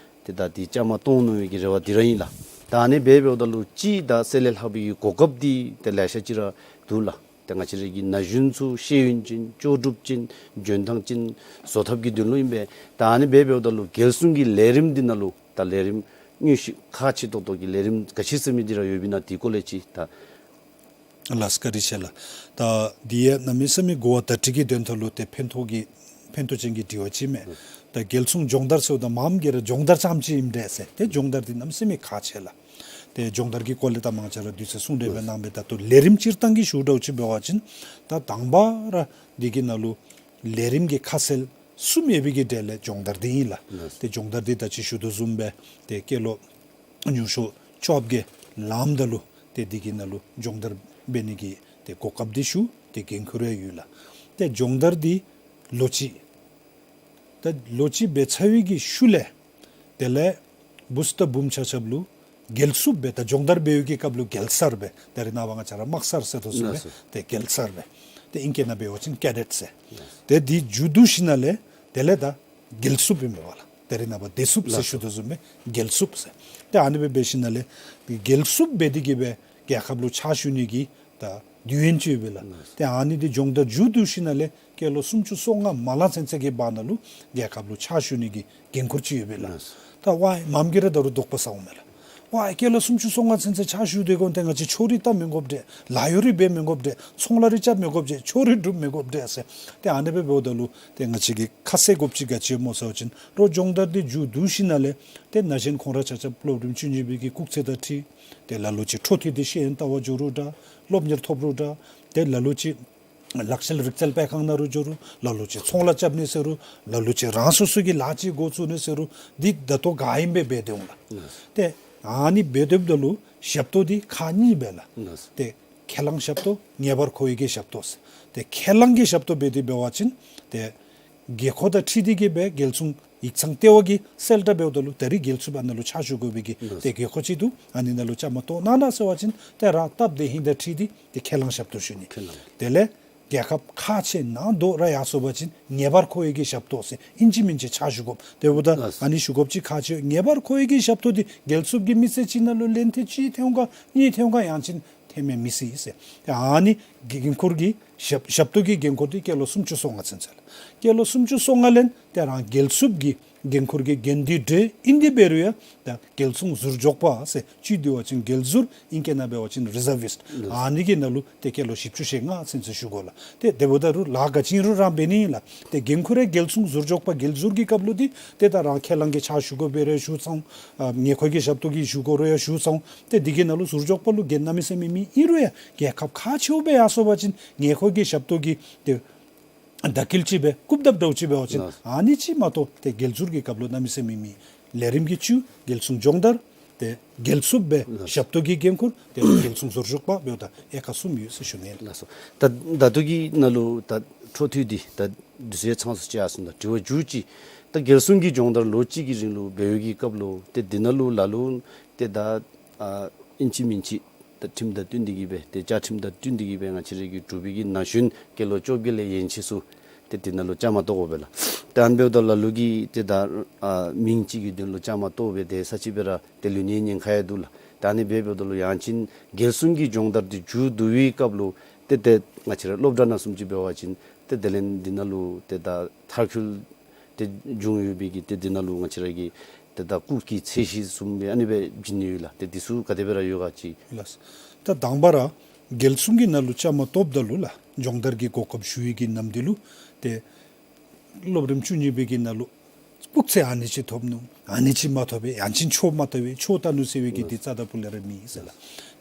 ཏེ་ད་འདི་བཅའ་མར་གཏོགས་ནི་གི་རེ་བ་འདི་ར་ཨིན་ལགས། ད་ཨ་ནི་སྦེ་འབདཝ་ད་ལུ་ཅིག་ད་དེ་ལས་ལྷག་པའི་གོ་སྐབས་འདི་ཏེ་ལེ་ཤ་ཅིག་ར་འདུག་ལགས། ཏེ་ང་བཅས་ར་གི་ན་གཞོན་ཚུ་ཤེས་ཡོན་ཅན་ལྕོགས་གྲུབ་ཅན་འཇོན་ཐང་ཅན་བཟོ་ཐབས་ཀྱི་དོན་ལུ་ཨིན་པས། ད་ཨ་ནི་སྦེ་འབདཝ་ད་ལུ་རྒྱལ་སྲུང་གི་ལས་རིམ་འདི་ནང་ལུ་ད་ལས་རིམ་དངོས་གཞི་ཁག་ཆེ་ཏོག་ཏོ་གི་ལས་རིམ་ག་ཅི་ཟེར་མི་འདི་ར་ཡོདཔ་ཨིན་ན་འདི་སྐོར་ལས་ཅིག་ད། ལགས་བཀའ་དྲིན་ཆེ་ལགས། ད་འདི་ཡང་གནམ་མེད་ས་མེད་གོ་བ་བརྡ་སྤྲོད་ཀྱི་དོན་དག་ལུ་ཏེ་ཕན་ཐོགས་ཀྱི་ཕན་ཐོགས་ཅན་གྱི་དྲི་བ་ཅིག་མས། ད་རྒྱལ་སྲུང་སྦྱོང་བརྡར་ཟེརཝ་ད་མངམ་གིས་ར་སྦྱོང་བརྡར་རྐྱངམ་ཅིག་ཨིནམ་འདྲས་ཟེར། ཏེ་སྦྱོང་བརྡར་འདི་གནམ་མེད་ས་མེད་ཁག་ཆེ་ལགས། ཏེ་སྦྱོང་བརྡར་གྱི་སྐོར་ལས་ད་མང་ཆེ་ར་དུས་ཚོད་གསུང་གྲོས་འབད་གནང་སྦེ་ད་ལྟོ་ལས་རིམ་སྤྱིར་བཏང་གི་ཞུཝ་འདྲཝ་ཅིག་འབད་བ་ཅིན་ད་དང་པ་ར་འདི་གི་ནང་ལུ་ལས་རིམ་གྱི་ཁ་གསལ་གསུམ་ཡོད་པའི་གི་གྲས་ལས་སྦྱོང་བརྡར་འདི་ཨིན་ལགས། ལགས། ཏེ་སྦྱོང་བརྡར་འདི་ད་ཅི་ཞུ་དོ་བཟུམ་སྦེ་ཏེ་སྐྱེས་ལོ་ཉུང་ཤོས་བཅོ་བརྒྱད་ལངམ་ད་ལུ་ཏེ་འདི་གི་ནང་ལུ་སྦྱོང་བརྡར་འབད་ནི་གི་ཏེ་གོ་སྐབས་འདི་ཞུ། ཏེ་འགན་ཁུར་ཡང་ཡོད་ལགས། ཏེ་སྦྱོང་བརྡར་འདི་ལོ་གཅིག། ད་ལོ་གཅིག་འབད་ཚར་བའི་གི་ཤུལ་ལས་དེ་ལས་བུཚ་དང་བུམོ་ཆ་ཁྱབ་ལུ་རྒྱལ་སྲུངཔ་སྦེ་ད་སྦྱོང་བརྡར་འབད་བའི་གི་སྐབས་ལུ་རྒྱལ་སར་སྦེ་ད་རེས་ནངས་པ་ང་བཅས་ར་དམག་སར་ཟེར་དོ་བཟུམ་སྦེ། ལགས་སོ། ཏེ་རྒྱལ་སར་སྦེ། ཏེ་ཨིང་སྐད་ནང་འབད་བ་ཅིན་ཀེ་ཌེཊ་ཟེར། ལགས་སོ། ཏེ་འདི་མཇུག་བསྡུ་ཞིནམ་ལས་དེ་ལས་ད་རྒྱལ་སྲུངཔ་ཨིན་པས་ལགས། ད་རེས་ནངས་པ་བདེ་སྲུངཔ་ཟེར། ལགས་སོ། ཞུ་དོ་བཟུམ་སྦེ་རྒྱལ་སྲུངཔ་ཟེར། ཏེ་ཨ་ནི་སྦེ་འབད་ཞིནམ་ལས་རྒྱལ་སྲུངཔ་འབད་དེ་གི་སྦེ་རྒྱལ་ཁབ་ལུ་ཕྱག་ཞུ་ནི་གི་ད་དུས་ཡུན་ཅིག་ཡོད་པས་ལགས། ལགས་སོ། ཏེ་ཨ་ནི་འདི་སྦྱོང་བརྡར་མཇུག་བསྡུ་ཞིནམ་ལས་སྐྱེས་ལོ་སུམ་ཅུ་སོ་ལྔ་མ་ལང་ཚུན་ཚོད་ཀྱི་བར་ན་ལུ་རྒྱལ་ཁབ་ལུ་ཕྱག་ཞུ་ནི་གི་འགན་ཁུར་ཅིག་ཡོད་པས་ལགས། ལགས་སོ། ད་ཝའི་མངམ་གིས་ར་ད་རུང་དོགས་པ་ཟ་འོང་མས་ལགས། ཝའི་སྐྱེས་ལོ་སུམ་ཅུ་སོ་ལྔ་ཚུན་ཚོད་ཕྱག་ཞུ་སྡོད་དགོ་ན་ཏེ་ང་བཅས་ཕྱོགས་རིས་བལྟ་མི་དགོཔ་འདྲས། ལཱ་གཡོག་རེ་འབད་མི་དགོཔ་འདྲས། ཚོང་ལཱ་རེ་རྐྱབ་མི་དགོཔ་འདྲས། ཕྱོགས་རིས་སྒྲུབ་མི་དགོཔ་འདྲས་ཟེར། ཏེ་ཨ་ནི་སྦེ་འབདཝ་ད་ལུ་ཏེ་ང་བཅས་ཀྱིས་ཁ་གསལ་དགོཔ་ཅིག་ག་ཅི་སྨོ་ཟེར་བ་ཅིན་རོགས་སྦྱོང་བརྡར་འདི་མཇུག་བསྡུ་ཞིནམ་ལས་ཏེ་ན་གཞོན་ཁོང་ར་ཆ་ཁྱབ་སློབ་རིམ་བཅུ་གཉིས་པའི་གི་སྐུགས་ཚད་དང་འཁྲིལ་ཏེ་ལ་ལུ་ཅིག་འཕྲོ་མཐུད་དེ་ཤེས་ཡོན་ལྟ་བར་འགྱོ་རུང་འདྲ། སློབ་གཉེར་ཐོབ་རུང་འདྲ། ཏེ་ལ་ལུ་ཅིག་ལག་ཤེས་རིག་རྩལ་སྤེལ་ཁང་ནང་རུང་འགྱོ་རུང་། ལ་ལུ་ཅིག་ཚོང་ལཱ་རྐྱབ་ནི་ཟེར་རུང་། ལ་ལུ་ཅིག་རང་སོ་སོ་གི་ལཱ་ཅིག་འགོ་བཙུགས་ནི་ཟེར་རུང་། འདི་ད་ལྟོ་ག་ཨིནམ་སྦེ་འབད་དེ་འོང་ལགས། ལགས་སོ། ཏེ་ཨ་ནི་འབད་དེ་འབདཝ་ད་ལུ་ཞབས་ཏོག་འདི་ཁག་གཉིས་སྦེ་ལགས། ལགས་སོ། ཏེ་ཁས་བླངས་ཞབས་ཏོག། ངེས་པར་མཁོ་བའི་གི་ཞབས་ཏོག་ཟེར། ཏེ་ཁས་བླངས་ཀྱི་ཞབས་ཏོག་འབད་དེ་འབད་བ་ཅིན་ཏེ་དགོས་མཁོ་དང་འཁྲིལ་ཏེ་གི་སྦེ་རྒྱལ་སྲུང་ཡིག་ཚང་ལྟེ་བ་གིས་གསལ་བསྒྲགས་འབདཝ་ད་ལུ་ད་རིས་རྒྱལ་སྲུངཔ་ཨ་ནཱ་ལུ་ཕྱག་ཞུ་དགོ་པའི་གི། ལགས་སོ། ཏེ་དགོས་མཁོ་ཅིག་འདུག། ཨ་ནི་ནང་ལུ་བཅའ་མར་གཏོགས་གནང་གནང་ཟེར་བ་ཅིན་ཏེ་རང་སྟབས་བདེ་ཧིང་དང་འཁྲིལ་ཏེ་ཏེ་ཁས་བླངས་ཞབས་ཏོག་ཞུ་ནི། ཁས་བླངས། དེ་ལས་རྒྱལ་ཁབ་ཁག་ཆེ་ནང་དོག་ར་ཡར་སོང་པ་ཅིན་ངེས་པར་མཁོ་བའི་གི་ཞབས་ཏོག་ཟེར་ཨིན་ཅི་མིན་ཅི་ཕྱག་ཞུ་དགོཔ། དེ་འབདཝ་ད། ལགས་སོ། ཨ་ནི་ཞུ་དགོཔ་ཅིག་ཁག་ཆེ། ངེས་པར་མཁོ་བའི་གི་ཞབས་ཏོག་འདི་རྒྱལ་སྲུངཔ་གི་མི་སེར་ཅིག་ནང་ལུ་ལན་ཐེངས་གཅིག་ཐོན་ག་གཉིས་ཐོན་ག་ཡང་ཅིན་ཐོན་མི་མི་སྲིད་ཟེར། ཏེ་ཨ་ནི་འགན་ཁུར་གྱི་ཞབས་ཞབས་ཏོག་གི་འགན་ཁུར་འདི་སྐྱེས་ལོ་སུམ་ཅུ་སོ་ལྔ་ཚུན་ཚོད་ལགས། སྐྱེས་ལོ་སུམ་ཅུ་སོ་ལྔ་ལས་ཏེ་རང་རྒྱལ་སྲུངཔ་གི་འགན་ཁུར་གྱི་འགན་འདི་འདྲེན་ཨིན་ཏེ་འབད་རུང་ཡང་ད་རྒྱལ་སྲུང་ཟུར་འཇོག་པ་ཟེར་ཅིག་འདུག་པ་ཅིན་རྒྱལ་ཟུར་ཨིང་སྐད་ནང་འབད་བ་ཅིན་རི་ཟར་བིསཊ། ལགས། ཨ་ནི་གི་ནང་ལུ་ཏེ་སྐྱེས་ལོ་བཞི་བཅུ་ཞེ་ལྔ་ཚུན་ཚོད་ཞུ་དགོ་ལགས། ཏེ་དེ་འབདཝ་ད་རུང་ལཱ་ག་ཅི་ཨིན་རུང་རང་འབད་ནི་ཨིན་ལགས། ཏེ་འགན་ཁུར་ར་རྒྱལ་སྲུང་ཟུར་འཇོག་པ་རྒྱལ་ཟུར་གྱི་སྐབས་ལུ་འདི་ཏེ་ད་རང་ཁས་བླངས་ཀྱི་ཕྱག་ཞུ་དགོ་པའི་རེ་ཞུ་ཚར་འོང་། ཨ་ངེས་མཁོ་གི་ཞབས་ཏོག་གི་ཞུ་དགོ་རུང་ཡང་ཞུ་ཚར་འོང་། ཏེ་འདི་གི་ནང་ལུ་ཟུར་འཇོག་པ་ལུ་འགན་གནམ་མེད་ས་མེད་མེད། ཨིན་རུང་ཡང་རྒྱལ་ཁབ་ཁག་ཆེཝ་སྦེ་ཡར་སོང་པ་ཅིན་ངེས་མཁོ་གི་ཞབས་ཏོག་གི་ཏེ་ད་སྐུལ་ཅིག་སྦེ་སྐུདཔ་བཏབ་འདྲཝ་ཅིག་འབད་བ་ཅིན། ལགས། ཨ་ནི་ཅིག་མ་གཏོགས་ཏེ་རྒྱལ་ཟུར་གྱི་སྐབས་ལུ་གནམ་མེད་ས་མེད་མེད། ལས་རིམ་གྱི་བཅུད་རྒྱལ་སྲུང་སྦྱོང་བརྡར། ཏེ་རྒྱལ་སྲུངཔ་སྦེ། ལགས། ཞབས་ཏོག་གི་འགན་ཁུར། ཏེ་རྒྱལ་སྲུང་ཟུར་འཇོག་པ་འབདཝ་ད་དབྱེ་ཁག་གསུམ་ཡོད་ཟེར་ཞུ་ནི། ལགས་སོ། ད་ད་ལྟོ་གི་ནང་ལུ་ད་འཕྲོ་མཐུད་དེ་ད་དུས་ཚོད་ཚང་སུ་ཅིག་ཡར་སོང་ད་དྲི་བ་མཇུག་ཅིག། ད་རྒྱལ་སྲུང་གི་སྦྱོང་བརྡར་ལོ་གཅིག་གི་རིང་ལུ་འབད་བའི་གི་སྐབས་ལུ་ཏེ་འདི་ནང་ལུ་ལ་ལུ་ཏེ་ད་ཨ་ཨིན་ཅི་མིན་ཅི་ད་ཁྲིམས་དང་བསྟུན་ཏེ་གི་སྦེ་ཏེ་བཅའ་ཁྲིམས་དང་བསྟུན་ཏེ་གི་སྦེ་ང་བཅས་ར་གི་འབྲུག་པའི་གི་ན་གཞོན་སྐྱེས་ལོ་བཅོ་བརྒྱད་ལས་ཡན་ཆད་ཚུ་ཏེ་འདི་ནང་ལུ་བཅའ་མར་གཏོགས་དགོ་པས་ལགས། ཏེ་ཨ་ནི་འབདཝ་ད་ལ་ལུ་གིས་ཏེ་ད་ཨ་མིང་ཅིག་གི་དོན་ལུ་བཅའ་མར་གཏོགས་སྦེ་ཏེ་ས་ཅིག་སྦེ་ར་ཏེ་ལུས་ནི་ཉེན་ཁ་ཡང་འདུག་ལགས། ཏེ་ཨ་ནི་སྦེ་འབདཝ་ད་ལུ་ཡང་ཅིན་རྒྱལ་སྲུང་གི་སྦྱོང་བརྡར་འདི་མཇུག་བསྡུ་བའི་སྐབས་ལུ་ཏེ་ཏེ་ང་བཅས་ར་སློབ་གྲྭ་ནང་བཟུམ་ཅིག་འབད་བ་ཅིན་ཏེ་དེ་ལས་འདི་ནང་ལུ་ཏེ་ད་མཐར་འཁྱོལ་ཏེ་བྱུང་ཡོད་པའི་གི་ཏེ་འདི་ནང་ལུ་ང་བཅས་ར་གི་ཏེ་ད་སྐུགས་ཀྱི་ཚད་གཞི་བཟུམ་སྦེ་ཨ་ནི་སྦེ་བྱིན་ནི་ཡོད་ལགས། ཏེ་འདི་ཚུ་ག་དེ་སྦེ་ར་ཡོད་ག་ཅིག། ལགས། ད་དང་པ་ར་རྒྱལ་སྲུང་གི་ནང་ལུ་བཅའ་མར་གཏོགསཔ་ད་ལུ་ལགས་སྦྱོང་བརྡར་གྱི་གོ་སྐབས་ཞུ་བའི་གི་ནམ་དུས་ལུ་ཏེ་སློབ་རིམ་བཅུ་གཉིས་པའི་གི་ནང་ལུ་སྐུགས་ཚད་ཨ་ནི་ཅིག་ཐོབ་ནུག། ཨ་ནི་ཅིག་མ་ཐོབ་པས། ཡང་ཅིན་ཆོས་མ་ཐོབ་པས། ཆོས་བལྟ་ནུག་ཟེར་བའི་གི་འདི་རྩ་དང་སྤུ་ལས་ར་མེད་ཟེར་ལགས།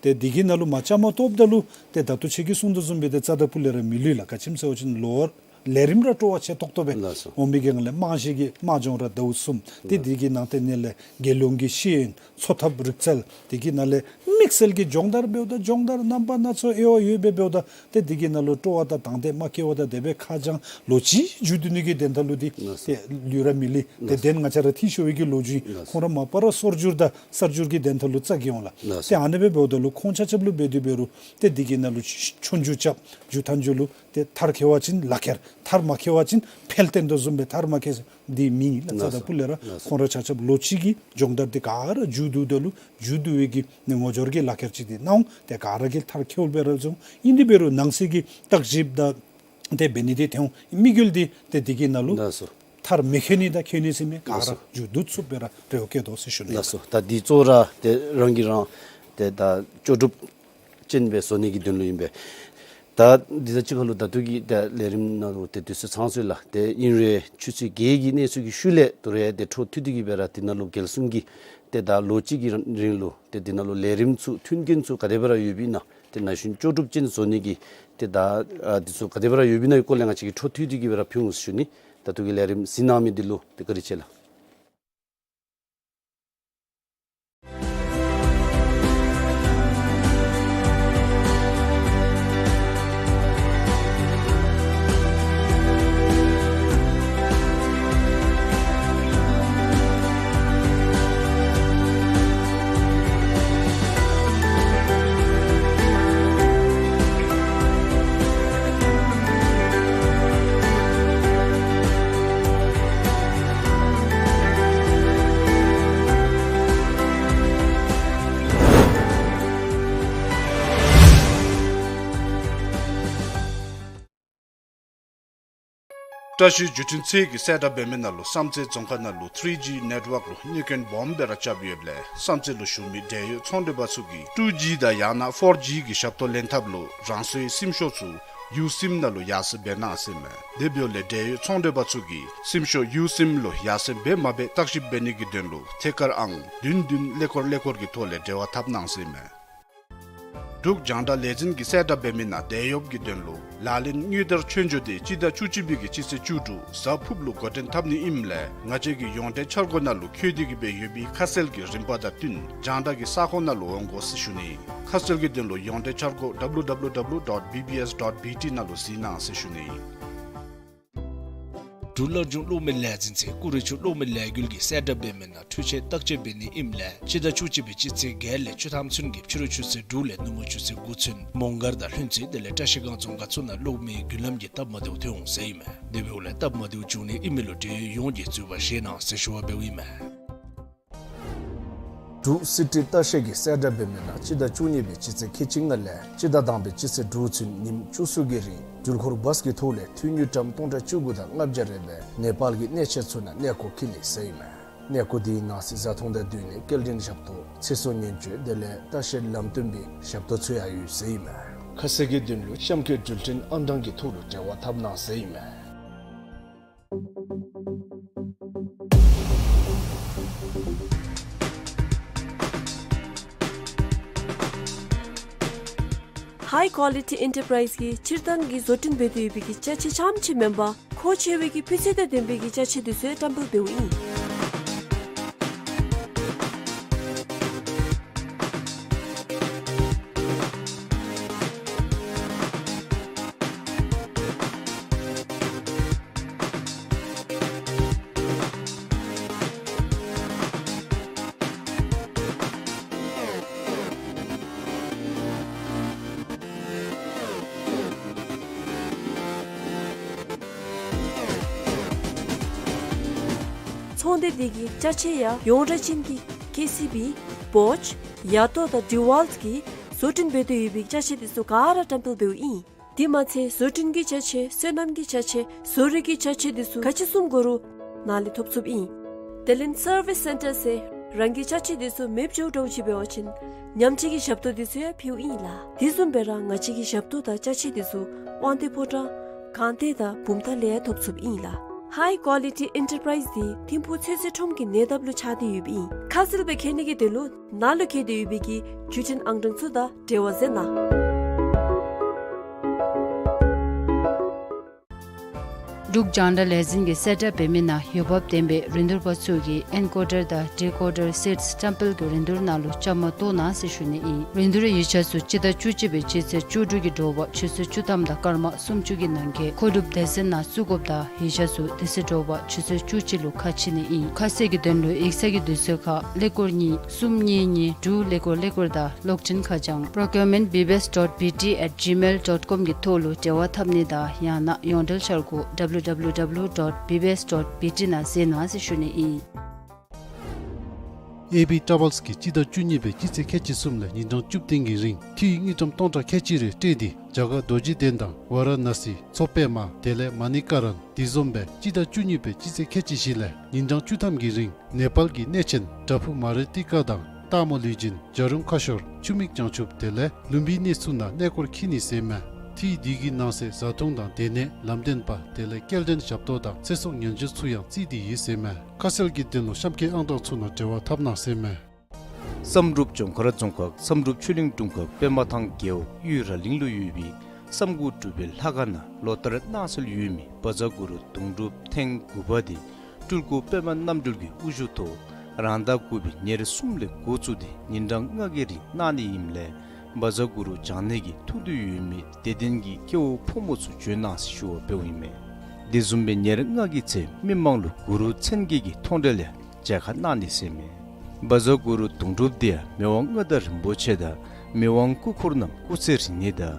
ཏེ་འདི་གི་ནང་ལུ་མ་བཅའ་མར་གཏོགསཔ་ད་ལུ་ཏེ་ད་ལྟོ་ཁྱེད་ཀྱིས་གསུངས་དོ་བཟུམ་སྦེ་ཏེ་རྩ་དང་སྤུ་ལས་ར་མི་ལུས་ལགས། ག་ཅི་སྨོ་ཟེར་བ་ཅིན་ལོ་ལས་རིམ་ར་སྤྲོ་བ་ཆེ་ཏོག་ཏོ་སྦེ། ལགས་སོ། འོང་མི་གི་ནང་ལས་དམངས་གཞས་ཀྱི་དམངས་སྦྱོང་ར་ཟླཝ་གསུམ། ཏེ་ལགས། འདི་གི་ནང་ཏེ་ནང་ལས་རྒྱལ་ཡོངས་ཀྱི་ཤེས་ཡོན་འཚོ་ཐབས་རིག་རྩལ། འདི་གི་ནང་ལས་དམིགས་བསལ་གྱི་སྦྱོང་བརྡར་འབདཝ་ད་སྦྱོང་བརྡར་རྣམ་པ་སྣ་ཚོགས་དབྱེ་བ་ཡོད་པའི་འབདཝ་ད་ཏེ་འདི་གི་ནང་ལུ་སྤྲོ་བ་དང་དང་འདོད་མ་སྐྱེ་བ་དང་དེ་སྦེ་ཁ་བྱང་ལོ་གཅིག་མཇུག་བསྡུ་ནི་གི་དོན་དག་ལུ་འདི། ལགས་སོ། ཏེ་ལུས་ར་མི་ལུས། ཏེ། ལགས་སོ། དེ་ང་བཅས་ར་འཐུས་ཤོར་བའི་གི་ལོ་རྒྱུས། ལགས་སོ། ཁོང་ར་མ་པ་ར་སོར་སྒྱུར་དང་གསར་སྒྱུར་གྱི་དོན་དག་ལུ་རྩ་འགེངས་འོང་ལགས། ལགས་སོ། ཏེ་ཨ་ནི་སྦེ་འབདཝ་ད་ལུ་ཁོང་ཆ་ཁྱབ་ལུ་འབད་དེ་འབད་རུང་ཏེ་འདི་གི་ནང་ལུ་ཆོས་རྒྱུགས་རྐྱབ་རྒྱུགས་ཐང་རྒྱུགས་ལུ་ ཏེ་མཐར་འཁྱོལ་བ་ཅིན་ལག་ཁྱེར། མཐར་མ་འཁྱོལ་བ་ཅིན་འཕེལ་བརྟན་དོ་བཟུམ་སྦེ་མཐར་མ་འཁྱོལ་ཟེར་འདི་མིང་ཨིན་ལགས། ལགས་སོ། ད་ལྟ་ཕུལ་ལས་ར་ལགས་སོ། ཁོང་ར་ཆ་ཁྱབ་ལོ་གཅིག་གི་སྦྱོང་བརྡར་འདི་ག་ར་མཇུག་བསྡུ་ད་ལུ་མཇུག་བསྡུ་བའི་གི་ངོ་སྦྱོར་གྱི་ལག་ཁྱེར་ཅིག་འདི་གནང་འོང་། ཏེ་ག་ར་གིས་མཐར་འཁྱོལ་སྦེ་ར་བཟུང་། ཨིན་དེ་འབད་རུང་ནང་གསེས་ཀྱི་བརྟག་ཞིབ་དང་ཏེ་འབད་ནི་འདི་ཏེ་འོང་། དམིགས་ཡུལ་འདི་ཏེ་འདི་གི་ནང་ལུ་ལགས་སོ། མཐར་མི་འཁྱོལ་ནི་དང་འཁྱོལ་ནི་ཟེར་མི་ག་ལགས་སོ། ར་མཇུག་བསྡུ་ཚུགསཔ་སྦེ་ར་རེ་བ་བསྐྱེད་དོ་ཟེར་ཞུ་ནི། ལགས་སོ། ད་འདི་གཙོ་བོ་ར་ཏེ་རང་གིས་རང་ཏེ་ད་ལྕོགས་གྲུབ་ཅན་སྦེ་བཟོ་ནི་གི་དོན་ལུ་ཨིན་པས། ད་འདི་དང་གཅིག་ཁར་ལུ་ད་ལྟོ་གི་ད་ལས་རིམ་ནང་ལུ་ཏེ་དུས་ཚོད་ཚང་སོང་ཡི་ལགས། ཏེ་ཨིན་རུང་ཆུ་ཚོད་བརྒྱད་ཀྱི་གནས་ཚུལ་གྱི་ཤུལ་ལས་ད་རུང་ཏེ་འཕྲོ་མཐུད་དེ་གི་སྦེ་ར་འདི་ནང་ལུ་རྒྱལ་སྲུང་གི་ཏེ་ད་ལོ་གཅིག་གི་རིང་ལུ་ཏེ་འདི་ནང་ལུ་ལས་རིམ་ཚུ་མཐུན་རྐྱེན་ཚུ་ག་དེ་སྦེ་ར་ཡོདཔ་ཨིན་ན། ཏེ་ན་གཞོན་ལྕོགས་གྲུབ་ཅན་བཟོ་ནི་གི་ཏེ་ད་ཨ་འདི་ཚུ་ག་དེ་སྦེ་ར་ཡོདཔ་ཨིན་ན་གི་སྐོར་ལས་ང་བཅས་ཀྱིས་འཕྲོ་མཐུད་དེ་གི་སྦེ་ར་ཕུལ་འོང་ཟེར་ཞུ་ནི། ད་ལྟོ་གི་ལས་རིམ་གཟིགས་གནང་མི་འདི་ལུ་ཏེ་བཀའ་དྲིན་ཆེ་ལགས། བཀྲ་ཤིས་བརྒྱུད་འཕྲིན་ཚད་ཀྱི་གསལ་བསྒྲགས་འབད་མི་ནང་ལུ་བསམ་རྩེ་རྫོང་ཁག་ནང་ལུ་ཐི་རི་ཇི་ནེཊ་ཝརཀ་ལུ་གནོད་སྐྱོན་སྦོམ་སྦེ་ར་རྐྱབ་ཡོདཔ་ལས་བསམ་རྩེ་ལུ་བཞུགས་མི་འབྲེལ་ཡོད་ཚོང་འབྲེལ་པ་ཚུ་གིས་ཊུ་ཇི་དང་ཡང་ན་ཕོར་ཇི་གི་ཞབས་ཏོག་ལེན་ཐབས་ལུ་རང་སོའི་སིམ་ཤོག་ཚུ་ཡུ་སིམ་ནང་ལུ་ཡར་སེང་འབད་གནང་ཟེར་ཨིན་མས། དེ་འབདཝ་ལས་འབྲེལ་ཡོད་ཚོང་འབྲེལ་པ་ཚུ་གིས་སིམ་ཤོག་ཡུ་སིམ་ལུ་ཡར་སེང་འབད་མ་འབད་བརྟག་ཞིབ་འབད་ནི་གི་དོན་ལུ་ཐད་ཀར་ཨང་བདུན་བདུན་ཀླད་ཀོར་ཀླད་ཀོར་གྱི་ཐོག་ལས་འབྲེལ་བ་འཐབ་གནང་ཟེར་ཨིན་མས། འབྲུག་རྒྱང་བསྒྲགས་ལས་འཛིན་གྱི་གསལ་བསྒྲགས་འབད་མི་ནང་དེད་གཡོགཔ་གི་དོན་ལུ་ལག་ལེན་དངུལ་དར་ཆོས་འབྱོར་དེ་སྤྱི་ཟླ་བཅུ་གཅིག་པའི་གི་སྤྱི་ཚེས་བཅུ་དྲུག་གཟའ་ཕུརཔ་ལུ་འགོ་འདྲེན་འཐབ་ནི་ཨིནམ་ལས་ང་བཅས་ཀྱི་ཡོངས་འབྲེལ་འཆར་སྒོ་ནང་ལུ་འཁོད་དེ་གི་སྦེ་ཡོད་པའི་ཁ་གསལ་གྱི་རིམ་པ་དང་བསྟུན་རྒྱང་བསྒྲགས་ཀྱི་ས་ཁོངས་ནང་ལུ་འོང་དགོ་ཟེར་ཞུ་ནི། ཁ་གསལ་གྱི་དོན་ལུ་ཡོངས་འབྲེལ་འཆར་སྒོ་W W W dot B B S dot B T ནང་ལུ་གཟིགས་གནང་ཟེར་ཞུ་ནི། འབྲུག་སླར་འབྱུང་གློག་མེ་ལས་འཛིན་ཚད་ཀུ་རེ་ཆུ་གློག་མེ་ལས་འགུལ་གྱི་གསལ་བསྒྲགས་འབད་མི་ནང་འཕྲུལ་ཆས་བརྟག་དཔྱད་འབད་ནི་ཨིནམ་ལས་སྤྱི་ཟླ་བཅུ་གཅིག་པའི་སྤྱི་ཚེས་བརྒྱད་ལས་བཅུ་ཐམ་ཚུན་གྱི་ཕྱི་རུ་ཆུ་ཚོད་དྲུག་ལས་ནུབ་མོ་ཆུ་ཚོད་དགུ་ཚུན་མོང་སྒར་དང་ལྷུན་རྩེ་དེ་ལས་བཀྲ་ཤིས་སྒང་རྫོང་ཁག་ཚུ་ནང་གློག་མེའི་མགུལ་ལམ་གྱི་སྟབས་མ་བདེཝ་ཐོན་འོང་ཟེར་ཨིན་མས། དེ་འབདཝ་ལས་སྟབས་མ་བདེཝ་བྱུང་ནི་ཨིན་མི་ལུ་འབྲེལ་ཡོད་ཡོངས་ཀྱིས་འཛོལ་བ་བཞེས་གནང་ཟེར་ཞུ་བ་འབདཝ་ཨིན་མས། འབྲུག་སི་ཊི་ལྟ་བཤལ་གྱི་གསལ་བསྒྲགས་འབད་མི་ནང་སྤྱི་ཟླ་བཅུ་གཉིས་པའི་སྤྱི་ཚེས་ཁལ་གཅིག་ལྔ་ལས་སྤྱི་ཟླ་དང་པའི་སྤྱི་ཚེས་དྲུག་ཚུན་ཉིནམ་བཅུ་གསུམ་གྱི་རིང་འགྲུལ་འཁོར་བཱས་ཀྱི་ཐོག་ལས་འཐུས་དངུལ་ཀྲམ་སྟོང་ཕྲག་བཅུ་དགུ་དང་ལྔ་བརྒྱ་རེ་སྦེ་ནེ་པཱལ་གྱི་གནས་ཆེན་ཚུ་ནང་གནས་སྐོར་འཁྱིད་ནི་ཟེར་ཨིན་མས། གནས་སྐོར་དེའི་ནང་གཟིགས་ཚོང་དང་བསྟུན་ནས་སྐྱེལ་འདྲེན་ཞབས་ཏོག་ཚེ་སྲོག་ཉེན་བཅོལ་དེ་ལས་ལྟ་བཤལ་ལམ་སྟོན་པའི་ཞབས་ཏོག་ཚུ་ཡང་ཡོད་ཟེར་ཨིན་མས། ཁ་གསལ་གྱི་དོན་ལུ་གཤམ་འཁོད་འགྲུལ་འཕྲིན་ཨང་གྲངས་ཀྱི་ཐོག་ལུ་འབྲེལ་བ་འཐབ་གནང་ཟེར་ཨིན་མས། ཧའི་ཀོ་ལི་ཊི་ཨེན་ཊར་པ་རའིཛ་གིས་སྤྱིར་བཏང་གི་བཟོ་སྐྲུན་འབད་དེ་ཡོད་པའི་གི་ཅ་ཆས་རྐྱངམ་ཅིག་མེན་པར་མཁོ་ཆེ་བའི་གི་སྤུས་ཚད་དང་ལྡན་པའི་གི་ཅ་ཆས་འདི་ཚུ་ཡང་བཀྲམ་སྤེལ་འབདཝ་ཨིན། ཚོང་སྡེ་འདི་གི་ཅ་ཆས་ཡང་ཡོངས་གྲགས་ཅན་གྱི་ཀེ་སི་བི་བོཆ་ཡ་ཏོ་དང་ཌི་ཝཱལཊ་གིས་བཟོ་སྐྲུན་འབད་དེ་ཡོད་པའི་ཅ་ཆས་འདི་ཚུ་ག་ར་བཀྲམ་སྤེལ་འབདཝ་ཨིན། དེ་མ་ཚད་བཟོ་སྐྲུན་གྱི་ཅ་ཆས་སོ་ནམ་གྱི་ཅ་ཆས་བཟོ་རིག་གི་ཅ་ཆས་འདི་ཚུ་ག་ཅི་བཟུམ་དགོ་རུང་ནཱ་ལས་ཐོབ་ཚུགསཔ་ཨིན། དེ་ལས་སར་བིས་སེན་ཊར་ཟེར་རང་གི་ཅ་ཆས་འདི་ཚུ་མེདཔ་འགྱོཝ་འདྲཝ་ཅིག་འབད་བ་ཅིན་ཉམས་བཅོས་ཀྱི་ཞབས་ཏོག་འདི་ཚུ་ཡང་ཕུལཝ་ཨིན་ལགས། དེ་བཟུམ་སྦེ་ར་ང་བཅས་ཀྱི་ཞབས་ཏོག་དང་ཅ་ཆས་འདི་ཚུ་དབང་འདུས་ཕོ་བྲང་སྒང་སྟེང་དང་བུམ་ཐང་ལས་ཡང་ཐོབ་ཚུགསཔ་ཨིན་ལགས། ཧའི་ཀོ་ལི་ཊི་ཨེན་ཊར་པ་རའིཛ་འདི་ཐིམ་ཕུག་ཚོད་བསྲེ་ཁྲོམ་གྱི་ཉེ་འདབས་ལུ་ཆགས་ཏེ་ཡོདཔ་ཨིན། ཁ་གསལ་སྦེ་མཁྱེན་ནི་གི་དོན་ལུ་ནཱ་ལུ་བཀོད་དེ་ཡོད་པའི་གི་བརྒྱུད་འཕྲིན་ཨང་གྲངས་ཚུ་དང་འབྲེལ་བ་མཛད་གནང་། འབྲུག་རྒྱང་བསྒྲགས་ལས་འཛིན་གྱིས་གསལ་བསྒྲགས་འབད་མི་ནང་འོས་འབབ་ལྡན་པའི་རིན་བསྡུར་པ་ཚུ་གིས་ཨེན་ཀོ་ཌར་དང་ཌི་ཀོ་ཌར་སིཊསི་བཀྲམ་སྤེལ་གྱི་རིན་བསྡུར་ནང་ལུ་བཅའ་མར་གཏོགས་གནང་ཟེར་ཞུ་ནི་ཨིན། རིན་བསྡུར་ཡིག་ཆ་ཚུ་སྤྱི་ཟླ་བཅུ་གཅིག་པའི་སྤྱི་ཚེས་བཅུ་དྲུག་གི་དྲོ་པ་ཆུ་ཚོད་བཅུ་ཐམ་དང་སྐར་མ་སུམ་ཅུ་གི་ནང་འཁོད་མཁོ་སྒྲུབ་སྡེ་ཚན་ནང་བཙུགས་དགོཔ་དང་ཡིག་ཆ་ཚུ་དེ་ཚེ་དྲོ་པ་ཆུ་ཚོད་བཅུ་གཅིག་ལུ་ཁ་ཕྱེ་ནི་ཨིན། ཁ་གསལ་གྱི་དོན་ལུ་ཡིག་ཚང་གི་དུས་ཚོད་ཁར་ཀླད་ཀོར་གཉིས་གསུམ་གཉིས་གཉིས་དྲུག་ཀླད་ཀོར་ཀླད་ཀོར་དང་གློག་འཕྲིན་ཁ་བྱང་procurement B B S dot B T at gmail dot com གི་ཐོག་ལུ་འབྲེལ་བ་འཐབ་ནི་དང་ཡང་ན་ཡོངས་འབྲེལ་འཆར་སྒོ་W W W dot B B S dot B T ནང་གཟིགས་གནང་ཟེར་ཞུ་ནི་ཨིན། ཨེ་བི་ཊ་རེ་ཝེལསི་གིས་སྤྱི་ཟླ་བཅུ་གཉིས་པའི་སྤྱི་ཚེས་ཁལ་གཅིག་གསུམ་ལས་ཉིན་གྲངས་བཅུ་བདུན་གྱི་རིང་འཐུས་ཡིག་དངུལ་ཀྲམ་སྟོང་ཕྲག་ཁལ་གཅིག་རེ་སྤྲོད་དེ་རྒྱ་གར་རྡོ་རྗེ་གདན་དང་ཝ་ར་ཎ་སི་མཚོ་པདྨ་དེ་ལས་མ་ནི་ཀ་རན། དེ་བཟུམ་སྦེ་སྤྱི་ཟླ་བཅུ་གཉིས་པའི་སྤྱི་ཚེས་ཁལ་གཅིག་བཞི་ལས་ཉིན་གྲངས་བཅུ་ཐམ་གྱི་རིང་ནེ་པཱལ་གྱི་གནས་ཆེན་བྲག་ཕུག་མ་རི་ཏི་ཀ་དང་སྟག་མོ་ལུས་སྦྱིན་བྱ་རུང་ཁ་ཤོར་ཆུ་མིག་བྱང་ཆུབ་དེ་ལས་ལུམ་བི་གནས་ཚུ་ནང་གནས་སྐོར་འཁྱིད་ནི་ཟེར་མས། འཐུས་འདི་གི་ནང་གསེས་བཟའ་འཐུང་དང་སྡོད་གནས་ལམ་སྟོན་པ་དེ་ལས་སྐྱེལ་འདྲེན་ཞབས་ཏོག་དང་ཚེ་སྲོག་ཉེན་བཅོལ་ཚུ་ཡང་བརྩིས་ཏེ་ཡོད་ཟེར་མས། ཁ་གསལ་གྱི་དོན་ལུ་གཤམ་འཁོད་ཨང་གྲངས་ཚུ་ནང་འབྲེལ་བ་འཐབ་གནང་ཟེར་མས། བསམ་གྲུབ་ལྗོངས་མཁར་རྫོང་ཁག་བསམ་གྲུབ་ཆོས་གླིང་དྲུང་ཁག་པདྨ་ཐང་རྒེད་འོག་གཡུ་ར་གླིང་ལུ་ཡོད་པའི་བསམ་དགུ་སྒྲུབ་པའི་ལྷ་ཁང་ནང་ལོ་ལྟར་གནང་སྲོལ་ཡོད་མི་བཛྲ་གུ་རུ་གདུང་སྒྲུབ་ཐེངས་དགུ་པ་དེ་སྤྲུལ་སྐུ་པདྨ་རྣམ་གྲོལ་གྱི་དབུ་བཞུགས་ཐོག་རང་ཟླ་དགུ་པའི་ཉེར་གསུམ་ལས་འགོ་བཙུགས་ཏེ་ཉིན་གྲངས་ལྔ་གི་རིང་གནང་ནི་ཨིནམ་ལས་བཛྲ་གུ་རུ་བགྱང་ནི་གི་ཐུགས་འདུན་ཡོད་མི་དད་ལྡན་གྱི་སྐྱེ་བོ་ཕོ་མོ་ཚུ་བྱོན་གནང་ཟེར་ཞུ་བ་འབདཝ་ཨིན་མས། དེ་བཟུམ་སྦེ་ཉེར་ལྔ་གི་ཚེ་མི་མང་ལུ་གུ་རུ་མཚན་བརྒྱད་ཀྱི་མཐོང་གྲོལ་ཡང་མཇལ་ཁ་གནང་ནི་ཟེར་མས། བཛྲ་གུ་རུ་གདུང་སྒྲུབ་དེ་ཡང་མི་དབང་མངའ་བདག་རིན་པོ་ཆེ་དང་མི་དབང་སྐུ་འཁོར་རྣམས་སྐུ་ཚེ་རིང་ནི་དང་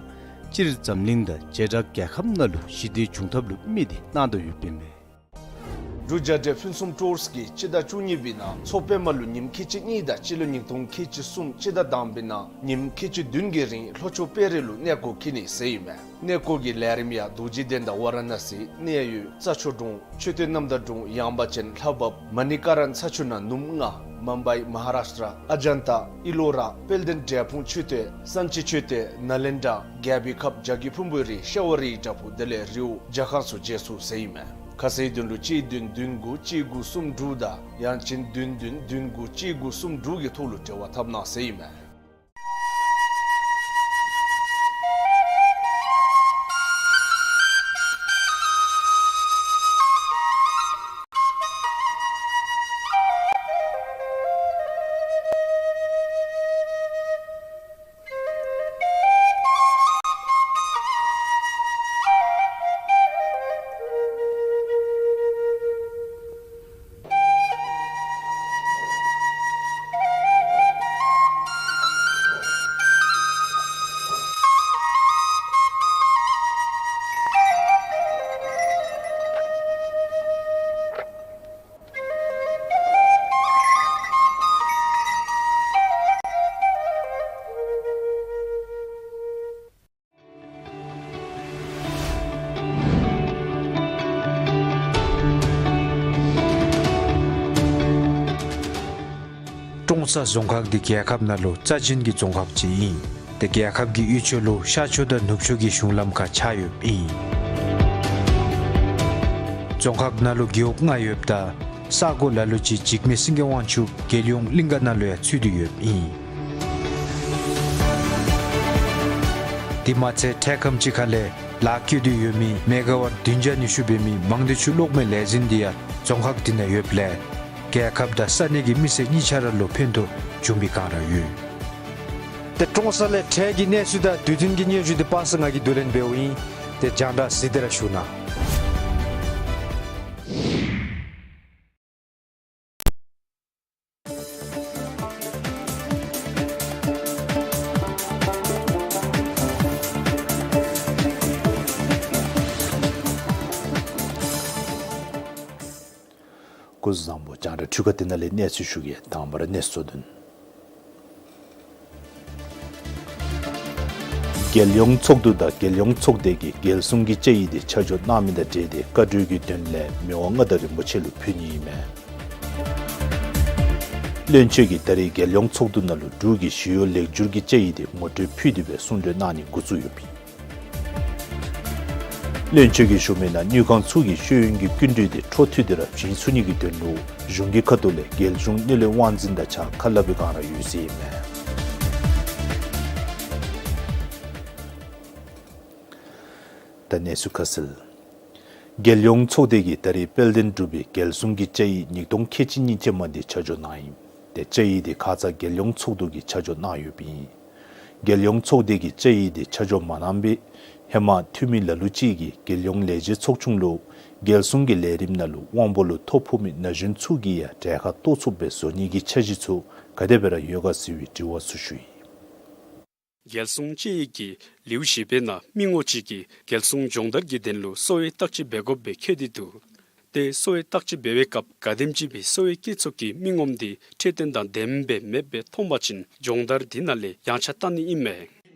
སྤྱིར་འཛམ་གླིང་དང་བྱེ་བྲག་རྒྱལ་ཁབ་ནང་ལུ་ཞི་བདེ་འབྱུང་ཐབས་ལུ་དམིགས་ཏེ་གནང་དོ་ཡོདཔ་ཨིན་མས། འབྲུག་རྒྱལ་འབྲེལ་ཕུན་སུམ་ཊུརསི་གིས་སྤྱི་ཟླ་བཅུ་གཉིས་པའི་ནང་མཚོ་པདྨ་ལུ་ཉིནམ་ཁལ་གཅིག་གཉིས་དང་སྤྱི་ལོ་ཉིས་སྟོང་ཁལ་གཅིག་གསུམ་སྤྱི་ཟླ་དང་པའི་ནང་ཉིནམ་ཁལ་གཅིག་བདུན་གྱི་རིང་ལྷོ་ཕྱོགས་དཔལ་རི་ལུ་གནས་སྐོར་འཁྱིད་ནི་ཟེར་ཨིན་མས། གནས་སྐོར་གྱི་ལས་རིམ་ཡང་རྡོ་རྗེ་གདན་དང་ཝ་ར་ཎ་སི་གནས་ཡུལ་རྩྭ་མཆོག་གྲོང་མཆོད་རྟེན་རྣམ་དག་གྲོང་ཡངས་པ་ཅན་ལྷ་བབས་མ་ནི་ཀ་རན་ས་ཆུ་ནང་ནུབ་ལྔ་མུམ་བའི་མ་ཧཱ་རཱཤ་ཊ་ཨ་ཇན་ཏ་ཨི་ལོ་ར་དཔལ་ལྡན་འབྲས་སྤུངས་མཆོད་རྟེན་སན་ཅི་མཆོད་རྟེན་ནཱ་ལེནྡྲ་རྒྱལ་པོའི་ཁབ་བྱ་རྒོད་ཕུང་པོའི་རི་ཤྭ་བ་རིའི་བྲག་ཕུག་དེ་ལས་རི་བོ་ཇ་ཁང་ཚུ་མཇལ་ཚུགས་ཟེར་ཨིན་མས། ཁ་གསལ་དོན་ལུ་གཅིག་བདུན་བདུན་དགུ་གཅིག་དགུ་གསུམ་དྲུག་དང་ཡང་ཅིན་བདུན་བདུན་བདུན་དགུ་གཅིག་དགུ་གསུམ་དྲུག་གི་ཐོག་ལུ་འབྲེལ་བ་འཐབ་གནང་ཟེར་ཨིན་མས། ཀྲོང་གསར་རྫོང་ཁག་འདི་རྒྱལ་ཁབ་ནང་ལུ་རྩ་ཅན་གྱི་རྫོང་ཁག་ཅིག་ཨིན། ཏེ་རྒྱལ་ཁབ་ཀྱི་དབུས་ཕྱོགས་ལུ་ཤར་ཕྱོགས་དང་ནུབ་ཕྱོགས་ཀྱི་གཞུང་ལམ་ཁར་ཆགས་ཡོདཔ་ཨིན། རྫོང་ཁག་ནང་ལུ་རྒེད་འོག་ལྔ་ཡོདཔ་ད་ས་གོ་ལ་ལུ་ཅིག་འཇིགས་མེད་སེང་གེ་དབང་ཕྱུག་རྒྱལ་ཡོངས་གླིང་ག་ནང་ལུ་ཡང་ཚུད་དེ་ཡོདཔ་ཨིན། དེ་མ་ཚད་འཕྲལ་ཁམས་ཅིག་ཁ་ལས་ལཱ་བཀོད་དེ་ཡོད་མི་མེ་ག་ཝཊ་བདུན་བརྒྱ་ཉི་ཤུ་འབད་མི་མང་སྡེ་ཆུ་གློག་མེ་ལས་འཛིན་འདི་ཡང་རྫོང་ཁག་འདི་ནང་ཡོདཔ་ལས་རྒྱལ་ཁབ་དང་ས་གནས་ཀྱི་མི་སེར་གཉིས་ཆ་ར་ལུ་ཕན་ཐོགས་བྱུང་བའི་སྒང་ར་ཡོད། ཏེ་ཀྲོང་གསར་ལས་འཕྲལ་གྱི་གནས་ཚུལ་དང་དུས་མཐུན་གྱི་སྙན་ཞུ་འདི་པ་སངས་ང་གིས་བསྡུ་ལེན་འབདཝ་ཨིན། ཏེ་རྒྱང་བསྒྲགས་གཟིགས་ཏེ་ར་བཞུགས་གནང་། སྐུ་གཟུགས་བཟང་པོ། རྒྱང་བསྒྲགས་འཕྲུལ་ཁང་འདི་ནང་ལས་གནས་ཚུལ་ཞུ་གེ། དང་པ་ར་གནས་ཚུལ་དོན། རྒྱལ་ཡོངས་ཚོགས་འདུ་དང་རྒྱལ་ཡོངས་ཚོགས་སྡེ་གིས་རྒྱལ་སྲུང་གི་བཅའ་ཡིག་དེ་ཆ་འཇོག་གནང་མི་དང་འབྲེལ་ཏེ་བཀའ་འཁྲོལ་གྱི་དོན་ལས་མི་དབང་མངའ་བདག་རིན་པོ་ཆེ་ལུ་ཕུལ་ནི་ཨིན་མས། བློན་ཆེན་གྱིས་ད་རེས་རྒྱལ་ཡོངས་ཚོགས་འདུ་ནང་ལུ་འབྲུག་གི་ཞི་གཡོག་ལེགས་བསྒྱུར་གྱི་བཅའ་ཡིག་དེ་ངོ་སྤྲོད་ཕུལ་ཏེ་སྦེ་གསུང་གྲོས་གནང་ནི་འགོ་བཙུགས་ཡོདཔ་ཨིན། བློན་ཆེན་གྱིས་ཞུ་མི་ནང་དངུལ་ཁང་ཚུ་གིས་ཤེས་ཡོན་གྱི་སྐྱིན་འགྲུལ་དེ་འཕྲོ་མཐུད་དེ་ར་བྱིན་ཚུགས་ནི་གི་དོན་ལུ་གཞུང་གི་ཁ་ཐུག་ལས་རྒྱལ་གཞུང་གནས་ལུགས་དབང་འཛིན་དང་གཅིག་ཁར་སླབ་པའི་སྒང་ར་ཡོད་ཟེར་ཨིན་མས། ད་གནས་ཚུལ་ཁ་གསལ། རྒྱལ་ཡོངས་ཚོགས་སྡེ་གིས་ད་རེས་དཔལ་ལྡན་འབྲུག་པའི་རྒྱལ་སྲུང་གི་བཅའ་ཡིག་ཉིས་སྟོང་ཁལ་གཅིག་གཉིས་ཅན་མ་འདི་ཆ་འཇོག་གནང་ཡི། ཏེ་བཅའ་ཡིག་འདི་ཁ་ཙ་རྒྱལ་ཡོངས་ཚོགས་འདུ་གིས་ཆ་འཇོག་གནང་ཡོདཔ་ཨིན། རྒྱལ་ཡོངས་ཚོགས་སྡེ་གིས་བཅའ་ཡིག་འདི་ཆ་འཇོག་མ་གནང་པའི་ཧེ་མ་འཐུས་མི་ལ་ལུ་ཅིག་གིས་རྒྱལ་ཡོངས་ལས་བྱེད་ཚོགས་ཆུང་ལུ་རྒྱལ་སྲུང་གི་ལས་རིམ་ནང་ལུ་དབང་པོ་ལུ་ཐོ་ཕོག་མི་ན་གཞོན་ཚུ་གིས་ཡང་གྲལ་ཁར་གཏོགས་ཚུགསཔ་སྦེ་བཟོ་ནི་གི་འཆར་གཞི་ཚུ་ག་དེ་སྦེ་ར་ཡོད་ག་ཟེར་བའི་དྲི་བ་ཚུ་ཞུ་ཡི། རྒྱལ་སྲུང་བཅའ་ཡིག་གི་ལེའུ་བཞི་པའི་ནང་མི་ངོམ་ཅིག་གིས་རྒྱལ་སྲུང་སྦྱོང་བརྡར་གྱི་དོན་ལུ་གསོ་བའི་བརྟག་དཔྱད་འབད་དགོཔ་སྦེ་བཀོད་དེ་འདུག། ཏེ་གསོ་བའི་བརྟག་དཔྱད་འབད་བའི་སྐབས་ག་དེམ་ཅིག་སྦེ་གསོ་བའི་སྐྱེད་ཚོགས་ཀྱི་མི་ངོམ་འདི་འཕྲོད་བསྟེན་དང་ལྡནམ་སྦེ་མེདཔ་སྦེ་མཐོང་པ་ཅིན་སྦྱོང་བརྡར་འདི་ནང་ལས་ཡངས་ཆག་བཏང་ནི་ཨིན་མས།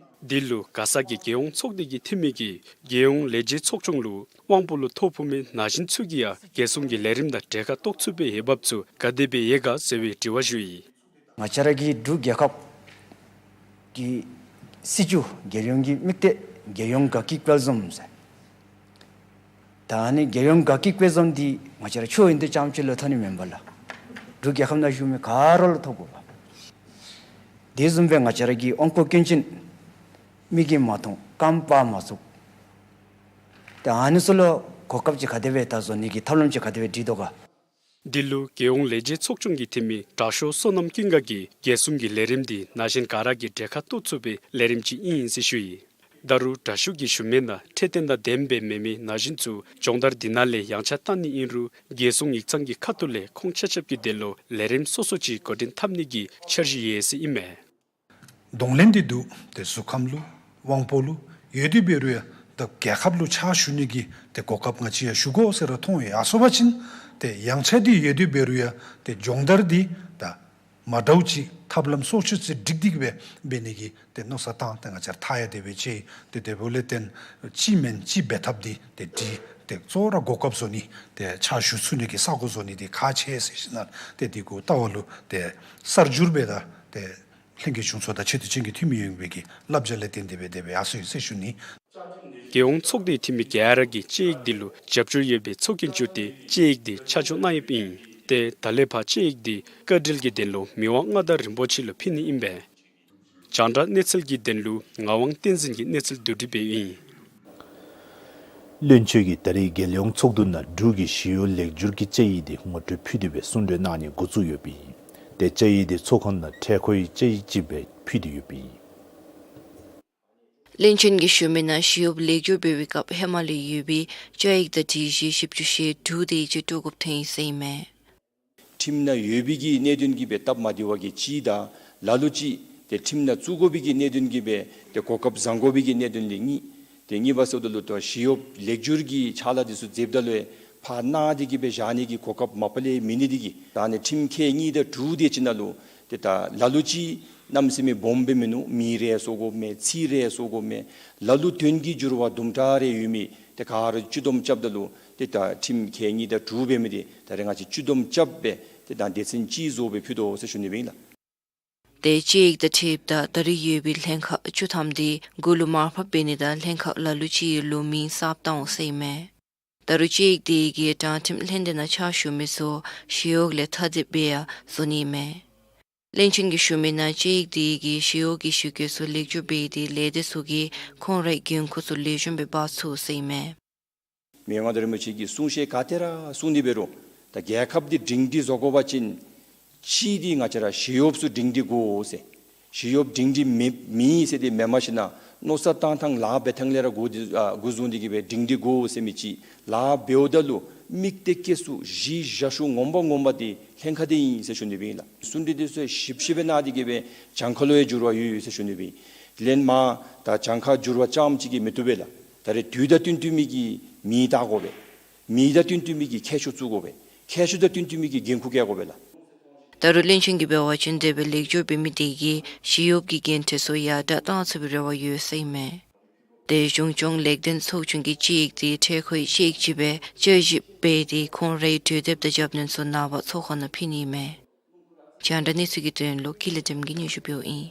འདི་ལུ་ག་ས་གི་རྒྱལ་ཡོངས་ཚོགས་སྡེ་གི་འཐུས་མི་གིས་རྒྱལ་ཡོངས་ལས་བྱེད་ཚོགས་ཆུང་ལུ་དབང་པོ་ལུ་ཐོ་ཕོག་མི་ན་གཞོན་ཚུ་གིས་ཡང་རྒྱལ་སྲུང་གི་ལས་རིམ་ནང་གྲལ་ཁར་གཏོགས་ཚུགས་པའི་འོས་འབབ་ཚུ་ག་དེ་སྦེ་ཡོད་ག་ཟེར་བའི་དྲི་བ་ཞུ་ཡི། ང་བཅས་ར་གི་འབྲུག་རྒྱལ་ཁབ་ཀྱི་སྲིད་བྱུས་རྒྱལ་ཡོངས་ཀྱི་དམིགས་གཏད་རྒྱལ་ཡོངས་དགའ་སྐྱིད་དཔལ་འཛོམས་ཟེར། ད་ཨ་ནི་རྒྱལ་ཡོངས་དགའ་སྐྱིད་དཔལ་འཛོམས་འདི་ང་བཅས་ར་ཆོས་ཡོན་ཏན་རྐྱངམ་ཅིག་ལུ་ཐོབ་ནི་མེན་པར་ལགས། འབྲུག་རྒྱལ་ཁབ་ནང་བཞུགས་མི་ག་ར་ལུ་ཐོབ་དགོ་པས། དེ་བཟུམ་སྦེ་ང་བཅས་ར་གི་དབང་བསྐུར་སྐྱོན་ཅན་མིག་གིས་མ་མཐོང་རྐངམ་སྤར་མ་ཚུགས། ད་ཨ་ནི་ཚུ་ལུ་གོ་སྐབས་ཅིག་ག་དེ་སྦེ་ད་བཟོ་ནི་གི་ཐབས་ལམ་ཅིག་ག་དེ་སྦེ་སྒྲིག་དོ་ག། འདི་ལུ་རྒྱལ་ཡོངས་ལས་བྱེད་ཚོགས་ཆུང་གི་འཐུས་མི་དྲག་ཤོས་བསོད་ནམས་ཀུན་དགའ་གིས་རྒྱལ་སྲུང་གི་ལས་རིམ་འདི་ན་གཞོན་ག་ར་གིས་གྲལ་ཁར་གཏོགས་ཚུགས་པའི་ལས་རིམ་ཅིག་ཨིན་ཟེར་ཞུ་ཡི། ད་རུང་དྲག་ཤོས་ཀྱིས་ཞུ་མི་ནང་འཕྲོད་བསྟེན་དང་ལྡནམ་སྦེ་མེད་མི་ན་གཞོན་ཚུ་སྦྱོང་བརྡར་འདི་ནང་ལས་ཡངས་ཆག་བཏང་ནི་ཨིན་རུང་རྒྱལ་སྲུང་ཡིག་ཚང་གི་ཁ་ཐུག་ལས་ཁོང་ཆ་ཁྱབ་ཀྱི་དོན་ལུ་ལས་རིམ་སོ་སོ་ཅིག་འགོ་འདྲེན་འཐབ་ནི་གི་འཆར་གཞི་ཡོད་ཟེར་ཨིན་མས། གདོང་ལེན་འདི་འདུག། ཏེ་གཟུགས་ཁམས་ལུ་དབང་པོ་ལུ་ཡོད་དེ་འབད་རུང་ཡང་ད་རྒྱལ་ཁབ་ལུ་ཕྱག་ཞུ་ནི་གི་ཏེ་གོ་སྐབས་ང་བཅས་ཡང་ཞུ་དགོ་ཟེར་ར་མཐོང་ཡི། ཨ་སོང་པ་ཅིན་ཏེ་ཡངས་ཆག་འདི་ཡོད་དེ་འབད་རུང་ཡང་ཏེ་སྦྱོང་བརྡར་འདི་ད་མ་འདྲཝ་ཅིག་ཐབས་ལམ་སོ་སོ་ཅིག་སྒྲིག་སྟེ་གི་སྦེ་འབད་ནི་གི་ཏེ་མནོ་བསམ་བཏང་སྟེ་ང་བཅས་ར་མཐའ་ཡང་དེ་སྦེ་ཕྱེ་ཡི། ཏེ་དེ་འབདཝ་ལས་བརྟེན་ཅིག་མེན་ཅིག་འབད་ཐབས་འདི་ཏེ་འདི་ཏེ་གཙོ་བོ་ར་གོ་སྐབས་བཟོ་ནི་ཏེ་ཕྱག་ཞུ་ཚུགས་ནི་གི་ས་གོ་བཟོ་ནི་འདི་ཁག་ཆེ་ཟེར་ཞིནམ་ལས་ཏེ་འདི་གུ་ལྟ་བ་ལུ་ཏེ་གསར་འགྱུར་སྦེ་ད་ཏེ་ལྷན་རྒྱས་གཞུང་ཚོགས་དང་ཆེ་བསྟོད་ཅན་གྱི་འཐུས་མི་ཡོངས་ཀྱི་བསླབ་བྱ་ལས་བརྟེན་ཏེ་སྦེ་དེ་སྦེ་ཡར་སོང་ཡི་ཟེར་ཞུ་ནི། རྒྱལ་ཡོངས་ཚོགས་སྡེའི་འཐུས་མི་ག་ར་གིས་བཅའ་ཡིག་འདི་ལུ་རྒྱབ་སྐྱོར་ཡོད་པའི་ཚོགས་རྒྱན་བསྒྱུར་ཏེ་བཅའ་ཡིག་འདི་ཆ་འཇོག་གནང་ཡོདཔ་ཨིན། ཏེ་ད་ལས་ཕར་བཅའ་ཡིག་འདི་བཀའ་འགྲེལ་གྱི་དོན་ལུ་མི་དབང་མངའ་བདག་རིན་པོ་ཆེ་ལུ་ཕུལ་ནི་ཨིན་པས། རྒྱང་བསྒྲགས་གནས་ཚུལ་གྱི་དོན་ལུ་ངག་དབང་བསྟན་འཛིན་གྱིས་གནས་ཚུལ་བསྡུ་སྒྲིག་འབདཝ་ཨིན། བློན་ཆེན་གྱིས་ད་རེས་རྒྱལ་ཡོངས་ཚོགས་འདུ་ནང་འབྲུག་གི་ཞི་གཡོག་ལེགས་བསྒྱུར་གྱི་བཅའ་ཡིག་འདི་ངོ་སྤྲོད་ཕུལ་ཏེ་སྦེ་གསུང་གྲོས་གནང་ནི་འགོ་བཙུགས་ཡོདཔ་ཨིན། ཏེ་བཅའ་ཡིག་འདི་ཚོགས་ཁང་ནང་འཕྲལ་མཁོ་བའི་བཅའ་ཡིག་ཅིག་སྦེ་ཕུལ་ཏེ་ཡོདཔ་ཨིན། བློན་ཆེན་གྱིས་ཞུ་མི་ནང་ཞི་གཡོག་ལེགས་བསྒྱུར་འབད་བའི་སྐབས་ཧེ་མ་ལས་ཡོད་པའི་བཅའ་ཡིག་དང་སྒྲིག་གཞི་བཞི་བཅུ་ཞེ་དྲུག་དེ་ཅིག་སྤྲོ་དགོཔ་ཐོན་ཡི་ཟེར་ཨིན་མས། ཁྲིམས་ནང་ཡོད་པའི་གི་གནད་དོན་གྱིས་སྦེ་སྟབས་མ་བདེ་བ་གི་གཅིག་དང་ལ་ལུ་ཅིག་ཏེ་ཁྲིམས་ནང་བཙུགས་དགོ་པའི་གི་གནད་དོན་གྱིས་སྦེ་ཏེ་གོ་སྐབས་བཟང་དགོ་པའི་གི་གནད་དོན་ལས་གཉིས། ཏེ་གཉིས་པ་ཟེརཝ་ད་ལུ་ཏེ་ཞི་གཡོག་ལེགས་བསྒྱུར་གྱི་ཕྱག་ལཱ་འདི་ཚུ་མཛདཔ་ད་ལུ་ཕར་གནང་སྟེ་གི་སྦེ་བཞག་ནི་གི་གོ་སྐབས་མ་པ་ལས་མེད་ནི་འདི་གིས་ད་ཨ་ནི་ཁྲིམས་ཁལ་གཉིས་དང་དྲུག་དེ་ཅིག་ནང་ལུ་ཏེ་ད་ལ་ལུ་ཅིག་གནམ་མེད་ས་མེད་སྦོམ་སྦེ་མིན་ནུག། མི་རེ་བཟོ་དགོཔ་མས། ཚིག་རེ་བཟོ་དགོཔ་མས། ལ་ལུ་དོན་གྱི་འགྱུར་བ་དུམ་གྲ་རེ་ཡོད་མི་དེ་ག་ར་སྤྱི་བསྡོམས་རྐྱབ་ད་ལུ་ཏེ་ད་ཁྲིམས་ཁལ་གཉིས་དང་དྲུག་འབད་མི་དེ་ད་རེས་ང་བཅས་སྤྱི་བསྡོམས་རྐྱབ་སྦེ་ཏེ་ད་སྡེ་ཚན་གཅིག་བཟོ་སྦེ་ཕུལ་དོ་ཟེར་ཞུ་ནི་ཨིན་ལགས། ཏེ་བཅའ་ཡིག་དང་འཁྲིལཝ་ད་ད་རེས་ཡོད་པའི་ལྷན་ཁག་བཅུ་ཐམ་དེ་འགོ་ལུ་མར་ཕབ་འབད་ནི་དང་ལྷན་ཁག་ལ་ལུ་ཅིག་ལུ་མིང་གསརཔ་བཏང་འོང་ཟེར་ཨིན་མས། ད་རུང་བཅའ་ཡིག་དེ་གིས་དྲང་ཁྲིམས་ལྷན་སྡེ་ནང་ཕྱག་ཞུ་མི་ཚུ་ཞི་གཡོག་ལས་ཐ་དད་སྦེ་ཡང་བཟོ་ནི་ཨིན་མས། བློན་ཆེན་གྱིས་ཞུ་མི་ནང་བཅའ་ཡིག་དེ་གིས་ཞི་གཡོག་གི་ཞི་རྒོལ་ཚུ་ལེགས་བསྒྱུར་འབད་དེ་ལས་སྡེ་ཚུ་གིས་ཁོང་རའི་འགན་ཁུར་ཚུ་ལེགས་ཤོམ་སྦེ་འབག་ཚུགས་ཟེར་ཨིན་མས། མི་དབང་མངའ་བདག་རིན་པོ་ཆེ་གིས་གསུང་བཤད་ག་ཏེ་ར་གསུང་སྟེ་འབད་རུང་ད་རྒྱལ་ཁབ་འདི་སྒྲིང་སྒྲི་བཟོ་དགོ་པ་ཅིན་གཅིག་འདི་ང་བཅས་ར་ཞི་གཡོགཔ་ཚུ་སྒྲིང་སྒྲི་དགོ་ཟེར། ཞི་གཡོགཔ་སྒྲིང་སྒྲི་མེད་མེད་ཟེར་དེ་མེནམ་ཞིན་ན་མནོ་བསམ་བཏང་ཐངས་ལཱ་འབད་ཐངས་ལས་ར་འགོ་འདི་ཨ་འགོ་བཟུང་སྟེ་གི་སྦེ་སྒྲིང་སྒྲི་དགོ་ཟེར་མི་ཅིག། ལཱ་འབདཝ་ད་ལུ་དམིགས་གཏད་བསྐྱེད་ཚུགས་གཞི་བཞག་ཤུགས་ངོ་མ་ངོ་མ་འདི་ལྷན་ཁག་འདི་ཨིན་ཟེར་ཞུ་ནི་ཨིན་ལགས། གསུང་གྲོས་འདི་ཚུ་ཞིབ་ཞིབ་སྦེ་གནང་སྟེ་གི་སྦེ་གྱངས་ཁ་ལུ་ཡང་འགྱུར་བ་ཡོད་ཡོད་ཟེར་ཞུ་ནི་ཨིན། ལན་མ་ད་གྱངས་ཁ་འགྱུར་བ་རྐྱངམ་ཅིག་གིས་མི་བཏུབ་པས་ལགས། ད་རེས་དུས་དང་བསྟུན་བསྟུན་མི་གི་མི་བཏགས་དགོ་པས། མི་དང་བསྟུན་བསྟུན་མི་གི་མཁས་མཆོག་བཙུགས་དགོ་པས། མཁས་མཆོག་དང་བསྟུན་བསྟུན་མི་གི་འགན་ཁུར་བཀལ་དགོ་པས་ལགས། ད་རུང་བློན་ཆེན་གྱིས་འབད་བ་ཅིན་དེ་སྦེ་ལེགས་བསྒྱུར་འབད་མི་དེ་གིས་ཞི་གཡོག་གི་འགན་འཁྲི་ཚུ་ཡར་དྲག་གཏང་ཚུགས་པའི་རེ་བ་ཡོད་ཟེར་ཨིན་མས། ཏེ་གཞུང་སྐྱོང་ལེགས་ལྡན་ཚོགས་ཆུང་གིས་བཅའ་ཡིག་དེ་འཕྲལ་མཁོའི་བཅའ་ཡིག་ཅིག་སྦེ་བསྐྱར་ཞིབ་འབད་དེ་ཁོང་རའི་གྲོས་དེབ་དང་རྒྱབ་སྣོན་ཚུ་ནངས་པ་ཚོགས་ཁང་ནང་ཕུལ་ནི་ཨིན་མས། རྒྱང་བསྒྲགས་གནས་ཚུལ་གྱི་དོན་ལུ་ཀུན་ལེགས་བདེམ་གིས་སྙན་ཞུ་འབདཝ་ཨིན།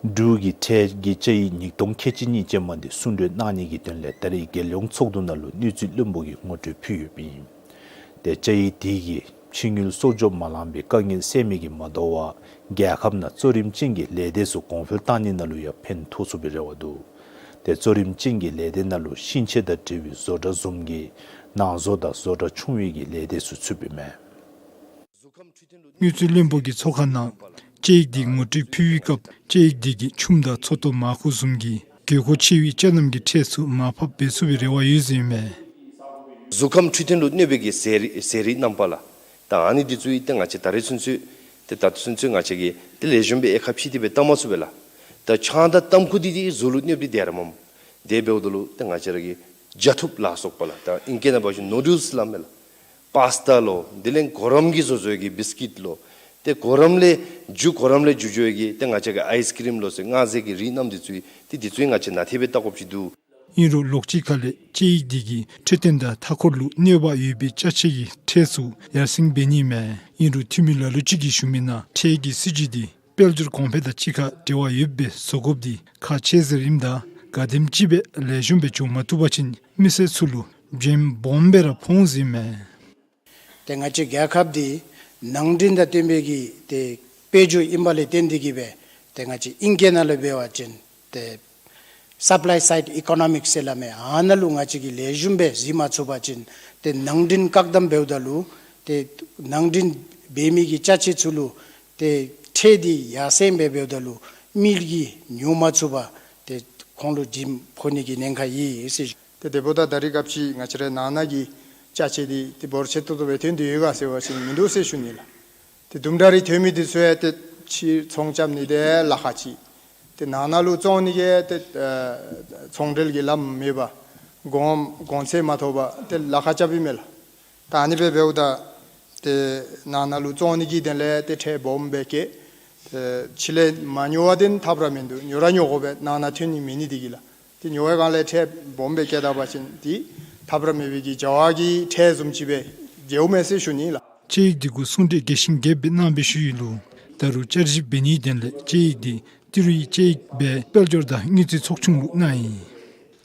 འབྲུག་གི་འཕྲལ་གྱི་བཅའ་ཡིག་ཉིས་སྟོང་ཁལ་གཅིག་གཉིས་ཅན་མ་འདི་གསུང་གྲོས་གནང་ནི་གི་དོན་ལས་ད་རེས་རྒྱལ་ཡོངས་ཚོགས་འདུ་ནང་ལུ་དངུལ་རྩིས་བློན་པོ་གིས་ངོ་སྤྲོད་ཕུལ་ཡོདཔ་ཨིན། ཏེ་བཅའ་ཡིག་དེ་གིས་ཕྱི་དངུལ་གསོག་འཇོག་མ་ལང་པའི་དཀའ་ངལ་སེལ་མི་གིས་མ་དོ་བར་རྒྱལ་ཁབ་ནང་གཙོ་རིམ་ཅན་གྱི་ལས་སྡེ་ཚུ་གོང་འཕེལ་བཏང་ནི་ནང་ལུ་ཡང་ཕན་ཐོགས་ཚུགས་པའི་རེ་བ་འདུག། ཏེ་གཙོ་རིམ་ཅན་གྱི་ལས་སྡེ་ནང་ལུ་ཤིང་ཆས་དང་འབྲེལ་བའི་བཟོ་གྲྭ་བཟུམ་གྱི་ནང་བཟོ་དང་བཟོ་གྲྭ་ཆུང་བའི་གི་ལས་སྡེ་ཚུ་ཚུདཔ་ཨིན་མས། དངུལ་རྩིས་བློན་པོ་གིས་ཚོགས་ཁང་ནང་དཔྱད་ཡིག་འདི་ངོ་སྤྲོད་ཕུལ་བའི་སྐབས་དཔྱད་ཡིག་འདི་གིས་ཆུམ་དང་མཚོ་ཏོ་མར་ཁུ་བཟུམ་གྱི་དགོས་མཁོ་ཆེ་བའི་ཅ་རྣམ་གྱི་ཁྲལ་ཚུ་མར་ཕབ་འབད་ཚུགས་པའི་རེ་བ་ཡོད་ཟེར་ཨིན་མས། གཟུགས་ཁམས་འཕྲོད་བསྟེན་ལུ་གནོད་པའི་གི་ཟས་རིགས་ཟས་རིགས་རྣམ་པ་ལགས། ད་ཨ་ནི་འདི་ཚུ་ཡང་ཏེ་ང་བཅས་ད་རེས་ཚུན་ཚོད་ཏེ་ད་ཚུན་ཚོད་ང་བཅས་ཀྱིས་ཏེ་ལེགས་ཤོམ་སྦེ་དབྱེ་ཁ་ཕྱེ་སྟེ་སྦེ་བལྟ་མ་ཚུགས་པས་ལགས། ད་ཆང་དང་ཏམ་ཁུ་འདི་ཏེ་གཟུགས་ལུ་གནོདཔ་འདི་དེ་ར་མས། དེ་འབདཝ་ད་ལུ་ཏེ་ང་བཅས་ར་གི་བྱ་ཐུབ་ལ་སོགས་པ་ལགས། ད་ཨིང་སྐད་ནང་འབད་བ་ཅིན་ནུ་ཌལསི་སླབ་མས་ལགས། པཱསི་ཊ་ལོ། དེ་ལས་གོ་རམས་ཀྱིས་བཟོ་བཟོ་བའི་གི་བིསི་ཀིཊ་ལོ། ཏེ་གོ་རམས་ལས་འཇུ་གོ་རམས་ལས་འཇུ་འགྱོ་བའི་གི་ཏེ་ང་བཅས་ཀྱི་ཨའིསི་ཀི་རིམ་ལོ་ཟེར་མངར་ཟས་ཀྱི་རིགས་རྣམས་འདི་ཚུ་ཏེ་འདི་ཚུ་ཡང་ང་བཅས་ནན་ཏན་སྦེ་བལྟ་དགོཔ་ཅིག་འདུག། ཨིན་རུང་ལོགས་གཅིག་ཁ་ལས་དཔྱད་ཡིག་འདི་གིས་འཕྲོད་བསྟེན་དང་མཐའ་འཁོར་ལུ་གནོད་པ་ཡོད་པའི་ཅ་ཆས་ཀྱི་ཁྲལ་ཚུ་ཡར་སེང་འབད་ནི་མས། ཨིན་རུང་འཐུས་མི་ལ་ལུ་ཅིག་གིས་ཞུ་མི་ནང་ཁྲལ་གྱི་སྲིད་བྱུས་འདི་དཔལ་འབྱོར་གོང་འཕེལ་དང་གཅིག་ཁར་འབྲེལ་བ་ཡོདཔ་སྦེ་བཟོ་དགོཔ་འདི་ཁག་ཆེ་ཟེར་ཨིནམ་ད་ག་དེམ་ཅིག་སྦེ་ལེགས་ཤོམ་སྦེ་འགྱོ་མ་བཏུབ་པ་ཅིན་མི་སེར་ཚུ་ལུ་འཇོན་སྦོམ་སྦེ་ར་ཕོག་འོང་ཟེར་ཨིན་མས། ཏེ་ང་བཅས་རྒྱལ་ཁབ་འདི་ནང་འདྲེན་དང་བསྟུན་པའི་གི་ཏེ་དཔལ་འབྱོར་ཨིནམ་ལས་བརྟེན་ཏེ་གིས་སྦེ་ཏེ་ང་བཅས་ཨིང་སྐད་ནང་ལུ་འབད་བ་ཅིན་ཏེ་སབ་ལའི་སའིཌ་ཨི་ཀོ་ནོ་མིཀསི་ཟེར་སླབ་མས། ཨ་ནཱ་ལུ་ང་བཅས་ཀྱིས་ལེགས་ཤོམ་སྦེ་གཟིགས་མ་ཚུགས་པ་ཅིན་ཏེ་ནང་འདྲེན་བཀག་དམ་འབདཝ་ད་ལུ་ཏེ་ནང་འདྲེན་འབད་མི་གི་ཅ་ཆས་ཚུ་ལུ་ཏེ་ཁྲལ་འདི་ཡར་སེང་སྦེ་འབདཝ་ད་ལུ་མི་གིས་ཉོ་མ་ཚུགས་པར་ཏེ་ཁོང་ལུ་འཇིགས་ཕོག་ནི་གི་ཉེན་ཁ་ཡོད་ཟེར་ཞུ། ཏེ་དེ་འབདཝ་ད་ད་རེས་སྐབས་ཅིག་ང་བཅས་རའི་ནང་ན་གི་ཅ་ཆས་འདི་ཏེ་འབོར་ཆེ་ཏོག་ཏོ་སྦེ་ཐོན་ཏེ་ཡོད་ག་ཟེར་བ་ཅིན་མིན་འདུག་ཟེར་ཞུ་ནི་ལགས། ཏེ་དུམ་གྲ་རེ་ཐོན་མི་འདི་ཚུ་ཡང་ཏེ་ཕྱིར་ཚོང་རྐྱབ་ནི་འདི་ལཱ་ཁག་ཅིག། ཏེ་ནང་ན་ལུ་བཙོང་ནི་གི་ཏེ་ཨ་ཚོང་འབྲེལ་གྱི་ལམ་མེད་པར་གོང་གོང་ཚད་མ་ཐོབ་པར་ཏེ་ལཱ་ཁག་རྐྱབ་ཨིན་མས་ལགས། ད་ཨ་ནི་སྦེ་འབདཝ་ད་ཏེ་ནང་ན་ལུ་བཙོང་ནི་གི་དོན་ལས་ཏེ་ཁྲལ་སྦོམ་སྦེ་བཀལ། ཏེ་ཕྱི་ལས་མ་ཉོ་བ་འདི་ཐབས་ར་མིན་འདུག། ཉོ་ར་ཉོ་དགོ་པས། ནང་ན་ཐོན་ནི་མེད་ནི་འདི་གིས་ལགས། ཏེ་ཉོ་བའི་སྒང་ལས་ཁྲལ་སྦོམ་སྦེ་བཀལ་ད་པ་ཅིན་ཏེ་ཐབས་ར་མེད་པའི་གི་བྱ་བ་གི་ཁྲལ་བཟུམ་ཅིག་སྦེ་འགྱོཝ་མས་ཟེར་ཞུ་ནི་ལགས། དཔྱད་ཡིག་འདི་གུ་གསུང་གྲོས་རྒྱས་ཤིང་རྒྱསཔ་སྦེ་གནང་བའི་ཤུལ་ལུ་ད་རུང་བསྐྱར་ཞིབ་འབད་ནིའི་དོན་ལས་དཔྱད་ཡིག་འདི་ཏི་རུའི་དཔྱད་ཡིག་སྦེ་དཔལ་འབྱོར་དང་དངུལ་རྩིས་ཚོགས་ཆུང་ལུ་གནང་ཡི།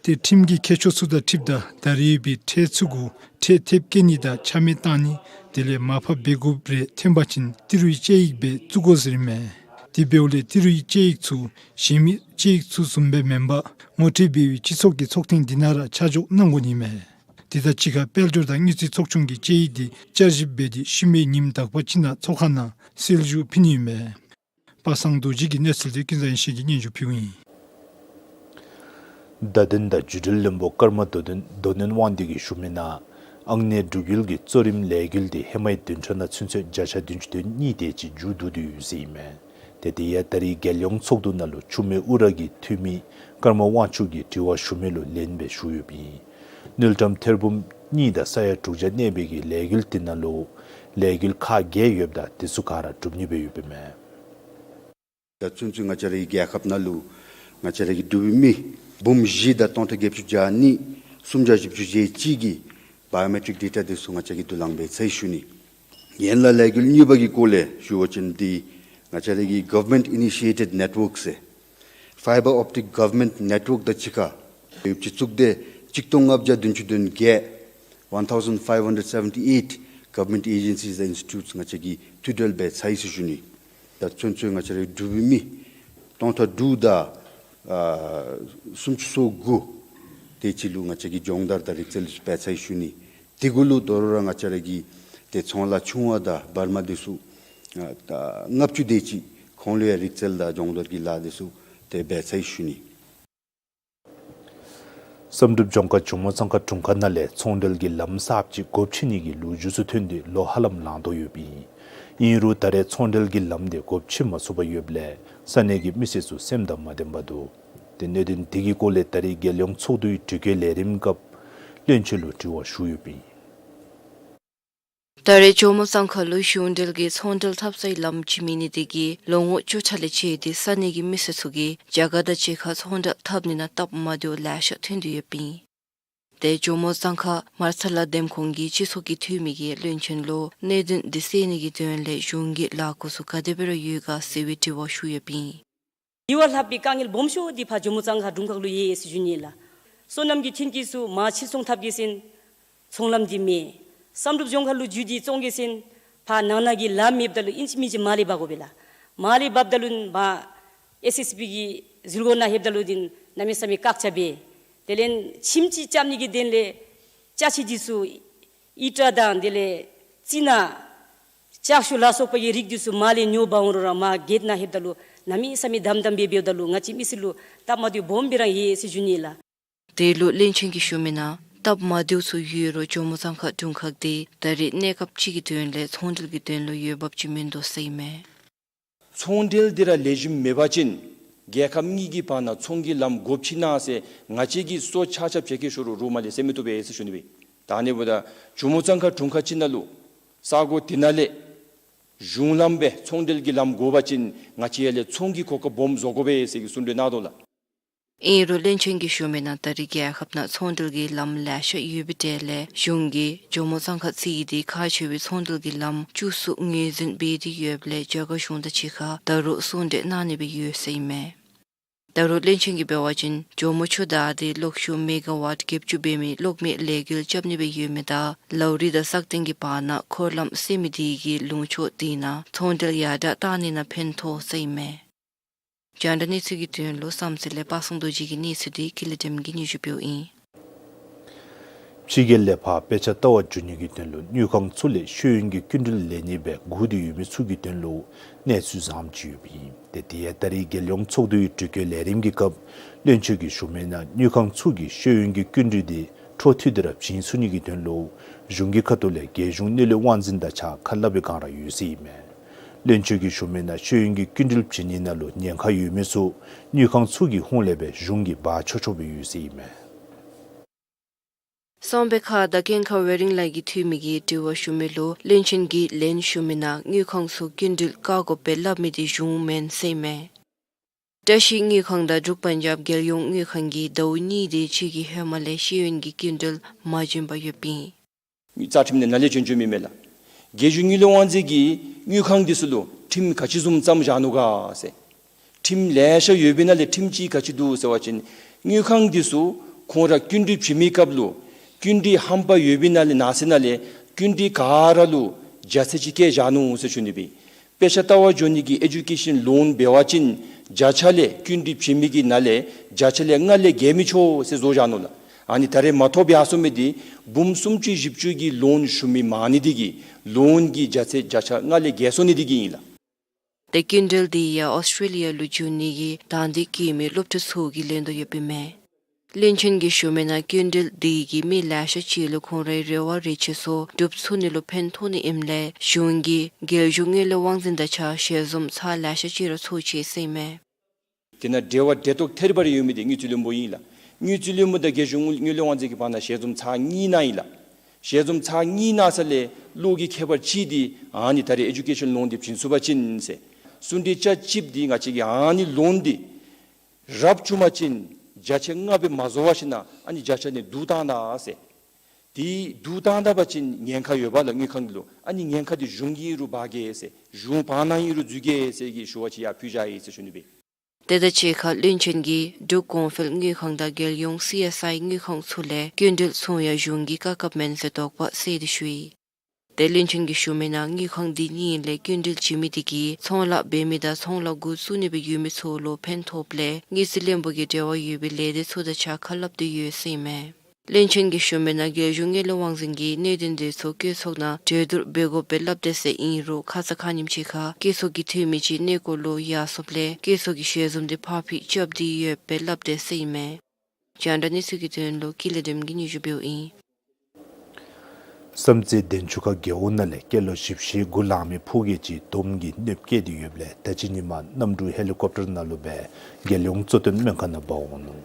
ཏེ་ཁྲིམས་ཀྱི་ཁྱད་ཆོས་ཚུ་དང་འཁྲིལཝ་ད་ད་རེས་ཡོད་པའི་ཁྲལ་ཚུ་གུ་ཁྲལ་ཐེབས་བཀལ་ནི་དང་ཆ་མེད་བཏང་ནི་དེ་ལས་མར་ཕབ་འབད་དགོཔ་རེ་ཐོན་པ་ཅིན་ཏི་རུའི་དཔྱད་ཡིག་སྦེ་བཙུགས་དགོ་ཟེར་ཨིན་མས། དེ་འབདཝ་ལས་ཏི་རུའི་དཔྱད་ཡིག་ཚུ་གཞན་མི་དཔྱད་ཡིག་ཚུ་བཟུམ་སྦེ་མེན་པར་ངོ་སྤྲོད་འབད་བའི་སྤྱི་ཚོགས་ཀྱི་ཚོགས་ཐེངས་འདི་ནང་ར་ཆ་འཇོག་གནང་དགོ་ནི་མས། དེ་དང་གཅིག་ཁར་དཔལ་འབྱོར་དང་དངུལ་རྩིས་ཚོགས་ཆུང་གིས་དཔྱད་ཡིག་འདི་བསྐྱར་ཞིབ་འབད་དེ་ཤུལ་མའི་ཉིནམ་དག་པ་ཅིག་ནང་ཚོགས་ཁང་ནང་གསལ་ཞུ་ཕུལ་ནི་ཨིན་མས། པ་སངས་རྡོ་རྗེ་གིས་གནས་ཚུལ་འདི་ཀུན་བཟང་ཡེ་ཤེས་ཀྱིས་སྙན་ཞུ་ཕུལཝ་ཨིན། བརྡ་དོན་དང་བརྒྱུད་འབྲེལ་བློན་པོ་ཀརྨ་མདོ་དོན་མདོ་སྨོན་དབང་འདུས་ཀྱིས་ཞུ་མི་ནང་ཨང་གནས་འབྲུག་ཡུལ་གྱི་གཙོ་རིམ་ལས་འགུལ་འདི་ཧེ་མའི་བདུན་ཕྲག་ནང་ཚུན་ཚོད་བརྒྱ་ཆ་བདུན་ཅུ་དོན་གཉིས་དེ་ཅིག་མཇུག་བསྡུ་སྟེ་ཡོད་ཟེར་ཨིན་མས། ཏེ་དེ་ཡང་ད་རེས་རྒྱལ་ཡོངས་ཚོགས་འདུ་ནང་ལུ་ཆུ་སྨད་ཨུ་ར་གི་འཐུས་མི་ཀརྨ་དབང་ཕྱུག་གིས་དྲི་བ་ཞུ་མི་ལུ་ལན་སྦེ་ཞུ་ཡོདཔ་ཨིན། དངུལ་ཀྲམ་ཐེར་འབུམ་གཉིས་དང་ས་ཡ་དྲུག་བརྒྱ་གནས་པའི་གི་ལས་འགུལ་དེ་ནང་ལུ་ལས་འགུལ་ཁག་བརྒྱད་ཡོདཔ་ད་དེ་ཚུ་ག་ར་གྲུབ་ནི་སྦེ་ཡོདཔ་ཨིན་མས། ད་ཚུན་ཚོད་ང་བཅས་རའི་རྒྱལ་ཁབ་ནང་ལུ་ང་བཅས་རའི་འབྲུག་པའི་མི་འབུམ་བཞི་དང་སྟོང་ཕྲག་བརྒྱད་ཅུ་གྱ་གཉིས་སུམ་བརྒྱ་བཞི་བཅུ་ཞེ་གཅིག་གི་བའི་ཡོ་མེ་ཊིཀ་ཌེ་ཊ་དེ་ཚུ་ང་བཅས་ཀྱིས་བསྡུ་ལེན་འབད་ཚར་ཡི་ཟེར་ཞུ་ནི། ཡན་ལག་ལས་འགུལ་གཉིས་པ་གི་སྐོར་ལས་ཞུ་བ་ཅིན་འདི་ང་བཅས་རའི་གི་Government Initiated Network ཟེར་Fibre Optic Government Network དང་གཅིག་ཁར་སྤྱི་གཙུག་སྡེ་གཅིག་སྟོང་ལྔ་བརྒྱ་བདུན་ཅུ་དོན་བརྒྱད། One thousand five hundred seventy-eight government agencies and institutes ང་བཅས་ཀྱིས་མཐུད་འབྲེལ་འབད་ཚར་ཡི་ཟེར་ཞུ་ནི། ད་ཚུན་ཚོད་ང་བཅས་རའི་འབྲུག་པའི་མི་སྟོང་ཕྲག་དྲུག་དང་ཨ་སུམ་ཅུ་སོ་དགུ་དེ་ཅིག་ལུ་ང་བཅས་ཀྱིས་སྦྱོང་བརྡར་དང་རིག་རྩལ་འབད་ཚར་ཡི་ཟེར་ཞུ་ནི། དེ་གུ་ལུ་དོ་རུང་ར་ང་བཅས་ར་གི་ཏེ་ཚོང་ལཱ་ཆུང་བ་དང་བར་མ་དེ་ཚུ་ཨ་ད་ལྔ་བཅུ་དེ་ཅིག་ཁོང་ལུ་ཡང་རིག་རྩལ་དང་སྦྱོང་བརྡར་གྱི་ལཱ་དེ་ཚུ་ཏེ་འབད་ཚར་ཡི་ཟེར་ཞུ་ནི། བསམ་གྲུབ་ལྗོངས་མཁར་ཇོ་མོ་གཙང་ཁ་དྲུང་ཁག་ནང་ལས་ཚོང་འབྲེལ་གྱི་ལམ་གསརཔ་ཅིག་སྒོ་ཕྱེ་ནི་གི་ལོ་རྒྱུས་ཚུ་ཐོན་ཏེ་ལོ་ཧ་ལམ་ལང་དོ་ཡོདཔ་ཨིན། ཨིན་རུང་ད་རེས་ཚོང་འབྲེལ་གྱི་ལམ་དེ་སྒོ་ཕྱེ་མ་ཚུགས་པར་ཡོདཔ་ལས་ས་གནས་ཀྱི་མི་སེར་ཚུ་སེམས་དང་མ་ལྡནམ་འདུག། ཏེ་གནད་དོན་དེ་གི་སྐོར་ལས་ད་རེས་རྒྱལ་ཡོངས་ཚོགས་འདུའི་དྲི་བཀོད་ལས་རིམ་སྐབས་བློན་ཆེན་ལུ་དྲི་བ་ཞུ་ཡོདཔ་ཨིན། ད་རེས་ཇོ་མོ་གཙང་ཁ་ལུ་གཞུང་འབྲེལ་གྱི་ཚོང་འབྲེལ་འཐབ་སའི་ལམ་ཅིག་མེད་ནི་དེ་གིས་ལོ་ངོ་བཅུ་ཕྲག་ལས་བཅད་དེ་ས་གནས་ཀྱི་མི་སེར་ཚུ་གིས་རྒྱ་གར་དང་གཅིག་ཁར་ཚོང་འབྲེལ་འཐབ་ནི་ནང་སྟབས་མ་བདེཝ་ལེ་ཤ་ཐོན་ཏེ་ཡོདཔ་ཨིན། ཏེ་ཇོ་མོ་གཙང་ཁ་མར་ཚ་ལ་འདེམས་ཁོངས་ཀྱི་སྤྱི་ཚོགས་ཀྱི་འཐུས་མི་གིས་བློན་ཆེན་ལུ་གནད་དོན་འདི་སེལ་ནི་གི་དོན་ལས་གཞུང་གི་ལཱ་འགོ་ཚུ་ག་དེ་སྦེ་ར་ཡོད་ག་ཟེར་བའི་དྲི་བ་ཞུ་ཡོདཔ་ཨིན། དེ་བ་ལྷག་པའི་དཀའ་ངལ་སྦོམ་ཤོས་འདི་ཕར་ཇོ་མོ་གཙང་ཁ་དྲུང་ཁག་ལུ་ཡོད་ཟེར་ཞུ་ནི་ལགས། སོ་ནམ་གྱི་ཐོན་སྐྱེད་ཚུ་མར་ཕྱིར་ཚོང་འཐབ་གེ་ཟེར་ཚོང་ལམ་འདི་མེད། བསམ་གྲུབ་ལྗོངས་མཁར་ལུ་འཛུལ་ཏེ་བཙོང་གེ་ཟེར་ཕར་ནང་ན་གི་ལམ་མེདཔ་ད་ལུ་ཨིན་ཅི་མིན་ཅི་མར་ལས་འབག་དགོ་པས་ལགས། མར་ལས་འབགཔ་ད་ལུ་ཕར་ཨེསི་ཨེསི་པི་གི་ཟིལ་གོ་ནང་ལྷོདཔ་ད་ལུ་འདི་ གནམ་མེད་ས་མེད་བཀག་ཆ་འབད། དེ་ལས་ཁྱིམ་ཅིག་རྐྱབ་ནི་གི་དོན་ལས་ཅ་ཆས་འདི་ཚུ་ཨིཊ་དང་དེ་ལས་ཙི་ན་ལྕགས་ཤོག་ལ་སོགས་པའི་རིགས་འདི་ཚུ་མར་ལས་ཉོ་འབག་འོང་རུང་ར་མར་གེཊ་ནང་ལྷོདཔ་ད་ལུ་གནམ་མེད་ས་མེད་དམ་དམ་སྦེ་འབདཝ་ད་ལུ་ང་བཅས་མི་སེར་ལུ་སྟབས་མ་བདེཝ་སྦོམ་སྦེ་ར་ཡོད་ཟེར་ཞུ་ནི་ལགས། དེ་ལུ་བློན་ཆེན་གྱིས་ཞུ་མི་ནང་སྟབས་མ་བདེཝ་ཚུ་ཡོད་རུང་ཇོ་མོ་གཙང་ཁ་དྲུང་ཁག་འདི་ད་རེས་གནས་སྐབས་ཅིག་གི་དོན་ལས་ཚོང་འབྲེལ་གྱི་དོན་ལུ་འོས་འབབ་ཅིག་མིན་འདུག་ཟེར་ཨིན་མས། ཚོང་འབྲེལ་འདི་ར་ལེགས་ཤོམ་མེད་པ་ཅིན་རྒྱལ་ཁབ་གཉིས་ཀྱི་བར་ན་ཚོང་གི་ལམ་དགོཔ་ཅིག་ཨིན་ན་ཟེར་ང་བཅས་ཀྱིས་སོ་ཆ་ཆ་བྱེད་ཀྱི་ཤོ་རུང་རུང་མ་ལས་ཟེར་མི་བཏུབ་པས་ཟེར་ཞུ་ནི་སྦེ། ད་ཨ་ནི་འབདཝ་ད་ཇོ་མོ་གཙང་ཁ་དྲུང་ཁག་ཅིག་ནང་ལུ་ས་གོ་འདི་ནང་ལས་གཞུང་ལམ་སྦེ་ཚོང་འབྲེལ་གྱི་ལམ་དགོ་པ་ཅིན་ང་བཅས་ཡར་ལས་ཚོང་གི་གོ་སྐབས་སྦོམ་བཟོ་དགོ་པས་ཟེར་གྱི་གསུང་གྲོས་གནང་དོ་ལགས། ཨིན་རུང་བློན་ཆེན་གྱིས་ཞུ་མི་ནང་ད་རེས་རྒྱལ་ཁབ་ནང་ཚོང་འབྲེལ་གྱི་ལམ་ལེ་ཤ་ཡོད་པའི་གྲས་ལས་གཞུང་གིས་ཇོ་མོ་གཙང་ཁ་རྩིས་ཏེ་ཁག་ཆེ་བའི་ཚོང་འབྲེལ་གྱི་ལམ་བཅུ་གསུམ་ངོས་འཛིན་འབད་དེ་ཡོདཔ་ལས་རྒྱ་གར་གཞུང་དང་གཅིག་ཁར་ད་རུང་ཟུང་འབྲེལ་གནང་ནི་སྦེ་ཡོད་ཟེར་ཨིན་མས། ད་རུང་བློན་ཆེན་གྱིས་འབད་བ་ཅིན་ཇོ་མོ་ཆུ་བདག་འདི་གློག་ཤུགས་མེ་ག་ཝཊ་བརྒྱད་ཅུ་འབད་མི་གློག་མེ་ལས་འགུལ་རྐྱབ་ནི་སྦེ་ཡོད་མི་དང་ལའོ་རི་དང་སག་སྟེང་གི་བར་ན་འཁོར་ལམ་བསལ་མི་དེ་གིས་ལུང་ཕྱོགས་དེ་ནང་ཚོང་འབྲེལ་ཡར་དྲག་གཏང་ནི་ནང་ཕན་ཐོགས་ཟེར་ཨིན་མས། རྒྱང་བསྒྲགས་གནས་ཚུལ་གྱི་དོན་ལུ་བསམ་རྩེ་ལས་པ་སངས་རྡོ་རྗེ་གི་གནས་ཚུལ་འདི་ཀུན་ལེགས་སྒྲོལམ་གིས་སྙན་ཞུ་འབདཝ་ཨིན། ཕྱི་རྒྱལ་ལས་ཕར་དཔེ་ཆ་ལྟ་བར་འགྱོ་ནི་གི་དོན་ལུ་དངུལ་ཁང་ཚུ་ལས་ཤེས་ཡོན་གྱི་སྐྱིན་འགྲུལ་ལེན་ནི་སྦེ་སྒུག་སྟེ་ཡོད་མི་ཚུ་གི་དོན་ལུ་གནས་ཚུལ་བཟངམ་ཅིག་ཡོདཔ་ཨིན། ཏེ་དེ་ཡང་ད་རེས་རྒྱལ་ཡོངས་ཚོགས་འདུའི་དྲི་བཀོད་ལས་རིམ་གྱི་སྐབས་བློན་ཆེན་གྱིས་ཞུ་མི་ནང་དངུལ་ཁང་ཚུ་གིས་ཤེས་ཡོན་གྱི་སྐྱིན་འགྲུལ་འདི་འཕྲོ་མཐུད་དེ་ར་བྱིན་ཚུགས་ནི་གི་དོན་ལུ་གཞུང་གི་ཁ་ཐུག་ལས་རྒྱལ་གཞུང་དངུལ་ལས་དབང་འཛིན་དང་གཅིག་ཁར་ཁ་སླབ་པའི་བསྒང་ར་ཡོད་ཟེར་ཨིན་མས། བློན་ཆེན་གྱིས་ཞུ་མི་ནང་ཤེས་ཡོན་གྱི་སྐྱིན་འགྲུལ་བྱིན་ནི་ནང་ལུ་ཉེན་ཁ་ཡོད་མི་ཚུ་དངུལ་ཁང་ཚུ་གི་ཧོངས་ལས་སྦེ་གཞུང་གིས་འབག་ཆོག་ཆོག་སྦེ་ཡོད་ཟེར་ཨིན་མས། གསང་སྦས་ཁ་དང་སྐྱེངས་ཁ་ཝེ་རིང་ལགས་ཀྱིས་འཐུས་མི་གི་དྲི་བ་ཞུ་མི་ལུ་བློན་ཆེན་གྱིས་ལན་ཞུ་མི་ནང་དངུལ་ཁང་ཚུ་སྐྱིན་འགྲུལ་བཀག་དགོ་པའི་སླབ་མི་དེ་གཞུང་མེན་ཟེར་ཨིན་མས། བཀྲ་ཤིས་དངུལ་ཁང་དང་འབྲུག་པན་ཇབ་རྒྱལ་ཡོངས་དངུལ་ཁང་གིས་ཟླཝ་གཉིས་དེ་ཅིག་གི་ཧེ་མ་ལས་ཤེས་ཡོན་གྱི་སྐྱིན་འགྲུལ་མ་བྱིན་པར་ཡོདཔ་ཨིན། རྩ་ཁྲིམས་ནང་ལས་བྱོན་བྱོནམ་ཨིན་མས་ལགས། རྒྱལ་གཞུང་དངུལ་ལས་དབང་འཛིན་གྱིས་དངུལ་ཁང་འདི་ཚུ་ལུ་ཁྲིམས་ག་ཅི་བཟུམ་བརྩམས་བཞག་ནུག་ག་ཟེར། ཁྲིམས་ལེ་ཤ་ཡོད་པའི་ནང་ལས་ཁྲིམས་ཅིག་ག་ཅི་འདུག་ཟེར་བ་ཅིན་དངུལ་ཁང་འདི་ཚུ་ཁོང་ར་སྐྱིན་འགྲུལ་བྱིན་མི་སྐབས་ལུ་སྐྱིན་འགྲུལ་ཧམ་པ་ཡོད་པའི་ནང་ལས་ནང་གསེས་ནང་ལས་སྐྱིན་འགྲུལ་ག་ར་ལུ་བརྒྱ་ཚད་ཅིག་བཀལ་བཞག་ནུག་ཟེར་ཞུ་ནི་སྦེ། དཔེ་ཆ་ལྟ་བར་འགྱོ་ནི་གི་ཨེ་ཌུ་ཀེ་ཤཱན་ལོན་འབད་བ་ཅིན་བརྒྱ་ཆ་ལས་སྐྱིན་འགྲུལ་བྱིན་མི་གི་ནང་ལས་བརྒྱ་ཆ་ལས་ལྔ་ལས་བརྒལ་མི་ཆོག་ཟེར་བཟོ་བཞག་ནུག་ལགས། ཨ་ནི་ད་རེས་མ་ཐོབ་ཡར་སོང་མི་འདི་འབུམ་སུམ་ཅུ་བཞི་བཅུ་གི་ལོན་ཞུ་མི་མང་ནི་དེ་གིས་ལོན་གྱི་བརྒྱ་ཆ་བརྒྱ་ཆ་ལྔ་ལས་བརྒལ་སོང་ནི་དེ་གིས་ཨིན་ལགས། ཏེ་སྐྱིན་འགྲུལ་དེ་ཡང་ཨོསི་ཊྲེ་ལི་ཡ་ལུ་འགྱོ་ནི་གི་དང་འདོད་བསྐྱེད་མི་སློབ་ཕྲུག་ཚུ་གིས་ལེན་དོ་ཡོདཔ་ཨིན་མས། བློན་ཆེན་གྱིས་ཞུ་མི་ནང་སྐྱིན་འགྲུལ་དེ་གིས་མི་ལེ་ཤ་ཅིག་ལུ་ཁོང་རའི་རེ་བ་རེ་ཆེ་ཚུ་འགྲུབ་ཚུགས་ནི་ལུ་ཕན་ཐོགས་ནི་ཨིནམ་ལས་གཞུང་གིས་རྒྱལ་གཞུང་དངུལ་ལས་དབང་འཛིན་དང་གཅིག་ཁར་ཞལ་འཛོམས་ཚར་ལེ་ཤ་ཅིག་ར་ཚོགས་ཅི་ཟེར་ཨིན་མས། དེ་ནང་འབྲེལ་བ་འབྲེལ་གཏོགས་ཐད་རི་བ་རི་ཡོད་མི་དེ་དངུལ་རྩིས་བློན་པོ་ཨིན་ལགས། དངུལ་རྩིས་བློན་པོ་དང་རྒྱལ་གཞུང་དངུལ་ལས་དབང་འཛིན་གྱི་བར་ན་ཞལ་འཛོམས་ཚར་གཉིས་གནང་ཡི་ལགས། ཞལ་འཛོམས་ཚར་གཉིས་གནང་ས་ལས་བློ་གི་ཁྱད་པར་ཅིག་འདི་ཨ་ནི་ད་རེས་ཨེ་ཌུ་ཀེ་ཤཱན་ལོན་འདི་བྱིན་ཚུགས་པ་ཅིན་ཟེར། གསུང་གྲོས་རྐྱབ་ཅི་འདི་ང་བཅས་ཀྱིས་ཨ་ནི་ལོན་འདི་རབ་བྱུང་པ་ཅིན་བརྒྱ་ཆ་ལྔ་སྦེ་མ་བཟོ་བར་ཞིནམ་ཨ་ནི་བརྒྱ་ཆ་ནང་བསྡུ་བཏང་ད་ཟེར། དེ་བསྡུ་བཏང་ད་པ་ཅིན་ཉེན་ཁ་ཡོདཔ་ལགས་དངུལ་ཁང་ལུ། ཨ་ནི་ཉེན་ཁ་འདི་གཞུང་གིས་ཨིན་རུང་འབག་གེ་ཟེར། གཞུང་བར་ན་ཨིན་རུང་འཛུལ་གེ་ཟེར་གྱི་ཞུ་བ་ཅིག་ཡར་ཕུལ་བཞག་ཡི་ཟེར་ཞུ་ནི་སྦེ། དེ་དང་གཅིག་ཁར་བློན་ཆེན་གྱིས་འབྲུག་གོང་འཕེལ་དངུལ་ཁང་དང་རྒྱལ་ཡོངས་སི་ཨེསི་ཨའི་དངུལ་ཁང་ཚུ་ལས་སྐྱིན་འགྲུལ་ཚུ་ཡང་གཞུང་གིས་བཀག་བཀགཔ་མེན་ཟེར་དོགས་པ་སེལ་ཏེ་ཞུ་ཡི། ཏེ་བློན་ཆེན་གྱིས་ཞུ་མི་ནང་དངུལ་ཁང་འདི་གཉིས་ལས་སྐྱིན་འགྲུལ་བྱིན་མི་དེ་གིས་ཚོང་ལཱ་འབད་མི་དང་ཚོང་ལཱ་འགོ་བཙུགས་ནི་སྦེ་ཡོད་མི་ཚུ་ལུ་ཕན་ཐོགསཔ་ལས་དངུལ་རྩིས་བློན་པོ་གིས་འབྲེལ་བ་ཡོད་པའི་ལས་སྡེ་ཚུ་དང་གཅིག་ཁར་ཁ་སླབ་སྟེ་ཡོད་ཟེར་ཨིན་མས། བློན་ཆེན་གྱིས་ཞུ་མི་ནང་རྒྱལ་གཞུང་དངུལ་ལས་དབང་འཛིན་གྱིས་གནད་དོན་དེ་ཚུ་བཀོད་ཚོགས་ནང་གྲོས་བསྡུར་འབད་དགོ་པའི་སླབ་དེས་ཟེར་ཨིན་རུང་ཁ་ཙ་ཁ་ཉིནམ་ཅིག་ཁར་བཀོད་ཚོགས་ཀྱི་འཐུས་མི་ཅིག་གནས་སྐོར་ལུ་ཡར་སོངམ་ལས་བཀོད་ཚོགས་ཀྱི་ཞལ་འཛོམས་དེ་ཕར་ཕྱིར་རྐྱབ་སྟེ་ཡོདཔ་སྦེ་སླབ་དེས་ཟེར་ཨིན་མས། རྒྱང་བསྒྲགས་གནས་ཚུལ་གྱི་དོན་ལུ་ཀུན་ལེགས་སྒྲོལམ་གིས་སྙན་ཞུ་འབདཝ་ཨིན། བསམ་རྩེ་བདེ་མཆོག་ཁ་རྒེད་འོག་ནང་ལས་སྐྱེས་ལོ་བཞི་བཅུ་ཞེ་དགུ་ལང་མི་ཕོ་སྐྱེས་ཅིག་དོམ་གྱིས་གནོདཔ་བཀལ་ཏེ་ཡོདཔ་ལས་ད་ཅི་ཉིནམ་གནམ་གྲུ་ཧེ་ལི་ཀོབ་ཊར་ནང་ལུ་སྦེ་རྒྱལ་ཡོངས་གཙོ་བསྟེན་སྨན་ཁང་ནང་འབག་འོང་ནུག།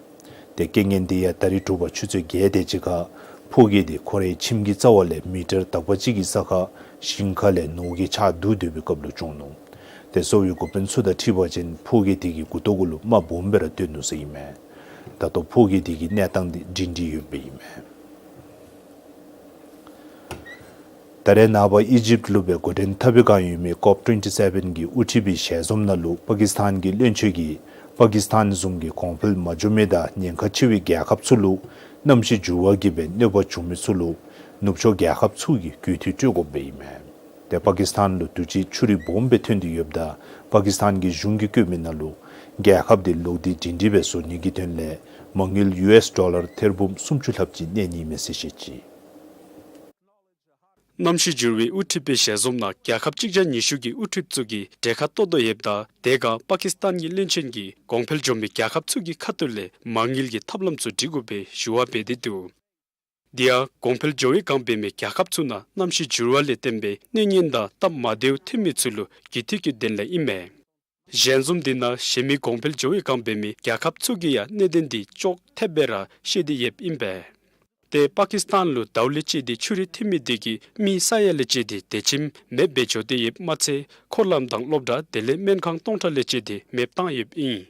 ཏེ་རྐྱེན་ངན་འདི་ཡང་ད་རིས་དྲོ་པ་ཆུ་ཚོད་བརྒྱད་དེ་ཅིག་ཁར་ཕོ་སྐྱེས་འདི་ཁོ་རའི་ཁྱིམ་གྱི་རྩ་བ་ལས་མི་ཊར་དག་པ་ཅིག་གི་ས་ཁར་ཞིང་ཁ་ལས་ནོར་གྱིས་ཕྱག་བསྡུ་སྡོད་པའི་སྐབས་ལུ་བྱུང་ནུག། ཏེ་གསོ་བའི་འགོ་དཔོན་ཚུ་དང་འཁྲིལ་བ་ཅིན་ཕོ་སྐྱེས་དེ་གི་མགུ་ཏོ་གུ་ལུ་རྨ་སྦོམ་སྦེ་ར་སྟོན་ནུག་ཟེར་ཨིན་མས། ད་ལྟོ་ཕོ་སྐྱེས་དེ་གི་གནས་སྟངས་འདི་སྒྲིང་སྒྲི་ཡོདཔ་ཨིན་མས། ད་རེས་ནངས་པ་ཨི་ཇིབ་ལུ་སྦེ་འགོ་འདྲེན་འཐབ་པའི་བསྒང་ཡོད་མི་ཀོབ་ཊུ་ཝེན་ཊི་སེ་བེན་གྱི་དབུ་ཁྲིད་པའི་ཞལ་འཛོམས་ནང་ལུ་པ་ཀིས་ཐན་གྱི་བློན་ཆེན་གྱིས་པ་ཀིས་ཐན་བཟུམ་གྱི་གོང་འཕེལ་མ་འགྱོ་མི་དང་ཉེན་ཁ་ཆེ་བའི་རྒྱལ་ཁབ་ཚུ་ལུ་གནམ་གཤིས་འགྱུར་བ་གིས་སྦེ་གནོད་པ་བྱུང་མི་ཚུ་ལུ་ནུབ་ཕྱོགས་རྒྱལ་ཁབ་ཚུ་གིས་གུས་བཏུད་སྤྲོད་དགོཔ་སྦེ་ཨིན་མས། ཏེ་པ་ཀིས་ཐན་ལུ་དུས་ཅི་ཆུ་རུད་སྦོམ་སྦེ་ཐོན་ཏེ་ཡོདཔ་ད་པ་ཀིས་ཐན་གྱི་གཞུང་གིས་བཀོད་མི་ནང་ལུ་ རྒྱལ་ཁབ་དེ་ལུགས་བདེ་སྒྲིང་སྒྲིང་སྦེ་བཟོ་ནི་གི་དོན་ལས་མ་དངུལ་ཡུ་ཨེསི་ཌོ་ལར་ཐེར་འབུམ་སུམ་ཅུ་ལྷགཔ་ཅིག་གནས་ནི་མས་ཟེར་བཤད་ཅི། གནམ་གཤིས་འགྱུར་བའི་དབུ་ཁྲིད་པའི་ཞལ་འཛོམས་ནང་རྒྱལ་ཁབ་གཅིག་བརྒྱ་ཉི་ཤུ་གི་དབུ་ཁྲིདཔ་ཚུ་གིས་གྲལ་ཁར་ཏོག་ཏོ་ཡོདཔ་ད་དེ་སྒང་པ་ཀིསི་ཏཱན་གྱི་བློན་ཆེན་གྱིས་གོང་འཕེལ་འགྱོ་མི་རྒྱལ་ཁབ་ཚུ་གི་ཁ་ཐུག་ལས་མ་དངུལ་གྱི་ཐབས་ལམ་ཚུ་སྒྲིག་དགོ་པའི་ཞུ་བ་འབད་དེ་འདུག། དེ་ཡང་གོང་འཕེལ་འགྱོ་བའི་སྒང་འབད་མི་རྒྱལ་ཁབ་ཚུ་ནང་གནམ་གཤིས་འགྱུར་བ་ལས་བརྟེན་པའི་གནོད་ཉེན་དང་སྟབས་མ་བདེཝ་ཐོན་མི་ཚུ་ལུ་རྒུད་འཐུས་ཀྱི་དོན་ལས་ཨིན་མས། ཞལ་འཛོམས་དེ་ནང་གཞན་མི་གོང་འཕེལ་འགྱོ་བའི་སྒང་འབད་མི་རྒྱལ་ཁབ་ཚུ་གིས་ཡང་གནད་དོན་དེ་ཅོག་འཐདཔ་སྦེ་ར་ཤེས་ཏེ་ཡོདཔ་ཨིན་པས། ཏེ་པ་ཀིསི་ཏཱན་ལུ་ཟླཝ་ལས་བཅད་དེ་ཆུ་རུད་ཐོན་མི་དེ་གིས་མི་ས་ཡ་ལས་བཅད་དེ་དེ་ཅིག་མེདཔ་སྦེ་འགྱོ་སྟེ་ཡོདཔ་མ་ཚད་འཁོར་ལམ་དང་སློབ་གྲྭ་དེ་ལས་སྨན་ཁང་སྟོང་ཕྲག་ལས་བཅད་དེ་མེདཔ་བཏང་ཡོདཔ་ཨིན།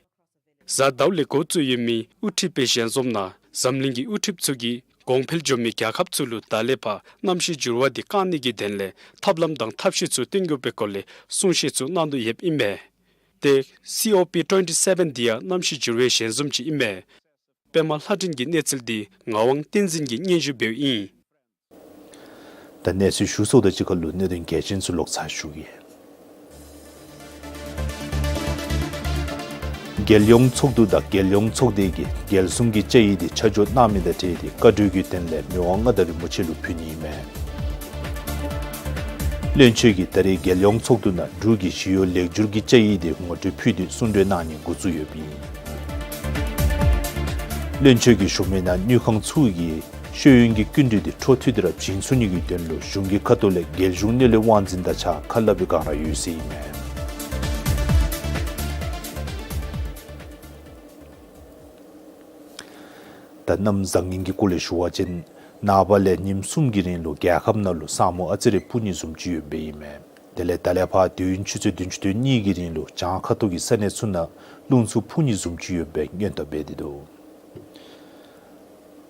གཟའ་ཟླཝ་ལས་འགོ་བཙུགས་ཡོད་མི་དབུ་ཁྲིད་པའི་ཞལ་འཛོམས་ནང་འཛམ་གླིང་གི་དབུ་ཁྲིདཔ་ཚུ་གིས་གོང་འཕེལ་འགྱོ་མི་རྒྱལ་ཁབ་ཚུ་ལུ་ད་ལས་ཕར་གནམ་གཤིས་འགྱུར་བ་དེ་བཀག་ནི་གི་དོན་ལས་ཐབས་ལམ་དང་ཐབས་ཤེས་ཚུ་བཏོན་དགོ་པའི་སྐོར་ལས་གསུང་བཤད་ཚུ་གནང་དོ་ཡོདཔ་ཨིན་པས། ཏེ་སི་ཨོ་པི་ཊུ་ཝེན་ཊི་སེ་བེན་དེ་ཡང་གནམ་གཤིས་འགྱུར་བའི་ཞལ་འཛོམས་ཅིག་ཨིན་མས། པདྨ་ལྷ་སྒྲོན་གྱི་གནས་ཚུལ་དེ་ངག་དབང་བསྟན་འཛིན་གྱིས་སྙན་ཞུ་འབདཝ་ཨིན། ད་གནས་ཚུལ་ཞུ་ཚརཝ་དང་གཅིག་ཁར་ལུ་གནད་དོན་གལ་ཆེན་ཚུ་ལོག་ཚར་ཞུ་གེ། རྒྱལ་ཡོངས་ཚོགས་འདུ་དང་རྒྱལ་ཡོངས་ཚོགས་སྡེ་གིས་རྒྱལ་སྲུང་གི་བཅའ་ཡིག་དེ་ཆ་འཇོག་གནང་མི་དང་འབྲེལ་ཏེ་བཀའ་འཁྲོལ་གྱི་དོན་ལས་མི་དབང་མངའ་བདག་རིན་པོ་ཆེ་ལུ་ཕུལ་ནི་ཨིན་མས། བློན་ཆེན་གྱིས་ད་རེས་རྒྱལ་ཡོངས་ཚོགས་འདུ་ནང་འབྲུག་གི་ཞི་གཡོག་ལེགས་བསྒྱུར་གྱི་བཅའ་ཡིག་དེ་ངོ་སྤྲོད་ཕུལ་ཏེ་གསུང་གྲོས་གནང་ནི་འགོ་བཙུགས་ཡོདཔ་ཨིན། བློན་ཆེན་གྱིས་ཞུ་མི་ནང་དངུལ་ཁང་ཚུ་གིས་ཤེས་ཡོན་གྱི་སྐྱིན་འགྲུལ་དེ་འཕྲོ་མཐུད་དེ་ར་བྱིན་ཚུགས་ནི་གི་དོན་ལུ་གཞུང་གི་ཁ་ཐུག་ལས་རྒྱལ་གཞུང་གནས་ལུགས་དབང་འཛིན་དང་གཅིག་ཁར་སླབ་པའི་བསྒང་ར་ཡོད་ཟེར་ཨིན་མས། ད་གནམ་བཟང་ངན་གྱི་སྐོར་ལས་ཞུ་བ་ཅིན་ནངས་པ་ལས་ཉིནམ་གསུམ་གྱི་རིང་ལུ་རྒྱལ་ཁབ་ནང་ལུ་ས་སྨུག་ཨ་ཙི་རེ་སྤུབ་ནི་བཟུམ་ཅིག་ཡོདཔ་ཨིན་མས། དེ་ལས་ད་ལས་ཕར་དུས་ཡུན་ཆུ་ཚོད་བདུན་ཅུ་དོན་གཉིས་ཀྱི་རིང་ལུ་བྱང་ཁ་ཐུག་གི་ས་གནས་ཚུ་ནང་རླུང་འཚུབ་འཕུ་ནི་བཟུམ་ཅིག་ཡོདཔ་སྦེ་སྔོན་བརྡ་འབད་དེ་འདུག།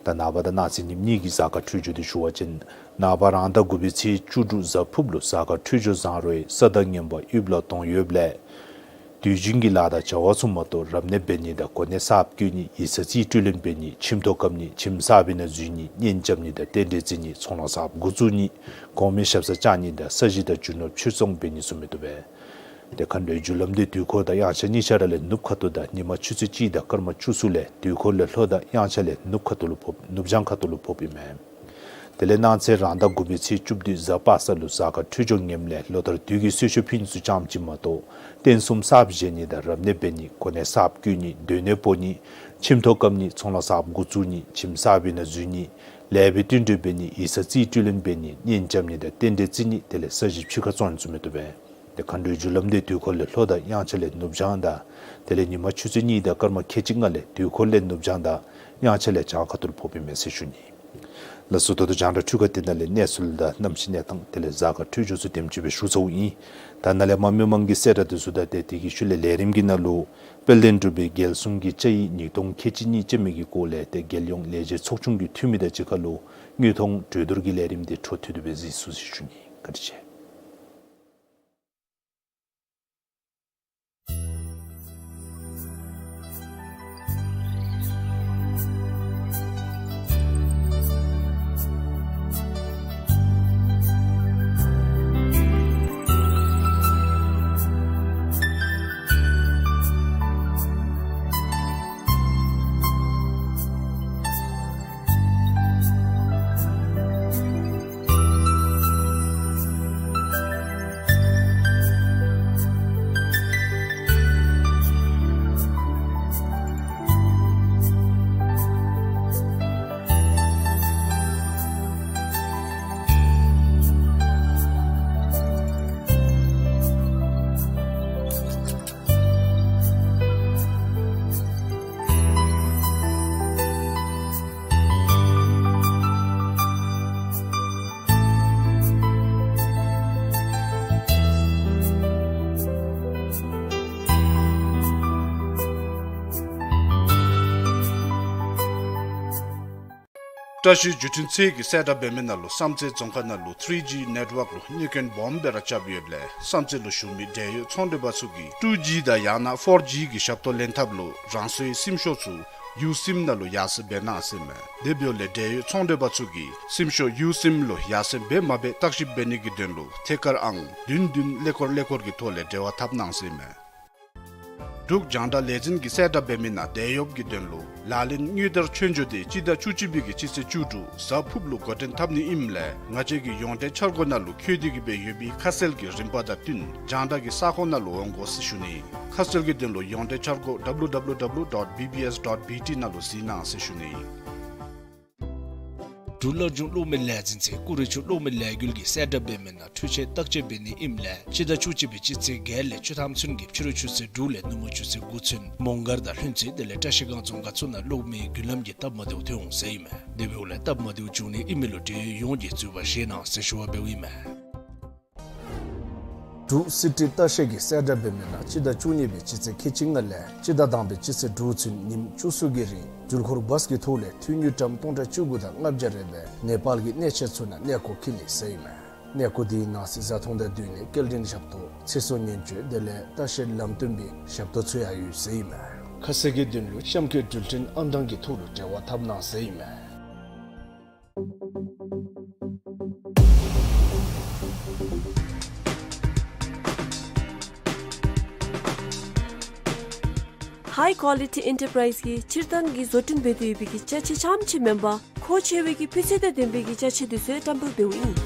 ད་ནངས་པ་དང་གནངས་ཚེ་ཉིནམ་གཉིས་ཀྱི་གཟའ་སྐར་འཕྲོད་སྦྱོར་དེ་ཞུ་བ་ཅིན་ནངས་པ་རང་ཟླ་དགུ་པའི་ཚེས་བཅུ་དྲུག་གཟའ་ཕུརཔ་ལུ་གཟའ་སྐར་འཕྲོད་སྦྱོར་བཟང་རུང་ས་དང་ངན་པ་ཡུདཔ་ལས་ལྡོག་ཡོདཔ་ལས་དུས་རྒྱུན་གྱི་ལཱ་དང་བྱ་བ་ཚུ་མ་གཏོགས་རབ་གནས་འབད་ནི་དང་གོ་གནས་གསརཔ་བསྐོ་ནི་ཡིག་ཚང་རྩིས་སྤྲོད་ལེན་འབད་ནི་ཁྱིམ་ཐོག་བཀབ་ནི་ཁྱིམ་གསར་པའི་ནང་འཛུལ་ནི་གཉེན་རྐྱབ་ནི་དང་རྟེན་འབྲེལ་བརྩི་ནི་ཚོང་ལཱ་གསརཔ་འགོ་བཙུགས་ནི་གོང་མའི་ཞབས་སར་བཅར་ནི་དང་ས་གཞི་དང་རྒྱུ་ནོར་ཕྱིར་ཚོང་འབད་ནི་ཚུ་མི་བཏུབ་པས། དེ་མཁའ་འགྲོའི་རྒྱུ་ལམ་དེ་དུས་འཁོར་དང་དབྱངས་འཆར་གཉིས་ཆ་ར་ལས་ནུབ་ཁ་ཐུག་དང་ཉིན་མ་ཆུ་ཚོད་གཅིག་དང་སྐར་མ་བཅུ་གསུམ་ལས་དུས་འཁོར་ལས་ལྷོ་དང་དབྱངས་འཆར་ལས་ནུབ་ཁ་ཐུག་ལུ་ཕོག་ནུབ་བྱང་ཁ་ཐུག་ལུ་ཕོགཔ་ཨིན་མས། དེ་ལས་གནངས་ཚེ་རང་ཟླ་དགུ་པའི་ཚེས་བཅུ་བདུན་གཟའ་པ་སངས་ལུ་གཟའ་སྐར་འཕྲོད་སྦྱོར་ངནམ་ལས་ལོ་ལྟར་དུས་ཀྱི་གསོལ་མཆོད་ཕུལ་ནི་ཚུ་ཙམ་ཅིག་མ་གཏོགས་རྟེན་གསུམ་གསརཔ་བཞེངས་ནི་དང་རབ་གནས་འབད་ནི་གོ་གནས་གསརཔ་བསྐོ་ནི་སྡོད་གནས་སྤོ་ནི་ཁྱིམ་ཐོག་བཀབ་ནི་ཚོང་ལཱ་གསརཔ་འགོ་བཙུགས་ནི་ཁྱིམ་གསར་པའི་ནང་འཛུལ་ནི་ལས་པའི་བསྟུན་གྲོས་འབད་ནི་ཡིག་ཚང་རྩིས་སྤྲོད་ལེན་འབད་ནི་གཉེན་རྐྱབ་ནི་དང་རྟེན་འབྲེལ་བརྩི་ནི་དེ་ལས་ས་གཞི་ཕྱི་ཁར་བཙོང་ནི་ཚུ་མི་བཏུབ་པས། དེ་མཁའ་འགྲོའི་རྒྱུ་ལམ་དེ་དུས་འཁོར་ལས་ལྷོ་དང་དབྱངས་འཆར་ལས་ནུབ་བྱང་དང་དེ་ལས་ཉིན་མ་ཆུ་ཚོད་གཉིས་དང་སྐར་མ་ཁལ་གཅིག་ལྔ་ལས་དུས་འཁོར་ལས་ནུབ་བྱང་དང་དབྱངས་འཆར་ལས་བྱང་ཁ་ཐུག་ལུ་ཕོགཔ་ཨིན་མས་ཟེར་ཞུ་ནི། ལགས་སོ། ད་ལྟོ་རྒྱང་བསྒྲགས་འཕྲུལ་ཁང་དེ་ནང་ལས་གནས་ཚུལ་དང་གནམ་གཤིས་གནས་སྟངས་དེ་ལས་གཟའ་སྐར་འཕྲོད་སྦྱོར་ཚུ་དེམ་ཅིག་སྦེ་ཞུ་ཚརཝ་ཨིན། ད་ནཱ་ལས་མར་མི་མང་གི་གསལ་བསྒྲགས་དེ་ཚུ་དང་ཏེ་དེ་གི་ཤུལ་ལས་ལས་རིམ་གྱི་ནང་ལུ་དཔལ་ལྡན་འབྲུག་པའི་རྒྱལ་སྲུང་གི་བཅའ་ཡིག་ཉིས་སྟོང་ཁལ་གཅིག་གཉིས་ཅན་མའི་གི་སྐོར་ལས་ཏེ་རྒྱལ་ཡོངས་ལས་བྱེད་ཚོགས་ཆུང་གི་འཐུས་མི་དང་གཅིག་ཁར་ལུ་དངོས་མཐོང་གྲོས་བསྡུར་གྱི་ལས་རིམ་དེ་འཕྲོ་མཐུད་དེ་སྦེ་གཟིགས་ཚུགས་ཟེར་ཞུ་ནི། བཀའ་དྲིན་ཆེ། བཀྲ་ཤིས་བརྒྱུད་འཕྲིན་ཚད་ཀྱིས་གསལ་བསྒྲགས་འབད་མི་ནང་ལུ་བསམ་རྩེ་རྫོང་ཁག་ནང་ལུ་ཐི་རི་ཇི་ནེཊ་ཝརཀ་ལུ་གནོད་སྐྱོན་སྦོམ་སྦེ་ར་རྐྱབ་ཡོདཔ་ལས་བསམ་རྩེ་ལུ་བཞུགས་མི་འབྲེལ་ཡོད་ཚོང་འབྲེལ་པ་ཚུ་གིས་ཊུ་ཇི་དང་ཡང་ན་ཕོར་ཇི་གི་ཞབས་ཏོག་ལེན་ཐབས་ལུ་རང་སོའི་སིམ་ཤོག་ཚུ་ཡུ་སིམ་ནང་ལུ་ཡར་སེང་འབད་གནང་ཟེར་མས། དེ་འབདཝ་ལས་འབྲེལ་ཡོད་ཚོང་འབྲེལ་པ་ཚུ་གིས་སིམ་ཤོག་ཡུ་སིམ་ལུ་ཡར་སེང་འབད་མ་འབད་བརྟག་ཞིབ་འབད་ནི་གི་དོན་ལུ་ཐད་ཀར་ཨང་བདུན་བདུན་ཀླད་ཀོར་ཀླད་ཀོར་གྱི་ཐོག་ལས་འབྲེལ་བ་འཐབ་གནང་ཟེར་མས། འབྲུག་རྒྱང་བསྒྲགས་ལས་འཛིན་གྱིས་གསལ་བསྒྲགས་འབད་མི་ནང་དེད་གཡོགཔ་གི་དོན་ལུ་ལག་ལེན་དངུལ་དར་ཆོས་འབྱོར་འདི་སྤྱི་ཟླ་བཅུ་གཅིག་པའི་གི་སྤྱི་ཚེས་བཅུ་དྲུག་གཟའ་ཕུརཔ་ལུ་འགོ་འདྲེན་འཐབ་ནི་ཨིནམ་ལས་ང་བཅས་ཀྱི་ཡོངས་འབྲེལ་འཆར་སྒོ་ནང་ལུ་འཁོད་དེ་གི་སྦེ་ཡོད་པའི་ཁ་གསལ་གྱི་རིམ་པ་དང་བསྟུན་རྒྱང་བསྒྲགས་ཀྱི་ས་ཁོངས་ནང་ལུ་འོང་དགོ་ཟེར་ཞུ་ནི། ཁ་གསལ་གྱི་དོན་ལུ་ཡོངས་འབྲེལ་འཆར་སྒོ་W W W dot B B S dot B T ནང་ལུ་གཟིགས་གནང་ཟེར་ཞུ་ནི། འབྲུག་སླར་འབྱུང་གློག་མེ་ལས་འཛིན་ཚུ་ཀུ་རེ་ཆུ་གློག་མེ་ལས་འགུལ་གྱིས་གསལ་བསྒྲགས་འབད་མི་ནང་འཕྲུལ་ཆས་བརྟག་དཔྱད་འབད་ནི་ཨིནམ་ལས་སྤྱི་ཟླ་བཅུ་གཅིག་པའི་སྤྱི་ཚེས་བརྒྱད་ལས་བཅུ་ཐམ་ཚུན་གྱི་ཕྱི་རུ་ཆུ་ཚོད་དྲུག་ལས་ནུབ་མོ་ཆུ་ཚོད་དགུ་ཚུན་མོང་སྒར་དང་ལྷུན་རྩེ་དེ་ལས་བཀྲ་ཤིས་སྒང་ཚོ་ག་ཚུ་ནང་གློག་མེའི་མདུན་ལམ་གྱི་སྟབས་མ་བདེཝ་ཐོན་འོང་ཟེར་ཨིན་མས། དེ་འབདཝ་ལས་སྟབས་མ་བདེཝ་བྱུང་ནི་ཨིན་མི་ལུ་འབྲེལ་ཡོད་ཡོངས་ཀྱིས་འཛོལ་བ་བཞེས་གནང་ཟེར་ཞུ་བ་འབདཝ་ཨིན་མས། འབྲུག་སི་ཊི་ལྟ་བཤལ་གྱིས་གསལ་བསྒྲགས་འབད་མི་ནང་སྤྱི་ཟླ་བཅུ་གཉིས་པའི་སྤྱི་ཚེས་ཁལ་གཅིག་ལྔ་ལས་སྤྱི་ཟླ་དང་པའི་སྤྱི་ཚེས་དྲུག་ཚུན་ཉིནམ་བཅུ་གསུམ་གྱི་རིང་འགྲུལ་འཁོར་བཱས་ཀྱི་ཐོག་ལས་འཐུས་དངུལ་ཀྲམ་སྟོང་ཕྲག་བཅུ་དགུ་དང་ལྔ་བརྒྱ་རེ་སྦེ་ནེ་པཱལ་གྱི་གནས་ཆེན་ཚུ་ནང་གནས་སྐོར་འཁྱིད་ནི་ཟེར་ཨིན་མས། གནས་སྐོར་དེའི་ནང་གཟིགས་བཟའ་འཐུང་དང་བསྟུན་ནས་སྐྱེལ་འདྲེན་ཞབས་ཏོག་ཚེ་སྲོག་ཉེན་བཅོལ་དེ་ལས་ལྟ་བཤལ་ལམ་སྟོན་པའི་ཞབས་ཏོག་ཚུ་ཡང་ཡོད་ཟེར་ཨིན་མས། ཁ་གསལ་གྱི་དོན་ལུ་གཤམ་འཁོད་འགྲུལ་འཕྲིན་ཨང་གྲངས་ཀྱི་ཐོག་ལུ་འབྲེལ་བ་འཐབ་གནང་ཟེར་ཨིན་མས། High Quality Enterprise གིས་སྤྱིར་བཏང་གི་བཟོ་སྐྲུན་འབད་དེ་ཡོད་པའི་གི་ཅ་ཆས་རྐྱངམ་ཅིག་མེན་པར་མཁོ་ཆེ་བའི་གི་སྤུས་ཚད་དང་ལྡན་པའི་གི་ཅ་ཆས་དེ་ཚུ་ཡང་བཀྲམ་སྤེལ་འབདཝ་ཨིན།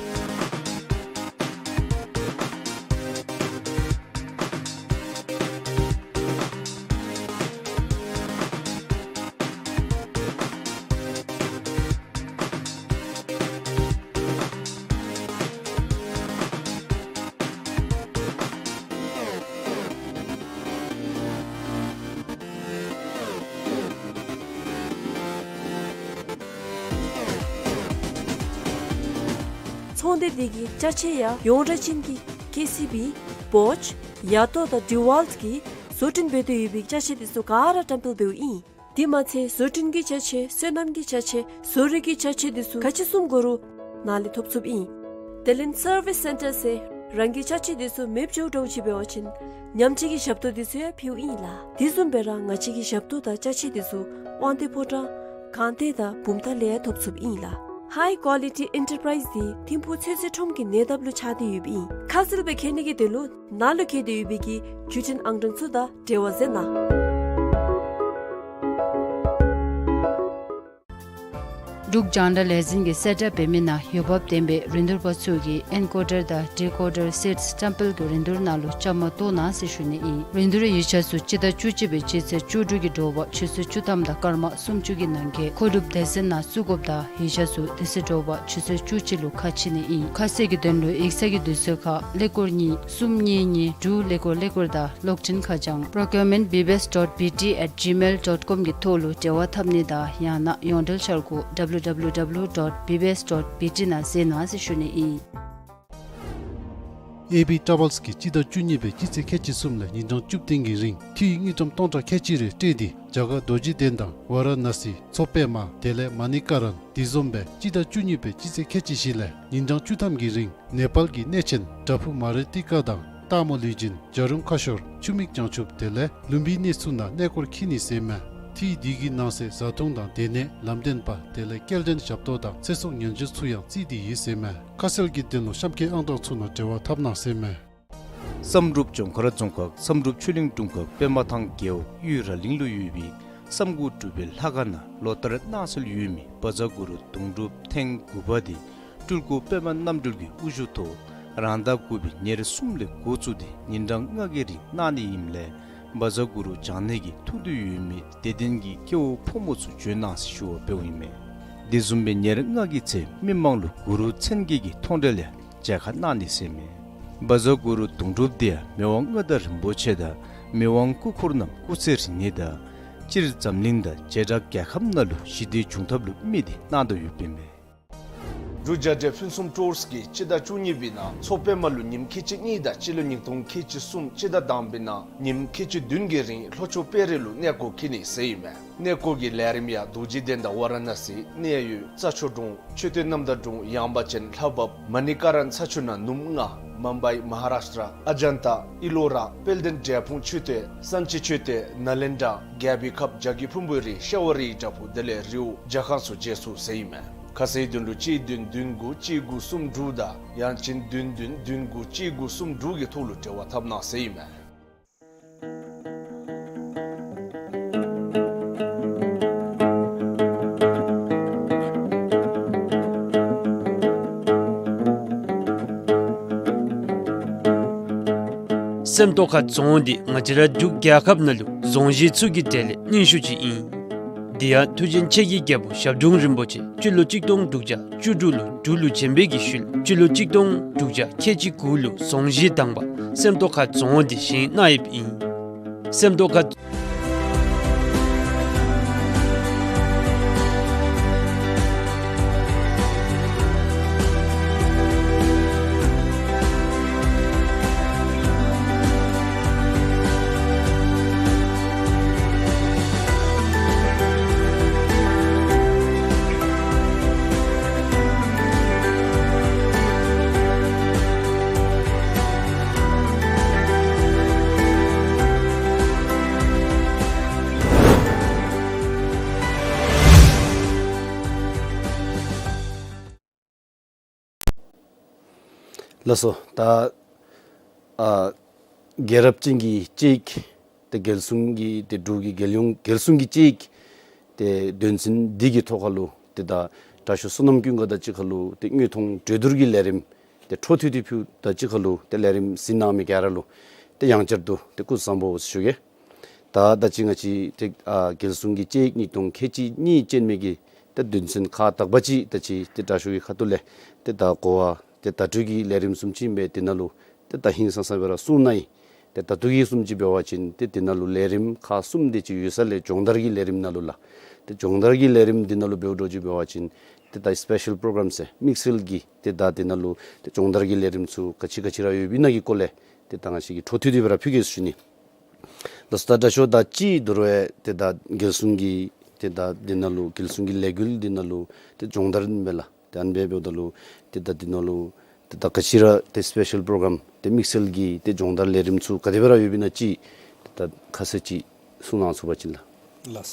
ཚོང་སྡེ་དེ་གི་ཅ་ཆས་ཡང་ཡོངས་གྲགས་ཅན་གྱི་ཀེ་སི་བི། བོཆ། ཡ་ཏོ་དང་ཌི་ཝཱལཊ་གིས་བཟོ་སྐྲུན་འབད་དེ་ཡོད་པའི་ཅ་ཆས་དེ་ཚུ་ག་ར་བཀྲམ་སྤེལ་འབདཝ་ཨིན། དེ་མ་ཚད་བཟོ་སྐྲུན་གྱི་ཅ་ཆས་སོ་ནམ་གྱི་ཅ་ཆས་བཟོ་རིག་གི་ཅ་ཆས་དེ་ཚུ་ག་ཅི་བཟུམ་དགོ་རུང་ནཱ་ལས་ཐོབ་ཚུགསཔ་ཨིན། དེ་ལས་སར་བིས་སེན་ཊར་ཟེར་རང་གི་ཅ་ཆས་དེ་ཚུ་མེདཔ་འགྱོ་འགྱོཝ་ཅིག་འབད་བ་ཅིན་ཉམས་བཅོས་ཀྱི་ཞབས་ཏོག་དེ་ཚུ་ཡང་ཕུལཝ་ཨིན་ལགས། དེ་བཟུམ་སྦེ་ར་ང་བཅས་ཀྱི་ཞབས་ཏོག་དང་ཅ་ཆས་དེ་ཚུ་དབང་འདུས་ཕོ་བྲང་སྒང་སྟེང་དང་བུམ་ཐང་ལས་ཡང་ཐོབ་ཚུགསཔ་ཨིན་ལགས། High Quality Enterprise དེ་ཐིམ་ཕུག་ཚོད་བསྲེ་ཁྲོམ་གྱི་ཉེ་འདབས་ལུ་ཆགས་ཏེ་ཡོདཔ་ཨིན། ཁ་གསལ་སྦེ་མཁྱེན་ནི་གི་དོན་ལུ་ནཱ་ལུ་བཀོད་དེ་ཡོད་པའི་གི་བརྒྱུད་འཕྲིན་ཨང་གྲངས་ཚུ་དང་འབྲེལ་བ་མཛད་གནང་། འབྲུག་རྒྱང་བསྒྲགས་ལས་འཛིན་གྱིས་གསལ་བསྒྲགས་འབད་མི་ནང་འོས་འབབ་ལྡན་པའི་རིན་བསྡུར་པ་ཚུ་གིས་ཨེན་ཀོ་ཌར་དང་ཌི་ཀོ་ཌར་སེཊསི་བཀྲམ་སྤེལ་གྱི་རིན་བསྡུར་ནང་ལུ་བཅའ་མར་གཏོགས་གནང་ཟེར་ཞུ་ནི་ཨིན། རིན་བསྡུར་ཡིག་ཆ་ཚུ་སྤྱི་ཟླ་བཅུ་གཅིག་པའི་སྤྱི་ཚེས་བཅུ་དྲུག་གི་དྲོ་པ་ཆུ་ཚོད་བཅུ་ཐམ་དང་སྐར་མ་སུམ་ཅུ་གི་ནང་འཁོད་མཁོ་སྒྲུབ་སྡེ་ཚན་ནང་བཙུགས་དགོཔ་དང་ཡིག་ཆ་ཚུ་དེ་ཚེ་དྲོ་པ་ཆུ་ཚོད་བཅུ་གཅིག་ལུ་ཁ་ཕྱེ་ནི་ཨིན། ཁ་གསལ་གྱི་དོན་ལུ་ཡིག་ཚང་གི་དུས་ཚོད་ཁར་ཀླད་ཀོར་གཉིས་གསུམ་གཉིས་གཉིས་དྲུག་ཀླད་ཀོར་ཀླད་ཀོར་དང་གློག་འཕྲིན་ཁ་བྱང་procurement B B S dot B T at gmail dot com གི་ཐོག་ལུ་འབྲེལ་བ་འཐབ་ནི་དང་ཡང་ན་ཡོངས་འབྲེལ་འཆར་སྒོ་W W W dot B B S dot B T ནང་གཟིགས་གནང་ཟེར་ཞུ་ནི་ཨིན། ཨེ་བི་ཊ་རེ་ཝེལསི་གིས་སྤྱི་ཟླ་བཅུ་གཉིས་པའི་སྤྱི་ཚེས་ཁལ་གཅིག་གསུམ་ལས་ཉིན་གྲངས་བཅུ་བདུན་གྱི་རིང་འཐུས་དངུལ་ཀྲམ་སྟོང་ཕྲག་ཁལ་གཅིག་རེ་སྤྲོད་དེ་རྒྱ་གར་རྡོ་རྗེ་གདན་དང་ཝ་ར་ཎ་སི་མཚོ་པདྨ་དེ་ལས་མ་ཎི་ཀ་རན་དེ་བཟུམ་སྦེ་སྤྱི་ཟླ་བཅུ་གཉིས་པའི་སྤྱི་ཚེས་ཁལ་གཅིག་བཞི་ལས་ཉིན་གྲངས་བཅུ་ཐམ་གྱི་རིང་ནེ་པཱལ་གྱི་གནས་ཆེན་བྲག་ཕུག་མ་རི་ཏི་ཀ་དང་སྟག་མོ་ལུས་སྦྱིན་བྱ་རུང་ཁ་ཤོར་ཆུ་མིག་བྱང་ཆུབ་དེ་ལས་ལུམ་བི་ནི་ཚུ་ནང་གནས་སྐོར་འཁྱིད་ནི་ཟེར་མས། འཐུས་དེ་གི་ནང་གསེས་བཟའ་འཐུང་དང་སྡོད་གནས་ལམ་སྟོན་པ་དེ་ལས་སྐྱེལ་འདྲེན་ཞབས་ཏོག་དང་ཚེ་སྲོག་ཉེན་བཅོལ་ཚུ་ཡང་བརྩིས་ཏེ་ཡོད་ཟེར་མས། ཁ་གསལ་གྱི་དོན་ལུ་གཤམ་འཁོད་ཨང་གྲངས་ཚུ་ནང་འབྲེལ་བ་འཐབ་གནང་ཟེར་མས། བསམ་གྲུབ་ལྗོངས་མཁར་རྫོང་ཁག་བསམ་གྲུབ་ཆོས་གླིང་དྲུང་ཁག་པདྨ་ཐང་རྒེད་འོག་གཡུས་ར་གླིང་ལུ་ཡོད་པའི་བསམ་དགུ་སྒྲུབ་པའི་ལྷ་ཁང་ནང་ལོ་ལྟར་གནང་སྲོལ་ཡོད་མི་བཛྲ་གུ་རུ་དུང་སྒྲུབ་ཐེངས་དགུ་པ་དེ་སྤྲུལ་སྐུ་པདྨ་རྣམ་སྤྲུལ་གྱི་དབུ་བཞུགས་ཐོག་རང་ཟླ་དགུ་པའི་ཉེར་གསུམ་ལས་འགོ་བཙུགས་ཏེ་ཉིན་གྲངས་ལྔ་གི་རིང་གནང་ནི་ཨིནམ་ལས་བཛྲ་གུ་རུ་བགྱང་ནི་གི་ཐུགས་འདུན་ཡོད་མི་དད་ལྡན་གྱི་སྐྱེ་བོ་ཕོ་མོ་ཚུ་བྱོན་གནང་ཟེར་ཞུ་བ་འབདཝ་ཨིན་མས། དེ་བཟུམ་སྦེ་ཉེར་ལྔ་གི་ཚེ་མི་མང་ལུ་གུ་རུ་མཚན་བརྒྱད་ཀྱི་མཐོང་གྲོལ་ཡང་མཇལ་ཁ་གནང་ནི་ཟེར་མས། བཛྲ་གུ་རུ་དུང་སྒྲུབ་དེ་ཡང་མི་དབང་མངའ་བདག་རིན་པོ་ཆེ་དང་མི་དབང་སྐུ་འཁོར་རྣམས་སྐུ་ཚེ་རིང་ནི་དང་སྤྱིར་འཛམ་གླིང་དང་བྱེ་བྲག་རྒྱལ་ཁབ་ནང་ལུ་ཞི་བདེ་འབྱུང་ཐབས་ལུ་དམིགས་ཏེ་གནང་དོ་ཡོདཔ་ཨིན་མས། འབྲུག་རྒྱལ་འབྲེལ་ཕུན་སུམ་ཊུརསི་གིས་སྤྱི་ཟླ་བཅུ་གཉིས་པའི་ནང་མཚོ་པདྨ་ལུ་ཉིནམ་ཁལ་གཅིག་གཉིས་དང་སྤྱི་ལོ་ཉིས་སྟོང་ཁལ་གཅིག་གསུམ་སྤྱི་ཟླ་དང་པའི་ནང་ཉིནམ་ཁལ་གཅིག་བདུན་གྱི་རིང་ལྷོ་ཕྱོགས་དཔལ་རི་ལུ་གནས་སྐོར་འཁྱིད་ནི་ཟེར་ཨིན་མས། གནས་སྐོར་གྱི་ལས་རིམ་ཡང་རྡོ་རྗེ་གདན་དང་ཝ་ར་ཎ་སི་གནས་ཡུལ་རྩྭ་མཆོག་གྲོང་མཆོད་རྟེན་རྣམ་དག་གྲོང་ཡངས་པ་ཅན་ལྷ་བབས་མ་ཎི་ཀ་རན་ས་ཆུ་ནང་ནུབ་ལྔ་མུམ་བའི་མ་ཧཱ་རཱཤ་ཊ་ཨ་ཇན་ཏ་ཨི་ལོ་ར་དཔལ་ལྡན་འབྲས་སྤུངས་མཆོད་རྟེན་སན་ཅི་མཆོད་རྟེན་ནཱ་ལེནྡྲ་རྒྱལ་པོའི་ཁབ་བྱ་རྒོད་ཕུང་པོའི་རི་ཤ་བ་རིའི་བྲག་ཕུག་དེ་ལས་རི་བོ་ཇ་ཁང་ཚུ་མཇལ་ཚུགས་ཟེར་ཨིན་མས། ཁ་གསལ་དོན་ལུ་གཅིག་བདུན་བདུན་དགུ་གཅིག་དགུ་གསུམ་དྲུག་དང་ཡང་ཅིན་བདུན་བདུན་བདུན་དགུ་གཅིག་དགུ་གསུམ་དྲུག་གི་ཐོག་ལུ་འབྲེལ་བ་འཐབ་གནང་ཟེར་ཨིན་མས། སེམས་རྟོགས་ཁ་རྫོང་འདི་ང་བཅས་ར་འབྲུག་རྒྱལ་ཁབ་ནང་ལུ་རྫོང་གཞི་ཚུ་གི་གྲས་ལས་རྙིང་ཤོས་ཅིག་ཨིན། དེ་ཡང་མཐུ་ཆེན་ཆེ་གི་རྒྱལ་པོ་ཞབས་དྲུང་རིན་པོ་ཆེ་སྤྱི་ལོ་གཅིག་སྟོང་དྲུག་བརྒྱ་བཅུ་དྲུག་ལུ་འབྲུག་ལུ་བྱོན་པའི་གི་ཤུལ་སྤྱི་ལོ་གཅིག་སྟོང་དྲུག་བརྒྱ་ཁལ་གཅིག་དགུ་ལུ་རྫོང་གཞི་དང་པ་སེམས་རྟོགས་ཁ་རྫོང་འདི་བཞེངས་གནང་ཡོདཔ་ཨིན། སེམས་རྟོགས་ཁ། ལགས་སོ། ད་ཨ་རྒྱལ་རབས་ཅན་གྱི་དཔྱད་ཡིག་ཏེ་རྒྱལ་སྲུང་གི་ཏེ་འབྲུག་གི་རྒྱལ་ཡོངས་རྒྱལ་སྲུང་གི་དཔྱད་ཡིག་ཏེ་དོན་ཚན་འདི་གི་ཐོག་ཁ་ལུ་ཏེ་ད་དྲག་ཤོས་བསོད་ནམས་ཀུན་དགའ་དང་གཅིག་ཁར་ལུ་ཏེ་དངོས་མཐོང་གྲོས་བསྡུར་གྱི་ལས་རིམ་ཏེ་འཕྲོ་མཐུད་དེ་ཕུལཝ་དང་གཅིག་ཁར་ལུ་ཏེ་ལས་རིམ་གཟིགས་གནང་མི་ག་ར་ལུ་ཏེ་ཡང་བསྐྱར་དུ་ཏེ་སྐུ་གཟུགས་བཟང་པོ་ཟེར་ཞུ་གེ། ད་ད་ཅི་ང་བཅས་ཏེ་ཨ་རྒྱལ་སྲུང་གི་དཔྱད་ཡིག་གཉིས་སྟོང་ཁལ་གཅིག་གཉིས་ཅན་མའི་གི་ཏེ་དོན་ཚན་ཁག་དག་པ་ཅིག་ད་ཅི་ཏེ་དྲག་ཤོས་ཀྱི་ཁ་ཐུག་ལས་ཏེ་ད་གོ་བ་ཏེ་བརྡ་སྤྲོད་ཀྱི་ལས་རིམ་བཟུམ་ཅིག་ཨིན་པས། དེ་ནང་ལུ་ཏེ་ད་ཧིང་སངས་ས་སྦེ་ར་གསུངས་གནང་ཡི། ཏེ་ད་ལྟོ་གི་བཟུམ་ཅིག་འབད་བ་ཅིན་ཏེ་དེ་ནང་ལུ་ལས་རིམ་ཁག་གསུམ་དེ་ཅིག་ཡོད་ས་ལས་སྦྱོང་བརྡར་གྱི་ལས་རིམ་ནང་ལུ་ལགས། ཏེ་སྦྱོང་བརྡར་གྱི་ལས་རིམ་འདི་ནང་ལུ་འབདཝ་འདྲཝ་ཅིག་འབད་བ་ཅིན་ཏེ་ད་སི་པེ་ཤལ་པོ་རོ་གརམ་ཟེར་དམིགས་བསལ་གྱི་ཏེ་ད་དེ་ནང་ལུ་ཏེ་སྦྱོང་བརྡར་གྱི་ལས་རིམ་ཚུ་ག་ཅི་ག་ཅི་ར་ཡོདཔ་ཨིན་ན་གི་སྐོར་ལས་ཏེ་ད་ང་བཅས་ཀྱིས་འཕྲོ་མཐུད་དེ་སྦེ་ར་ཕུལ་གེ་ཟེར་ཞུ་ནི། ལགས་སོ། ད་དྲག་ཤོས་ད་ཅི་དོ་རུང་ཡང་ཏེ་ད་རྒྱལ་སྲུང་གི་ཏེ་ད་འདི་ནང་ལུ་རྒྱལ་སྲུང་གི་ལས་འགུལ་འདི་ནང་ལུ་ཏེ་སྦྱོང་བརྡར་ཨིན་པས་ལགས། ཏེ་ཨ་ནི་སྦེ་འབདཝ་ད་ལུ་ཏེ་ད་འདི་ནང་ལུ་ཏེ་ད་ག་ཅི་ར་ཏེ་སི་པེ་ཤལ་པོ་རོ་གརམ་ཏེ་དམིགས་བསལ་གྱི་ཏེ་སྦྱོང་བརྡར་ལས་རིམ་ཚུ་ག་དེ་སྦེ་ར་ཡོདཔ་ཨིན་ན་ཅིག་ཏེ་ད་ཁ་གསལ་ཅིག་གསུང་གནང་ཚུགས་པ་ཅིན་ལགས། ལགས།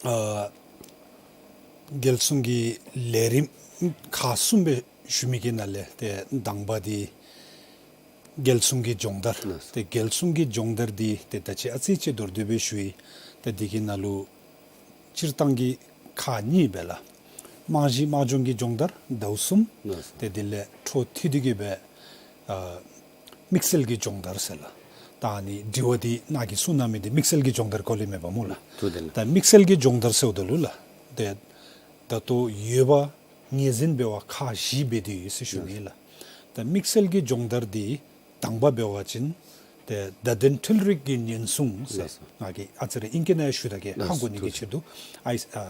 ཨ་རྒྱལ་སྲུང་གི་ལས་རིམ་ཁག་གསུམ་སྦེ་ཞུ་མི་གི་ནང་ལས་ཏེ་དང་པ་འདི་རྒྱལ་སྲུང་གི་སྦྱོང་བརྡར། ལགས། ཏེ་རྒྱལ་སྲུང་གི་སྦྱོང་བརྡར་འདི་ཏེ་ད་ཅི་ཨ་ཙི་ཅིག་མདོར་བསྡུས་སྦེ་ཞུ་ཡི། ཏེ་འདི་གི་ནང་ལུ་སྤྱིར་བཏང་གི་ཁག་གཉིས་སྦེ་ལགས། རྨང་གཞི་དམག་སྦྱོང་གི་སྦྱོང་བརྡར་ཟླཝ་གསུམ། ལགས། ཏེ་དེ་ལས་འཕྲོ་མཐུད་དེ་གི་སྦེ་ཨ་དམིགས་བསལ་གྱི་སྦྱོང་བརྡར་ཟེར་ལགས། ད་ཨ་ནི་དྲི་བ་འདི་ནཱ་གིས་གསུང་གནང་མི་འདི་དམིགས་བསལ་གྱི་སྦྱོང་བརྡར་སྐོར་ལས་མེན་པ་སྨོ་ལགས། ཏེ་དེ་ལགས། ད་དམིགས་བསལ་གྱི་སྦྱོང་བརྡར་ཟེརཝ་ད་ལུ་ལགས། ཏེ་ད་ལྟོ་ཡོད་པ་ངོས་འཛིན་འབད་བ་ཁག་བཞི་འབད་དེ་ཡོད་ཟེར་ཞུ་ནི་ལགས། ད་དམིགས་བསལ་གྱི་སྦྱོང་བརྡར་འདི་དང་པ་འབད་བ་ཅིན་ཏེ་བརྡ་དོན་འཕྲུལ་རིག་གི་ཉེན་སྲུང་ཟེར། ལགས་སོ། ང་གིས་ཨ་ཙི་རེ་ཨིང་སྐད་ནང་ཞུ་ད་གེ། ལགས་སོ། ཧ་གོ་ནི་གི་ཆེད་དུ་ཨའི་ཨ་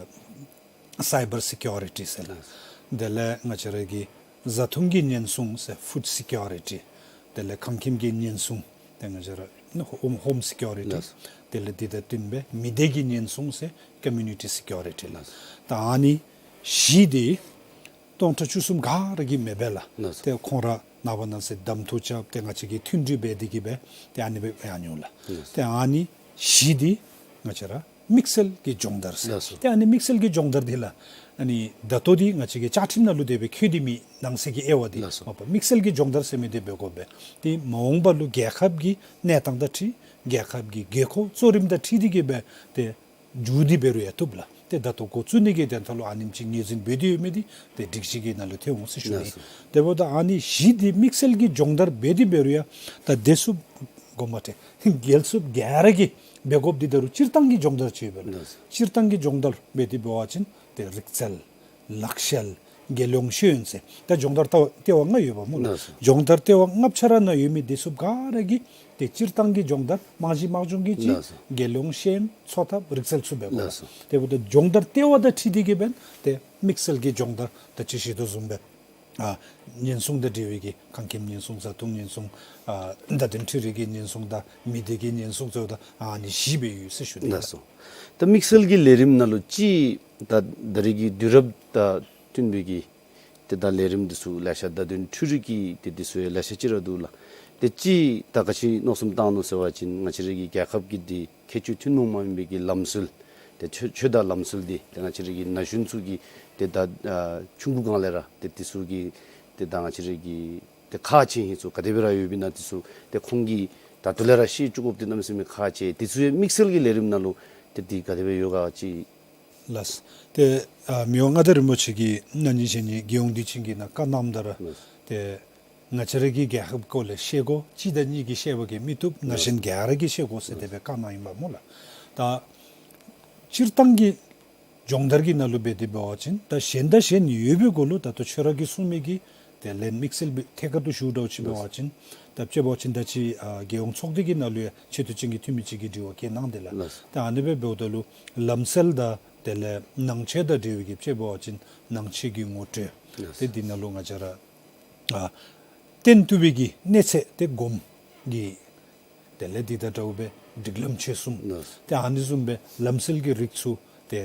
སའི་བར་སི་ཀིའོ་རི་ཊི་ཟེར་ལགས། དེ་ལས་ང་བཅས་ར་གི་བཟའ་འཐུང་གི་ཉེན་སྲུང་ཟེར་ཕུཌ་སི་ཀིའོ་རི་ཊི། དེ་ལས་ཁང་ཁྱིམ་གྱི་ཉེན་སྲུང་ཏེ་ང་བཅས་ར་ཧོམ་ཧོམ་སི་ཀིའོ་རི་ཊི། ལགས་སོ། དེ་ལས་འདི་དང་བསྟུན་སྦེ་མི་སྡེ་གི་ཉེན་སྲུང་ཟེར་ཀོ་མིའུ་ནི་ཊི་སི་ཀིའོ་རི་ཊི་ལགས། ད་ཨ་ནི་བཞི་འདི་སྟོང་ཕྲག་བཅུ་གསུམ་ག་ར་གིས་མི་འབད་ལགས། ལགས་སོ། ཏེ་ཁོང་ར་ནངས་པ་གནངས་ཚེ་གདམ་འཐུ་རྐྱབ་སྟེ་ང་བཅས་ཀྱིས་མཐུན་སྒྲིལ་འབད་དེ་གི་སྦེ་ཏེ་ཨ་ནི་སྦེ་ཡར་འགྱོ་ལགས། ལགས་སོ། ཏེ་ཨ་ནི་བཞི་འདི་ང་བཅས་ར་དམིགས་བསལ་གྱི་སྦྱོང་བརྡར་ཟེར། ལགས་སོ། ཏེ་ཨ་ནི་དམིགས་བསལ་གྱི་སྦྱོང་བརྡར་འདི་ལགས། ཨ་ནི་ད་ལྟོ་འདི་ང་བཅས་ཀྱི་བཅའ་ཁྲིམས་ནང་ལུ་དེ་སྦེ་འཁོད་དེ་མེད་ནང་གསེས་ཀྱི་དབྱེ་བ་འདི། ལགས་སོ། མ་པ་དམིགས་བསལ་གྱི་སྦྱོང་བརྡར་ཟེར་མི་འདི་འབད་དགོ་པས། ཏེ་མ་འོངས་པ་ལུ་རྒྱལ་ཁབ་ཀྱི་གནས་སྟངས་དང་འཁྲིལ་རྒྱལ་ཁབ་ཀྱི་དགོས་མཁོ་གཙོ་རིམ་དང་འཁྲིལ་ཏེ་གི་སྦེ་ཏེ་མཇུག་འདི་འབད་རུང་ཡང་བཏུབ་ལགས། ཏེ་ད་ལྟོ་འགོ་བཙུགས་ནི་གི་དོན་དག་ལུ་ཨ་ནེམ་ཅིག་ངོས་འཛིན་འབད་དེ་ཡོད་མི་འདི་ཏེ་སྒྲིག་གཞི་གི་ནང་ལུ་ཐོན་འོང་ཟེར་ཞུ་ནི། ལགས་སོ། དེ་འབདཝ་ད་ཨ་ནི་བཞི་འདི་དམིགས་བསལ་གྱི་སྦྱོང་བརྡར་འབད་དེ་འབད་རུང་ཡང་ད་དེ་ཚུ་དགོངསམ་མ་ཁྲེལ། རྒྱལ་ཚབ་ག་ར་གིས་འབད་དགོཔ་འདི་ད་རུང་སྤྱིར་བཏང་གི་སྦྱོང་བརྡར་ཅིག་ཡོད་པས་ལགས། ལགས་སོ། སྤྱིར་བཏང་གི་སྦྱོང་བརྡར་འབད་དེ་འབད་བ་ཅིན་ཏེ་རིག་རྩལ་ལག་ཤེས་རྒྱལ་ཡོངས་ཤེས་ཡོན་ཟེར་ད་སྦྱོང་བརྡར་ལྟ་བ་ལྟེ་བ་ལྔ་ཡོད་པ་སྨོ་ལགས། ལགས་སོ། སྦྱོང་བརྡར་ལྟེ་བ་ལྔ་ཆ་ར་ནང་ཡོད་མི་འདི་ཚུ་ག་ར་གིས་ཏེ་སྤྱིར་བཏང་གི་སྦྱོང་བརྡར་རྨང་གཞི་དམག་སྦྱོང་གི་ཅིག། ལགས་སོ། རྒྱལ་ཡོངས་ཤེས་ཡོན་འཚོ་ཐབས་རིག་རྩལ་ཚུ་འབད་དགོ། ལགས་སོ། དེ་འབདཝ་ད་སྦྱོང་བརྡར་ལྟེ་བ་དང་འཁྲིལ་ཏེ་གི་འབདན་ཏེ་དམིགས་བསལ་གྱི་སྦྱོང་བརྡར་ད་ཅི་ཞུ་དོ་བཟུམ་སྦེ་ཨ་ཉེན་སྲུང་དང་འབྲེལ་བའི་གི་ཁང་ཁྱིམ་ཉེན་སྲུང་བཟའ་འཐུང་ཉེན་སྲུང་ཨ་བརྡ་དོན་འཕྲུལ་རིག་གི་ཉེན་སྲུང་དང་མི་སྡེ་གི་ཉེན་སྲུང་ཟེརཝ་ད་ཨ་ནི་བཞི་སྦེ་ཡོད་ཟེར་ཞུ་ནི། ལགས་སོ། ད་དམིགས་བསལ་གྱི་ལས་རིམ་ནང་ལུ་ཅིག་ད་ད་རེས་ཀྱི་དུས་རབས་དང་བསྟུན་པའི་གི་ཏེ་ད་ལས་རིམ་འདི་ཚུ་ལེ་ཤ་བརྡ་དོན་འཕྲུལ་རིག་གི་ཏེ་འདི་ཚུ་ཡང་ལེ་ཤ་ཅིག་ར་འདུག་ལགས། ཏེ་ཅིག་ད་ག་ཅི་མནོ་བསམ་བཏང་ནུག་ཟེར་བ་ཅིན་ང་བཅས་ར་གི་རྒྱལ་ཁབ་ཀྱི་འདི་ཁྱད་ཆོས་ཐུན་མོང་མ་ཡིན་པའི་གི་ལམ་སྲོལ་ཏེ་ཆོས་ཆོས་དང་ལམ་སྲོལ་འདི་ཏེ་ང་བཅས་ར་གི་ན་གཞོན་ཚུ་གིས་ཏེ་ད་ཨ་ཆུང་ཀུ་སྒང་ལས་ར་ཏེ་འདི་ཚུ་གི་ཏེ་ད་ང་བཅས་ར་གི་ཏེ་ཁག་ཆེ་ཧིང་ཚུ་ག་དེ་སྦེ་ར་ཡོདཔ་ཨིན་ན་འདི་ཚུ་ཏེ་ཁོང་གིས་ད་ལྟོ་ལས་ར་ཤེས་བཅུག་དགོཔ་འདི་གནམ་མེད་ས་མེད་ཁག་ཆེ། འདི་ཚུ་ཡང་དམིགས་བསལ་གྱི་ལས་རིམ་ནང་ལུ་ཏེ་འདི་ག་དེ་སྦེ་ཡོད་ག་ཅིག། ལགས། ཏེ་ཨ་མི་དབང་མངའ་བདག་རིན་པོ་ཆེ་གིས་ན་ནིང་གཞེས་ནིང་རྒྱལ་ཡོངས་དུས་ཆེན་གྱི་ནང་བཀའ་གནངམ་ད་ར། ལགས། ཏེ་ ང་བཅས་ར་གི་རྒྱལ་ཁབ་སྐོར་ལས་ཤེས་དགོ། གཅིག་དང་གཉིས་ཀྱིས་ཤེས་པ་གིས་མི་བཏུབ། ན་གཞོན་ག་ར་གིས་ཤེས་དགོ་ཟེར་དེ་སྦེ་བཀའ་གནང་ཡི་པ་སྨོ་ལགས། ད་སྤྱིར་བཏང་གི་སྦྱོང་བརྡར་གྱི་ནང་ལུ་འབད་དེ་འབད་བ་ཅིན་ད་གཞན་དང་གཞན་ཡོད་པའི་གུ་ལུ་ད་ལྟོ་ཁྱོད་ར་གིས་གསུངས་མི་གི་དེ་ལས་དམིགས་བསལ་སྦེ་ཐད་ཀར་དུ་ཞུཝ་འདྲཝ་ཅིག་འབད་བ་ཅིན་ད་དཔྱེ་འབད་བ་ཅིན་ད་ཅི་ཨ་རྒྱལ་ཡོངས་ཚོགས་སྡེ་གི་ནང་ལུ་ཡང་ཆེ་བསྟོད་ཅན་གྱི་འཐུས་མི་ཅིག་གིས་དྲི་བ་བཀོད་གནང་དེ་ལགས། ད་ཨ་ནི་སྦེ་འབདཝ་ད་ལུ་ལམ་སྲོལ་དང་དེ་ལས་ནང་ཆོས་དང་འབྲེལ་བའི་གི་དཔྱེ་འབད་བ་ཅིན་ནང་ཆོས་ཀྱི་ངོ་སྤྲོད་དེ་འདི་ནང་ལུ་ང་བཅས་ར་ཨ་བསྟན་བཏུབ་པའི་གི་གནས་ཚད་དེ་སྒོམ་གྱི་དེ་ལས་འདི་དང་འདྲཝ་སྦེ་སྒྲིག་ལམ་ཆོས་གསུམ། ལགས། ཏེ་ཨ་ནི་བཟུམ་སྦེ་ལམ་སྲོལ་གྱི་རིགས་ཚུ་ཏེ་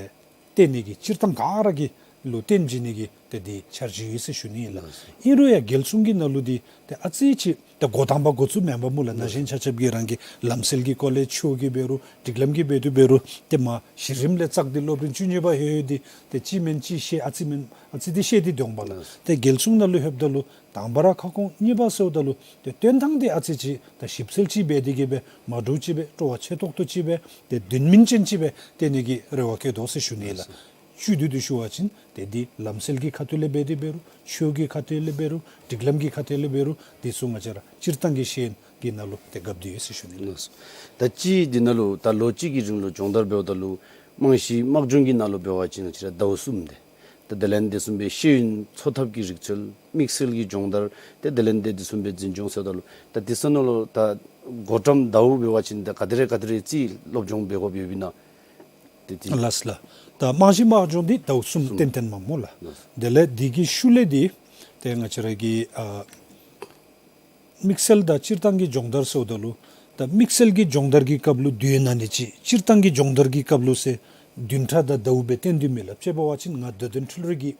བསྟན་ནི་གི་སྤྱིར་བཏང་ག་ར་གི་ལུ་བསྟན་བྱིན་ནི་གི་ཏེ་འདི་འཆར་གཞི་ཡོད་ཟེར་ཞུ་ནི་ཨིན་ལགས། ལགས། ཨིན་རུང་ཡང་རྒྱལ་སྲུང་གི་ནང་ལུ་འདི་ཏེ་ཨ་ཙི་ཅིག་ཏེ་འགོ་དང་པ་འགོ་བཙུགས་མེན་པ་སྨོ་ལགས། ན་གཞོན་ཆ་ཁྱབ་ཀྱིས་རང་གི་ལམ་སྲོལ་གྱི་སྐོར་ལས་ཆོས་ཀྱི་འབད་རུང་སྒྲིག་ལམ་གྱི་འབད་དེ་འབད་རུང་ཏེ་མ་གཞི་རིམ་ལས་བཙག་སྟེ་སློབ་རིམ་བཅུ་གཉིས་པ་ལྷོད་ལྷོད་འདི་ཏེ་ཅིག་མེན་ཅིག་ཤེས་ཨ་ཙི་མེན་ཨ་ཙི་འདི་ཤེས་ཏེ་སྡོདཔ་ལགས། ལགས། ཏེ་རྒྱལ་སྲུང་ནང་ལུ་ལྷོདཔ་ད་ལུ་དང་པ་ར་ཁ་སྐོང་། གཉིས་པ་ཟེརཝ་ད་ལུ་ཏེ་སྟོན་ཐངས་འདི་ཨ་ཙི་ཅིག་ད་ཞིབ་འཚོལ་ཅིག་འབད་དེ་གི་སྦེ་མ་འདྲཝ་ཅིག་སྦེ་སྤྲོ་བ་ཆེ་ཏོག་ཏོ་ཅིག་སྦེ་ཏེ་དོན་སྨིན་ཅན་ཅིག་སྦེ་སྟོན་ནི་གི་རེ་བ་བསྐྱེད་དོ་ཟེར་ཞུ་ནི་ལགས། བཅུད་བསྡུ་སྟེ་ཞུ་བ་ཅིན་ཏེ་འདི་ལམ་སྲོལ་གྱི་ཁ་ཐུག་ལས་འབད་དེ་འབད་རུང་ཆོས་ཀྱི་ཁ་ཐུག་ལས་འབད་རུང་སྒྲིག་ལམ་གྱི་ཁ་ཐུག་ལས་འབད་རུང་འདི་ཚུ་ང་བཅས་ར་སྤྱིར་བཏང་གི་ཤེས་ཡོན་གྱི་ནང་ལུ་ཏེ་བཀབ་སྟེ་ཡོད་ཟེར་ཞུ་ནི་ལགས། ད་ཅི་འདི་ནང་ལུ་ད་ལོ་གཅིག་གི་རིང་ལུ་སྦྱོང་བརྡར་འབདཝ་ད་ལུ་རྨང་གཞི་དམག་སྦྱོང་གི་ནང་ལུ་འབད་བ་ཅིན་ང་བཅས་ར་ཟླཝ་གསུམ་དེ་ད་དེ་ལས་འདི་བཟུམ་སྦེ་ཤེས་ཡོན་འཚོ་ཐབས་ཀྱི་རིག་རྩལ་དམིགས་བསལ་གྱི་སྦྱོང་བརྡར་ཏེ་དེ་ལས་འདི་འདི་བཟུམ་སྦེ་འཛིན་སྐྱོང་ཟེརཝ་ད་ལུ་ད་འདི་ཚུ་ནང་ལུ་ད་འགོ་འདྲེན་ཟླཝ་འབད་བ་ཅིན་ད་ག་དེ་རེ་ག་དེ་རེ་ཅིག་སློབ་སྦྱོང་འབད་དགོཔ་ཡོདཔ་ཨིན་ན། ཏེ་ཏེ། ལགས་ལགས། ད་རྨང་གཞི་དམག་སྦྱོང་འདི་ཟླཝ་གསུམ་གསུམ། ཏན་ཏན་མས་སྨོ་ལགས། ལགས། དེ་ལས་འདི་གི་ཤུལ་ལས་འདི་ཏེ་ང་བཅས་ར་གི་ཨ་དམིགས་བསལ་དང་སྤྱིར་བཏང་གི་སྦྱོང་བརྡར་ཟེརཝ་ད་ལུ་ད་དམིགས་བསལ་གྱི་སྦྱོང་བརྡར་གྱི་སྐབས་ལུ་དུས་ཡུན་ཨ་ནི་ཅིག་སྤྱིར་བཏང་གི་སྦྱོང་བརྡར་གྱི་སྐབས་ལུ་ཟེར་བདུན་ཕྲག་དང་ཟླཝ་སྦེ་བསྟན་དོ་མས་ལགས། དཔྱེ་འབད་བ་ཅིན་ང་བརྡ་དོན་འཕྲུལ་རིག་གི་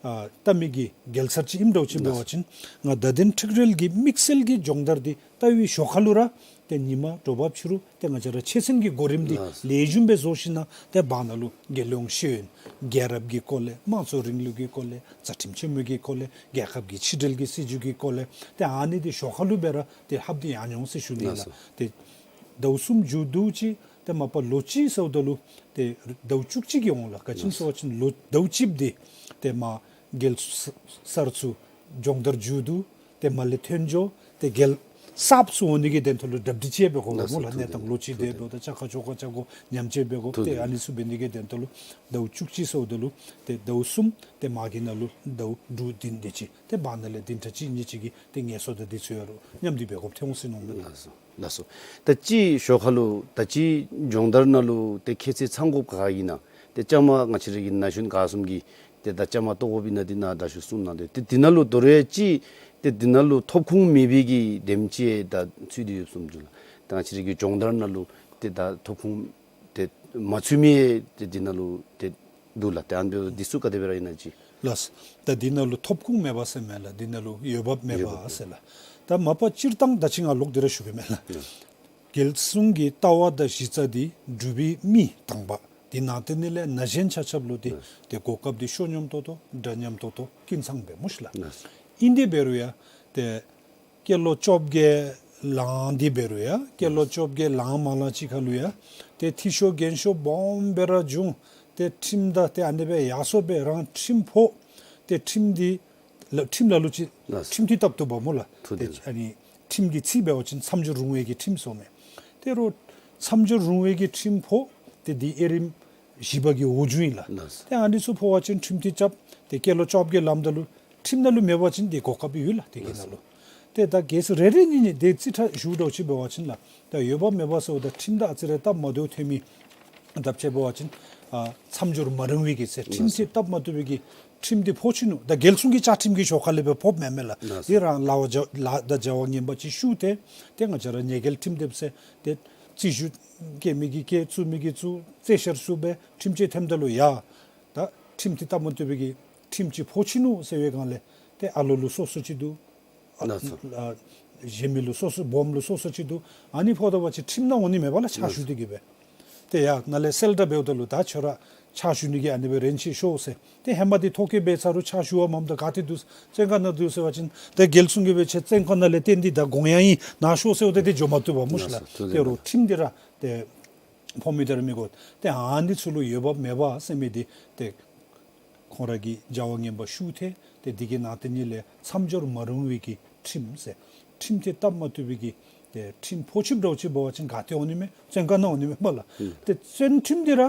ཨ་ལྟ་མི་གི་རྒྱལ་སར་ཅིག་ཨིནམ་འདྲཝ་ཅིག་འབད་བ་ཅིན་ང་བརྡ་དོན་འཕྲུལ་རིག་གི་དམིགས་བསལ་གྱི་སྦྱོང་བརྡར་འདི་ལྟ་བའི་ཞོར་ཁ་ལུ་ར་ཏེ་ཉིན་མ་དྲོ་པ་ཕྱི་རུ་ཏེ་ང་བཅས་ར་ཆེ་ཆུང་གི་གོ་རིམ་འདི་ལགས། ལེགས་ཤོམ་སྦེ་བཟོ་ཞིནམ་ལས་ཏེ་བར་ན་ལུ་རྒྱལ་ཡོངས་ཤེས་ཡོན་རྒྱལ་རབས་ཀྱི་སྐོར་ལས་དམངས་གཙོའི་རིང་ལུགས་ཀྱི་སྐོར་ལས་རྩ་ཁྲིམས་ཆེན་མོ་གི་སྐོར་ལས་རྒྱལ་ཁབ་ཀྱི་ཕྱི་འབྲེལ་གྱི་སྲིད་བྱུས་ཀྱི་སྐོར་ལས་ཏེ་ཨ་ནི་འདི་ཞོར་ཁ་ལུ་སྦེ་ར་ཏེ་ལྷབ་སྟེ་ཡར་འོང་ཟེར་ཞུ་ནི་ལགས། ལགས་སོ། ཏེ་ཟླཝ་གསུམ་མཇུག་བསྡུ་ཅི། ཏེ་མ་པ་ལོ་གཅིག་ཟེརཝ་ད་ལུ་ཏེ་ཟླཝ་བཅུ་གཅིག་གི་འོང་ལགས། ག་ཅི་སྨོ་ཟེར་བ་ཅིན་ལོ་ཟླཝ་གཅིག་འདི་ཏེ་མ་རྒྱལ་ས་སར་ཚུ་སྦྱོང་བརྡར་མཇུག་བསྡུ། ཏེ་མར་ལས་ཐོན་འགྱོ། ཏེ་རྒྱལ་གསརཔ་ཚུ་འོང་ནི་གི་དོན་དག་ལུ་གྲ་སྒྲིག་ཅིག་འབད་དགོ་པས་སྨོ་ལགས། ལགས་སོ། གནས་སྟངས་ལོ་གཅིག་ཐུགས་དེ་བདེ་འབདཝ་ད་བཅའ་ཁ་ཆོ་ག་བཅའ་སྒོ་ཉམས་བཅོས་འབད་དགོ། ཐུགས་ཏེ་བདེ་ཨ་ནི་ཚུ་འབད་ནི་གི་དོན་དག་ལུ་ཟླཝ་བཅུ་གཅིག་ཟེརཝ་ད་ལུ་ཏེ་ཟླཝ་གསུམ་ཏེ་མ་གི་ནང་ལུ་ཟླཝ་དྲུག་བདུན་དེ་ཅིག་ཏེ་བར་ན་ལས་བདུན་ཕྲག་གཅིག་གཉིས་ཅིག་གི་ཏེ་ངལ་གསོ་དང་འདི་ཚུ་ཡང་ར་མཉམ་འདི་འབད་དགོཔ་ཐོན་འོང་ཟེར་མནོཝ་མས་ལགས། ལགས་སོ། ལགས་སོ། ད་ཅི་ཞོར་ཁ་ལུ་ད་ཅི་སྦྱོང་བརྡར་ནང་ལུ་ཏེ་ཁྱད་ཚད་ཚང་དགོཔ་ག་ཨིན་ན། ཏེ་བཅའ་མར་ང་བཅས་ར་གི་ན་གཞོན་ག་གསུམ་གྱིས་ཏེ་ད་བཅའ་མར་གཏོགས་དགོཔ་ཨིན་ན་འདི་ནཱ་དྲག་ཤོས་གསུང་གནང་སྟེ། ཏེ་འདི་ནང་ལུ་དོ་རུང་ཅིག་ཏེ་འདི་ནང་ལུ་ཐོབ་ཁུངས་མེད་པའི་གི་དེམ་ཅིག་ད་ཚུད་དེ་ཡོདཔ་བཟུམ་ཅིག་ལགས། ད་ང་བཅས་ར་གི་སྦྱོང་བརྡར་ནང་ལུ་ཏེ་ད་ཐོབ་ཁུངས་ཏེ་མ་ཚུད་མི་ཏེ་འདི་ནང་ལུ་ཏེ་འདུག་ལགས། ཏེ་ཨ་ནི་འདི་ཚུ་ག་དེ་སྦེ་ར་ཨིན་ན་ཅིག། ལགས། ད་འདི་ནང་ལུ་ཐོབ་ཁུངས་མེད་པ་ཟེར་མེན་ལགས། འདི་ནང་ལུ་འོས་འབབ་མེད་པ་ཟེར་ལགས། ད་མ་པ་སྤྱིར་བཏང་ད་ཅི་ང་ལོག་སྟེ་ར་ཞུ་གེ་མེན་ལགས། ལགས། རྒྱལ་སྲུང་གི་ལྟ་བ་དང་གཞི་རྩ་འདི་འབྲུག་པའི་མི་དང་པ་འདི་ནང་ཏེ་ནི་ལས་ན་གཞོན་ཆ་ཁྱབ་ལུ་འདི་ལགས། ཏེ་གོ་སྐབས་འདི་ཤོར་སྙམ་ཏོག་ཏོ་དྲག་སྙམ་ཏོག་ཏོ་ཀུན་ཚང་སྦེ་སྨོ་ཤི་ལགས། ལགས། ཨིན་དེ་འབད་རུང་ཡང་ཏེ་སྐྱེས་ལོ་བཅོ་བརྒྱད་ལང་སྟེ་འབད་རུང་ཡང་སྐྱེས་ལོ་བཅོ་བརྒྱད་ལང་མ་ལང་ཅིག་ཁར་ལུ་ཡང་ཏེ་འཐུས་ཤོར་རྒན་ཤོར་སྦོམ་སྦེ་ར་བྱུང་། ཏེ་ཁྲིམས་དང་ཏེ་ཨ་ནི་སྦེ་ཡར་སོང་སྦེ་རང་ཁྲིམས་ཕོག། ཏེ་ཁྲིམས་འདི་ལ་ཁྲིམས་ལ་ལུ་ཅིག་ལགས། ཁྲིམས་འཐུས་བཏབ་བཏུབ་པས་སྨོ་ལགས། ཐུགས་ཏེ་བདེ་ལེགས། ཨ་ནི་ཁྲིམས་ཀྱི་ཚིག་འབད་བ་ཅིན་མཚམས་སྦྱོར་རུང་བའི་གི་ཁྲིམས་ཟེར་མས། ཏེ་རོགས་མཚམས་སྦྱོར་རུང་བའི་གི་ཁྲིམས་ཕོག། ཏེ་འདི་དབྱེ་རིམ་བཞི་པ་གི་འོག་འགྱོཝ་ཨིན་ལགས། ལགས། ཏེ་ཨ་ནི་ཚུ་ཕོག་པ་ཅིན་ཁྲིམས་འཐུས་རྐྱབ། ཏེ་སྐྱེས་ལོ་བཅོ་བརྒྱད་ལངམ་ད་ལུ་ཁྲིམས་ནང་ལུ་མེད་པ་ཅིན་འདི་གོ་སྐབས་ཡོད་ལགས། དེ་གི་ནང་ལུ། ཏེ་ད་གལ་སྲིད་རེ་རེ་གཉིས་གཉིས་ཏེ་རྩིས་ཁྲ་ཞུཝ་འདྲཝ་ཅིག་འབད་བ་ཅིན་ལགས། ད་འོས་འབབ་མེད་པ་ཟེརཝ་ད་ཁྲིམས་དང་ཨ་ཙི་རེ་སྟབས་མ་བདེཝ་ཐོན་མི། ད་དཔྱེ་འབད་བ་ཅིན་ཨ་མཚམས་སྦྱོར་མ་རུང་བའི་གི་ཚེ་ཁྲིམས་ཀྱིས་སྟབས་མ་བདེ་བའི་གི་ཁྲིམས་འདི་ཕོག་ཅི་ནུག། ད་རྒྱལ་སྲུང་གི་བཅའ་ཁྲིམས་ཀྱི་ཞོར་ཁ་ལས་སྦེ་ཕོགཔ་མེན་མས་ལགས། ལགས་སོ། འདི་རང་ལཱ་བ་བྱ་ལཱ་དང་བྱ་བ་ངན་པ་ཅིག་ཞུགས་ཏེ་ཏེ་ང་བཅས་ར་ཉེས་འགེལ་ཁྲིམས་དེབ་ཟེར་ཏེ་རྩིས་ཞུ་བཀལ་མི་གིས་བཀལ་བཙུགས་མི་གིས་བཙུགས་རྩོད་བཤེར་ཚུ་སྦེ་ཁྲིམས་ཆད་ཐེམ་ད་ལུ་ཡ། ད་ཁྲིམས་འདི་སྟབས་མ་བདེ་བའི་གི་ཁྲིམས་ཅིག་ཕོག་ཅི་ནུག་ཟེར་བའི་སྒང་ལས་ཏེ་ཨ་ལོ་ལུ་སོ་སོ་ཅིག་འདུག། ཨ་ལགས་སོ། ཨ་གཞན་མི་ལུ་སོ་སོ་སྦོམ་ལུ་སོ་སོ་ཅིག་འདུག། ཨ་ནི་ཕོག་ད་པ་ཅིན་ཁྲིམས་ནང་འོང་ནི་མེད་པ་ལགས། ཕྱག་ཞུ་སྟེ་གི་སྦེ། ཏེ་ཡ་ནཱ་ལས་གསལ་བསྒྲགས་འབདཝ་ད་ལུ་ད་ཁྱོད་ར་ཕྱག་ཞུ་ནི་གི་ཨ་ནི་སྦེ་རན་ཆི་ཤོག་ཟེར། ཏེ་ཧེ་མ་འདི་ཐོ་བཀོད་འབད་ཚར་རུང་ཕྱག་ཞུ་བ་མངམ་ད་ག་ཏེ་འདུག། བཙོན་ཁང་ནང་འདུག་ཟེར་བ་ཅིན་ཏེ་རྒྱལ་སྲུང་གིས་སྦེ་ཁྱོད་བཙོན་ཁང་ནང་ལས་བཏོན་ཏེ་ད་དགོངས་ཡངས་ཨིན་ནཱ་ཤོག་ཟེརཝ་ད་ཏེ་འགྱོ་མ་བཏུབ་པས་སྨོ་ཤི་ལགས། ལགས་སོ། ཏེ་རོགས་ཁྲིམས་འདི་ར་ཏེ་ཕོག་མི་དེ་ར་མི་དགོ། ཏེ་ཨ་ནི་ཚུ་ལུ་འོས་འབབ་མེད་པ་ཟེར་མི་འདི་ཏེ་ཁོང་ར་གིས་བྱ་བ་ངན་པ་ཞུགས་ཏེ་ཏེ་འདི་གི་ནང་ཏེ་ནི་ལས་མཚམས་སྦྱོར་མ་རུང་བའི་གི་ ཁྲིམས་ཟེར། ཁྲིམས་དེ་སྟབས་མ་བསྟུན་པའི་གི་ཏེ་ཁྲིམས་ཕོག་ཅིག་འདྲཝ་ཅིག་འབད་བ་ཅིན་ག་ཏེ་འོང་ནི་མས། བཙོན་ཁང་ནང་འོང་ནི་མས་པ་ལགས། ཨུམ། ཏེ་བཙོན་ཁྲིམས་འདི་ར་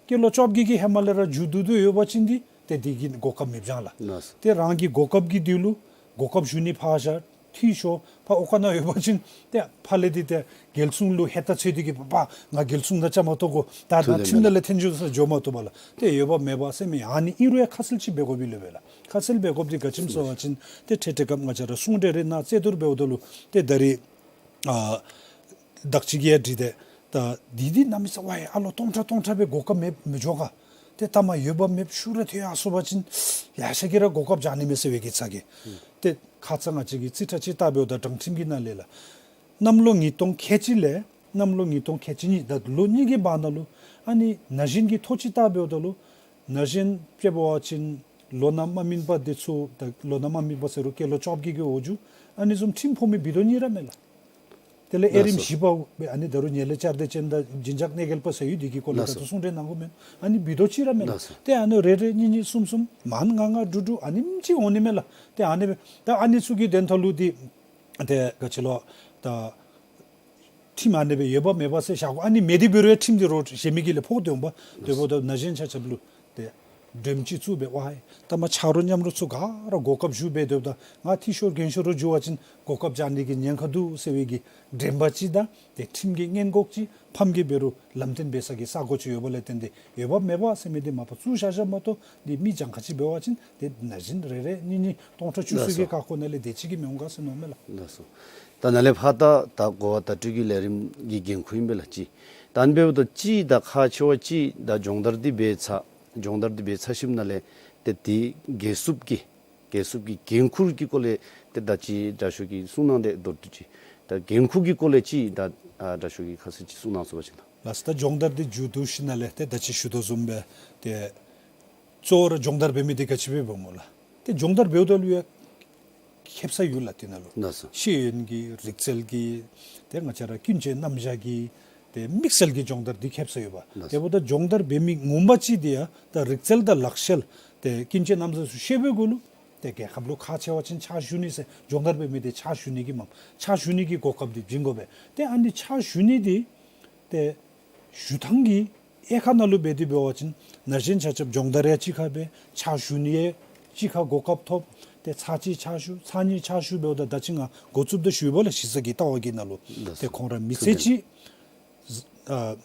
སྐྱེས་ལོ་བཅོ་བརྒྱད་ཀྱི་ཧེ་མ་ལས་ར་མཇུག་བསྡུ་དོ་ཡོད་པ་ཅིན་འདི་ཏེ་འདི་གི་གོ་སྐབས་མི་འབྱང་ལགས། ལགས་སོ། ཏེ་རང་གི་གོ་སྐབས་ཀྱི་དུས་ལུ་གོ་སྐབས་ཞུ་ནི་ཕར་བཞག་འཐུས་ཤོར་ཕར་འོག་ཁང་ནང་ཡོད་པ་ཅིན་ཏེ་ཕར་ལས་འདི་ཏེ་རྒྱལ་སྲུང་ལུ་ཧེ་ཏ་ཚོད་འདི་གིས་པ་ང་རྒྱལ་སྲུང་ནང་བཅའ་མར་གཏོགས་དགོ། ད་ཐོན་ད་ཁྲིམས་ནང་ལས་འཐོན་འགྱོ་ས་འགྱོ་མ་བཏུབ་པ་ལགས། ཏེ་འོས་འབབ་མེད་པ་ཟེར་མི་ཨ་ནི་ཨིན་རུང་ཡང་ཁ་གསལ་ཅིག་འབད་དགོ་པའི་ལུ་སྦེ་ལགས། ཁ་གསལ་འབད་དགོཔ་འདི་ག་ཅི་སྨོ་ཟེར་བ་ཅིན་ཏེ་འཕྲལ་འཕྲལ་སྐབས་ང་བཅས་ར་གསུང་གྲོས་རེ་གནང་རྩོད་བསྡུར་འབདཝ་ད་ལུ་ཏེ་ད་རིས་ཨ་བདག་གཅིག་གིས་ཡང་འདྲི་སྟེ་ད་འདི་འདི་གནམ་མེད་ས་མེད་ཨ་ལོ་སྟོང་ཕྲག་སྟོང་ཕྲག་སྦེ་གོ་སྐབས་མེདཔ་མི་འགྱོ་ག། ཏེ་ད་མ་འོས་འབབ་མེདཔ་ཤུལ་ར་ཐོན་ཡར་སོང་པ་ཅིན་ཡར་ཤ་གི་ར་གོ་སྐབས་འབྱང་ནི་མས་ཟེར་བའི་གི་ཚ་གྱང་། ཏེ་ཁ་ཙ་ང་བཅས་ཀྱིས་རྩིས་ཁྲ་ཅིག་བལྟ་འབདཝ་ད་དྲང་ཁྲིམས་ཀྱི་ནང་ལས་ལགས། གནམ་ལོ་ཉིས་སྟོང་ཁལ་གཅིག་ལས་གནམ་ལོ་ཉིས་སྟོང་ཁལ་གཅིག་གཉིས་ད་ལོ་གཉིས་ཀྱི་བར་ན་ལུ་ཨ་ནི་ན་གཞོན་གྱི་ཐོ་ཅིག་བལྟ་འབདཝ་ད་ལུ་ན་གཞོན་དཔྱེ་འབད་བ་ཅིན་ལོ་ན་མ་སྨིན་པ་འདི་ཚུ་ད་ལོ་ན་མ་སྨིན་པ་ཟེར་རུང་སྐྱེས་ལོ་བཅོ་བརྒྱད་ཀྱི་འོག་འགྱོ་ཨ་ནི་བཟུམ་ཁྲིམས་ཕོག་མི་བི་དོ་གཉིས་ར་མས་ལགས། དེ་ལས་དབྱེ་རིམ་ལགས་སོ། བཞི་པ་སྦེ་ཨ་ནི་ད་རུང་ཉེས་ལས་བཅར་འདྲི་ཅན་དང་བྱིན་ཆགས་གནོད་འགེལ་པ་ཟེར་ཡོད། འདི་གི་སྐོར་ལས་ལགས་ད་ལྟོ་སོ། གསུང་གྲོས་གནང་དགོ་མེན། ཨ་ནི་བི་དོ་གཅིག་ར་མས་ལགས། ལགས་སོ། ཏེ་ཨ་ནི་རེ་རེ་གཉིས་གཉིས་གསུམ་གསུམ་མང་ང་ང་དྲུག་དྲུག་ཨ་ནེམ་ཅིག་འོང་ནི་མས་ལགས། ཏེ་ཨ་ནི་སྦེ་ད་ཨ་ནི་ཚུ་གི་དོན་ཐོག་ལུ་འདི་ཏེ་ག་ཅི་ལོ་ད་ཁྲིམས་ཨ་ནི་སྦེ་འོས་འབབ་མེད་པ་ཟེར་བཞག་དགོ། ཨ་ནི་མེད་དེ་འབད་རུང་ཁྲིམས་འདི་རོགས་གཞན་མི་གིས་ལས་ཕོག་སྟེ་འོང་པ། དེ་འབདཝ་ད་ན་གཞོན་ཆ་ཁྱབ་ལུ་ཏེ་སྒྲོམ་ཅིག་བཙུགས་སྦེ་ཝའི་ད་མ་ཆ་རོགས་མཉམ་རོགས་ཚུ་ག་ར་གོ་སྐབས་ཞུ་སྦེ་སྡོདཔ་ད་ང་འཐུས་ཤོར་རྒན་ཤོར་རུང་འགྱོ་བ་ཅིན་གོ་སྐབས་འབྱང་ནི་གི་ཉེན་ཁ་འདུག་ཟེར་བའི་གི་དྲན་པ་ཅིག་དང་ཏེ་ཁྲིམས་ཀྱི་སྔོན་འགོག་ཅིག་ཕམ་གིས་འབད་རུང་ལམ་སྟོན་འབད་ས་གི་ས་གོ་ཅིག་ཡོད་པ་ལས་བརྟེན་ཏེ་འོས་འབབ་མེད་པ་ཟེར་མི་འདི་མ་པ་བཙུགས་བཞག་བཞགཔ་མ་གཏོགས་འདི་མི་གྱངས་ཁ་ཅིག་འབད་བ་ཅིན་ཏེ་ན་གཞོན་རེ་རེ་གཉིས་གཉིས་སྟོང་ཕྲག་བཅུ་ལགས་གསུམ་གྱི་སོ། ཁ་ཁོ་ན་ལས་དེ་ཅིག་གིས་མི་འོང་ག་ཟེར་མནོཝ་མས་ལགས། ལགས་སོ། ད་ནཱ་ལས་ཕར་ད་ད་གོ་བ་བརྡ་སྤྲོད་ཀྱི་ལས་རིམ་གྱི་འགན་ཁུར་ཨིན་པས་ལགས་ཅིག། ད་ཨ་ནི་འབདཝ་ད་ཅིག་ད་ཁག་ཆེ་བ་ཅིག་ད་སྦྱོང་བརྡར་འདི་འབད་ཚར་སྦྱོང་བརྡར་འདི་འབད་ཚར་ཞིནམ་ལས་ཏེ་འདི་རྒྱལ་སྲུངཔ་ཀྱི་རྒྱལ་སྲུངཔ་ཀྱི་འགན་ཁུར་གྱི་སྐོར་ལས་ཏེ་ད་ཅི་དྲག་ཤོས་ཀྱིས་གསུང་གནང་སྟེ་མདོར་བསྡུས་ཅིག་ད་འགན་ཁུར་གྱི་སྐོར་ལས་ཅིག་ད་ཨ་དྲག་ཤོས་ཀྱིས་ཁ་གསལ་ཅིག་གསུང་གནང་ཚུགས་པ་ཅིན་ལགས། ལགས་སོ། ད་སྦྱོང་བརྡར་འདི་མཇུག་བསྡུ་ཞིནམ་ལས་ཏེ་ད་ཅི་ཞུ་དོ་བཟུམ་སྦེ་ཏེ་གཙོ་བོ་ར་སྦྱོང་བརྡར་འབད་མི་འདི་ག་ཅི་སྦེ་འབདཝ་སྨོ་ལགས། ཏེ་སྦྱོང་བརྡར་འབདཝ་ད་ལུ་ཡང་ཁེབ་ས་ཡོད་ལགས་དེ་ནང་ལུ། ལགས་སོ། ཤེས་ཡོན་གྱི་རིག་རྩལ་གྱི་ཏེ་ང་བཅས་ར་ཀུན་སྤྱོད་རྣམ་གཞག་གི་ཏེ་དམིགས་བསལ་གྱི་སྦྱོང་བརྡར་འདི་ཁེབ་ས་ཡོདཔ། ལགས་སོ། དེ་འབདཝ་ད་སྦྱོང་བརྡར་འབད་མི་ངོ་མ་ཅིག་འདི་ཡང་ད་རིག་རྩལ་དང་ལག་ཤེས་ཏེ་ཀུན་སྤྱོད་རྣམ་གཞག་ཚུ་ཤེས་པའི་གུ་ལུ་ཏེ་རྒྱལ་ཁབ་ལུ་ཁག་ཆེ་བ་ཅིན་ཕྱག་ཞུ་ནི་ཟེར་སྦྱོང་བརྡར་འབད་མི་འདི་ཕྱག་ཞུ་ནི་གི་མམ་ཕྱག་ཞུ་ནི་གི་གོ་སྐབས་འདི་བྱིན་དགོ་པས། ཏེ་ཨ་ནི་ཕྱག་ཞུ་ནི་འདི་ཏེ་ཞུ་ཐངས་ཀྱི་དབྱེ་ཁག་ནང་ལུ་འབད་དེ་འབད་བ་ཅིན་ན་གཞོན་ཆ་ཁྱབ་སྦྱོང་བརྡར་ཡང་གཅིག་ཁར་འབད་ཕྱག་ཞུ་ནི་ཡང་གཅིག་ཁར་གོ་སྐབས་ཐོབ། ཏེ་ཚར་གཅིག་ཕྱག་ཞུ་ཚར་གཉིས་ཕྱག་ཞུ་འབདཝ་ད་ད་ཅི་ང་འགོ་བཙུགསཔ་ད་ཞུ་བ་ལགས་གཞི་རྩ་གི་ལྟ་བ་གི་ནང་ལུ། ལགས་སོ། ཏེ་ཁོང་ར་མི་ཚེ་གཅིག་ཨ་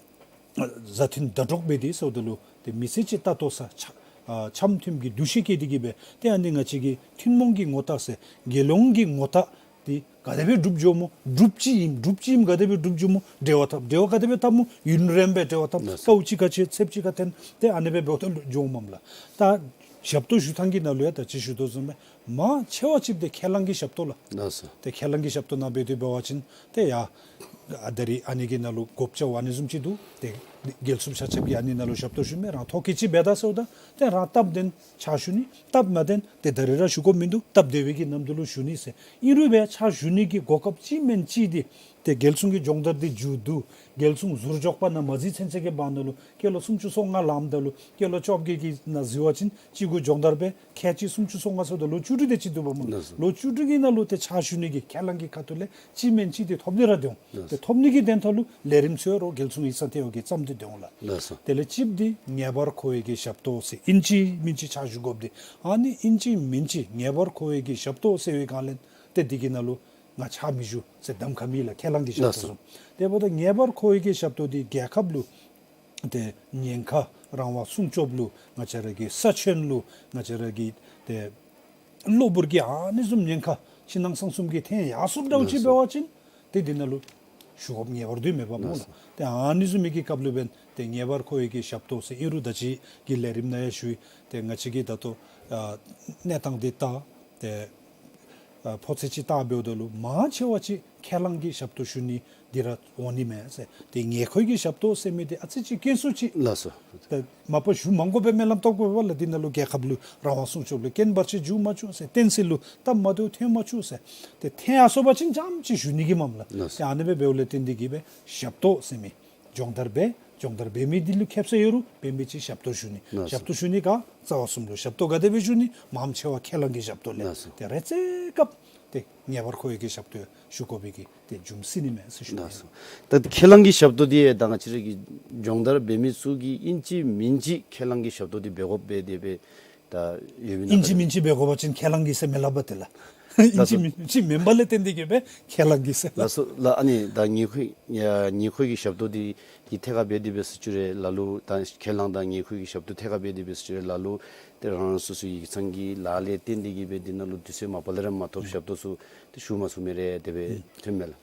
མཛའ་མཐུན་ཟླ་གྲོགས་འབད་དེ་ཟེརཝ་ད་ལུ་ཏེ་མི་ཚེ་གཅིག་ལྟ་རྟོག་ས་ཆ་ཨ་འཆམ་མཐུན་གྱི་འདུ་ཤེས་བསྐྱེད་དེ་གིས་སྦེ་ཏེ་ཨ་ནི་ང་བཅས་ཀྱི་ཐུན་མོང་གི་ངོ་རྟགས་ཟེར་དགེ་སློང་གི་ངོ་རྟགས་འདི་ག་དེ་སྦེ་སྒྲུབ་འགྱོཝ་སྨོ། སྒྲུབ་ཅི་ཨིནམ་སྒྲུབ་ཅི་ཨིནམ་ག་དེ་སྦེ་སྒྲུབ་འགྱོཝ་སྨོ། འབྲེལ་བ་འཐབ་འབྲེལ་བ་ག་དེ་སྦེ་འཐབ་སྨོ། ཡུན་རིངམོ་སྦེ་འབྲེལ་བ་འཐབ། ལགས་སོ། དཀའཝ་གཅིག་ཁར་ཕྱད་ཚེབ་གཅིག་ཁར་འཐོན། ཏེ་ཨ་ནི་སྦེ་འབདཝ་ད་ལུ་འགྱོཝ་མས་ལགས། ད་ཞབས་ཏོག་ཞུ་ཐངས་ཀྱི་ནང་ལུ་ཡང་ད་ཅི་ཞུ་དོ་བཟུམ་སྦེ་མང་ཆེ་བ་ཅིག་འདི་ཁས་བླངས་ཀྱི་ཞབས་ཏོག་ལགས། ལགས་སོ། ཏེ་ཁས་བླངས་ཀྱི་ཞབས་ཏོག་ནང་འབད་དེ་འབད་བ་ཅིན་ཏེ་ཡ་ཨ་ད་རིས་ཨ་ནི་གི་ནང་ལུ་གོ་བཅའ་བ་ཨ་ནི་བཟུམ་ཅིག་འདུག། ཏེ་རྒྱལ་སྲུངཔ་ཆ་ཁྱབ་ཀྱིས་ཨ་ནི་ནང་ལུ་ཞབས་ཏོག་ཞུ་མི་རང་ཐོ་བཀོད་ཅིག་འབད་ད་ཟེརཝ་ད་ཏེ་རང་སྟབས་བདེན་ཕྱག་ཞུ་ནི། སྟབས་མ་བདེན་ཏེ་ད་རིས་ར་ཞུ་དགོཔ་མིན་འདུག། སྟབས་བདེ་བའི་གི་ནམ་དུས་ལུ་ཞུ་ནི་ཟེར། ཨིན་རུང་སྦེ་ཕྱག་ཞུ་ནི་གི་གོ་སྐབས་ཅིག་མེན་ཅིག་འདི་ཏེ་རྒྱལ་སྲུང་གི་སྦྱོང་བརྡར་འདི་མཇུག་བསྡུ་རྒྱལ་སྲུང་ཟུར་འཇོག་པ་ནང་མ་འཛུལ་ཚུན་ཚོད་ཀྱི་བར་ན་ལུ་སྐྱེས་ལོ་སུམ་ཅུ་སོ་ལྔ་ལངམ་ད་ལུ་སྐྱེས་ལོ་བཅོ་བརྒྱད་ཀྱི་ནང་འཛུལ་བ་ཅིན་གཅིག་གུ་སྦྱོང་བརྡར་འབད་ཁལ་གཅིག་སུམ་ཅུ་སོ་ལྔ་ཟེརཝ་ད་ལོ་བཅུ་དྲུག་དེ་ཅིག་འདུག་པ་སྨོ། ལགས་སོ། ལོ་བཅུ་དྲུག་གི་ནང་ལུ་ཏེ་ཕྱག་ཞུ་ནི་གི་ཁས་བླངས་ཀྱི་ཁ་ཐུག་ལས་ཅིག་མེན་ཅིག་འདི་ཐོབ་ནི་ར་འདི་འོང་། ལགས་སོ། ཏེ་ཐོབ་ནི་གི་དོན་ཐོག་ལུ་ལས་རིམ་ཚུ་རོགས་རྒྱལ་སྲུང་ཡིག་ཚང་ལྟེ་བ་གིས་བརྩམས་ཏེ་འདི་འོང་ལགས། ལགས་སོ། དེ་ལས་གཅིག་འདི་ངེས་པར་མཁོ་བའི་གི་ཞབས་ཏོག་ཟེར་ཨིན་ཅི་མིན་ཅི་ཕྱག་ཞུ་དགོཔ་འདི། ཨ་ནི་ཨིན་ཅི་མིན་ཅི་ངེས་པར་མཁོ་བའི་གི་ཞབས་ཏོག་ཟེར་བའི་སྒང་ལས་ཏེ་འདི་གི་ནང་ལུ་ང་ཕྱག་མི་ཞུ་ཟེར་གདམ་ཁ་མེད་ལགས། ཁས་བླངས་ཀྱི་ཞབས་ཏོག་ལགས་སོ། བཟུམ། དེ་འབདཝ་ད་ངེས་པར་མཁོ་བའི་གི་ཞབས་ཏོག་འདི་རྒྱལ་ཁབ་ལུ་ཏེ་ཉེན་ཁ་རང་དབང་སྲུང་སྐྱོབ་ལུ་ང་བཅས་ར་གི་ས་ཁྱོན་ལུ་ང་བཅས་ར་གི་ཏེ་གློ་བུར་གྱི་ཨ་ནི་བཟུམ་ཉེན་ཁ་ཕྱི་ནང་གསང་གསུམ་གྱི་ཐོན་ཡར་སོངམ་འདྲཝ་ཅིག་ལགས་སོ། འབད་བ་ཅིན་ཏེ་འདི་ནང་ལུ་ཞུ་དགོཔ་ངེས་པར་དུ་མེད་པ་སྨོ་ལགས་སོ། ལགས། ཏེ་ཨ་ནི་བཟུམ་མའི་གི་སྐབས་ལུ་འབདན་ཏེ་ངེས་པར་མཁོ་བའི་གི་ཞབས་ཏོག་ཟེར་ཨིན་རུང་ད་ཅི་གི་ལས་རིམ་ནང་ཡང་ཞུ་ཡི། ཏེ་ང་བཅས་ཀྱིས་ད་ལྟོ་ཨ་གནས་སྟངས་འདི་བལྟ་ཏེ་ཨ་ཕོ་ཚོད་ཅིག་བལྟ་འབདཝ་ད་ལུ་མང་ཆེ་བ་ཅིག་ཁས་བླངས་ཀྱི་ཞབས་ཏོག་ཞུ་ནི་འདི་ར་འོང་ནི་མས་ཟེར། ཏེ་ངེས་མཁོའི་གི་ཞབས་ཏོག་ཟེར་མི་འདི་ཨ་ཙི་ཅིག་དཀོན་སུ་ཅིག། ལགས་སོ། ཏེ་མ་པ་ཞུ་མ་དགོ་པའི་སྨོན་ལམ་བཏབ་དགོ་པས་ལགས། འདི་ནང་ལུ་རྒྱལ་ཁབ་ལུ་རང་དབང་སྲུང་སྐྱོབ་ལུ་རྐྱེན་བར་ཆད་འགྱོ་མ་བཅུག་ཟེར། བསྟན་སྲིད་ལུ་སྟབས་མ་བདེཝ་ཐོན་མ་བཅུག་ཟེར། ཏེ་ཐོན་ཡར་སོང་པ་ཅིན་རྐྱངམ་ཅིག་ཞུ་ནི་གི་མས་ལགས། ལགས་སོ། ཏེ་ཨ་ནི་སྦེ་འབདཝ་ལས་བརྟེན་འདི་གིས་སྦེ་ཞབས་ཏོག་ཟེར་མི་སྦྱོང་བརྡར་འབད་སྦྱོང་བརྡར་འབད་མི་འདི་ལུ་ཁེབ་ས་ཡོད་རུང་འབད་མི་ཅིག་ཞབས་ཏོག་ཞུ་ནི། ལགས་སོ། ཞབས་ཏོག་ཞུ་ནི་ག་རྩ་བ་གསུམ་ལུ་ཞབས་ཏོག་ག་དེ་སྦེ་ཞུ་ནི། མང་ཆེ་བ་ཁས་བླངས་ཀྱི་ཞབས་ཏོག་ལས། ལགས་སོ། ཏེ་རེ་ཚེ་སྐབས་ ཏེ་ངེས་པར་འཁོར་བའི་གི་ཞབས་ཏོག་ཞུ་དགོ་པའི་གི་ཏེ་རྒྱུ་མཚན་ཨིན་མས་ཟེར་ཞུ་ནི། ད་ཁས་བླངས་ཀྱི་ཞབས་ཏོག་འདི་ད་ང་བཅས་ར་གི་སྦྱོང་བརྡར་འབད་མི་ཚུ་གིས་ཨིན་ཅི་མིན་ཅི་ཁས་བླངས་ཀྱི་ཞབས་ཏོག་འདི་འབད་དགོཔ་སྦེ་དེ་སྦེ་ད་ཡོདཔ་ཨིན་ན། ཨིན་ཅི་མིན་ཅི་འབད་དགོ་པ་ཅིན་ཁས་བླངས་ཀྱི་ཟེར་མི་སླབ་པས་ཏེ་ལགས། ཨིན་ཅི་མིན་ཅི་མེན་པ་ལས་བརྟེན་ཏེ་གིས་སྦེ་ཁས་བླངས་ཀྱི་ཟེར་ལགས། ལགས་སོ་ལགས། ཨ་ནི་ད་ངེས་འཁོར་ཡ་ངེས་འཁོར་གྱི་ཞབས་ཏོག་འདི་གི་ཐད་ཁར་འབད་དེ་སྦེ་ཟེར་ཞུ་རུང་ལ་ལུ་ད་ཁས་བླངས་དང་ངེས་འཁོར་གྱི་ཞབས་ཏོག་ཐད་ཁར་འབད་དེ་སྦེ་ཟེར་ཞུ་རུང་ལ་ལུ་ཏེ་རང་སོ་སོའི་ཡིག་ཚང་གི་ལཱ་ལས་བརྟེན་ཏེ་གིས་སྦེ་འདི་ནང་ལུ་དུས་ཚོད་མ་པ་ལས་ར་མ་ཐོབ་ཞབས་ཏོག་ཚུ་ཏེ་ཞུ་མ་ཚུགས་མི་རེ་དེ་སྦེ་ཐོནམ་མས་ལགས།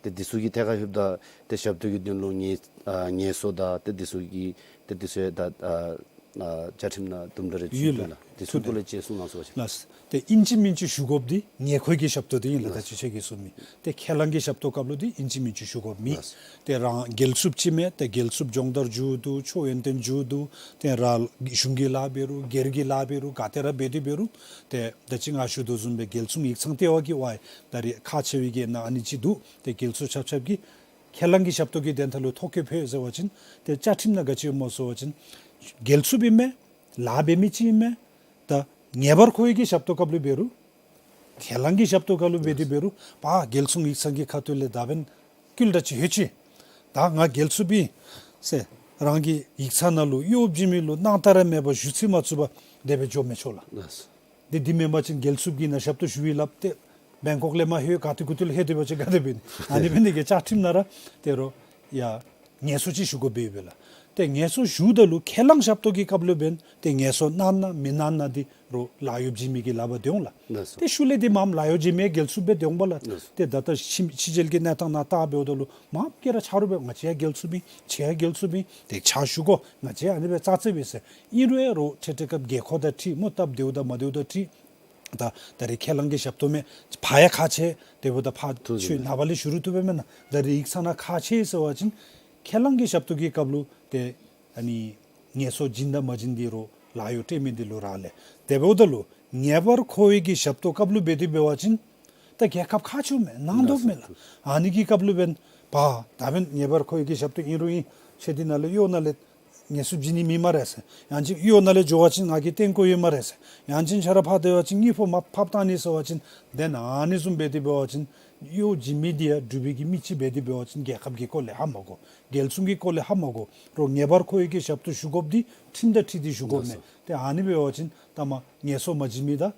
ཏེ་འདི་ཚུ་གི་ཐད་ཁར་ལྷོདཔ་ད་ཏེ་ཞབས་ཏོག་གི་དོན་ལུ་ངལ་ཨ་ངལ་གསོ་དང་ཏེ་འདི་ཚུ་གི་ཏེ་འདི་ཚུ་ད་ཨ་ཨ་བཅའ་ཁྲིམས་ནང་དུམ་གྲ་རེ་ཚུད་ཡོད་ལགས། འདུག་ལགས། འདི་ཚུ་ཐུགས་ལ་ལྕེ་གསུང་གནང་ཚུགས་པ་ཅིན། ལགས། ཏེ་ཨིན་ཅི་མིན་ཅི་ཞུ་དགོཔ་འདི་ངེས་འཁོར་གྱི་ཞབས་ཏོག་འདི་ཨིན་ལགས། ད་ཅི་ཆ་གི་གསུང་མི་ཏེ་ཁས་བླངས་ཀྱི་ཞབས་ཏོག་སྐབས་ལུ་འདི་ཨིན་ཅི་མིན་ཅི་ཞུ་དགོཔ་མེད། ལགས། ཏེ་རང་འགལ་འཚུབ་ཅིག་མས། ཏེ་འགལ་འཚུབ་སྦྱོང་བརྡར་མཇུག་བསྡུ་ཆོས་ཡོན་ཏན་མཇུག་བསྡུ་ཏེ་ར་གཞུང་གི་ལཱ་འབད་རུང་སྒེར་གྱི་ལཱ་འབད་རུང་ག་ཏེ་ར་འབད་དེ་འབད་རུང་ཏེ་ད་ཅི་ང་ཞུ་དོ་བཟུམ་སྦེ་རྒྱལ་སྲུང་ཡིག་ཚང་ལྟེ་བ་གིས་ཝའི་ད་རེས་ཁག་ཆེ་བའི་གི་ནང་ཨ་ནི་ཅིག་འདུག། ཏེ་འགལ་འཚུབ་ཆབ་ཆབ་ཀྱིས་ཁས་བླངས་ཀྱི་ཞབས་ཏོག་གི་དོན་དག་ལུ་ཐོ་བཀོད་ཕུལ་ཟེར་བ་ཅིན་ཏེ་བཅའ་ཁྲིམས་ནང་ག་ཅི་ཡོདཔ་སྨོ་ཟེར་བ་ཅིན་འགལ་འཚུབ་ཨིན་མས། ལཱ་འབད་མི་ཅིག་ཨིན་མས། ད་ངེས་པར་འཁོར་བའི་གི་ཞབས་ཏོག་སྐབས་ལུ་འབད་རུང་ཁས་བླངས་ཀྱི་ཞབས་ཏོག་སྐབས་ལུ་འབད་དེ་འབད་རུང་པ་རྒྱལ་སྲུང་ཡིག་ཚང་གི་ཁ་ཐུག་ལས་ད་འབདན་བསྐུལ་བསྒྲགས་ཅིག་ལྷོད་ཅི། ད་ང་འགལ་འཚུབ་ཨིན་ཟེར་རང་གི་ཡིག་ཚང་ནང་ལུ་གཡོག་བྱིན་མི་ལུ་སྣང་དག་ར་མེད་པར་ཞུ་ཚིག་མ་ཚུགས་པར་དེ་སྦེ་འགྱོ་མི་ཆོག་ལགས། ལགས་སོ། ཏེ་འདི་མེན་པ་ཅིན་འགལ་འཚུབ་ཀྱིས་ནཱ་ཞབས་ཏོག་ཞུ་ཡི་སླབ་སྟེ་བེང་ཀོག་ལས་མར་ལྷོད་ག་ཏེ་གུ་ཏེ་ལུ་ལྷོད་དེ་འབད་བ་ཅིན་ག་དེ་འབད་ནི། ཨ་ནི་འབད་ནི་གི་བཅའ་ཁྲིམས་ནང་ར་ཏེ་རོགས་ཡ་ངལ་གསོ་ཅིག་ཞུ་དགོཔ་འབདཝ་ལགས། ཏེ་ངལ་གསོ་ཞུཝ་ད་ལུ་ཁས་བླངས་ཞབས་ཏོག་གི་སྐབས་ལུ་འབདན་ཏེ་ངལ་གསོ་གནང་ན་མི་གནང་ན་འདི་རོགས་ལཱ་གཡོག་བྱིན་མི་གི་ལག་པར་སྡོད་འོང་ལགས། ལགས་སོ། ཏེ་ཤུལ་ལས་འདི་མངམ་ལཱ་གཡོག་བྱིན་མི་འགལ་འཚུབ་སྦེ་སྡོད་འོང་པ་ལགས། ལགས་སོ། ཏེ་ད་ལྟོ་ཕྱི་ཕྱི་རྒྱལ་གྱི་གནས་སྟངས་ནང་བལྟ་འབདཝ་ད་ལུ་མངམ་ག་ར་ཆ་རོགས་འབད་ང་བཅས་ཡང་འགལ་འཚུབ་ཨིན་ཁྱེད་ཡང་འགལ་འཚུབ་ཨིན་ཏེ་ཕྱག་ཞུ་དགོ་ང་བཅས་ཡང་ཨ་ནི་སྦེ་ཙག་ཙིག་སྦེ་ཟེར། ཨིན་རུང་ཡང་རོགས་འཕྲལ་འཕྲལ་སྐབས་རྒས་འཁོགས་དང་འཁྲིལ་མོ་སྟབས་བདེཝ་དང་མ་བདེཝ་དང་འཁྲིལ་ད་ད་རེས་ཁས་བླངས་ཀྱི་ཞབས་ཏོག་མས། ཕར་ཡང་ཁག་ཆེ། དེ་འབདཝ་ད་ཕར་ཐུགས་རྗེ་ཆེ་ཆེ། ནངས་པ་ལས་ཞུ་རུང་བཏུབ་པས་མེན་ན། ད་རེས་ཡིག་ཚང་ནང་ཁག་ཆེ་ཟེར་བ་ཅིན་ཁས་བླངས་ཀྱི་ཞབས་ཏོག་གི་སྐབས་ལུ་ཏེ་ཨ་ནི་ངལ་གསོ་བྱིན་དང་མ་བྱིན་འདི་རོགས་ལཱ་གཡོག་སྤྲོད་མི་འདི་ལུ་རག་ལས། དེ་འབདཝ་ད་ལུ་ངེས་པར་འཁོར་བའི་གི་ཞབས་ཏོག་སྐབས་ལུ་འབད་དེ་འབད་བ་ཅིན་ད་རྒྱལ་ཁབ་ཁག་ཆེཝ་མས། གནང་དོ་མས་ལགས། ཨ་ནི་གི་སྐབས་ལུ་འབདན་པ་ད་འབདན་ངེས་པར་འཁོར་བའི་གི་ཞབས་ཏོག་ཨིན་རུང་ཨིན་ཆེ་འདི་ནང་ལས་གཡོག་ནང་ལས་ངལ་གསོ་བྱིན་ནི་མེད་སྨ་རེ་ཟེར། ཡང་ཅིན་གཡོག་ནང་ལས་འགྱོ་བ་ཅིན་ང་གིས་བརྟེན་དགོཔ་ཡོད་སྨ་རེ་ཟེར། ཡང་ཅིན་ཁྱོད་ར་ཕར་སྡོད་པ་ཅིན་གཉིས་པོ་མར་ཕབ་བཏང་ནི་ཟེར་བ་ཅིན་དེ་ནང་ཨ་ནི་བཟུམ་འབད་དེ་འབད་བ་ཅིན་གཡོག་བྱིན་མི་འདི་ཡང་འབྲུག་པའི་གི་མི་ཅིག་འབད་དེ་འབད་བ་ཅིན་རྒྱལ་ཁབ་ཀྱི་སྐོར་ལས་ཧ་མ་གོ། རྒྱལ་སྲུང་གི་སྐོར་ལས་ཧ་མ་གོ། རོགས་ངེས་པར་འཁོར་བའི་གི་ཞབས་ཏོག་ཞུ་དགོཔ་འདི་ཁྲིམས་དང་འཁྲིལ་ཏེ་ཞུ་དགོཔ་མས། ལགས་སོ། ཏེ་ཨ་ནི་འབད་བ་ཅིན་ད་མ་ངལ་གསོ་མ་བྱིན་མི་དང་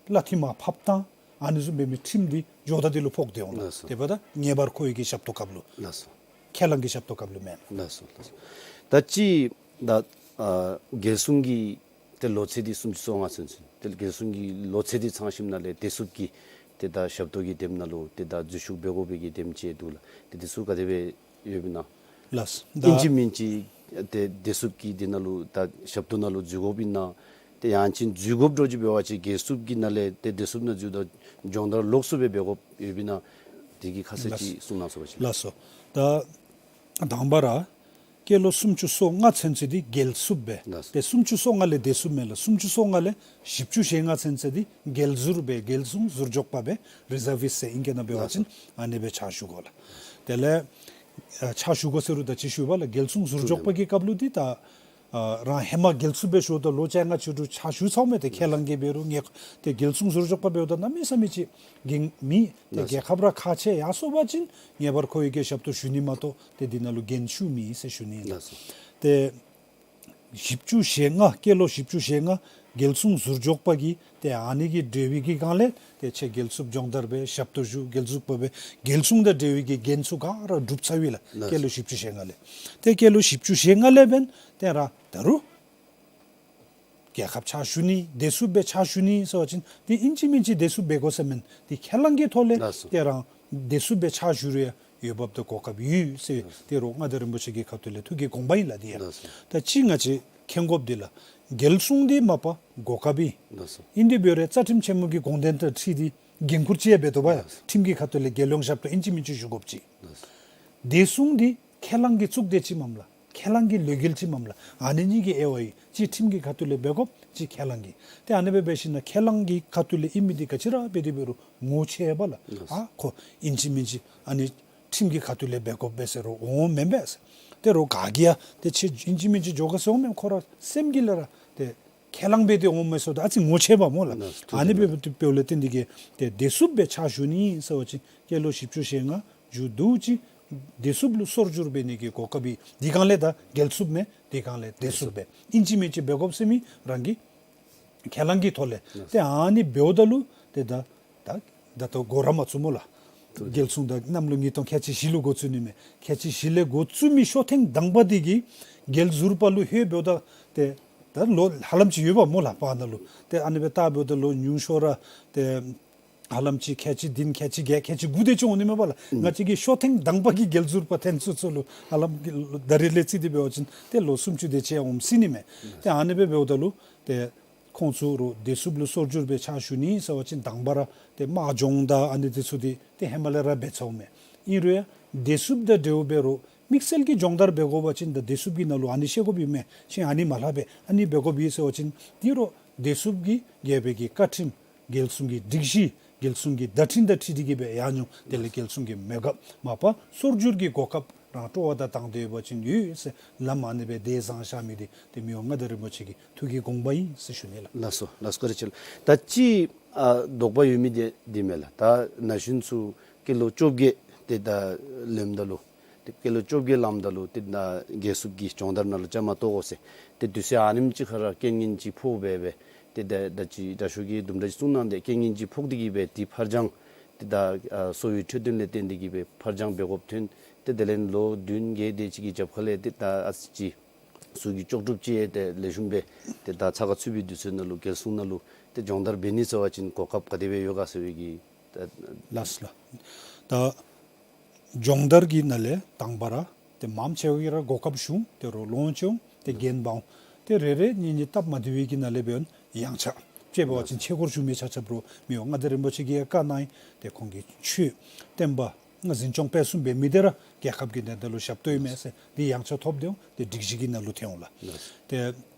གླ་འཐུས་མར་ཕབ་བཏང་ཨ་ནི་བཟུམ་འབད་མི་ཁྲིམས་འདི་འགྱོ་ད་འདི་ལུ་ཕོག་སྟེ་འོང་ལགས། ལགས་སོ། དེ་འབདཝ་ད་ངེས་པར་འཁོར་བའི་གི་ཞབས་ཏོག་སྐབས་ལུ། ལགས་སོ། ཁས་བླངས་ཀྱི་ཞབས་ཏོག་སྐབས་ལུ་མེན། ལགས་སོ་ལགས་སོ། ད་ཅི་ད་ཨ་རྒྱལ་སྲུང་གི་ཏེ་ལོ་ཚད་འདི་སུམ་ཅུ་སོ་ལྔ་ཚུན་ཚོད་ཏེ་རྒྱལ་སྲུང་གི་ལོ་ཚད་འདི་ཚང་ཞིནམ་ལས་བདེ་སྲུངཔ་ཀྱི་ཏེ་ད་ཞབས་ཏོག་གི་དེམ་ནང་ལུ་ཏེ་ད་འཛུལ་ཞུགས་འབད་དགོ་པའི་གི་དེམ་ཅིག་འདུག་ལགས། ཏེ་འདི་ཚུ་ག་དེ་སྦེ་ཡོདཔ་ཨིན་ན། ལགས། ཨིན་ཅི་མིན་ཅི་ཏེ་བདེ་སྲུངཔ་ཀྱི་འདི་ནང་ལུ་ད་ཞབས་ཏོག་ནང་ལུ་འཛུལ་དགོཔ་ཨིན་ན། ཏེ་ཡང་ཅིན་འཛུལ་དགོཔ་འདྲཝ་ཅིག་འབད་བ་ཅིན་རྒྱལ་སྲུངཔ་ཀྱི་ནང་ལས་ཏེ་བདེ་སྲུངཔ་ནང་འཛུལཝ་ད་སྦྱོང་བརྡར་ལོགས་སུ་སྦེ་འབད་དགོཔ་ཡོདཔ་ཨིན་ན། དེ་གི་ཁ་གསལ་ཅིག་གསུང་གནང་ཚུགས་པ་ཅིན། ལགས་སོ། ད་དང་པ་ར་སྐྱེས་ལོ་སུམ་ཅུ་སོ་ལྔ་ཚུན་ཚོད་འདི་རྒྱལ་སྲུངཔ་སྦེ། ལགས་སོ། ཏེ་སུམ་ཅུ་སོ་ལྔ་ལས་བདེ་སྲུངཔ་མེན་ལགས། སུམ་ཅུ་སོ་ལྔ་ལས་བཞི་བཅུ་ཞེ་ལྔ་ཚུན་ཚོད་འདི་རྒྱལ་ཟུར་སྦེ་རྒྱལ་སྲུང་ཟུར་འཇོག་པ་སྦེ་རི་ཛར་བིསཊ་ཟེར་ཨིང་སྐད་ནང་འབད་བ་ཅིན། ལགས་སོ། ཨ་ནི་སྦེ་ཕྱག་ཞུ་དགོ་ལགས། དེ་ལས་ཨ་ཕྱག་ཞུ་དགོ་ཟེར་རུང་ད་ཅི་ཞུ་བ་ལགས། རྒྱལ་སྲུང་ཟུར་འཇོག་པ་གི་སྐབས་ལུ་འདི་ད་ཨ་རང་ཧེ་མ་རྒྱལ་སྲུངཔ་སྦེ་ཞུཝ་ད་ལོ་བཅོ་ལྔ་ཅིག་རུང་ཕྱག་ཞུ་ཚརཝ་མས། ཏེ་ཁས་བླངས་ཀྱི་འབད་རུང་ངེས་ཏེ་རྒྱལ་སྲུང་ཟུར་འཇོག་པ་འབདཝ་ད་གནམ་མེད་ས་མེད་ཅིག་འགན་མེད། ཏེ་ལགས་སོ། རྒྱལ་ཁབ་ར་ཁག་ཆེ་ཡར་སོང་པ་ཅིན་ངེས་པར་འཁོར་བའི་གི་ཞབས་ཏོག་ཞུ་ནི་མ་གཏོགས་ཏེ་འདི་ནང་ལུ་འགན་ཤུགས་མེད་ཟེར་ཞུ་ནི་ཨིན། ལགས་སོ། ཏེ་བཞི་བཅུ་ཞེ་ལྔ་སྐྱེས་ལོ་བཞི་བཅུ་ཞེ་ལྔ་རྒྱལ་སྲུང་ཟུར་འཇོག་པ་གིས་ཏེ་ཨ་ནི་གི་འབྲེལ་བའི་གི་སྒང་ལས་ཏེ་ཁྱེད་རྒྱལ་སྲུངཔ་སྦྱོང་བརྡར་འབད་ཞབས་ཏོག་ཞུ་རྒྱལ་སྲུངཔ་སྦེ་རྒྱལ་སྲུང་དང་འབྲེལ་བའི་གི་འགན་ཚུ་ག་ར་སྒྲུབ་ཚར་ཡི་ལགས། ལགས་སོ། སྐྱེས་ལོ་བཞི་བཅུ་ཞེ་ལྔ་ལས། ཏེ་སྐྱེས་ལོ་བཞི་བཅུ་ཞེ་ལྔ་ལས་འབདན་ཏེ་ར་ད་རུང་རྒྱལ་ཁབ་ཕྱག་ཞུ་ནི་བདེ་སྲུངཔ་སྦེ་ཕྱག་ཞུ་ནི་ཟེར་བ་ཅིན་ཏེ་ཨིན་ཅི་མིན་ཅི་བདེ་སྲུངཔ་འབད་དགོ་ཟེར་མེན། ཏེ་ཁས་བླངས་ཀྱི་ཐོག་ལས། ལགས་སོ། ཏེ་རང་བདེ་སྲུངཔ་སྦེ་ཕྱག་ཞུ་རུང་ཡང་འོས་འབབ་དང་གོ་སྐབས་ཡོད་ཟེར། ལགས་སོ། ཏེ་རོགས་མངའ་བདག་རིན་པོ་ཆེ་གི་ཁ་ཐུག་ལས་ཐུགས་ཀྱི་དགོངས་པ་ཨིན་ལགས་འདི་ཡང་། ལགས་སོ། ད་ཅི་ང་བཅས་མཁྱེན་དགོཔ་འདི་ལགས། རྒྱལ་སྲུང་འདི་མ་པ་གོ་སྐབས་ཨིན། ལགས་སོ། ཨིན་དེ་འབད་རུང་རྩ་ཁྲིམས་ཆེན་མོ་གི་དགོངས་དོན་དང་འཁྲིལ་ཏེ་འགན་ཁུར་ཅིག་ཡང་འབད་དོ་བ། ལགས་སོ། ཁྲིམས་ཀྱི་ཁ་ཐུག་ལས་རྒྱལ་ཡོངས་ཞབས་ཏོག་ཨིན་ཅི་མིན་ཅི་ཞུ་དགོཔ་ཅིག། ལགས་སོ། བདེ་སྲུང་འདི་ཁས་བླངས་ཀྱི་གཙུག་སྡེ་ཅིག་མས་ལགས། ཁས་བླངས་ཀྱི་ལས་འགུལ་ཅིག་མས་ལགས། ཨ་ནི་གཉིས་ཀྱི་དབྱེ་བ་ཡང་ཅིག་ཁྲིམས་ཀྱི་ཁ་ཐུག་ལས་འབད་དགོཔ་ཅིག་ཁས་བླངས་ཀྱི། ཏེ་ཨ་ནི་སྦེ་འབད་ཞིནམ་ལས་ཁས་བླངས་ཀྱི་ཁ་ཐུག་ལས་ཨིན་མི་འདི་ག་ཅི་ར་འབད་དེ་འབད་རུང་ངོ་ཆེ་བས་ལགས། ཨ་ཁོ་ཨིན་ཅི་མིན་ཅི་ཨ་ནི་ཁྲིམས་ཀྱི་ཁ་ཐུག་ལས་འབད་དགོ་པས་ཟེར་རུང་འོང་མེན་པས། ཏེ་རོགས་ག་གིས་ཡང་ཏེ་ཁྱེད་ཨིན་ཅི་མིན་ཅི་འགྱོ་ག་ཟེར་འོང་མེན། ཁོ་ར་སེམས་ཀྱི་ལས་ར་ཏེ་ ཁས་བླངས་འབད་དེ་འོངམ་མས་ཟེརཝ་ད་ཨ་ཙི་ངོ་ཆེ་བ་སྨོ་ལགས། ཨ་ནི་འབདཝ་ད་འབདཝ་ལས་བརྟེན་ཏེ་གིས་ཏེ་བདེ་སྲུངཔ་སྦེ་ཕྱག་ཞུ་ནི་ཟེར་བ་ཅིན་སྐྱེས་ལོ་བཞི་བཅུ་ཞེ་ལྔ་མཇུག་བསྡུ་ཅིག་བདེ་སྲུངཔ་ལུ་སོར་བསྒྱུར་འབད་ནི་གི་གོ་སྐབས་ཨིན། དེ་སྒང་ལས་ད་རྒྱལ་སྲུངཔ་མས། དེ་སྒང་ལས་བདེ་སྲུངཔ་སྦེ་ཨིན་ཅི་མིན་ཅི་འབད་དགོཔ་ཟེར་མི་རང་གི་ཁས་བླངས་ཀྱི་ཐོག་ལས། ཏེ་ཨ་ནི་འབདཝ་ད་ལུ་ཏེ་ད་ད་ད་ལྟོ་འགོ་ར་མ་བཙུགས་སྨོ་ལགས། རྒྱལ་སྲུང་ད་གནམ་ལོ་ཉིས་སྟོང་ཁལ་གཅིག་བཞི་ལུ་འགོ་བཙུགས་ནི་མས། ཁལ་གཅིག་བཞི་ལས་འགོ་བཙུགས་མི་ཤོ་ཐེངས་དང་པ་འདི་གིས་རྒྱལ་ཟུར་པ་ལུ་ལྷོད་འབདཝ་ད་ཏེ་ད་ལོ་ཧ་ལམ་ཅིག་ཡོད་པ་སྨོ་ལགས། བར་ན་ལུ་ཏེ་ཨ་ནི་སྦེ་བལྟ་འབདཝ་ད་ལོ་ཉུང་ཤོས་ར་ཏེ་ཧ་ལམ་ཅིག་ཁལ་གཅིག་བདུན་ཁལ་གཅིག་བརྒྱད་ཁལ་གཅིག་དགུ་དེ་ཅིག་འོང་ནི་མས་པ་ལགས། ང་བཅས་ཀྱི་ཤོ་ཐེངས་དང་པ་གི་རྒྱལ་ཟུར་པ་འཐོན་ཚུན་ཚོད་ལུ་ཧ་ལམ་ད་རེས་ལས་རྩིས་ཏེ་འབད་བ་ཅིན་ཏེ་ལོ་སུམ་ཅུ་དེ་ཅིག་འོང་སྲིད་ནི་མས། ཏེ་ཨ་ནི་སྦེ་འབདཝ་ད་ལུ་ཏེ་ཁོང་ཚུ་རུང་བདེ་སྲུངཔ་ལུ་སོར་བསྒྱུར་སྦེ་ཕྱག་ཞུ་ནི་ཟེར་བ་ཅིན་དང་པ་ར་ཏེ་དམག་སྦྱོང་དང་ཨ་ནི་དེ་ཚུ་འདི་ཏེ་ཧེ་མ་ལས་ར་འབད་ཚརཝ་མས། ཨིན་རུང་ཡང་བདེ་སྲུངཔ་དང་འབྲེལཝ་འབད་རུང་དམིགས་བསལ་གྱི་སྦྱོང་བརྡར་འབད་དགོ་པ་ཅིན་ད་བདེ་སྲུངཔ་གི་ནང་ལུ་ཨ་ནི་ཤེས་དགོཔ་ཨིན་མས། ཅིག་ཨ་ནི་མ་ལྷག་པའི་ཨ་ནི་འབད་དགོཔ་ཨིན་ཟེར་བ་ཅིན་འདི་རུང་བདེ་སྲུངཔ་གིས་རྒྱལ་པོའི་གི་བཀའ་ཁྲིམས་རྒྱལ་སྲུང་གི་སྒྲིག་གཞི་རྒྱལ་སྲུང་གི་བརྡ་འཕྲིན་དང་འཁྲིལ་ཏེ་གིས་སྦེ་ཡར་འགྱོ། དེ་ལས་རྒྱལ་སྲུང་གི་མེ་སྐབས་མ་པ་སོར་བསྒྱུར་གྱི་གོ་སྐབས་རང་སྤྲོ་བ་དང་དང་འདོད་ཡོད་པ་ཅིན་ཡོད་ཟེར་ལམ་ཨ་ནི་སྦེ་དེ་བཟང་བཞག་མི་འདི་ཏེ་མི་དབང་མངའ་བདག་རིན་པོ་ཆེ་གི་ཐུགས་ཀྱི་དགོངས་པ་ཨིན་ཟེར་ཞུ་ནི་ལགས། ལགས་སོ་ལགས་སོ། བཀའ་དྲིན་ཆེ་ལགས། ད་ཅིག་ཨ་དོགས་པ་ཡོད་མི་འདི་འདི་མས་ལགས། ད་ན་གཞོན་ཚུ་སྐྱེས་ལོ་བཅོ་བརྒྱད་དེ་ད་ལངམ་ད་ལུ་ཏེ་སྐྱེས་ལོ་བཅོ་བརྒྱད་ལངམ་ད་ལུ་ཏེ་ད་རྒྱལ་སྲུངཔ་གི་སྦྱོང་བརྡར་ནང་ལུ་བཅའ་མར་གཏོགས་དགོ་ཟེར། ཏེ་དུས་ཚོད་ཨ་ནེམ་ཅིག་ཁར་རྐྱེན་ངན་ཅིག་ཕོག་སྦེ་སྦེ་ཏེ་ད་ད་ཅི་དྲག་ཤོས་ཀྱིས་དུམ་གྲ་ཅིག་གསུངས་གནང་སྟེ་རྐྱེན་ངན་ཅིག་ཕོག་སྟེ་གིས་སྦེ་ཏེ་ཕར་འགྱངས་ཏེ་ད་ཨ་གསོ་བའི་འཕྲོད་བསྟེན་ལས་བརྟེན་ཏེ་གིས་སྦེ་ཕར་འགྱངས་འབད་དགོཔ་ཐོན། ཏེ་དེ་ལས་ལོ་བདུན་བརྒྱད་དེ་ཅིག་གི་རྒྱབ་ཁ་ལས་ཏེ་ད་ཨ་ཙི་ཅིག་ཟུག་གི་ལྕོགས་གྲུབ་ཅིག་ཡང་ཏེ་ལེགས་ཤོམ་སྦེ་ཏེ་ད་ཚ་ཁ་ཚུད་པའི་དུས་ཚོད་ནང་ལུ་རྒྱལ་སྲུང་ནང་ལུ་ཏེ་སྦྱོང་བརྡར་འབད་ནི་ཟེར་བ་ཅིན་གོ་སྐབས་ག་དེ་སྦེ་ཡོད་ག་ཟེར་བའི་གི་ད། ལགས་སོ་ལགས། ད་སྦྱོང་བརྡར་གྱི་ནང་ལས་དང་པ་ར་ཏེ་མང་ཆེ་བ་གིས་ར་གོ་སྐབས་ཞུ་འོང་། དེ་རུང་ལོང་ཅི་འོང་། ཏེ་རྒན་འབག་འོང་། ཏེ་རེ་རེ་གཉིས་གཉིས་སྟབས་མ་བདེ་བའི་གི་ནང་ལས་འབད་ཡང་ཆ་དཔྱེ་འབད་བ་ཅིན་ཆས་སྐོར་ཞུ་མི་ཆ་ཁྱབ་རུང་མི་དབང་མངའ་བདག་རིན་པོ་ཆེ་གིས་བཀའ་གནང་ཡི། ཏེ་ཁོང་གིས་ཆོས་བསྟན་པ་འཛིན་སྐྱོང་སྤེལ་གསུམ་འབད་མི་འདི་ར་རྒྱལ་ཁབ་ཀྱི་དོན་དག་ལུ་ཞབས་ཏོག་ཨིན་མས་ཟེར་འདི་ཡང་ཆ་ཐོབ་སྟེ་འོང་། ཏེ་སྒྲིག་གཞི་གི་ནང་ལུ་ཐོན་འོང་ལགས། ཏེ་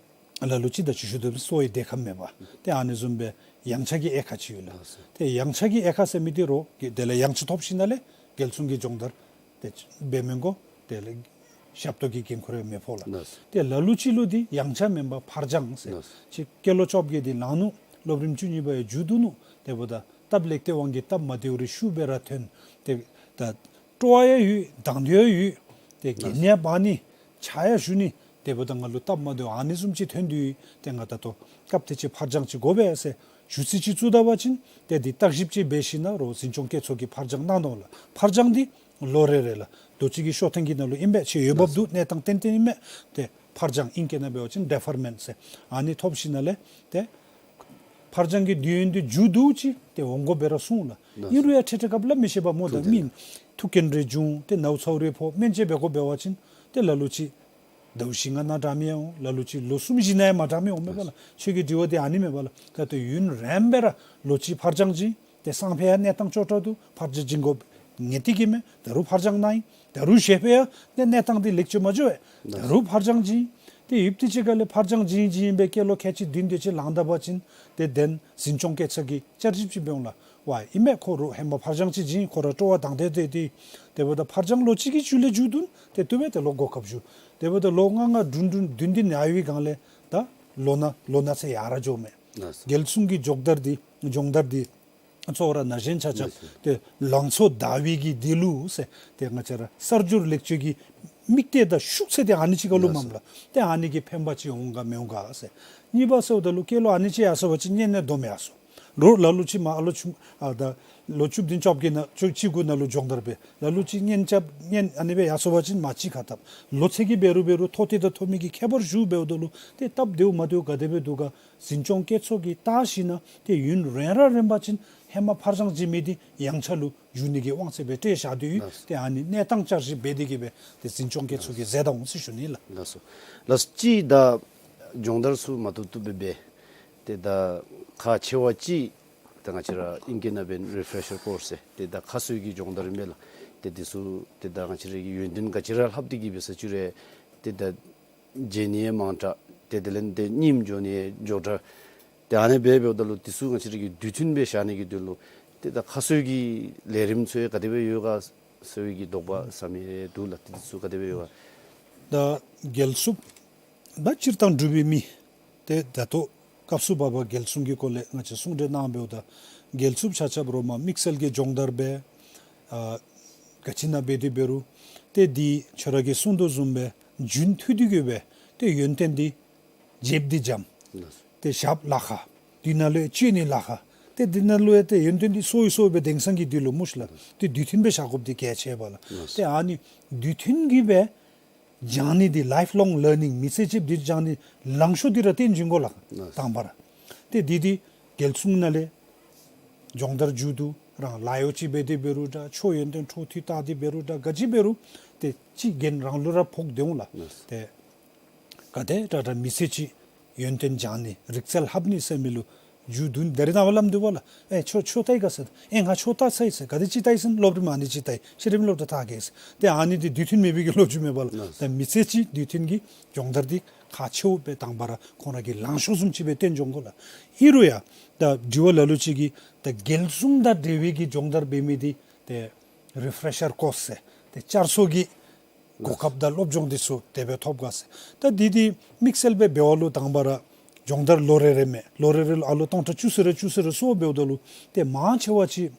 ལ་ལུ་ཅིག་ད་ཅི་ཞུ་དོ་བཟུམ་གསོ་བའི་སྡེ་ཁག་མེད་པ། ཏེ་ཨ་ནི་བཟུམ་སྦེ་ཡང་ཆ་གི་དབྱེ་ཁག་ཅིག་ཡོད་ལགས། ཏེ་ཡང་ཆ་གི་དབྱེ་ཁག་ཟེར་མི་འདི་རུང་གི་དེ་ལས་ཡང་ཆ་ཐོབ་ཞིནམ་ལས་རྒྱལ་སྲུང་གི་སྦྱོང་བརྡར་ཏེ་འབད་མི་དགོ། དེ་ལས་ཞབས་ཏོག་གི་འགན་ཁུར་ཡང་མི་ཕོག་ལགས། ཏེ་ལ་ལུ་ཅིག་ལུ་འདི་ཡང་ཆ་མེན་པར་ཕར་འགྱངས་ཟེར། ཅིག་སྐྱེས་ལོ་བཅོ་བརྒྱད་འདི་ལང་ནུག། སློབ་རིམ་བཅུ་གཉིས་པ་ཡང་མཇུག་བསྡུ་ནུག། དེ་འབདཝ་ད་སྟབས་ལེགས་ཏེ་དབང་གིས་སྟབས་མ་བདེཝ་རེ་ཤུགས་སྦེ་ར་ཐོན། ཏེ་ད་སྤྲོ་བ་ཡང་ཡོད། དང་འདོད་ཡང་ཡོད། ཏེ་རྒྱན་ཡང་འབག་ནི་ཕྱག་ཡང་ཞུ་ནི། དེ་འབདཝ་ད་ང་ལུ་སྟབས་མ་བདེཝ་ཨ་ནི་བཟུམ་ཅིག་ཐོན་དོ་ཡོད། ཏེ་ང་ད་ལྟོ་སྐབས་དེ་ཅིག་ཕར་འགྱངས་ཅིག་དགོ་པས་ཟེར་ཞུ་ཚིག་ཅིག་བཙུགས་ད་པ་ཅིན་ཏེ་འདི་བརྟག་ཞིབ་ཅིག་འབད་ཞིནམ་ལས་རོགས་འཛིན་སྐྱོང་སྐྱེད་ཚོགས་ཀྱིས་ཕར་འགྱངས་གནང་དོ་ལགས། ཕར་འགྱངས་འདི་ལོ་རེ་རེ་ལགས། དུས་ཅི་གི་ཤོ་ཐེངས་ཀྱི་ནང་ལུ་ཨིན་པས། ཅིག་འོས་འབབ་འདུག། གནས་སྟངས་ཏན་ཏན་ཨིན་མས། ཏེ་ཕར་འགྱངས་ཨིང་སྐད་ནང་འབད་བ་ཅིན་ཌི་ཕར་མེནཊ་ཟེར། ཨ་ནི་ཐོབ་ཞིནམ་ལས་ཏེ་ཕར་འགྱངས་ཀྱི་དུས་ཡུན་འདི་མཇུག་བསྡུ་ཅི་ཏེ་འོང་དགོ་པས་ར་གསུངས་ལགས། ཨིན་རུང་ཡང་ཁྲེ་ཁྲེ་སྐབས་ལ་མི་ཤེས་པ་སྨོ། ད་མི་ཐུག་རྐྱེན་རེ་བྱུང་ཏེ་ནཝ་ཚཝ་རེ་ཕོག་སྨན་བཅོས་འབད་དགོ་འབད་བ་ཅིན་ཏེ་ལ་ལུ་ཅིག་ཟླཝ་བཞི་ལྔ་ནང་དྲག་མི་ཡང་འོང་། ལ་ལུ་ཅིག་ལོ་གསུམ་བཞི་ནང་ཡང་མ་དྲག་མི་འོང་མས་པ་ལགས། ཁྱོད་ཀྱི་དྲི་བ་འདི་ཨ་ནི་མས་པ་ལགས། ད་ལྟོ་ཡུན་རིངམོ་སྦེ་ར་ལོ་གཅིག་ཕར་འགྱངས་ཅི། ཏེ་སང་ཕོད་ཡང་གནས་སྟངས་སྐྱོ་དྲགས་འདུག། ཕར་འགྱངས་བྱིན་དགོ་ངེས་ཏིག་གི་མས། ད་རུང་ཕར་འགྱངས་གནང་ཡི། ད་རུང་གཞེས་ཕོད་ཡང་ཏེ་གནས་སྟངས་འདི་ལེགས་བཅོས་མ་འགྱོ་བས། ད་རུང་ཕར་འགྱངས་བྱིན། ཏེ་ཡུདཔ་ཐེངས་ཅིག་ཁ་ལས་ཕར་འགྱངས་བྱིན་བྱིན་སྦེ་སྐྱེས་ལོ་ཁལ་གཅིག་བདུན་དེ་ཅིག་ལང་ད་པ་ཅིན་ཏེ་དེ་ལས་འཛིན་སྐྱོང་སྐྱེད་ཚོགས་ཀྱིས་བསྐྱར་ཞིབ་ཅིག་འབད་འོང་ལགས། ཝའི་ཨིན་མས། ཁོ་རོགས་ཧེ་མ་ཕར་འགྱངས་ཅིག་བྱིན། ཁོ་ར་སྤྲོ་བ་དང་འདོད་དེ་དེ་དེ་འབདཝ་ད་ཕར་འགྱངས་ལོ་གཅིག་གི་མཇུག་ལས་མཇུག་བསྡུ་ན་ཏེ་བཏུབ་པས། ཏེ་ལོག་གོ་སྐབས་ཞུ། དེ་འབདཝ་ད་ལོ་ལྔ་ལྔ་བདུན་བདུན་བདུན་བདུན་ཡར་བའི་སྒང་ལས་ད་ལོ་ན་ལོ་ན་ཚད་ཡར་ར་འགྱོཝ་མས། རྒྱལ་སྲུང་གི་སྦྱོང་བརྡར་འདི་སྦྱོང་བརྡར་འདི་གཙོ་བོ་ར་ན་གཞོན་ཆ་ཁྱབ་ཏེ་ལང་ཚོ་དར་བའི་གི་དུས་ལུ་ཟེར་ཏེ་ང་བཅས་ར་གསར་འགྱུར་ལེགས་བཅོས་ཀྱི་དམིགས་གཏད་དང་ཤུགས་ཚད་འདི་ཨ་ནི་ཅིག་ཁར་ལུ་མས་ལགས། ཏེ་ཨ་ནི་གི་ཕན་པ་ཅིག་འོང་ག་མི་འོང་ག་ཟེར། གཉིས་པ་ཟེརཝ་ད་ལུ་སྐྱེས་ལོ་ཨ་ནི་ཅིག་ཡར་སོང་པ་ཅིན་གཉེན་ནི་སྡོམ་ཡར་སོང་། ལོ་ལ་ལུ་ཅིག་མ་ཨ་ལོ་ཆུང་ཨ་ད་ལོ་བཅུ་བདུན་བཅོ་བརྒྱད་ནང་བཅུ་གཅིག་དགུ་ནང་ལུ་སྦྱོང་བརྡར་འབད། ལ་ལུ་ཅིག་གཉེན་རྐྱབ་གཉེན་ཨ་ནི་སྦེ་ཡར་སོང་པ་ཅིན་མ་གཅིག་ཁར་འཐབ། ལོ་ཚད་ཀྱིས་འབད་རུང་འབད་རུང་མཐོ་དེ་དང་མཐོ་དམན་གྱི་ཁྱད་པར་ཞུ་འབདཝ་ད་ལུ་ཏེ་སྟབས་བདེཝ་མ་བདེཝ་ག་དེ་སྦེ་འདུག་ག་འཛིན་སྐྱོང་སྐྱེད་ཚོགས་ཀྱིས་བལྟ་ཞིནམ་ལས་ཏེ་ཡུན་རིང་ར་རིངམ་ཅིན་ཧེ་མ་ཕར་འགྱངས་བྱིན་མི་འདི་ཡང་ཆ་ལུ་འགྱུར་ནི་གི་དབང་ཚད་སྦེ་སྤྲོད་བཞག་སྟེ་ཡོད། ཏེ་ཨ་ནི་གནས་སྟངས་བསྐྱར་ཞིབ་འབད་དེ་གིས་སྦེ་ཏེ་འཛིན་སྐྱོང་སྐྱེད་ཚོགས་ཀྱིས་མཛད་དོ་འོང་ཟེར་ཞུ་ནི་ལགས། ལགས་སོ། ལགས་སོ། ཅིག་ད་སྦྱོང་བརྡར་ཚུ་མ་བཏུབ་བཏུབ་སྦེ་འབད། ཏེ་ད་ཁག་ཆེ་བ་ཅིག་ད་ང་བཅས་ར་ཨིང་སྐད་ནང་འབད་རི་ཕེ་རེ་ཤར་ཀོརསི་ཟེར་ཏེ་ད་ཁ་གསོ་གི་སྦྱོང་བརྡར་ཨིན་པས་ལགས། ཏེ་འདི་ཚུ་ཏེ་ད་ང་བཅས་ར་གི་ཡོན་ཏན་ག་ཅི་ར་ལྷབ་སྟེ་གིས་སྦེ་ཟེར་ཅི་རུང་ཏེ་ད་བརྗེད་ནི་ཡང་མང་དྲགས། ཏེ་དེ་ལས་ཏེ་རྙིངམ་འགྱོ་ནི་ཡང་མགྱོགས་དྲགས། ཏེ་ཨ་ནི་སྦེ་འབདཝ་ད་ལུ་འདི་ཚུ་ང་བཅས་ར་གིས་དུས་མཐུན་སྦེ་བཞག་ནི་གི་དོན་ལུ་ཏེ་ད་ཁ་གསོ་གི་ལས་རིམ་ཚུ་ཡང་ག་དེ་སྦེ་ཡོད་ག་ཟེར་བའི་གི་དོགས་པ་ཟ་མི་འདུག་ལགས། ཏེ་འདི་ཚུ་ག་དེ་སྦེ་ཡོད་ག། ད་རྒྱལ་སྲུངཔ་ད་སྤྱིར་བཏང་འབྲུག་པའི་མི་ཏེ་ད་ལྟོ་ སྐབས་སུ་བབ་པ་རྒྱལ་སྲུང་གི་སྐོར་ལས་ང་བཅས་གསུང་གྲོས་གནང་འབདཝ་ད་རྒྱལ་སྲུང་ཆ་ཁྱབ་རོགས་མ་དམིགས་བསལ་གྱི་སྦྱོང་བརྡར་འབད་ཨ་ག་ཅི་ནང་འབད་དེ་འབད་རུང་ཏེ་འདི་ཁྱོད་ར་གིས་གསུང་དོ་བཟུམ་སྦེ་རྒྱུན་མཐུད་དེ་གི་སྦེ་ཏེ་ཡོན་ཏན་འདི་འཇེབ་འདི་འཇམ། ལགས་སོ། ཏེ་ཞབས་ལ་ཁ། འདི་ནང་ལུ་ཡང་བཅོས་ནི་ལ་ཁ། ཏེ་འདི་ནང་ལུ་ཡང་ཏེ་ཡོན་ཏན་འདི་སོ་ཡི་སོ་སྦེ་དེང་སང་གི་འདི་ལུ་མུས་ལགས། ཏེ་དུས་མཐུན་སྦེ་བཞག་དགོཔ་འདི་གལ་ཆེ་བས་ལགས། ལགས་སོ། ཏེ་ཨ་ནི་དུས་མཐུན་གྱི་སྦེ་སྦྱང་ནི་འདི་ལའིཕ་ལོང་ལར་ནིང་མི་ཚེ་གཅིག་འདི་སྦྱང་ནི་ལང་ཤོར་འདི་ར་བརྟན་བཞིན་དགོ་ལགས། ལགས་སོ། དང་པ་ར། ཏེ་འདི་འདི་རྒྱལ་སྲུང་ནང་ལས་སྦྱོང་བརྡར་མཇུག་བསྡུ་རང་ལཱ་གཡོག་ཅིག་འབད་དེ་འབད་རུང་འདྲ་ཆོས་ཡོན་ཏན་འཕྲོ་མཐུད་བལྟ་སྟེ་འབད་རུང་འདྲ་ག་ཅི་འབད་རུང་ཏེ་ཅིག་འགན་རང་ལུ་ར་ཕོག་སྟེ་འོང་ལགས། ལགས་སོ། ཏེ་ག་དེ་དྲག་དྲག་མི་ཚེ་གཅིག་ཡོན་ཏན་སྦྱང་ནི་རིག་རྩལ་ལྷབ་ནི་ཟེར་མི་ལུ་མཇུག་བསྡུ་ནི་ད་རེས་ནངས་པ་སླབ་འདུག་པ་ལགས། ཨེ་ཁྱོད་ཆོས་ལྟ་ཡི་ག་ཟེར། ཨེ་ང་ཆོས་ལྟ་ཚར་ཡི་ཟེར། ག་དེ་ཅིག་ལྟ་ཡི་ཟེར་ན་སློབ་རིམ་ཨ་ནི་ཅིག་ལྟ་ཡི། ཤེས་རིག་སློབ་གྲྭ་ལྟ་གེ་ཟེར། ཏེ་ཨ་ནི་འདི་དུས་མཐུན་མེད་པའི་གི་ལོ་རྒྱུས་མེད་པ་ལགས། ལགས་སོ། ཏེ་མི་ཚེ་གཅིག་དུས་མཐུན་གྱི་སྦྱོང་བརྡར་འདི་ཁག་ཆེཝ་སྦེ་དང་པ་ར་ཁོང་ར་གི་ལང་ཤོར་བཟུམ་ཅིག་སྦེ་བརྟན་འགྱོ་དགོ་ལགས། ཨིན་རུང་ཡང་ད་དྲི་བ་ལ་ལུ་ཅིག་གིས་ད་རྒྱལ་སྲུང་དང་འབྲེལ་བའི་གི་སྦྱོང་བརྡར་འབད་མི་འདི་ཏེ་རི་ཕེ་རེ་ཤར་ཀོརསི་ཟེར་ཏེ་བསྐྱར་གསོ་གི་གོ་སྐབས་དང་སློབ་སྦྱོང་འདི་ཚུ་དེ་སྦེ་ཐོབ་ག་ཟེར། ད་འདི་འདི་དམིགས་བསལ་སྦེ་འབདཝ་ལུ་དང་པ་ར་སྦྱོང་བརྡར་ལོ་རེ་རེ་མས། ལོ་རེ་རེ་ལུ་ཨ་ལོ་སྟོང་ཕྲག་བཅུ་ཟེར་རེ་བཅུ་ཟེར་རེ་གསོ་འབདཝ་ད་ལུ་ཏེ་མང་ཆེ་བ་ཅིག་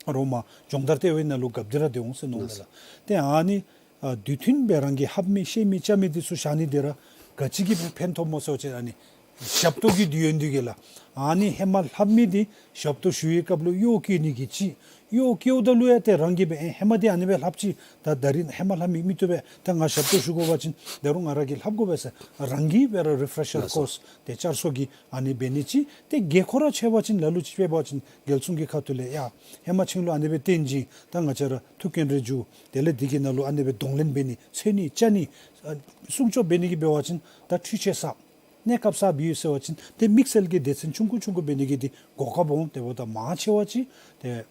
རོགས་མ་སྦྱོང་བརྡར་ལྟེ་བའི་ནང་ལུ་རྒཔོ་འདི་ར་སྡོད་འོང་ཟེར་མནོཝ་མས་ལགས། ཏེ་ཨ་ནི་ཨ་དུས་མཐུན་སྦེ་རང་གིས་ལྷབ་མི་ཤེས་མི་རྐྱབ་མི་འདི་ཚུ་བཞག་ནི་འདི་ར་ག་ཅི་གིས་ཕན་ཐོགས་སྨོ་ཟེར་བ་ཅིན་ཨ་ནི་ཞབས་ཏོག་གི་དུས་ཡུན་འདི་གིས་ལགས། ཨ་ནི་ཧེ་མ་ལྷབ་མི་འདི་ཞབས་ཏོག་ཞུ་བའི་སྐབས་ལུ་གཡོག་བཀོལ་ནི་གི་ཅིག་གཡོག་བཀོལཝ་ད་ལུ་ཡང་ཏེ་རང་གིས་སྦེ་ཨེ་ཧེ་མ་འདི་ཨ་ནི་སྦེ་ལྷབ་ཅི། ད་ད་རིས་ཧེ་མ་ལྷབ་མི་མི་བཏུབ་པས། ད་ང་ཞབས་ཏོག་ཞུ་དགོ་པ་ཅིན་ད་རུང་ང་ར་གིས་ལྷབ་དགོ་པས་ཟེར་རང་གིས་སྦེ་ར་རི་ཕེ་རེ་ཤར་ལགས་སོ། ཀོརསི་ཏེ་བསྐྱར་གསོ་གི་ཨ་ནི་འབད་ནི་ཅིག་ཏེ་དགེ་ཁོ་ར་ཆེ་བ་ཅིན་ལ་ལུ་ཅིག་འབད་བ་ཅིན་རྒྱལ་སྲུང་གི་ཁ་ཐུག་ལས་ཡ་ཧེ་མ་ཁྱེད་ལུ་ཨ་ནི་སྦེ་བརྟེན་ཅི། ད་ང་བཅས་ར་ཐུགས་འགན་རེ་འཇུག། དེ་ལས་འདི་གི་ནང་ལུ་ཨ་ནི་སྦེ་གདོང་ལེན་འབད་ནི་འཚོལ་ནི་བཅའ་ནི་ཨ་སྲུང་སྐྱོབ་འབད་ནི་གི་འབད་བ་ཅིན་ད་འཕྲུལ་ཆས་གསརཔ་གནས་སྐབས་གསརཔ་ཡོད་ཟེར་བ་ཅིན་ཏེ་དམིགས་བསལ་གྱི་སྡེ་ཚན་ཆུང་ཀུ་ཆུང་ཀུ་འབད་ནི་གི་འདི་གོ་སྐབས་འོང་། དེ་འབདཝ་ད་མང་ཆེ་བ་ཅིག་ཏེ་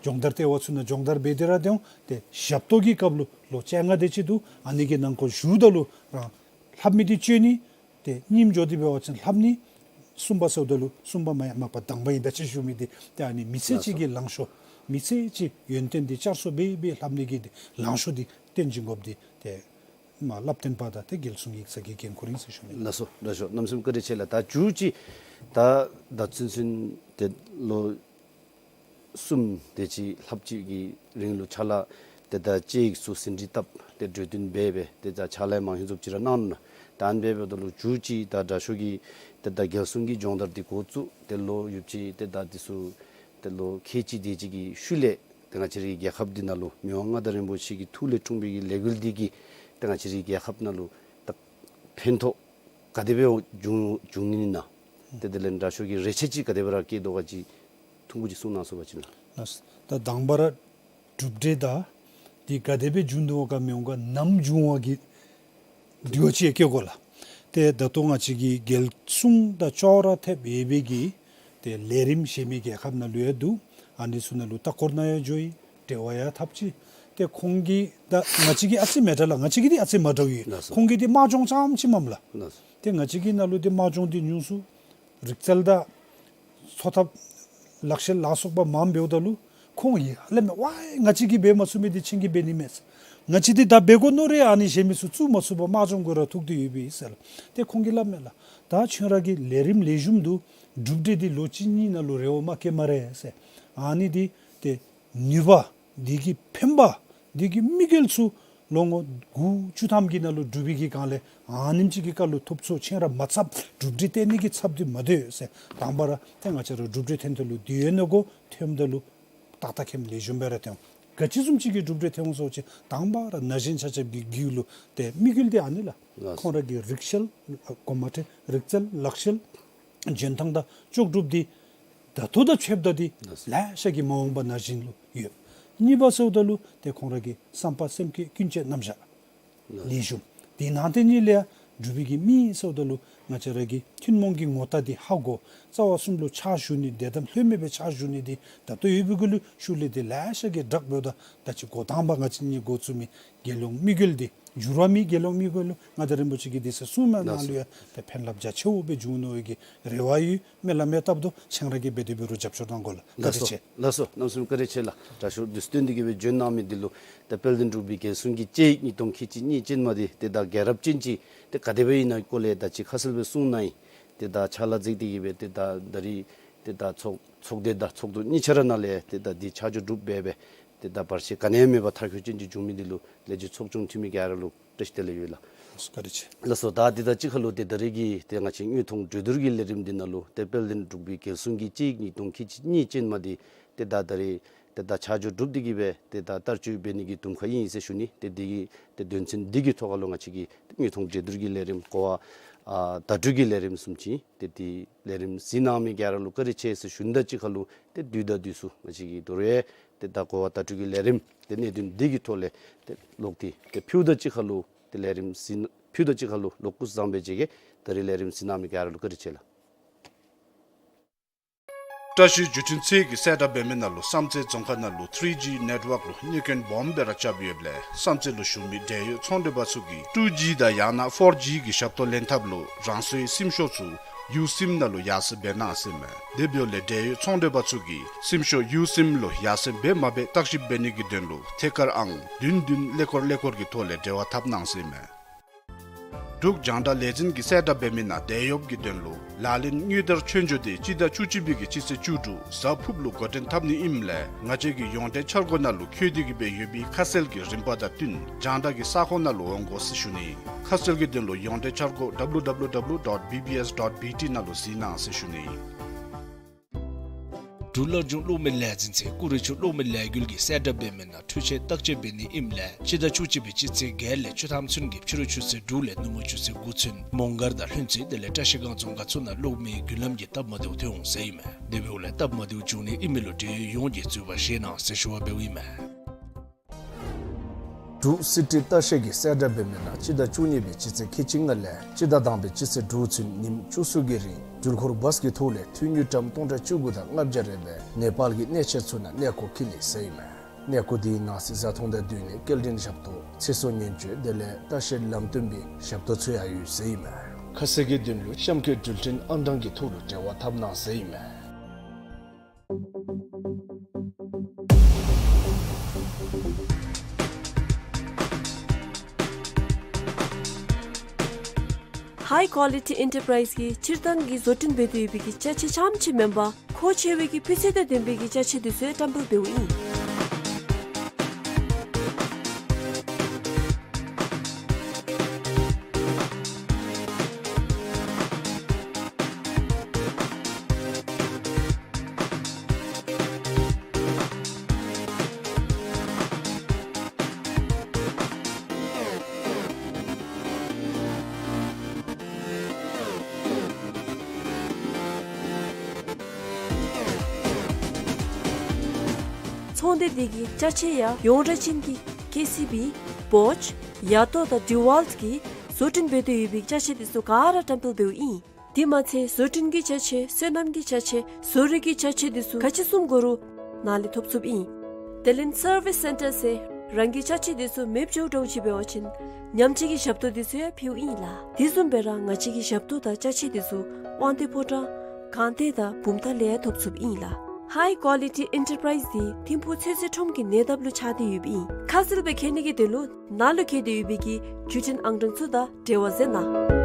སྦྱོང་བརྡར་ལྟེ་བ་ཚུ་ནང་སྦྱོང་བརྡར་འབད་དེ་ར་སྡོད་འོང་། ཏེ་ཞབས་ཏོག་གི་སྐབས་ལུ་ལོ་བཅོ་ལྔ་དེ་ཅིག་འདུག། ཨ་ནི་གི་ནང་འཁོད་བཞུགསཔ་ད་ལུ་རང་ལྷབ་མི་འདི་བཅོས་ནི། ཏེ་རྙིངམ་འགྱོ་སྟེ་འབད་བ་ཅིན་ལྷབ་ནི། གསུམ་པ་ཟེརཝ་ད་ལུ་གསུམ་པ་མ་ཡང་མ་པ་དང་པ་ཨིན། ད་ཅི་ཞུ་མི་འདི་ཏེ་ཨ་ནི་མི་ཚེ་གཅིག་གི་ལང་ཤོར་མི་ཚེ་གཅིག་ཡོན་ཏན་འདི་བསྐྱར་གསོ་འབད་འབད་ལྷབ་ནི་གི་འདི་ལང་ཤོར་འདི་བརྟན་བཞིན་དགོཔ་འདི་ཏེ་མ་བསླབ་སྟོན་པ་དང་ཏེ་རྒྱལ་སྲུང་ཡིག་ཚང་གི་འགན་ཁུར་ཨིན་ཟེར་ཞུ་ནི། ལགས་སོ་ལགས་སོ། གནམ་མེད་ས་མེད་བཀའ་དྲིན་ཆེ་ལགས། ད་མཇུག་ཅིག་ད་ད་ཚུན་ཚུན་ཏེ་ལོ་གསུམ་དེ་ཅིག་ལྷགཔ་ཅིག་གི་རིང་ལུ་ཕྱག་ལཱ་ཏེ་ད་དཔྱད་ཡིག་ཚུ་ཟིན་བྲིས་བཏབ་སྟེ་གྲོས་བསྟུན་འབད་སྦེ་ཏེ་ད་ཕྱག་ལཱ་མང་ཤོས་ཚུ་ཅིག་ར་གནང་ནུག་ལགས། ད་ཨ་ནི་འབདཝ་ད་ལུ་མཇུག་ཅིག་ད་དྲག་ཤོས་ཀྱི་ཏེ་ད་རྒྱལ་སྲུང་གི་སྦྱོང་བརྡར་འདི་འགོ་བཙུགས་ཏེ་ལོ་ཡུདཔ་ཅིག་ཏེ་ད་འདི་ཚུ་ཏེ་ལོ་ཁལ་གཅིག་དེ་ཅིག་གི་ཤུལ་ལས་ཏེ་ང་བཅས་རའི་རྒྱལ་ཁབ་འདི་ནང་ལུ་མི་དབང་མངའ་བདག་རིན་པོ་ཆེ་གི་ཐུགས་ལས་འཁྲུངས་པའི་གི་ལས་འགུལ་འདི་གིས་ཏེ་ང་བཅས་རའི་རྒྱལ་ཁབ་ནང་ལུ་ད་ཕན་ཐོགས་ག་དེ་སྦེ་འབྱུང་འབྱུང་ནི་ཨིན་ན། ཏེ་དེ་ལས་དྲག་ཤོས་ཀྱི་རེ་ཆེ་ཅིག་ག་དེ་སྦེ་ར་བསྐྱེད་དོ་ག་ཅིག་ཐུང་ཀུ་ཅིག་གསུང་གནང་ཚུགས་པ་ཅིན་ལགས། ལགས། ད་དང་པ་ར་གྲུབ་འབྲས་ད་འདི་ག་དེ་སྦེ་འབྱུང་དོ་ག་མི་འོང་ག་ནམ་འབྱུང་བ་གི་དྲི་བ་ཅིག་ཡང་བཀོད་དགོ་ལགས། ཏེ་ད་ལྟོ་ང་བཅས་ཀྱི་རྒྱལ་སྲུང་དང་ཅོག་ར་འཐདཔ་ཡོད་པའི་གི་ཏེ་ལས་རིམ་གཞན་མི་རྒྱལ་ཁབ་ནང་ལུ་ཡང་འདུག། ཨ་ནི་ཚུ་ནང་ལུ་ལྟ་སྐོར་ནང་ཡང་འགྱོ་ཡི། འབྲེལ་བ་ཡང་འཐབ་ཅི། ཏེ་ཁོང་གིས་ད་ང་བཅས་ཀྱི་ཨ་ཙི་མེད་ད་ལགས། ང་བཅས་ཀྱི་འདི་ཨ་ཙི་མ་འདྲཝ་ཨིན། ལགས་སོ། ཁོང་གི་འདི་དམག་སྦྱོང་རྐྱངམ་ཅིག་མས་ལགས། ལགས་སོ། ཏེ་ང་བཅས་ཀྱི་ནང་ལུ་འདི་དམག་སྦྱོང་འདི་ཉུང་སུ་རིག་རྩལ་དང་འཚོ་ཐབས་ལག་ཤེས་ལ་སོགས་པ་མངམ་འབདཝ་ད་ལུ་ཁོང་ཡང་སླབ་མས། ཝའི་ང་བཅས་ཀྱིས་འབད་མ་ཚུགས་མི་འདི་ཁྱེད་ཀྱིས་འབད་ནི་མས། ང་བཅས་འདི་ད་འབད་དགོ་མནོ་རུང་ཨ་ནི་གཞན་མི་ཚུ་བཙུགས་མ་ཚུགས་པར་དམག་སྦྱོང་དགོ་ར་ཐུག་སྟེ་ཡོདཔ་ཨིན་ཟེར་ལགས། ཏེ་ཁོང་གིས་སླབ་མས་ལགས། ད་ཁྱོད་ར་གི་ལས་རིམ་ལེགས་ཤོམ་འདུག། གྲུབ་འབྲས་འདི་ལོ་གཅིག་གཉིས་ནང་ལུ་རེ་བ་མ་བསྐྱེད་སྨ་རེ་ཟེར། ཨ་ནི་འདི་ཏེ་ནུས་པ་འདི་གི་ཕན་པ་འདི་གི་དམིགས་ཡུལ་ཚུ་ལོ་ངོ་དགུ་བཅུ་ཐམ་གྱི་ནང་ལུ་འགྲུབ་པའི་གི་སྒང་ལས་ཨ་ནེམ་ཅིག་གི་སྐབས་ལུ་ཐོབ་ཚུགས། ཁྱེད་ར་མ་འཚབ། གྲུབ་འབྲས་བསྟན་ནི་གི་འཚབ་འདི་མ་སྡོད་ཟེར། དང་པ་ར་ཏེ་ང་བཅས་ར་གྲུབ་འབྲས་ཐོན་ཐོན་ལུ་དུས་ཡུན་ནང་འགོར། ཐོནམ་ད་ལུ་ཏག་ཏག་ཁེམ་ལེགས་ཤོམ་སྦེ་ར་ཐོན། ག་ཅི་བཟུམ་ཅིག་གི་གྲུབ་འབྲས་ཐོན་འོང་ཟེར་བ་ཅིན་དང་པ་ར་ན་གཞོན་ཆ་ཁྱབ་ཀྱི་རྒྱུད་ལུ་ཏེ་དམིགས་ཡུལ་འདི་ཨ་ནི་ལགས། ལགས། ཁོང་ར་གི་རིག་ཤེས་གོ་མ་ཁྲེལ་རིག་རྩལ་ལག་ཤེས་འཇོན་ཐང་དང་ལྕོགས་གྲུབ་འདི་ད་ལྟོ་དང་ཕྱདཔ་ད་འདི་ལགས། ལེ་ཤ་གི་མ་འོངས་པ་ན་གཞོན་ལུ་ཡོད། གཉིས་པ་ཟེརཝ་ད་ལུ་ཏེ་ཁོང་ར་གི་བསམ་པ་སེམས་བསྐྱེད་ཀུན་སྤྱོད་རྣམ་གཞག་ལེགས་ཤོམ། དེ་ནང་དེ་གཉིས་ལས་འགྲུབ་པའི་གི་མི་ཟེརཝ་ད་ལུ་ང་བཅས་ར་གི་ཐུན་མོང་གི་ངོ་རྟགས་འདི་ཧ་གོ། རྩ་བ་གསུམ་ལུ་ཕྱག་ཞུ་ནི་དད་དམ་ལྷོད་མེད་སྦེ་ཕྱག་ཞུ་ནི་འདི་ད་ལྟོ་ཡོད་པའི་གུ་ལུ་ཤུལ་ལས་འདི་ལེ་ཤ་གིས་དྲག་འབདཝ་ད་ད་ཅི་འགོ་དང་པ་ང་བཅས་གཉིས་འགོ་བཙུགས་མི་རྒྱལ་ཡོངས་དམིགས་ཡུལ་འདི་འགྱུར་བ་མེད་རྒྱལ་ཡོངས་དམིགས་ཡུལ་ལུ་མངའ་བདག་རིན་པོ་ཆེ་གིས་འདི་ཚུ་གསུངས་མི་ནང་ལུ་ཡང་ཏེ་ཕན་རླབས་རྒྱ་ཆེ་བོ་སྦེ་འབྱུང་ནི་གི་རེ་བ་ཡོད། སྨོན་ལམ་ཡང་བཏབ་དོ། ཁྱེད་ར་གིས་འབད་དེ་འབད་རུང་རྒྱབ་སྐྱོར་གནང་དགོ་ལགས། བཀའ་དྲིན་ཆེ། ལགས་སོ། གནམ་མེད་ས་མེད་བཀའ་དྲིན་ཆེ་ལགས། དྲག་ཤོས་དུས་སྟོན་འདི་གི་སྦེ་བྱོན་གནང་མི་འདི་ལུ་ཏེ་དཔལ་ལྡན་འབྲུག་པའི་རྒྱལ་སྲུང་གི་དཔྱད་ཡིག་གཉིས་སྟོང་ཁལ་གཅིག་གཉིས་ཅན་མ་འདི་ཏེ་ད་རྒྱལ་རབས་ཅན་ཅིག་ཏེ་ག་དེ་སྦེ་ཨིན་ན་སྐོར་ལས་ད་ཅི་ཁ་གསལ་སྦེ་གསུངས་གནང་ཡི། ཏེ་ད་ཕྱག་ལཱ་མཛད་དེ་གིས་སྦེ་ཏེ་ད་ད་རིས་ཏེ་ད་ཚོགས་ཚོགས་སྡེ་དང་ཚོགས་འདུ་གཉིས་ཆ་ར་ནང་ལས་ཏེ་ད་འདི་ཆ་འཇོག་གྲུབ་སྦེ་སྦེ་ཏེ་ད་བར་ཆད་ག་ནི་ཡང་མེད་པར་མཐར་འཁྱོལ་ཅན་ཅིག་འབྱུང་མི་འདི་ལུ་ལས་བྱེད་ཚོགས་ཆུང་འཐུས་མི་ག་ར་ལུ་བཀྲ་ཤིས་བདེ་ལེགས་ཡོད་ལགས། བཀའ་དྲིན་ཆེ། ལགས་སོ། ད་འདི་དང་གཅིག་ཁར་ལུ་ཏེ་ད་རིས་ཀྱི་ཏེ་ང་བཅས་དངོས་མཐོང་གྲོས་བསྡུར་གྱི་ལས་རིམ་འདི་ནང་ལུ་ཏེ་དཔལ་ལྡན་འབྲུག་པའི་རྒྱལ་སྲུང་གི་གཅིག་ཉིས་སྟོང་ཁལ་གཅིག་གཉིས་ཅན་མ་འདི་ཏེ་ད་ད་རིས་ཏེ་ད་ཆ་འཇོག་གྲུབ་སྟེ་གིས་སྦེ་ཏེ་ད་བསྟར་སྤྱོད་འབད་ནི་གི་དུམ་ཁ་ཨིན་ཟེར་ཞུ་ནི། ཏེ་འདི་གི་ཏེ་དོན་ཚན་འདི་གི་ཐོག་ཁར་ལུ་ང་བཅས་ཀྱིས་དངོས་མཐོང་གྲོས་བསྡུར་གྱི་ལས་རིམ་གོ་བ་ཨ་བརྡ་སྤྲོད་ཀྱི་ལས་རིམ་བཟུམ་ཅིག་ཨིན། ཏེ་འདི་ལས་རིམ་གཟིགས་གནང་མི་ག་ར་ལུ་བཀའ་དྲིན་ཆེ་ཟེར་ཞུ་ནི་དང་གཅིག་ཁར་ལུ་ཏེ་དུས་དང་དུས་སུ་ང་བཅས་ཀྱིས་དོ་རུང་ཏེ་ད་གོ་བ་བརྡ་སྤྲོད་ཀྱི་ལས་རིམ་ཏེ་གནད་དོན་འདི་གི་ཐོག་ལས་ཏེ་ལོག་སྟེ་ཏེ་ཕུལཝ་ད་གཅིག་ཁར་ལུ་ཏེ་ལས་རིམ་གཟིགས་ཕུལཝ་ད་གཅིག་ཁར་ལུ་ལོག་སྐུ་གཟུགས་བཟང་པོ་སྦེ་མཇལ་གེ། ད་རིས་ལས་རིམ་གཟིགས་གནང་མི་ག་ར་ལུ་བཀའ་དྲིན་ཆེ་ལགས། བཀྲ་ཤིས་བརྒྱུད་འཕྲིན་ཚད་ཀྱིས་གསལ་བསྒྲགས་འབད་མི་ནང་ལུ་བསམ་རྩེ་རྫོང་ཁག་ནང་ལུ་ཐི་རི་ཇི་ནེཊ་ཝརཀ་ལུ་གནོད་སྐྱོན་སྦོམ་སྦེ་ར་རྐྱབ་ཡོདཔ་ལས་བསམ་རྩེ་ལུ་བཞུགས་མི་འབྲེལ་ཡོད་ཚོང་འབྲེལ་པ་ཚུ་གིས་ཊུ་ཇི་དང་ཡང་ན་ཕོར་ཇི་གི་ཞབས་ཏོག་ལེན་ཐབས་ལུ་རང་སོའི་སིམ་ཤོག་ཚུ་ཡུ་སིམ་ནང་ལུ་ཡར་སེང་འབད་གནང་ཟེར་ཨིན་མས། དེ་འབདཝ་ལས་འབྲེལ་ཡོད་ཚོང་འབྲེལ་པ་ཚུ་གིས་སིམ་ཤོག་ཡུ་སིམ་ལུ་ཡར་སེང་འབད་མ་འབད་བརྟག་ཞིབ་འབད་ནི་གི་དོན་ལུ་ཐད་ཀར་ཨང་བདུན་བདུན་ཀླད་ཀོར་ཀླད་ཀོར་གྱི་ཐོག་ལས་འབྲེལ་བ་འཐབ་གནང་ཟེར་ཨིན་མས། འབྲུག་རྒྱང་བསྒྲགས་ལས་འཛིན་གྱིས་གསལ་བསྒྲགས་འབད་མི་ནང་དེད་གཡོགཔ་གི་དོན་ལུ་ལག་ལེན་དངུལ་དར་ཆོས་འབྱོར་འདི་སྤྱི་ཟླ་བཅུ་གཅིག་པའི་གི་སྤྱི་ཚེས་བཅུ་དྲུག་གཟའ་ཕུརཔ་ལུ་འགོ་འདྲེན་འཐབ་ནི་ཨིནམ་ལས་ང་བཅས་ཀྱི་ཡོངས་འབྲེལ་འཆར་སྒོ་ནང་ལུ་འཁོད་དེ་གིས་སྦེ་ཡོད་པའི་ཁ་གསལ་གྱི་རིམ་པ་དང་བསྟུན་རྒྱང་བསྒྲགས་ཀྱི་ས་ཁོངས་ནང་ལུ་འོང་དགོ་ཟེར་ཞུ་ནི། ཁ་གསལ་གྱི་དོན་ལུ་ཡོངས་འབྲེལ་འཆར་སྒོ་W W W dot B B S dot B T ནང་ལུ་གཟིགས་གནང་ཟེར་ཞུ་ནི། འབྲུག་སླར་འབྱུང་གློག་མེ་ལས་འཛིན་ཚད་ཀུ་རེ་ཆུ་གློག་མེ་ལས་འགུལ་གྱིས་གསལ་བསྒྲགས་འབད་མི་ནང་འཕྲུལ་ཆས་བརྟག་དཔྱད་འབད་ནི་ཨིནམ་ལས་སྤྱི་ཟླ་བཅུ་གཅིག་པའི་སྤྱི་ཚེས་བརྒྱད་ལས་བཅུ་ཐམ་ཚུན་གྱི་ཕྱི་རུ་ཆུ་ཚོད་དྲུག་ལས་ནུབ་མོ་ཆུ་ཚོད་དགུ་ཚུན་མོང་སྒར་དང་ལྷུན་རྩེ་དེ་ལས་བཀྲ་ཤིས་སྒང་རྫོང་ཁག་ཚུ་ནང་གློག་མེའི་མདུན་ལམ་གྱི་སྟབས་མ་བདེཝ་ཐོན་འོང་ཟེར་ཨིན་མས། དེ་འབདཝ་ལས་སྟབས་མ་བདེཝ་བྱུང་ནི་ཨིན་མི་ལུ་འབྲེལ་ཡོད་ཡོངས་ཀྱིས་འཛོལ་བ་བཞེས་གནང་ཟེར་ཞུ་བ་འབདཝ་ཨིན་མས། འབྲུག་སི་ཊི་ལྟ་བཤལ་གྱིས་གསལ་བསྒྲགས་འབད་མི་ནང་སྤྱི་ཟླ་བཅུ་གཉིས་པའི་སྤྱི་ཚེས་ཁལ་གཅིག་ལྔ་ལས་སྤྱི་ཟླ་དང་པའི་སྤྱི་ཚེས་དྲུག་ཚུན་ཉིནམ་བཅུ་གསུམ་གྱི་རིང་འགྲུལ་འཁོར་བཱས་ཀྱི་ཐོག་ལས་འཐུས་དངུལ་ཀྲམ་སྟོང་ཕྲག་བཅུ་དགུ་དང་ལྔ་བརྒྱ་རེ་སྦེ་ནེ་པཱལ་གྱི་གནས་ཆེན་ཚུ་ནང་གནས་སྐོར་འཁྱིད་ནི་ཟེར་ཨིན་མས། གནས་སྐོར་འདི་ནང་གཟིགས་ཚོང་དང་སྡོད་གནས་སྐྱེལ་འདྲེན་ཞབས་ཏོག་ཚེ་སྲོག་ཉེན་བཅོལ་དེ་ལས་ལྟ་བཤལ་ལམ་སྟོན་པའི་ཞབས་ཏོག་ཚུ་ཡང་ཡོད་ཟེར་ཨིན་མས། ཁ་གསལ་གྱི་དོན་ལུ་གཤམ་འཁོད་འགྲུལ་འཕྲིན་ཨང་གྲངས་ཀྱི་ཐོག་ལུ་འབྲེལ་བ་འཐབ་གནང་ཟེར་ཨིན་མས། High Quality Enterprise གིས་སྤྱིར་བཏང་གི་བཟོ་སྐྲུན་འབད་དེ་ཡོད་པའི་གི་ཅ་ཆས་རྐྱངམ་ཅིག་མེན་པར་མཁོ་ཆེ་བའི་གི་སྤུས་ཚད་དང་ལྡན་པའི་གི་ཅ་ཆས་འདི་ཚུ་ཡང་བཀྲམ་སྤེལ་འབདཝ་ཨིན། ཚོང་སྡེ་འདི་གི་ཅ་ཆས་ཡང་ཡོངས་གྲགས་ཅན་གྱི་ཀེ་སི་བི། བོཇ། ཡ་ཏོ་དང་ཌི་ཝཱལཊ་གིས་བཟོ་སྐྲུན་འབད་དེ་ཡོད་པའི་ཅ་ཆས་འདི་ཚུ་ག་ར་བཀྲམ་སྤེལ་འབདཝ་ཨིན། དེ་མ་ཚད་བཟོ་སྐྲུན་གྱི་ཅ་ཆས་སོ་ནམ་གྱི་ཅ་ཆས་བཟོ་རིག་གི་ཅ་ཆས་འདི་ཚུ་ག་ཅི་བཟུམ་དགོ་རུང་ནཱ་ལས་ཐོབ་ཚུགསཔ་ཨིན། དེ་ལས་སར་བིས་སེན་ཊར་ཟེར་རང་གི་ཅ་ཆས་འདི་ཚུ་མེདཔ་འགྱོཝ་འདྲཝ་ཅིག་འབད་བ་ཅིན་ཉམས་བཅོས་ཀྱི་ཞབས་ཏོག་འདི་ཚུ་ཡང་ཕུལཝ་ཨིན་ལགས། དེ་བཟུམ་སྦེ་ར་ང་བཅས་ཀྱི་ཞབས་ཏོག་དང་ཅ་ཆས་འདི་ཚུ་དབང་འདུས་ཕོ་བྲང་སྒང་སྟེང་དང་བུམ་ཐང་ལས་ཡང་ཐོབ་ཚུགསཔ་ཨིན་ལགས། High Quality Enterprise འདི་ཐིམ་ཕུག་ཚོད་བསྲེ་ཁྲོམ་གྱི་ཉེ་འདབས་ལུ་ཆགས་ཏེ་ཡོདཔ་ཨིན། ཁ་གསལ་སྦེ་མཁྱེན་ནི་གི་དོན་ལུ་ནཱ་ལུ་བཀོད་དེ་ཡོད་པའི་གི་བརྒྱུད་འཕྲིན་ཨང་གྲངས་ཚུ་དང་འབྲེལ་བ་མཛད་གནང་།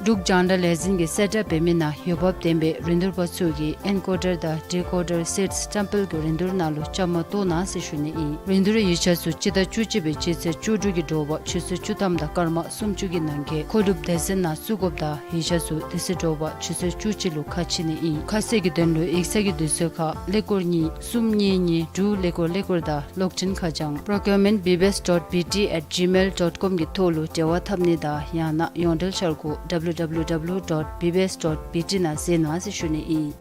འབྲུག་རྒྱང་བསྒྲགས་ལས་འཛིན་གྱིས་གསལ་བསྒྲགས་འབད་མི་ནང་འོས་འབབ་ལྡན་པའི་རིན་བསྡུར་པ་ཚུ་གིས་ཨེན་ཀོ་ཌར་དང་ཌི་ཀོ་ཌར་སེཊསི་བཀྲམ་སྤེལ་གྱི་རིན་བསྡུར་ནང་ལུ་བཅའ་མར་གཏོགས་གནང་ཟེར་ཞུ་ནི་ཨིན། རིན་བསྡུར་ཡིག་ཆ་ཚུ་སྤྱི་ཟླ་བཅུ་གཅིག་པའི་སྤྱི་ཚེས་བཅུ་དྲུག་གི་དྲོ་པ་ཆུ་ཚོད་བཅུ་ཐམ་དང་སྐར་མ་སུམ་ཅུ་གི་ནང་འཁོད་མཁོ་སྒྲུབ་སྡེ་ཚན་ནང་བཙུགས་དགོཔ་དང་ཡིག་ཆ་ཚུ་དེ་ཚེ་དྲོ་པ་ཆུ་ཚོད་བཅུ་གཅིག་ལུ་ཁ་ཕྱེ་ནི་ཨིན། ཁ་གསལ་གྱི་དོན་ལུ་ཡིག་ཚང་གི་དུས་ཚོད་ཁར་ཀླད་ཀོར་གཉིས་གསུམ་གཉིས་གཉིས་དྲུག་ཀླད་ཀོར་ཀླད་ཀོར་དང་གློག་འཕྲིན་ཁ་བྱང་procurement B B S dot B T at gmail dot com གི་ཐོག་ལུ་འབྲེལ་བ་འཐབ་ནི་དང་ཡང་ན་ཡོངས་འབྲེལ་འཆར་སྒོ་W W W dot B B S dot B T ནང་གཟིགས་གནང་ཟེར་ཞུ་ནི་ཨིན།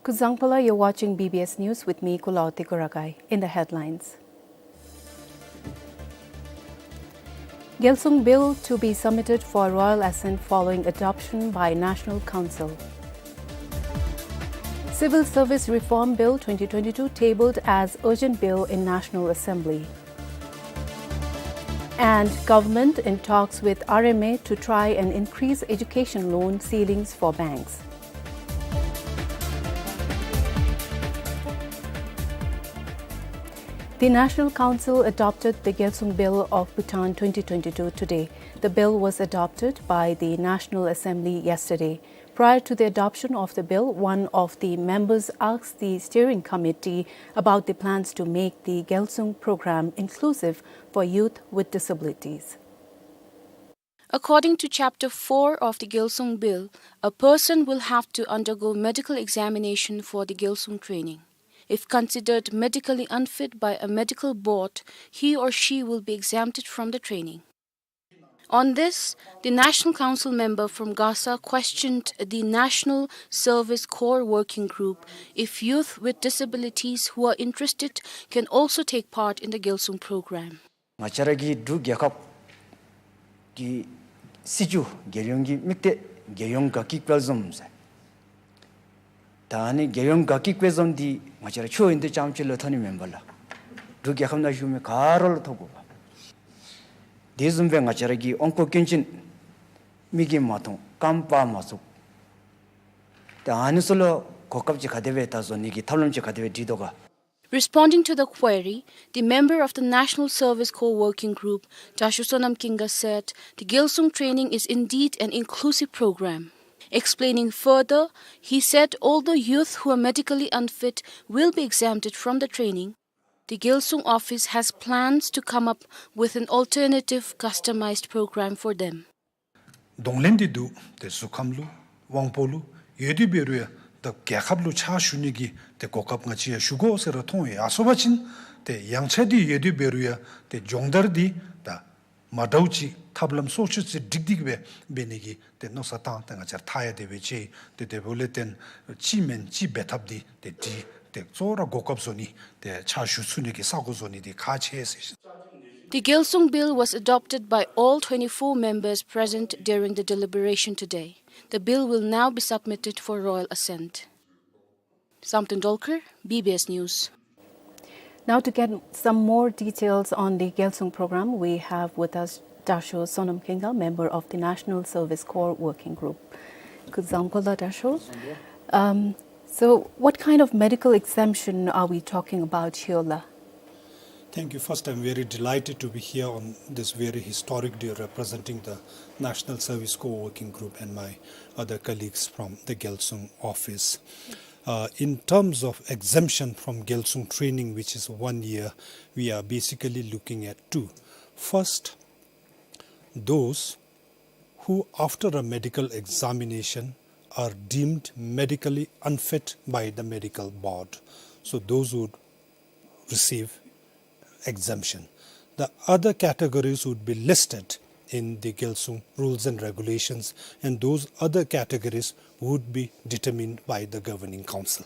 Kuzuzangpo la, you're watching B B S News with me, Kulaoti Kurakai. In the headlines: Gyalsung Bill to be submitted for royal assent following adoption by National Council. Civil Service Reform Bill twenty twenty-two tabled as urgent bill in National Assembly. And government in talks with R M A to try and increase education loan ceilings for banks. The National Council adopted the Gyalsung Bill of Bhutan twenty twenty-two today. The bill was adopted by the National Assembly yesterday. Prior to the adoption of the bill, one of the members asked the steering committee about the plans to make the Gyalsung program inclusive for youth with disabilities. According to Chapter four of the Gyalsung Bill, a person will have to undergo medical examination for the Gyalsung training. If considered medically unfit by a medical board, he or she will be exempted from the training. On this, the National Council member from Gasa questioned the National Service Corps Working Group if youth with disabilities who are interested can also take part in the Gyalsung program. ང་བཅས་ར་གི་འབྲུག་རྒྱལ་ཁབ་ཀྱི་སྲིད་བྱུས་རྒྱལ་ཡོངས་ཀྱི་དམིགས་གཏད་རྒྱལ་ཡོངས་དགའ་སྐྱིད་དཔལ་འཛོམས་ཟེར། ད་ཨ་ནི་རྒྱལ་ཡོངས་དགའ་སྐྱིད་དཔལ་འཛོམས་འདི་ང་བཅས་ར་ཆོས་ཡོན་ཏན་རྐྱངམ་ཅིག་ལུ་ཐོབ་ནི་མེན་པར་ལགས། འབྲུག་རྒྱལ་ཁབ་ནང་བཞུགས་མི་ག་ར་ལུ་ཐོབ་དགོ་པས། དེ་བཟུམ་སྦེ་ང་བཅས་ར་གི་དབང་བསྐུར་སྐྱོན་ཅན་མིག་གིས་མ་མཐོང་རྐངམ་སྤར་མ་ཚུགས། ད་ཨ་ནི་ཚུ་ལུ་གོ་སྐབས་ཅིག་ག་དེ་སྦེ་ད་བཟོ་ནི་གི་ཐབས་ལམ་ཅིག་ག་དེ་སྦེ་སྒྲིག་དོ་ག། Responding to the query, the member of the National Service Corps Working Group, Dasho Sonam Kinga, said the Gyalsung training is indeed an inclusive program. Explaining further, he said although youth who are medically unfit will be exempted from the training, the Gyalsung office has plans to come up with an alternative customized program for them. གདོང་ལེན་འདི་འདུག། ཏེ་གཟུགས་ཁམས་ལུ་དབང་པོ་ལུ་ཡོད་དེ་འབད་རུང་ཡང་ད་རྒྱལ་ཁབ་ལུ་ཕྱག་ཞུ་ནི་གི་ཏེ་གོ་སྐབས་ང་བཅས་ཡང་ཞུ་དགོ་ཟེར་ར་མཐོང་ཡར་སོང་པ་ཅིན་ཏེ་ཡང་ཆ་འདི་ཡོད་དེ་འབད་རུང་ཡང་ཏེ་སྦྱོང་བརྡར་འདི་ད་མ་འདྲཝ་ཅིག་ཐབས་ལམ་སོ་སོ་ཅིག་སྒྲིག་སྟེ་གི་སྦེ་འབད་ནི་གི་ཏེ་མནོ་བསམ་བཏང་སྟེ་ང་བཅས་ར་མཐའ་ཡང་དེ་སྦེ་ཅིག་ཏེ་དེ་འབདཝ་ལས་བརྟེན་ཅིག་མེན་ཅིག་འབད་ཐབས་འདི་ཏེ་འདི་ཏེ་གཙོ་བོ་ར་གོ་སྐབས་བཟོ་ནི་ཏེ་ཕྱག་ཞུ་ཚུགས་ནི་གི་ས་གོ་བཟོ་ནི་འདི་ཁག་ཆེ་ཟེར། The Gyalsung Bill was adopted by all twenty-four members present during the deliberation today. The bill will now be submitted for royal assent. Samten Dolkar, B B S News. Now to get some more details on the Gyalsung program, we have with us Dasho Sonam Kinga, member of the National Service Corps Working Group. Kuzuzangpo la Dasho. Um, so what kind of medical exemption are we talking about here la? Thank you. First, I'm very delighted to be here on this very historic day representing the National Service Corps Working Group and my other colleagues from the Gyalsung office. Uh, in terms of exemption from Gyalsung training, which is one year, we are basically looking at two. First, those who, after a medical examination, are deemed medically unfit by the medical board. So those would receive exemption. The other categories would be listed in the Gyalsung rules and regulations, and those other categories would be determined by the governing council.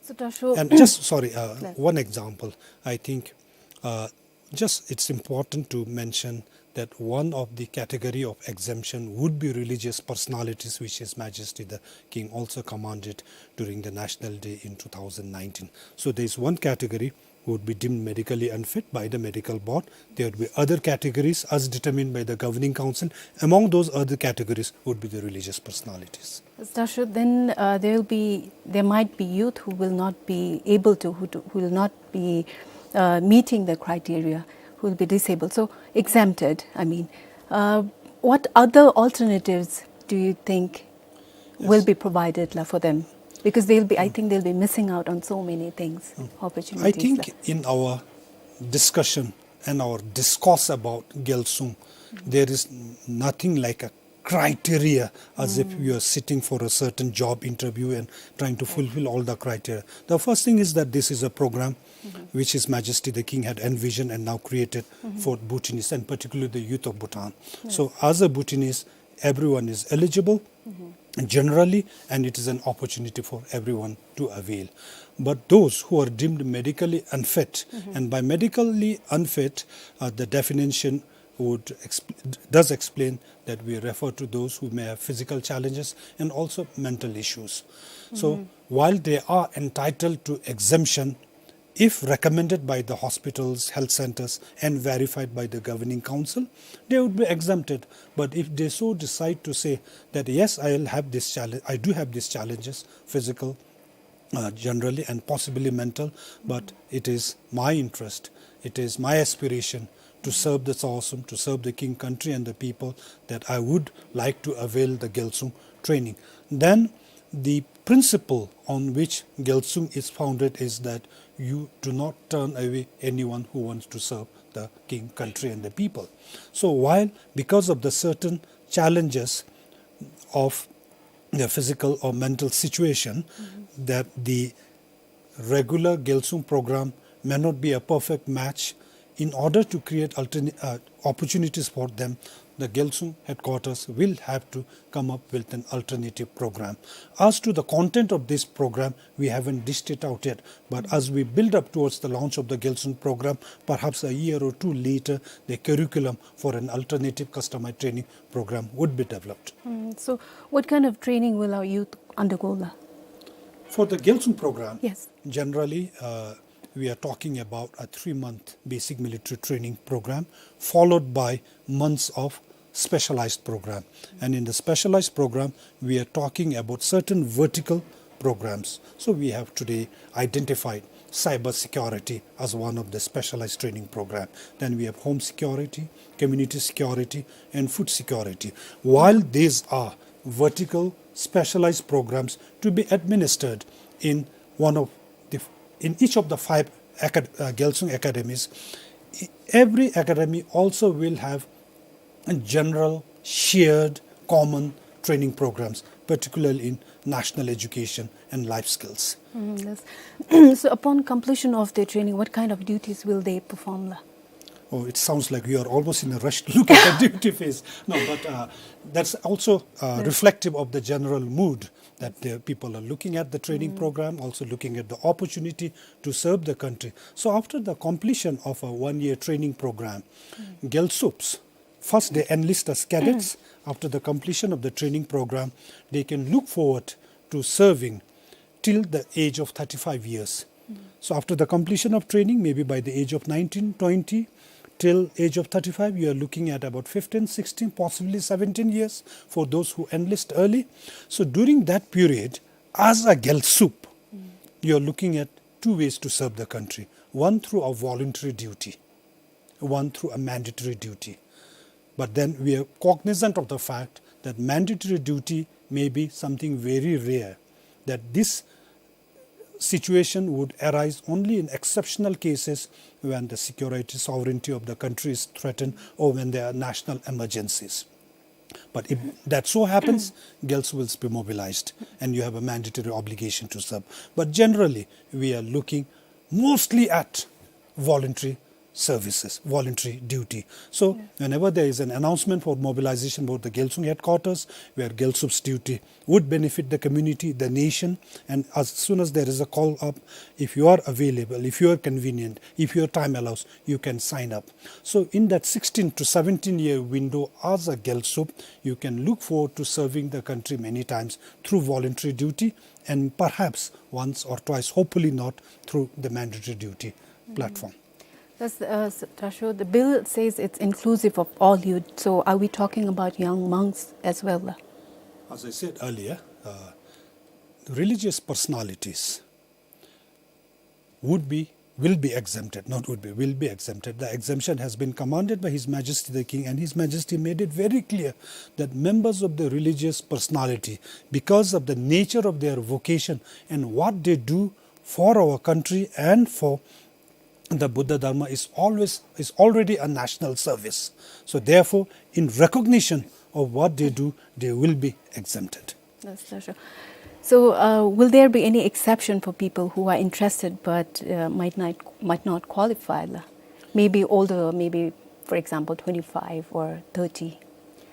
So, Dasho, and just, sorry, uh, one example. I think, uh, just it's important to mention that one of the category of exemption would be religious personalities, which His Majesty the King also commanded during the National Day in two thousand nineteen. So there is one category would be deemed medically unfit by the medical board. There would be other categories as determined by the governing council. Among those other categories would be the religious personalities. Dasho, then, uh, there will be, there might be youth who will not be able to, who do, who will not be, uh, meeting the criteria, who will be disabled, so exempted, I mean. Uh, what other alternatives do you think will be provided la for them? Because they'll be, I think they'll be missing out on so many things, opportunities la. I think in our discussion and our discourse about Gyalsung, there is nothing like a criteria as if you are sitting for a certain job interview and trying to fulfill all the criteria. The first thing is that this is a program which His Majesty the King had envisioned and now created for Bhutanese and particularly the youth of Bhutan. So as a Bhutanese, everyone is eligible generally, and it is an opportunity for everyone to avail. But those who are deemed medically unfit, and by medically unfit, uh, the definition would exp-, does explain that we refer to those who may have physical challenges and also mental issues. So while they are entitled to exemption, if recommended by the hospitals, health centers, and verified by the governing council, they would be exempted. But if they so decide to say that, "Yes, I will have this challenge, I do have these challenges, physical, uh, generally, and possibly mental, but it is my interest, it is my aspiration to serve the Sausum, to serve the king, country, and the people, that I would like to avail the Gyaltsung training," then the principle on which Gyaltsung is founded is that you do not turn away anyone who wants to serve the king, country, and the people. So while, because of the certain challenges of their physical or mental situation, that the regular Gyaltsung program may not be a perfect match, in order to create altern-, uh, opportunities for them, the Gyaltsung headquarters will have to come up with an alternative program. As to the content of this program, we haven't dished it out yet, but as we build up towards the launch of the Gyaltsung program, perhaps a year or two later, the curriculum for an alternative customized training program would be developed. Mm, so what kind of training will our youth undergo, la? For the Gyaltsung program, yes, generally, uh, we are talking about a three-month basic military training program, followed by months of specialized program. And in the specialized program, we are talking about certain vertical programs. So we have today identified cyber security as one of the specialized training program. Then we have home security, community security, and food security. While these are vertical specialized programs to be administered in one of the, in each of the five acad-, uh, Gyaltsung academies, e-, every academy also will have general, shared, common training programs, particularly in national education and life skills. Mm, yes. So upon completion of their training, what kind of duties will they perform, la? Oh, it sounds like you are almost in a rush to look at the duty phase. No, but, uh, that's also, uh, reflective of the general mood that the people are looking at the training program, also looking at the opportunity to serve the country. So after the completion of a one-year training program, Gyaltsups, first they enlist as cadets. After the completion of the training program, they can look forward to serving till the age of thirty-five years. So after the completion of training, maybe by the age of nineteen, twenty, till age of thirty-five, you are looking at about fifteen, sixteen, possibly seventeen years for those who enlist early. So during that period, as a Gyaltsup, you are looking at two ways to serve the country. One through a voluntary duty, one through a mandatory duty. But then we are cognizant of the fact that mandatory duty may be something very rare, that this situation would arise only in exceptional cases when the security sovereignty of the country is threatened or when there are national emergencies. But if that so happens, Gyaltsup will be mobilized and you have a mandatory obligation to serve. But generally, we are looking mostly at voluntary services, voluntary duty. So whenever there is an announcement for mobilization for the Gyaltsung headquarters, where Gyaltsup's duty would benefit the community, the nation, and as soon as there is a call up, if you are available, if you are convenient, if your time allows, you can sign up. So in that sixteen to seventeen year window as a Gyaltsup, you can look forward to serving the country many times through voluntary duty and perhaps once or twice, hopefully not, through the mandatory duty platform. That's, uh, s-, Tashio, the bill says it's inclusive of all youth. So are we talking about young monks as well? As I said earlier, uh, religious personalities would be, will be exempted, not would be, will be exempted. The exemption has been commanded by His Majesty the King, and His Majesty made it very clear that members of the religious personality, because of the nature of their vocation and what they do for our country and for the Buddha Dharma is always, is already a national service. So therefore, in recognition of what they do, they will be exempted. That's not sure. So, uh, will there be any exception for people who are interested but, uh, might not, might not qualify, la? Maybe older, maybe, for example, twenty-five or thirty.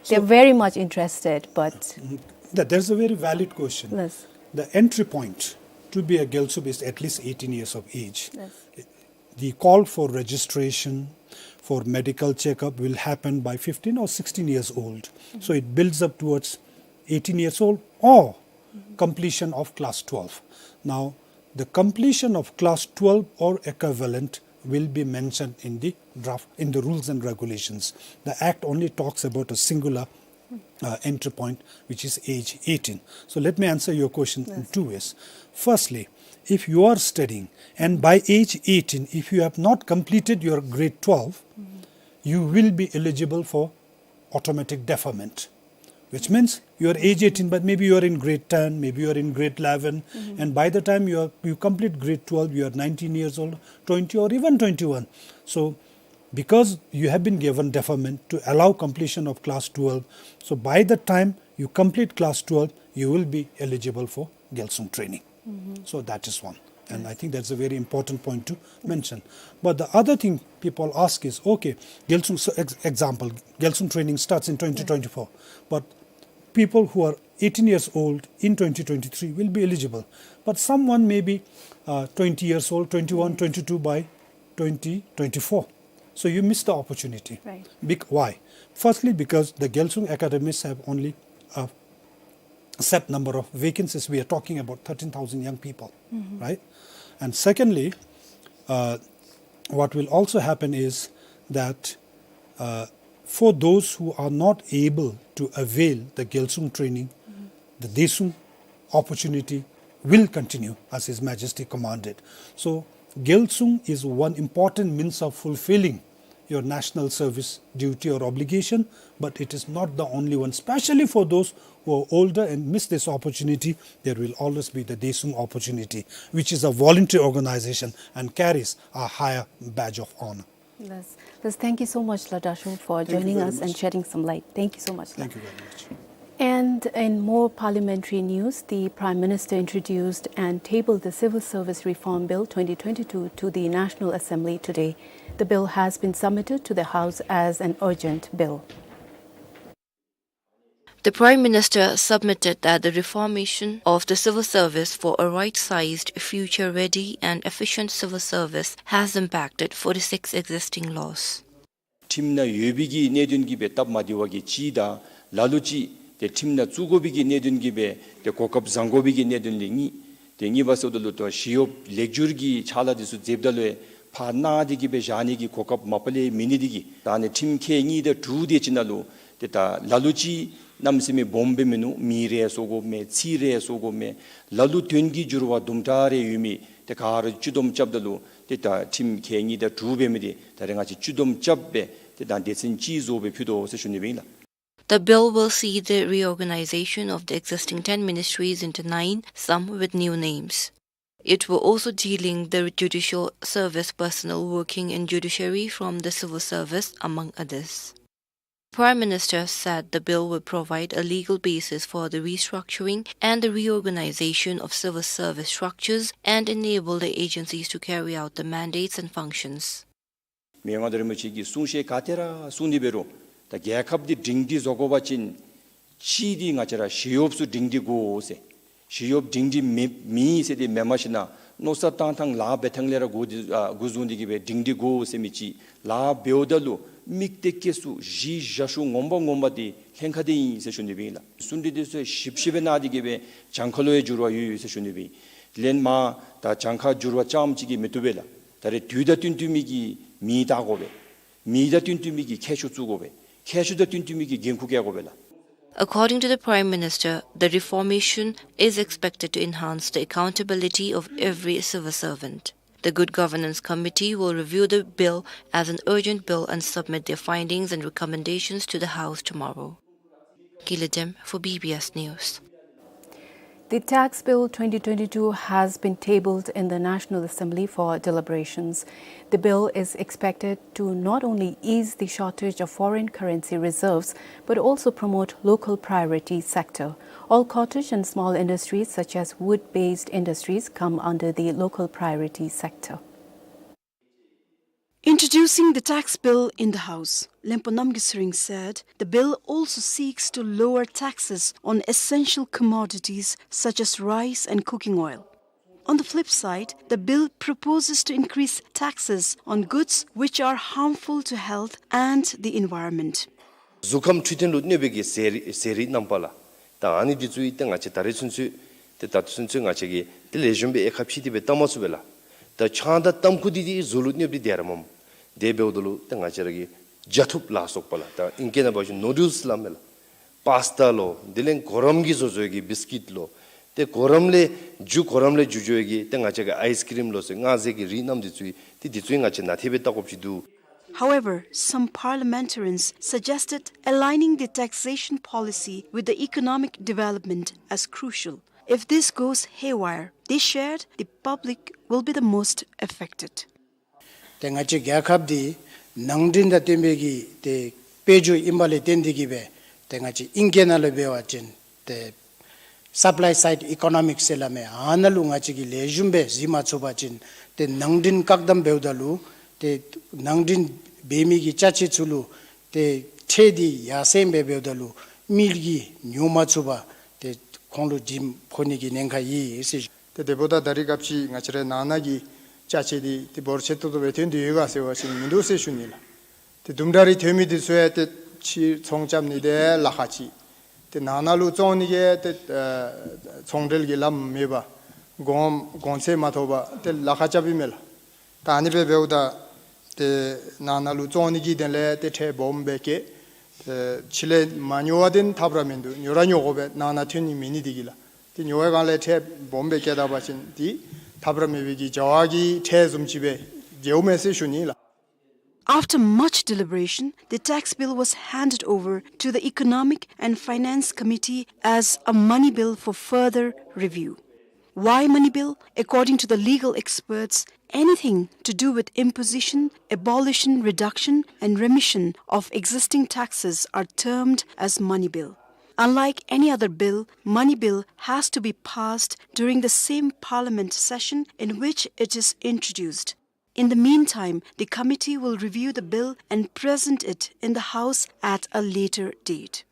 They're very much interested, but Mm, that, that's a very valid question. Yes. The entry point to be a Gyaltsup is at least eighteen years of age. Yes. The call for registration for medical checkup will happen by fifteen or sixteen years old. So it builds up towards eighteen years old or completion of class twelve. Now, the completion of class twelve or equivalent will be mentioned in the draft, in the rules and regulations. The Act only talks about a singular, uh, entry point, which is age eighteen. So let me answer your question in Yes. two ways. Firstly, if you are studying and by age eighteen, if you have not completed your grade twelve, you will be eligible for automatic deferment, which means you are age eighteen, but maybe you are in grade ten, maybe you are in grade eleven, Mm-hmm. and by the time you are, you complete grade twelve, you are nineteen years old, twenty, or even twenty-one. So, because you have been given deferment to allow completion of class twelve, so by the time you complete class twelve, you will be eligible for Gyalsung training. Mm-hmm. So that is one. And I Yes. think that's a very important point to mention. But the other thing people ask is, okay, Gyalsung, so ex-, example, Gyalsung training starts in twenty twenty-four, but people who are eighteen years old in twenty twenty-three will be eligible. But someone may be, uh, twenty years old, twenty-one, twenty-two by twenty twenty-four. So you miss the opportunity. Right. Bec-, why? Firstly, because the Gyalsung academies have only a set number of vacancies. We are talking about thirteen thousand young people, Mm-hmm. right? And secondly, uh, what will also happen is that, uh, for those who are not able to avail the Gyalsung training, Mm-hmm. the Daesung opportunity will continue as His Majesty commanded. So, Gyalsung is one important means of fulfilling your national service duty or obligation, but it is not the only one. Especially for those who are older and miss this opportunity, there will always be the Daesung opportunity, which is a voluntary organization and carries a higher badge of honor. Yes. Yes, thank you so much, La Dashung, for Thank you joining very us and much. shedding some light. Thank you so much, La. Thank you very much. And in more parliamentary news, the Prime Minister introduced and tabled the Civil Service Reform Bill twenty twenty-two to the National Assembly today. The bill has been submitted to the House as an urgent bill. The Prime Minister submitted that the reformation of the civil service for a right-sized, future-ready and efficient civil service has impacted forty-six existing laws. ཁྲིམས་ནང་ཡོད་པའི་གི་གནད་དོན་གྱི་སྦེ་སྟབས་མ་བདེ་བ་གི་གཅིག་དང་ལ་ལུ་ཅིག་ཏེ་ཁྲིམས་ནང་བཙུགས་དགོ་པའི་གི་གནད་དོན་གྱི་སྦེ་ཏེ་གོ་སྐབས་བཟང་དགོ་པའི་གི་གནད་དོན་ལས་གཉིས། ཏེ་གཉིས་པ་ཟེརཝ་ད་ལུ་ཏེ་ཞི་གཡོགཔ་ལེགས་བསྒྱུར་གྱི་ཕྱག་ལཱ་འདི་ཚུ་མཛདཔ་ད་ལུ་ཕར་གནང་སྟེ་གི་སྦེ་བཞག་ནི་གི་གོ་སྐབས་མ་པ་ལས་མེད་ནི་འདི་གིས། ད་ཨ་ནི་ཁྲིམས་ཁལ་གཉིས་དང་དྲུག་དེ་ཅིག་ནང་ལུ་ཏེ་ད་ལ་ལུ་ཅིག་གནམ་མེད་ས་མེད་སྦོམ་སྦེ་མིན་ནུག། མི་རེ་བཟོ་དགོ་མས། ཚིག་རེ་བཟོ་དགོ་མས། ལ་ལུ་དོན་གྱི་འགྱུར་བ་དུམ་གྲ་རེ་ཡོད་མི་དེ་ག་ར་སྤྱི་བསྡོམས་རྐྱབ་ད་ལུ་ཏེ་ད་ཁྲིམས་ཁལ་གཉིས་དང་དྲུག་འབད་མི་དེ་ད་རེས་ང་བཅས་སྤྱི་བསྡོམས་རྐྱབ་སྦེ་ཏེ་ད་སྡེ་ཚན་གཅིག་བཟོ་སྦེ་ཕུལ་དོ་ཟེར་ཞུ་ནི་ཨིན་ལགས། The bill will see the reorganization of the existing ten ministries into nine, some with new names. It will also delink the judicial service personnel working in judiciary from the civil service, among others. Prime Minister said the bill will provide a legal basis for the restructuring and the reorganization of civil service structures and enable the agencies to carry out the mandates and functions. མི་དབང་མངའ་བདག་རིན་པོ་ཆེ་གིས་གསུང་བཤད་ག་ཏེ་ར་གསུང་ནི་འབད་རུང་ད་རྒྱལ་ཁབ་འདི་སྒྲིང་སྒྲི་བཟོ་དགོ་པ་ཅིན་གཅིག་འདི་ང་བཅས་ར་ཞི་གཡོགཔ་ཚུ་སྒྲིང་སྒྲི་དགོ་ཟེར། ཞི་གཡོགཔ་སྒྲིང་སྒྲི་མེད་མེད་ཟེར་ཏེ་མེན་མ་ཞིན་ན་མནོ་བསམ་བཏང་ཐངས་ལཱ་འབད་ཐངས་ལས་ར་འགོ་འདི་ཨ་འགོ་བཟུང་སྟེ་གི་སྦེ་སྒྲིང་སྒྲི་དགོ་ཟེར་མི་ཅིག། ལཱ་འབདཝ་ད་ལུ་དམིགས་གཏད་བསྐྱེད་ཚུ་གཞི་བཞག་ཤུགས་ངོ་མ་ངོ་མ་འདི་ལྷན་ཁག་འདི་ཨིན་ཟེར་ཞུ་ནི་སྦེ་ཨིན་ལགས། གསུང་གྲོས་འདི་ཚུ་ཞིབ་ཞིབ་སྦེ་གནང་སྟེ་གི་སྦེ་གྱངས་ཁ་ལུ་ཡང་འགྱུར་བ་ཡོད་ཡོད་ཟེར་ཞུ་ནི་སྦེ་ཨིན། ལན་མ་ད་གྱངས་ཁ་འགྱུར་བ་རྐྱངམ་ཅིག་གིས་མི་བཏུབ་པས་ལགས། ད་རེས་དུས་དང་བསྟུན་བསྟུན་མི་གི་མི་བཏགས་དགོ་པས། མི་དང་བསྟུན་བསྟུན་མི་གི་ཁྱད་ཆོས་བཙུགས་དགོ་པས། ཁྱད་ཆོས་དང་བསྟུན་བསྟུན་མི་གི་འགན་ཁུར་བཀལ་དགོ་པས་ལགས། According to the Prime Minister, the reformation is expected to enhance the accountability of every civil servant. The Good Governance Committee will review the bill as an urgent bill and submit their findings and recommendations to the House tomorrow. Kiladem for B B S News. The Tax Bill twenty twenty-two has been tabled in the National Assembly for deliberations. The bill is expected to not only ease the shortage of foreign currency reserves, but also promote local priority sector. All cottage and small industries such as wood-based industries come under the local priority sector. Introducing the tax bill in the House, Lenpo Namgay Tshering said the bill also seeks to lower taxes on essential commodities such as rice and cooking oil. On the flip side, the bill proposes to increase taxes on goods which are harmful to health and the environment. གཟུགས་ཁམས་འཕྲོད་བསྟེན་ལུ་གནོད་པའི་གི་ཟས་རིགས་ཟས་རིགས་རྣམ་པ་ལགས། ད་ཨ་ནི་འདི་ཚུ་ཡང་ཏེ་ང་བཅས་ད་རེས་ཚུན་ཚོད་ ཏེ་ད་ཚུན་ཚོད་ང་བཅས་ཀྱིས་ཏེ་ལེགས་ཤོམ་སྦེ་གཡར་ཁ་ཕྱེ་སྟེ་སྦེ་བཏང་མ་ཚུགས་པས་ལགས། ད་ཆང་དང་ཏམ་ཁུ་འདི་ཏེ་གཟུགས་ལུ་གནོདཔ་འདི་དེ་ར་མས། དེ་འབདཝ་ད་ལུ་ཏེ་ང་བཅས་ར་གི་བྱ་ཐུབ་ལ་སོགས་པ་ལགས། ད་ཨིང་སྐད་ནང་འབད་བ་ཅིན་ནུ་ཌལསི་སླབ་མས་ལགས། པཱསི་ཊ་ལོ། དེ་ལས་གོ་རམས་ཀྱིས་བཟོ་བཟོཝ་གི་བིསི་ཀིཊ་ལོ། ཏེ་གོ་རམས་ལས་འགྱུར་གོ་རམས་ལས་འགྱུར་འགྱུར་བའི་གི་ཏེ་ང་བཅས་ཀྱི་ཨའིསི་ཀི་རིམ་ལོ་ཟེར་ང་བཅས་ཀྱི་རིགས་རྣམས་འདི་ཚུ་ཏེ་འདི་ཚུ་ང་བཅས་ནན་ཏན་སྦེ་བལྟ་དགོཔ་ཅིག་འདུག། However, some parliamentarians suggested aligning the taxation policy with the economic development as crucial. If this goes haywire, they shared, the public will be the most affected. ཏེ་ང་བཅས་རྒྱལ་ཁབ་འདི་ནང་འདྲེན་དང་བསྟུན་པའི་གི་ཏེ་དཔལ་འབྱོར་ཨིན་པ་ལས་བརྟེན་ཏེ་གིས་སྦེ་ཏེ་ང་བཅས་ཨིང་སྐད་ནང་ལུ་འབད་བ་ཅིན་ཏེ་སབ་ལའི་སའིཌ་ཨི་ཀོ་ནོ་མིཀསི་ཟེར་སླབ་མས། ཨ་ནཱ་ལུ་ང་བཅས་ཀྱིས་ལེགས་ཤོམ་སྦེ་གཟིགས་མ་ཚུགས་པ་ཅིན་ཏེ་ནང་འདྲེན་བཀག་དམ་འབདཝ་ད་ལུ་ཏེ་ནང་འདྲེན་འབད་མི་གི་ཅ་ཆས་ཚུ་ལུ་ཏེ་ཁྲལ་འདི་ཡར་སེང་སྦེ་འབདཝ་ད་ལུ་མི་གིས་ཉོ་མ་ཚུགས་པར་ཏེ་ཁོང་ལུ་འགྲེམས་ཕོག་ནི་གི་ཉེན་ཁ་ཡོད་ཟེར་ཞུ། ཏེ་དེ་འབདཝ་ད་ད་རིས་སྐབས་ཅིག་ང་བཅས་རའི་ནང་ན་གི་ཅ་ཆས་འདི་ཏེ་འབོར་ཆེ་ཏོག་ཏོ་སྦེ་ཐོན་ཏེ་ཡོད་ག་ཟེར་བ་ཅིན་མིན་འདུག་ཟེར་ཞུ་ནི་ལགས། ཏེ་དུམ་གྲ་རེ་ཐོན་མི་འདི་ཚུ་ཡང་ཏེ་ཕྱིར་ཚོང་རྐྱབ་ནི་འདི་ལཱ་ཁག་ཅིག། ཏེ་ནང་ན་ལུ་བཙོང་ནི་གི་ཏེ་ཨ་ཚོང་འབྲེལ་གྱི་ལམ་མེད་པར་གོང་གོང་ཚད་མ་ཐོབ་པར་ཏེ་ལཱ་ཁག་རྐྱབ་ཨིན་མས་ལགས། ད་ཨ་ནི་སྦེ་འབདཝ་ད་ཏེ་ནང་ན་ལུ་བཙོང་ནི་གི་དོན་ལས་ཏེ་ཁྲལ་སྦོམ་སྦེ་བཀལ། ཏེ་ཕྱི་ལས་མ་ཉོ་བ་འདི་ཐབས་ར་མིན་འདུག། ཉོ་ར་ཉོ་དགོ་པས། ནང་ན་ཐོན་ནི་མེད་ནི་འདི་གིས་ལགས། ཏེ་ཉོ་བའི་སྒང་ལས་ཁྲལ་སྦོམ་སྦེ་བཀལ་ད་པ་ཅིན་ཏེ་ཐབས་ར་མེད་པའི་གི་བྱ་བ་གི་ཁྲལ་བཟུམ་ཅིག་སྦེ་འགྱོཝ་མས་ཟེར་ཞུ་ནི་ལགས། After much deliberation, the tax bill was handed over to the Economic and Finance Committee as a money bill for further review. Why money bill? According to the legal experts, anything to do with imposition, abolition, reduction, and remission of existing taxes are termed as money bill. Unlike any other bill, money bill has to be passed during the same parliament session in which it is introduced. In the meantime, the committee will review the bill and present it in the House at a later date.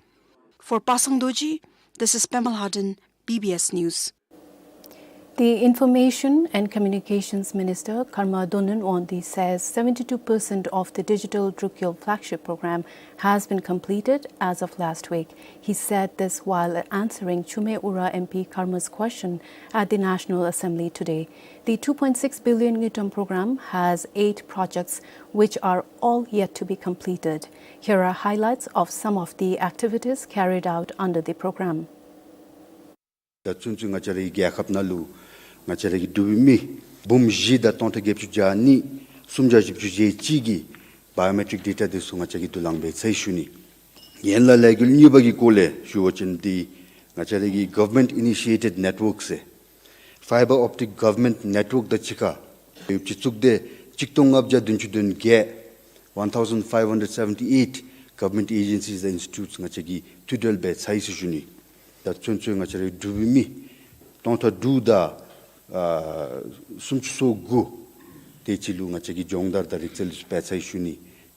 For Pasang Dorji, this is Pema Lhaden, B B S News. The Information and Communications Minister, Karma Dhonnanwangdi, says seventy-two percent of the digital Drukyul flagship program has been completed as of last week. He said this while answering Chhumey Ura M P Karma's question at the National Assembly today. The two point six billion ngultrum program has eight projects which are all yet to be completed. Here are highlights of some of the activities carried out under the program. ད་ཚུན་ཚོད་ང་བཅས་རའི་རྒྱལ་ཁབ་ནང་ལུ་ང་བཅས་རའི་འབྲུག་པའི་མི་འབུམ་བཞི་དང་སྟོང་ཕྲག་བརྒྱད་ཅུ་གྱ་གཉིས་སུམ་བརྒྱ་བཞི་བཅུ་ཞེ་གཅིག་གི་བའི་ཡོ་མེ་ཊིཀ་ཌེ་ཊ་འདི་ཚུ་ང་བཅས་ཀྱིས་བསྡུ་ལེན་འབད་ཚར་ཡི་ཟེར་ཞུ་ནི། ཡན་ལག་ལས་འགུལ་གཉིས་པ་གི་སྐོར་ལས་ཞུ་བ་ཅིན་འདི་ང་བཅས་རའི་གི་གོ་ཝར་མེནཊ་ཨི་ནི་ཤི་ཨེ་ཊེཌ་ནེཊ་ཝརཀ་ཟེར་ཕའི་བར་ཨོབ་ཊིཀ་གོ་ཝར་མེནཊ་ནེཊ་ཝརཀ་དང་གཅིག་ཁར་ཡོདཔ་ཅིག་བཙུགས་ཏེ་གཅིག་སྟོང་ལྔ་བརྒྱ་བདུན་ཅུ་དོན་བརྒྱད་one thousand five hundred seventy eight government agencies and institutes ང་བཅས་ཀྱིས་མཐུད་འབྲེལ་འབད་ཚར་ཡི་ཟེར་ཞུ་ནི། ད་ཚུན་ཚོད་ང་བཅས་རའི་འབྲུག་པའི་མི་སྟོང་ཕྲག་དྲུག་དང་ཨ་སུམ་ཅུ་སོ་དགུ་དེ་ཅིག་ལུ་ང་བཅས་ཀྱིས་སྦྱོང་བརྡར་དང་རིག་རྩལ་འབད་ཚར་ཡི་ཟེར་ཞུ་ནི།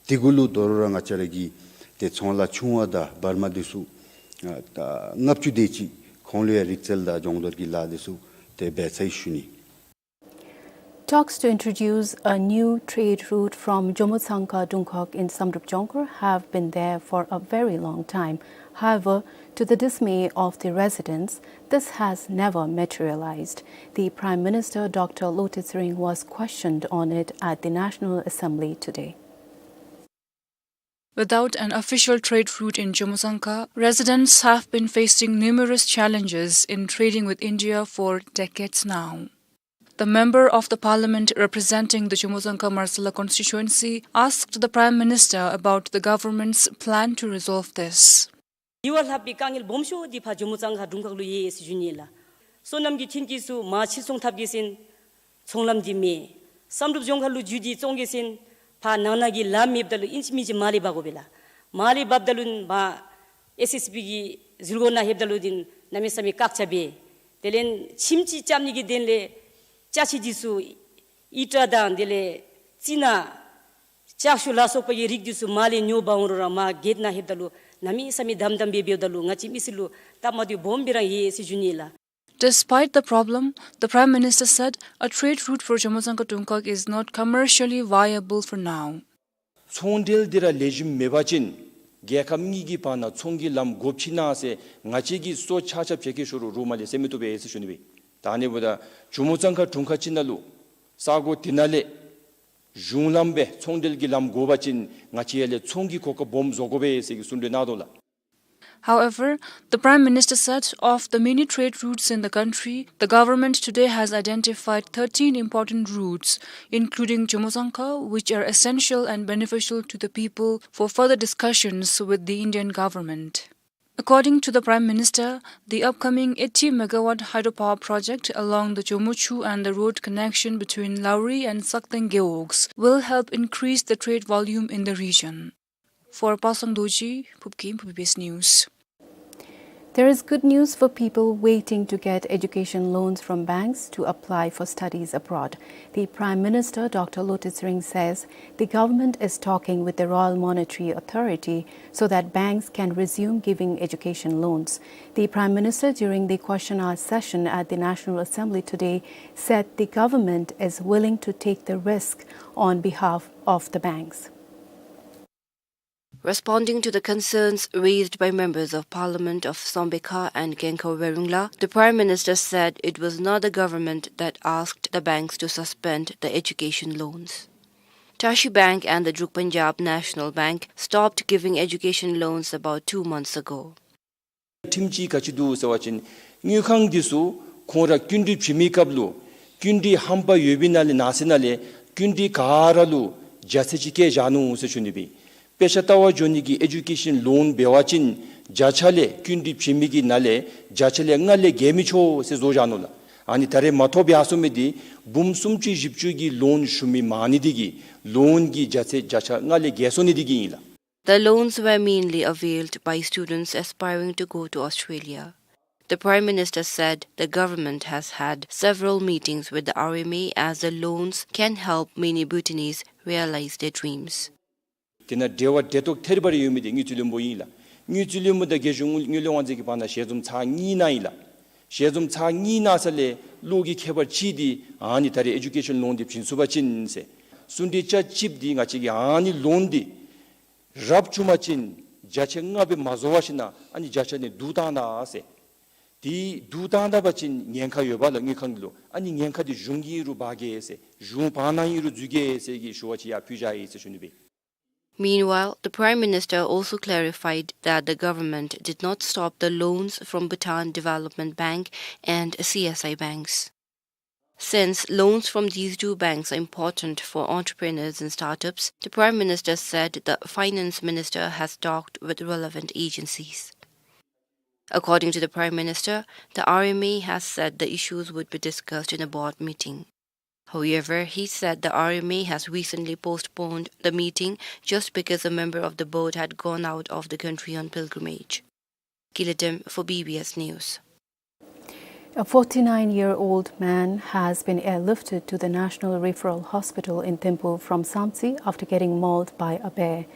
དེ་གུ་ལུ་དོ་རུང་ར་ང་བཅས་ར་གི་ཏེ་ཚོང་ལཱ་ཆུང་བ་དང་བར་མ་འདི་ཚུ་ཨ་ད་ལྔ་བཅུ་དེ་ཅིག་ཁོང་ལུ་ཡང་རིག་རྩལ་དང་སྦྱོང་བརྡར་གྱི་ལཱ་འདི་ཚུ་ཏེ་འབད་ཚར་ཡི་ཟེར་ཞུ་ནི། Talks to introduce a new trade route from Jomotsangka Dungkhog in Samdrup Jongkhar have been there for a very long time. However, to the dismay of the residents, this has never materialized. The Prime Minister, Doctor Lotay Tshering, was questioned on it at the National Assembly today. Without an official trade route in Jomotsangka, residents have been facing numerous challenges in trading with India for decades now. The Member of the Parliament representing the Jomotsangka Marsolla constituency asked the Prime Minister about the government's plan to resolve this. འདི་བ་ལྷག་པའི་དཀའ་ངལ་སྦོམ་ཤོས་འདི་ཕར་ཇོ་མོ་གཙང་ཁ་དྲུང་ཁག་ལུ་ཡོད་ཟེར་ཞུ་ནི་ལགས། སོ་ནམ་གྱི་ཐོན་སྐྱེད་ཚུ་མར་ཕྱིར་ཚོང་འཐབ་གེ་ཟེར་ཚོང་ལམ་འདི་མེད། བསམ་གྲུབ་ལྗོངས་མཁར་ལུ་འགྱོ་སྟེ་བཙོང་གེ་ཟེར་ཕར་ནང་ན་གི་ལམ་མེདཔ་ད་ལུ་ཨིན་ཅི་མིན་ཅི་མར་ལས་འབག་དགོ་པས་ལགས། མར་ལས་འབགཔ་ད་ལུ་མར་ཨེསི་ཨེསི་པི་གི་ཟུར་སྒོ་ནང་ལྷོདཔ་ད་ལུ་འདི་གནམ་མེད་ས་མེད་བཀག་ཆ་འབད། དེ་ལས་ཁྱིམ་ཅིག་རྐྱབ་ནི་གི་དོན་ལས་ཅ་ཆས་འདི་ཚུ་ཨི་ཏྲ་དང་དེ་ལས་རྩི་ནག་ལྕགས་ཤོག་ལ་སོགས་པ་གི་རིགས་འདི་ཚུ་མར་ལས་ཉོ་འབག་འོང་རུང་ར་མར་གེཊ་ནང་ལྷོདཔ་ད་ལུ་གནམ་མེད་ས་མེད་དམ་དམ་སྦེ་འབདཝ་ད་ལུ་ང་བཅས་མི་སེར་ལུ་སྟབས་མ་བདེཝ་སྦོམ་སྦེ་ར་ཡོད་ཟེར་ཞུ་ནི་ལགས། Despite the problem, the Prime Minister said a trade route for Jomotsangka Dungkhog is not commercially viable for now. ཚོང་འབྲེལ་འདི་ར་ལེགས་ཤོམ་མེད་པ་ཅིན་ རྒྱལ་ཁབ་གཉིས་ཀྱི་བར་ན་ཚོང་གི་ལམ་དགོཔ་ཅིག་ཨིན་ན་ཟེར་ང་བཅས་ཀྱིས་སོ་ཆ་ཆ་བྱེད་ཀྱི་ཤོ་རུང་རུང་མ་ལས་ཟེར་མི་བཏུབ་པས་ཟེར་ཞུ་ནི་སྦེ། ད་ཨ་ནི་འབདཝ་ད་ཇོ་མོ་གཙང་ཁ་དྲུང་ཁག་ཅིག་ནང་ལུ་ས་གོ་དེ་ནང་ལས་གཞུང་ལམ་སྦེ་ཚོང་འབྲེལ་གྱི་ལམ་དགོ་པ་ཅིན་ང་བཅས་ཡར་ལས་ཚོང་གི་གོ་སྐབས་སྦོམ་བཟོ་དགོ་པས་ཟེར་གྱི་གསུང་གྲོས་གནང་དོ་ལགས། However, the Prime Minister said of the many trade routes in the country, the government today has identified thirteen important routes, including Jomo Tsangkha, which are essential and beneficial to the people, for further discussions with the Indian government. According to the Prime Minister, the upcoming eighty megawatt hydropower project along the Jomochu and the road connection between Lawri and Sakteng Gewogs will help increase the trade volume in the region. For Pasang Dorji, Phubgim, Phubim News. There is good news for people waiting to get education loans from banks to apply for studies abroad. The Prime Minister, Doctor Lotay Tshering, says the government is talking with the Royal Monetary Authority so that banks can resume giving education loans. The Prime Minister, during the question hour session at the National Assembly today, said the government is willing to take the risk on behalf of the banks. Responding to the concerns raised by members of parliament of Sombaikha and Gengkho-Wurungla, the Prime Minister said it was not the government that asked the banks to suspend the education loans. Tashi Bank and the Druk Punjab National Bank stopped giving education loans about two months ago. ཁྲིམས་ཅིག་ག་ཅི་འདུག་ཟེར་བ་ཅིན་དངུལ་ཁང་འདི་ཚུ་ཁོང་ར་སྐྱིན་འགྲུལ་བྱིན་མི་སྐབས་ལུ་སྐྱིན་འགྲུལ་ཧམ་པ་ཡོད་པའི་ནང་ལས་ནང་གསེས་ནང་ལས་སྐྱིན་འགྲུལ་ག་ར་ལུ་བརྒྱ་ཆ་གཅིག་བཀལ་བཞག་ནུག་ཟེར་ཞུ་ནི་སྦེ། དཔེ་ཆ་ལྟ་བར་འགྱོ་ནི་གི་ཨེ་ཌུ་ཀེ་ཤཱན་ལོན་འབད་བ་ཅིན་བརྒྱ་ཆ་ལས་སྐྱིན་འགྲུལ་བྱིན་མི་གི་ནང་ལས་བརྒྱ་ཆ་ལས་ལྔ་ལས་བརྒལ་མི་ཆོག་ཟེར་བཟོ་བཞག་ནུག་ལགས། ཨ་ནི་ད་རེས་མ་ཐོབ་ཡར་སོང་མི་འདི་འབུམ་སུམ་ཅུ་བཞི་བཅུ་གི་ལོན་ཞུ་མི་མང་ནི་འདི་གིས་ལོན་གྱི་བརྒྱ་ཆ་བརྒྱ་ཆ་ལྔ་ལས་བརྒལ་སོང་ནི་འདི་གིས་ཨིན་ལགས། The loans were mainly availed by students aspiring to go to Australia. The Prime Minister said the government has had several meetings with the R M A as the loans can help many Bhutanese realize their dreams. དེ་ནང་འབྲེལ་བ་འབྲེལ་གཏོགས་ཐད་རི་བ་རི་ཡོད་མི་འདི་དངུལ་རྩིས་བློན་པོ་ཨིན་ལགས། དངུལ་རྩིས་བློན་པོ་དང་རྒྱལ་གཞུང་དངུལ་ལས་དབང་འཛིན་གྱི་བར་ན་ཞལ་འཛོམས་ཚར་གཉིས་གནང་ཡི་ལགས། ཞལ་འཛོམས་ཚར་གཉིས་གནང་ས་ལས་བློ་གི་ཁྱད་པར་ཅིག་འདི་ཨ་ནི་ད་རེས་ཨེ་ཌུ་ཀེ་ཤཱན་ལོན་འདི་བྱིན་ཚུགས་པ་ཅིན་ཟེར། གསུང་གྲོས་ཆ་གཅིག་འདི་ང་བཅས་ཀྱིས་ཨ་ནི་ལོན་འདི་རབ་བྱུང་པ་ཅིན་བརྒྱ་ཆ་ལྔ་སྦེ་མ་བཟོ་བར་ཞིན་ན་ཨ་ནི་བརྒྱ་ཆ་ནང་བསྡུ་བཏང་ད་ཟེར། དེ་བསྡུ་བཏང་ད་པ་ཅིན་ཉེན་ཁ་ཡོདཔ་ལགས་དངུལ་ཁང་གི་ལུ། ཨ་ནི་ཉེན་ཁ་འདི་གཞུང་གིས་ཨིན་རུང་འབག་གེ་ཟེར། གཞུང་བར་ན་ཨིན་རུང་འཛུལ་གེ་ཟེར་གྱི་ཞུ་བ་ཅིག་ཡར་ཕུལ་བཞག་ཡི་ཟེར་ཞུ་ནི་སྦེ། Meanwhile, the Prime Minister also clarified that the government did not stop the loans from Bhutan Development Bank and C S I banks. Since loans from these two banks are important for entrepreneurs and startups, the Prime Minister said the Finance Minister has talked with relevant agencies. According to the Prime Minister, the R M A has said the issues would be discussed in a board meeting. However, he said the R M A has recently postponed the meeting just because a member of the board had gone out of the country on pilgrimage. Kilatem for B B S News. A forty-nine-year-old man has been airlifted to the National Referral Hospital in Thimphu from Samtse after getting mauled by a bear.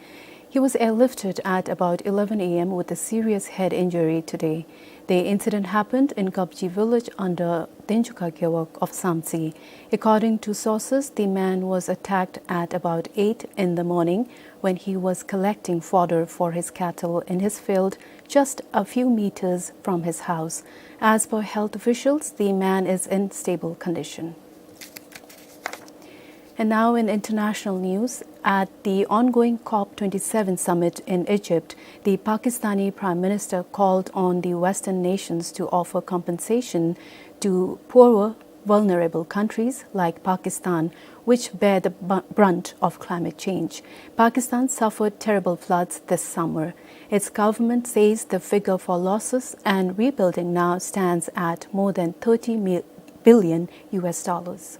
He was airlifted at about eleven A M with a serious head injury today. The incident happened in Kapji village under Tenchuka Gewog of Samtse. According to sources, the man was attacked at about eight in the morning when he was collecting fodder for his cattle in his field just a few meters from his house. As per health officials, the man is in stable condition. And now in international news, at the ongoing COP twenty-seven summit in Egypt, the Pakistani Prime Minister called on the Western nations to offer compensation to poorer, vulnerable countries like Pakistan, which bear the bu-, brunt of climate change. Pakistan suffered terrible floods this summer. Its government says the figure for losses and rebuilding now stands at more than thirty mil-, billion U S dollars.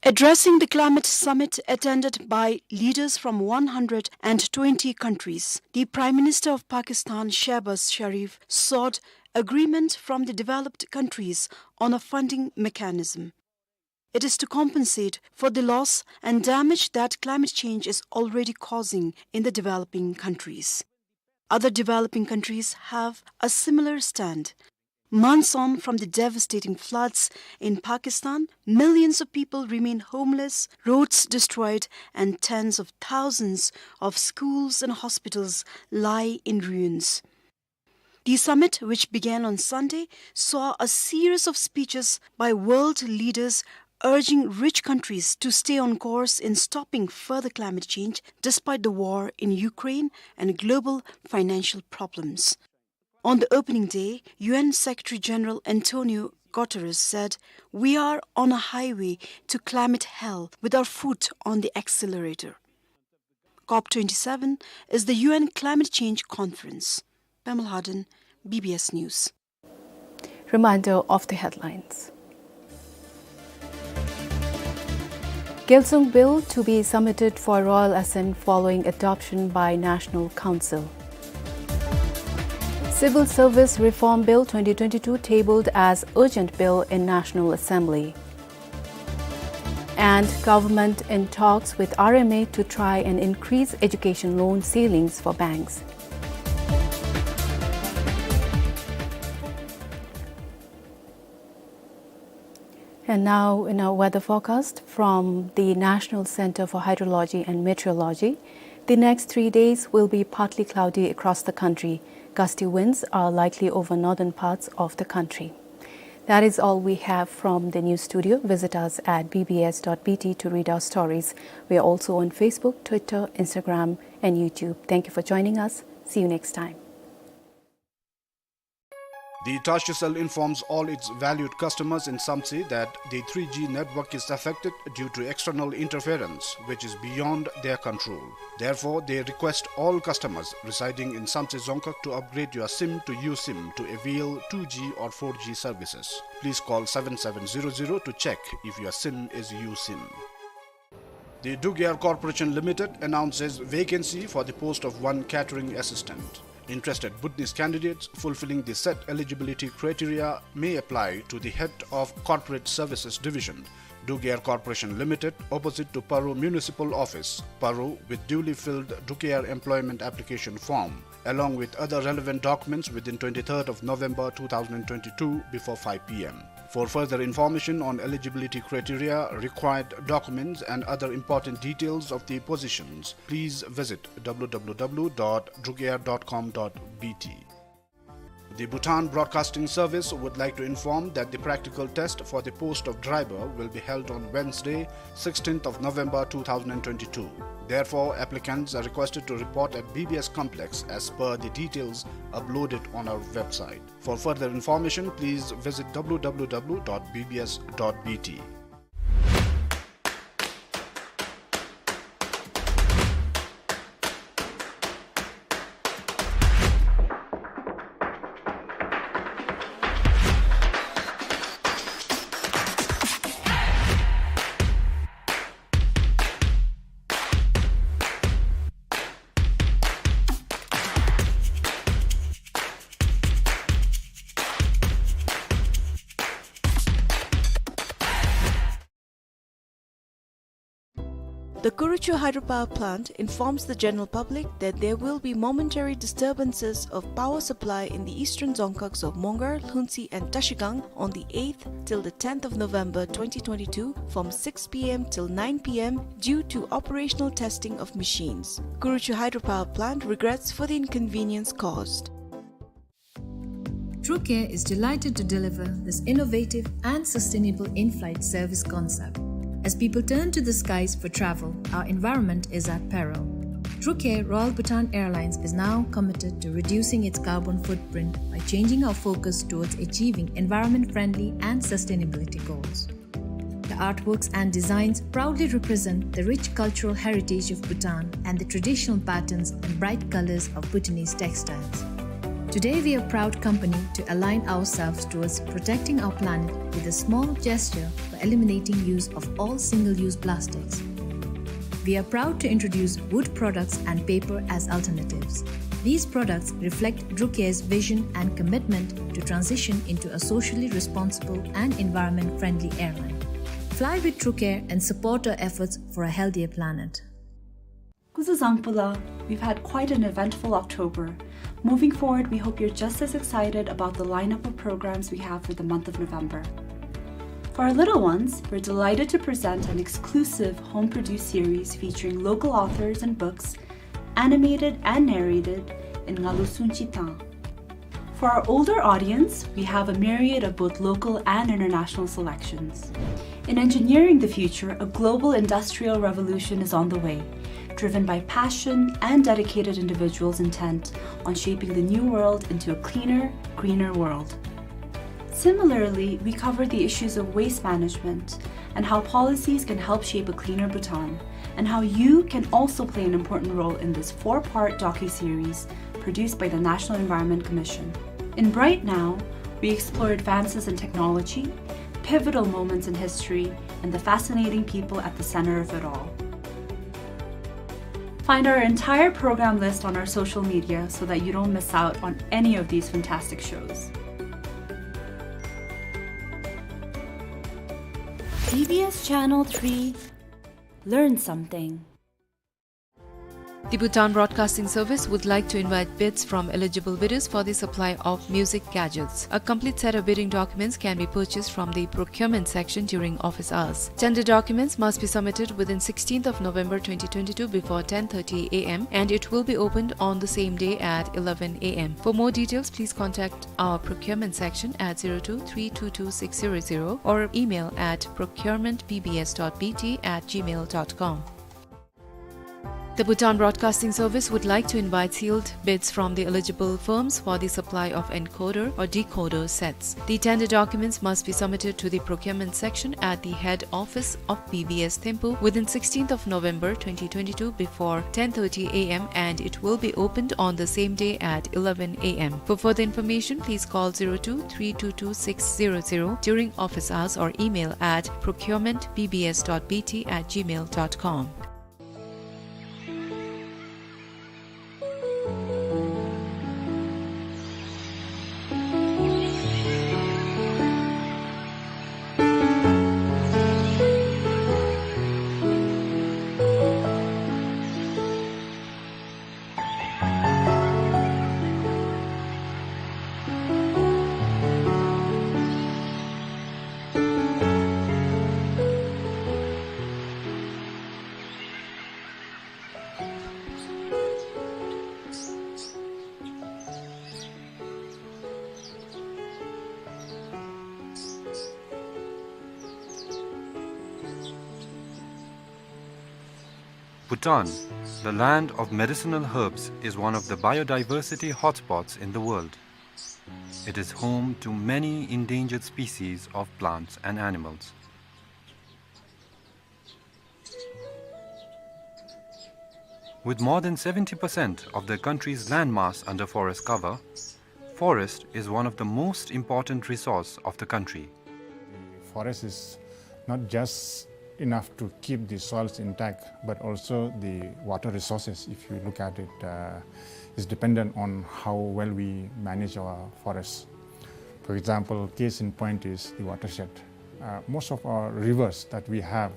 Addressing the climate summit attended by leaders from one hundred and twenty countries, the Prime Minister of Pakistan, Shehbaz Sharif, sought agreement from the developed countries on a funding mechanism. It is to compensate for the loss and damage that climate change is already causing in the developing countries. Other developing countries have a similar stand. Months on from the devastating floods in Pakistan, millions of people remain homeless, roads destroyed, and tens of thousands of schools and hospitals lie in ruins. The summit, which began on Sunday, saw a series of speeches by world leaders urging rich countries to stay on course in stopping further climate change despite the war in Ukraine and global financial problems. On the opening day, U N Secretary General Antonio Guterres said, "We are on a highway to climate hell with our foot on the accelerator." COP twenty-seven is the U N Climate Change Conference. Pema Lhaden, B B S News. Reminder of the headlines. Gyaltsung Bill to be submitted for Royal Assent following adoption by National Council. Civil Service Reform Bill twenty twenty-two tabled as urgent bill in National Assembly. And government in talks with R M A to try and increase education loan ceilings for banks. And now, in our weather forecast from the National Center for Hydrology and Meteorology, the next three days will be partly cloudy across the country. Gusty winds are likely over northern parts of the country. That is all we have from the news studio. Visit us at B B S dot B T to read our stories. We are also on Facebook, Twitter, Instagram, and YouTube. Thank you for joining us. See you next time. The Tashicell informs all its valued customers in Samtse that the three G network is affected due to external interference, which is beyond their control. Therefore, they request all customers residing in Samtse Dzongkhag to upgrade your SIM to USIM to avail two G or four G services. Please call seven seven zero zero to check if your SIM is USIM. The Druk Air Corporation Limited announces vacancy for the post of one catering assistant. Interested Bhutanese candidates fulfilling the set eligibility criteria may apply to the Head of Corporate Services Division, Druk Air Corporation Limited, opposite to Paro Municipal Office, Paro, with duly filled Druk Air employment application form, along with other relevant documents within twenty-third of November two thousand twenty-two before five P M. For further information on eligibility criteria, required documents, and other important details of the positions, please visit W W W dot drukair dot com dot B T. The Bhutan Broadcasting Service would like to inform that the practical test for the post of driver will be held on Wednesday, sixteenth of November two thousand twenty-two. Therefore, applicants are requested to report at B B S Complex as per the details uploaded on our website. For further information, please visit W W W dot B B S dot B T. The Kuruchu hydropower plant informs the general public that there will be momentary disturbances of power supply in the eastern dzongkhags of Mongar, Lhuntse and Trashigang on the eighth till the tenth of November twenty twenty-two from six P M till nine P M due to operational testing of machines. Kuruchu hydropower plant regrets for the inconvenience caused. Druk Air is delighted to deliver this innovative and sustainable in-flight service concept. As people turn to the skies for travel, our environment is at peril. Druk Air Royal Bhutan Airlines is now committed to reducing its carbon footprint by changing our focus towards achieving environment-friendly and sustainability goals. The artworks and designs proudly represent the rich cultural heritage of Bhutan and the traditional patterns and bright colors of Bhutanese textiles. Today, we are a proud company to align ourselves towards protecting our planet with a small gesture for eliminating use of all single-use plastics. We are proud to introduce wood products and paper as alternatives. These products reflect Druk Air's vision and commitment to transition into a socially responsible and environment-friendly airline. Fly with Druk Air and support our efforts for a healthier planet. Kuzuzangpula, we've had quite an eventful October. Moving forward, we hope you're just as excited about the lineup of programs we have for the month of November. For our little ones, we're delighted to present an exclusive home-produced series featuring local authors and books, animated and narrated in Ngalu Sungchi Tang. For our older audience, we have a myriad of both local and international selections. In engineering the future, a global industrial revolution is on the way, driven by passion and dedicated individuals intent on shaping the new world into a cleaner, greener world. Similarly, we cover the issues of waste management and how policies can help shape a cleaner Bhutan, and how you can also play an important role in this four-part docuseries produced by the National Environment Commission. In Bright Now, we explore advances in technology, pivotal moments in history, and the fascinating people at the center of it all. Find our entire program list on our social media so that you don't miss out on any of these fantastic shows. B B S Channel three, learn something. The Bhutan Broadcasting Service would like to invite bids from eligible bidders for the supply of music gadgets. A complete set of bidding documents can be purchased from the procurement section during office hours. Tender documents must be submitted within sixteenth of November twenty twenty-two before ten thirty A M, and it will be opened on the same day at eleven A M. For more details, please contact our procurement section at zero two three two two six zero zero or email at procurement B B S dot B T at gmail dot com. The Bhutan Broadcasting Service would like to invite sealed bids from the eligible firms for the supply of encoder or decoder sets. The tender documents must be submitted to the procurement section at the head office of B B S Thimphu within sixteenth of November twenty twenty-two before ten thirty A M, and it will be opened on the same day at eleven A M. For further information, please call zero two three two two six zero zero during office hours or email at procurement B B S dot B T at gmail dot com. Bhutan, the land of medicinal herbs, is one of the biodiversity hotspots in the world. It is home to many endangered species of plants and animals. With more than seventy percent of the country's landmass under forest cover, forest is one of the most important resource of the country. The forest is not just enough to keep the soils intact, but also the water resources, if you look at it, uh, is dependent on how well we manage our forests. For example, case in point is the watershed. Uh, most of our rivers that we have,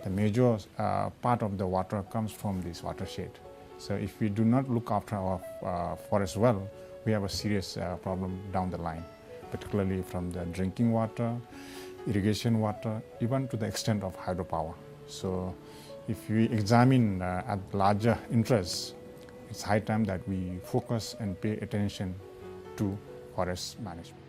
the major, uh, part of the water comes from this watershed. So if we do not look after our, uh, forest well, we have a serious, uh, problem down the line, particularly from the drinking water, irrigation water, even to the extent of hydropower. So if we examine, uh, at larger interests, it's high time that we focus and pay attention to forest management.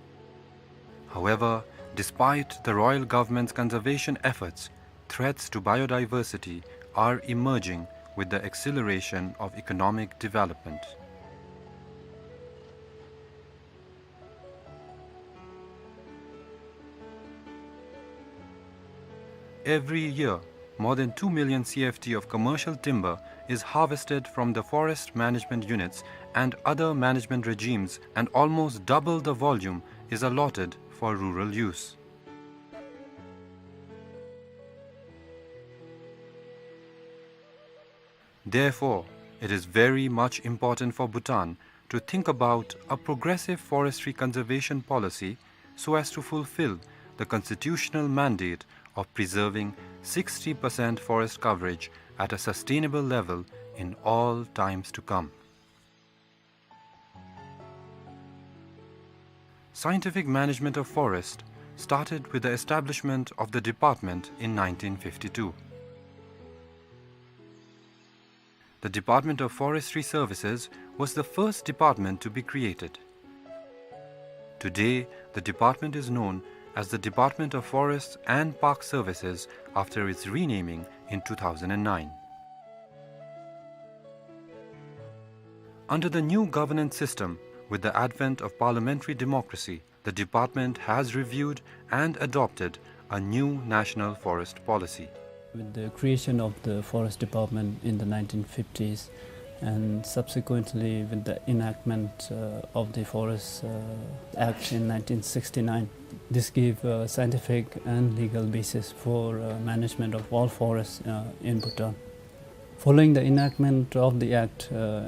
However, despite the royal government's conservation efforts, threats to biodiversity are emerging with the acceleration of economic development. Every year, more than two million C F T of commercial timber is harvested from the forest management units and other management regimes, and almost double the volume is allotted for rural use. Therefore, it is very much important for Bhutan to think about a progressive forestry conservation policy so as to fulfill the constitutional mandate of preserving sixty percent forest coverage at a sustainable level in all times to come. Scientific management of forest started with the establishment of the department in nineteen fifty-two. The Department of Forestry Services was the first department to be created. Today, the department is known as the Department of Forests and Park Services after its renaming in two thousand nine. Under the new governance system, with the advent of parliamentary democracy, the department has reviewed and adopted a new national forest policy. With the creation of the Forest Department in the nineteen fifties, and subsequently with the enactment, uh, of the Forest, uh, Act in nineteen sixty-nine, this gave a scientific and legal basis for, uh, management of all forests, uh, in Bhutan. Following the enactment of the Act, uh,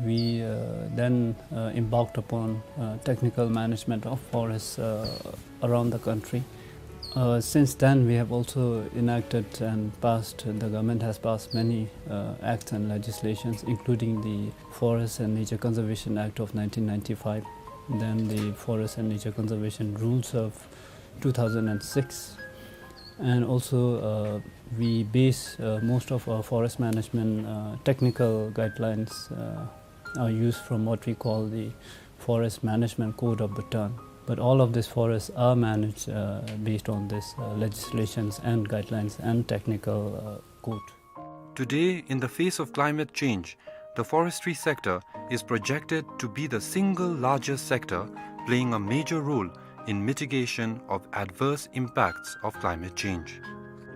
we, uh, then, uh, embarked upon, uh, technical management of forests, uh, around the country. Uh, since then, we have also enacted and passed, the government has passed many, uh, acts and legislations, including the Forest and Nature Conservation Act of nineteen ninety-five, then the Forest and Nature Conservation Rules of two thousand six. And also, uh, we base, uh, most of our forest management, uh, technical guidelines, uh, are used from what we call the Forest Management Code of Bhutan. But all of these forests are managed, uh, based on this, uh, legislations and guidelines and technical, uh, code. Today, in the face of climate change, the forestry sector is projected to be the single largest sector, playing a major role in mitigation of adverse impacts of climate change.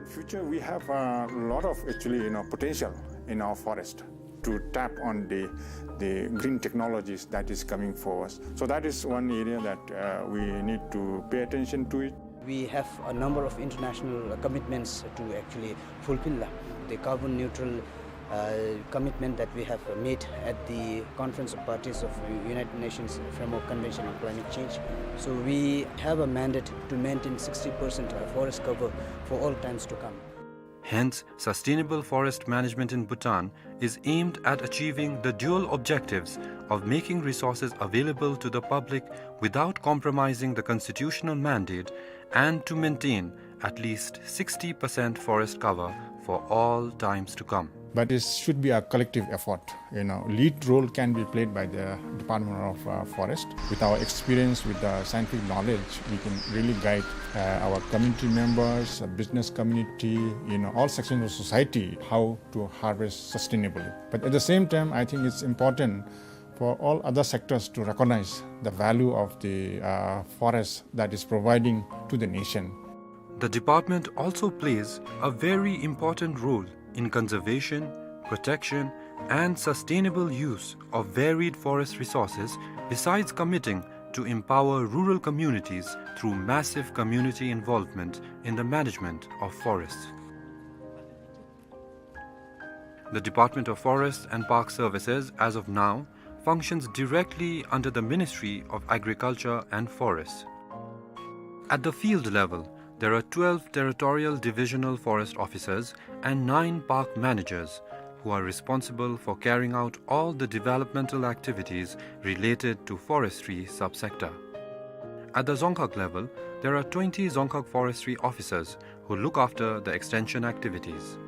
In future, we have a lot of, actually, you know, potential in our forest to tap on the, the green technologies that is coming forward. So that is one area that, uh, we need to pay attention to it. We have a number of international commitments to actually fulfill the carbon neutral, uh, commitment that we have made at the Conference of Parties of United Nations Framework Convention on Climate Change. So we have a mandate to maintain sixty percent forest cover for all times to come. Hence, sustainable forest management in Bhutan is aimed at achieving the dual objectives of making resources available to the public without compromising the constitutional mandate and to maintain at least sixty percent forest cover for all times to come. But this should be a collective effort. You know, lead role can be played by the Department of, uh, Forest. With our experience, with the scientific knowledge, we can really guide, uh, our community members, uh, business community, you know, all sections of society, how to harvest sustainably. But at the same time, I think it's important for all other sectors to recognize the value of the, uh, forest that is providing to the nation. The department also plays a very important role in conservation, protection, and sustainable use of varied forest resources, besides committing to empower rural communities through massive community involvement in the management of forests. The Department of Forests and Park Services, as of now, functions directly under the Ministry of Agriculture and Forests. At the field level, there are twelve territorial divisional forest officers and nine park managers who are responsible for carrying out all the developmental activities related to forestry subsector. At the Dzongkhag level, there are twenty Dzongkhag forestry officers who look after the extension activities.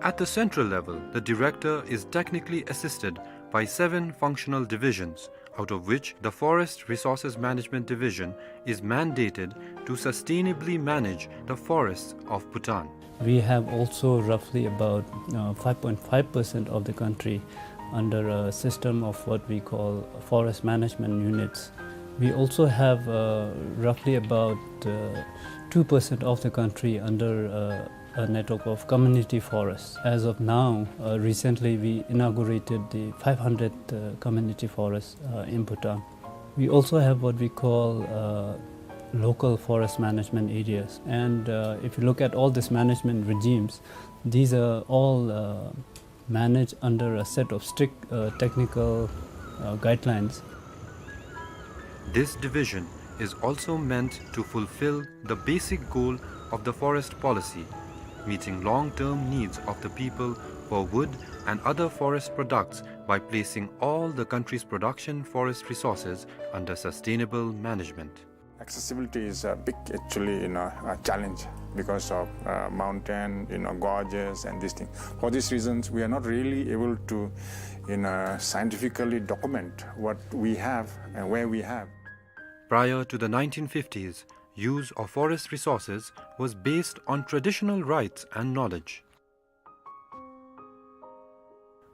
At the central level, the director is technically assisted by seven functional divisions, out of which the Forest Resources Management Division is mandated to sustainably manage the forests of Bhutan. We have also roughly about, uh, five point five percent of the country under a system of what we call forest management units. We also have, uh, roughly about, uh, two percent of the country under, uh, a network of community forests. As of now, uh, recently we inaugurated the five hundredth, uh, community forest, uh, in Bhutan. We also have what we call, uh, local forest management areas. And, uh, if you look at all these management regimes, these are all, uh, managed under a set of strict, uh, technical, uh, guidelines. This division is also meant to fulfill the basic goal of the forest policy, meeting long-term needs of the people for wood and other forest products by placing all the country's production forest resources under sustainable management. Accessibility is a big, actually, you know, a challenge because of, uh, mountain, you know, gorges and these things. For these reasons, we are not really able to, you know, scientifically document what we have and where we have. Prior to the nineteen fifties, use of forest resources was based on traditional rights and knowledge.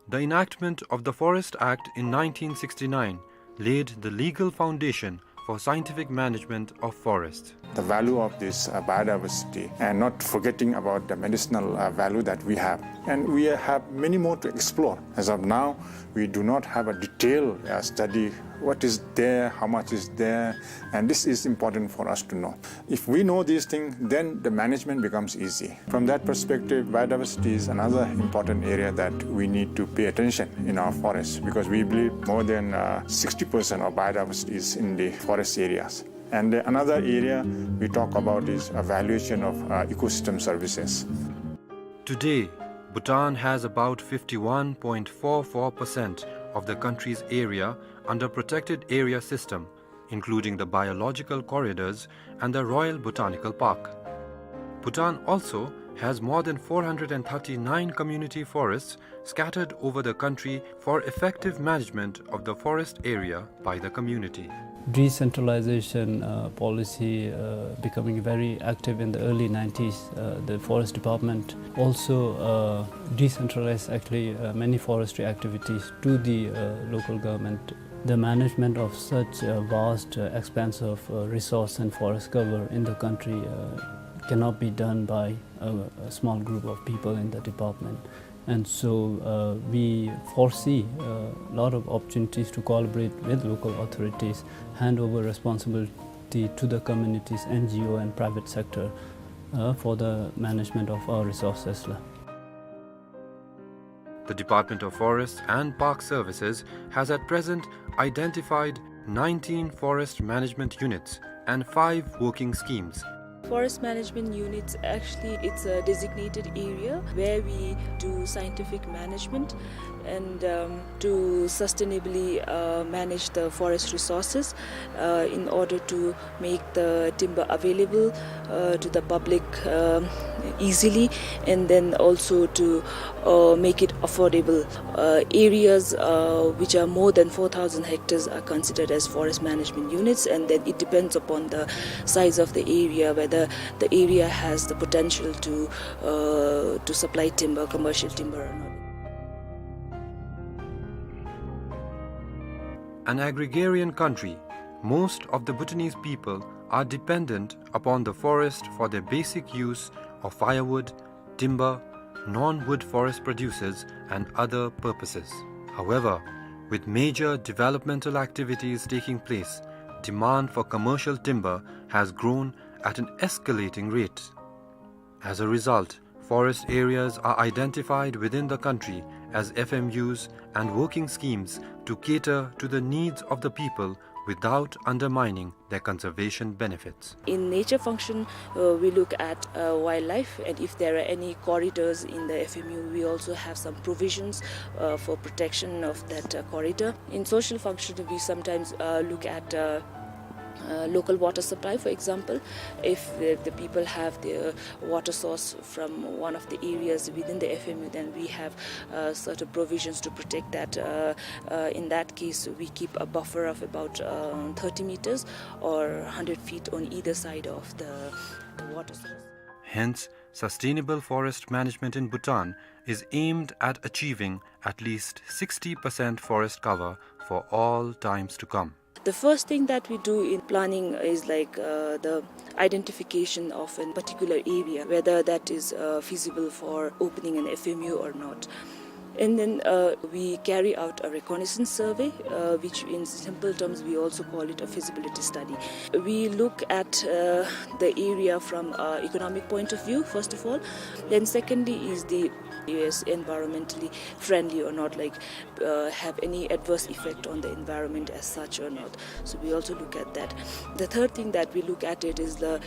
The enactment of the Forest Act in nineteen sixty-nine laid the legal foundation for scientific management of forests. The value of this, uh, biodiversity and not forgetting about the medicinal, uh, value that we have. And we have many more to explore. As of now, we do not have a detailed, uh, study what is there, how much is there, and this is important for us to know. If we know these things, then the management becomes easy. From that perspective, biodiversity is another important area that we need to pay attention in our forests, because we believe more than, uh, sixty percent of biodiversity is in the forest areas. And another area we talk about is a valuation of, uh, ecosystem services. Today, Bhutan has about fifty-one point four four percent of the country's area under protected area system, including the biological corridors and the Royal Botanical Park. Bhutan also has more than four hundred and thirty-nine community forests scattered over the country for effective management of the forest area by the community. Decentralization, uh, policy, uh, becoming very active in the early nineties, uh, the forest department also, uh, decentralized actually, uh, many forestry activities to the, uh, local government. The management of such a vast, uh, expanse of, uh, resource and forest cover in the country, uh, cannot be done by a, a small group of people in the department. And so, uh, we foresee a lot of opportunities to collaborate with local authorities, hand over responsibility to the communities, N G O and private sector, uh, for the management of our resources la. The Department of Forests and Park Services has at present identified nineteen forest management units and five working schemes. Forest management units, actually, it's a designated area where we do scientific management and, um, to sustainably, uh, manage the forest resources, uh, in order to make the timber available, uh, to the public, um, easily, and then also to, uh, make it affordable. Uh, areas, uh, which are more than four thousand hectares are considered as forest management units, and then it depends upon the size of the area, whether the area has the potential to, uh, to supply timber, commercial timber or not. An agrarian country, most of the Bhutanese people are dependent upon the forest for their basic use of firewood, timber, non-wood forest producers, and other purposes. However, with major developmental activities taking place, demand for commercial timber has grown at an escalating rate. As a result, forest areas are identified within the country as F M Us and working schemes to cater to the needs of the people without undermining their conservation benefits. In nature function, uh, we look at, uh, wildlife, and if there are any corridors in the F M U, we also have some provisions, uh, for protection of that, uh, corridor. In social function, we sometimes, uh, look at, uh, uh, local water supply, for example. If the, the people have their water source from one of the areas within the F M U, then we have, uh, certain provisions to protect that. Uh, uh, in that case, we keep a buffer of about, uh, thirty meters or hundred feet on either side of the, the water source. Hence, sustainable forest management in Bhutan is aimed at achieving at least sixty percent forest cover for all times to come. The first thing that we do in planning is, like, uh, the identification of a particular area, whether that is, uh, feasible for opening an F M U or not. And then, uh, we carry out a reconnaissance survey, uh, which in simple terms we also call it a feasibility study. We look at, uh, the area from, uh, economic point of view, first of all. Then secondly is the area is environmentally friendly or not, like, uh, have any adverse effect on the environment as such or not. So we also look at that. The third thing that we look at it is the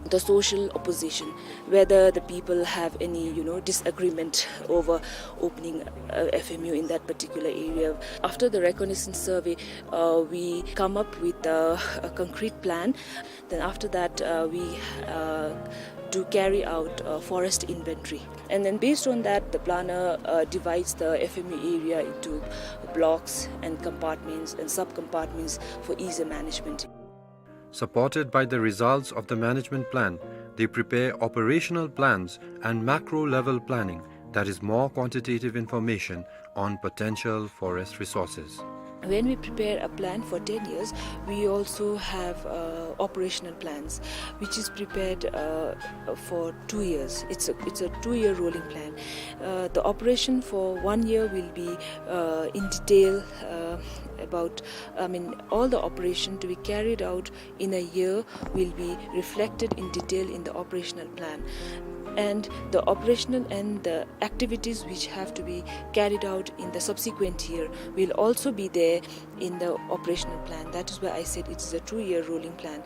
The social opposition, whether the people have any, you know, disagreement over opening a F M U in that particular area. After the reconnaissance survey, uh, we come up with a, a concrete plan. Then after that, uh, we, uh, do carry out a forest inventory. And then based on that, the planner, uh, divides the F M U area into blocks and compartments and sub-compartments for easier management. Supported by the results of the management plan, they prepare operational plans and macro-level planning, that is more quantitative information on potential forest resources. When we prepare a plan for ten years, we also have, uh, operational plans, which is prepared, uh, for two years. It's a, it's a two-year rolling plan. Uh, the operation for one year will be, uh, in detail, uh, about, I mean, all the operation to be carried out in a year will be reflected in detail in the operational plan. And the operational and the activities which have to be carried out in the subsequent year will also be there in the operational plan. That is why I said it is a two-year rolling plan.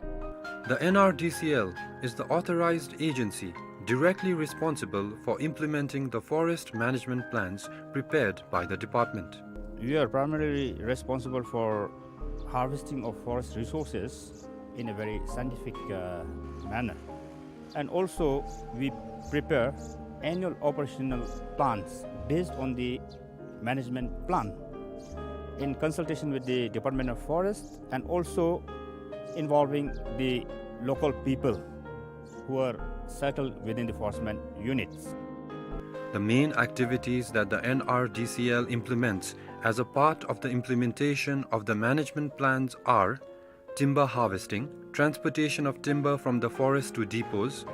The N R D C L is the authorized agency directly responsible for implementing the forest management plans prepared by the department. We are primarily responsible for harvesting of forest resources in a very scientific, uh, manner. And also, we prepare annual operational plans based on the management plan in consultation with the Department of Forest and also involving the local people who are settled within the forestman units. The main activities that the N R D C L implements as a part of the implementation of the management plans are timber harvesting, transportation of timber from the forest to depots,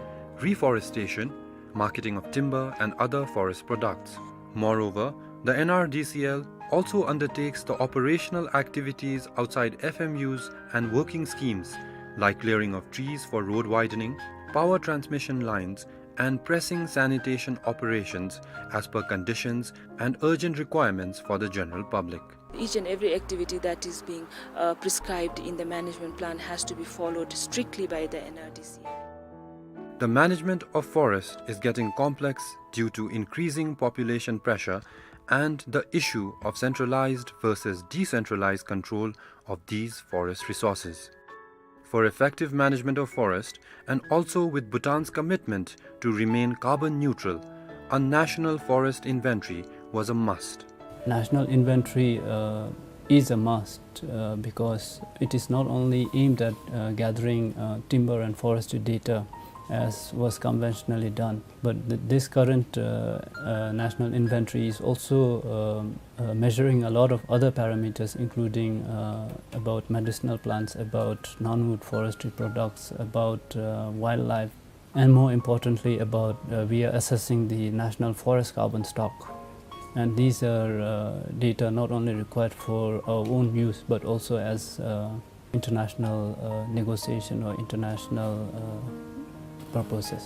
reforestation, marketing of timber and other forest products. Moreover, the N R D C L also undertakes the operational activities outside F M Us and working schemes, like clearing of trees for road widening, power transmission lines, and pressing sanitation operations as per conditions and urgent requirements for the general public. Each and every activity that is being, uh, prescribed in the management plan has to be followed strictly by the N R D C L. The management of forest is getting complex due to increasing population pressure and the issue of centralized versus decentralized control of these forest resources. For effective management of forest, and also with Bhutan's commitment to remain carbon neutral, a national forest inventory was a must. National inventory, uh, is a must, uh, because it is not only aimed at, uh, gathering, uh, timber and forestry data as was conventionally done, but th-, this current, uh, uh, national inventory is also, um, uh, measuring a lot of other parameters, including, uh, about medicinal plants, about non-wood forestry products, about, uh, wildlife, and more importantly, about, uh, we are assessing the national forest carbon stock. And these are, uh, data not only required for our own use, but also as, uh, international, uh, negotiation or international, uh, purposes.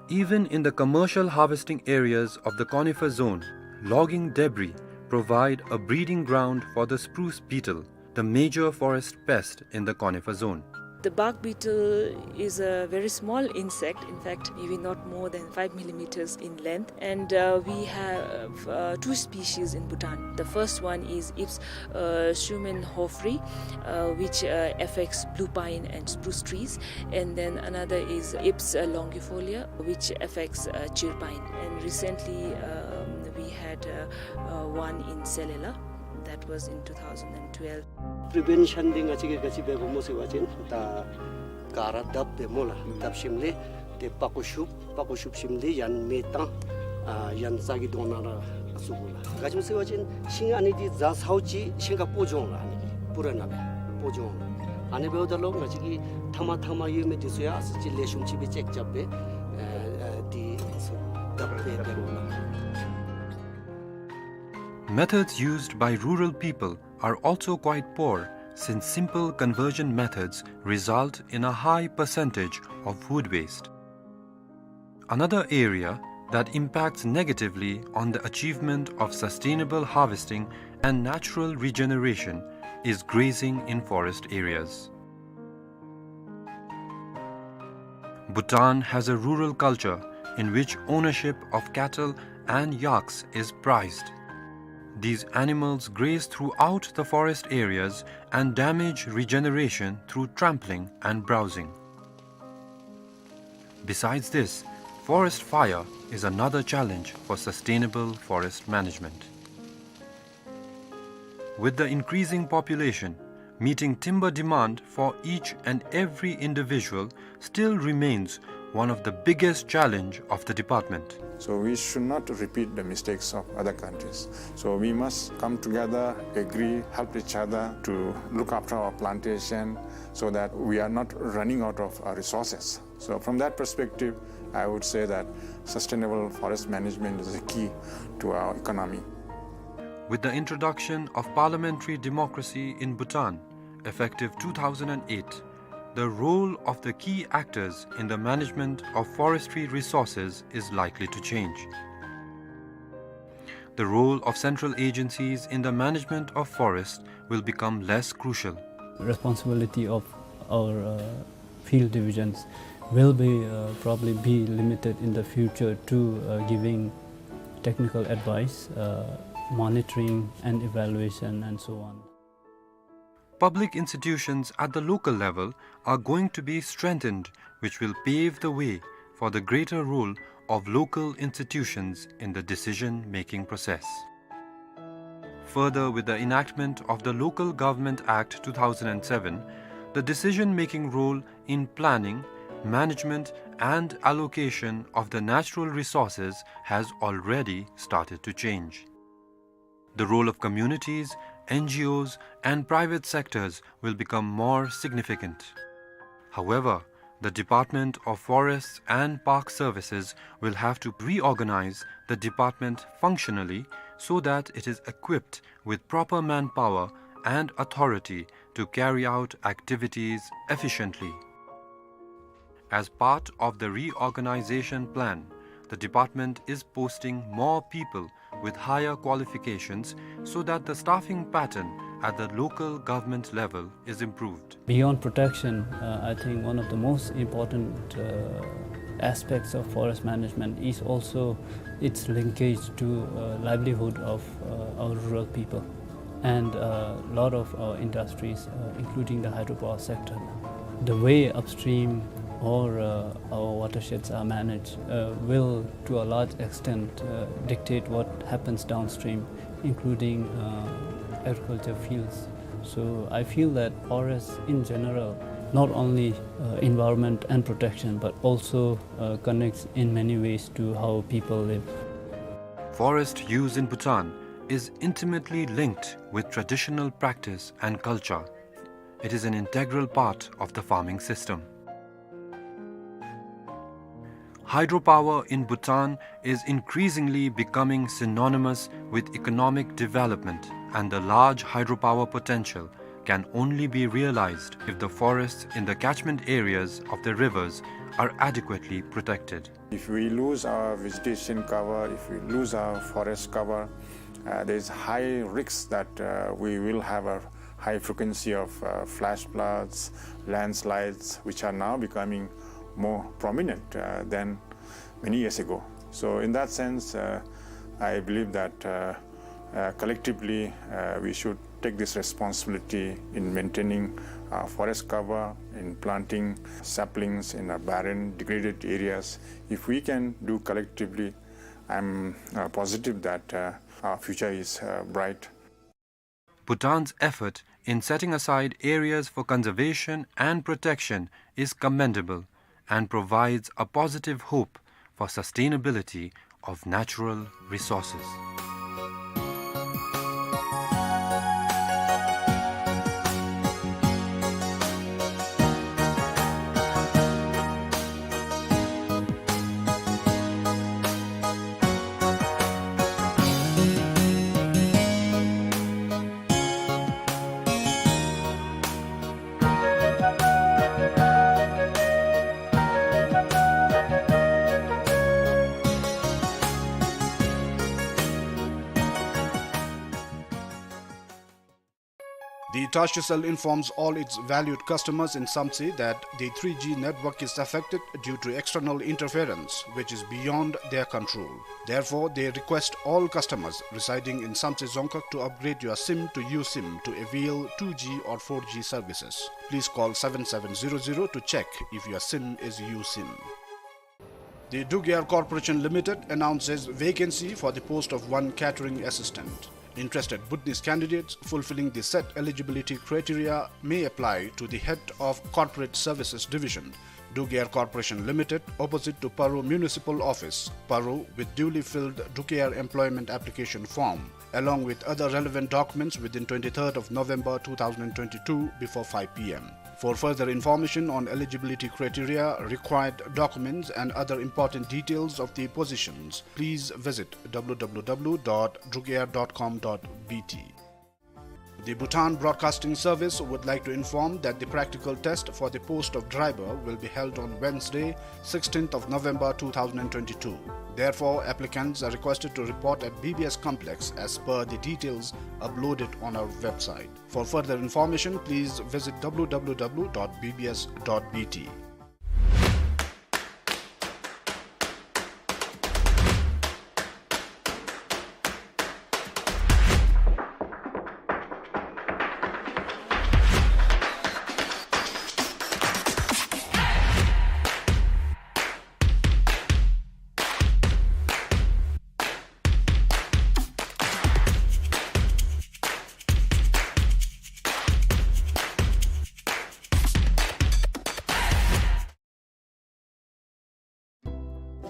Even in the commercial harvesting areas of the conifer zone, logging debris provide a breeding ground for the spruce beetle, the major forest pest in the conifer zone. The bark beetle is a very small insect, in fact, maybe not more than five millimeters in length. And, uh, we have, uh, two species in Bhutan. The first one is Ips, uh, shumenhoferi, uh, which, uh, affects blue pine and spruce trees. And then another is Ips, uh, longifolia, which affects, uh, chirpine. And recently, um, we had, uh, uh, one in Selela. That was in two thousand twelve. Prevention འདི་ང་བཅས་ཀྱིས་ག་ཅི་འབད་དགོཔ་སྨོ་ཟེར་བ་ཅིན་ད་ག་ར་བརྡབ་སྦེ་སྨོ་ལགས། བརྡབ་ཞིནམ་ལས་ཏེ་པགས་ཀོ་བཤུབ། པགས་ཀོ་བཤུབ་ཞིནམ་ལས་ཡང་མེ་བཏང་། ཨ་ཡང་རྩྭ་གི་དོང་ནང་ར་བཙུགས་དགོ་ལགས། ག་ཅི་སྨོ་ཟེར་བ་ཅིན་ཤིང་ཨ་ནི་འདི་རྫ་ཚཝ་ཅིག་ཤིང་ཁར་སྤོ་འགྱོ་འོང་ལགས། ཨ་ནི་འདི་པུ་ར་ནང་ལས་སྤོ་འགྱོ་འོང་ལགས། ཨ་ནི་འབདཝ་ད་ལུ་ང་བཅས་ཀྱི་ཐ་མ་ཐ་མ་ཡོད་མི་འདི་ཚུ་ཡང་ཨ་ཙི་ཅིག་ལེགས་ཤོམ་ཅིག་སྦེ་ཅེཀ་རྐྱབ་སྦེ་ཨ་ཨ་འདི་ཚུ་བརྡབ་སྦེ་འབད་དགོ་ལགས། Methods used by rural people are also quite poor, since simple conversion methods result in a high percentage of food waste. Another area that impacts negatively on the achievement of sustainable harvesting and natural regeneration is grazing in forest areas. Bhutan has a rural culture in which ownership of cattle and yaks is prized. These animals graze throughout the forest areas and damage regeneration through trampling and browsing. Besides this, forest fire is another challenge for sustainable forest management. With the increasing population, meeting timber demand for each and every individual still remains one of the biggest challenge of the department. So we should not repeat the mistakes of other countries. So we must come together, agree, help each other to look after our plantation so that we are not running out of our resources. So from that perspective, I would say that sustainable forest management is the key to our economy. With the introduction of parliamentary democracy in Bhutan, effective two thousand and eight, the role of the key actors in the management of forestry resources is likely to change. The role of central agencies in the management of forest will become less crucial. Responsibility of our, uh, field divisions will be, uh, probably be limited in the future to, uh, giving technical advice, uh, monitoring and evaluation and so on. Public institutions at the local level are going to be strengthened, which will pave the way for the greater role of local institutions in the decision-making process. Further, with the enactment of the Local Government Act two thousand and seven, the decision-making role in planning, management, and allocation of the natural resources has already started to change. The role of communities, N G Os, and private sectors will become more significant. However, the Department of Forests and Park Services will have to reorganize the department functionally so that it is equipped with proper manpower and authority to carry out activities efficiently. As part of the reorganization plan, the department is posting more people with higher qualifications so that the staffing pattern at the local government level is improved. Beyond protection, uh, I think one of the most important, uh, aspects of forest management is also its linkage to, uh, livelihood of, uh, our rural people and a lot of our industries, uh, including the hydropower sector. The way upstream or, uh, our watersheds are managed, uh, will, to a large extent, uh, dictate what happens downstream, including, uh, agriculture fields. So I feel that forests in general, not only, uh, environment and protection, but also, uh, connects in many ways to how people live. Forest use in Bhutan is intimately linked with traditional practice and culture. It is an integral part of the farming system. Hydropower in Bhutan is increasingly becoming synonymous with economic development, and the large hydropower potential can only be realized if the forests in the catchment areas of the rivers are adequately protected. If we lose our vegetation cover, if we lose our forest cover, uh, there is high risk that, uh, we will have a high frequency of, uh, flash floods, landslides, which are now becoming more prominent, uh, than many years ago. So in that sense, uh, I believe that, uh, uh, collectively, uh, we should take this responsibility in maintaining, uh, forest cover, in planting saplings in our barren, degraded areas. If we can do collectively, I'm, uh, positive that, uh, our future is, uh, bright. Bhutan's effort in setting aside areas for conservation and protection is commendable and provides a positive hope for sustainability of natural resources. The Tashicell informs all its valued customers in Samtse that the three G network is affected due to external interference, which is beyond their control. Therefore, they request all customers residing in Samtse Dzongkhag to upgrade your SIM to USIM to avail two G or four G services. Please call seven seven zero zero to check if your SIM is USIM. The Druk Air Corporation Limited announces vacancy for the post of one catering assistant. Interested Bhutanese candidates fulfilling the set eligibility criteria may apply to the Head of Corporate Services Division, Druk Air Corporation Limited, opposite to Paro Municipal Office, Paro, with duly filled Druk Air employment application form, along with other relevant documents within twenty-third of November two thousand twenty-two before five P M. For further information on eligibility criteria, required documents, and other important details of the positions, please visit W W W dot drukair dot com dot B T. The Bhutan Broadcasting Service would like to inform that the practical test for the post of driver will be held on Wednesday, sixteenth of November two thousand twenty-two. Therefore, applicants are requested to report at B B S complex as per the details uploaded on our website. For further information, please visit W W W dot B B S dot B T.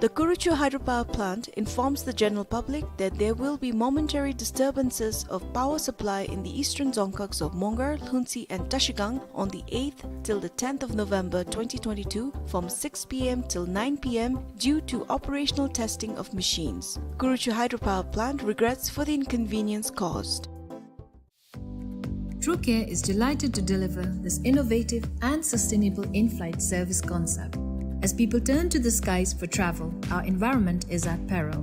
The Kuruchu hydropower plant informs the general public that there will be momentary disturbances of power supply in the eastern dzongkhags of Mongar, Lhuntse and Trashigang on the eighth till the tenth of November twenty twenty-two from six P M till nine P M due to operational testing of machines. Kuruchu hydropower plant regrets for the inconvenience caused. Druk Air is delighted to deliver this innovative and sustainable in-flight service concept. As people turn to the skies for travel, our environment is at peril.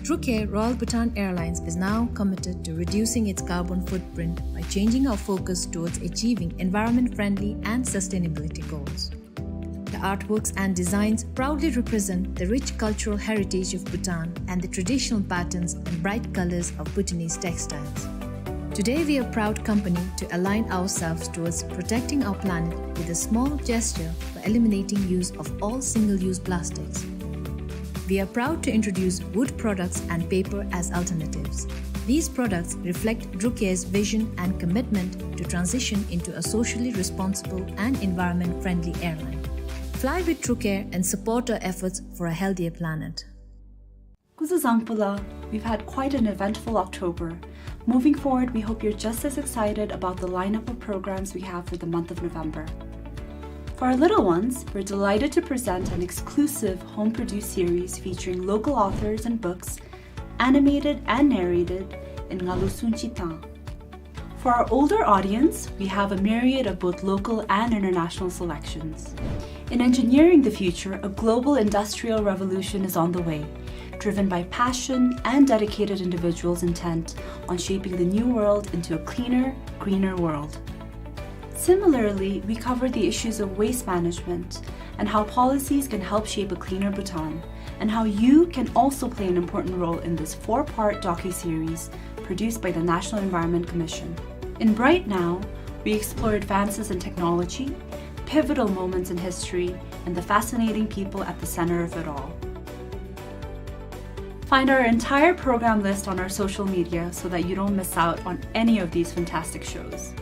Druk Air Royal Bhutan Airlines is now committed to reducing its carbon footprint by changing our focus towards achieving environment-friendly and sustainability goals. The artworks and designs proudly represent the rich cultural heritage of Bhutan and the traditional patterns and bright colors of Bhutanese textiles. Today, we are a proud company to align ourselves towards protecting our planet with a small gesture by eliminating use of all single-use plastics. We are proud to introduce wood products and paper as alternatives. These products reflect Druk Air's vision and commitment to transition into a socially responsible and environment-friendly airline. Fly with Druk Air and support our efforts for a healthier planet. Kuzuzangpo la, we've had quite an eventful October. Moving forward, we hope you're just as excited about the lineup of programs we have for the month of November. For our little ones, we're delighted to present an exclusive home-produced series featuring local authors and books, animated and narrated in Ngalu Sunchi Tang. For our older audience, we have a myriad of both local and international selections. In engineering the future, a global industrial revolution is on the way, driven by passion and dedicated individuals intent on shaping the new world into a cleaner, greener world. Similarly, we cover the issues of waste management and how policies can help shape a cleaner Bhutan, and how you can also play an important role in this four-part docuseries produced by the National Environment Commission. In Bright Now, we explore advances in technology, pivotal moments in history, and the fascinating people at the center of it all. Find our entire program list on our social media so that you don't miss out on any of these fantastic shows.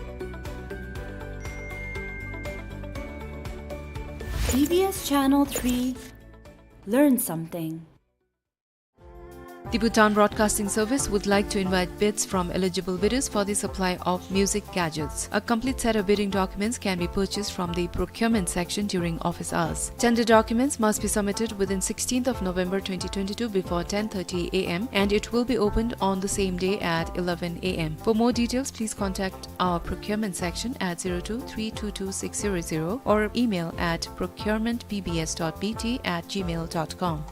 B B S Channel three, learn something. The Bhutan Broadcasting Service would like to invite bids from eligible bidders for the supply of music gadgets. A complete set of bidding documents can be purchased from the procurement section during office hours. Tender documents must be submitted within sixteenth of November twenty twenty-two before ten thirty A M, and it will be opened on the same day at eleven A M. For more details, please contact our procurement section at zero two three two two six zero zero or email at procurement B B S dot B T at gmail dot com.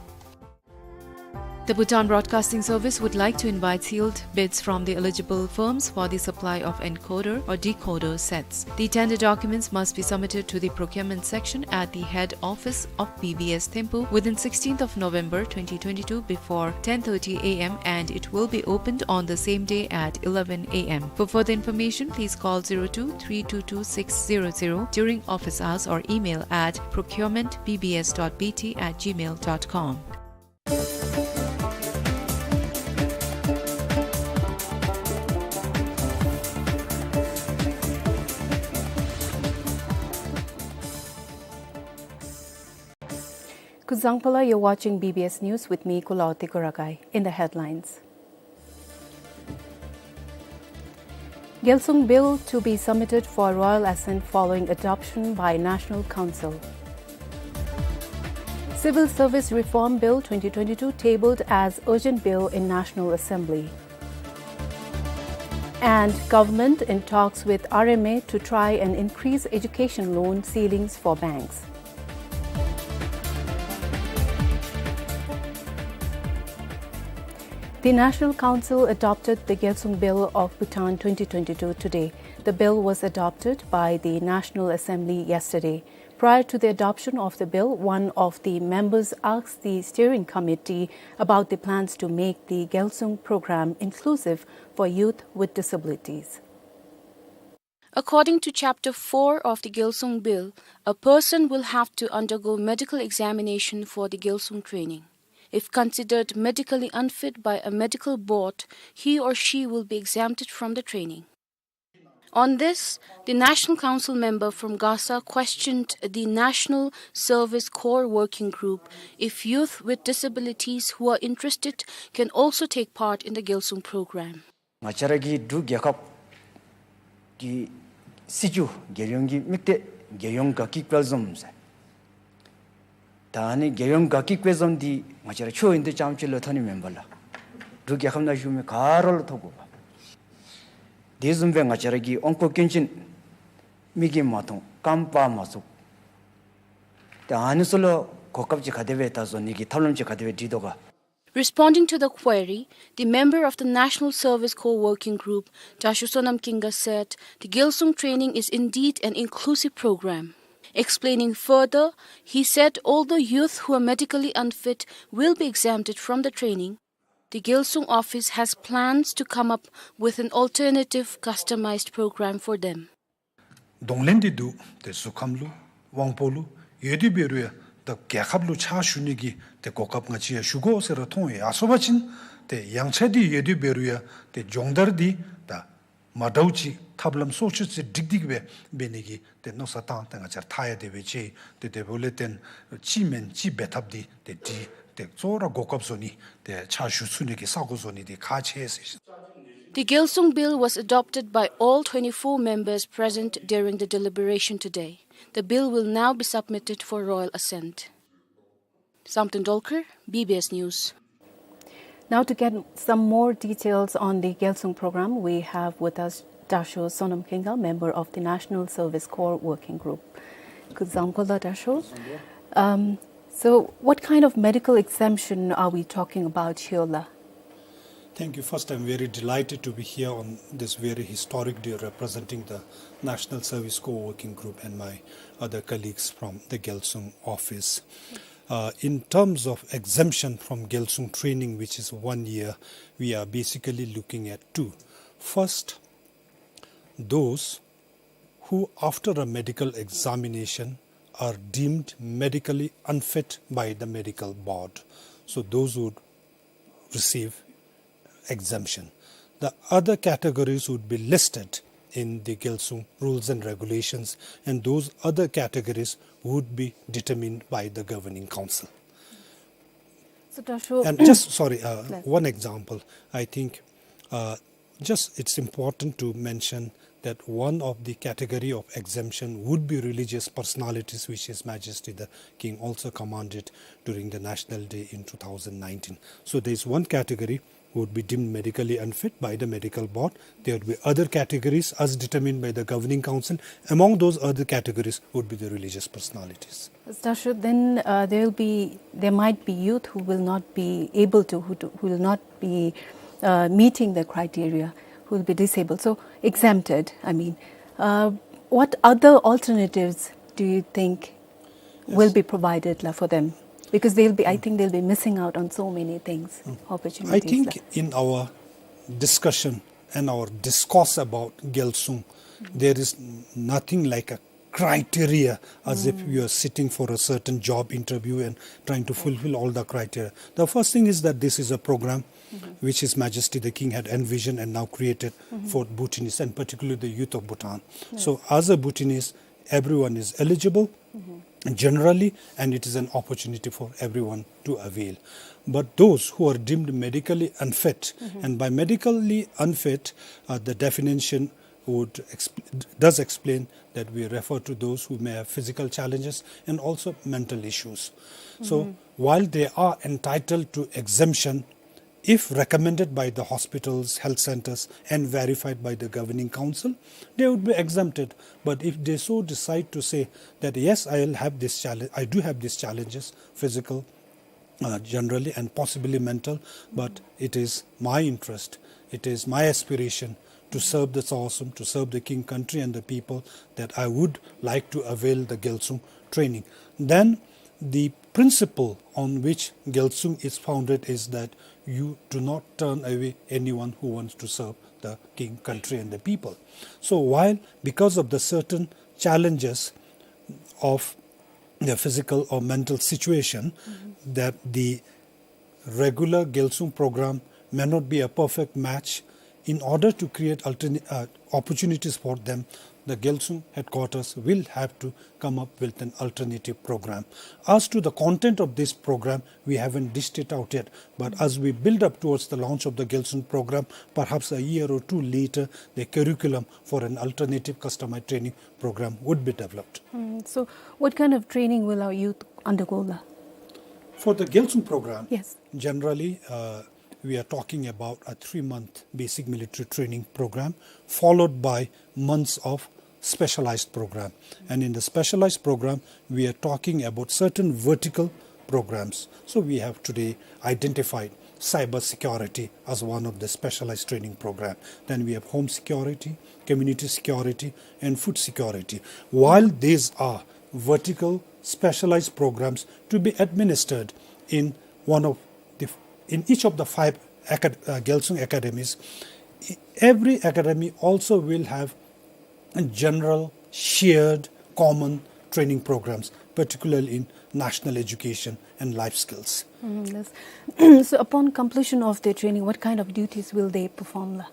The Bhutan Broadcasting Service would like to invite sealed bids from the eligible firms for the supply of encoder or decoder sets. The tender documents must be submitted to the procurement section at the head office of B B S Thimphu within sixteenth of November twenty twenty-two before ten thirty A M, and it will be opened on the same day at eleven A M. For further information, please call zero two three two two six zero zero during office hours or email at procurement B B S dot B T at gmail dot com. Kuzuzangpo la, you're watching B B S News with me, Kulaoti Kurakai. In the headlines. Gyalsung Bill to be submitted for royal assent following adoption by National Council. Civil Service Reform Bill twenty twenty-two tabled as urgent bill in National Assembly. And government in talks with R M A to try and increase education loan ceilings for banks. The National Council adopted the Gyalsung Bill of Bhutan twenty twenty-two today. The bill was adopted by the National Assembly yesterday. Prior to the adoption of the bill, one of the members asked the steering committee about the plans to make the Gyalsung program inclusive for youth with disabilities. According to Chapter four of the Gyalsung Bill, a person will have to undergo medical examination for the Gyalsung training. If considered medically unfit by a medical board, he or she will be exempted from the training. On this, the National Council member from Gasa questioned the National Service Corps Working Group if youth with disabilities who are interested can also take part in the Gyalsung program. ང་བཅས་ར་གི་འབྲུག་རྒྱལ་ཁབ་ཀྱི་སྲིད་བྱུས་རྒྱལ་ཡོངས་ཀྱི་དམིགས་གཏད་རྒྱལ་ཡོངས་དགའ་སྐྱིད་དཔལ་འཛོམས་ཟེར། ད་ཨ་ནི་རྒྱལ་ཡོངས་དགའ་སྐྱིད་དཔལ་འཛོམས་འདི་ང་བཅས་ར་ཆོས་ཡོན་ཏན་ཅམ་ཅིག་ལུ་ཐོན་ནི་མེན་པ་ལགས། འབྲུག་རྒྱལ་ཁབ་ནང་བཞུགས་མི་ག་ར་ལུ་ཐོབ་དགོ་པས། དེ་བཟུམ་སྦེ་ང་བཅས་ར་གི་དབང་པོ་སྐྱོན་ཅན་མིག་གིས་མ་མཐོང་རྐངམ་སྤར་མ་ཚུགས། ཏེ་ཨ་ནི་ཚུ་ལུ་གོ་སྐབས་ཅིག་ག་དེ་སྦེ་ད་བཟོ་ནི་གི་ཐབས་ལམ་ཅིག་ག་དེ་སྦེ་སྒྲིག་དོ་ག། Responding to the query, the member of the National Service Corps Working Group, Dasho Sonam Kinga, said the Gyalsung training is indeed an inclusive program. Explaining further, he said although youth who are medically unfit will be exempted from the training, the Gyalsung office has plans to come up with an alternative customized program for them. གདོང་ལེན་འདི་འདུག། ཏེ་གཟུགས་ཁམས་ལུ་དབང་པོ་ལུ་ཡོད་དེ་འབད་རུང་ཡང་ད་རྒྱལ་ཁབ་ལུ་ཕྱག་ཞུ་ནི་གི་ཏེ་གོ་སྐབས་ང་བཅས་ཡང་ཞུ་དགོ་ཟེར་ར་མཐོང་ཡོད། ཨ་སོ་བ་ཅིན་ཏེ་ཡངས་ཆག་འདི་ཡོད་དེ་འབད་རུང་ཡང་ཏེ་སྦྱོང་བརྡར་འདི་ད་མ་འདྲཝ་ཅིག་ཐབས་ལམ་སོ་ཅི་ཅིག་སྒྲིག་སྟེ་གི་སྦེ་འབད་ནི་གི་ཏེ་མནོ་བསམ་བཏང་སྟེ་ང་བཅས་ར་ཐག་ཡང་དེ་སྦེ་བཅད། ཏེ་དེ་འབདཝ་ལས་བརྟེན་ཅིག་མེན་ཅིག་འབད་ཐབས་འདི་ཏེ་འདི་ཏེ་གཙོ་བོ་ར་གོ་སྐབས་བཟོ་ནི་ཏེ་ཕྱག་ཞུ་ཚུགས་ནི་གི་ས་གོ་བཟོ་ནི་འདི་ཁག་ཆེ་ཟེར། The Gyalsung Bill was adopted by all twenty-four members present during the deliberation today. The bill will now be submitted for royal assent. Samten Dolkar, B B S News. Now to get some more details on the Gyalsung program, we have with us Dasho Sonam Kinga, member of the National Service Corps Working Group. Kuzuzangpo la Dasho. Um, so what kind of medical exemption are we talking about here la? Thank you. First, I'm very delighted to be here on this very historic day, representing the National Service Corps Working Group and my other colleagues from the Gyalsung office. Uh, in terms of exemption from Gyalsung training, which is one year, we are basically looking at two. First, those who, after a medical examination, are deemed medically unfit by the medical board. So those would receive exemption. The other categories would be listed in the Gyalsung rules and regulations, and those other categories would be determined by the governing council. So, Dasho, and just, sorry, uh, yes, one example. I think, uh, just it's important to mention that one of the category of exemption would be religious personalities, which His Majesty the King also commanded during the National Day in two thousand nineteen. So there is one category would be deemed medically unfit by the medical board. There would be other categories as determined by the governing council. Among those other categories would be the religious personalities. Dasho, then uh, there will be there might be youth who will not be able to who, do, who will not be uh, meeting the criteria, who will be disabled, so exempted. I mean, uh, what other alternatives do you think will be provided la, for them? Because they'll be, I think they'll be missing out on so many things, opportunities. I think in our discussion and our discourse about Gyalsung, there is nothing like a criteria as if you are sitting for a certain job interview and trying to fulfill all the criteria. The first thing is that this is a program which His Majesty the King had envisioned and now created for Bhutanese and particularly the youth of Bhutan. So as a Bhutanese, everyone is eligible generally, and it is an opportunity for everyone to avail. But those who are deemed medically unfit, and by medically unfit, uh, the definition would exp- does explain that we refer to those who may have physical challenges and also mental issues. So while they are entitled to exemption, if recommended by the hospitals, health centers, and verified by the governing council, they would be exempted. But if they so decide to say that, "Yes, I will have this challenge, I do have these challenges, physical, uh, generally, and possibly mental, but it is my interest, it is my aspiration to serve the Sagasung, to serve the king, country, and the people, that I would like to avail the Gyalsung training." Then the principle on which Gyalsung is founded is that you do not turn away anyone who wants to serve the king, country, and the people. So while, because of the certain challenges of the physical or mental situation, that the regular Gyalsung program may not be a perfect match, in order to create altern- uh, opportunities for them, the Gyalsung headquarters will have to come up with an alternative program. As to the content of this program, we haven't dished it out yet, but as we build up towards the launch of the Gyalsung program, perhaps a year or two later, the curriculum for an alternative customized training program would be developed. Mm, so, what kind of training will our youth undergo la? For the Gyalsung program, Yes. generally, uh, we are talking about a three-month basic military training program, followed by months of specialized program. And in the specialized program, we are talking about certain vertical programs. So we have today identified cyber security as one of the specialized training program. Then we have home security, community security, and food security. While these are vertical specialized programs to be administered in one of the, in each of the five acad- uh, Gyalsung academies, e- every academy also will have general, shared, common training programs, particularly in national education and life skills. Mm, yes. So, upon completion of their training, what kind of duties will they perform la?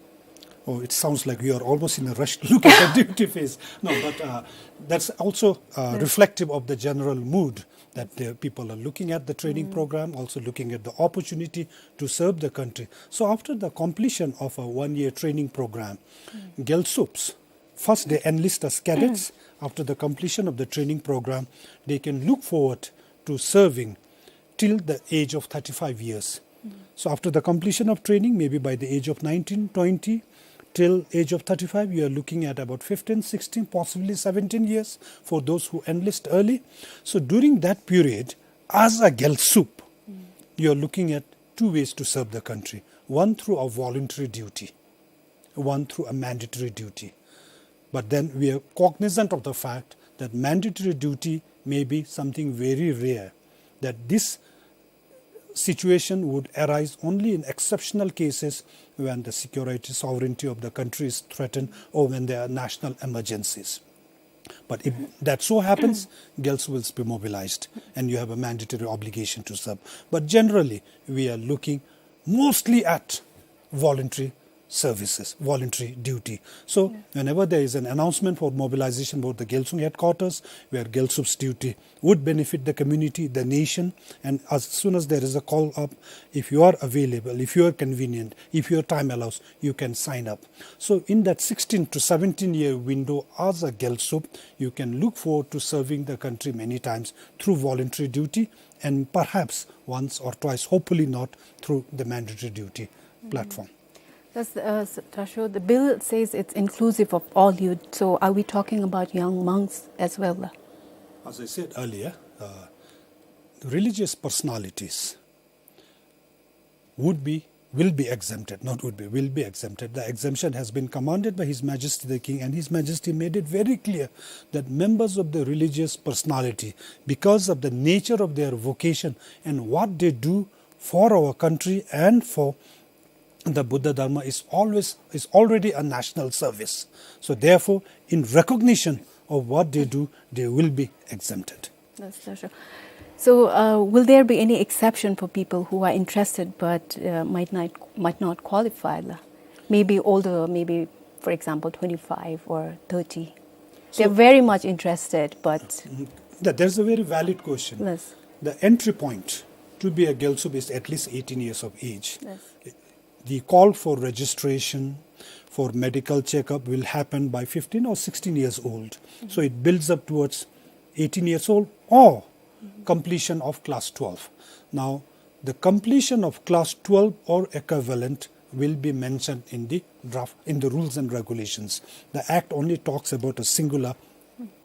Oh, it sounds like you are almost in a rush to look at the duty phase. No, but uh, that's also uh, reflective of the general mood that the people are looking at the training program, also looking at the opportunity to serve the country. So after the completion of a one-year training program, Gyalsups, first they enlist as cadets. After the completion of the training program, they can look forward to serving till the age of thirty-five years. So after the completion of training, maybe by the age of nineteen, twenty, till age of thirty-five, you are looking at about fifteen, sixteen, possibly seventeen years for those who enlist early. So during that period, as a Gyalsup, you are looking at two ways to serve the country. One through a voluntary duty, one through a mandatory duty. But then we are cognizant of the fact that mandatory duty may be something very rare, that this situation would arise only in exceptional cases when the security sovereignty of the country is threatened or when there are national emergencies. But if that so happens, Gyalsup will be mobilized and you have a mandatory obligation to serve. But generally, we are looking mostly at voluntary services, voluntary duty. So whenever there is an announcement for mobilization for the Gyalsung headquarters, where Gyalsup's duty would benefit the community, the nation, and as soon as there is a call up, if you are available, if you are convenient, if your time allows, you can sign up. So in that sixteen to seventeen year window as a Gyalsup, you can look forward to serving the country many times through voluntary duty and perhaps once or twice, hopefully not through the mandatory duty platform. Thus, uh, s-, Tashio, the bill says it's inclusive of all youth. So are we talking about young monks as well? As I said earlier, uh, religious personalities would be, will be exempted, not would be, will be exempted. The exemption has been commanded by His Majesty the King, and His Majesty made it very clear that members of the religious personality, because of the nature of their vocation and what they do for our country and for the Buddha Dharma, is always, is already a national service. So therefore, in recognition of what they do, they will be exempted. That's so true. So, uh, will there be any exception for people who are interested but, uh, might not, might not qualify, la? Maybe older, maybe, for example, twenty-five or thirty. They're very much interested, but mm, that, that's a very valid question. Yes. The entry point to be a Gyalsup is at least eighteen years of age. Yes. The call for registration, for medical checkup will happen by fifteen or sixteen years old. So it builds up towards eighteen years old or completion of class twelve. Now, the completion of class twelve or equivalent will be mentioned in the draft, in the rules and regulations. The Act only talks about a singular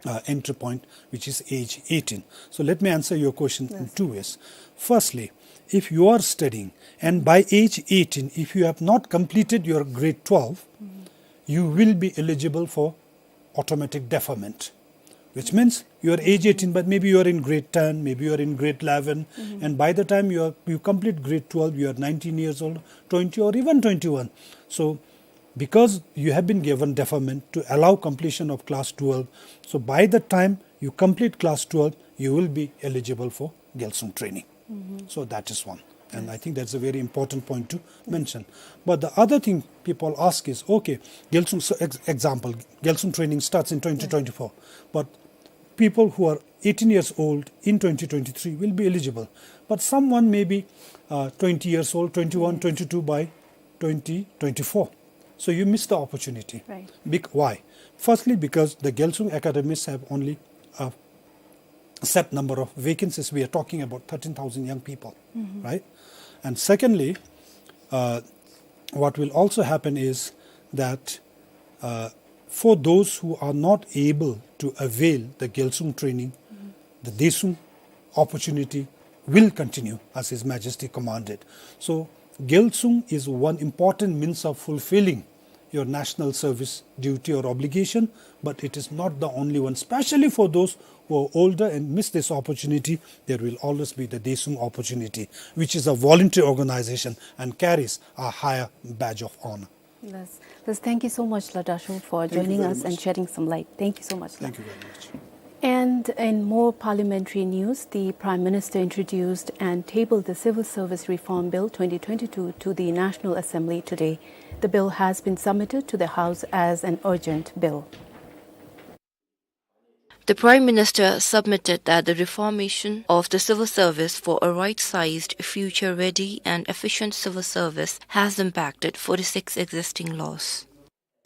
uh, entry point, which is age eighteen. So let me answer your question in two ways. Firstly, if you are studying and by age eighteen, if you have not completed your grade twelve, you will be eligible for automatic deferment, which means you are age eighteen, but maybe you are in grade ten, maybe you are in grade eleven, and by the time you are, you complete grade twelve, you are nineteen years old, twenty, or even twenty-one. So because you have been given deferment to allow completion of class twelve. So by the time you complete class twelve, you will be eligible for Gyalsung training. So that is one. And I think that's a very important point to mention. But the other thing people ask is, okay, Gyalsung, so ex-, example, Gyalsung training starts in twenty twenty-four, but people who are eighteen years old in twenty twenty-three will be eligible. But someone may be, uh, twenty years old, twenty-one, twenty-two by twenty twenty-four. So you miss the opportunity. Right. Bec-, why? Firstly, because the Gyalsung academies have only a set number of vacancies. We are talking about thirteen thousand young people, right? And secondly, uh, what will also happen is that, uh, for those who are not able to avail the Gyalsung training, the Desung opportunity will continue as His Majesty commanded. So Gyalsung is one important means of fulfilling your national service duty or obligation, but it is not the only one. Especially for those who are older and miss this opportunity, there will always be the Desung opportunity, which is a voluntary organization and carries a higher badge of honor. Yes. Yes, thank you so much, la Tashio, for joining us and shedding some light. Thank you so much, la. Thank you very much. And in more parliamentary news, the Prime Minister introduced and tabled the Civil Service Reform Bill twenty twenty-two to the National Assembly today. The bill has been submitted to the House as an urgent bill. The Prime Minister submitted that the reformation of the civil service for a right-sized, future-ready and efficient civil service has impacted forty-six existing laws.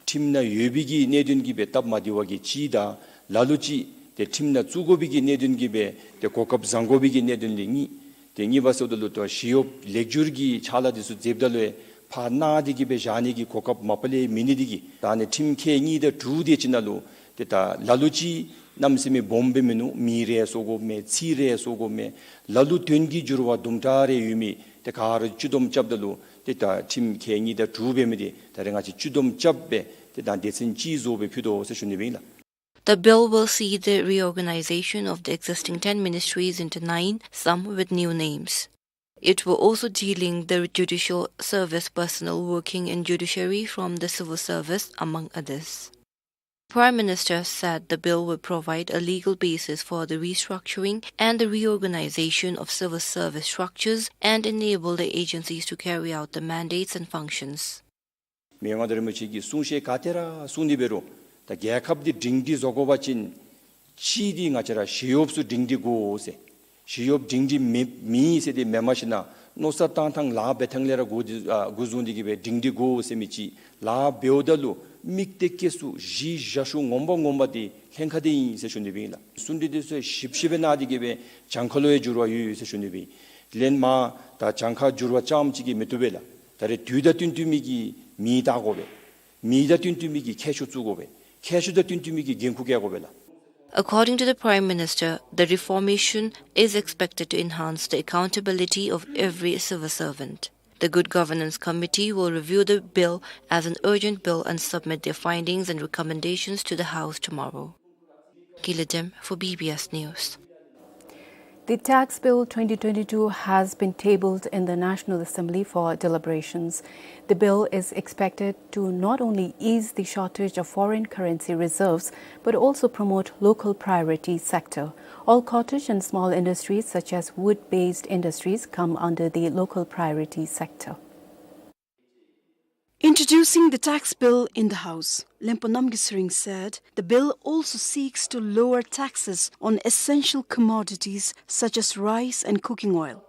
ཁྲིམས་ནང་ཡོད་པའི་གི་གནད་དོན་གྱི་སྦེ་སྟབས་མ་བདེ་བ་གི་གཅིག་དང་ལ་ལུ་ཅིག་ཏེ་ཁྲིམས་ནང་བཙུགས་དགོ་པའི་གི་གནད་དོན་གྱི་སྦེ་ཏེ་གོ་སྐབས་བཟང་དགོ་པའི་གི་གནད་དོན་ལས་གཉིས། ཏེ་གཉིས་པ་ཟེརཝ་ད་ལུ་ཏེ་ཞི་གཡོགཔ་ལེགས་བསྒྱུར་གྱི་ཕྱག་ལཱ་འདི་ཚུ་མཛདཔ་ད་ལུ་ཕར་གནང་སྟེ་གི་སྦེ་བཞག་ནི་གི་གོ་སྐབས་མ་པ་ལས་མེད་ནི་འདི་གིས། ད་ཨ་ནི་ཁྲིམས་ཁལ་གཉིས་དང་དྲུག་དེ་ཅིག་ནང་ལུ་ཏེ་ད་ལ་ལུ་ཅིག་གནམ་མེད་ས་མེད་སྦོམ་སྦེ་མིན་ནུག། མི་རེ་བཟོ་དགོ་མས། ཚིག་རེ་བཟོ་དགོ་མས། ལ་ལུ་དོན་གྱི་འགྱུར་བ་དུམ་གྲ་རེ་ཡོད་མི་དེ་ག་ར་སྤྱི་བསྡོམས་རྐྱབ་ད་ལུ་ཏེ་ད་ཁྲིམས་ཁལ་གཉིས་དང་དྲུག་འབད་མི་དེ་ད་རེས་ང་བཅས་སྤྱི་བསྡོམས་རྐྱབ་སྦེ་ཏེ་ད་སྡེ་ཚན་གཅིག་བཟོ་སྦེ་ཕུལ་དོ་ཟེར་ཞུ་ནི་ཨིན་ལགས། The bill will see the reorganization of the existing ten ministries into nine, some with new names. It will also delink the judicial service personnel working in judiciary from the civil service, among others. Prime Minister said the bill will provide a legal basis for the restructuring and the reorganization of civil service structures and enable the agencies to carry out the mandates and functions. མི་དབང་མངའ་བདག་རིན་པོ་ཆེ་གིས་གསུང་བཤད་ག་ཏེ་ར་གསུངས་ཏེ་འབད་རུང་ད་རྒྱལ་ཁབ་འདི་སྒྲིང་སྒྲི་བཟོ་དགོ་པ་ཅིན་གཅིག་འདི་ང་བཅས་ར་ཞི་གཡོགཔ་ཚུ་སྒྲིང་སྒྲི་དགོ་ཟེར། ཞི་གཡོགཔ་སྒྲིང་སྒྲི་མེད་མི་ཟེར་ཏེ་མེནམ་ཞིན་ན་མནོ་བསམ་བཏང་ཐངས་ལཱ་འབད་ཐངས་ལས་ར་འགོ་འདི་ཨ་འགོ་བཟུང་སྟེ་གི་སྦེ་སྒྲིང་སྒྲི་དགོ་ཟེར་མི་ཅིག། ལཱ་འབདཝ་ད་ལུ་དམིགས་གཏད་བསྐྱེད་ཚུ་གཞི་བཞག་ཤུགས་ངོམ་པ་ངོམ་པ་འདི་ལྷན་ཁག་འདི་ཨིན་ཟེར་ཞུ་ནི་སྦེ་ཨིན་ལགས། གསུང་གྲོས་འདི་ཚུ་ཞིབ་ཞིབ་སྦེ་གནང་སྟེ་གི་སྦེ་གྱངས་ཁ་ལུ་ཡང་འགྱུར་བ་ཡོད་ཡོད་ཟེར་ཞུ་ནི་སྦེ་ཨིན། ལན་མ་ད་གྱངས་ཁ་འགྱུར་བ་རྐྱངམ་ཅིག་གིས་མི་བཏུབ་པས་ལགས། ད་རེས་དུས་དང་བསྟུན་བསྟུན་མི་གི་མི་བཏགས་དགོ་པས། མི་དང་བསྟུན་བསྟུན་མི་གི་ཁྱད་ཆོས་བཙུགས་དགོ་པས། ཁྱད་ཆོས་དང་བསྟུན་བསྟུན་མི་གི་འགན་ཁུར་བཀལ་དགོ་པས་ལགས། According to the Prime Minister, the reformation is expected to enhance the accountability of every civil servant. The Good Governance Committee will review the bill as an urgent bill and submit their findings and recommendations to the House tomorrow. Gila Dem for B B S News. The tax bill twenty twenty-two has been tabled in the National Assembly for deliberations. The bill is expected to not only ease the shortage of foreign currency reserves, but also promote local priority sector. All cottage and small industries such as wood-based industries come under the local priority sector. Introducing the tax bill in the House, Lempo Namgay Tshering said the bill also seeks to lower taxes on essential commodities such as rice and cooking oil.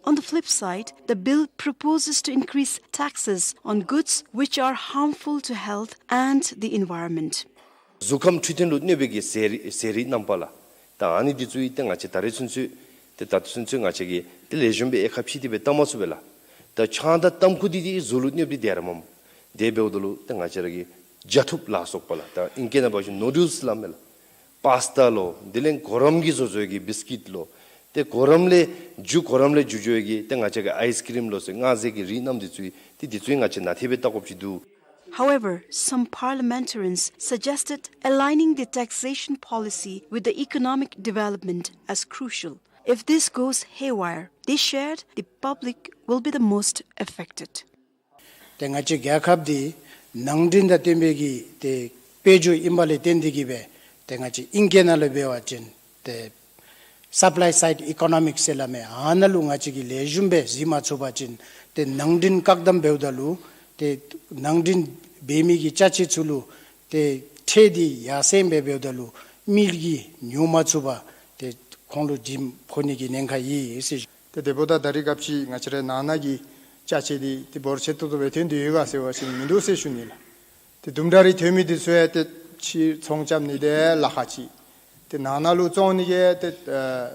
On the flip side, the bill proposes to increase taxes on goods which are harmful to health and the environment. གཟུགས་ཁམས་འཕྲོད་བསྟེན་ལུ་གནོད་པའི་གི་ཟས་རིགས་ཟས་རིགས་རྣམ་པ་ལགས། ད་ཨ་ནི་འདི་ཚུ་ཡང་ཏེ་ང་བཅས་ད་རེས་ཚུན་ཚོད་ཏེ་ད་ལྟོ་ཚུན་ཚོད་ང་བཅས་ཀྱིས་ཏེ་ལེགས་ཤོམ་སྦེ་དབྱེ་ཁ་ཕྱེ་སྟེ་སྦེ་བལྟ་མ་ཚུགས་པས་ལགས། ད་ཆང་དང་ཏམ་ཁུ་འདི་ཏེ་གཟུགས་ལུ་གནོདཔ་འདི་དེ་ར་མས། དེ་འབདཝ་ད་ལུ་ཏེ་ང་བཅས་ར་གི་བྱ་ཐུབ་ལ་སོགས་པ་ལགས། ད་ཨིང་སྐད་ནང་འབད་བ་ཅིན་ནུ་ཌལསི་སླབ་མས་ལགས། པཱསི་ཊ་ལོ། དེ་ལས་གོ་རམས་ཀྱིས་བཟོ་བཟོཝ་གི་བིསི་ཀིཊ་ལོ། ཏེ་གོ་རམས་ལས་འཇུ་གོ་རམས་ལས་འཇུ་འཇུཝ་གི་ཏེ་ང་བཅས་ཀྱི་ཨའིསི་ཀི་རིམ་ལོ་ཟེར་མངར་ཟས་ཀྱི་རིགས་རྣམས་འདི་ཚུ་ཏེ་འདི་ཚུ་ང་བཅས་ནང་ཐེབས་སྦེ་བལྟ་དགོཔ་ཅིག་འདུག། However, some parliamentarians suggested aligning the taxation policy with the economic development as crucial. If this goes haywire, they shared the public will be the most affected. ཏེ་ང་བཅས་རྒྱལ་ཁབ་འདི་ནང་འདྲེན་དང་བསྟུན་པའི་གི་ཏེ་དཔལ་འབྱོར་ཨིནམ་ལས་བརྟེན་ཏེ་གི་སྦེ་ཏེ་ང་བཅས་ཨིང་སྐད་ནང་ལུ་འབད་བ་ཅིན་ཏེ་སབ་ལའི་སའིཌ་ཨི་ཀོ་ནོ་མིཀསི་ཟེར་སླབ་མས། ཨ་ནཱ་ལུ་ང་བཅས་ཀྱིས་ལེགས་ཤོམ་སྦེ་གཟིགས་མ་ཚུགས་པ་ཅིན་ཏེ་ནང་འདྲེན་བཀག་དམ་འབདཝ་ད་ལུ་ཏེ་ནང་འདྲེན་འབད་མི་གི་ཅ་ཆས་ཚུ་ལུ་ཏེ་ཁྲལ་འདི་ཡར་སེང་སྦེ་འབདཝ་ད་ལུ་མི་གིས་ཉོ་མ་ཚུགས་པར་ཏེ་ཁོང་ལུ་འགྲེམས་ཕོག་ནི་གི་ཉེན་ཁ་ཡོད་ཟེར། ཏེ་དེ་འབདཝ་ད་ད་རེས་སྐབས་ཅིག་ང་བཅས་རའི་ནང་ན་གི་ཅ་ཆས་འདི་ཏེ་འབོར་ཆེ་ཏོག་ཏོ་སྦེ་ཐོན་ཏེ་ཡོད་ག་ཟེར་བ་ཅིན་མིན་འདུག་ཟེར་ཞུ་ནི་ལགས། ཏེ་དུམ་གྲ་རེ་ཐོན་མི་འདི་ཚུ་ཡང་ཏེ་ཕྱི་ཚོང་རྐྱབ་ནི་འདི་ལཱ་ཁག་ཅིག། ཏེ་ནང་ན་ལུ་བཙོང་ནི་གི་ཏེ་ཨ་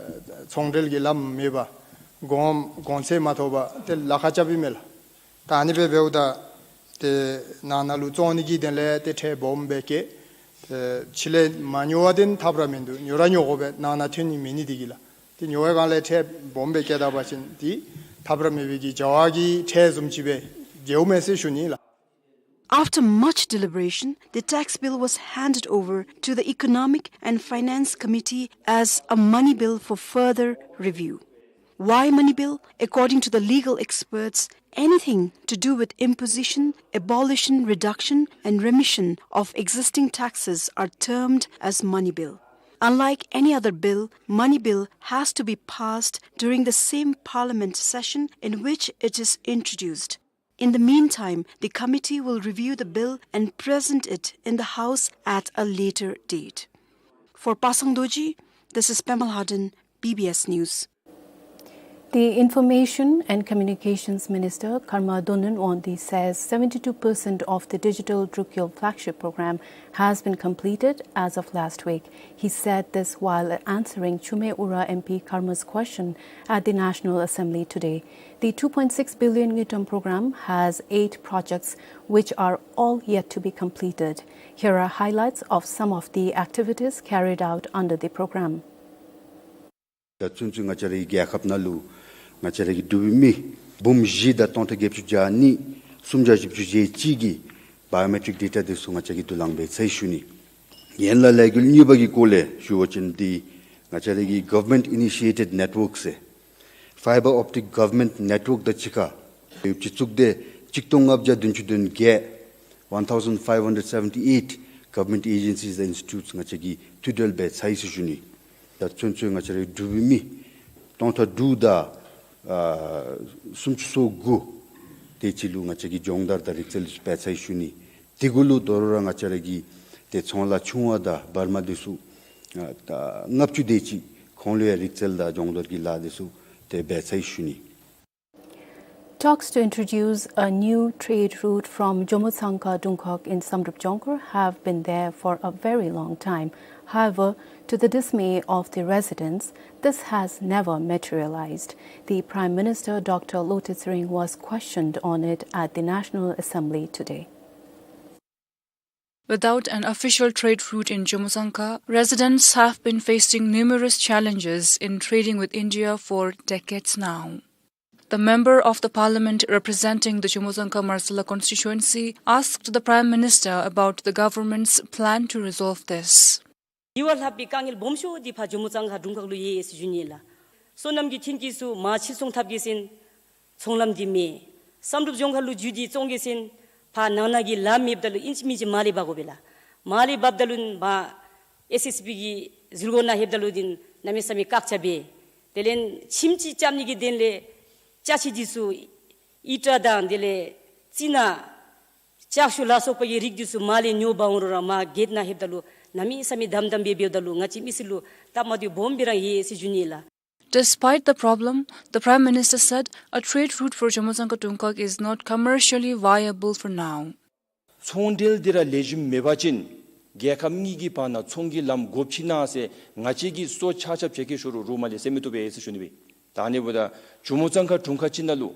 ཚོང་འབྲེལ་གྱི་ལམ་མེད་པར་གོང་གོང་ཚད་མ་ཐོབ་པར་ཏེ་ལཱ་ཁག་རྐྱབ་ཨིན་མས་ལགས། ད་ཨ་ནི་སྦེ་འབདཝ་ད་ཏེ་ནང་ན་ལུ་བཙོང་ནི་གི་དོན་ལས་ཏེ་ཁྲལ་སྦོམ་སྦེ་བཀལ། ཏེ་ཕྱི་ལས་མ་ཉོ་བ་འདི་ཐབས་ར་མིན་འདུག། ཉོ་ར་ཉོ་དགོ་པས། ནང་ན་ཐོན་ནི་མེད་ནི་འདི་གིས་ལགས། ཏེ་ཉོ་བའི་སྒང་ལས་ཁྲལ་སྦོམ་སྦེ་བཀལ་ད་པ་ཅིན་ཏེ་ཐབས་ར་མེད་པའི་གི་བྱ་བ་གི་ཁྲལ་བཟུམ་ཅིག་སྦེ་འགྱོཝ་མས་ཟེར་ཞུ་ནི་ལགས། After much deliberation, the tax bill was handed over to the Economic and Finance Committee as a money bill for further review. Why money bill? According to the legal experts, anything to do with imposition, abolition, reduction, and remission of existing taxes are termed as money bill. Unlike any other bill, money bill has to be passed during the same parliament session in which it is introduced. In the meantime, the committee will review the bill and present it in the House at a later date. For Pasang Dorji, this is Pema Lhaden, B B S News. The Information and Communications Minister, Karma Dhonnun Wangdi, says seventy-two percent of the digital Drukyul flagship program has been completed as of last week. He said this while answering Chhumey Ura M P Karma's question at the National Assembly today. The two point six billion ngultrum program has eight projects which are all yet to be completed. Here are highlights of some of the activities carried out under the program. ད་ཚུན་ཚོད་ང་བཅས་རའི་རྒྱལ་ཁབ་ནང་ལུ་ང་བཅས་ར་གི་འབྲུག་པའི་མི་འབུམ་བཞི་དང་སྟོང་ཕྲག་བརྒྱད་ཅུ་གྱ་གཉིས་སུམ་བརྒྱ་བཞི་བཅུ་ཞེ་གཅིག་གི་བའི་ཡོ་མེ་ཊིཀ་ཌེ་ཊ་འདི་ཚུ་ང་བཅས་ཀྱིས་དུས་ལང་འབད་ཚར་ཡི་ཞུ་ནི། ཡན་ལག་ལས་འགུལ་གཉིས་པ་གི་སྐོར་ལས་ཞུ་བ་ཅིན་འདི་ང་བཅས་ར་གི་Government Initiated Network ཟེར་Fibre Optic Government Network དང་གཅིག་ཁར་ཡོདཔ་ཅིག་བཙུགས་ཏེ་གཅིག་སྟོང་ལྔ་བརྒྱ་བདུན་ཅུ་དོན་བརྒྱད། One thousand five hundred seventy eight government agencies and institutes ང་བཅས་ཀྱིས་མཐུད་འབྲེལ་འབད་ཚར་ཡི་ཟེར་ཞུ་ནི། ད་ཚུན་ཚོད་ང་བཅས་རའི་འབྲུག་པའི་མི་སྟོང་ཕྲག་དྲུག་དང་ཨ་སུམ་ཅུ་སོ་དགུ་ དེ་ཅིག་ལུ་ང་བཅས་ཀྱིས་སྦྱོང་བརྡར་དང་རིག་རྩལ་འབད་ཚར་ཡི་ཞུ་ནི། དེ་གུ་ལུ་དོ་རུང་ར་ང་བཅས་ར་གི་ཏེ་ཚོང་ལཱ་ཆུང་བ་དང་བར་མ་འདི་ཚུ་ཨ་ད་ལྔ་བཅུ་དེ་ཅིག་ཁོང་ལུ་ཡང་རིག་རྩལ་དང་སྦྱོང་བརྡར་གྱི་ལཱ་འདི་ཚུ་ཏེ་འབད་ཚར་ཡི་ཞུ་ནི། Talks to introduce a new trade route from Jomotsanka Dungkhag in Samdrup Jongkhar have been there for a very long time. However, to the dismay of the residents, this has never materialized. The Prime Minister, Doctor Lotay Tshering, was questioned on it at the National Assembly today. Without an official trade route in Jomotsanka, residents have been facing numerous challenges in trading with India for decades now. The member of the parliament representing the Jomotsanka Marsala constituency asked the Prime Minister about the government's plan to resolve this. འདི་བ་ལྷག་པའི་དཀའ་ངལ་སྦོམ་ཤོས་འདི་ཕར་ཇོ་མོ་གཙང་ཁ་དྲུང་ཁག་ལུ་ཡོད་ཟེར་ཞུ་ནི་ལགས། སོ་ནམ་གྱི་ཐོན་སྐྱེད་ཚུ་མར་ཕྱིར་ཚོང་འཐབ་གེ་ཟེར་ཚོང་ལམ་འདི་མེད། བསམ་གྲུབ་ལྗོངས་མཁར་ལུ་འཛུལ་ཏེ་བཙོང་གེ་ཟེར་ཕར་ནང་ན་གི་ལམ་མེདཔ་ད་ལུ་ཨིན་ཅི་མིན་ཅི་མར་ལས་འབག་དགོ་པས་ལགས། མར་ལས་འབགཔ་ད་ལུ་ཕར་ཨེསི་ཨེསི་པི་གི་ཟིལ་སྒོ་ནང་ལྷོདཔ་ད་ལུ་འདི་གནམ་མེད་ས་མེད་བཀག་ཆ་འབད། དེ་ལས་ཁྱིམ་ཅིག་རྐྱབ་ནི་གི་དོན་ལས་ཅ་ཆས་འདི་ཚུ་ཨི་ཏྲ་དང་དེ་ལས་ཙི་ན་ལྕགས་ཤོག་ལ་སོགས་པ་གི་རིགས་འདི་ཚུ་མར་ལས་ཉོ་འབག་འོང་རུང་ར་མར་གེཊ་ནང་ལྷོདཔ་ད་ལུ་གནམ་མེད་ས་མེད་དམ་དམ་སྦེ་འབདཝ་ད་ལུ་ང་བཅས་མི་སེར་ལུ་སྟབས་མ་བདེཝ་སྦོམ་སྦེ་ར་ཡོད་ཟེར་ཞུ་ནི་ལགས། Despite the problem, the Prime Minister said a trade route for Jomotsanka Dungkhag is not commercially viable for now. ཚོང་འབྲེལ་འདི་ར་ལེགས་ཤོམ་མེད་པ་ཅིན་རྒྱལ་ཁབ་གཉིས་ཀྱི་བར་ན་ཚོང་གི་ལམ་དགོཔ་ཅིག་ཨིན་ན་ཟེར་ང་བཅས་ཀྱིས་སོ་ཆ་ཁྱབ་ཆ་ཁྱབ་ཤོ་རོགས་རོགས་མ་ལས་ཟེར་མི་བཏུབ་པས་ཟེར་ཞུ་ནི་སྦེ། ད་ཨ་ནི་འབདཝ་ད་ཇོ་མོ་གཙང་ཁ་དྲུང་ཁག་ཅིག་ནང་ལུ་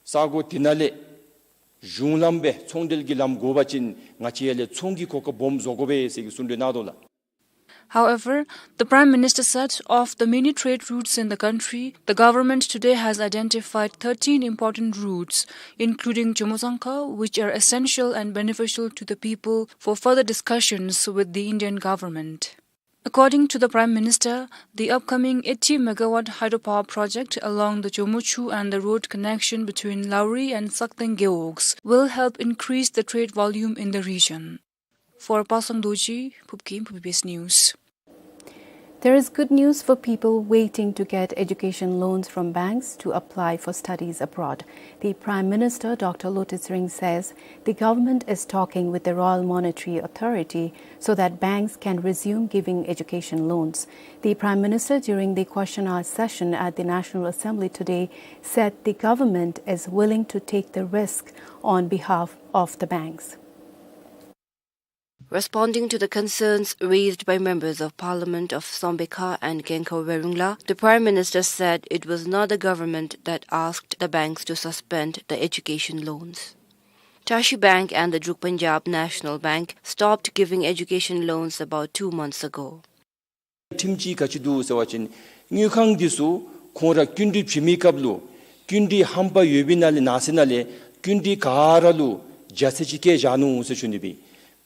ས་གོ་འདི་ནང་ལས་གཞུང་ལམ་སྦེ་ཚོང་འབྲེལ་གྱི་ལམ་དགོ་པ་ཅིན་ང་བཅས་ཡར་ལས་ཚོང་གི་གོ་སྐབས་སྦོམ་བཟོ་དགོ་པས་ཟེར་གྱི་གསུང་གྲོས་གནང་དོ་ལགས། However, the Prime Minister said of the many trade routes in the country, the government today has identified thirteen important routes, including Jomotsanka, which are essential and beneficial to the people, for further discussions with the Indian government. According to the Prime Minister, the upcoming eighty megawatt hydropower project along the Jomochu and the road connection between Lowri and Sakteng Gewogs will help increase the trade volume in the region. For Pasang Dorji, Phubkim, Phubim News. There is good news for people waiting to get education loans from banks to apply for studies abroad. The Prime Minister, Doctor Lotay Tshering, says the government is talking with the Royal Monetary Authority so that banks can resume giving education loans. The Prime Minister, during the question hour session at the National Assembly today, said the government is willing to take the risk on behalf of the banks. Responding to the concerns raised by members of parliament of Sombaekha and Kengkha Wurungla, the Prime Minister said it was not the government that asked the banks to suspend the education loans. Tashi Bank and the Druk Punjab National Bank stopped giving education loans about two months ago. ཁྲིམས་ཅིག་ག་ཅི་འདུག་ཟེར་བ་ཅིན་དངུལ་ཁང་འདི་ཚུ་ཁོང་ར་སྐྱིན་འགྲུལ་བྱིན་མི་སྐབས་ལུ་སྐྱིན་འགྲུལ་ཧམ་པ་ཡོད་པའི་ནང་ལས་ནང་གསེས་ནང་ལས་སྐྱིན་འགྲུལ་ག་ར་ལུ་བརྒྱ་ཚད་ཅིག་བཀལ་བཞག་ནུག་ཟེར་ཞུ་ནི་སྦེ།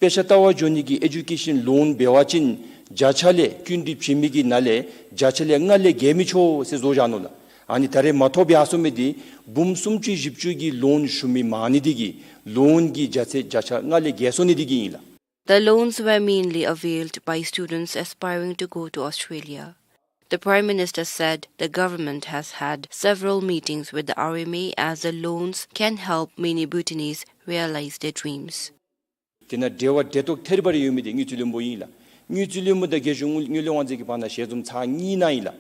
དཔེ་ཆ་ལྟ་བར་འགྱོ་ནི་གི་ཨེ་ཌུ་ཀེ་ཤཱན་ལོན་འབད་བ་ཅིན་བརྒྱ་ཆ་ལས་སྐྱིན་འགྲུལ་བྱིན་མི་གི་ནང་ལས་བརྒྱ་ཆ་ལས་ལྔ་ལས་བརྒལ་མི་ཆོག་ཟེར་བཟོ་བཞག་ནུག་ལགས། ཨ་ནི་ད་རེས་མ་ཐོབ་ཡར་སོང་མི་འདི་འབུམ་སུམ་ཅུ་བཞི་བཅུ་གི་ལོན་ཞུ་མི་མང་ནི་འདི་གིས་ལོན་གྱི་བརྒྱ་ཆ་བརྒྱ་ཆ་ལྔ་ལས་བརྒལ་སོང་ནི་འདི་གིས་ཨིན་ལགས། The loans were mainly availed by students aspiring to go to Australia. The Prime Minister said the government has had several meetings with the R M A as the loans can help many Bhutanese realize their dreams. དེ་ནང་འབྲེལ་བ་འབྲེལ་གཏོགས་ཐད་རི་བ་རི་ཡོད་མི་འདི་དངུལ་རྩིས་བློན་པོ་ཨིན་ལགས། དངུལ་རྩིས་བློན་པོ་དང་རྒྱལ་གཞུང་དངུལ་ལས་དབང་འཛིན་གྱི་བར་ན་ཞལ་འཛོམས་ཚར་གཉིས་གནང་ཡི་ལགས།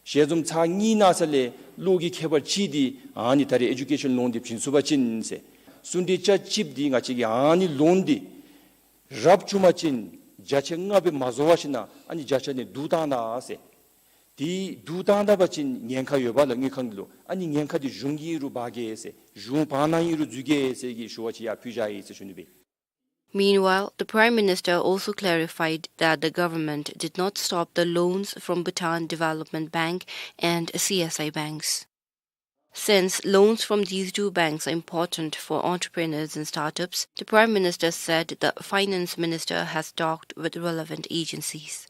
ཞལ་འཛོམས་ཚར་གཉིས་གནང་ས་ལས་བློ་གི་ཁྱད་པར་ཅིག་འདི་ཨ་ནི་ད་རེས་ཨེ་ཌུ་ཀེ་ཤཱན་ལོན་འདི་བྱིན་ཚུགས་པ་ཅིན་ཟེར། གསུང་གྲོས་རྐྱབ་ཅིག་འདི་ང་བཅས་ཀྱིས་ཨ་ནི་ལོན་འདི་རབ་བྱུང་པ་ཅིན་བརྒྱ་ཆ་ལྔ་སྦེ་མ་བཟོ་བར་ཞིནམ་ཨ་ནི་བརྒྱ་ཆ་ནང་བསྡུ་བཏང་ད་ཟེར། དེ་བསྡུ་བཏང་ད་པ་ཅིན་ཉེན་ཁ་ཡོདཔ་ལགས་དངུལ་ཁང་འདི་ལུ། ཨ་ནི་ཉེན་ཁ་འདི་གཞུང་གིས་རུང་འབག་གེ་ཟེར། གཞུང་བར་ན་ཨིན་རུང་འཛུལ་གེ་ཟེར་གྱི་ཞུ་བ་ཅིག་ཡང་ཕུལ་བཞག་ཡི་ཟེར་ཞུ་ནི་སྦེ། Meanwhile, the Prime Minister also clarified that the government did not stop the loans from Bhutan Development Bank and C S I banks. Since loans from these two banks are important for entrepreneurs and startups, the Prime Minister said the Finance Minister has talked with relevant agencies.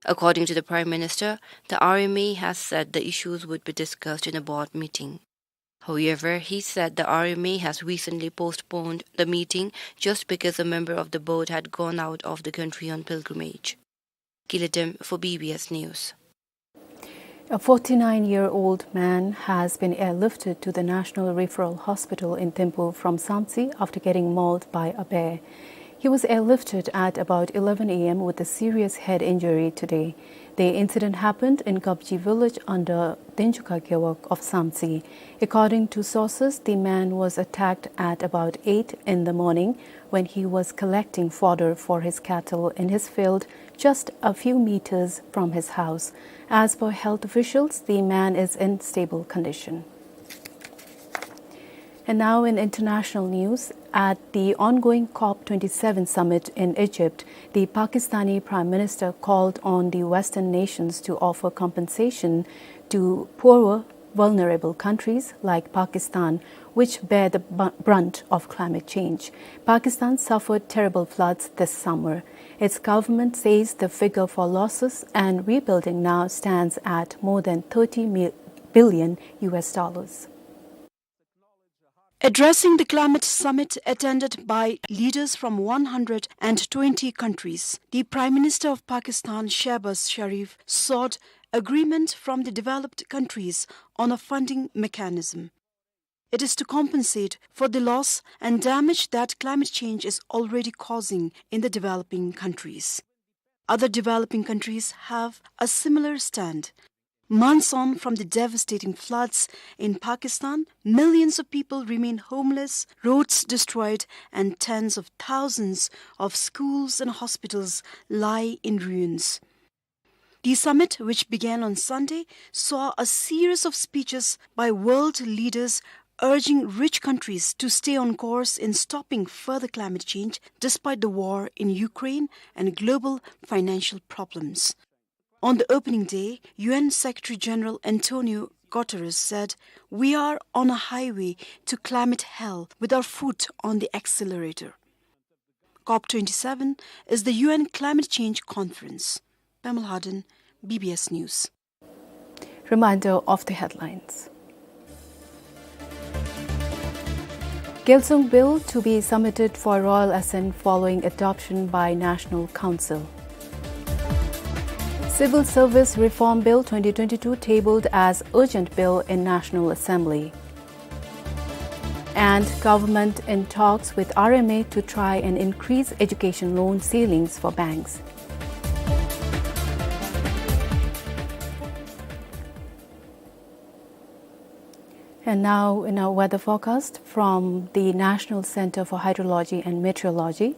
According to the Prime Minister, the R M A has said the issues would be discussed in a board meeting. However, he said the R M A has recently postponed the meeting just because a member of the board had gone out of the country on pilgrimage. Kilatem for B B S News. A forty-nine-year-old man has been airlifted to the National Referral Hospital in Thimphu from Samtse after getting mauled by a bear. He was airlifted at about eleven a m with a serious head injury today. The incident happened in Kapji village under Denjuka Gewog of Samtse. According to sources, the man was attacked at about eight in the morning when he was collecting fodder for his cattle in his field just a few meters from his house. As per health officials, the man is in stable condition. And now in international news, at the ongoing COP twenty-seven summit in Egypt, the Pakistani Prime Minister called on the Western nations to offer compensation to poorer, vulnerable countries like Pakistan, which bear the bu-, brunt of climate change. Pakistan suffered terrible floods this summer. Its government says the figure for losses and rebuilding now stands at more than thirty mil-, billion U S dollars. Addressing the climate summit attended by leaders from one hundred and twenty countries, the Prime Minister of Pakistan, Shehbaz Sharif, sought agreement from the developed countries on a funding mechanism. It is to compensate for the loss and damage that climate change is already causing in the developing countries. Other developing countries have a similar stand. Months on from the devastating floods in Pakistan, millions of people remain homeless, roads destroyed, and tens of thousands of schools and hospitals lie in ruins. The summit, which began on Sunday, saw a series of speeches by world leaders urging rich countries to stay on course in stopping further climate change despite the war in Ukraine and global financial problems. On the opening day, U N Secretary General Antonio Guterres said, "We are on a highway to climate hell with our foot on the accelerator." COP twenty-seven is the U N climate change conference. Pamela Hardin, B B S News. Reminder of the headlines. Gyaltsung Bill to be submitted for royal assent following adoption by National Council. Civil Service Reform Bill twenty twenty-two tabled as urgent bill in National Assembly. And government in talks with R M A to try and increase education loan ceilings for banks. And now, in our weather forecast from the National Center for Hydrology and Meteorology,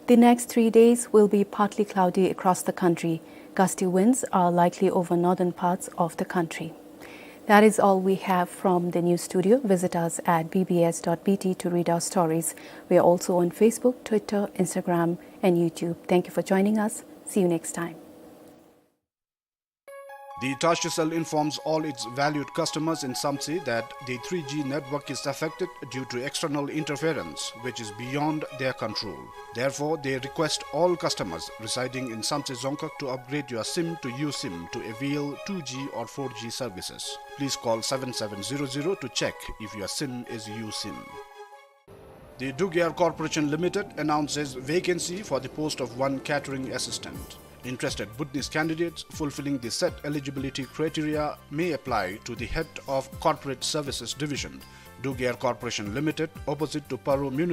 the next three days will be partly cloudy across the country. Gusty winds are likely over northern parts of the country. That is all we have from the news studio. Visit us at B B S dot B T to read our stories. We are also on Facebook, Twitter, Instagram, and YouTube. Thank you for joining us. See you next time. The Tashicell informs all its valued customers in Samtse that the three G network is affected due to external interference, which is beyond their control. Therefore, they request all customers residing in Samtse Dzongkhag to upgrade your SIM to USIM to avail two G or four G services. Please call seven seven zero zero to check if your SIM is USIM. The Dugger Corporation Limited announces vacancy for the post of one catering assistant. Interested Bhutanese candidates fulfilling the set eligibility criteria may apply to the Head of Corporate Services Division, Dugger Corporation Limited, opposite to Paro Municipal